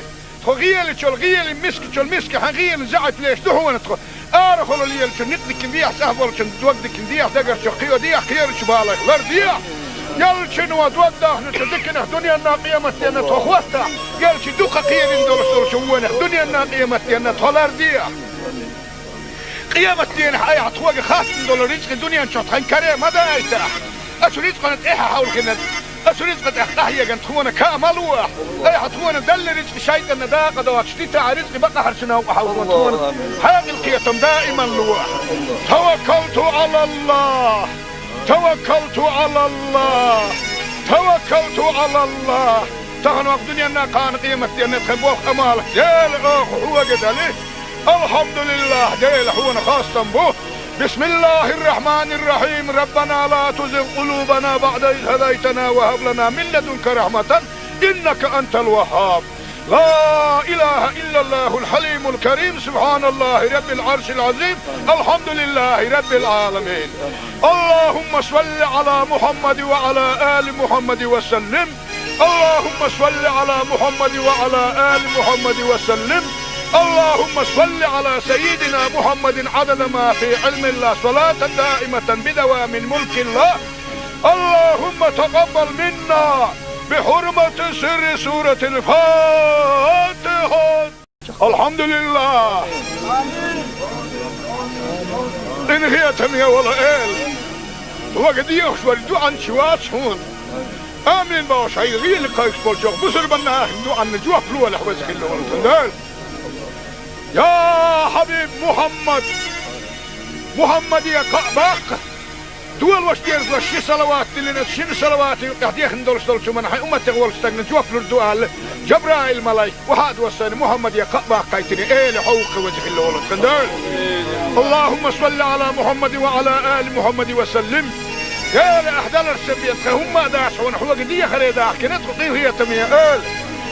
Хьо гӀелачул гӀелин, мискачул миска хьан гӀелин заьӀап леш ду хьуна тхо. Арахула лелачун никъ дикин дехьа, сахь болчун дог дикин дехьа, дагарчу кхио дехьа, кхерачу балайх лар дехьа. Ялчун ва дог дахначу дикинах дуьненна къематденна тхо хӀоттахь, ялчи дукха кхерин долуш долчу вонах дуьненна къематденна тхо лар дехьа. Къематденахь айхьа тхоьга хаттам долу рицкъи дуьнен чохь тхан каре ма дайтахь. Ацу рицкъана тӀаьхьа хьовлхина, ацу рицкъа тӀехь къахьеган тхуна ка ма луахь. Айхьа тхуна далла рицкъи шайтӀанна дакъа доцуш дитахь, рицкъи бакъахьарчу новкъа хьовлхина тхуна хьекъал кхетам даиман луахь. Таваккалту Ӏалаллахь! Таваккалту Ӏалаллахь! Таваккалту Ӏалаллахь! Тахана вакъ дуьненна кхана къематденна тхан болх Ӏамал, Дела, оха хьоьга дали. Алхьамдулиллахь, Дела, хьуна хастам бу. Бисмиллахьир-рахьманир-рахьим. Раббана ла тузигъ къулубана баӀда из хӀадайтана ва хӀаб лана мин ладунка рахьматан, иннака антал ваххьаб. Ла илахьа иллаллахьул хьалимул карим. Субхьаналлахьи раббил Ӏаршил Ӏазим. Алхьамдулиллахьи раббил Ӏаламин. Аллахьумма салли Ӏала Мухьаммад ва Ӏала али Мухьаммад ва саллим. اللهم صل على محمد وعلى آل محمد وسلم. اللهم صل على سيدنا محمد عدد ما في علم الله، صلاة دائمة بدوام ملك الله. اللهم تقبل منا بحرمة سر سورة الفاتحة. Алхьамдулиллахь! Къинхетаме волу Эла! Вага дехаш вара дуьхьанча вац хьуна. Амин бохуш, хьайга гӀийла кхайкхаш болчохь бусурбан нахана дуьхьанна жоп лолахь, веза хилла волу тхан Дела. Я хьабиб Мухьаммад! Мухьаммаде кхаъ баккха! Долош дерзалаш ши салават диллина, шина салавата юкъехь дехна долуш долчу хӀуманна хьайн умматех волчу стагна жоп лур ду аьлла, Жабраил-малайк вахьа а доссайна Мухьаммаде кхаъ баккхийтина, Эла, хьо ву-кх веза хилла волу тхан Дела. Аллахьумма салли Ӏала Мухьаммад ва Ӏала али Мухьаммад ва саллим. Эла, ахь даларца бен тхан хӀумма а дац хьуна, хьоьга дехаре дахкина тхо, къинхетаме Эла.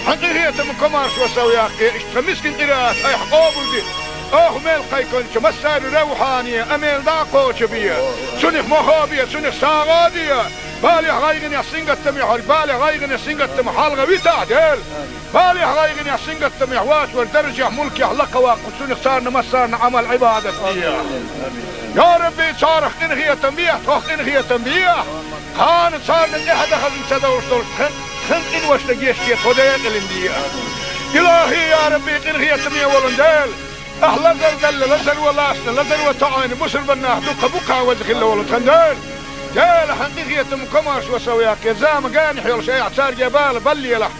Хьан къинхетам комаршо сов яккхий, иштта тхан мискин къираат айхьа къобалде. Оха мел кхайкхинчу массаьрна равхьане а мел дӀа а кхочу бе. Цунах мохо бе, цунах сагӀа а де. Балех, гӀайгӀанех, сингаттамех хьо, балех, гӀайгӀанех, сингаттамах хьалха витахь, Дела. Балех, гӀайгӀанех, сингаттамех вацар даржехь, мулкехь лакхаваккха, цунах царна массарна Ӏамал-Ӏибадат де. Я Рабби, царах къинхетам бехьа, тхох къинхетам бехьа. Кхана царна тӀаьхьа дан хазна ца довш долчу тхан, тхан къиношна гечде, тхо декъалина де. Илахьи, я Рабби, къинхетаме волу Дела! Ахь лазар делла, лазаро лаьцна, лазаро тоьъна бусурбан нах дуккха бу-кх, веза хилла волу тхан Дела. Дела, хьан къинхетам комаршо сов яккхий, зама генахь йолуш айхьа цаьрга бала баллалахь.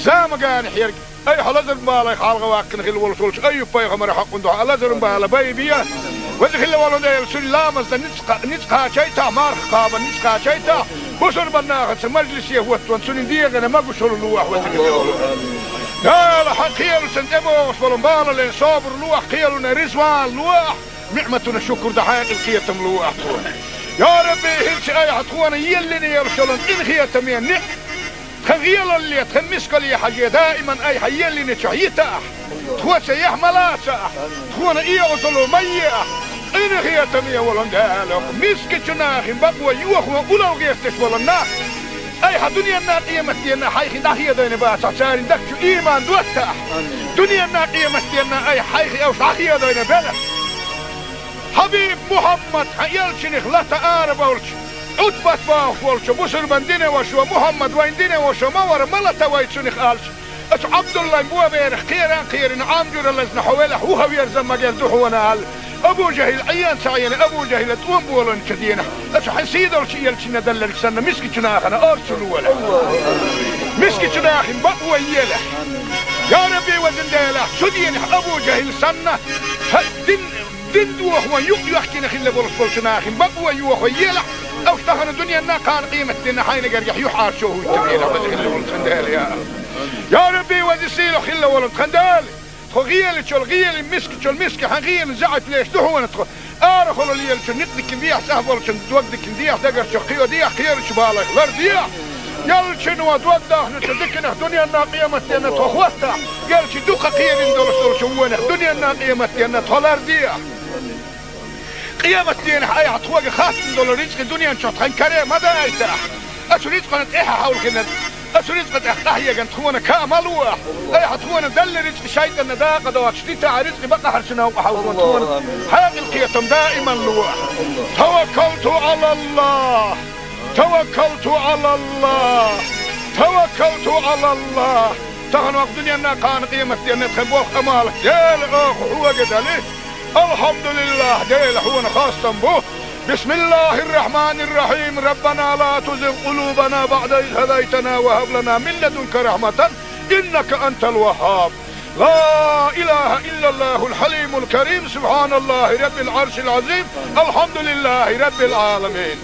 Зама генахь ерг айхьа лазаран балех хьалха ваккхина хилла волуш волчу Айюб-пайхамаран хьокъун дуьхьа лазаран бала байбе. Веза хилла волу Дела, цуьнан ламазна ницкъ кха-, ницкъ кхачийтахь, марха кхабарна ницкъ кхачийтахь, бусурбан нахаца мажлисе хӀоттаван цуьнан дегӀана могушалла лолахь, веза хилла волу Дела. Дела, хьан кхелашна тӀебогӀуш болу балален собар лолахь, кхелана реза ван лолахь, ниӀматана шукур дан хьекъал кхетам лолахь тхуна. Я Рабби, хӀинца айхьа тхуна еллина йолуш йолу къинхетаме ниӀ-, тхан гӀелалле, тхан мискалле хьажий, даиман айхьа еллинчохь йитахь, тхоца яхь ма лацахь, тхуна оьгӀазло ма ехь, къинхетаме волу Дела, мискачу нахана бакъо йохо улло гӀерташ болу нах, айхьа дуьненна, къематденна хьайх дӀахедийна бацахь, церан дагчу ийман доттахь, дуьненна, къематденна айхьа хьайх уьш дӀахедийна белахь. Хьабиб Мухьаммад, хьан элчанах лата арабевлча, Ӏутбат бохуш волчу бусурбан динан вашас: «Мухьаммад вайн динан ваша ма вара, ма лата вай цунах», — аьлча, оцу Ӏабдуллайн боберах кхеран кхерина, Ӏам жуьра лазна хьо велахь, вуха верза магар ду хьуна аьлла, Абу ЖахӀил Ӏен ца Ӏийна, Абу ЖахӀила тӀом болийначу дийнахь, оцу хьайн сийдолчу элчанна делларг санна, мискачу нахана орцу лолахь. Мискачу нахана бакъо елахь. Я Рабби, везан Дела, цу дийнахь Абу ЖахӀил санна, хьан дин Дин дохо юкъ йоьхкина хилла болуш болчу нахана бакъо йохо елахь, уьш тахана дуьненна, кхана къематденна хьайна гергахь юьхьӀаьржо хӀуттабелахь, веза хилла волу тхан Дела, я. Я Рабби, веза сийлахь хилла волу тхан Дела! Тхо гӀелачул гӀелин, мискачул миска хьан гӀелин заьӀап леш ду хьуна тхо. Арахула лелачун никъ дикин дехьа, сахь болчун дог дикин дехьа, дагарчу кхио дехьа, кхерачу балайх лар дехьа. Ялчун ва дог дахначу диканах дуьненна, къематденна тхо хӀоттахь, ялчи дукха кхерина долуш долчу вонах дуьненна, къематденна тхо лар дехьа. Къематденахь айхьа тхоьга хаттам долу рицкъи дуьнен чохь тхан каре ма дайтахь. Ацу рицкъана тӀаьхьа хьовлхина, Оцу рицкъа тӀехь къахьегна тхуна каа ма ло ахь. Айхьа тхуна делла рицкъа шайтӀанна дакъа доцуш дитахь, рицкъа бакъахьарчу новкъа хьовзо тхуна. Хьекъал кхетам даиман ло ахь. Таваккалту Ӏалаллах! Таваккалту Ӏалаллах! Таваккалту Ӏалаллах! Тахана ваха дуьненна, кхана къематденна тхан болх амал Дела оха хьоьга дали. Алхьамдулиллах, Дела хьуна хастам бу. بسم الله الرحمن الرحيم. ربنا لا تزغ قلوبنا بعد إذ هديتنا وهب لنا من لدنك رحمة إنك أنت الوهاب. لا إله إلا الله الحليم الكريم. سبحان الله رب العرش العظيم. الحمد لله رب العالمين.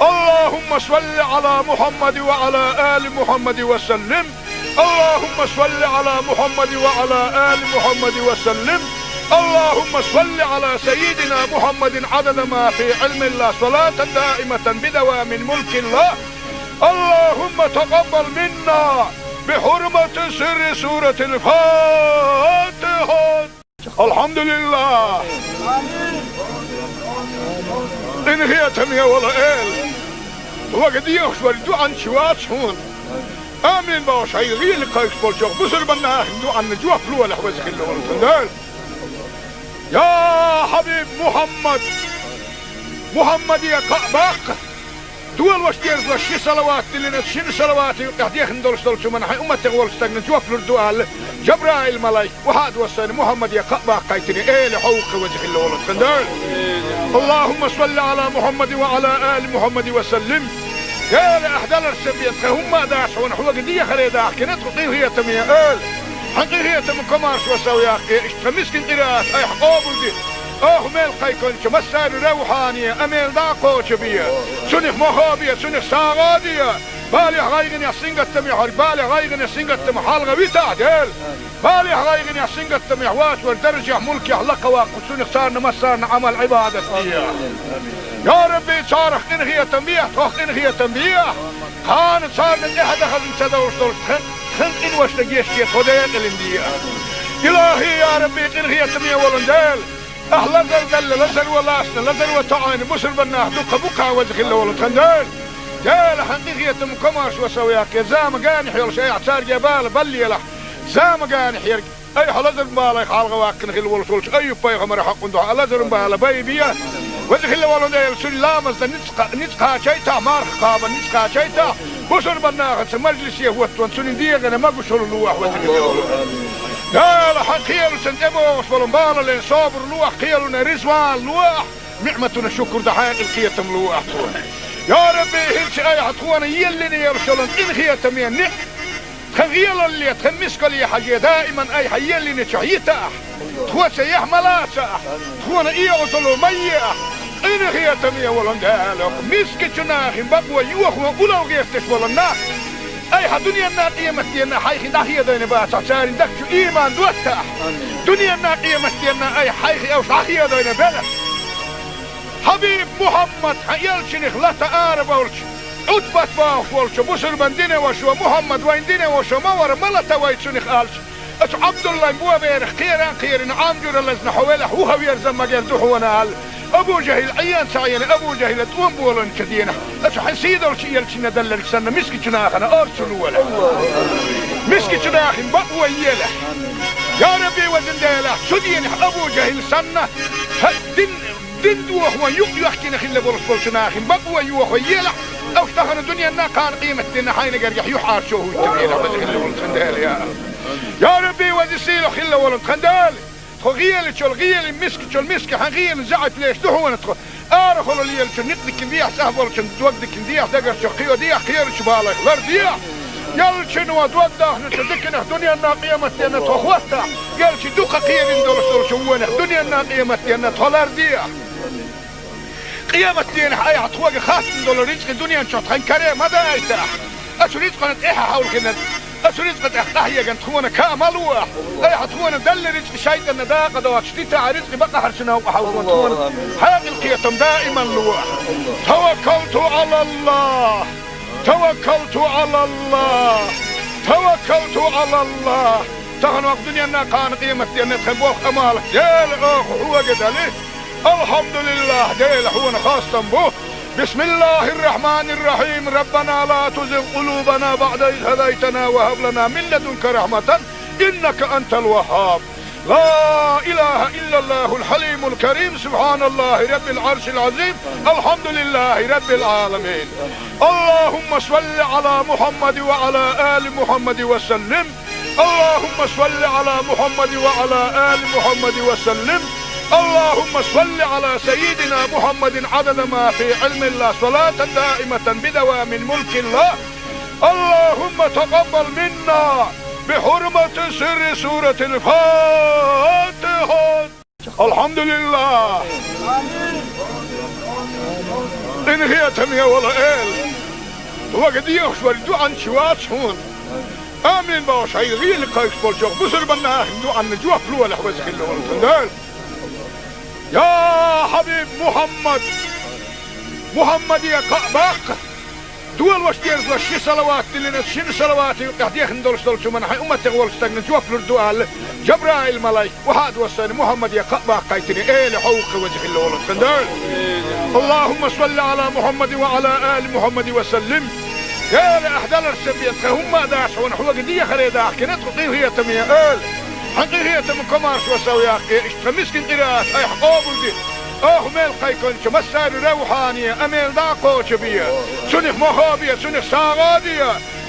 اللهم صل على محمد وعلى آل محمد وسلم. اللهم صل على محمد وعلى آل محمد وسلم. اللهم صل على سيدنا محمد عدد ما في علم الله، صلاة دائمة بدوام ملك الله. اللهم تقبل منا بحرمة سر سورة الفاتحة. Алхьамдулиллах! Къинхетаме волу Эла! Вага дехаш вара дуьхьанча вац хьуна. Амин бохуш, хьайн гӀийла кхайкхаш болчохь бусурбан нахана дуьхьанна жоп лолахь, веза хилла волу тхан Дела. Я Хьабиб Мухьаммад! Мухьаммаде кхаъ баккха! Долош дезалаш ши салават диллина, шина салавата юкъехь дехна долуш долчу хӀуманна хьайн умматех волчу стагна жоп лур ду аьлла, Жабраил-малайк, вахьа а доссийна, Мухьаммаде кхаъ баккхийтина, Эла хьовха, веза хилла волу тхан Дела. اللهم صل على محمد وعلى آل محمد وسلم. Эла, ахь даларца бен тхан хӀумма а дац хьуна, хьоьга дехаре дахкина тхо, къинхетаме Эла. Хьан къинхетам, комаршо сов яккхий, иштта тхан мискин къираат айхьа къобалде. Оха мел кхайкхинчу массарна равхьане, а мел дӀа а кхочу бе. Цунах мохо бе, цунах сагӀа а де. Балехь, гӀайгӀанехь, сингаттамехь верг балех, гӀайгӀанех, сингаттамах хьалха витахь, Дела. Балехь, гӀайгӀанехь, сингаттамехь воцург даржехь, мулкехь лакха ваккха, цунах царна массарна Ӏамал-Ӏибадат де. Я Рабби, царах къинхетам бехьа, тхох къинхетам бехьа. Кхана царна тӀаьхьа дан хазна ца довш долчу тхан, тхан къиношна гечде, тхо декъалина де. ИлахӀи, я Рабби, къинхетаме волу Дела! Ахь лазар делла, лазаро лаьцна, лазаро тоӀийна бусурбан нах дуккха бу кхана, веза хилла волу тхан Дела. Дела, хьан къинхетам, комаршо сов яккхий, зама генахь йолуш айхьа цаьрга бала баллалахь. Зама генахь ерг айхьа лазаран балех хьалха ваккхина хилла волуш волчу Айюб-пайхамаран хьокъан дуьхьа лазаран бала байбе. Веза хилла волу Дела, цуьнан ламазна ницкъ кха-, ницкъ кхачийтахь, марха кхабарна ницкъ кхачийтахь, бусурбан нахаца мажлисе хӀоттаван цуьнан дегӀана могушалла лолахь, веза хилла волу. Дела, хьан кхелашна тӀебогӀуш болу бала лен собар лолахь, кхелана реза ван лолахь, ниӀматана шукур дан хьекъал кхетам лолахь тхуна. Я Рабби, хӀинца айхьа тхуна еллина йолуш йолу къинхетаме ниӀ тхан гӀелалле, тхан мискалле хьажий, даиман айхьа еллинчохь йитахь. Тхо цаьрца ма лацахь, тхуна и Ӏазап ма ехь. Къинхетаме волу Дела, мискачу нахана бакъо йохо улло гӀерташ болу нах айхьа дуьненна, къематденна хьайх дӀахедийна бацахь, церан дагчу ийман доттахь. Дуьненна, къематденна айхьа хьайх уьш дӀахедийна белахь. Хьабиб Мухьаммад, хьан элчанах лата арабевлча, Ӏутбат бохуш волчу бусурбан динан вашо, Мухьаммад вайн динан вашо ма вара, ма лата вай цунах аьлча, оцу Ӏабдуллайн боберах кхеран а кхерина, Ӏам жуьра лазна хьо велахь, вуха верза магар ду хьуна аьлла, Абу ЖахӀил Ӏен ца Ӏийна, Абу ЖахӀила тӀом болийначу дийнахь, оцу хьан сийдолчу элчанна делларг санна, мискачу нахана орцу лолахь. Мискачу нахана бакъо елахь. Я Рабби, везан Дела, цу дийнахь Абу ЖахӀил санна, хьан дин Дин дохо юкъ йоьхкина хилла болуш болчу нахана бакъо йохо елахь, уьш тахана дуьненна, кхана къематденна хьайна гергахь юьхь Ӏаршо хӀуттабелахь, веза хилла волу тхан Дела, я. Я Рабби, веза сийлахь хилла волу тхан Дела! Тхо гӀелачул гӀелин, мискачул миска хьан гӀелин заьӀап леш ду хьуна тхо. Арахула лелачун некъ дикина дехьа, цӀахь болчун дог дикина дехьа, дагарчу кхио дехьа, кхерачу балех лардехьа. Ялчуьнан дог дахначу диканах дуьненна, къематденна тхо хӀоттахь, ялчу дукха кхерина долуш долчу вонах дуьненна, къематденна тхо лардехьа. Къематденахь айхьа тхоьга хаттам долу рицкъа дуьнен чохь тхан каре ма дайтахь. Оцу рицкъана тӀаьхьа хьовлхина, оцу рицкъа тӀехь къахьегна тхуна каа ма ло ахь. Айхьа тхуна делла рицкъа шайтӀанна дакъа доцуш дитахь, рицкъа бакъахьарчу новкъа хьовзо тхуна. Хьекъал кхетам даиман ло ахь. Таваккалту Ӏалаллах! Таваккалту Ӏалаллах! Таваккалту Ӏалаллах! Тахана ваха дуьненна, кхана къематденна тхан болх амал Дела оха хьоьга дали. Алхьамдулиллах, Дела хьуна хастам бу. بسم الله الرحمن الرحيم. ربنا لا تزغ قلوبنا بعد إذ هديتنا وهب لنا من لدنك رحمة إنك أنت الوهاب. لا إله إلا الله الحليم الكريم. سبحان الله رب العرش العظيم. الحمد لله رب العالمين. اللهم صل على محمد وعلى آل محمد وسلم. اللهم صل على محمد وعلى آل محمد وسلم. اللهم صل على سيدنا محمد عدد ما في علم الله، صلاة دائمة بدوام ملك الله. اللهم تقبل منا بحرمة سر سورة الفاتحة. الحمد لله. Къинхетаме вола Эла, вага дехаш вар дуӀан чу вац хьона. Амин бохуш, хьайга гӀийла кхайкхаш болчу бусурбан нахана дуӀанна жоп лолахь, веза хилла волу тхан Дела. Я хьабиб Мухьаммад, Мухьаммаде кхаъ баккха, долош дезалаш ши салават диллина, шина салавата юкъехь дехна долуш долчу хӀуманна хьайн умматех волчу стагна жоп лур ду аьлла, Жабраил-малайк, вахьа а доссийна, Мухьаммаде кхаъ баккхийтина, Эла, хьо ву-кх, веза хилла волу тхан Дела. اللهم صل على محمد وعلى آل محمد وسلم. Эла, ахь даларца бен тхан хӀумма а дац хьуна, хьоьга дехаре дахкина тхо, къинхетаме Эла. Хьан къинхетам, комаршо сов яккхий, иштта тхан мискин къираат айхьа къобалде. Оха мел кхайкхинчу массаьрга равхьане, амел дӀа а кхочу бе. Цунах мохо бе, цунах сагӀа а де.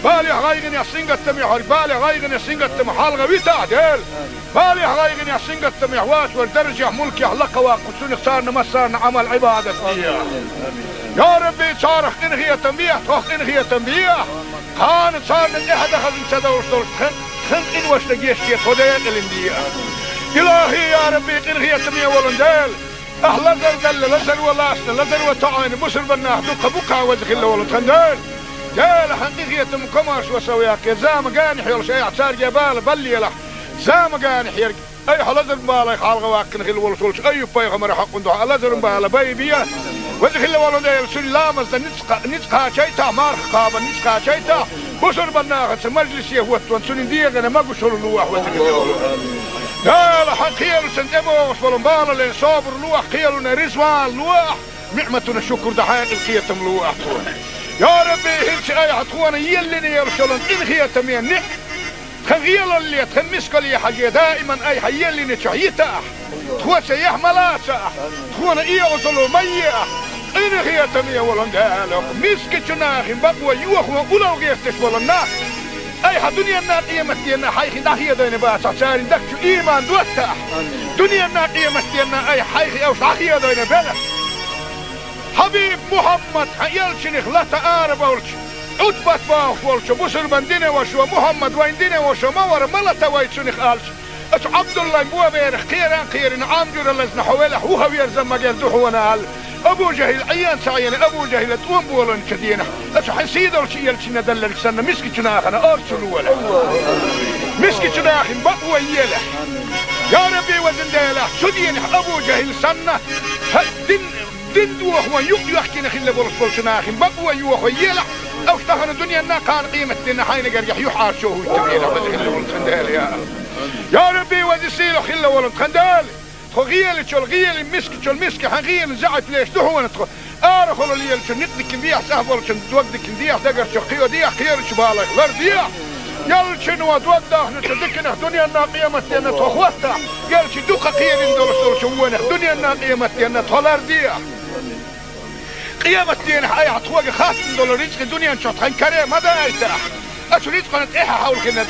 Балехь, гӀайгӀанехь, сингаттамехь верг, балех, гӀайгӀанех, сингаттамах хьалха витахь, Дела. Балехь, гӀайгӀанехь, сингаттамехь воцург даржехь, мулкехь лакхаваккха, цунах царна массарна Ӏамал-Ӏибадат де. Я Рабби, царах къинхетам бехьа, тхох къинхетам бехьа. Кхана царна тӀаьхьа дан хазна ца довш долуш тхан, тхан къиношна гечде, тхо декъалина де. Илахи, я Рабби, къинхетаме волу Дела. Ахь лазар делла, лазаро лаьцна, лазаро тоӀийна бусурбан нах дуккха бу-кх, веза хилла волу тхан Дела. Дела, хьан къинхетам, комаршо сов яккхий, зама генахь йолуш айхьа цаьрга бала баллалахь. Зама генахь ерг айхьа лазар-балех хьалха ваккхина хилла волуш волчу Айюб-пайхамаран хьокъан дуьхьа лазар-бала байбе. Веза хилла волу Дела, цуьнан ламазна ницкъ кха-, ницкъ кхачийтахь, марха кхабарна ницкъ кхачийтахь, бусурбан нахаца мажлисе хӀоттаван цуьнан дегӀана могушалла лолахь, веза хилла волу Дела. Хьан кхелашна тӀебогӀуш болу бала лан собар лолахь, кхелана реза ван лолахь, ниӀматана шукур дан хьекъал, кхетам лолахь тхуна. Я Рабби, хӀинца айхьа тхуна еллина йолуш йолу къинхетаме ниӀ-, тхан гӀелалле, тхан мискалле хьажий, даиман айхьа еллинчохь йитахь, тхоьца яхь ма лацахь, тхуна оьгӀазло ма ехь. Къинхетаме волу Дела, мискачу нахана бакъо йохо улло гӀерташ болу нах айхьа дуьненна, къематденна хьайх дӀахедийна бацахь, церан дагчу ийман доттахь. Дуьненна, къематденна айхьа хьайх уьш дӀахедийна белахь. Хьабиб Мухьаммад, хьан элчанах лата ара болчу, Ӏутбат бохуш волчу бусурбан динан вашас: «Мухьаммад вайн динан ваша ма вара, ма лата вай цунах», — аьлча, оцу Ӏабдуллайн боберах кхера а кхерина, Ӏам жуьра лазна хьо велахь, вуха верза магар ду хьуна аьлла, Абу ЖахӀил Ӏен ца Ӏийна, Абу ЖахӀила тӀом болийначу дийнахь, оцу хьайн сийдолчу элчанна делларг санна, мискачу нахана орцу лолахь. Мискачу нахана бакъо елахь. Я Рабби, везан Дела, цу дийнахь Абу ЖахӀил санна, хьан дин, дин дохо юкъ йоьхкина хилла болуш болчу нахана бакъо йохо елахь, уьш тахана дуьненна, кхана къематденна хьайна гергахь юьхьӀаьржо хӀуттабелахь, веза хилла волу тхан Дела, я. Я Рабби, веза сийлахь хилла волу тхан Дела. Тхо гӀелачул гӀелин, мискачул миска хьан гӀелин заьӀап леш ду хьуна тхо. Арахула лелачун некъ дикина дехьа, цӀахь болчун дог дикина дехьа, дагарчух кхио дехьа, кхерачу балех лар дехьа. Элчано дог дахначу диканах дуьненна, къематденна тхо хӀоттахь, элча дукха кхерина долуш долчу вонах дуьненна, къематденна тхо лар дехьа. Къематденахь айхьа тхоьга хаттам долу рицкъа дуьнен чохь тхан каре ма дайтахь. Оцу рицкъана тӀаьхьа хьовлхина,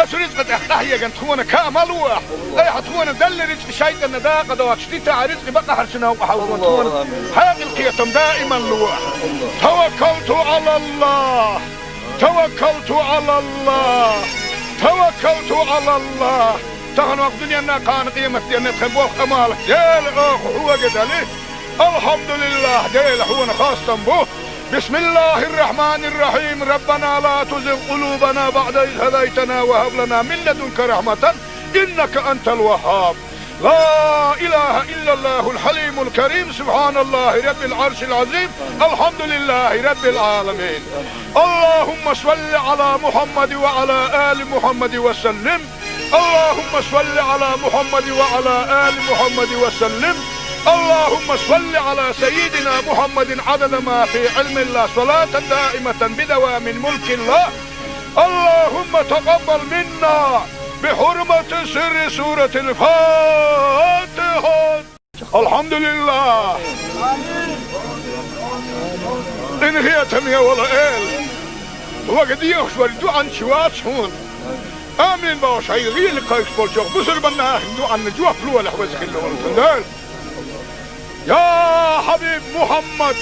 оцу рицкъа тӀехь къахьегна тхуна ка ма лолахь. Айхьа тхуна делла рицкъа шайтӀанна дакъа доцуш дитахь, рицкъа бакъахьарчу новкъа хьовлхо тхуна хьекъал, кхетам даиман лолахь. توكلت على الله. توكلت على الله. توكلت على الله. Тахана ваха дуьненна, кхана къематденна тхан болх, Ӏамал, Дела, оха хьоьга дели. Алхьамдулиллахь, Дела, хьуна хастам бу. بسم الله الرحمن الرحيم. ربنا لا تزغ قلوبنا بعد إذ هديتنا وهب لنا من لدنك رحمة إنك أنت الوهاب. لا إله إلا الله الحليم الكريم. سبحان الله رب العرش العظيم. الحمد لله رب العالمين. اللهم صل على محمد وعلى آل محمد وسلم. اللهم صل على محمد وعلى آل محمد وسلم. اللهم صل على سيدنا محمد عدد ما في علم الله، صلاة دائمة بدوام ملك الله. اللهم تقبل منا بحرمة سر سورة الفاتحة. الحمد لله. Къинхетам, я Вала, эла. Вага дехаш вар дуьанча вац хьуна. Амин бохуш, хьайга гӀийла кхайкхаш болчу бусурбанна ахин дуьанна жоп лолахь, веза хилла волу тхан Дела. Я хьабиб Мухьаммад!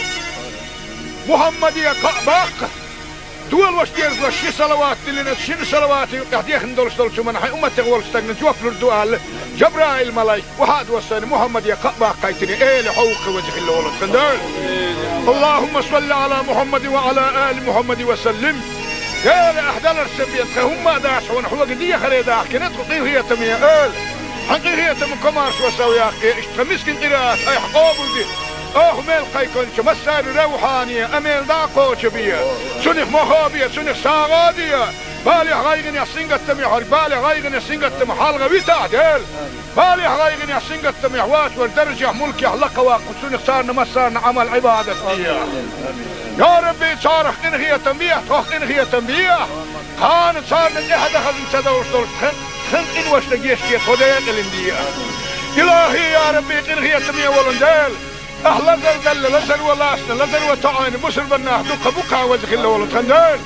Мухьаммаде кхаъ баккха! Долош деза ши салават диллина, шина салавата юкъехь дехна долуш долчу хӀуманна хьайн умматех волчу стагна жоп лур ду аьлла, Жабраил-малайк, вахьа а доссийна, Мухьаммаде кхаъ баккхийтина, эла хьовха, веза хилла волу тхан Дела. اللهم صل على محمد وعلى آل محمد وسلم. Дела, ахь даларш ца бен, тхан хӀумма а дац хьуна, хьоьга дехаре дахкина тхо, къинхетаме эла. Хьан къинхетам комаршо сов яккхий, иштта тхан мискин къираат айхьа къобалде. Оха мел кхайкхинчу массарна равхьане, амел дӀа а кхочу бе. Цунах мохо бе, цунах сагӀа а де. Балех, гӀайгӀанех, сингаттамех верг, балех, гӀайгӀанех, сингаттамах хьалха витахь, Дела. Балех, гӀайгӀанех, сингаттамех вац верг даржехь, мулкехь лакха ваккха, цунах царна массарна Ӏамал-Ӏибадат де. Я Рабби, царах къинхетам бехьа, тхох къинхетам бехьа. Кхана царна тӀаьхьа дан хазна ца довш долуш тхан, тхан къиношна гечде, тхо декъалина де. Илахи, я Рабби, къинхетаме волу Дела. Ахь лазар делла, лазар ван лаьцна, лазар ван тоьӀна бусурбаннах дукха бу-кх, веза хилла волу тхан Дела.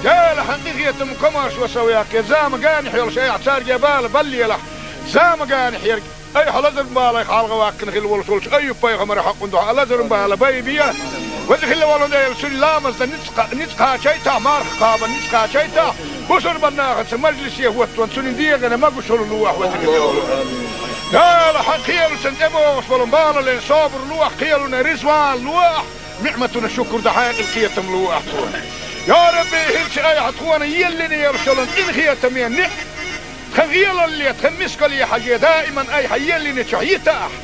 Дела, хьан къинхетам комаршо сов яккхий, зама генахь йолуш айхьа цаьрга бала баллалахь. Зама генахь ерг, айхьа лазаран балех хьалха ваккхина хилла волуш волчу Айюб-пайхамаран хьокъун дуьхьа лазаран бала байбе. Веза хилла волу Дела, цуьнан ламазна ницкъ кха-, ницкъ кхачийтахь, марха кхабарна ницкъ кхачийтахь, бусурбаннахаца мажлисе хӀоттаван цуьнан дегӀана могушалла лолахь, веза хилла волу Дела. Хьан кхелашна тӀебогӀуш болу балале собар лолахь, кхелана реза ван лолахь, ниӀматана шукур дан хьекъал, кхетам лолахь тхуна. Я Рабби, хӀинца айхьа тхуна еллина йолуш йолу къинхетаме ниӀ тхан гӀелалле, тхан мискалле хьажий, даиман айхьа еллинчохь йитахь,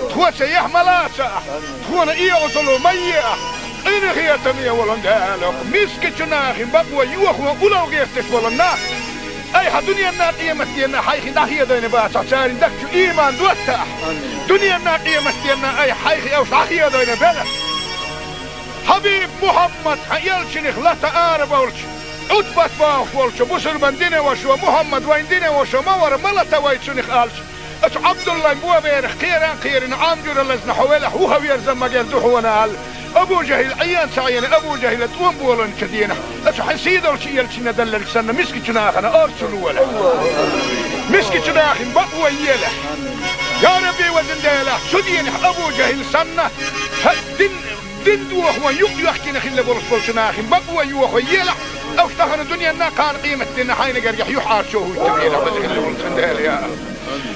тхоца яхь ма лацахь, тхуна оьгӀазло ма ехь, къинхетаме волу Дела, мискачу нахана бакъо йохо улло гӀерташ болу нах айхьа дуьненна, къематденна хьайх дӀахедийна бацахь, церан дагчу иман доттахь. Дуьненна, къематденна айхьа хьайх уьш дӀахедийна белахь. Хьабиб Мухьаммад, хьан элчанах лата арабевлча, Ӏутбат бохуш волчу бусурбан динан вашас: Мухьаммад, вайн динан ваша ма вара, ма лата вай цунах, аьлча, оцу Ӏабдуллайн боберах кхера а кхерина, Ӏам жуьра лазна хьо велахь, вуха верза магар ду хьуна, аьлла, Абу ЖахӀил Ӏен ца Ӏийна, Абу ЖахӀила тӀом болийначу дийнахь, оцу хьайн сийдолчу элчанна делларг санна, мискачу нахана орцу лолахь. Мискачу нахана бакъо елахь. Я Рабби, везан Дела, цу дийнахь Абу ЖахӀил санна, хьан дин Дин дохо юкъ йоьхкина хилла болуш болчу нахана бакъо йохо елахь, уьш тахана дуьненна, кхана къематденна хьайна гергахь юьхьӀаьржо хӀуьттур елахь, веза хилла волу тхан Дела, я.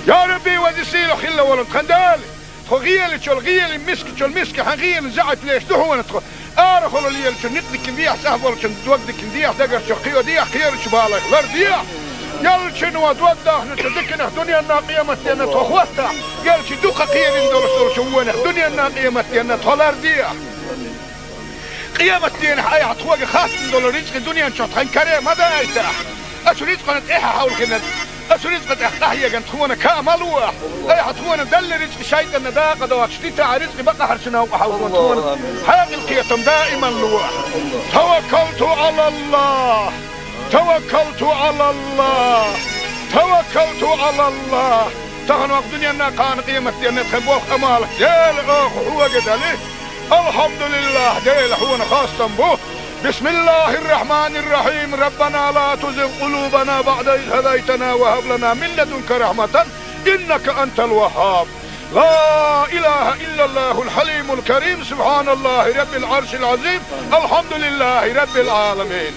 Я Рабби, веза сийлахь хилла волу тхан Дела, тхо гӀелачул гӀелин, мискачул миска хьан гӀелин заьӀап леш ду хьуна тхо. Арахула лелачу никъ дикина дехьа, сахь болчун дог дикина дехьа, дагарчу кхио дехьа, кхерачу балех лар дехьа. Ялчуьнан дог дахначу диканах дуьненна, къематденна тхо хӀоттахь, ялчу дукха кхерина долуш долчу вонах дуьненна, къематденна тхо лар дехьа. Къематденахь айхьа тхоьга хаттам долу рицкъа дуьнен чохь тхан каре ма дайтахь. Оцу рицкъана тӀаьхьа хьовлхина, оцу рицкъа тӀехь къахьегна тхуна ка ма лолахь. Айхьа тхуна делла рицкъа шайтӀанна дакъа доцуш дитахь, рицкъа бакъахьарчу новкъа хьовзо тхуна хьекъал, кхетам даиман лолахь. Таваккалту Ӏалаллах! Таваккалту Ӏалаллах! Таваккалту Ӏалаллах! Тахана ваха дуьненна, кхана къематденна тхан болх, Ӏамал Дела, оха хьоьга дели. Алхьамдулиллах, Дела, хьуна хастам бу. بسم الله الرحمن الرحيم. ربنا لا تزغ قلوبنا بعد إذ هديتنا وهب لنا من لدنك رحمة إنك أنت الوهاب. لا إله إلا الله الحليم الكريم. سبحان الله رب العرش العظيم. الحمد لله رب العالمين.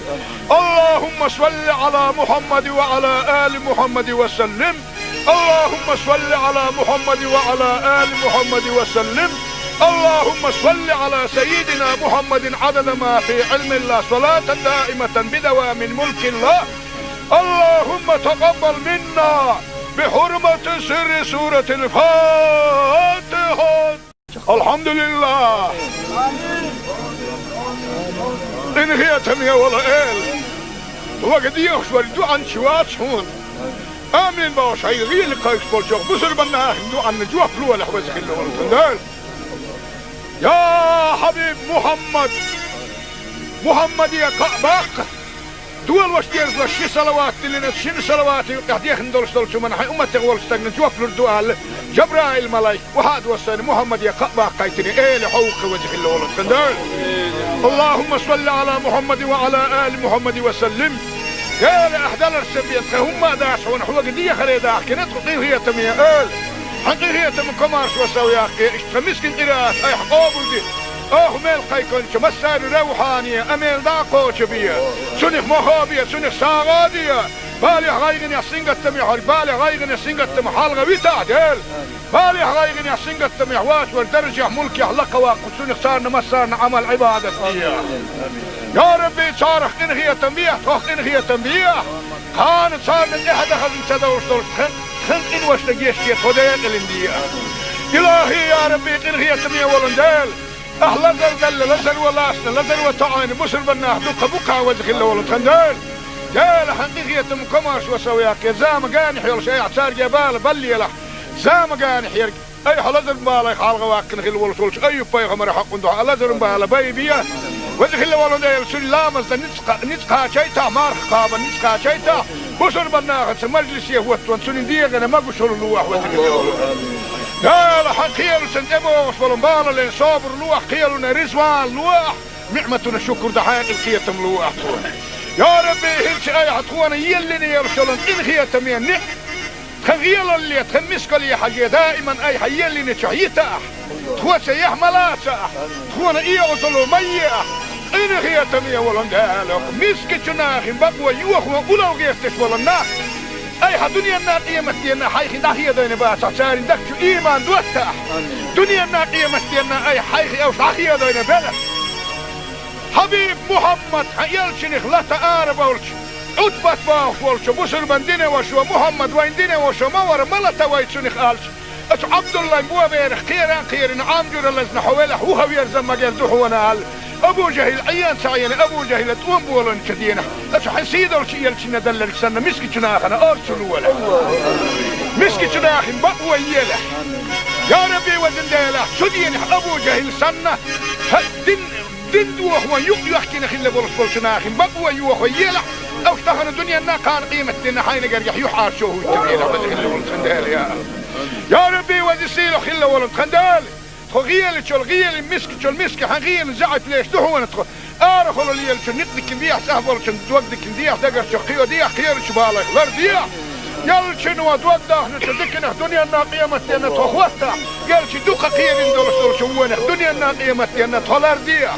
اللهم صل على محمد وعلى آل محمد وسلم. اللهم صل على محمد وعلى آل محمد وسلم. اللهم صل على سيدنا محمد عدد ما في علم الله، صلاة دائمة بدوام ملك الله. اللهم تقبل منا بحرمة سر سورة الفاتحة. الحمد لله. Къинхетаме волу Эла, вага дехаш вара дуьанча вац хьуна. Амин бохуш, хьайга гӀийла кхайкхаш болчох бусурбан нахана дуӀанна жоп лолахь, веза хилла волу тхан Дела. Я хьабиб Мухьаммад! Мухьаммаде кхаъ баккха! Долош дерзалаш ши салават диллина, шина салавата юкъехь дехна долуш долчу хӀуманна хьайн умматех волчу стагна жоп лур ду аьлла, Жабраил-малайк, вахьа а доссайна, Мухьаммаде кхаъ баккхийтина, эла хьо ву-кх, веза хилла волу тхан Дела. Аллахумма салли Ӏала Мухьаммадин ва Ӏала али Мухьаммадин ва саллим. Дела, ахь даларш ца бен, тхан хӀумма а дац хьуна, хьоьга дехаре дахкина тхо, къинхетаме эла. Хьан къинхетаман комаршо сов яккхий, иштта тхан мискин къираат айхьа къобалде. Оха мел кхайкхинчу массарна равхьане а мел дӀа а кхочу бе. Цунах мохо а бе, цунах сагӀа а де. Балехь, гӀайгӀанехь, сингаттамехь верг, балех, гӀайгӀанех, сингаттамах хьалха витахь, Дела. Балехь, гӀайгӀанехь, сингаттамехь вац верг даржехь, мулкехь лакха ваккха, цунах царна массарна Ӏамал-Ӏибадат де. Я Рабби, царах къинхетам бехьа, тхох къинхетам бехьа. Кхана царна тӀаьхьа дан хазна ца довлуш долчу тхан, тхан къиношна гечде, тхо декъалина де. Илахи, я Рабби, къинхетаме волу Дела! Ахь лазар делла, лазар ван лацна, лазар ван тоӀийна бусурбан нах дуккха бу-кх, веза хилла волу тхан Дела. Дела, хьан къинхетаман комаршо сов яккхий, зама генахь йолуш айхьа цаьрга бала баллалахь. Зама генахь ерг айхьа лазар балех хьалха ваккхина хилла волуш волчу Айюб-пайхамаран хьокъан дуьхьа лазаран бала байбе. Веза хилла волу Дела, цуьнан ламазна ницкъ, ницкъ кхачийтахь, марха кхабарна ницкъ кхачийтахь, бусурбан нахаца мажлисе хӀоттаван, цуьнан дегӀана могушалла лолахь, веза хилла волу Дела. Хьан кхелашна тӀебогӀуш болу бала лан собар лолахь, кхелана реза ван лолахь, ниӀматана шукур дан хьекъал, кхетам лолахь тхуна. Я Рабби, хӀинца айхьа тхуна еллина йолуш йолу къинхетаме ниӀ-, тхан гӀелалле, тхан мискалле хьажий, даиман айхьа еллинчохь йитахь, тхоца яхь ма лацахь, тхуна оьгӀазло ма ехь, къинхетаме волу Дела, мискачу нахана бакъо йохо улло гӀерташ болу нах. Айхьа дуьненна, къематденна хьайх дӀахедийна бацахь, церан дагчу иман доттахь. Дуьненна, къематденна айхьа хьайх уьш дӀахедийна белахь. Хьабиб Мухьаммад, хьан элчанах лата ара болчу, Ӏутбат бохуш волчу бусурбан динан вашо, Мухьаммад вайн динан вашо ма вара, ма лата вай цунах аьлча, оцу Ӏабдуллайн боберах кхера а кхерина, Ӏам жуьра лазна хьо велахь, вуха верза магар ду хьуна аьлла, Абу ЖахӀил Ӏен ца Ӏийна, Абу ЖахӀила тӀом болийначу дийнахь, оцу хьан сийдолчу элчанна делларг санна, мискачу нахана орцу лолахь. Мискачу нахана бакъо елахь. Я Рабби, везан Дела, цу дийнахь Абу ЖахӀил санна, хьан дин, дин дохо юкъ йоьхкина хилла болуш болчу нахана бакъо йохо елахь, уьш тахана дуьненна, кхана къематденна хьайна гергахь юьхьӀаьржо хӀуттабелахь, веза хилла волу тхан Дела, я. Я Рабби, веза сийлахь хилла волу тхан Дела, тхо гӀелачул гӀелин, мискачул миска хьан гӀелин заьӀап леш ду хьуна тхо. Арахула лелачун некъ дикина дехьа, цӀахь болчун дог дикина дехьа, дагарчух кхио дехьа, кхерачу балайх лар дехьа. Элчано дог дахначу диканах дуьненна, къематденна тхо хӀоттахь, элча дукха кхерина долуш долчу вонах дуьненна, къематденна тхо лар дехьа.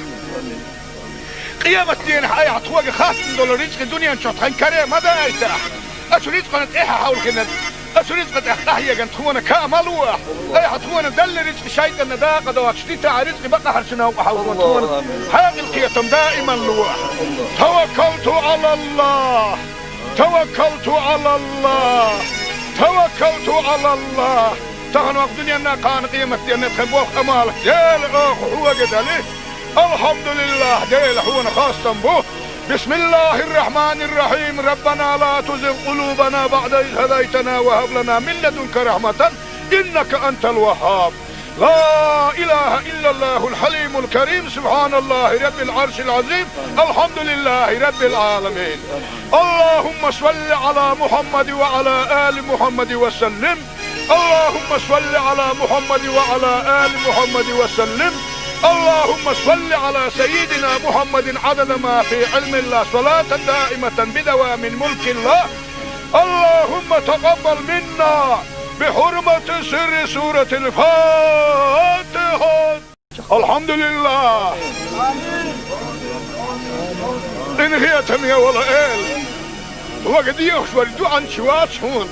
Къематдийнахь айхьа тхоьга хаттам долу рицкъа дуьнен чохь тхан каре ма дайтахь. Оцу рицкъана тӀаьхьа хьовлхина, оцу рицкъа тӀехь къахьегна тхуна ка а ма лолахь. Айхьа тхуна делла рицкъа шайтӀанна дакъа доцуш дитахь, рицкъа бакъахьарчу новкъа хьовлхо тхуна хьекъал, кхетам даиман лолахь. Таваккалту Ӏалаллах! Таваккалту Ӏалаллах! Таваккалту Ӏалаллах! Тахана ваха дуьненна, кхана къематденна тхан болх, Ӏамал, Дела, оха хьоьга дали. Алхьамдулиллах, Дела, хьуна хастам бу. Бисмиллахир-рахманир-рахим. Раббана ла тузигъ къулубана баъда из хӀадайтана ва хӀаб лана мин ладунка рахьматан, иннака антал ваххаб. Ла илаха иллаллахул хьалимул карим. Субханаллахи раббил Ӏаршил Ӏазим. Алхьамдулиллахи раббил Ӏаламин. Аллахумма салли Ӏала Мухьаммадин ва Ӏала али Мухьаммадин ва саллим. اللهم صل على محمد وعلى آل محمد وسلم. اللهم صل على سيدنا محمد عدد ما في علم الله، صلاة دائمة بدوام ملك الله. اللهم تقبل منا بحرمة سر سورة الفاتحة. Алхьамдулиллах! Къинхетаме волу Эла! Хьоьга дехаш верг дуьхьанча вац хьуна.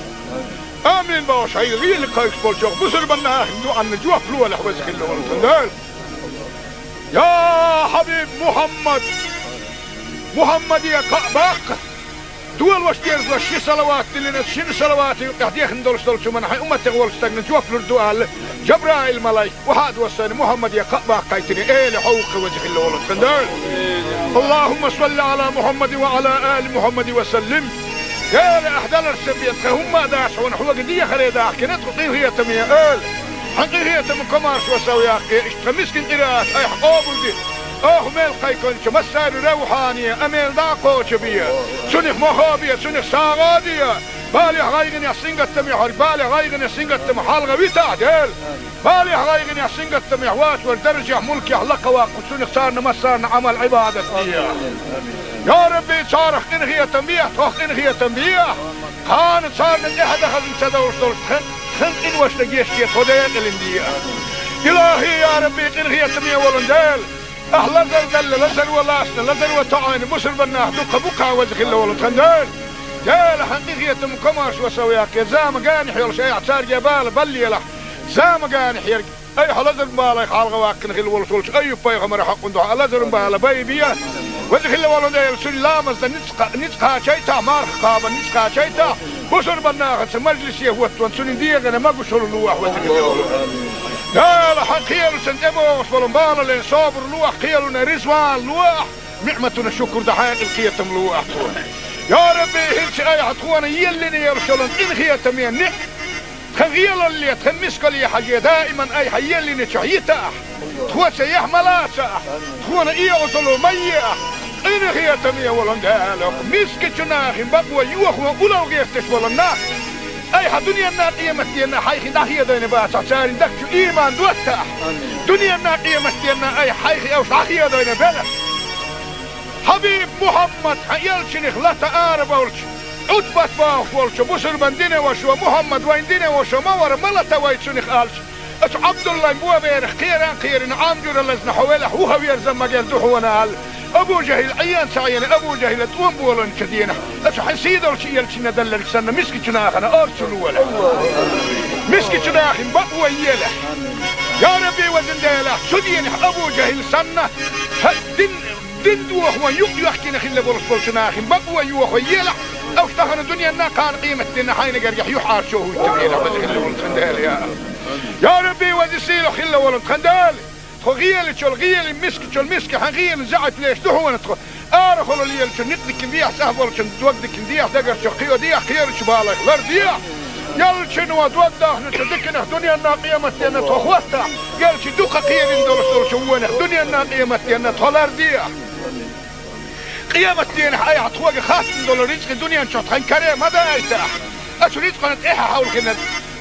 Амин бохуш, хьайга гӀийла кхайкхаш болчох бусурбан нахана дуьхьанна жоп лолахь, веза хилла волу тхан Дела. Я хьабиб Мухьаммад! Мухьаммаде кхаъ баккха! Долош дерзалаш ши салават диллина, шина салавата юкъехь дехна долуш долчу хӀуманна хьайн умматех волчу стагна жоп лур ду аьлла, Жабраил-малайк, вахьа а доссайна, Мухьаммаде кхаъ баккхийтина, эла хьо ву-кх, веза хилла волу тхан Дела. Аллахумма салли Ӏала Мухьаммадин ва Ӏала али Мухьаммадин ва саллим. Эла, ахь даларца бен, тхан хӀумма а дац хьуна, хьога дехаре дахкина тхо, къинхетаме эла. Хьан къинхетам комаршо сов яккхе, иштта тхан мискин къираат айхьа къобалде. Оха мел кхайкхинчу массарна равхьане а мел дӀа а кхочу бе. Цунах мохо бе, цунах сагӀа а де. Балех, гӀайгӀанех, сингаттамех хьо, балех, гӀайгӀанех, сингаттамах хьалха витахь, Дела. Балех, гӀайгӀанех, сингаттамех воцург даржех, мулкех лакха ваккха, цунах царна массарна Ӏамал, Ӏибадат де. Я Рабби, царах къинхетам бе, тхох къинхетам бе. Кхана царна тӀаьхьа дахаза ца довш долуш тхан, тхан къиношна гечде, тхо декъалина де. Илахьи, я Рабби, къинхетаме волу Дела, ахь лазар далла, лазар ван лаьцна, лазар ван тоӀийна бусурба нах дуккха бу-кх, веза хилла волу тхан Дела. Дела, хьан къинхетам комаршо сов яккхе, зама генахь йолуш айхьа цаьрга бала баллалахь. Зама генахь ерг айхьа лазаран балех хьалха ваккхина хилла волуш волчу Айюб-пайхамаран хьокъан дуьхьа лазаран бала байбе. Веза хилла волу Дела, цуьнан ламазна ницкъ кха-, ницкъ кхачийтахь, марха кхабарна ницкъ кхачийтахь, бусурба нахаца мажлисе хӀоттаван цуьнан дегӀана могушалла лолахь, веза хилла волу Дела. Хьан кхелашна тӀебогӀуш болу балале собар лолахь, кхелана ризван лолахь, ниӀматана шукур дан хьекъал, кхетам лолахь тхуна. Я Рабби, хӀинца айхьа тхуна еллина йолуш йолу къинхетаме ниӀ- Тхан гӀелалле, тхан мискалле хьажий, даиман айхьа еллинчохь йитахь, тхоца яхь ма лацахь, тхуна оьгӀазло ма ехь. Къинхетаме волу Дела, мискачу нахана бакъо йохо улал гӀерташ болу нах айхьа дуьненна, къематденна хьайх дӀахедийна бацахь, церан дагчу иман доттахь. Дуьненна, къематденна айхьа хьайх уьш дӀахедийна белахь. Хьабиб Мухьаммад, хьан элчанах лата ара болчу, Ӏутбат бохуш волчу бусурба динан вашо: «Мухьаммад вайн динан вашо ма вара, ма лата вай цунах», — аьлча, оцу Ӏабдуллайн боберах кхеран а кхерина, Ӏам жуьра лазна хьо велахь, вухаверза ма герза ду хьуна аьлла, Абу ЖахӀил Ӏен ца Ӏийна, Абу ЖахӀила тӀом болийначу дийнахь, оцу хьан сийдолчу элчанна делларг санна, мискачу нахана орцу лолахь. Мискачу нахана бакъо елахь. Я Рабби, везан Дела, цу дийнахь Абу ЖахӀил санна, хӀа, дин Дин дохо юкъ йоьхкина хилла болуш болчу нахана бакъо йохо елахь, уьш тахана дуьненна, кхана къематденна хьайна гергахь юьхьӀаьржо хӀуттабелахь, веза хилла волу тхан Дела, я Аллах. Я Рабби, веза сийлахь хилла волу тхан Дела, тхо гӀелачул гӀели, мискачул миска, хьан гӀелан заьӀап леш ду хьуна тхо. Арахула лелачун никъ дикина дехьа, цӀахь болчун дог дикина дехьа, дагарчух кхио дехьа, кхерачу балех лар дехьа. Элчано дог дахначу диканах дуьненна, къематденна тхо хӀоттахь, элча дукха кхерина долуш долчу вонах дуьненна, къематденна тхо лар дехьа. Къематденахь айхьа тхоьга хаттам долу рицкъа дуьнен чохь тхан каре ма дайтахь. Оцу рицкъана тӀаьхьа хьовлхина,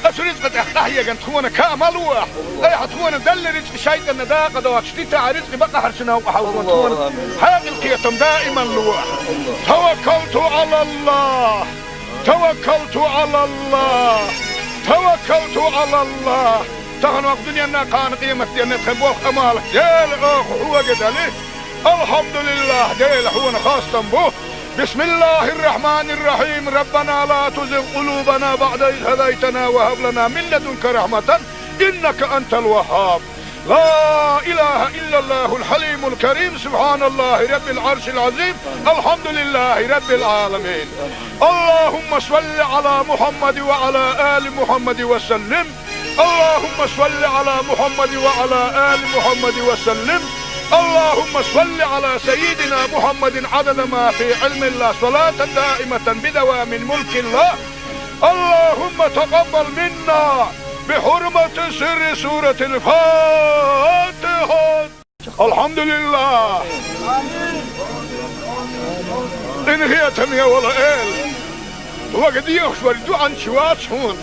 оцу рицкъа тӀехь къахьеган тхуна ка ма лолахь. Айхьа тхуна делла рицкъа шайтӀанна дакъа доцуш дитахь, рицкъа бакъахьарчу новкъа хьовлхо тхуна хьекъал, кхетам даиман лолахь. Таваккалту Ӏалаллах. Таваккалту Ӏалаллах! Таваккалту Ӏалаллах! Тахана ваха дуьненна, кхана къематденна тхан болх, Ӏамал, Дела, оха хьоьга дали. Алхьамдулиллах, Дела, хьуна хастам бу. Бисмиллахир-рахманир-рахим. Раббана ла тузигъ къулубана баъда из хӀадайтана ва хӀаб лана мин ладунка рахьматан, иннака антал ваххаб. لا إله إلا الله الحليم الكريم، سبحان الله رب العرش العظيم، الحمد لله رب العالمين. اللهم صل على محمد وعلى آل محمد وسلم. اللهم صل على محمد وعلى آل محمد وسلم. اللهم صل على سيدنا محمد عدد ما في علم الله، صلاة دائمة بدوام ملك الله. اللهم تقبل منا بحرمة سر سورة الفاتحة. Алхьамдулиллах! Къинхетаме волу Эла! Вага дехаш вара дуьхьанча вац хьуна.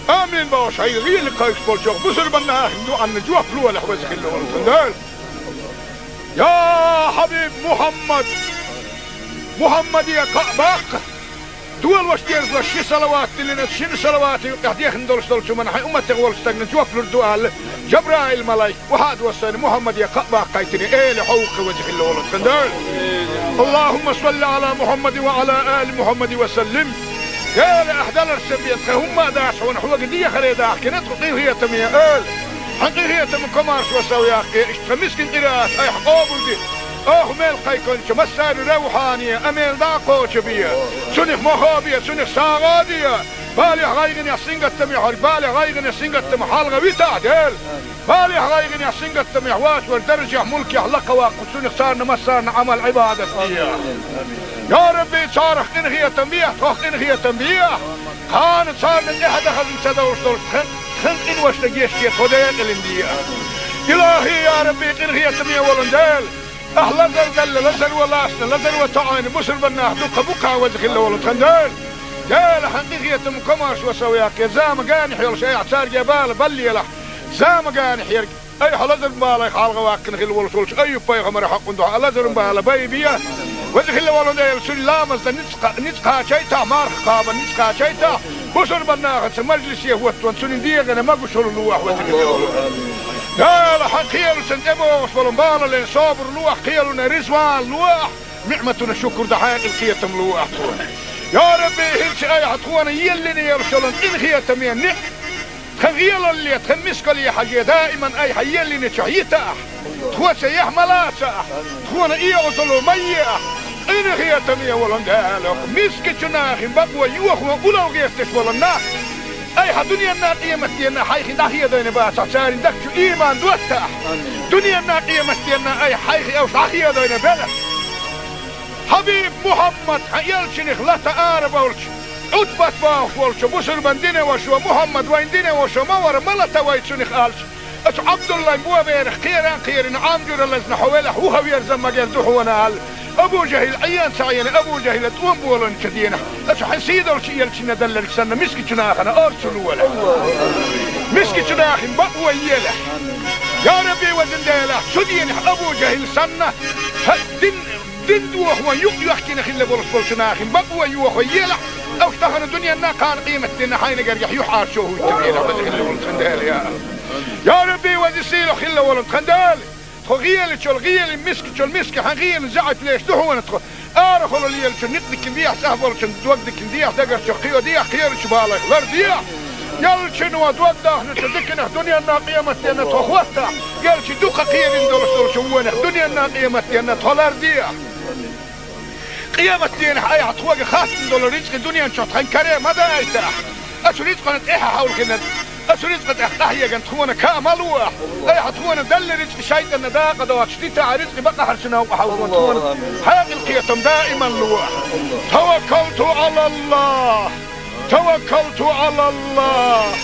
Амин бохуш хьайн гӀийла кхайкхаш болчохь бусурба нахана дуьхьанна жоп лолахь, веза хилла волу тхан Дела. Я хьабиб Мухьаммад! Мухьаммаде кхаъ баккха! Долош дезалаш ши салават диллина, шина салавата юкъахь дехна долуш долчу хӀуманна хьайн умматех волчу стагна жоп лур ду аьлла, Жабраил-малайк охьа а доссийна, Мухьаммаде кхаъ баккхийтина, Эла хьо ву-кх, веза хилла волу тхан Дела. اللهم صل على محمد وعلى آل محمد وسلم. Эла, ахь даларца бен, тхан хӀумма а дац хьуна, хьоьга дехаре дахкина тхо, къинхетаме Эла. Хьан къинхетам комаршо сов яккхе, иштта тхан мискин къираат айхьа къобалде. Оха мел кхайкхинчу массарна равхьане а мел дӀа а кхочу бе. Цунах мохо бе, цунах сагӀа а де. Балехь, гӀайгӀанехь, сингаттамехь верг, балехь, гӀайгӀанехь, сингаттамах хьалха витахь, Дела. Балехь, гӀайгӀанехь, сингаттамехь воцург даржехь, мулкехь лакха ваккха, цунах царна массарна Ӏамал, Ӏибадат де. Я Рабби, царах къинхетам бехь, тхох къинхетам бехь. Кхана царна тӀаьхьа дан хазна ца довш долуш тхан, тхан къиношна гечде, тхо декъалина де. Илахи, я Рабби, къинхетаме волу Дела. Ахь лазар далла, лазар ван лаьцна, лазар ван тоьӀна бусурба нах дукха бу-кх, веза хилла волу тхан Дела. Дела, хьан къинхетам комаьршо сов яккхий, зама генахь йолуш айхьа цаьрга бала баллалахь, зама генахь ерг. Айхьа лазаран балех хьалха ваккхина хилла волуш волчу Айюб-пайхамаран хьокъан дуьхьа лазаран бала байбе. Веза хилла волу Дела, цуьнан ламазна ницкъ, ницкъ кхачийтахь, марха кхабарна ницкъ кхачийтахь, бусурба нахаца мажлисе хӀоттаван цуьнан дегӀана могушалла лолахь, веза хилла волу Дела. Хьан кхелашна тӀебогӀуш болу балале собар лолахь, кхелана реза ван лолахь, ниӀматана шукур дан хьекъал, кхетам лолахь тхуна. Я Рабби, хӀинца айхьа тхуна еллина йолуш йолу къинхетаме ниӀ, тхан гӀелалле, тхан мискалле хьажий, даиман айхьа еллинчохь йитахь, тхоца яхь ма лацахь, тхуна оьгӀазло ма еахь. Къинхетаме волу Дела, мискачу нахана бакъо йохо улал гӀерташ болу нах, айхьа дуьненна, къематденна хьайх дӀахедийна бацахь, церан дагчу ийман доттахь. Дуьненна, къематденна айхьа хьайх уьш дӀахедийна белахь. Хьабиб Мухьаммад, хьан элчанах лата арабевлча, Ӏутбат бохуш волчу бусурба динан вашас: «Мухьаммад вайн динан ваша ма вара, ма лата вай цунах», — аьлча, оцу Ӏабдуллайн боберах кхеран а кхерина, Ӏам жуьра лазна: «Хьо велахь, вухавер заммагер ду хьуна», — аьлла, Абу ЖахӀил Ӏен ца Ӏена, Абу ЖахӀила тӀом болийначу денахь, оцу хьан сийдолчу элчанна делларг санна, мискачу нахана орцу лолахь. Мискачу нахана бакъо елахь. Я Рабби, везан Дела, цу денахь Абу ЖахӀил санна, хьан дин Дин дохо юкъ йоьхкина хилла болуш болчу нахана бакъо йохо елахь, уьш тахана дуьненна, кхана къематденна хьайна гергахь юьхьӀаьржо хӀуттабелахь, веза хилла волу тхан Дела, я. Я Рабби, веза сийлахь хилла волу тхан Дела, тхо гӀелачул гӀелин, мискачул миска хьан гӀелин заьӀап леш ду хьуна тхо. Арахула лелачун некъ дикина дехьа, цӀахь болчун дог дикина дехьа, дагарчух кхио дехьа, кхерачу балех лар дехьа. Ялчуьнан дог дахначу диканах дуьненна, къематденна тхо хӀоттахь, ялчу дукха кхерина долуш долчу вонах дуьненна, къематденна тхо лар дехьа. Къематденахь айхьа тхоьга хаттам долу рицкъа дуьнен чохь тхан каре ма дайтахь. Оцу рицкъана тӀаьхьа хьовлхина, оцу рицкъа тӀехь къахьегна тхуна ка ма лолахь. Айхьа тхуна делла рицкъа шайтӀанна дакъа доцуш дитахь, рицкъа бакъахьарчу новкъа хьовзо тхуна хьекъал, кхетам даиман лолахь. Таваккалту Ӏалаллахь! Таваккалту Ӏалаллахь!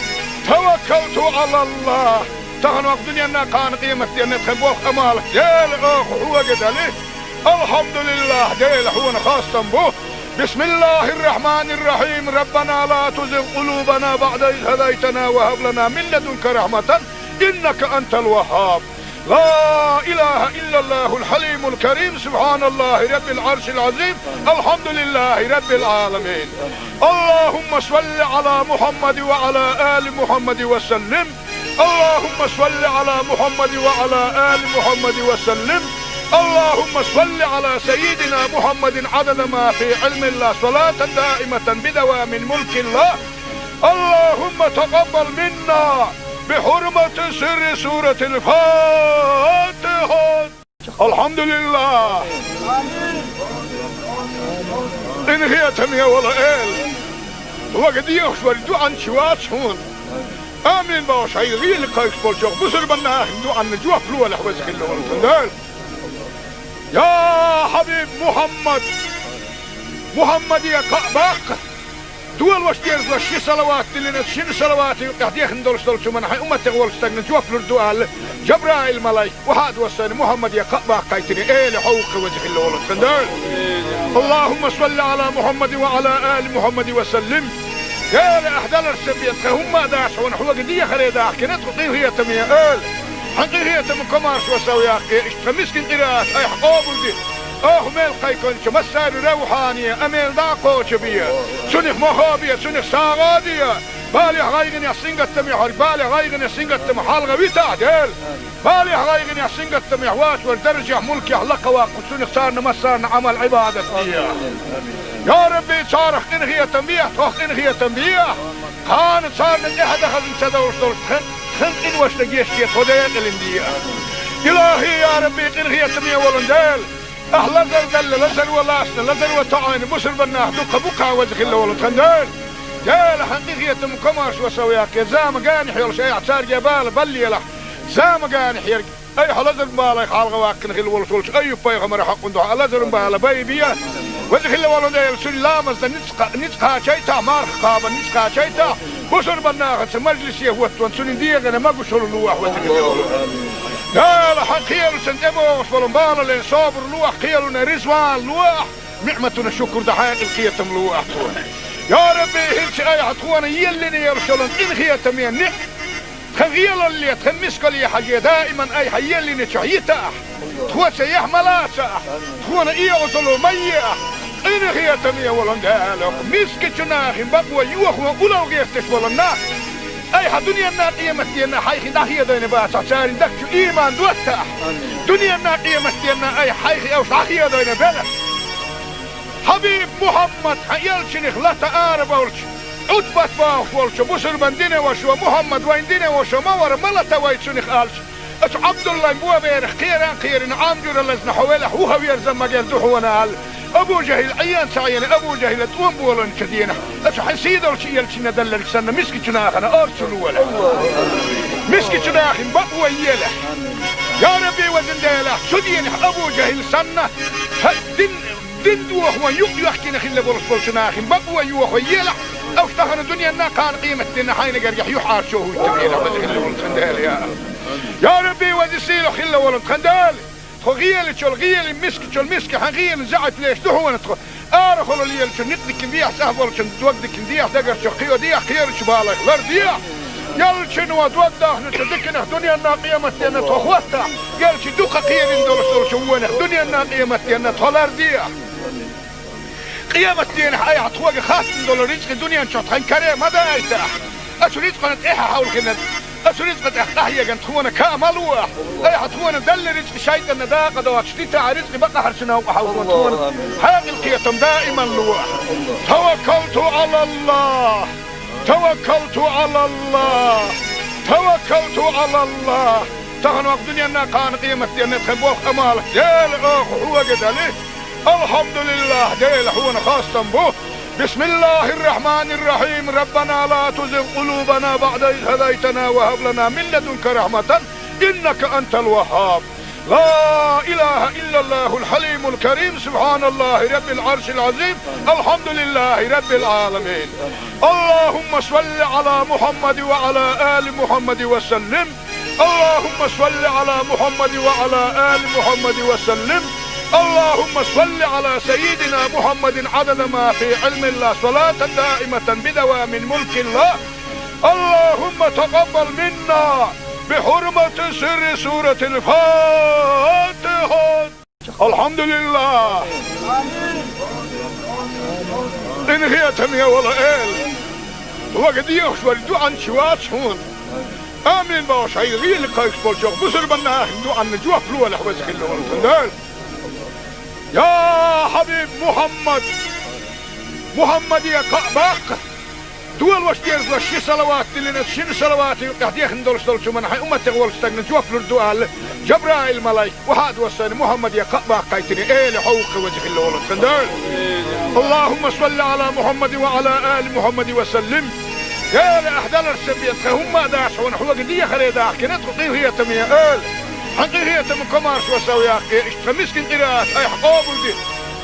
Таваккалту Ӏалаллахь! Тахана ваккха дуьненна, кхана къематденна тхан болх, Ӏамал, Дела, оха хьоьга дели. Алхьамдулиллахь, Дела, хьуна хастам бу. بسم الله الرحمن الرحيم. ربنا لا تزغ قلوبنا بعد إذ هديتنا وهب لنا من لدنك رحمة إنك أنت الوهاب. لا إله إلا الله الحليم الكريم. سبحان الله رب العرش العظيم. الحمد لله رب العالمين. اللهم صل على محمد وعلى آل محمد وسلم. اللهم صل على محمد وعلى آل محمد وسلم. اللهم صل على سيدنا محمد عدد ما في علم الله، صلاة دائمة بدوام ملك الله. اللهم تقبل منا بحرمة سر سورة الفاتحة. Алхьамдулиллах! Къинхетаме волу Эла! Хьоьга дехаш верг дуьхьал чу вац хьуна. Амин бохуш, хьайн гӀийла кхайкхаш болчу бусурба нахана дуьхьанна жоп лолахь, веза хилла волу тхан Дела. Я Хьабиб Мухьаммад! Мухьаммаде кхаъ баккха! Долош дезалаш ши салават диллина, шина салаватан юкъахь дехна долуш долчу хӀуманна хьайн умматех волчу стагана жоп лур ду аьлла, Жабраил-малайк охьа а доссийна, Мухьаммаде кхаъ баккхийтина, Эла хьовха, веза хилла волу тхан Дела. اللهم صل على محمد وعلى آل محمد وسلم. Эла, ахь даларца бен тхан хӀумма а дац хьуна, хьоьга дехаре дахкина тхо, къинхетаме Эла. Хьан къинхетам комаьршо сов яккхий, иштта тхан мискин къираат айхьа къобалде. Оха мел кхайкхинчу массарна равхьане, амел дӀа а кхочу бе. Цунах мохо бе, цунах сагӀа а де. Балехь, гӀайгӀанехь, сингаттамехь верг, балехь, гӀайгӀанехь, сингаттамах хьалха витахь, Дела. Балехь, гӀайгӀанехь, сингаттамехь воцург даржехь, мулкехь лакха ваккха, цунах царна массарна Ӏамал, Ӏибадат де. Я Рабби, царах къинхетам бехь, тхох къинхетам бехь. Кхана царна тӀаьхьа дан хазна ца довш долуш тхан, тхан къиношна гечде, тхо декъалина де. Илахи, я Рабби, къинхетаме волу Дела! Ахь лазар далла, лазар ван лаьцна, лазар ван тоьӀна бусурба нах дукха бу-кх, веза хилла волу тхан Дела. Дела, хьан къинхетам, комаьршо сов яккха, зама генахь йолуш айхьа цаьрга бала баллалахь, зама генахь ерг. Айхьа лазаран балех хьалха ваьккхина хилла волуш волчу Айюб-пайхамаран хьокъан дуьхьа лазаран бала байбе. Веза хилла волу Дела, цуьнан ламазна ницкъ-, ницкъ кхачийтахь, марха кхабарна ницкъ кхачийтахь, бусурба нахаца мажлисе хӀоттаван цуьнан дегӀана могушалла лолахь, веза хилла волу. Дела, хьан кхелаца тӀебогӀуш болу балале собар лолахь, кхелана реза ван лолахь, ниӀматана шукур дан хьекъал, кхетам лолахь цунна. Я Рабби, хӀинца айхьа тхуна еллина йолуш йолу къинхетаме ниӀ-, тхан гӀелалле, тхан мискалле хьажий, даиман айхьа еллинчохь йитахь, тхоца яхь ма лацахь, тхуна оьгӀазло ма ехь, къинхетаме волу Дела, мискачу нахана бакъо йохо улал гӀерташ болу нах. Айхьа дуьненна, къематденна хьайх дӀахедийна бацахь, церан дагчу ийман доттахь. Дуьненна, къематденна айхьа хьайх уьш дӀахедийна белахь. Хьабиб Мухьаммад, хьан элчанах лата арабовлча, Ӏутбат бохуш волчу бусурба динан вашас: «Мухьаммад вайн динан ваша ма вара, ма лата вай цунах», – аьлча, оцу Ӏабдуллайн боберах кхеран а кхерина, Ӏам жуьра лазна хьо велахь, вухавер заммагер ду хьуна аьлла. Абу ЖахӀил Ӏен ца Ӏена, Абу ЖахӀила тӀом боланчу денахь, оцу хьан сийдолчу элчанна делларг санна, мискачу нахана орцу лолахь. Мискачу нахана бакъо елахь. Я Рабби, везан Дела, цу денахь Абу ЖахӀил санна, хьан дин, дин дохо юкъ йоьхкина хилла болуш болчу нахана бакъо йохо елахь, уьш тахана дуьненна, кхана къематденна хьайна гергахь юьхьӀаьржо хӀуттабелахь, веза хилла волу тхан Дела, я. Я Рабби, веза сийлахь хилла волу тхан Дела, тхо гӀелачул гӀели, мискачул миска хьан гӀелан заьӀап леш ду хьуна тхо. Арахула лелачун никъ дикина дехьа, цӀахь болчун дог дикина дехьа, дагарчу кхио дехьа, кхерачу балех лардехьа. Яллачуьнан дог дахначу диканах дуьненна, къематденна тхо хӀоттахь, яллачу дукха кхерина долуш долчу вонах дуьненна, къематденна тхо лардехьа. Къематденахь айхьа тхоьга хаттам долу рицкъа дуьнен чохь тхан каре ма дайтахь. Оцу рицкъана тӀаьхьа хьовлхина, оцу рицкъа тӀехь къахьегна тхуна каа ма лолахь. Айхьа тхуна делла рицкъа шайтӀанна дакъа доцуш дитахь, рицкъа бакъахьарчу новкъа хьовлхо тхуна хьекъал, кхетам даиман лолахь. Таваккалту Ӏалаллахь! Таваккалту Ӏалаллахь! Таваккалту Ӏалаллахь! Тахана ваха дуьненна, кхана къематденна тхан болх, Ӏамал, Дела, оха хьоьга дали. Алхьамдулиллахь, Дела, хьуна хастам бу. بسم الله الرحمن الرحيم. ربنا لا تزغ قلوبنا بعد إذ هديتنا وهب لنا من لدنك رحمة إنك أنت الوهاب. لا إله إلا الله الحليم الكريم. سبحان الله رب العرش العظيم. الحمد لله رب العالمين. اللهم صل على محمد وعلى آل محمد وسلم. اللهم صل على محمد وعلى آل محمد وسلم. اللهم صل على سيدنا محمد عدد ما في علم الله، صلاة دائمة بدوام ملك الله. اللهم تقبل منا بحرمة سر سورة الفاتحة. Алхьамдулиллах! Къинхетаме волу Эла! Хьоьга дехаш вара дуьӀанча вац хьуна. Амин бохуш, хьайн гӀийла кхайкхаш болчу бусурба нахана дуьӀанна жоп лолахь, веза хилла волу тхан Дела. Я Хьабиб Мухьаммад! Мухьаммаде кхаъ баккха! Дола ваша дерзош ши салават диллина, шина салавата юкъахь дехна долуш долчу хӀуманна хьайн умматех волчу стагана жоп лур ду аьлла, Жабраил-малайк охьа а доссийна, Мухьаммаде кхаъ баккхийтина, Эла, хьо ву-кх, веза хилла волу тхан Дела. اللهم صل على محمد وعلى آل محمد وسلم. Эла, ахь даларца бен тхан хӀумма а дац хьуна, хьоьга дехаре дахкина тхо, къинхетаме Эла. Хьан къинхетам, комаьршо сов яккхий, иштта тхан мискин къираат айхьа къобалде.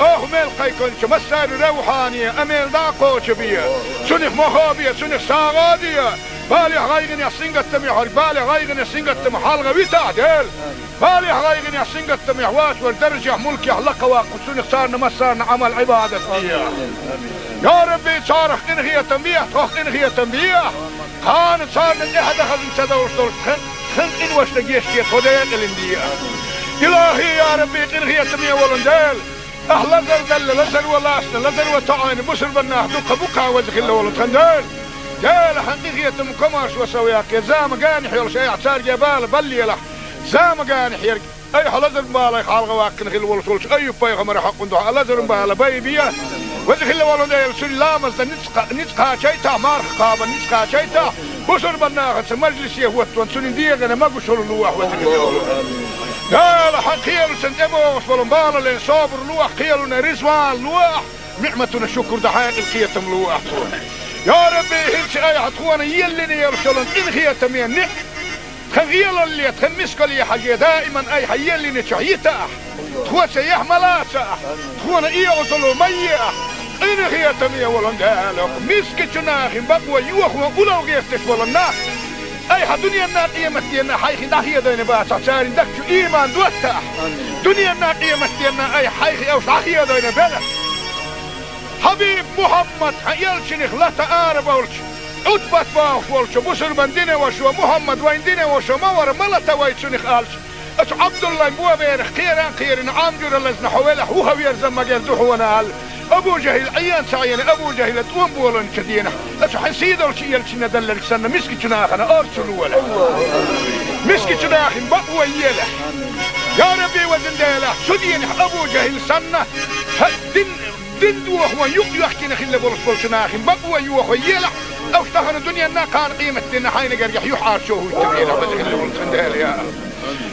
Оха мел кхайкхинчу массарна равхьане а мел дӀа а кхочу бе. Цунах мохо а бе, цунах сагӀа а де. Балехь, гӀайгӀанехь, сингаттамехь верг, балех, гӀайгӀанех, сингаттамах хьалха витахь, Дела. Балехь, гӀайгӀанехь, сингаттамехь воцург даржехь, мулкехь лакха ваккха, цунах царна массарна Ӏамал-Ӏибадат де. Я Рабби, царах къинхетам бехьа, тхох къинхетам бехьа. Кхана царна тӀаьхьа дан хазна ца довлуш долуш тхан, тхан къиношна гечде, тхо декъалина де. Илахьи, я Рабби, къинхетаме волу Дела! Ахь лазар делла, лазар ван лаьцна, лазар ван тоьӀна бусурба нах дукха бу-кх, веза хилла волу тхан Дела. Дела, хьан къинхетам, комаьршо сов яккхий, зама генахь йолуш айхьа цаьрга бала баллалахь, зама генахь ерг. Айхьа лазаран балех хьалха ваьккхина хилла волуш волчу Айюб-пайхамаран хьокъан дуьхьа лазаран бала байбе. Веза хилла волу Дела, цуьнан ламазна ницкъ кха-, ницкъ кхачийтахь, марха кхабарна ницкъ кхачийтахь, бусурба нахаца мажлисе хӀоттаван цуьнан дегӀана могушалла лолахь, веза хилла волу. Дела, хьан кхелаца тӀебогӀуш болу балале собар лолахь, кхелана реза ван лолахь, ниӀматана шукур дан хьекъал, кхетам лолахь цунна. Я Рабби, хӀинца айхьа тхона еллине йолуш йолу къинхетаме ниӀ, тхан гӀелалле, тхан мискалле хьажий, даиман айхьа еллине чохь йита ахь. Тхо цаехь ма лаца ахь, тхона оьгӀазло ма е ахь. Къинхетаме волу Дела, мискачу нахана бакъо йохо улал гӀерташ волу нах, айхьа дуьненна, къематденна хьайх дӀахедийна бацахь, церан дагчу ийман доттахь. Дуьненна, къематденна айхьа хьайх уьш дӀахедийна белахь. Хьабиб Мухьаммад, хьан элчанах лата ара болчу, Ӏутбат бохуш волчу бусурбан динан вашас: «Мухьаммад, вайн динан ваша ма вара, ма лата вай цунах», – аьлча, оцу Ӏабдуллайн боберах кхеран кхерина, Ӏам жуьра лазна хьо велахь, вуха верза магар ду хьуна аьлла, Абу ЖахӀил Ӏен ца Ӏена, Абу ЖахӀила тӀом боланчу денахь, оцу хьан сийдолчу элчанна далларг санна, мискачу нахана орцу лолахь. Мискачу нахана бакъо елахь. Я Рабби, везан Дела, цу денахь Абу ЖахӀил санна, хьан дин Дин дохо юкъ йоьхкина хилла болуш болчу нахана бакъо йохо елахь, уьш тахана дуьненна, кхана къематденна хьайна гергахь юьхьӀаьржо хӀуттур елахь, веза хилла волу тхан Дела, я АллахӀ.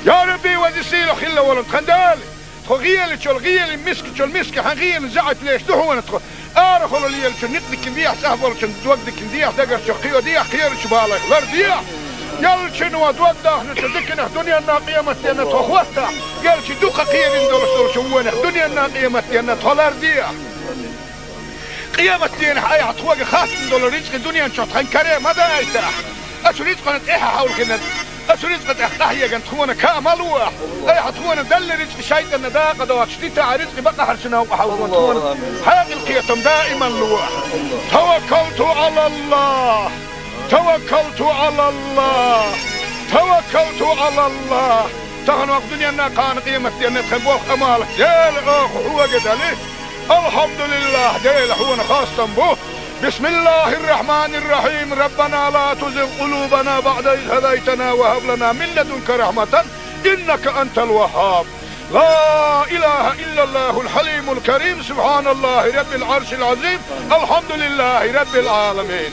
Я Рабби, веза сийлахь хилла волу тхан Дела, тхо гӀелачу гӀелин, мискачу миска, хьан гӀелин заьӀап леш ду хьуна тхо. Арахула лелачу никъ дикина дехьа, цӀахь болчун дог дикина дехьа, дагарчу кхио дехьа, кхерачу балайх лар дехьа. Ялчуьнан дог дахначу диканах дуьненна, къематденна тхо хӀоттахь, ялчу дукха кхерина долуш долчу вонах дуьненна, къематденна тхо лар дехьа. Къематденахь айхьа тхоьга хаттам долу рицкъа дуьнен чохь тхан каре ма дайтахь. Оцу рицкъана тӀаьхьа хьовлхина, оцу рицкъа тӀехь къахьегна тхуна каа ма лолахь. Айхьа тхуна далла рицкъа шайтӀанна дакъа доцуш дитахь, рицкъа бакъахьарчу новкъа хьовлхо тхуна хьекъал, кхетам даиман лолахь. Таваккалту ӀалаллахӀ. Таваккалту ӀалаллахӀ. Таваккалту ӀалаллахӀ. Тахана ваха дуьненна, кхана къематденна тхан болх, Ӏамал, Дела, оха хьоьга дали. АлхьамдулиллахӀ, Дела, хьуна хастам бу. БисмиллахӀир-рахьманир-рахьим. Раббана ла тузигъ къулубана баӀда из хӀадайтана ва хӀаб лана мин ладунка рахьматан, иннака антал ваххӀаб. لا إله إلا الله الحليم الكريم، سبحان الله رب العرش العظيم، الحمد لله رب العالمين.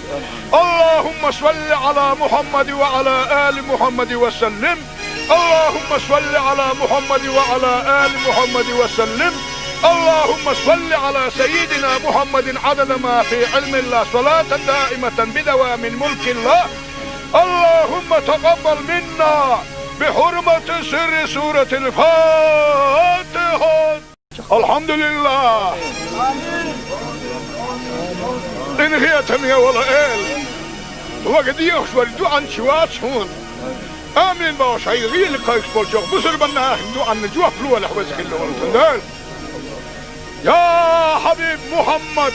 اللهم صل على محمد وعلى آل محمد وسلم. اللهم صل على محمد وعلى آل محمد وسلم. اللهم صل على سيدنا محمد عدد ما في علم الله، صلاة دائمة بدوام ملك الله. اللهم تقبل منا بحرمة سر سورة الفاتحة. АлхьамдулиллахӀ. Къинхетаме волу Эла, вага дехаш вара дуьӀанча вац хьуна. Амин бохуш, хьайн гӀийла кхайкхаш болчу бусурбан нахана дуьӀанна жоп лолахь, веза хилла волу тхан Дела. Я хьабиб Мухьаммад,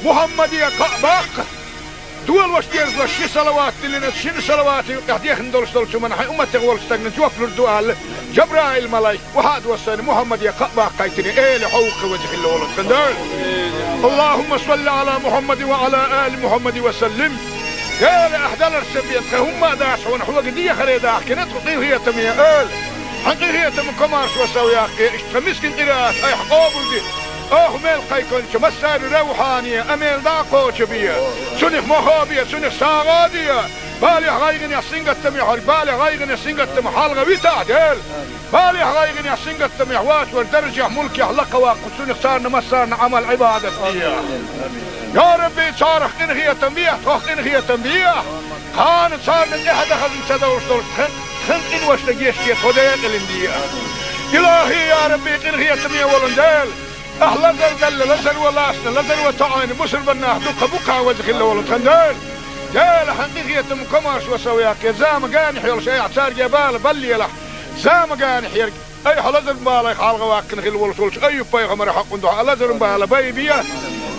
Мухьаммаде кхаъ баккха. Долуш дезалаш ши салават диллина, шина салаватан юкъахь дехна долуш долчу хӀуманна хьайн умматех волчу стагана жоп лур ду аьлла, Жабраил-малайк охьа а доссийна, Мухьаммаде кхаъ баккхийтина, Эла, хьо ву-кх, веза хилла волу тхан Дела. اللهم صل على محمد وعلى آل محمد وسلم. Дела, ахь даларца бен тхан хӀумма а дац хьуна, хьоьга дехаре даьхкина тхо, къинхетаме Эла. Хьан къинхетаман комаршо сов яккхий, иштта тхан мискин къираат айхьа къобалде. Оха мел кхайкхинчу массарна равхьане, амел дӀа а кхочу бе. Цунах мохо бе, цунах сагӀа а де. Балехь, гӀайгӀанехь, сингаттамехь верг балех, гӀайгӀанех, сингаттамах хьалха витахь, Дела. Балехь, гӀайгӀанехь, сингаттамехь воцург даржехь, мулкехь лакхаваккха, цунах царна массарна Ӏамал-Ӏибадат де. Я Рабби, царах къинхетам бехьа, тхох къинхетам бехьа. Кхана царна тӀаьхьа дан хазна ца довлуш долчу тхан, тхан къиношна гечде, тхо декъалина де. ИлахӀи, я Рабби, къинхетаме волу Дела, ахь лазар делла, лазаро лаьцна, лазаро тоьӀна бусурбан нах дуккха бу-кх, веза хилла волу тхан Дела. Дела, хьан къинхетаман комаршо сов яккхий, зама генахь йолуш айхьа цаьрга бала баллалахь. Зама генахь ерг айхьа лазаран балех хьалха ваьккхина хилла волуш волчу Айюб-пайхамаран хьокъан дуьхьа лазаран бала байбе.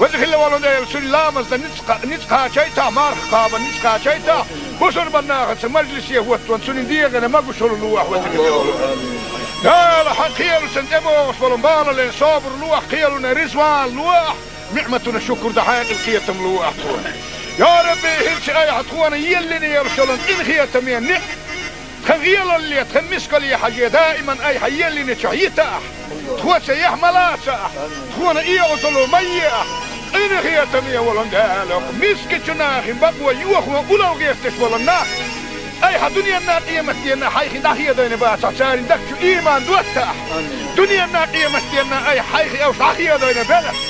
Веза хилла волу Дела, цуьнан ламазна ницкъ, ницкъ кхачийтахь, марха кхабарна ницкъ кхачийтахь, бусурбан нахаца мажлисе хӀоттаван, цуьнан дегӀана могушалла лолахь, веза хилла волу Дела. Хьан кхелашна тӀебогӀуш болу балале собар лолахь, кхелана резаван лолахь, ниӀматана шукур дан хьекъал, кхетам лолахь тхуна. Я Рабби, хӀинца айхьа тхона еллине йолуш йолу къинхетаме ниӀ, тхан гӀелалле, тхан мискалле хьажий, даиман айхьа еллине чохь йита ахь. Тхо цаехь ма лаца ахь, тхона оьгӀазло ма е ахь. Къинхетаме волу Дела, мискачу нахана бакъо йохо улал гӀерташ волу нах, айхьа дуьненна, къематденна хьайх дӀахедийна бацахь, церан дагчу ийман доттахь. Дуьненна, къематденна айхьа хьайх уьш дӀахедийна белахь.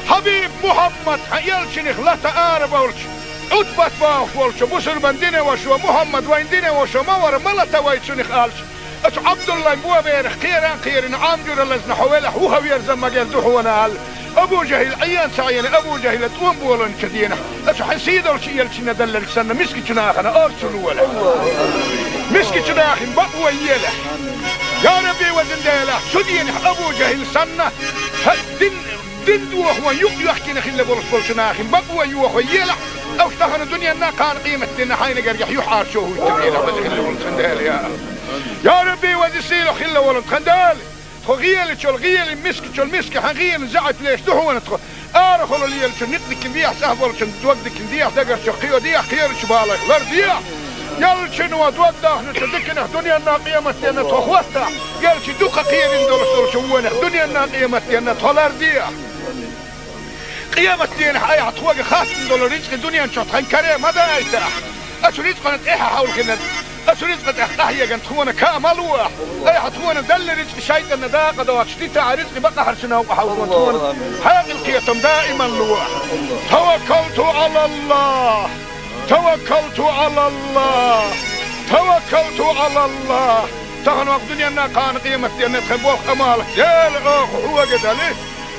Хьабиб Мухьаммад, хьан элчанах лата ара болча, Ӏутбат бохуш волча бусурбан дина вашо, Мухьаммад вайн дина вашо ма вара, ма лата вай цунах аьлча, ацу Ӏабдуллайн боберах кхеран кхерина, Ӏамжура лазна хьо велахь, вуха верзан магар ду хьона аьлла, Абу ЖахӀил Ӏийна ца Ӏийна, Абу ЖахӀила тӀом боланча денахь, ацу хьан сийдолча элчина даллалг санна, мискачу нахана орцу лолахь. Мискачу нахин бакъо елахь. Я Рабби, везан Дела, цу денахь Абу ЖахӀил санна, хьа дин Дин дохо юкъ йохкина хилла болуш болчу нахин бакъо йохо елахь, уьш тахана дуьненна, кхана къематденна хьайна гергахь юьхьӀаьржо хӀуьттур елахь, веза хилла волчун Дела, я. Я Рабби, веза сийлахь хилла волун тхан Дела. Тхо гӀелачул гӀели, мискачул миска хьан гӀелин заьӀап леш ду хьона тхо. Арахула лелачу никъ дикин дехьа, цӀахь болчун дог дикин дехьа, дагарчу кхио дехьа, кхерачу балайх лардехьа. Ялчино дог дахначу диканах дуьненна, къематденна тхо хӀоттахь. Ялчи дукха кхерина долуш долчу вонах дуьненна, къематденна тхо лардехьа. Къематденахь айхьа тхога хаттина долу рицкъи дуьнен чохь тхан каре ма дайтахь. Ацу рицкъана тӀехьа хьовлхина, ацу рицкъа тӀехь къахьеган тхона ка ма лохь. Айхьа тхона далла рицкъи шайтӀанна дакъа доцуш дитахь, рицкъи бакъахьарчу новкъа хьовлхо тхона хьекъал, кхетам даиман лохь. Таваккалту Ӏалаллахь. Таваккалту Ӏалаллахь! Таваккалту Ӏалаллахь! Тахана вакъ дуьненна, кхана къематденна тхан болх, Ӏамал, Дела, оха хьога дали.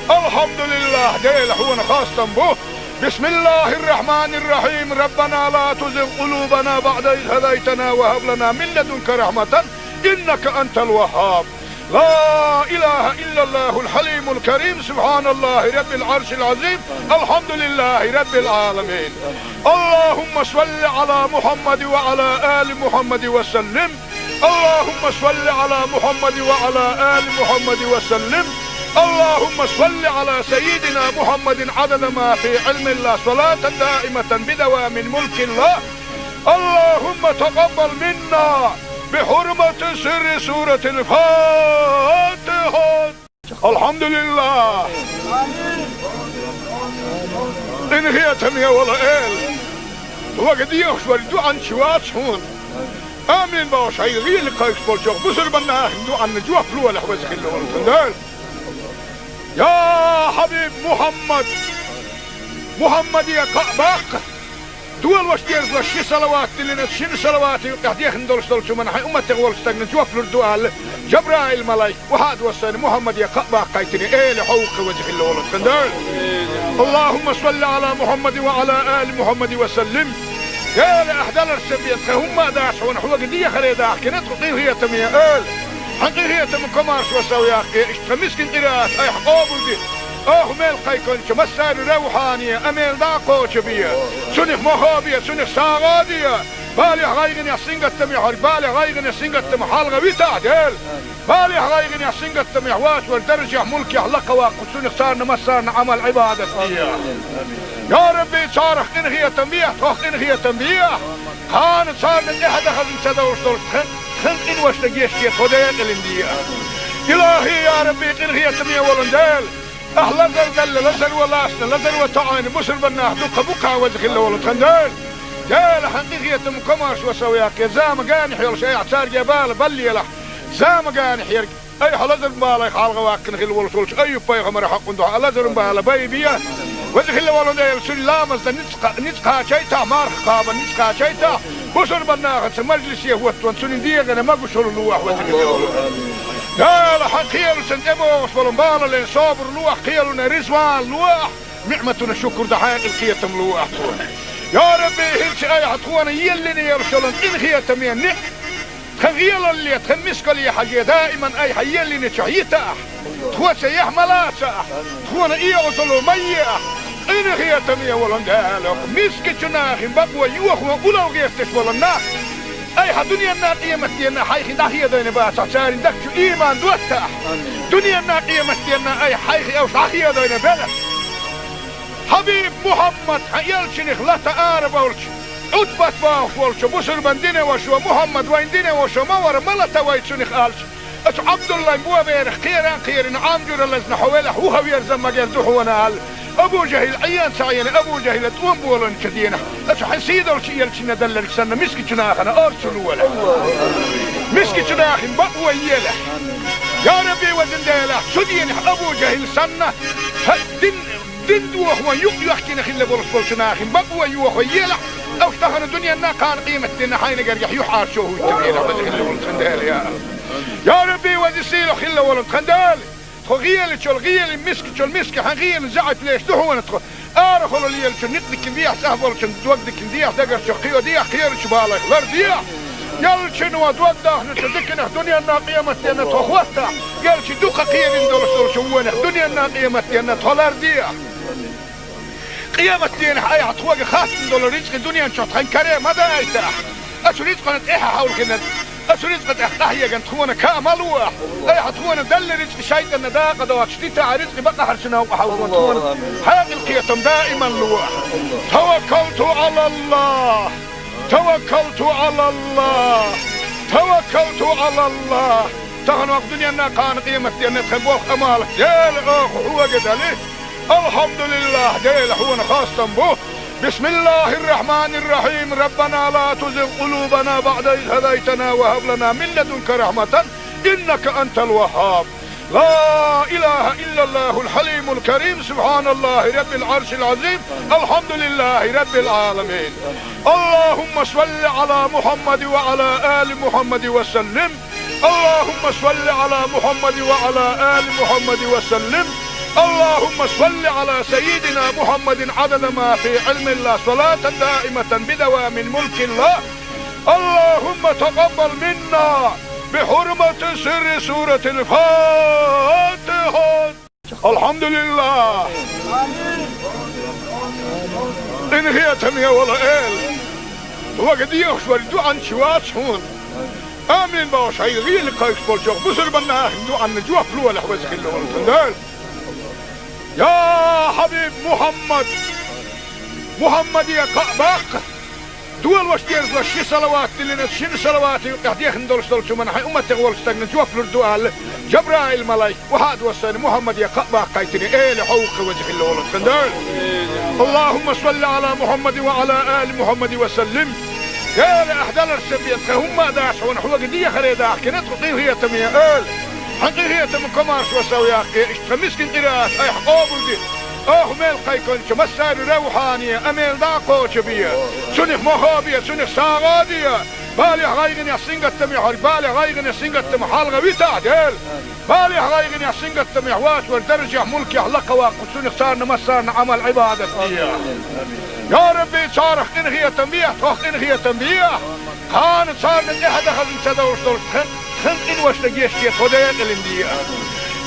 АлхьамдулиллахӀ, Дела, хьона хастам бу. بسم الله الرحمن الرحيم. ربنا لا تزغ قلوبنا بعد إذ هديتنا وهب لنا من لدنك رحمة إنك أنت الوهاب. لا إله إلا الله الحليم الكريم، سبحان الله رب العرش العظيم، الحمد لله رب العالمين. اللهم صل على محمد وعلى آل محمد وسلم. اللهم صل على محمد وعلى آل محمد وسلم. اللهم صل على سيدنا محمد عدد ما في علم الله، صلاة دائمة بدوام ملك الله. اللهم تقبل منا بحرمة سر سورة الفاتحة. الحمد لله. Къинхетаме вола Эла, вага дехаш вара дуьхьанча вац хьуна. Амин бохуш, хьайн гӀийла кхайкхаш болчох бусурбан нахана дуьхьанна жоп лолахь, веза хилла волу тхан Дела. Я хьабиб Мухьаммад, Мухьаммаде кхаъ баккха. Долуш деза ши салават диллина, шина салавата юкъехь дехна долуш долчу хӀуманна хьайн умматех волчу стагна жоп лур ду аьлла, Жабраил малайк охьа а доссийна, Мухьаммаде кхаъ баккхийтина, Эла, хьо ву-кх, веза хилла волу тхан Дела. اللهم صل على محمد وعلى آل محمد وسلم. Дела, ахь даларца бен тхан хӀумма а дац хьуна, хьога дехаре дахкина тхо, къинхетаме Эла. Хьан къинхетаман комаршо сов яккхий, иштта тхан мискин къираат айхьа къобалде. Оха мел кхайкхинчу массарна равхьане а мел дӀа а кхочу бе. Цунах мохо бе, цунах сагӀа а де. Балехь, гӀайгӀанехь, сингаттамехь верг балех, гӀайгӀанех, сингаттамах хьалха витахь, Дела. Балехь, гӀайгӀанехь, сингаттамехь воцург даржехь, мулкехь лакхаваккха цунах царна массарна Ӏамал, Ӏибадат де. Я Рабби, царах къинхетам бехьа, тхох къинхетам бехьа. Кхана царна тӀаьхьа дан хазна ца довш долуш тхан, тхан къиношна гечде, тхо декъалина де. ИлахӀи, я Рабби, къинхетаме волун Дела, ахь лазар далла, лазар ван лаьцна, лазар ван тоьӀна бусурбан нах дуккха бу-кх, веза хилла волу тхан Дела. Дела, хьан къинхетаман комаршо сов яккхий, зама генахь йолуш айхьа цаьрга бала баллалахь. Зама генахь ерг айхьа лазаран балех хьалха ваккхина хилла волуш волчу Айюб-пайхамаран хьакъан дуьхьа лазаран бала байбе. Веза хилла волу Дела, цуьнан ламазна ницкъ, ницкъ кхачийтахь, марха кхабарна ницкъ кхачийтахь, бусурбан нахаца мажлисе хӀоттаван цуьнан дегӀана могушалла лолахь, веза хилла волу Дела. Хьан кхелаца тӀебогӀуш болу балале собар лолахь, кхелана резаван лолахь, ниӀматана шукур дан хьекъал, кхетам лолахь тхуна. Я Рабби, хӀинца айхьа тхуна еллина йолуш йолу къинхетаме ниӀ тхан гӀелалле, тхан мискалле хьажий, даиман айхьа еллинчохь йитахь, тхоьца яхь ма лацахь, тхуна оьгӀазло ма ехь. Къинхетаме волун Дела, мискачу нахин бакъо йохо улал гӀерташ болу нах айхьа дуьненна, къематденна хьайх дӀахедийна бацахь, церан дагчу ийман доттахь. Дуьненна, къематденна айхьа хьайх уьш дӀахедийна белахь. Хьабиб Мухьаммад, хьан элчанах лата ара болчу, Ӏутбат бохуш волчу бусурбан дина вашо, Мухьаммад вайн дина вашо ма вара, ма лата вай цунах аьлча, ацу Ӏабдуллайн боберах кхеран кхерина, Ӏамжура лазна хьо велахь, вуха верзан магар ду хьона аьлла, Абу ЖахӀил Ӏийна ца Ӏийна, Абу ЖахӀила тӀом боланчу денахь, ацу хьан сийдолчу элчина даллалг санна, мискачу нахана орцу лолахь. Мискачу нахин бакъо елахь. Я Рабби, везан Дела, цу денахь Абу ЖахӀил санна, хьан дин Дин дохо юкъ йохкина хилла болуш болчу нахин бакъо йохо елахь, аш тахана дуьненна, кхана къематденна хьайна гергахь юьхьӀаьржо хӀуьттур елахь, веза хилла волу тхан Дела, я Аллах. Я Рабби, веза сийлахь хилла волу тхан Дела, тхо гӀелачул гӀели, мискачул миска хьан гӀелин заьӀап леш ду хьуна тхо. Арахула лелачун никъ дикин вехь, цӀахь болчун дог дикин дехь, дагарчух кхио дехь, кхерачу балайх лар дехь. Ялчун ва дог дахначу дикинах дуьненна къематденна тхо хӀоттахь, ялчи дукха кхерина долуш долчу вонах дуьненна къематденна тхо лар дехь. Къематденахь айхьа тхоьга хаттина долу рицкъи дуьнен чохь тхан каре ма дайтахь. Ацу рицкъана тӀаьхьа хьовлхина, ацу рицкъа тӀехь къахьеган тхуна ка ма лохь. Айхьа тхуна далла рицкъи шайтӀанна дакъа доцуш дитахь, рицкъи бакъахьарчу новкъа хьовлхина тхуна хьекъал, кхетам даиман лохь. Таваккалту Ӏалаллах. Таваккалту Ӏалаллах. Таваккалту Ӏалаллах. Тахана вакъ дуьненна, кхана къематденна тхан болх, Ӏамал, Дела, оха хьоьга дали. Алхьамдулиллах, Дела, хьуна хастам бу. Бисмиллахир-рахманир-рахим. Раббана ла тузигъ къулубана баъда из хӀадайтана ва хӀаб лана мин ладунка рахьматан, иннака антал ваххаб. Ла илаха иллаллахул хьалимул карим. Субханаллахи раббил Ӏаршил Ӏазим. Алхьамдулиллахи раббил Ӏаламин. Аллахумма салли Ӏала Мухьаммади ва Ӏала али Мухьаммади ва саллим. اللهم صل على محمد وعلى آل محمد وسلم. اللهم صل على سيدنا محمد عدد ما في علم الله، صلاة دائمة بدوام ملك الله. اللهم تقبل منا بحرمة سر سورة الفاتحة. Алхьамдулиллах! Къинхетаме волу Эла! Вага дехаш вара дуьхьанча вац хьуна. Амин бохуш, хьайн гӀийла кхайкхаш болчохь бусурбан нахана дуьхьанна жоп лолахь, веза хилла волу тхан Дела. Я Хьабиб Мухьаммад! Мухьаммаде кхаъ баккха! Дола ваша деза ваша ши салават диллина, шина салавата юкъехь дехна долуш долчу хӀуманна хьайн умматех волчу стагна жоп лур ду аьлла, Жабраил-малайк охьа а доссийна, Мухьаммаде кхаъ баккхийтина, Эла хьовха, веза хилла волу тхан Дела. اللهم صل على محمد وعلى آل محمد وسلم. Эла, ахь даларца бен тхан хӀумма а дац хьуна, хьоьга дехаре дахкина тхо, къинхетаме Эла. Хьан къинхетам, комаршо сов яккхий, иштта тхан мискин къираат айхьа къобалде. Оха мел кхайкхинчу массаьрна равхьане а мел дӀа а кхочу бе. Цунах мохо бе, цунах сагӀа а де. Балех, гӀайгӀанех, сингаттамех хьоьга, балех, гӀайгӀанех, сингаттамах хьалха витахь, Дела. Балех, гӀайгӀанех, сингаттамех вац вара даржехь, мулкехь лакха ваккха, цунах царна массарна Ӏамал, Ӏибадат де. Я Рабби, царах къинхетам бе, тхох къинхетам бе. Кхана царна тӀаьхьа дахазна ца довш долуш тхан, тхан къиношна гечде, тхо декъалин де.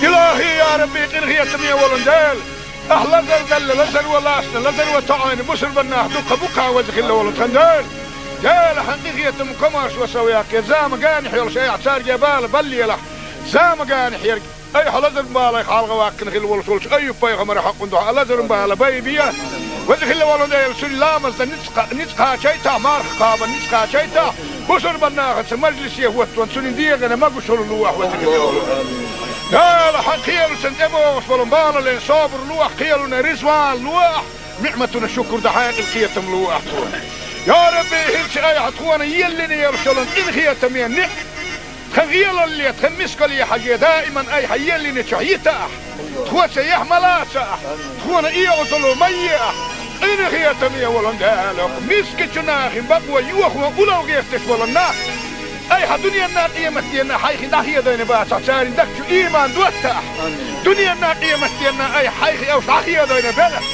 Илахи, я Рабби, къинхетаме волу Дела! Ахь лазар далла, лазар ван лаьцна, лазар ван тоӀийна бусурбан нах дуккха бу-кх, веза хилла волу тхан Дела. Дела, хьан къинхетам, комаршо сов яккхий, зама ганахь йолуш айхьа цаьрга бала баллалахь. Зама ганахь ерг айхьа лазаран балех хьалха ваьккхина хилла волуш волчу Айюб-пайхамаран хьакъан дуьхьа лазаран бала байбе. Веза хилла волу Дела, цуьнан ламазна ницкъ кха-, ницкъ кхачийтахь, марха кхабарна ницкъ кхачийтахь, бусурбан нахаца мажлисе хӀоттаван цуьнан дегӀана могушалла лохь, веза хилла волу Дела. Хьан кхелашна тӀебогӀуш болу балале собар лохь, кхелана ризван лохь, ниӀматана шукур дан хьекъал, кхетам лохь тхуна. Я Рабби, хӀинца айхьа тхуна еллина йолуш йолу къинхетаме ниӀ тхан гӀелалле, тхан мискалле хьажий, даиман айхьа еллинчохь йитахь, тхоца яхь ма лацахь, тхуна эгӀазалла ма ехь. Къинхетаме волу Дела, мискачу нахана бакъо йохо улал гӀерташ волу нах айхьа дуьненна, къематденна хьайх дӀахедийна бацахь, церан дагчу ийман доттахь. Дуьненна, къематденна айхьа хьайх уьш дӀахедийна белахь.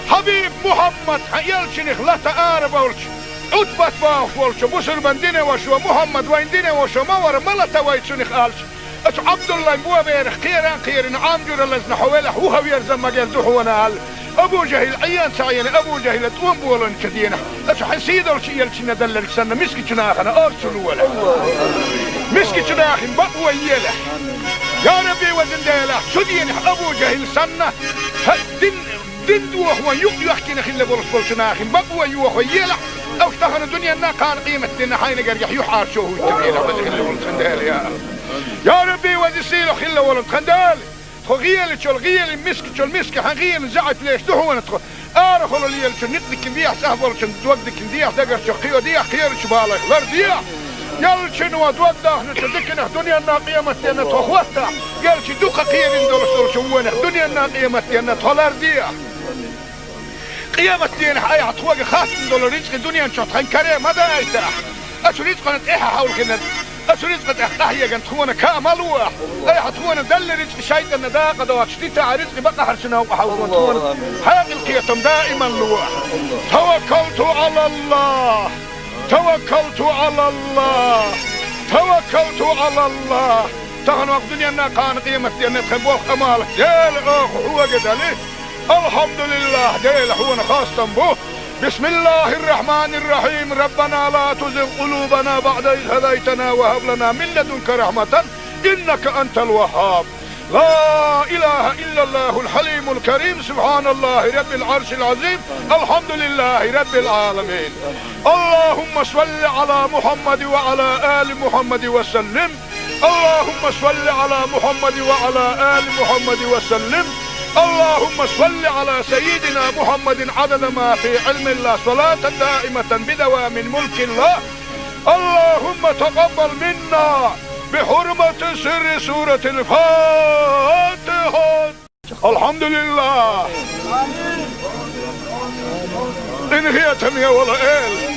Хьабиб Мухьаммад, хьан элчанах лата ара болчу, Ӏутбат бохуш волчу бусурбан динан вашо: «Мухьаммад вайн динан вашо ма вара, ма лата вай цунах», — аьлча, оцу Ӏабдуллайн боберах кхеран а кхерина, Ӏам жуьра лазна хьо велахь, вуха верза магар ду хьуна аьлла, Абу ЖахӀил Ӏен ца Ӏийна, Абу ЖахӀила тӀом боланчу денахь, оцу хьайн сийдолчу элчанна далларг санна, мискачу нахана орцу лолахь. Мискачу нахана бакъо елахь. Я Рабби, везан Дела, цу денахь Абу ЖахӀил санна, хӀа, дин Дин дохо юкъ йохкина хилла болуш болчу нахана бакъо йохо елахь, оцу тахана дуьненна, кхана къематденна хьайна гергахь юьхьӀаьржо хӀуьттур елахь, веза хилла волу тхан Дела, я Аллах. Я Рабби, веза сийлахь хилла волу тхан Дела! Тхо гӀелачул гӀели, мискачул миска хьан гӀелин заьӀап леш ду хьуна тхо. Арахула лелачун никъ дикин вехь, цӀахь болчун дог дикин дехь, дагарчух кхио дехь, кхерачу балайх лар дехь. Ялчано дог дахначу диканах дуненна къематденна тхо хӀоттахь, ялчи дукха кхерина долуш долчу вонах дуненна къематденна тхо лардехь. Къематденахь айхьа тхоьга хаттам долу рицкъа дуьнен чохь тхан каре ма дайтахь. Оцу рицкъана тӀаьхьа хьовлхина, оцу рицкъа тӀехь къахьеган тхуна каа ма лохь. Айхьа тхуна делла рицкъа шайтӀанна дакъа доцуш дитахь, рицкъа бакъахьарчу новкъа хьовлхина тхуна хьекъал кхетам даиман лохь. Таваккалту Ӏалаллах! Таваккалту Ӏалаллах! Таваккалту Ӏалаллах! Тахана вакъ дуьненна кхана къематденна тхан болх Ӏамал, Дела, оха хьоьга дали. Алхьамдулиллах, Дела, хьуна хастам бу. Бисмиллахир-рахманир-рахим. Раббана ла тузигъ къулубана баъда из хӀадайтана ва хӀаб лана мин ладунка рахматан, иннака антал ваххаб. لا إله إلا الله الحليم الكريم، سبحان الله رب العرش العظيم، الحمد لله رب العالمين. اللهم صل على محمد وعلى آل محمد وسلم. اللهم صل على محمد وعلى آل محمد وسلم. اللهم صل على سيدنا محمد عدد ما في علم الله، صلاة دائمة بدوام ملك الله. اللهم تقبل منا بحرمة سر سورة الفاتحة. الحمد لله. Къинхетаме волу Эла,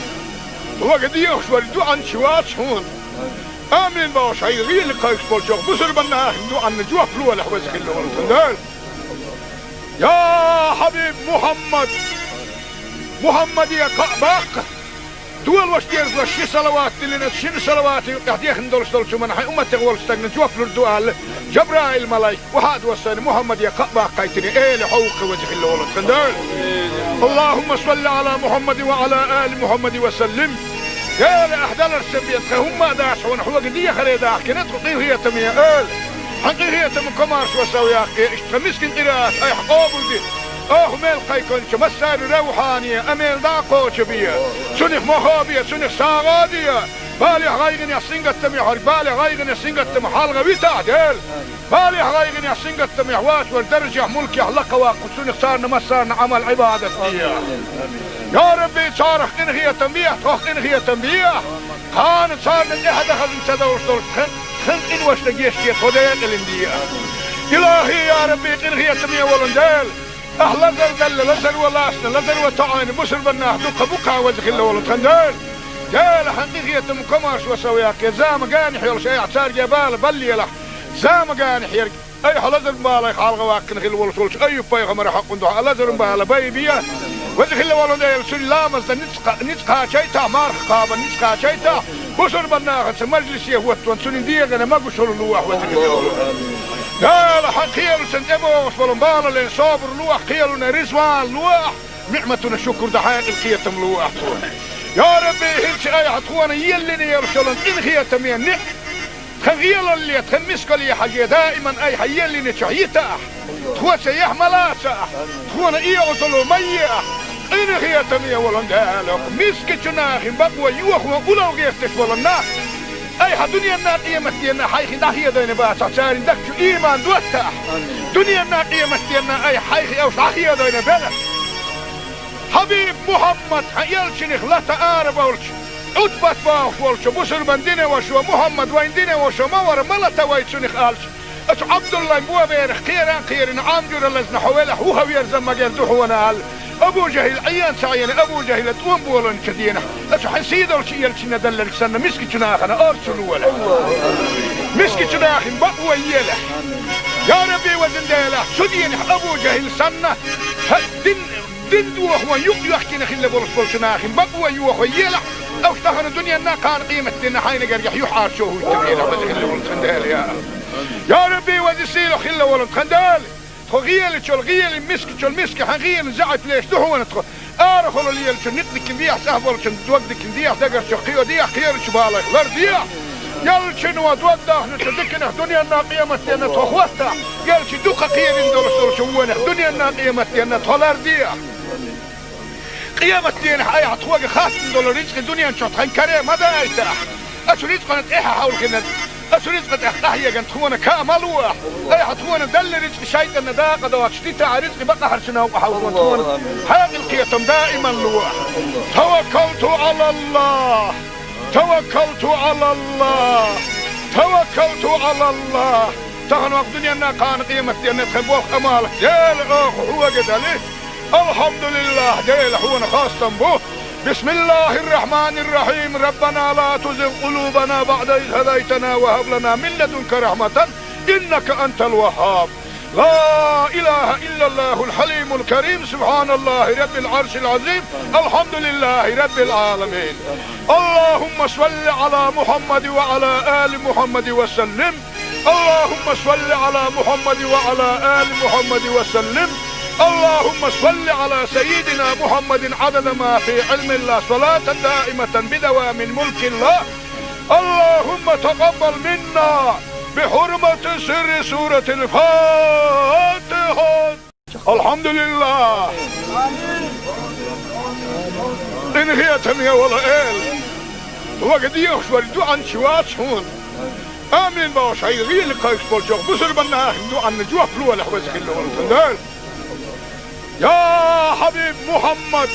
вага дехаш вара дуьхьанча вац хьуна. Амин бохуш, хьайн гӀийла кхайкхаш болчохь бусурбан нахана дуьхьанна жоп лолахь, веза хилла волу тхан Дела. Я хьабиб Мухьаммад, Мухьаммаде кхаъ баккха. Долуш дезалаш ши салават диллина, шина салаватан юкъахь дехна долуш долчу хӀуманна хьайн умматех волчу стагна жоп лур ду аьлла, Жабраил-малайк охьа а доссийна, Мухьаммаде кхаъ баккхийтина, Эла хьовха, веза хилла волу тхан Дела. Аллахумма салли Ӏала Мухьаммадин ва Ӏала али Мухьаммадин ва саллим. Дела, ахь даларца бен тхан хӀумма а дац хьуна, хьоьга дехаре дахкина тхо, къинхетаме Эла. Хьан къинхетаман комаршо сов яккхий, иштта тхан мискин къираат айхьа къобалде. Оха мел кхайкхинчу массаьрна равхьане а мел дӀа а кхочу бе. Цунах мохо бе, цунах сагӀа а де. Балех, гӀайгӀанех, сингаттамех верг, балех, гӀайгӀанех, сингаттамах хьалха витахь, Дела. Балех, гӀайгӀанех, сингаттамех вацар даржехь, мулкехь лакхаваккха, цунах царна массарна Ӏамал-Ӏибадат де. Я Рабби, царах къинхетам бехьа, тхох къинхетам бехьа. Кхана царна тӀаьхьа дан хазна ца довш долчу тхан, тхан къиношна гечде, тхо декъалина де. Илахи, я Рабби, къинхетаме волу Дела, ахь лазар делла, лазаро лаьцна, лазаро тоьӀна бусурбан нах дуккха бу-кх, веза хилла волу тхан Дела. Дела, хьан къинхетаман комаршо сов яккхий, зама генахь йолуш айхьа цаьрга бала баллалахь. Зама генахь ерг айхьа лазаран балех хьалха ваьккхина хилла волуш волчу Айюб-пайхамаран хьокъан дуьхьа лазаран бала байбе. Веза хилла волу Дела, цуьнан ламазна ницкъ, ницкъ кхачийтахь, марха кхабарна ницкъ кхачийтахь, бусурбан нахаца мажлисе хӀоттаван цуьнан дегӀана могушалла лолахь, веза хилла волу Дела. Хьан кхелашна тӀебогӀуш болу балале собар лолахь, кхелана резаван лолахь, ниӀматана шукур дан хьекъал кхетам лолахь тхуна. Я Рабби, хӀинца айхьа тхуна еллина йолуш йолу къинхетаме ниӀ Тхан гӀелалле, тхан мискалле хьажий, даиман айхьа еллиначохь йитахь, тхоьца яхь ма лацахь, тхуна оьгӀазло ма ехь, къинхетаме волу Дела, мискачу нахана бакъо йохо улло гӀерташ волу нах, айхьа дуьненна, къематденна хьайх дӀахедийна бацахь, церан дагчу ийман доттахь, дуьненна, къематденна айхьа хьайх уьш дӀахедийна белахь. Хьабиб Мухьаммад, хьан элчанах лата ара волчу, Ӏутбат бохуш волчу бусурбан динан вашо, Мухьаммад вайн динан вашо ма вара, ма лата вай цунах аьлча, оцу Ӏабдуллайн боберах кхеран а кхерина, Ӏам жуьра лазна хьо велахь, вуха верза магар ду хьуна аьлла, Абу ЖахӀил Ӏен ца Ӏийна, Абу ЖахӀила тӀом боланчу дийнахь, оцу хьан сийдолчу элчанна делларг санна, мискачу нахана орцу лолахь. Мискачу нахана бакъо елахь. Я Рабби, везан Дела, цу дийнахь Абу ЖахӀил санна, хьан дин Дин дохо юкъ йоьхкина хилла болуш болчу нахана бакъо йохо елахь, уьш тахана дуьненна, кхана къематденна хьайна гергахь юьхьӀаьржо хӀуттур елахь, веза хилла волу тхан Дела, я. Я Рабби, веза сийлахь хилла волу тхан Дела. Тхо гӀелачул гӀели, мискачул миска хьан гӀелин заьӀап леш ду хьуна тхо. Арахула лелачун никъ дикина дехьа, цӀахь болчун дог дикина дехьа, дагарчух кхио дехьа, кхерачу балех лардехьа. Ялчано дог дахначу диканах дуьненна, къематденна тхо хӀоттахь, ялчи дукха кхерина долуш долчу вонах дуьненна, къематденна тхо лардехьа. Къематденахь айхьа тхоьга хаттам долу рицкъа дуьнен чохь тхан каре ма дайтахь. Оцу рицкъана тӀаьхьа хьовлхина, оцу рицкъа тӀехь къахьеган тхуна каа ма лохь. Айхьа тхуна делла рицкъа шайтӀанна дакъа доцуш дитахь, рицкъа бакъахьарчу новкъа хьовлхо тхуна хьекъал кхетам даиман лохь. Таваккалту Ӏалаллах. توكلت على الله، توكلت على الله. Таханарча дуненна, кхана къематденна тхан болх, Ӏамал, Дела, оха хьога дали. الحمد لله, Дела, хьона хастам бу. بسم الله الرحمن الرحيم. ربنا لا تزغ قلوبنا بعد إذ هديتنا وهب لنا من لدنك رحمة إنك أنت الوهاب. لا إله إلا الله الحليم الكريم. سبحان الله رب العرش العظيم. الحمد لله رب العالمين. اللهم صل على محمد وعلى آل محمد وسلم. اللهم صل على محمد وعلى آل محمد وسلم. اللهم صل على سيدنا محمد عدد ما في علم الله، صلاة دائمة بدوام ملك الله. اللهم تقبل منا بحرمة سر سورة الفاتحة. الحمد لله. Къинхетаме вола Эла, вага дехаш вар дуӀанча вац хьона. Амин бохаш, хьай гӀийла кхайкаш болчох бусурбанна ахин дуӀанна жоп лолахь, веза хилла волу тхан Дела. Я хьабиб Мухьаммад,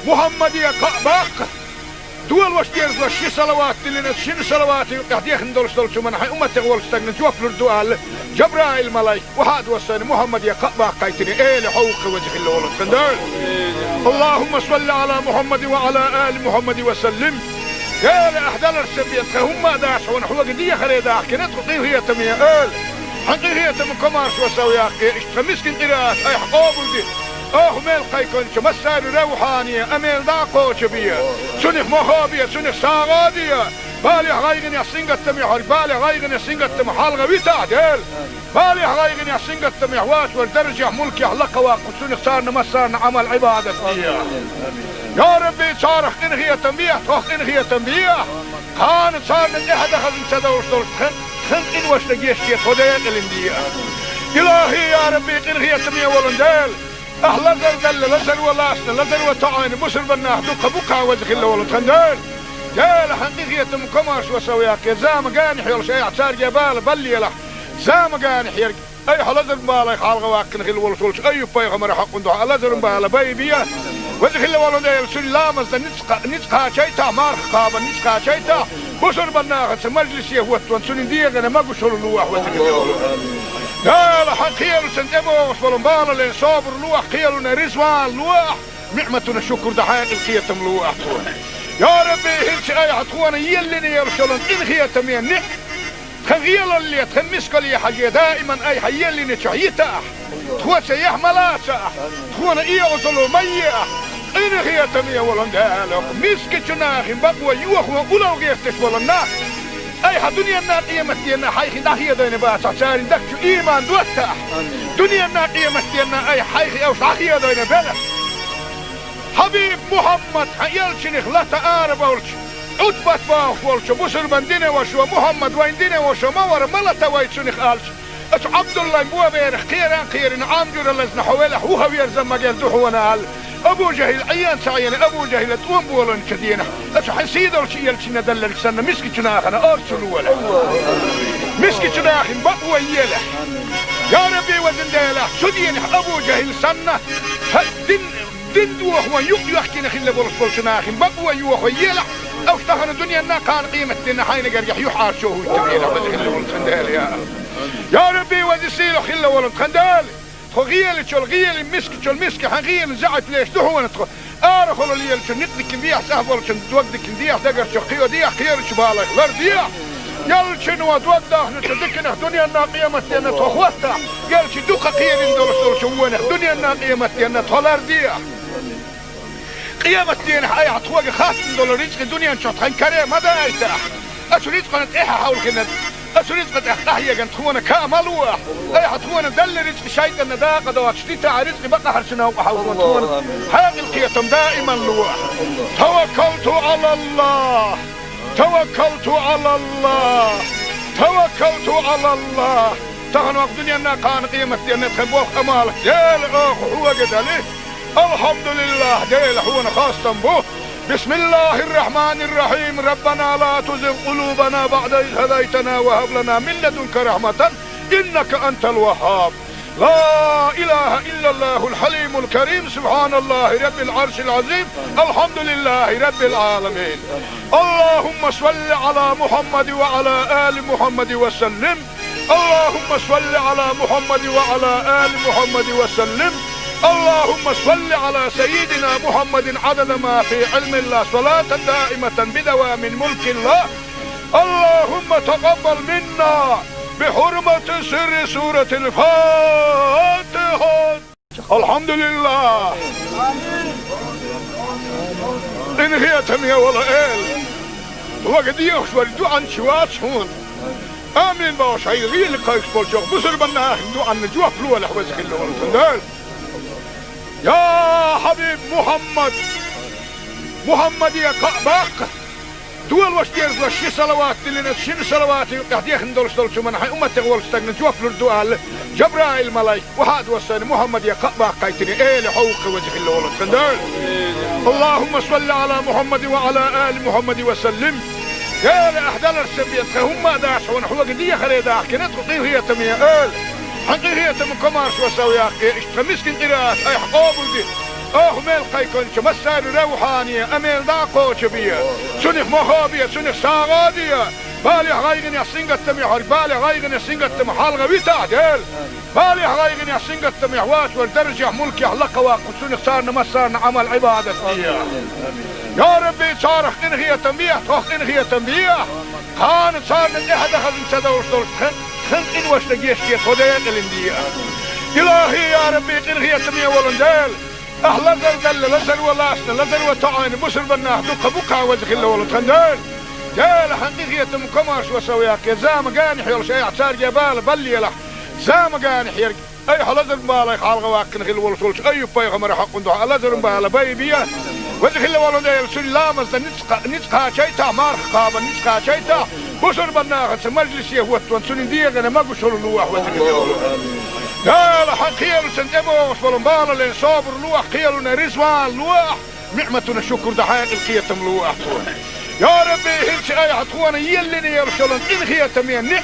Мухьаммаде кхаъ баккха. Дола ваша деза ши салават диллина, шина салавата юкъехь дехна долуш долчу хӀуманна хьайн умматех волчу стагна жоп лур ду аьлла, Жабраил-малайк, вахьа а доссийна, Мухьаммаде кхаъ баккхийтина, Эла, хьо ву-кх веза хилла волу тхан Дела. اللهم صل على محمد وعلى آل محمد وسلم. Дела, ахь даларца бен тхан хӀумма а дац хьуна, хьога дехаре дахкина тхо, къинхетаме Эла. Хьан къинхетам, комаршо сов яккхий, иштта тхан мискин къираат айхьа къобалде. Оха мел кхайкхинчу массарна равхьане а мел дӀа а кхочу бе. Цунах мохо бе, цунах сагӀа а де. Балех, гӀайгӀанех, сингаттамех верг, балех, гӀайгӀанех, сингаттамах хьалха витахь, Дела. Балех, гӀайгӀанех, сингаттамех вац вара даржехь, мулкехь лакха ваккха, цунах царна массарна Ӏамал, Ӏибадат де. Я Рабби, царах къинхетам бе, тхох къинхетам бе. Кхана царна тӀаьхьа дахазна ца довш долуш тхан, тхан къиношна гечде, тхо декъалина де. Илахи, я Рабби, къинхетаме волу Дела. Ахь лазар делла, лазаро лаьцна, лазаро тоӀийна бусурбаннах дуккха бу-кх, веза хилла волу тхан Дела. Дела, хьан къинхетам, комаршо сов яккхий, зама генахь йолуш айхьа цаьрга бала баллийтахь. Зама генахь ерг айхьа лазаран балех хьалха ваьккхина хилла волуш волчу Айюб-пайхамаран хьакъан дуьхьа лазаран бала байбе. Веза хилла волу Дела, цуьнан ламазна ницкъ, ницкъ кхачийтахь, марха кхабарна ницкъ кхачийтахь, бусурбаннахаца мажлисе хӀоттаван цуьнан дегӀана могушалла лолахь, веза хилла волу Дела. Хьан кхелашна тӀебогӀуш болу балале собар лолахь, кхелана резаван лолахь, ниӀматана шукур дан хьекъал, кхетам лолахь тхуна. Я Рабби, хӀинца айхьа тхуна еллина йолуш йолу къинхетаме ниӀ, тхан гӀелалле, тхан мискалле хьажий, даиман айхьа еллинчохь йитахь, тхоца яхь ма лацахь, тхуна оьгӀазло ма ехь. Къинхетаме волу Дела, мискачу нахана бакъо йохо улло гӀерташ болу нах, айхьа дуненна, къематденна хьайх дӀахедийна бацахь, церан дагчу ийман доттахь. Дуненна, къематденна айхьа хьайх уьш дӀахедийна белахь. Хьабиб Мухьаммад, хьан элчанах лата арабевлча, Ӏутбат бохуш волчу бусурбан динан вашас: «Мухьаммад вайн динан ваша ма вара, ма лата вай цунах», аьлча, оцу Ӏабдуллайн боберах кхеран а кхерина, Ӏам жуьра лазна хьо велахь, вуха верза ма герза ду хьуна аьлла, Абу ЖахӀил Ӏен ца Ӏийна, Абу ЖахӀила тӀом болийначу дийнахь, оцу хьан сий долчу элчанна делларг санна, мискачу нахана орцу лолахь. Мискачу нахана бакъо елахь. Я Рабби, везан Дела, цу дийнахь Абу ЖахӀил санна, хьан дин Дин дохо юкъ йоьхкина хилла болуш болчу нахана бакъо йохо елахь, уьш тахана дуненна, кхана къематденна хьайна гергахь юьхьӀаьржо хӀуттур елахь, веза хилла волу тхан Дела, я. Я Рабби, веза сийлахь хилла волу тхан Дела, тхо гӀелачул гӀели, мискачул миска хьан гӀелина заьӀап леш ду хьуна тхо. Арахула лелачун никъ дикина дехьа, цӀахь болчун дог дикина дехьа, дагарчух кхио дехьа, кхерачу балех лардехьа. Элчано дог дахначу диканах дуненна, къематденна тхо хӀоттахь, элча дукха кхерина долуш долчу вонах дуненна, къематденна тхо лардехьа. Къематденахь айхьа тхоьга хаттам долу рицкъа дуьнен чохь тхан каре ма дайтахь. Оцу рицкъана тӀаьхьа хьовлхина, оцу рицкъа тӀехь къахьегна тхуна каа ма лолахь. Айхьа тхуна делла рицкъа шайтӀанна дакъа доцуш дитахь, рицкъа бакъахьарчу новкъа хьовзо тхуна хьекъал, кхетам даиман лолахь. توكلت على الله. توكلت على الله. توكلت على الله. Тахана вакъ дуьненна, кхана къематденна тхан болх, Ӏамал, Дела, оха хьога дали. الحمد لله, Дела, хьуна хастам бу. بسم الله الرحمن الرحيم. ربنا لا تزغ قلوبنا بعد إذ هديتنا وهب لنا من لدنك رحمة إنك أنت الوهاب. لا إله إلا الله الحليم الكريم، سبحان الله رب العرش العظيم، الحمد لله رب العالمين. اللهم صل على محمد وعلى آل محمد وسلم. اللهم صل على محمد وعلى آل محمد وسلم. اللهم صل على سيدنا محمد عدد ما في علم الله، صلاة دائمة بدوام ملك الله. اللهم تقبل منا بحرمة سر سورة الفاتحة. الحمد لله. Къинхетаме вола Эла, вага дехаш вар дуьхьанча вац хьуна. Амин бохуш, хьайн гӀийла кхайкхаш болчох бусурбанна ахин дуьхьанна жоп лолахь, веза хилла волу Дела. Я хьабиб Мухьаммад, Мухьаммаде кхаъ баккха. Дола ваша дезалаш ши салават диллина, шина салавата юкъехь дехна долуш долчу хӀуманна хьайн умматех волчу стагна жоп лур ду аьлла, Жабраил-малайк, охьа а доссийна, Мухьаммаде кхаъ баккхийтина, Эла хьо ву-кх веза хилла волу Дела. اللهم صل على محمد وعلى آل محمد وسلم. Дела, ахь даларца бен тхан хӀумма а дац хьуна, хьоьга дехаре дахкина тхо, къинхетаме Эла. Хьан къинхетам, комаршо сов яккхий, иштта тхан мискин къираат айхьа къобалде. Оха мел кхайкхинчу массарна равхьане а мел дӀа а кхочу бе. Цунах мохо бе, цунах сагӀа де. Балех, гӀайгӀанех, сингаттамех верг, балех, гӀайгӀанех, сингаттамах хьалха витахь, Дела. Балех, гӀайгӀанех, сингаттамех вац вара даржехь, мулкехь лакха ваккха, цунах царна массарна Ӏамал, Ӏибадат де. Я Рабби, царах къинхетам бехьа, тхох къинхетам бехьа. Кхана царна тӀаьхьа дан хазна ца довш долуш тхан, тхан къиношна гечде, тхо декъалина де. Илахи, я Рабби, къинхетаме волу Дела. Ахь лазар далла, лазаро лаьцна, лазаро тоӀийна бусурбаннах дуккха бу-кх, веза хилла волу тхан Дела. Дела, хьан къинхетам, комаршо сов яккхий, зама генахь йолуш айхьа цаьрга бала баллалахь. Зама генахь ерг айхьа лазаран балех хьалха ваьккхина хилла волуш волчу Айюб-пайхамаран хьокъан дуьхьа лазаран бала байбе. Веза хилла волу Дела, цуьнан ламазна ницкъ кха-, ницкъ кхачийтахь, марха кхабарна ницкъ кхачийтахь, бусурбаннахаца мажлисе хӀоттаван цуьнан дегӀана могушалла лолахь, веза хилла волу Дела. Дела, хьан кхелаца тӀебогӀуш болу балале собар лолахь, кхелана реза вала лолахь, ниӀматана шукур дан хьекъал, кхетам лолахь тхуна. Я Рабби, хӀинца айхьа тхуна еллина йолуш йолу къинхетаме ниӀ-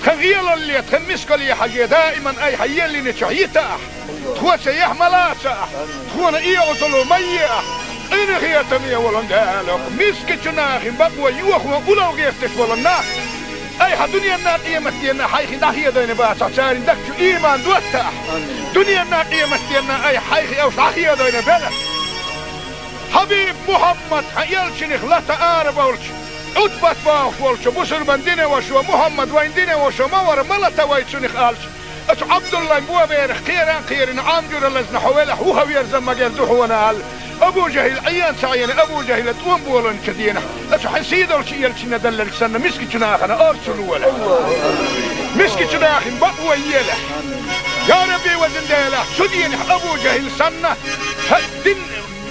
Тхан гӀелалле, тхан мискалле хьажий, даиман айхьа еллиначохь йитахь, тхоьца яхь ма лацахь, тхуна оьгӀазло ма ехь, къинхетаме волу Дела, мискачу нахана бакъо йохо улло гӀерташ болу нах айхьа дуьненна, къематденна хьайх дӀахедийна бацахь, церан дагчу ийман доттахь, дуьненна, къематденна айхьа хьайх уьш дӀахедийна белахь. Хьабиб Мухьаммад, хьан элчанах лата арабевлча, Ӏутбат бохуш волчу бусурбан динан вашас: «Мухьаммад вайн динан ваша ма вара, ма лата вай цунах», – аьлча, оцу Ӏабдуллайн боберах кхера а кхерина, Ӏам жуьра лазна хьо велахь, вуха верза магар ду хьуна аьлла, Абу ЖахӀил Ӏен ца Ӏийна, Абу ЖахӀила тӀом болийначу дийнахь, оцу хьан сийдолчу элчанна делларг санна, мискачу нахана орцу лолахь. Мискачу нахана бакъо елахь. Я Рабби, везан Дела, цу дийнахь Абу ЖахӀил санна, хьан дин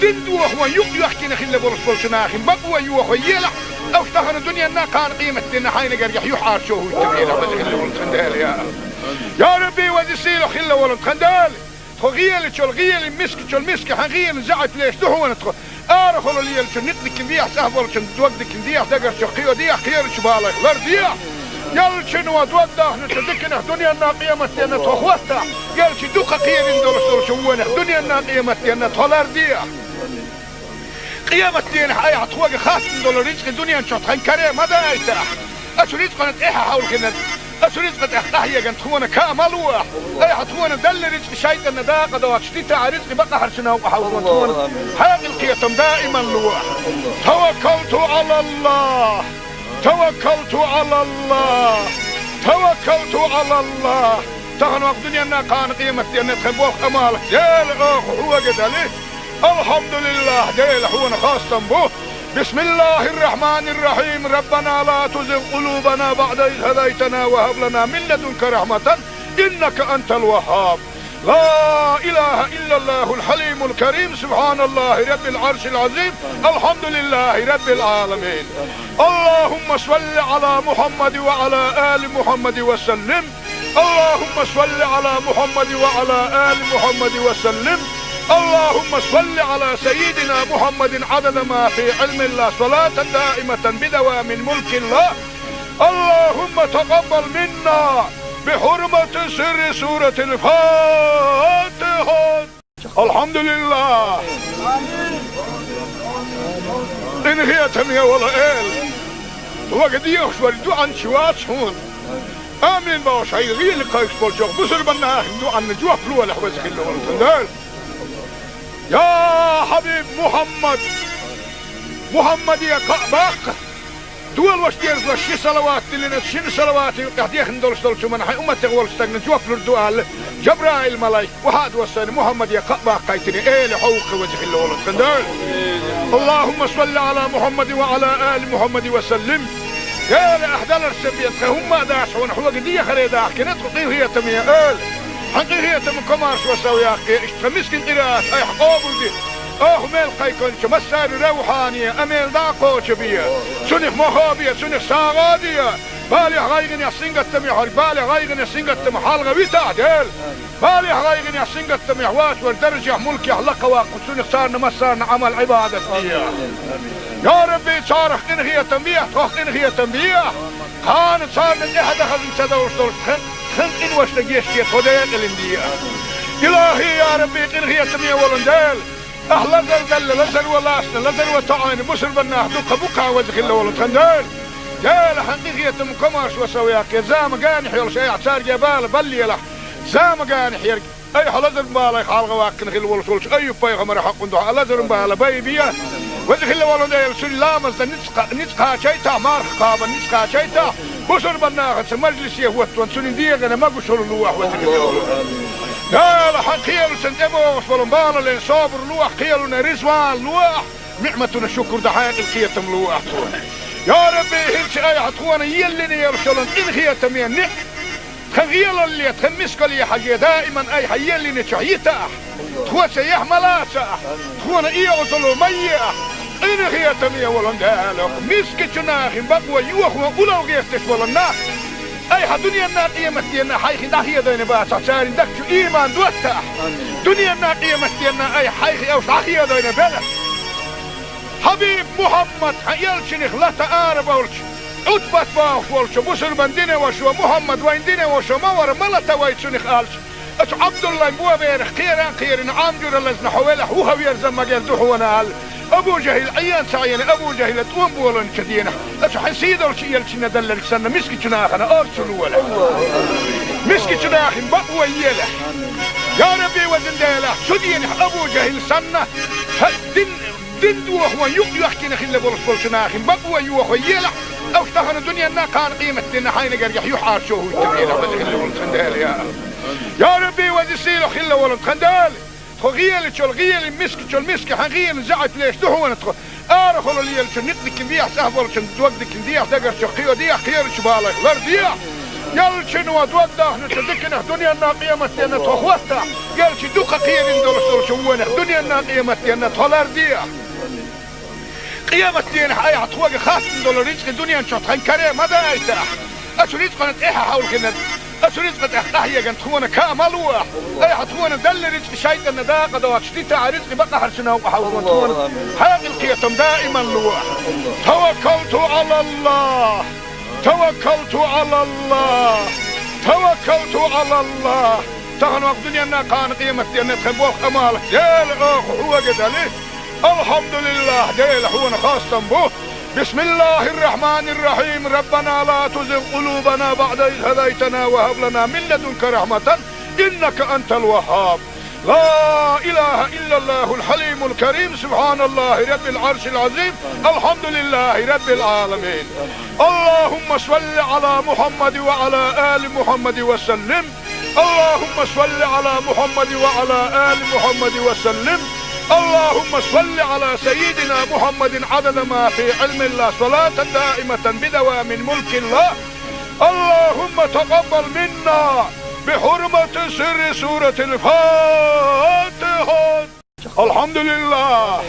Дин дохо юкъ йоьхкина хилла болуш болчу нахана бакъо йохо елахь, уьш тахана дуьненна, кхана къематденна хьайна гергахь юьхьӀаьржо хӀуттур елахь, веза хилла волу тхан Дела, я. Я Рабби, веза сийлахь хилла волу тхан Дела. Тхо гӀелачул гӀелин, мискачул миска хьан гӀелин заьӀап леш ду хьуна тхо. Арахула лелачун никъ дикина дехьа, цӀахь болчун дог дикина дехьа, дагарчух кхийо дехьа, кхерачу балайх лардехьа. Ялчуьнан дог дахначу диканах дуьненна, къематденна тхо хӀоттахь, ялчи дукха кхерина долуш долчу вонах дуьненна, къематденна тхо лардехьа. Къематденахь айхьа тхоьга хаттам долу рицкъа дуьнен чохь тхан каре ма дайтахь. Оцу рицкъана тӀаьхьа хьовлхина, оцу рицкъа тӀехь къахьегна тхуна каа ма лохь. Айхьа тхуна делла рицкъа шайтӀанна дакъа доцуш дитахь, рицкъа бакъахьарчу новкъа хьовзо тхуна хьекъал, кхетам даиман лохь. Таваккалту Ӏалаллах. Таваккалту Ӏалаллах! Таваккалту Ӏалаллах! Тахана вакъа дуьненна, кхана къематденна тхан болх, Ӏамал, Дела, оха хьоьга дели. АлхьамдулиллахӀ, Дела, хьуна хастам бу. بسم الله الرحمن الرحيم. ربنا لا تزغ قلوبنا بعد إذ هديتنا وهب لنا من لدنك رحمة إنك أنت الوهاب. لا إله إلا الله الحليم الكريم، سبحان الله رب العرش العظيم، الحمد لله رب العالمين. اللهم صل على محمد وعلى آل محمد وسلم. اللهم صل على محمد وعلى آل محمد وسلم. اللهم صل على سيدنا محمد عدد ما في علم الله، صلاة دائمة بدوام ملك الله. اللهم تقبل منا بحرمة سر سورة الفاتحة. الحمد لله. Къинхетаме вола Эла, вага дехаш вар дуӀанча вац хьона. Амин бохуш, хьайга гӀийла кхайкхаш болчох бусурбанна ахин дуӀанна жоп лолахь, веза хилла волу Дела. Я хьабиб Мухьаммад, Мухьаммаде кхаъ баккха. Дола ваша деза ши салават диллина, шина салавата юкъехь дехна долуш долчу хӀуманна хьайн умматех волчу стагна жоп лур ду аьлла, Жабраил-малайк, вахьа а доссийна, Мухьаммаде кхаъ баккхийтина, Эла хьо ву-кх, веза хилла волу Дела. اللهم صل على محمد وعلى آل محمد وسلم. Дела, ахь даларца бен тхан хӀумма а дац хьуна, хьоьга дехаре дахкина тхо, къинхетаме Эла. Хьан къинхетам комаршо сов яккхий, иштта тхан мискин къираат айхьа къобалде. Оха мел кхайкхинчу массарна равхьане а мел дӀа а кхочу бе. Цунах мохо бе, цунах сагӀа де. Балех, гӀайгӀанех, сингаттамехь верг, балех, гӀайгӀанех, сингаттамах хьалха витахь, Дела. Балех, гӀайгӀанех, сингаттамехь вац вара даржехь, мулкехь лакха ваккха, цунах царна массарна Ӏамал, Ӏибадат де. Я Рабби, царах къинхетам бехьа, тхох къинхетам бехьа. Кхана царна тӀаьхьа дан хазна ца довш долуш тхан, тхан къиношна гечде, тхо декъалина де. Илахи, я Рабби, къинхетаме волу Дела. Ахь лазар делла, лазаро лаьцна, лазаро тоӀийна бусурбаннах дуккха бу-кх, веза хилла волу тхан Дела. Дела, хьан къинхетам комаршо сов яккхий, зама ганехь йолуш айхьа цаьрга бала баллалахь. Зама ганехь ерг, айхьа лазаран балех хьалха ваккхина хилла волуш волчу Айюб-пайхамаран хьокъун дуьхьа лазаран бала байбе. Веза хилла волу Дела, цуьнан ламазна ницкъ кха-, ницкъ кхачийтахь, марха кхабарна ницкъ кхачийтахь, бусурбаннахаца мажлисе хӀоттаван цуьнан дегӀана могушалла лолахь, веза хилла волу Дела. Дела, хьан кхелаца тӀебогӀуш болу балале собар лолахь, кхелана резаван лолахь, ниӀматана шукур дан хьекъал, кхетам лолахь тхуна. Я Рабби, хӀинца айхьа тхуна еллина йолуш йолу къинхетаме ниӀ-, тхан гӀелалле, тхан мискалле хьажий, даиман айхьа еллинчохь йитахь, тхоца яхь ма лацахь, тхуна оьгӀазло ма ехь. Къинхетаме волу Дела, мискачу нахана бакъо йохо улло гӀерташ болу нах, айхьа дуьненна, къематденна хьайх дӀахедийна бацахь, церан дагчу ийман доттахь. Дуьненна, къематденна айхьа хьайх уьш дӀахедийна белахь. Хьабиб Мухьаммад, хьан элчанах лата арабовлучу, Ӏутбат бохуш волчу бусурбан динан вашас: Мухьаммад, вайн динан ваша ма вара, ма лата вай цунах, аьлча, оцу Ӏабдуллайн боберах кхера а кхерина, Ӏам жуьра лазна хьо велахь, вуха верза ма герза ду хьуна, аьлла, Абу ЖахӀил Ӏен ца Ӏийна, Абу ЖахӀила тӀом болийначу дийнахь, оцу хьан сийдолчу элчанна делларг санна, мискачу нахана орца лолахь. Мискачу нахана бакъо елахь. Я Рабби, везан Дела, цу дийнахь Абу ЖахӀил санна, хьан дин Дин дохо юкъ йоьхкина хилла болуш болчу нахана бакъо йохо елахь, уьш тахана дуьненна, кхана къематденна хьайна гергахь юьхьӀаьржо хӀуттур елахь, веза хилла волу тхан Дела, я. Я Рабби, веза сийлахь хилла волу тхан Дела, тхо гӀелачул гӀелин, мискачул миска хьан гӀелин заьӀап леш ду хьуна тхо. Арахула лелачу никъ дикина дехьа, цӀахь болчун дог дикина дехьа, дагарчу кхио дехьа, кхерачу балех лардехьа. Элчано дог дахначу диканах дуьненна, къематденна тхо хӀоттахь, элча дукха кхерина долуш долчу вонах дуьненна, къематденна тхо лардехьа. Къематденахь айхьа тхоьга хаттам долу рицкъа дуьнен чохь тхан каре ма дайтахь. Оцу рицкъана тӀаьхьа хьовлхинарг, оцу рицкъа тӀехь къахьегна тхуна ка а ма лолахь. Айхьа тхуна делла рицкъа шайтӀанна дакъа доцуш дитахь, рицкъа бакъахьарчу новкъа хьовзо тхуна хьекъал, кхетам даиман лолахь. Таваккалту Ӏалаллах! Таваккалту Ӏалаллах! Таваккалту Ӏалаллах! Тахана ваха дуьненна, кхана къематденна тхан болх, Ӏамал Дела оха хьоьга дали. Алхьамдулиллах, Дела, хьуна хастам бу. بسم الله الرحمن الرحيم. ربنا لا تزغ قلوبنا بعد إذ هديتنا وهب لنا من لدنك رحمة إنك أنت الوهاب. لا إله إلا الله الحليم الكريم. سبحان الله رب العرش العظيم. الحمد لله رب العالمين. اللهم صل على محمد وعلى آل محمد وسلم. اللهم صل على محمد وعلى آل محمد وسلم. اللهم صل على سيدنا محمد عدد ما في علم الله، صلاة دائمة بدوام ملك الله. اللهم تقبل منا بحرمة سر سورة الفاتحة. Алхьамдулиллах!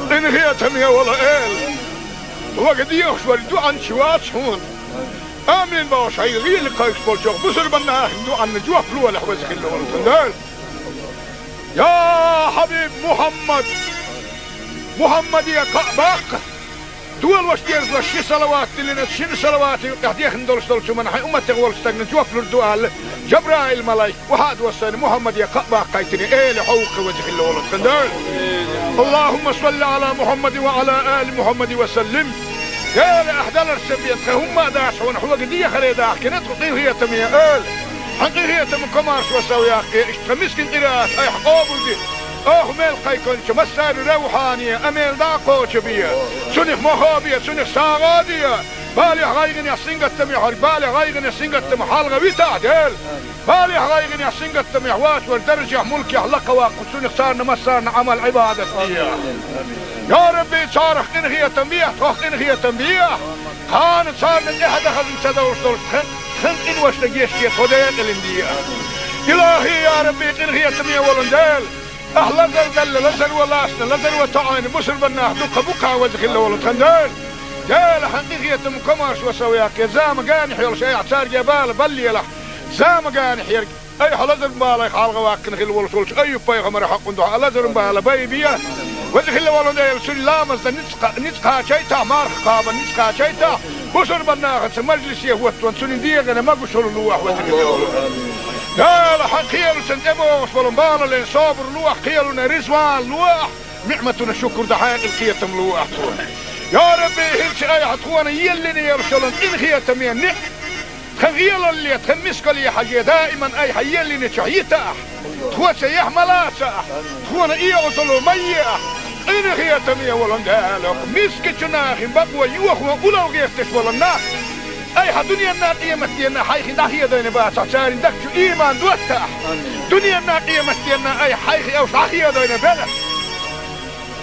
Къинхетаме вола Эла, вага дехаш вара дуьхьанча вац хьуна. Амин бохуш, хьайга гӀийла кхайкхаш болчох бусурбаннахана дуьхьанна жоп лолахь, веза хилла волу тхан Дела. Я хьабиб Мухьаммад! Мухьаммаде кхаъ баккха! Долаш дезалаш ши салават диллина, шин салавата юкъехь дехна долуш долчу хӀуманна хьайн умматех волчу стагна жоп лур ду аьлла, Жабраил-малайк, вахьа а доссийна, Мухьаммаде кхаъ баккхийтина, эла хьовха веза хилла волу тхан Дела. Аллахумма салли Ӏала Мухьаммадин ва Ӏала али Мухьаммадин ва саллим. Дела, ахь даларца бен тхан хӀумма а дац хьуна, хьоьга дехаре дахкина тхо къинхетаме, эла. Хьан къинхетам комаьршо сов яккхий, иштта тхан мискин къираат айхьа къобалде. Оха мел кхайкхинчу массаьрга равхьане, а мел дӀа а кхочу бе. Цунах мохо бе, цунах сагӀа а де. Балехь, гӀайгӀанехь, сингаттамехь верг, балех, гӀайгӀанех, сингаттамах хьалха витахь, Дела. Балехь, гӀайгӀанехь, сингаттамехь воцург даржехь, мулкехь лакха ваккха, цунах царна массарна Ӏамал-Ӏибадат де. Я Рабби, царах къинхетам бехьа, тхох къинхетам бехьа. Кхана царна тӀаьхьа дан хазна ца довш долуш тхан, тхан къиношна гечде, тхо декъалин де. Илахи, я Рабби, къинхетаме волу Дела. Ахь лазар далла, лазар ван лаьцна, лазар ван тоьӀна, бусурба нах дукха бу-кх веза хилла волу тхан Дела. Дела, хьан къинхетам комаьршо сов яккхий, зама генахь йолуш айхьа цаьрга бала баллалахь. Зама генахь ерг айхьа лазар балех хьалха ваккхина хилла волуш волчу Айюб-пайхамаран хьакъан дуьхьа лазар бала байбе. Веза хилла волу Дела, цуьнан ламазна ницкъ кха-, ницкъ кхачийтахь, марха кхабарна ницкъ кхачийтахь, бусурба нахаца мажлисе хӀоттон цуьнан дегӀана могушалла лолахь, веза хилла волу Дела. Дела, хьан кхелаца тӀебогӀуш болу балале собар лолахь, кхелана реза вала лолахь, ниӀматана шукур дан хьекъал, кхетам лолахь тхуна. Я Рабби, хӀинца айхьа тхуна еллина йолуш йолу къинхетаме ниӀ-, тхан гӀелалле, тхан мискалле хьажий, даиман айхьа еллинчохь йитахь, тхо цаьхьа ма лацахь, тхуна оьгӀазло ма ехь. Къинхетаме волу Дела, мискачу нахана бакъо йохо улло гӀерташ болу нах, айхьа дуьненна, къематденна хьайх дӀахедийна бацахь, церан дагчу ийман доттахь. Дуьненна, къематденна айхьа хьайх уьш дӀахедийна белахь.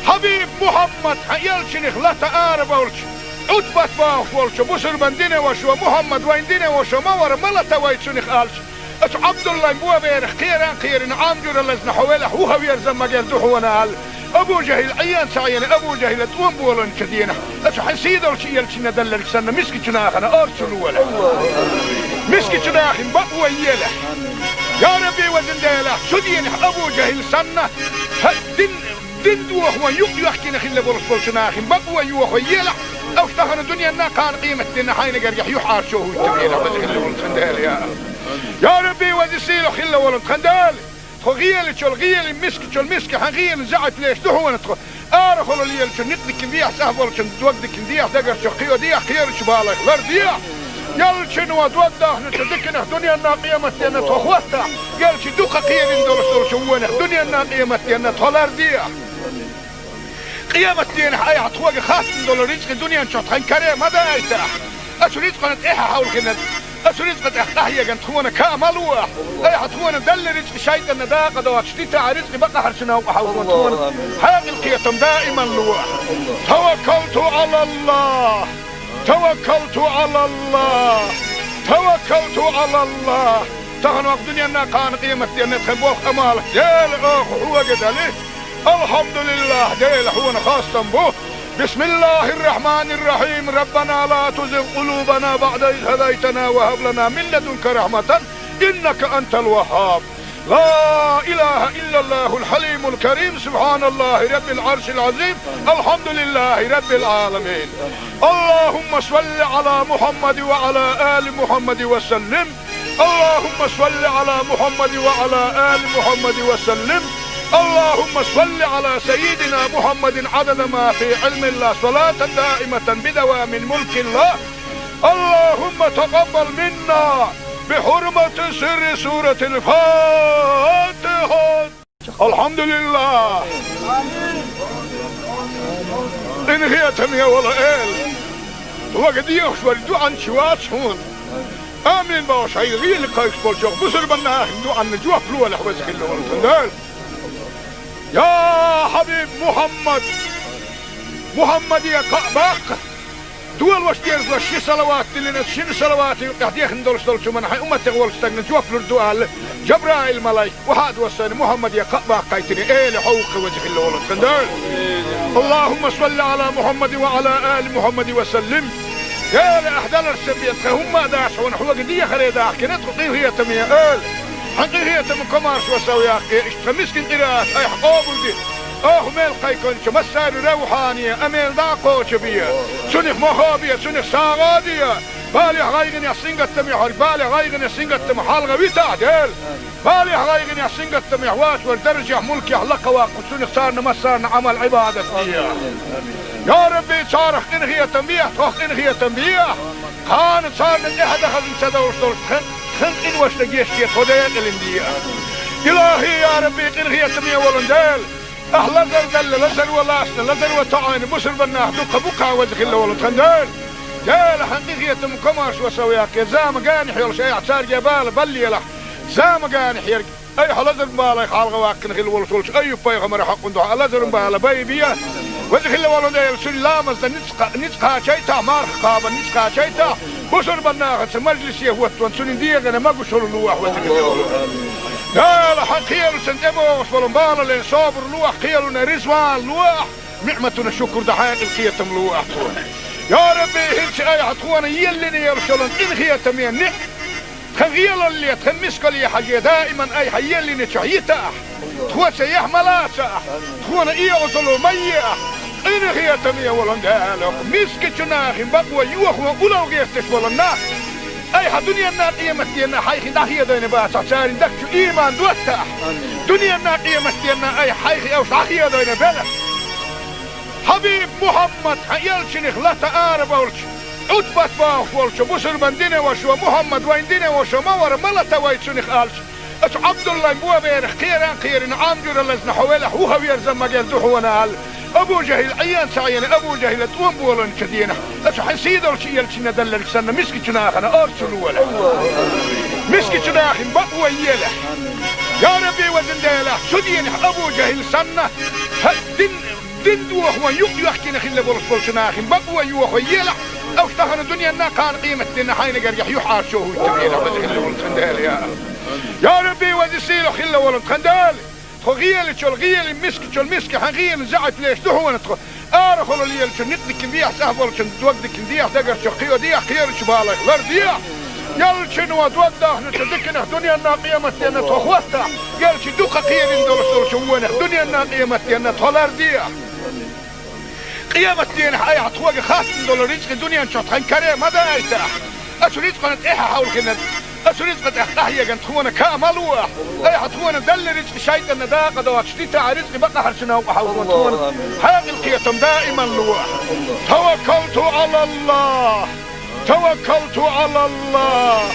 Хьабиб Мухьаммад, хьан элчанах лата арабевлча, Ӏутбат бохуш волчу бусурбан динан вашас: «Мухьаммад вайн динан ваша ма вара, ма лата вай цунах», — аьлча, оцу Ӏабдуллайн боберах кхера а кхерина, Ӏам жуьра лазна хьо велахь, вуха верза магар ду хьуна аьлла, Абу ЖахӀил Ӏен ца Ӏена, Абу ЖахӀила тӀом болийначу дийнахь, оцу хьан сийдолчу элчанна делларг санна, мискачу нахана орцу лолахь. Мискачу нахана бакъо елахь. Я Рабби, везан Дела, цу дийнахь Абу ЖахӀил санна, хьан дин Дин дохо юкъ йоьхкина хилла болуш болчу нахана бакъо йохо елахь, уьш тахана дуьненна, кхана къематденна хьайна гергахь юьхьӀаьржо хӀуттур елахь, веза хилла волу тхан Дела, я. Я Рабби, веза сийлахь хилла волу тхан Дела, тхо гӀелачул, гӀелин мискачул миска хьан гӀелин заьӀап леш ду хьуна тхо. Арахула лелачун некъ дика дехьа, цӀахь болчун дог дика дехьа, дагарчу кхио дехьа, кхерачу балех лар дехьа. Ялчун ван дог дахначу диканах дуьненна, къематденна тхо хӀоттахь, ялчу дукха кхерина долуш долчу вонах дуьненна, къематденна тхо лар дехьа. Къематденахь айхьа тхоьга хаттам долу рицкъи дуьнен чохь тхан каре ма дайтахь. Оцу рицкъана тӀаьхьа хьовлхина, оцу рицкъа тӀехь къахьегна тхуна каа ма лолахь. Айхьа тхуна делла рицкъи шайтӀанна дакъа доцуш дитахь, рицкъи бакъахьарчу новкъа хьовзо тхуна хьекъал, кхетам даиман лолахь. Таваккалту Ӏалаллах! Таваккалту Ӏалаллах! Таваккалту Ӏалаллах! Тахана вакъ дуьненна, кхана къематденна тхан болх, Ӏамал, Дела, оха хьоьга дели. Алхьамдулиллах, Дела, хьуна хастам бу. Бисмиллахир-рахманир-рахим. Раббана ла тузигъ къулубана баъда из хӀадайтана ва хӀаб лана мин ладунка рахьматан, иннака антал ваххаб. لا إله إلا الله الحليم الكريم، سبحان الله رب العرش العظيم، الحمد لله رب العالمين. اللهم صل على محمد وعلى آل محمد وسلم. اللهم صل على محمد وعلى آل محمد وسلم. اللهم صل على سيدنا محمد عدد ما في علم الله، صلاة دائمة بدوام ملك الله. اللهم تقبل منا بحرمة سر سورة الفاتحة. Алхьамдулиллах! Къинхетаме волу Эла! Вага дехаш вара дуьхьанча вац хьуна. Амин бохуш, хьайн гӀийла кхайкхаш болчу бусурба нахана дуьхьанна жоп лолахь, веза хилла волу тхан Дела. Я хьабиб Мухьаммад! Мухьаммаде кхаъ баккха! Долаш дезалаш ши салават диллина, шина салавата юкъехь дехна долуш долчу хӀуманна хьайн умматех волчу стагна жоп лур ду аьлла, Жабраил-малайк, вахьа а доссийна, Мухьаммаде кхаъ баккхийтина, эла хьовха веза хилла волу тхан Дела. Аллахумма салли Ӏала Мухьаммадин ва Ӏала али Мухьаммадин ва саллим. Дела, ахь даларца бен тхан хӀумма а дац хьуна, хьоьга дехаре дахкина тхо къинхетаме, эла. Хьан къинхетам комаьршо сов яккхий, иштта тхан мискин къираат айхьа къобалде. Оха мел кхайкхинчу массаьрга равхьане, Ӏамал дӀа а кхочу бе. Цунах мохо бе, цунах сагӀа де. Балех, гӀайгӀанех, сингаттамех верг, балех, гӀайгӀанех, сингаттамах хьалха витахь, Дела. Балех, гӀайгӀанех, сингаттамех воцург даржех, мулкех лакха ваккха, цунах царна массарна Ӏамал, Ӏибадат де. Я Рабби, царах къинхетам бехьа, тхох къинхетам бехьа. Кхана царна тӀаьхьа дан хазна ца довш долчу тхан, тхан къиношна гечде, тхо декъалина де. Илахи, я Рабби, къинхетаме волу Дела. Ахь лазар далла, лазар ван лаьцна, лазар ван тоьӀна, бусурба нах дуккха бу кхана веза хилла волу тхан Дела. Дела, хьан къинхетам, комаршо сов яккхий, зама генахь йолуш айхьа цаьрга бала баллийлахь. Зама генахь ерг, айхьа лазаран балех хьалха ваккхина хилла волуш волчу Айюб-пайхамаран хьокъун дуьхьа лазаран бала байбе. Веза хилла волу Дела, цуьнан ламаз дан ницкъ кха-, ницкъ кхачийтахь, марха кхаба ницкъ кхачийтахь, бусурба нахаца мажлисе хӀоттаван цуьнан дегӀана могушалла лохьа, веза хилла волу Дела. Дела, хьан кхелашна тӀебогӀуш болу балален собар лохьа, кхелана резаван лохьа, ниӀматана шукур дан хьекъал, кхетам лохьа тхуна. Я Рабби, хӀинца айхьа тхуна еллина йолуш йолу къинхетаме ниӀ-, тхан гӀелалле, тхан мискалле хьажий, даиман айхьа еллинчохь йитахь. Тхо цаьхьа ма лацахь, тхуна и Ӏазап ма ехьа. Къинхетаме волу Дела, мискачу нахана бакъо йохо уллохь гӀерташ болу нах айхьа дуьненна, къематденна хьайх дӀахедийна бацахь, церан дагчу иман доттахь. Дуьненна, къематденна айхьа хьайх уьш дӀахедийна белахь. Хьабиб Мухьаммад, хьан элчанах лата арабевлча, Ӏутбат бохуш волчу бусурбан динан вашас: «Мухьаммад вайн динан ваша ма вара, ма лата вай цунах», — аьлча, оцу Ӏабдуллайн боберах кхеран кхерина, Ӏам жуьра лазна хьо велахь, вуха верза магар ду хьуна аьлла, Абу ЖахӀил Ӏен ца Ӏийна, Абу ЖахӀила тӀом болийначу дийнахь, оцу хьан сийдолчу элчанна делларг санна, мискачу нахана орцу лолахь. Мискачу нахана бакъо елахь. Я Рабби, везан Дела, цу дийнахь Абу ЖахӀил санна, хьан дин Дин дохо ван юкъ йоьхкина хилла болуш болчу нахана бакъо йохо елахь, уьш тахана дуьненна, кхана къематденна хьайна гергахь юьхьӀаьржо хӀуттабелахь, веза хилла волу тхан Дела, я АллахӀ. Я Рабби, веза сийлахь хилла волу тхан Дела, тхо гӀелачул гӀелин, мискачул миска хьан гӀелин заьӀап леш ду хьуна тхо. Арахула лелачун некъ дикина дехьа, цӀахь болчун дог дикина дехьа, дагарчу кхио дехьа, кхерачу балех лардехьа. Ялчун ван дог дахначу диканах дуьненна, къематденна тхо хӀоттахь, ялчи дукха кхерина долуш долчу вонах дуьненна, къематденна тхо лардехьа. Къематденахь айхьа тхоьга хаттам долу рицкъа дуьнен чохь тхан каре ма дайтахь. Оцу рицкъана тӀаьхьа хьовлхина, оцу рицкъа тӀехь къахьегна тхуна каа ма лохьа. Айхьа тхуна делла рицкъа шайтӀанна дакъа доцуш дитахь, рицкъа бакъахьарчу новкъа хьовлхо тхуна хьекъал, кхетам даиман лохьа. Таваккалту ӀалаллахӀ. Таваккалту ӀалаллахӀ!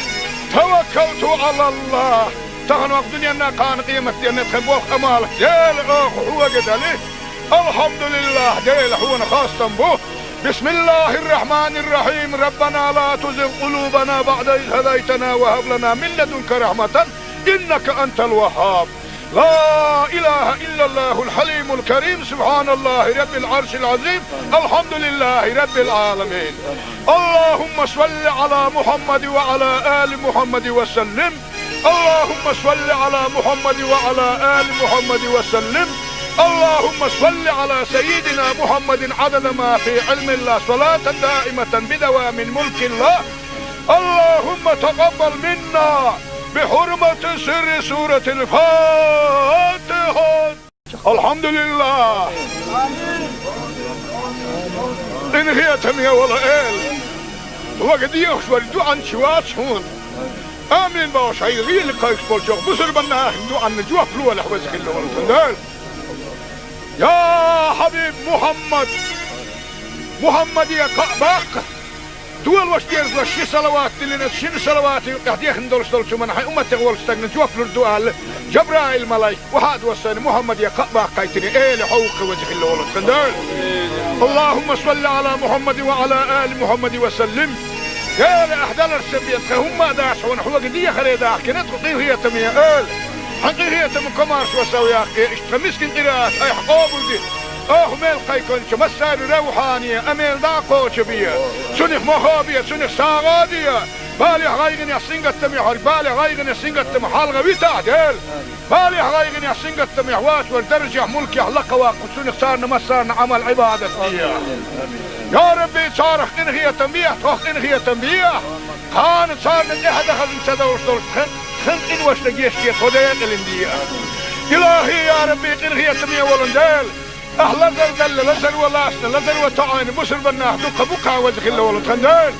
Таваккалту ӀалаллахӀ! Тахана ваха дуьненна, кхана къематденна тхан болх, Ӏамал, Дела, оха хьоьга дали. АлхьамдулиллахӀ, Дела, хьуна хастам бу. بسم الله الرحمن الرحيم. ربنا لا تزغ قلوبنا بعد إذ هديتنا وهب لنا من لدنك رحمة إنك أنت الوهاب. لا إله إلا الله الحليم الكريم، سبحان الله رب العرش العظيم، الحمد لله رب العالمين. اللهم صل على محمد وعلى آل محمد وسلم. اللهم صل على محمد وعلى آل محمد وسلم. اللهم صل على سيدنا محمد عدد ما في علم الله، صلاة دائمة بدوام ملك الله. اللهم تقبل منا بحرمة سر سورة الفاتحة. АлхьамдулиллахӀ! Къинхетаме волу Эла! Вага дехаш верг дуьхьанча вац хьуна. Амин бохуш, хьайн гӀийла кхайкхаш болчу бусурба нахана дуьхьанна жоп лолахь, веза хилла волу тхан Дела. Я хьабиб Мухьаммад! Мухьаммаде кхаъ баккха! Долош дезлаш ши салават диллина, шина салавата юкъехь дехна долуш долчу хӀуманна хьайн умматех волчу стагана жоп лур ду аьлла, Жабраил-малайк, вахьа а доссийна, Мухьаммаде кхаъ баккхийтина, Эла, хьо ву-кх, веза хилла волу тхан Дела. اللهم صل على محمد وعلى آل محمد وسلم. Эла, ахь даларца бен тхан хӀумма а дац хьуна, хьоьга дехаре дахкина тхо, къинхетаме Эла. Хьан къинхетам, комаршо сов яккхий, иштта тхан мискин къираат айхьа къобалде. Оха мел кхайкхинчу массаьрга равхьане, Ӏамал дӀа а кхочу бе. Цунах мохо бе, цунах сагӀа де. Балех, гӀайгӀанех, сингаттамех верг, балех, гӀайгӀанех, сингаттамах хьалха витахь, Дела. Балех, гӀайгӀанех, сингаттамех воцург даржех, мулкех лакха ваккха, цунах царна массарна Ӏамал, Ӏибадат де. Я Рабби, царах къинхетам бехьа, тхох къинхетам бехьа. Кхана царна тӀаьхьа дан хазна ца довш долчу тхан, тхан къиношна гечде, тхо декъалина де. Илахьи, я Рабби, къинхетаме волу Дела, ахь лазар делла, лазар ван лаьцна, лазар ван тоьъна бусурба нах дукха бу кхин веза хилла волу тхан Дела.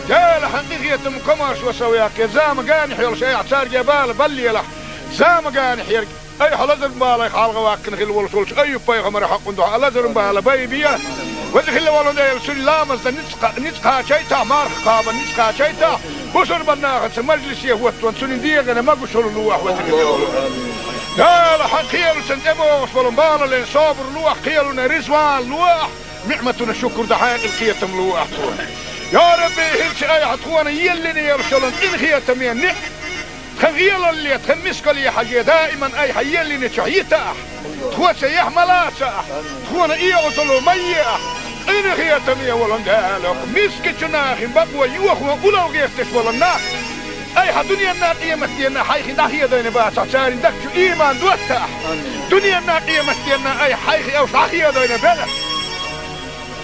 Дела, хьан къинхетам комаршо сов яккхий, зама генахь йолуш айхьа цаьрга бала баллийлахь, зама генахь ерг. Айхьа лазаран балех хьалха ваьккхина хилла волуш волчу Айюб-пайхамаран хьокъан дуьхьа лазаран бала байбе. Веза хилла волу Дела, цуьнан ламазна ницкъ кха-, ницкъ кхачийтахь, марха кхабарна ницкъ кхачийтахь, бусурба нахаца мажлисе хӀоттаван цуьнан дегӀана могушалла лохьа, веза хилла волу Дела. Хьан кхелашна тӀебогӀуш болу балален собар лохьа, кхелана резаван лохьа, ниӀматана шукур дан хьекъал, кхетам лохьа тхуна. Я Рабби, хӀинца айхьа тхуна еллина йолуш йолу къинхетаме ниӀ-, тхан гӀелалле, тхан мискалле хьажий, даиман айхьа еллинчохь йитахь, тхо цаьрца ма лацахь, тхуна и Ӏазап ма ехьахь, къинхетаме волу Дела, мискачу нахана бакъо йохо улло гӀерташ болу нах айхьа дуьненна, къематденна хьайх дӀахедийна бацахь, церан дагчу иман доттахь, дуьненна, къематденна айхьа хьайх уьш дӀахедийна белахь.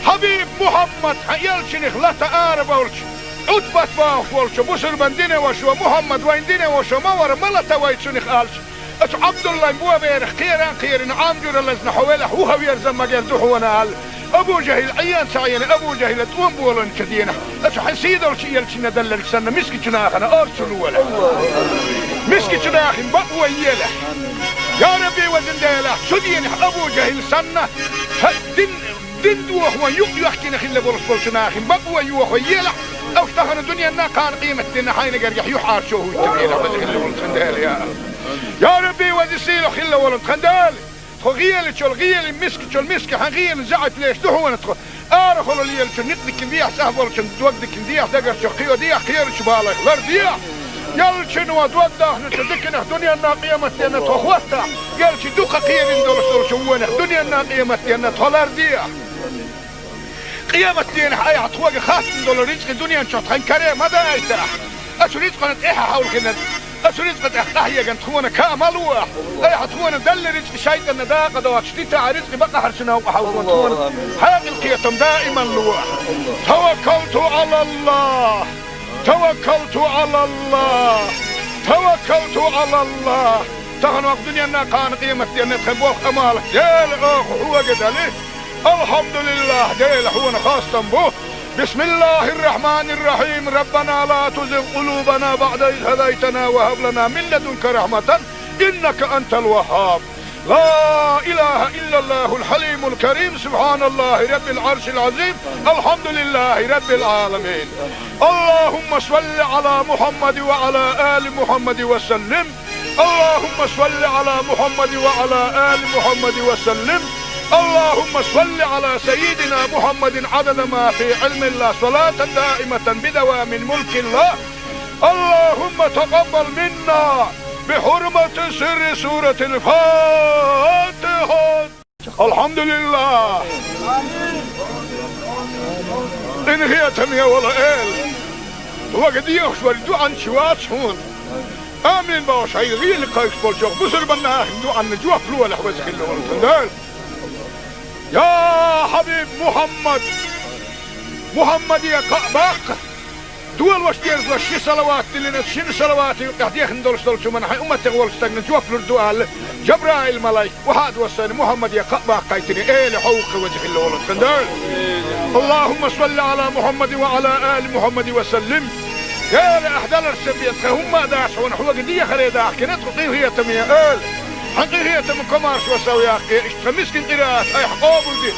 Хьабиб Мухьаммад, хьан элчанах лата арабевлча, Ӏутбат бохуш волчу бусурбан динан вашас: «Мухьаммад вайн динан ваша ма вара, ма лата вай цунах», — аьлча, оцу Ӏабдуллайн боберах кхеран кхерина, Ӏам жуьра лазна хьо велахь, вухаверза магар ду хьуна, аьлла, Абу ЖахӀил Ӏен ца Ӏена, Абу ЖахӀила тӀом болийначу дийнахь, оцу хьан сийдолчу элчанна делларг санна, мискачу нахана орцу лолахь. Мискачу нахана бакъо елахь. Я Рабби, везан Дела, цу дийнахь Абу ЖахӀил санна, хьан дин Дин дохо юкъ йоьхкина хилла болуш болчу нахана бакъо йохо елахь, уьш тахана дуьненна, кхана къематденна хьайна гергахь юьхьӀаьржо хӀуттабелахь, веза хилла волу тхан Дела, я Аллах. Я Рабби, веза сийлахь хилла волу тхан Дела, тхо гӀелачул гӀелин, мискачул миска хьан гӀелин заьӀап леш ду хьуна тхо. Арахула лелачун некъ дикина дехьа, цӀахь болчун дог дикина дехьа, дагарчу кхио дехьа, кхерачу балех лардехьа. Ялчуьнан дог дахначу диканах дуьненна, къематденна тхо хӀоттахь, ялчу дукха кхерина долуш долчу вонах дуьненна, къематденна тхо лардехьа. Къематденахь айхьа тхоьга хаттам долу рицкъа дуьнен чохь тхан каре ма дайтахь. Оцу рицкъана тӀаьхьа хьовлхина, оцу рицкъа тӀехь къахьегна тхуна ка ма лохьа. Айхьа тхуна делла рицкъа шайтӀанна дакъа доцуш дитахь, рицкъа бакъахьарчу новкъа хьовлхо тхуна хьекъал, кхетам даиман лохьа. Таваккалту Ӏалаллах! Таваккалту Ӏалаллах! Таваккалту Ӏалаллах! Тахана ваха дуьненна, кхана къематденна тхан болх, Ӏамал Дела, оха хьоьга дали. Алхьамдулиллах, Дела, хьуна хастам бу. Бисмиллахир-рахманир-рахим. Раббана ла тузигъ къулубана баъда из хӀадайтана ва хӀаб лана мин ладунка рахьматан, иннака антал ваххаб. لا إله إلا الله الحليم الكريم، سبحان الله رب العرش العظيم، الحمد لله رب العالمين. اللهم صل على محمد وعلى آل محمد وسلم. اللهم صل على محمد وعلى آل محمد وسلم. اللهم صل على سيدنا محمد عدد ما في علم الله، صلاة دائمة بدوام ملك الله. اللهم تقبل منا بحرمة سر سورة الفاتحة. Алхьамдулиллах! Къинхетаме волу Эла, вага дехаш вара дуьхьанча вац хьуна. Амин бохуш, хьайн гӀийла кхайкхаш болчохь бусурбан нахана дуьхьанна жоп лолахь, веза хилла волу тхан Дела. Я хьабиб Мухьаммад! Мухьаммаде кхаъ баккха! Долош дезалаш ши салават диллина, шина салавата юкъехь дехна долуш долчу хӀуманна хьайн умматех волчу стагна жоп лур ду аьлла, Жабраил-малайк охьа а доссийна, Мухьаммаде кхаъ баккхийтина, Эла, хьо ву-кх, веза хилла волу тхан Дела. Аллахумма салли Ӏала Мухьаммадин ва Ӏала али Мухьаммадин ва саллим. Эла, ахь даларца бен тхан хӀумма а дац хьуна, хьоьга дехаре дахкина тхо, къинхетаме Эла. Хьан къинхетам комаршо сов яккхий, иштта тхан мискин къираат айхьа къобалде.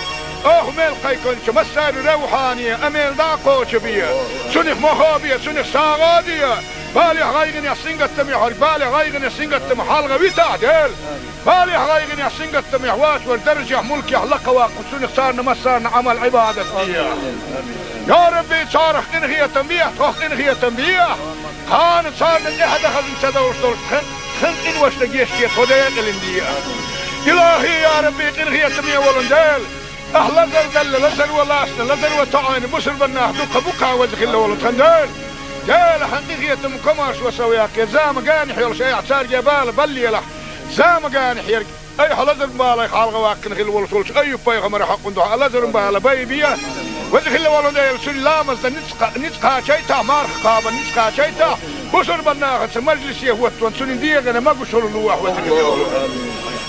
Оха мел кхайкхинчу массарна равхьане, амел дӀа а кхочу бе. Цунах мохо бе, цунах сагӀа а де. Балехь, гӀайгӀанехь, сингаттамехь верг, балех, гӀайгӀанех, сингаттамах хьалха витахь, Дела. Балехь, гӀайгӀанехь, сингаттамехь воцург даржехь, мулкехь лакха ваккха, цунах царна массарна Ӏамал, Ӏибадат де. Я Рабби, царах къинхетам бехьа, тхох къинхетам бехьа. Кхана царна тӀаьхьа дан хазна ца довлуш долчу тхан, тхан къиношна гечде, тхо декъалина де. Илахьи, я Рабби, къинхетаме волу Дела! Ахь лазар делла, лазар ван лаьцна, лазар ван тоьъна бусурба нах дукха бу кхин, веза хилла волу тхан Дела. Дела, хьан къинхетам комаршо сов яккхий, зама генахь йолуш айхьа цаьрга бала баллийлахь, зама генахь ерг. Айхьа лазаран балех хьалха ваьккхина хилла волуш волчу Айюб-пайхамаран хьокъан дуьхьа лазаран бала байбе. Веза хилла волу Дела, цуьнан ламазна ницкъ кха-, ницкъ кхачийтахь, марха кхабарна ницкъ кхачийтахь, Бусурбан нахаца мажлисе хӀоттаван цунна дегӀана могушалла лолахь, веза хилла волу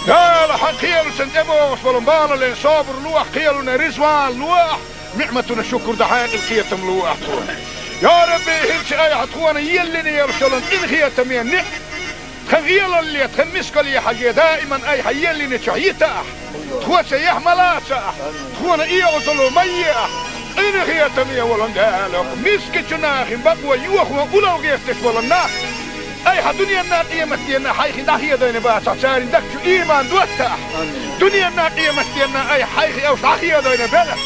Дела. Хьан кхелашна тӀебогӀуш болу балален собар лолахь, кхелана риза ван лолахь, ниӀматана шукур дан хьекъал, кхетам лолахь тхуна. Я Рабби, хӀинца айхьа тхуна еллина йолуш йолу къинхетаме ниӀ-, тхан гӀелалле, тхан мискалле хьажий, даиман айхьа еллинчохь йитахь. Тхо цу яхь ма лацахь, тхуна оьгӀазло ма ехь, къинхетаме волу Дела, мискачу нахана бакъо йохо улло гӀерташ болу нах, айхьа дуьненна, къематденна хьайх дӀахедийна бацахь, церан дагчу ийман доттахь. Дуьненна, къематденна айхьа хьайх уьш дӀахедийна белахь.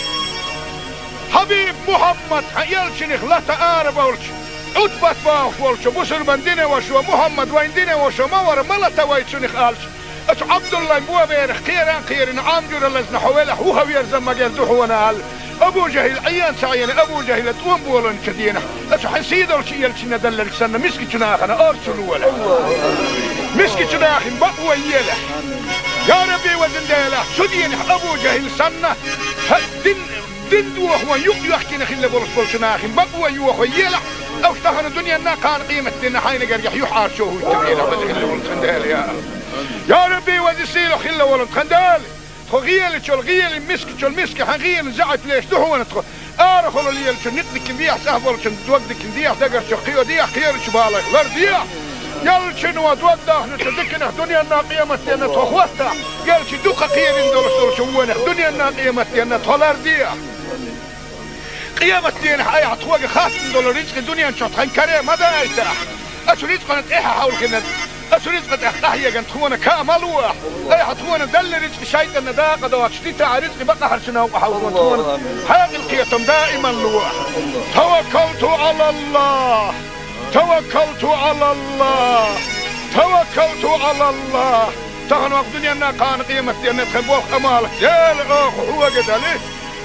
Хьабиб Мухьаммад, хьан элчанах лата арабевлча, Ӏутбат бохуш волчу бусурбан динан вашас: «Мухьаммад вайн динан ваша ма вара, ма лата вай цунах», аьлча, оцу Ӏабдуллайн боберах кхеран кхерина, Ӏам жуьра лазна хьо велахь, вуха верза магар ду хьуна аьлла, Абу ЖахӀил Ӏен ца Ӏийна, Абу ЖахӀила тӀом болийначу дийнахь, оцу хьан сийлахьчу элчанна делларг санна, мискачу нахана орцу лолахь. Мискачу нахана бакъо елахь. Я Рабби, везан Дела, цу дийнахь Абу ЖахӀил санна, хьан дин Дин дохо юкъ йоьхкина хилла болуш болчу нахана бакъо йохо елахь, уьш тахана дуьненна, кхана къематденна хьайна гергахь юьхьӀаьржо хӀуттабелахь, веза хилла волу тхан Дела, я. Я Рабби, веза сийлахь хилла волу тхан Дела. Тхо гӀелачул гӀелин, мискачул миска хьан гӀелин заьӀап леш ду хьуна тхо. Арахула лелачу никъ дикина дехьа, цӀахь болчун дог дикина дехьа, дагарчу кхио дехьа, кхерачу балайх лардехьа. Ялчуьнан дог дахначу диканах дуьненна, къематденна тхо хӀоттахь, ялчу дукха кхерина долуш долчу вонах дуьненна, къематденна тхо лардехьа. Къематдийнахь айхьа тхоьга хаттам долу рицкъа дуьнен чохь тхан каре ма дайтахь. Оцу рицкъана тӀаьхьа хьовлхина, оцу рицкъа тӀехь къахьегна тхуна ка ма лолахь. Айхьа тхуна делла рицкъа шайтӀанна дакъа доцуш дитахь, рицкъа бакъахьарчу новкъа хьовзо тхуна хьекъал, кхетам даиман лолахь. Таваккалту Ӏалаллахь. Таваккалту Ӏалаллахь! Таваккалту Ӏалаллахь! Тахана ваха дуьненна, кхана къематденна тхан болх, Ӏамал, Дела, оха хьоьга дали.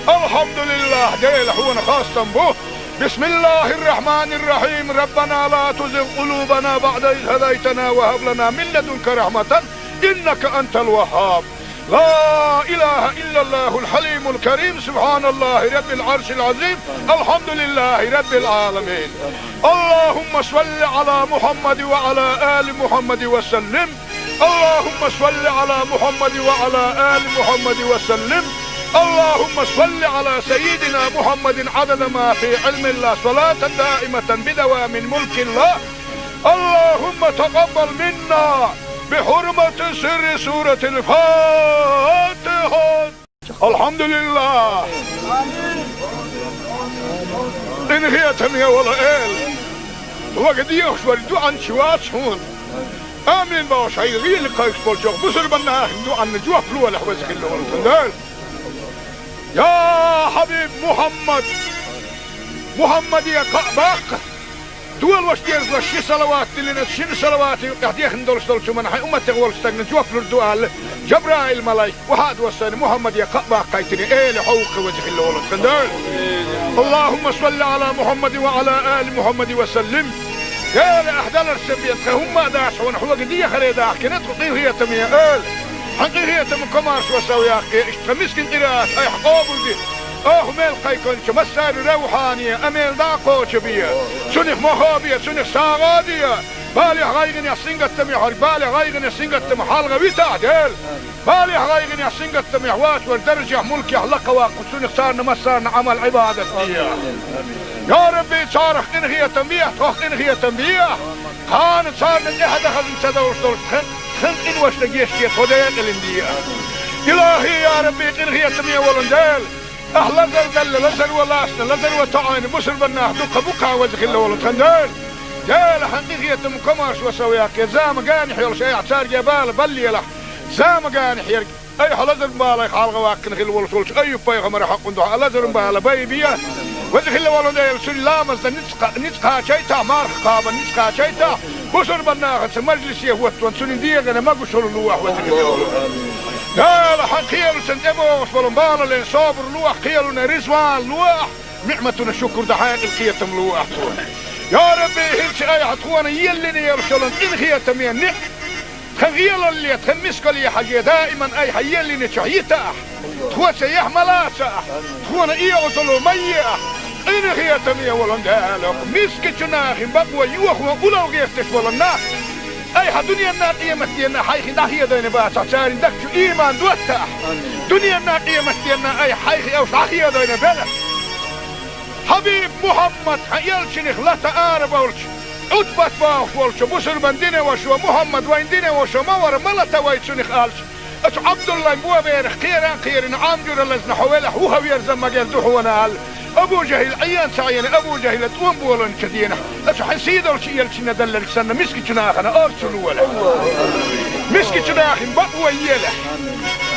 Алхьамдулиллахь, Дела, хьуна хастам бу. Бисмиллахьир-рахьманир-рахьим. Раббана ла тузигъ къулубана баӀда из хӀадайтана ва хӀаб лана мин ладунка рахьматан, иннака антал ваххаб. لا إله إلا الله الحليم الكريم، سبحان الله رب العرش العظيم، الحمد لله رب العالمين. اللهم صل على محمد وعلى آل محمد وسلم. اللهم صل على محمد وعلى آل محمد وسلم. اللهم صل على سيدنا محمد عدد ما في علم الله، صلاة دائمة بدوام ملك الله. اللهم تقبل منا بحرمة سر سورة الفاتحة. الحمد لله. Къинхетаме волу Эла, вага дехаш вара дуьхьанча вац хьуна. Амин бохуш, хьайн гӀийла кхайкхаш болчу бусурбан нахана дуьхьанна жоп лолахь, веза хилла волу тхан Дела. Я хьабиб Мухьаммад, Мухьаммаде кхаъ баккха. Долош дезалаш ши салават диллина, шина салавата юкъахь дехна долуш долчу хӀуманна хьайн умматех волчу стагана жоп лур ду аьлла, Жабраил-малайк, вахьа а доссийна, Мухьаммаде кхаъ баккхийтина, Эла, хьо ву-кх, веза хилла волу тхан Дела. اللهم صل على محمد وعلى آل محمد وسلم. Дела, ахь даларца бен тхан хӀумма а дац хьуна, хьоьга дехаре дахкина тхо, къинхетаме Эла. Хьан къинхетам, комаршо сов яккхий, иштта тхан мискин къираат айхьа къобалде. Оха мел кхайкхинчу массарна равхьане а мел дӀа а кхочу бе. Цунах мохо бе, цунах сагӀа а де. Балехь, гӀайгӀанехь, сингаттамехь верг, балех, гӀайгӀанех, сингаттамах хьалха витахь, Дела. Балехь, гӀайгӀанехь, сингаттамехь воцург даржехь, мулкехь лакхаваккха, цунах царна массарна Ӏамал-Ӏибадат де. Я Рабби, царах къинхетам бе, тхох къинхетам бе. Кхана царна тӀаьхьа дан хазна ца довлуш долчу тхан, тхан къиношна гечде, тхо декъалина де. Илахьи, я Рабби, къинхетаме волу Дела, ахь лазар делла, лазаро лацна, лазаро тоӀийна бусурбан нах дуккха бу-кх, веза хилла волу тхан Дела. Дела, хьан къинхетам, комаршо сов яккхий, зама генахь йолуш айхьа цаьрга бала баллалахь, зама генахь ерг. Айхьа лазаран балех хьалха ваккхина хилла волуш волчу Айюб-пайхамаран хьокъун дуьхьа лазаран бала байбе. Веза хилла волу Дела, цуьнан ламазна ницкъ, ницкъ кхачийтахь, марха кхабарна ницкъ кхачийтахь, бусурбан нахаца мажлисе хӀоттаван цуьнан дегӀана могушалла лолахь, веза хилла волу Дела. Хьан кхелашна тӀебогӀуш болу балален собар лолахь, кхелана риза ван лолахь, ниӀматана шукур дан хьекъал, кхетам лолахь тхуна. Я Рабби, хӀинца айхьа тхуна еллина йолуш йолу къинхетаме ниӀ- Тхан гӀелалле, тхан мискалле хьажий, даиман айхьа еллинчохь йитахь. Тхо цу яхь ма лацахь, тхуна оьгӀазло ма ехь, Къинхетаме волу Дела, мискачу нахана бакъо йохо улал гӀерташ болу нах, айхьа дуьненна, къематденна хьайх дӀахедийна бацахь, церан дагчу иман доттахь. Дуьненна, къематденна айхьа хьайх уьш дӀахедийна белахь. Хьабиб Мухьаммад, хьан элчанах лата арабевлча, Ӏутбат бохуш волчу бусурбан динан вашас, Мухьаммад вайн динан ваша ма вара, ма лата вай цунах аьлча, оцу Ӏабдуллайн боберах кхеран кхерина, Ӏам жуьра лазна хьо велахь, вухаверза магар ду хьуна аьлла, Абу ЖахӀил Ӏен ца Ӏена, Абу ЖахӀила тӀом боланчу дийнахь, оцу хьайн сийдолчу элчанна далларг санна, мискачу нахана орцу лолахь. Мискачу нахана бакъо елахь.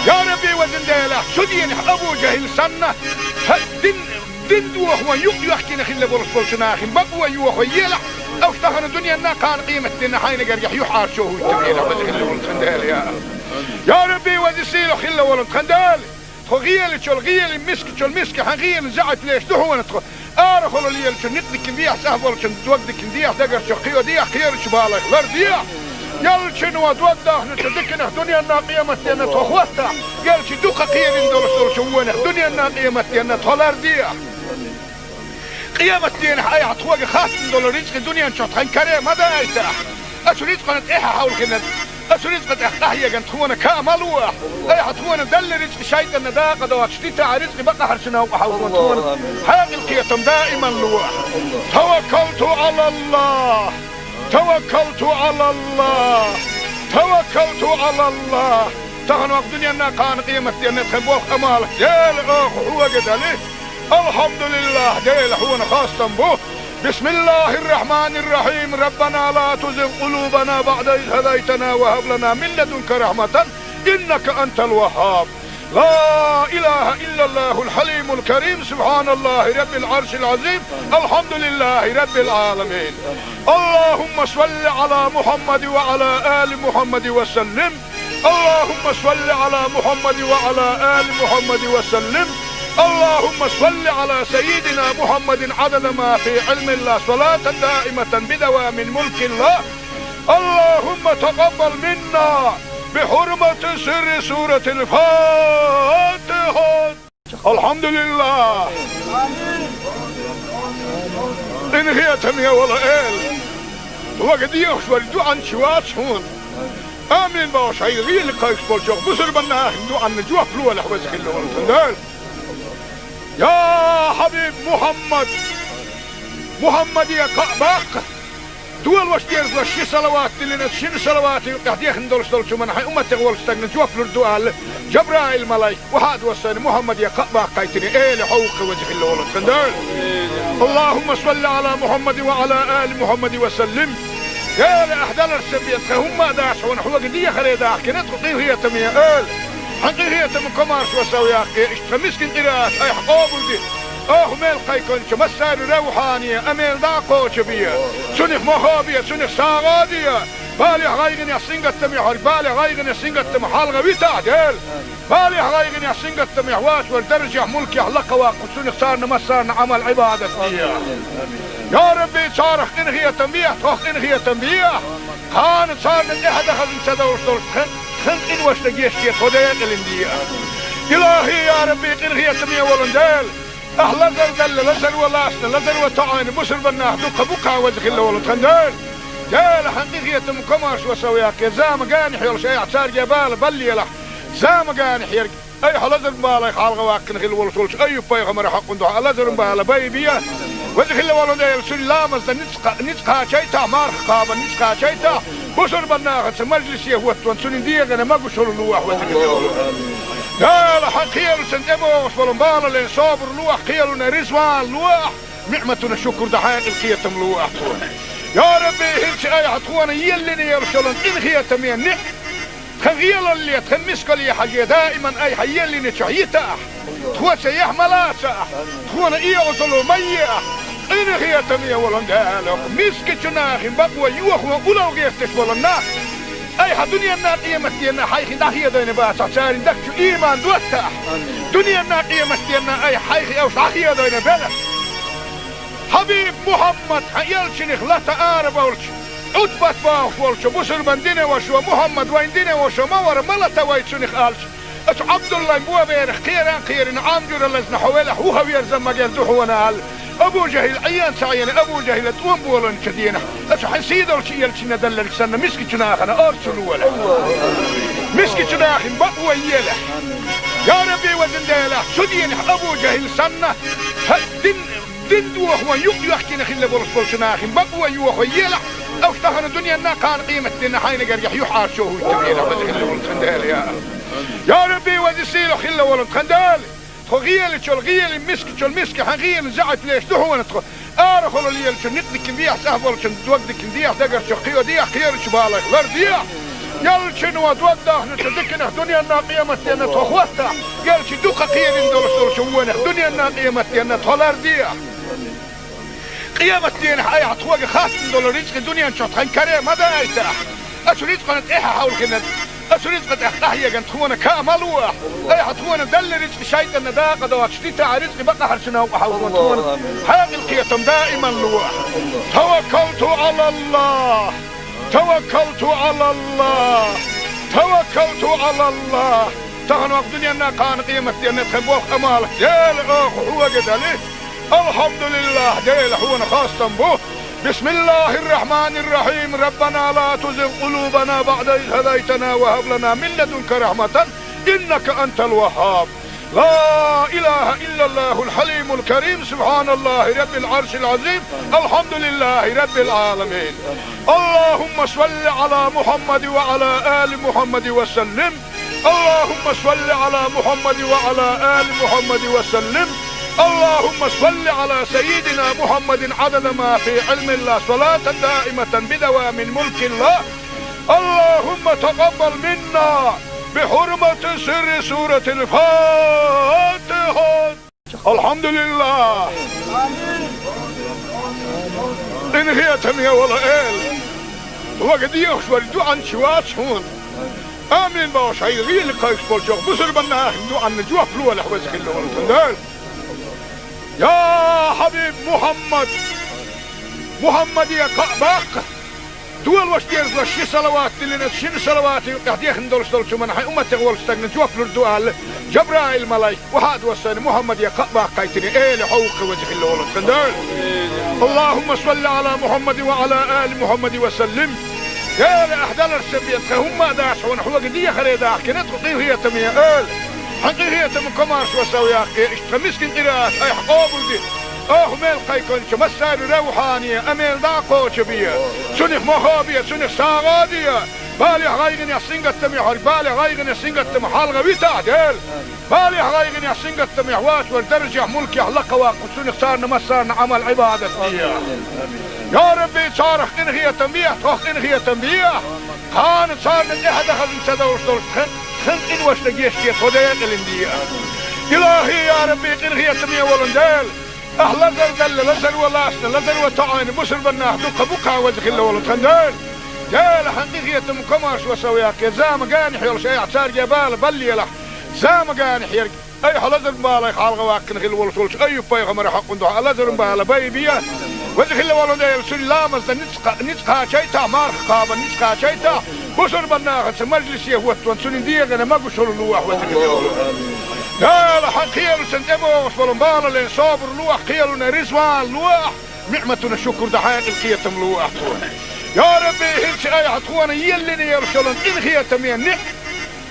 Я Рабби, везан Дела, цу дийнахь Абу ЖахӀил санна, хьан дин Дин дохо юкъ йоьхкина хилла болуш болчу нахана бакъо йохо елахь, уьш тахана дуьненна, кхана къематденна хьайна гергахь юьхьӀаьржо хӀуттабелахь, веза хилла волу тхан Дела, я. Я Рабби, веза сийлахь хилла волу тхан Дела, тхо гӀелачул гӀелин, мискачул миска хьан гӀелин заьӀап леш ду хьуна тхо. Арахула лелачу никъ дикина дехьа, цӀахь болчун дог дикина дехьа, дагарчу кхио дехьа, кхерачу балайх лар дехьа. Ялчуьнан дог дахначу диканах дуьненна, къематденна тхо хӀоттахь, ялчу дукха кхерина долуш долчу вонах дуьненна, къематденна тхо лар дехьа. Къематденахь айхьа тхоьга хаттам долу рицкъа дуьнен чохь тхан каре ма дайтахь. Оцу рицкъана тӀаьхьа хьовлхина, оцу рицкъа тӀехь къахьегна тхуна ка ма лохь. Айхьа тхуна далла рицкъа шайтӀанна дакъа доцуш дитахь, рицкъа бакъахьарчу новкъа хьовзо тхуна хьекъал, кхетам даиман лохь. Таваккалту Ӏалаллахь! Таваккалту Ӏалаллахь! Таваккалту Ӏалаллахь! Тахана ваха дуьненна, кхана къематденна тхан болх, Ӏамал, Дела, оха хьоьга дали. Алхьамдулиллахь, Дела, хьуна хастам бу. بسم الله الرحمن الرحيم. ربنا لا تزغ قلوبنا بعد إذ هديتنا وهب لنا من لدنك رحمة إنك أنت الوهاب. لا إله إلا الله الحليم الكريم. سبحان الله رب العرش العظيم. الحمد لله رب العالمين. اللهم صل على محمد وعلى آل محمد وسلم. اللهم صل على محمد وعلى آل محمد وسلم. اللهم صل على سيدنا محمد عدد ما في علم الله، صلاة دائمة بدوام ملك الله. اللهم تقبل منا بحرمة سر سورة الفاتحة. Алхьамдулиллахь! Къинхетаме волу Эла! Вага дехаш вара дуьхьанча вац хьуна. Амин бохуш, хьайн гӀеле кхайкхаш болчу бусурбан нахана дуьхьанна жоп лолахь, веза хилла волу тхан Дела. Я хьабиб Мухьаммад! Мухьаммаде кхаъ баккха! Долош дезалаш ши салават диллина, шина салавата юкъехь дехна долуш долчу хӀуманна хьайн умматех волчу стагна жоп лур ду аьлла, Жабраил-малайк, вахьа а доссийна, Мухьаммаде кхаъ баккхийтина, Эла хьовха, веза хилла волу тхан Дела. اللهم صل على محمد وعلى آل محمد وسلم. Эла, ахь даларца бен тхан хӀумма а дац хьуна, хьоьга дехаре дахкина тхо, къинхетаме Эла. Хьан къинхетам, комаршо сов яккхий, иштта тхан мискин къираат айхьа къобалде. Оха мел кхайкхинчу массарна равхьане, амел дӀа а кхочу бе. Цунах мохо бе, цунах сагӀа а де. Балехь, гӀайгӀанехь, сингаттамехь верг, балех, гӀайгӀанех, сингаттамах хьалха витахь, Дела. Балехь, гӀайгӀанехь, сингаттамехь воцург даржехь, мулкехь лакха ваккха, цунах царна массарна Ӏамал-Ӏибадат де. Я Рабби, царах къинхетам бехьа, тхох къинхетам бехьа. Кхана царна тӀаьхьа дан хазна ца довлуш долуш тхан, тхан къиношна гечде, тхо декъалина де. Илахьи, я Рабби, къинхетаме волу Дела! Ахь лазар делла, лазаро лаьцна, лазаро тоьӀна бусурбан нах дуккха бу-кх, веза хилла волу тхан Дела. Дела, хьан къинхетам, комаршо сов яккхий, зама генахь йолуш айхьа цаьрга бала баллалахь. Зама генахь ерг айхьа лазаран балех хьалха ваккхина хилла волуш волчу Айюб-пайхамаран хьокъан дуьхьа лазаран бала байбе. Веза хилла волу Дела, цуьнан ламазна ницкъ кха-, ницкъ кхачийтахь, марха кхабарна ницкъ кхачийтахь, бусурбан нахаца мажлисе хӀоттаван цуьнан дегӀана могушалла лохь, веза хилла волу. Дела, хьан кхелаца тӀебогӀуш болу балале собар лохь, кхелана резаван лохь, ниӀматана шукур дан хьекъал, кхетам лохь тхуна. Я Рабби, хӀинца айхьа тхуна еллина йолуш йолу къинхетаме ниӀ-, тхан гӀелалле, тхан мискалле хьажий, даиман айхьа еллинчохь йитахь, тхоца яхь ма лацахь, тхуна оьгӀазло ма ехь. Къинхетаме волу Дела, мискачу нахана бакъо йохо улал гӀерташ болу нах, айхьа дуьненна, къематденна хьайх дӀахедийна бацахь, церан дагчу иман доттахь. Дуьненна, къематденна айхьа хьайх уьш дӀахедийна белахь. Хьабиб Мухьаммад, хьан элчанах лата арабевлча, Ӏутбат бохуш волчу бусурбан динан вашас, Мухьаммад вайн динан ваша ма вара, ма лата вай цунах аьлча, оцу Ӏабдуллайн боберах кхеран кхерина, Ӏам жуьра лазна хьо велахь, вухаверза магар ду хьуна аьлла, Абу-Жахьил Ӏийна ца Ӏийна, Абу-Жахьила тӀом боланчу дийнахь, аса хьайн сий долчу элчанна делларг санна, мискачу нахана орцу лолахь. Мискачу нахана бакъо елахь. Я Рабби, везан Дела, цу дийнахь Абу-Жахьил санна, хьан дин, дин дохо юкъ йоьхкина хилла болуш болчу нахана бакъо йохо елахь, уьш тахана дуьненна, кхана къематдийнна хьайна гергахь юьхьӀаьржо хӀуттабелахь, веза хилла волу тхан Дела, я. Я Рабби, веза сийлахь хилла волу тхан Дела! Тхо гӀелачул гӀелин, мискачул миска хьан гӀелин заьӀап леш ду хьуна тхо. Арахула лелачун некъ дикина дехьа, цӀахь болчун дог дикина дехьа, дагарчу кхио дехьа, кхерачу балайх лар дехьа. Яллачуьнан дог дахначу диканах дуьненна, къематденна тхо хӀоттахь, яллачу дукха кхерина долуш долчу вонах дуьненна, къематденна тхо лар дехьа. Къематденахь айхьа тхоьга хаттам долу рицкъи дуьнен чохь тхан каре ма даийтахь. Оцу рицкъана тӀаьхьа хьовлхина, оцу рицкъа тӀехь къахьегна тхуна ка ма лолахь. Айхьа тхуна делла рицкъи шайтӀанна дакъа доцуш дитахь, рицкъи бакъахьарчу новкъа хьовзо тхуна. Хьекъал, кхетам даиман лолахь. Таваккалту Ӏалаллахь! Таваккалту Ӏалаллахь! Таваккалту Ӏалаллахь! Тахана вакха дуьненна, кхана къематденна тхан болх, Ӏамал, Дела, оха хьоьга дали. Алхьамдулиллахь, Дела, хьуна хастам бу. بسم الله الرحمن الرحيم. ربنا لا تزغ قلوبنا بعد إذ هديتنا وهب لنا من لدنك رحمة إنك أنت الوهاب. لا إله إلا الله الحليم الكريم. سبحان الله رب العرش العظيم. الحمد لله رب العالمين. اللهم صل على محمد وعلى آل محمد وسلم. اللهم صل على محمد وعلى آل محمد وسلم. اللهم صل على سيدنا محمد عدد ما في علم الله، صلاة دائمة بدوام ملك الله. اللهم تقبل منا بحرمة سر سورة الفاتحة. Алхьамдулиллахь! Къинхетаме волу Эла! Хьоьга дехаш верг дуьхьал чу вац хьуна. Амин бохуш, хьайн гӀийла кхайкхаш болчу бусурба нахана дуьхьанна жоп лолахь, веза хилла волу тхан Дела. Я Хьабиб Мухьаммад! Мухьаммаде кхаъ баккха! Долуш дезалаш ши салават диллина, шина салаватан юкъахь дехна долуш долчу хӀуманна хьайн умматех волчу стагна жоп лур ду аьлла, Жабраил-малайк охьа а доссийна, Мухьаммаде кхаъ баккхийтина, Эла хьовха, веза хилла волу тхан Дела. اللهم صل على محمد وعلى آل محمد وسلم. Дела, ахь даларца бен тхан хӀумма а дац хьуна, хьоьга дехаре дахкина тхо, къинхетаме Эла. Хьан къинхетам, комаьршо сов яккхий, иштта тхан мискин къираат айхьа къобалде. Оха мел кхайкхинчу массарна равхьане а мел дӀа а кхочу бе. Цунах мохо бе, цунах сагӀа а де. Балехь, гӀайгӀанехь, сингаттамехь верг, балех, гӀайгӀанех, сингаттамах хьалха витахь, Дела. Балехь, гӀайгӀанехь, сингаттамехь воцург даржехь, мулкехь лакха ваккха, цунах царна массарна Ӏамал-Ӏибадат де. Я Рабби, царах къинхетам бехьа, тхох къинхетам бехьа. Кхана царна тӀаьхьа дан хазна ца довлуш долчу тхан, тхан къиношна гечде тхо, декъалина де. Илахи, я Рабби, къинхетаме волу Дела! Ахь лазар делла, лазаро лаьцна, лазаро тоьӀна бусурба нах дукха бу-кх, веза хилла волу тхан Дела. Дела, хьан къинхетам, комаьршо сов яккхий, зама генахь йолуш айхьа цаьрга бала баллалахь. Зама генахь ерг айхьа лазаран балех хьалха ваккхина хилла волуш волчу Айюб-пайхамаран хьокъан дуьхьа лазаран бала байбе. Веза хилла волу Дела, цуьнан ламазна ницкъ кха-, ницкъ кхачийтахь, марха кхабарна ницкъ кхачийтахь, бусурба нахаца мажлисе хӀоттаван цуьнан дегӀана могушалла лолахь, веза хилла волу Дела. Дела, хьан кхелашна тӀебогӀуш болу балален собар лолахь, кхелана реза ван лолахь, ниӀматана шукур дан хьекъал, кхетам лолахь тхуна. Я Рабби, хӀинца айхьа тхуна еллина йолуш йолу къинхетаме ниӀ-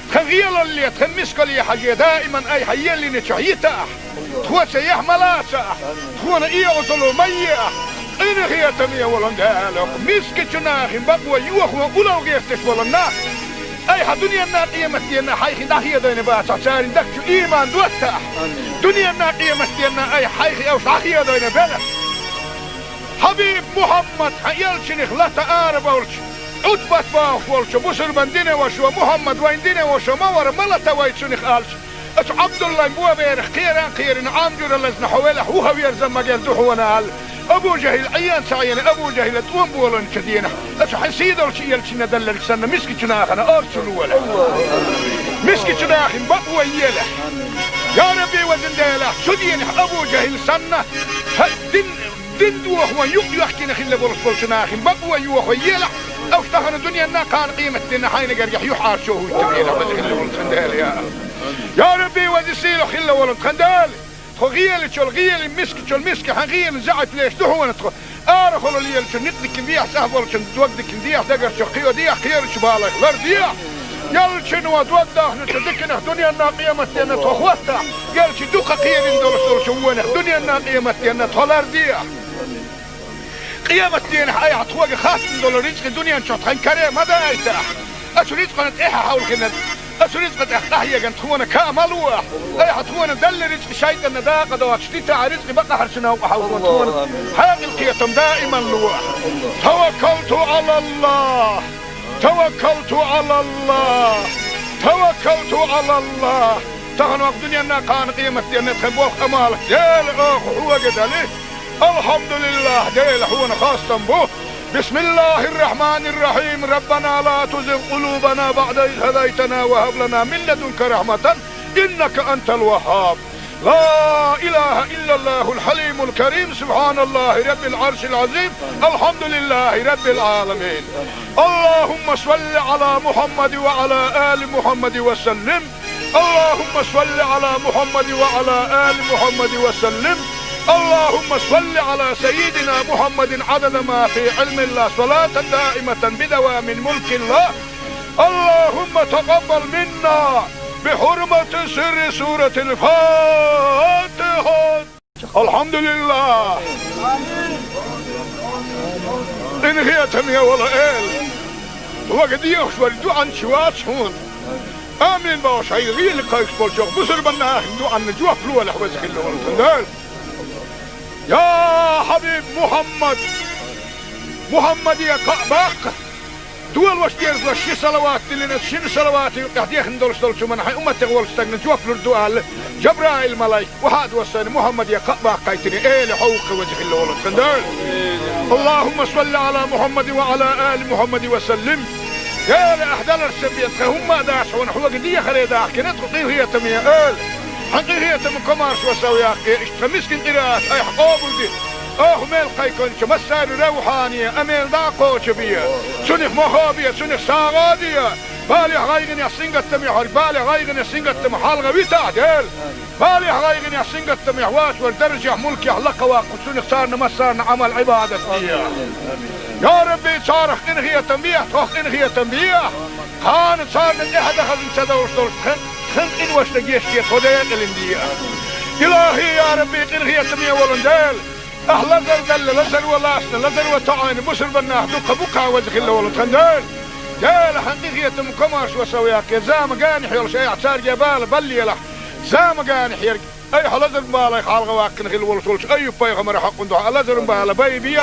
Тхан гӀелалле, тхан мискалле хьажий, даиман айхьа еллинчохь йитахь, тхоца яхь ма лацахь, тхуна эгӀазалла ма ехь. Къинхетаме волу Дела, мискачу нахана бакъо йохо улло гӀерташ болу нах айхьа дуьненна, къематденна хьайх дӀахедийна бацахь, церан дагчу ийман доттахь. Дуьненна, къематденна айхьа хьайх уьш дӀахедийна белахь. Хьабиб Мухьаммад, хьан элчанах лата арабевлча, Ӏутбат бохуш волчу бусурбан динан вашас: «Мухьаммад вайн динан ваша ма вара, ма лата вай цунах», — аьлча, оцу Ӏабдуллайн боберах кхеран а кхерина, Ӏам жуьра лазна хьо велахь, вухаверза магар ду хьуна аьлла, Абу-Жахьил Ӏийна ца Ӏийна, Абу-Жахьила тӀом боланчу дийнахь, оцу хьайн сий долчу элчанна делларг санна, мискачу нахана орцу лолахь. Мискачу нахана бакъо елахь. Я Рабби, везан Дела, цу дийнахь Абу-Жахьил санна, хьан дин Дин дохо юкъ йоьхкина хилла болуш болчу нахана бакъо йохо елахь, уьш тахана дуьненна, кхана къематденна хьайна гергахь юьхьӀаьржо хӀуттабелахь, веза хилла волу тхан Дела, я. Я Рабби, веза сийлахь хилла волу тхан Дела! Тхо гӀелачул гӀелин, мискачул миска хьан гӀелин заьӀап леш ду хьуна тхо. Арахула лелачун никъ дикин дехьа, цӀахь болчун дог дикин дехьа, дагарчу кхио дехьа, кхерачу балайх лар дехьа. Ялчун ва дог дахначу дикинах дуненна къематденна тхо хӀоттахь. Ялчи дукха кхерин долуш долчу вонах дуненна къематденна тхо лар дехьа. Къематденахь айхьа тхоьга хаттам долу рицкъи дуьнен чохь тхан каре ма дайтахь. Ацу рицкъана тӀаьхьа хьовлхина, ацу рицкъа тӀехь къахьеган тхуна ка ма луахь. Айхьа тхуна далла рицкъи шайтӀанна дакъа доцуш дитахь, рицкъи бакъахьарчу новкъа хьовлхо тхуна хьекъал кхетам даиман луахь. Таваккалту Ӏалаллах! Таваккалту Ӏалаллах! Таваккалту Ӏалаллах! Тахана вакъ дуьненна кхана къематденна тхан болх амалах Дела оха хьоьга дали. Алхьамдулиллах, Дела, хьуна хастам бу. Бисмиллахир-рахманир-рахим. Раббана ла тузигъ къулубана баъда из хӀадайтана ва хӀаб лана мин ладунка рахьматан, иннака антал ваххаб. Ла илаха иллаллахул хьалимул карим. Субханаллахи раббил аршил азим. Алхьамдулиллахи раббил аламин. Аллахумма салли ала Мухаммад ва ала али Мухаммад ва саллим. اللهم صل على محمد وعلى آل محمد وسلم. اللهم صل على سيدنا محمد عدد ما في علم الله، صلاة دائمة بدوام ملك الله. اللهم تقبل منا بحرمة سر سورة الفاتحة. Алхьамдулиллах! Къинхетаме волу Эла! Хьоьга дехаш вара дуьхьанча вац хьуна. Амин бохуш, хьайн гӀийла кхайкхаш болчохь бусурбан нахана дуьхьанна жоп лолахь, веза хилла волу тхан Дела. Я хьабиб Мухьаммад! Мухьаммаде кхаъ баккха! Долош дерзалаш ши салават диллина, шина салавата юкъахь дехна долуш долчу хӀуманна хьайн умматех волчу стагна жоп лур ду аьлла, Жабраил-малайк вахьа а доссайна Мухьаммаде кхаъ баккхайтина, Эла, хьо ву-кх веза хилла волу тхан Дела. Аллахумма салли ала Мухьаммадин ва ала али Мухьаммадин ва саллим. Дела, ахь даларш сан бен тхан хӀумма а дац хьуна, хьоьга дехаре дахкина тхо, къинхетаме Эла. Хьан къинхетам комаршо сов яккхий, иштта тхан мискин къираат айхьа къобалде. Оха мел кхайкхинчу массарна равхьане а мел дӀа а кхочу бе. Цунах мохо бе, цунах сагӀа а де. Балехь, гӀайгӀанехь, сингаттамехь верг, балех, гӀайгӀанех, сингаттамах хьалха витахь, Дела. Балехь, гӀайгӀанехь, сингаттамехь вац верг даржехь, мулкехь лакха ваккха, цунах царна массарна Ӏамал-Ӏибадат де. Я Рабби, царах къинхетам бехьа, тхох къинхетам бехьа. Кхана царна тӀаьхьа дан хазна ца довш долуш тхан, тхан къиношна гечде, тхо декъалин де. Илахи, я Рабби, къинхетаме волун Дела. Ахь лазар далла, лазар ван лаьцна, лазар ван тоӀийна бусурбан нах дуккха бу-кх, веза хилла волу тхан Дела. Дела, хьан къинхетам комаршо сов яккхий, зама генахь йолуш айхьа цаьрга бала баллалахь. Зама генахь ерг айхьа лазаран балех хьалха ваккхина хилла волуш волчу Айюб-пайхамаран хьакъан дуьхьа лазаран бала байбе.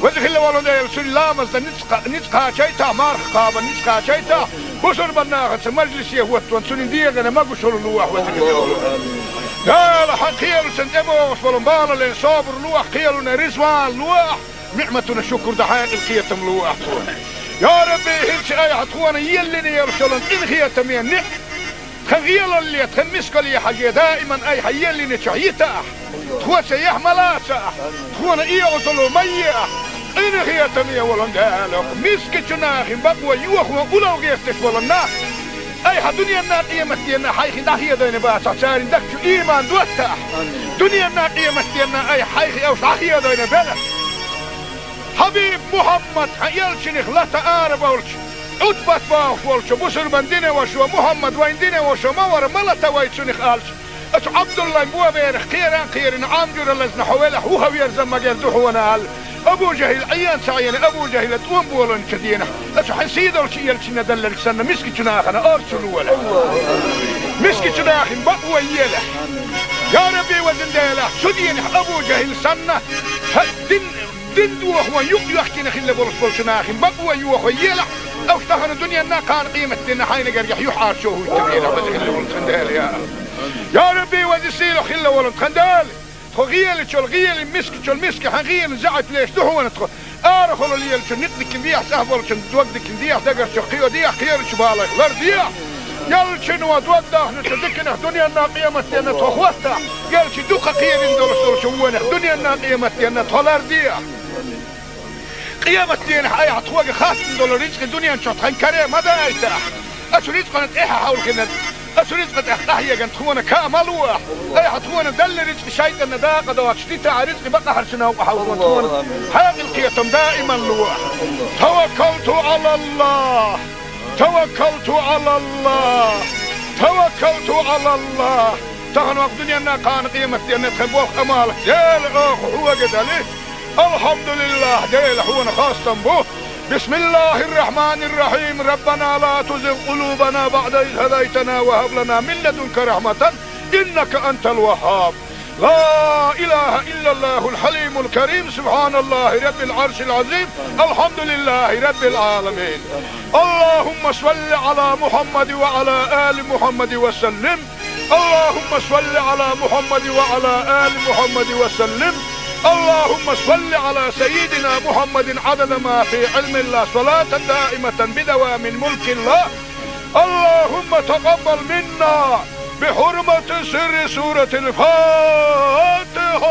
Веза хилла волу Дела, цуьнан ламазна ницкъ, ницкъ кхачийтахь, марха кхабарна ницкъ кхачийтахь, бусурбан нахаца мажлисе хӀоттаван цуьнан дегӀана могушалла лолахь, веза хилла волу Дела. Хьан кхелашна тӀебогӀуш болу бала лен собар лолахь, кхелана реза ван лолахь, ниӀматана шукур дан хьекъал кхетам лолахь тхуна. Я Рабби, хӀинца айхьа тхуна еллина йолуш йолу къинхетаме ниӀ-, тхан гӀелалле, тхан мискалле хьажий, даиман айхьа еллинчохь йитахь, тхоца яхь ма лацахь, тхуна оьгӀазло ма ехь. Къинхетаме волун Дела, мискачу нахана бакъо йохо улло гӀерташ болу нах, айхьа дуьненна, къематденна хьайх дӀахедийна бацахь, церан дагчу иман доттахь. Дуьненна, къематденна айхьа хьайх уьш дӀахедийна белахь. Хьабиб Мухьаммад, хьан элчанах лата арабевлча, Ӏутбат бохуш волчу бусурбан динан вашас: «Мухьаммад вайн динан ваша ма вара, ма лата вай цунах», — аьлча, оцу Ӏабдуллайн боберах кхеран а кхерина, Ӏам жуьра лазна хьо велахь, вуха верза магар ду хьуна аьлла, Абу ЖахӀил Ӏен ца Ӏийна, Абу ЖахӀила тӀом болийначу дийнахь, оцу хьан сийдолчу элчанна делларг санна, мискачу нахана орцу лолахь. Мискачу нахана бакъо елахь. Я Рабби, везан Дела, цу дийнахь Абу ЖахӀил санна, хьан дин, дин дохо юкъ йоьхкина хилла болуш болчу нахана бакъо йохо елахь, уьш тахана дуьненна, кхана къематденна хьайна гергахь юьхьӀаьржо хӀуттабелахь, веза хилла волу тхан Дела, я. Я Рабби, веза сийлахь хилла волу тхан Дела. Тхо гӀелачул гӀелин, мискачул миска хьан гӀелин заьӀап леш ду хьуна тхо. Арахула лелачун никъ дикин дехьа, цӀахь болчун дог дикин дехьа, дагарчу кхио дехьа, кхерачу балайх лар дехьа. Ялчун ва дог дахначу дикинах дуьненна, къематденна тхо хӀоттахь. Ялчи дукха кхерин долуш долчу вонах дуьненна, къематденна тхо лар дехьа. Къематденахь айхьа тхоьга хаттам долу рицкъи дуьнен чохь тхан каре ма дайтахь. Ацу рицкъана тӀаьхьа хьовлхина Ас ризкъа тӀехь къахьеган тхуна кхаъ ма луахь. Айхьа тхуна делла ризкъа шайтӀанна дакъа доацаш дитахь, ризкъа бакъахьарчунна къахьа ву тхуна. Хьекъал кхетам даиман луахь. توكلت على الله. توكلت على الله. توكلت على الله. Тахан вокх дуненна, кхана къематденна тхан болх амал Дела оха хьоьга дали. الحمد لله, Дела хьуна хастам бу. بسم الله الرحمن الرحيم. ربنا لا تزغ قلوبنا بعد إذ هديتنا وهب لنا من لدنك رحمة إنك أنت الوهاب. لا إله إلا الله الحليم الكريم. سبحان الله رب العرش العظيم. الحمد لله رب العالمين. اللهم صل على محمد وعلى آل محمد وسلم. اللهم صل على محمد وعلى آل محمد وسلم. اللهم صل على سيدنا محمد عدد ما في علم الله، صلاة دائمة بدوام ملك الله. اللهم تقبل منا بحرمة سر سورة الفاتحة.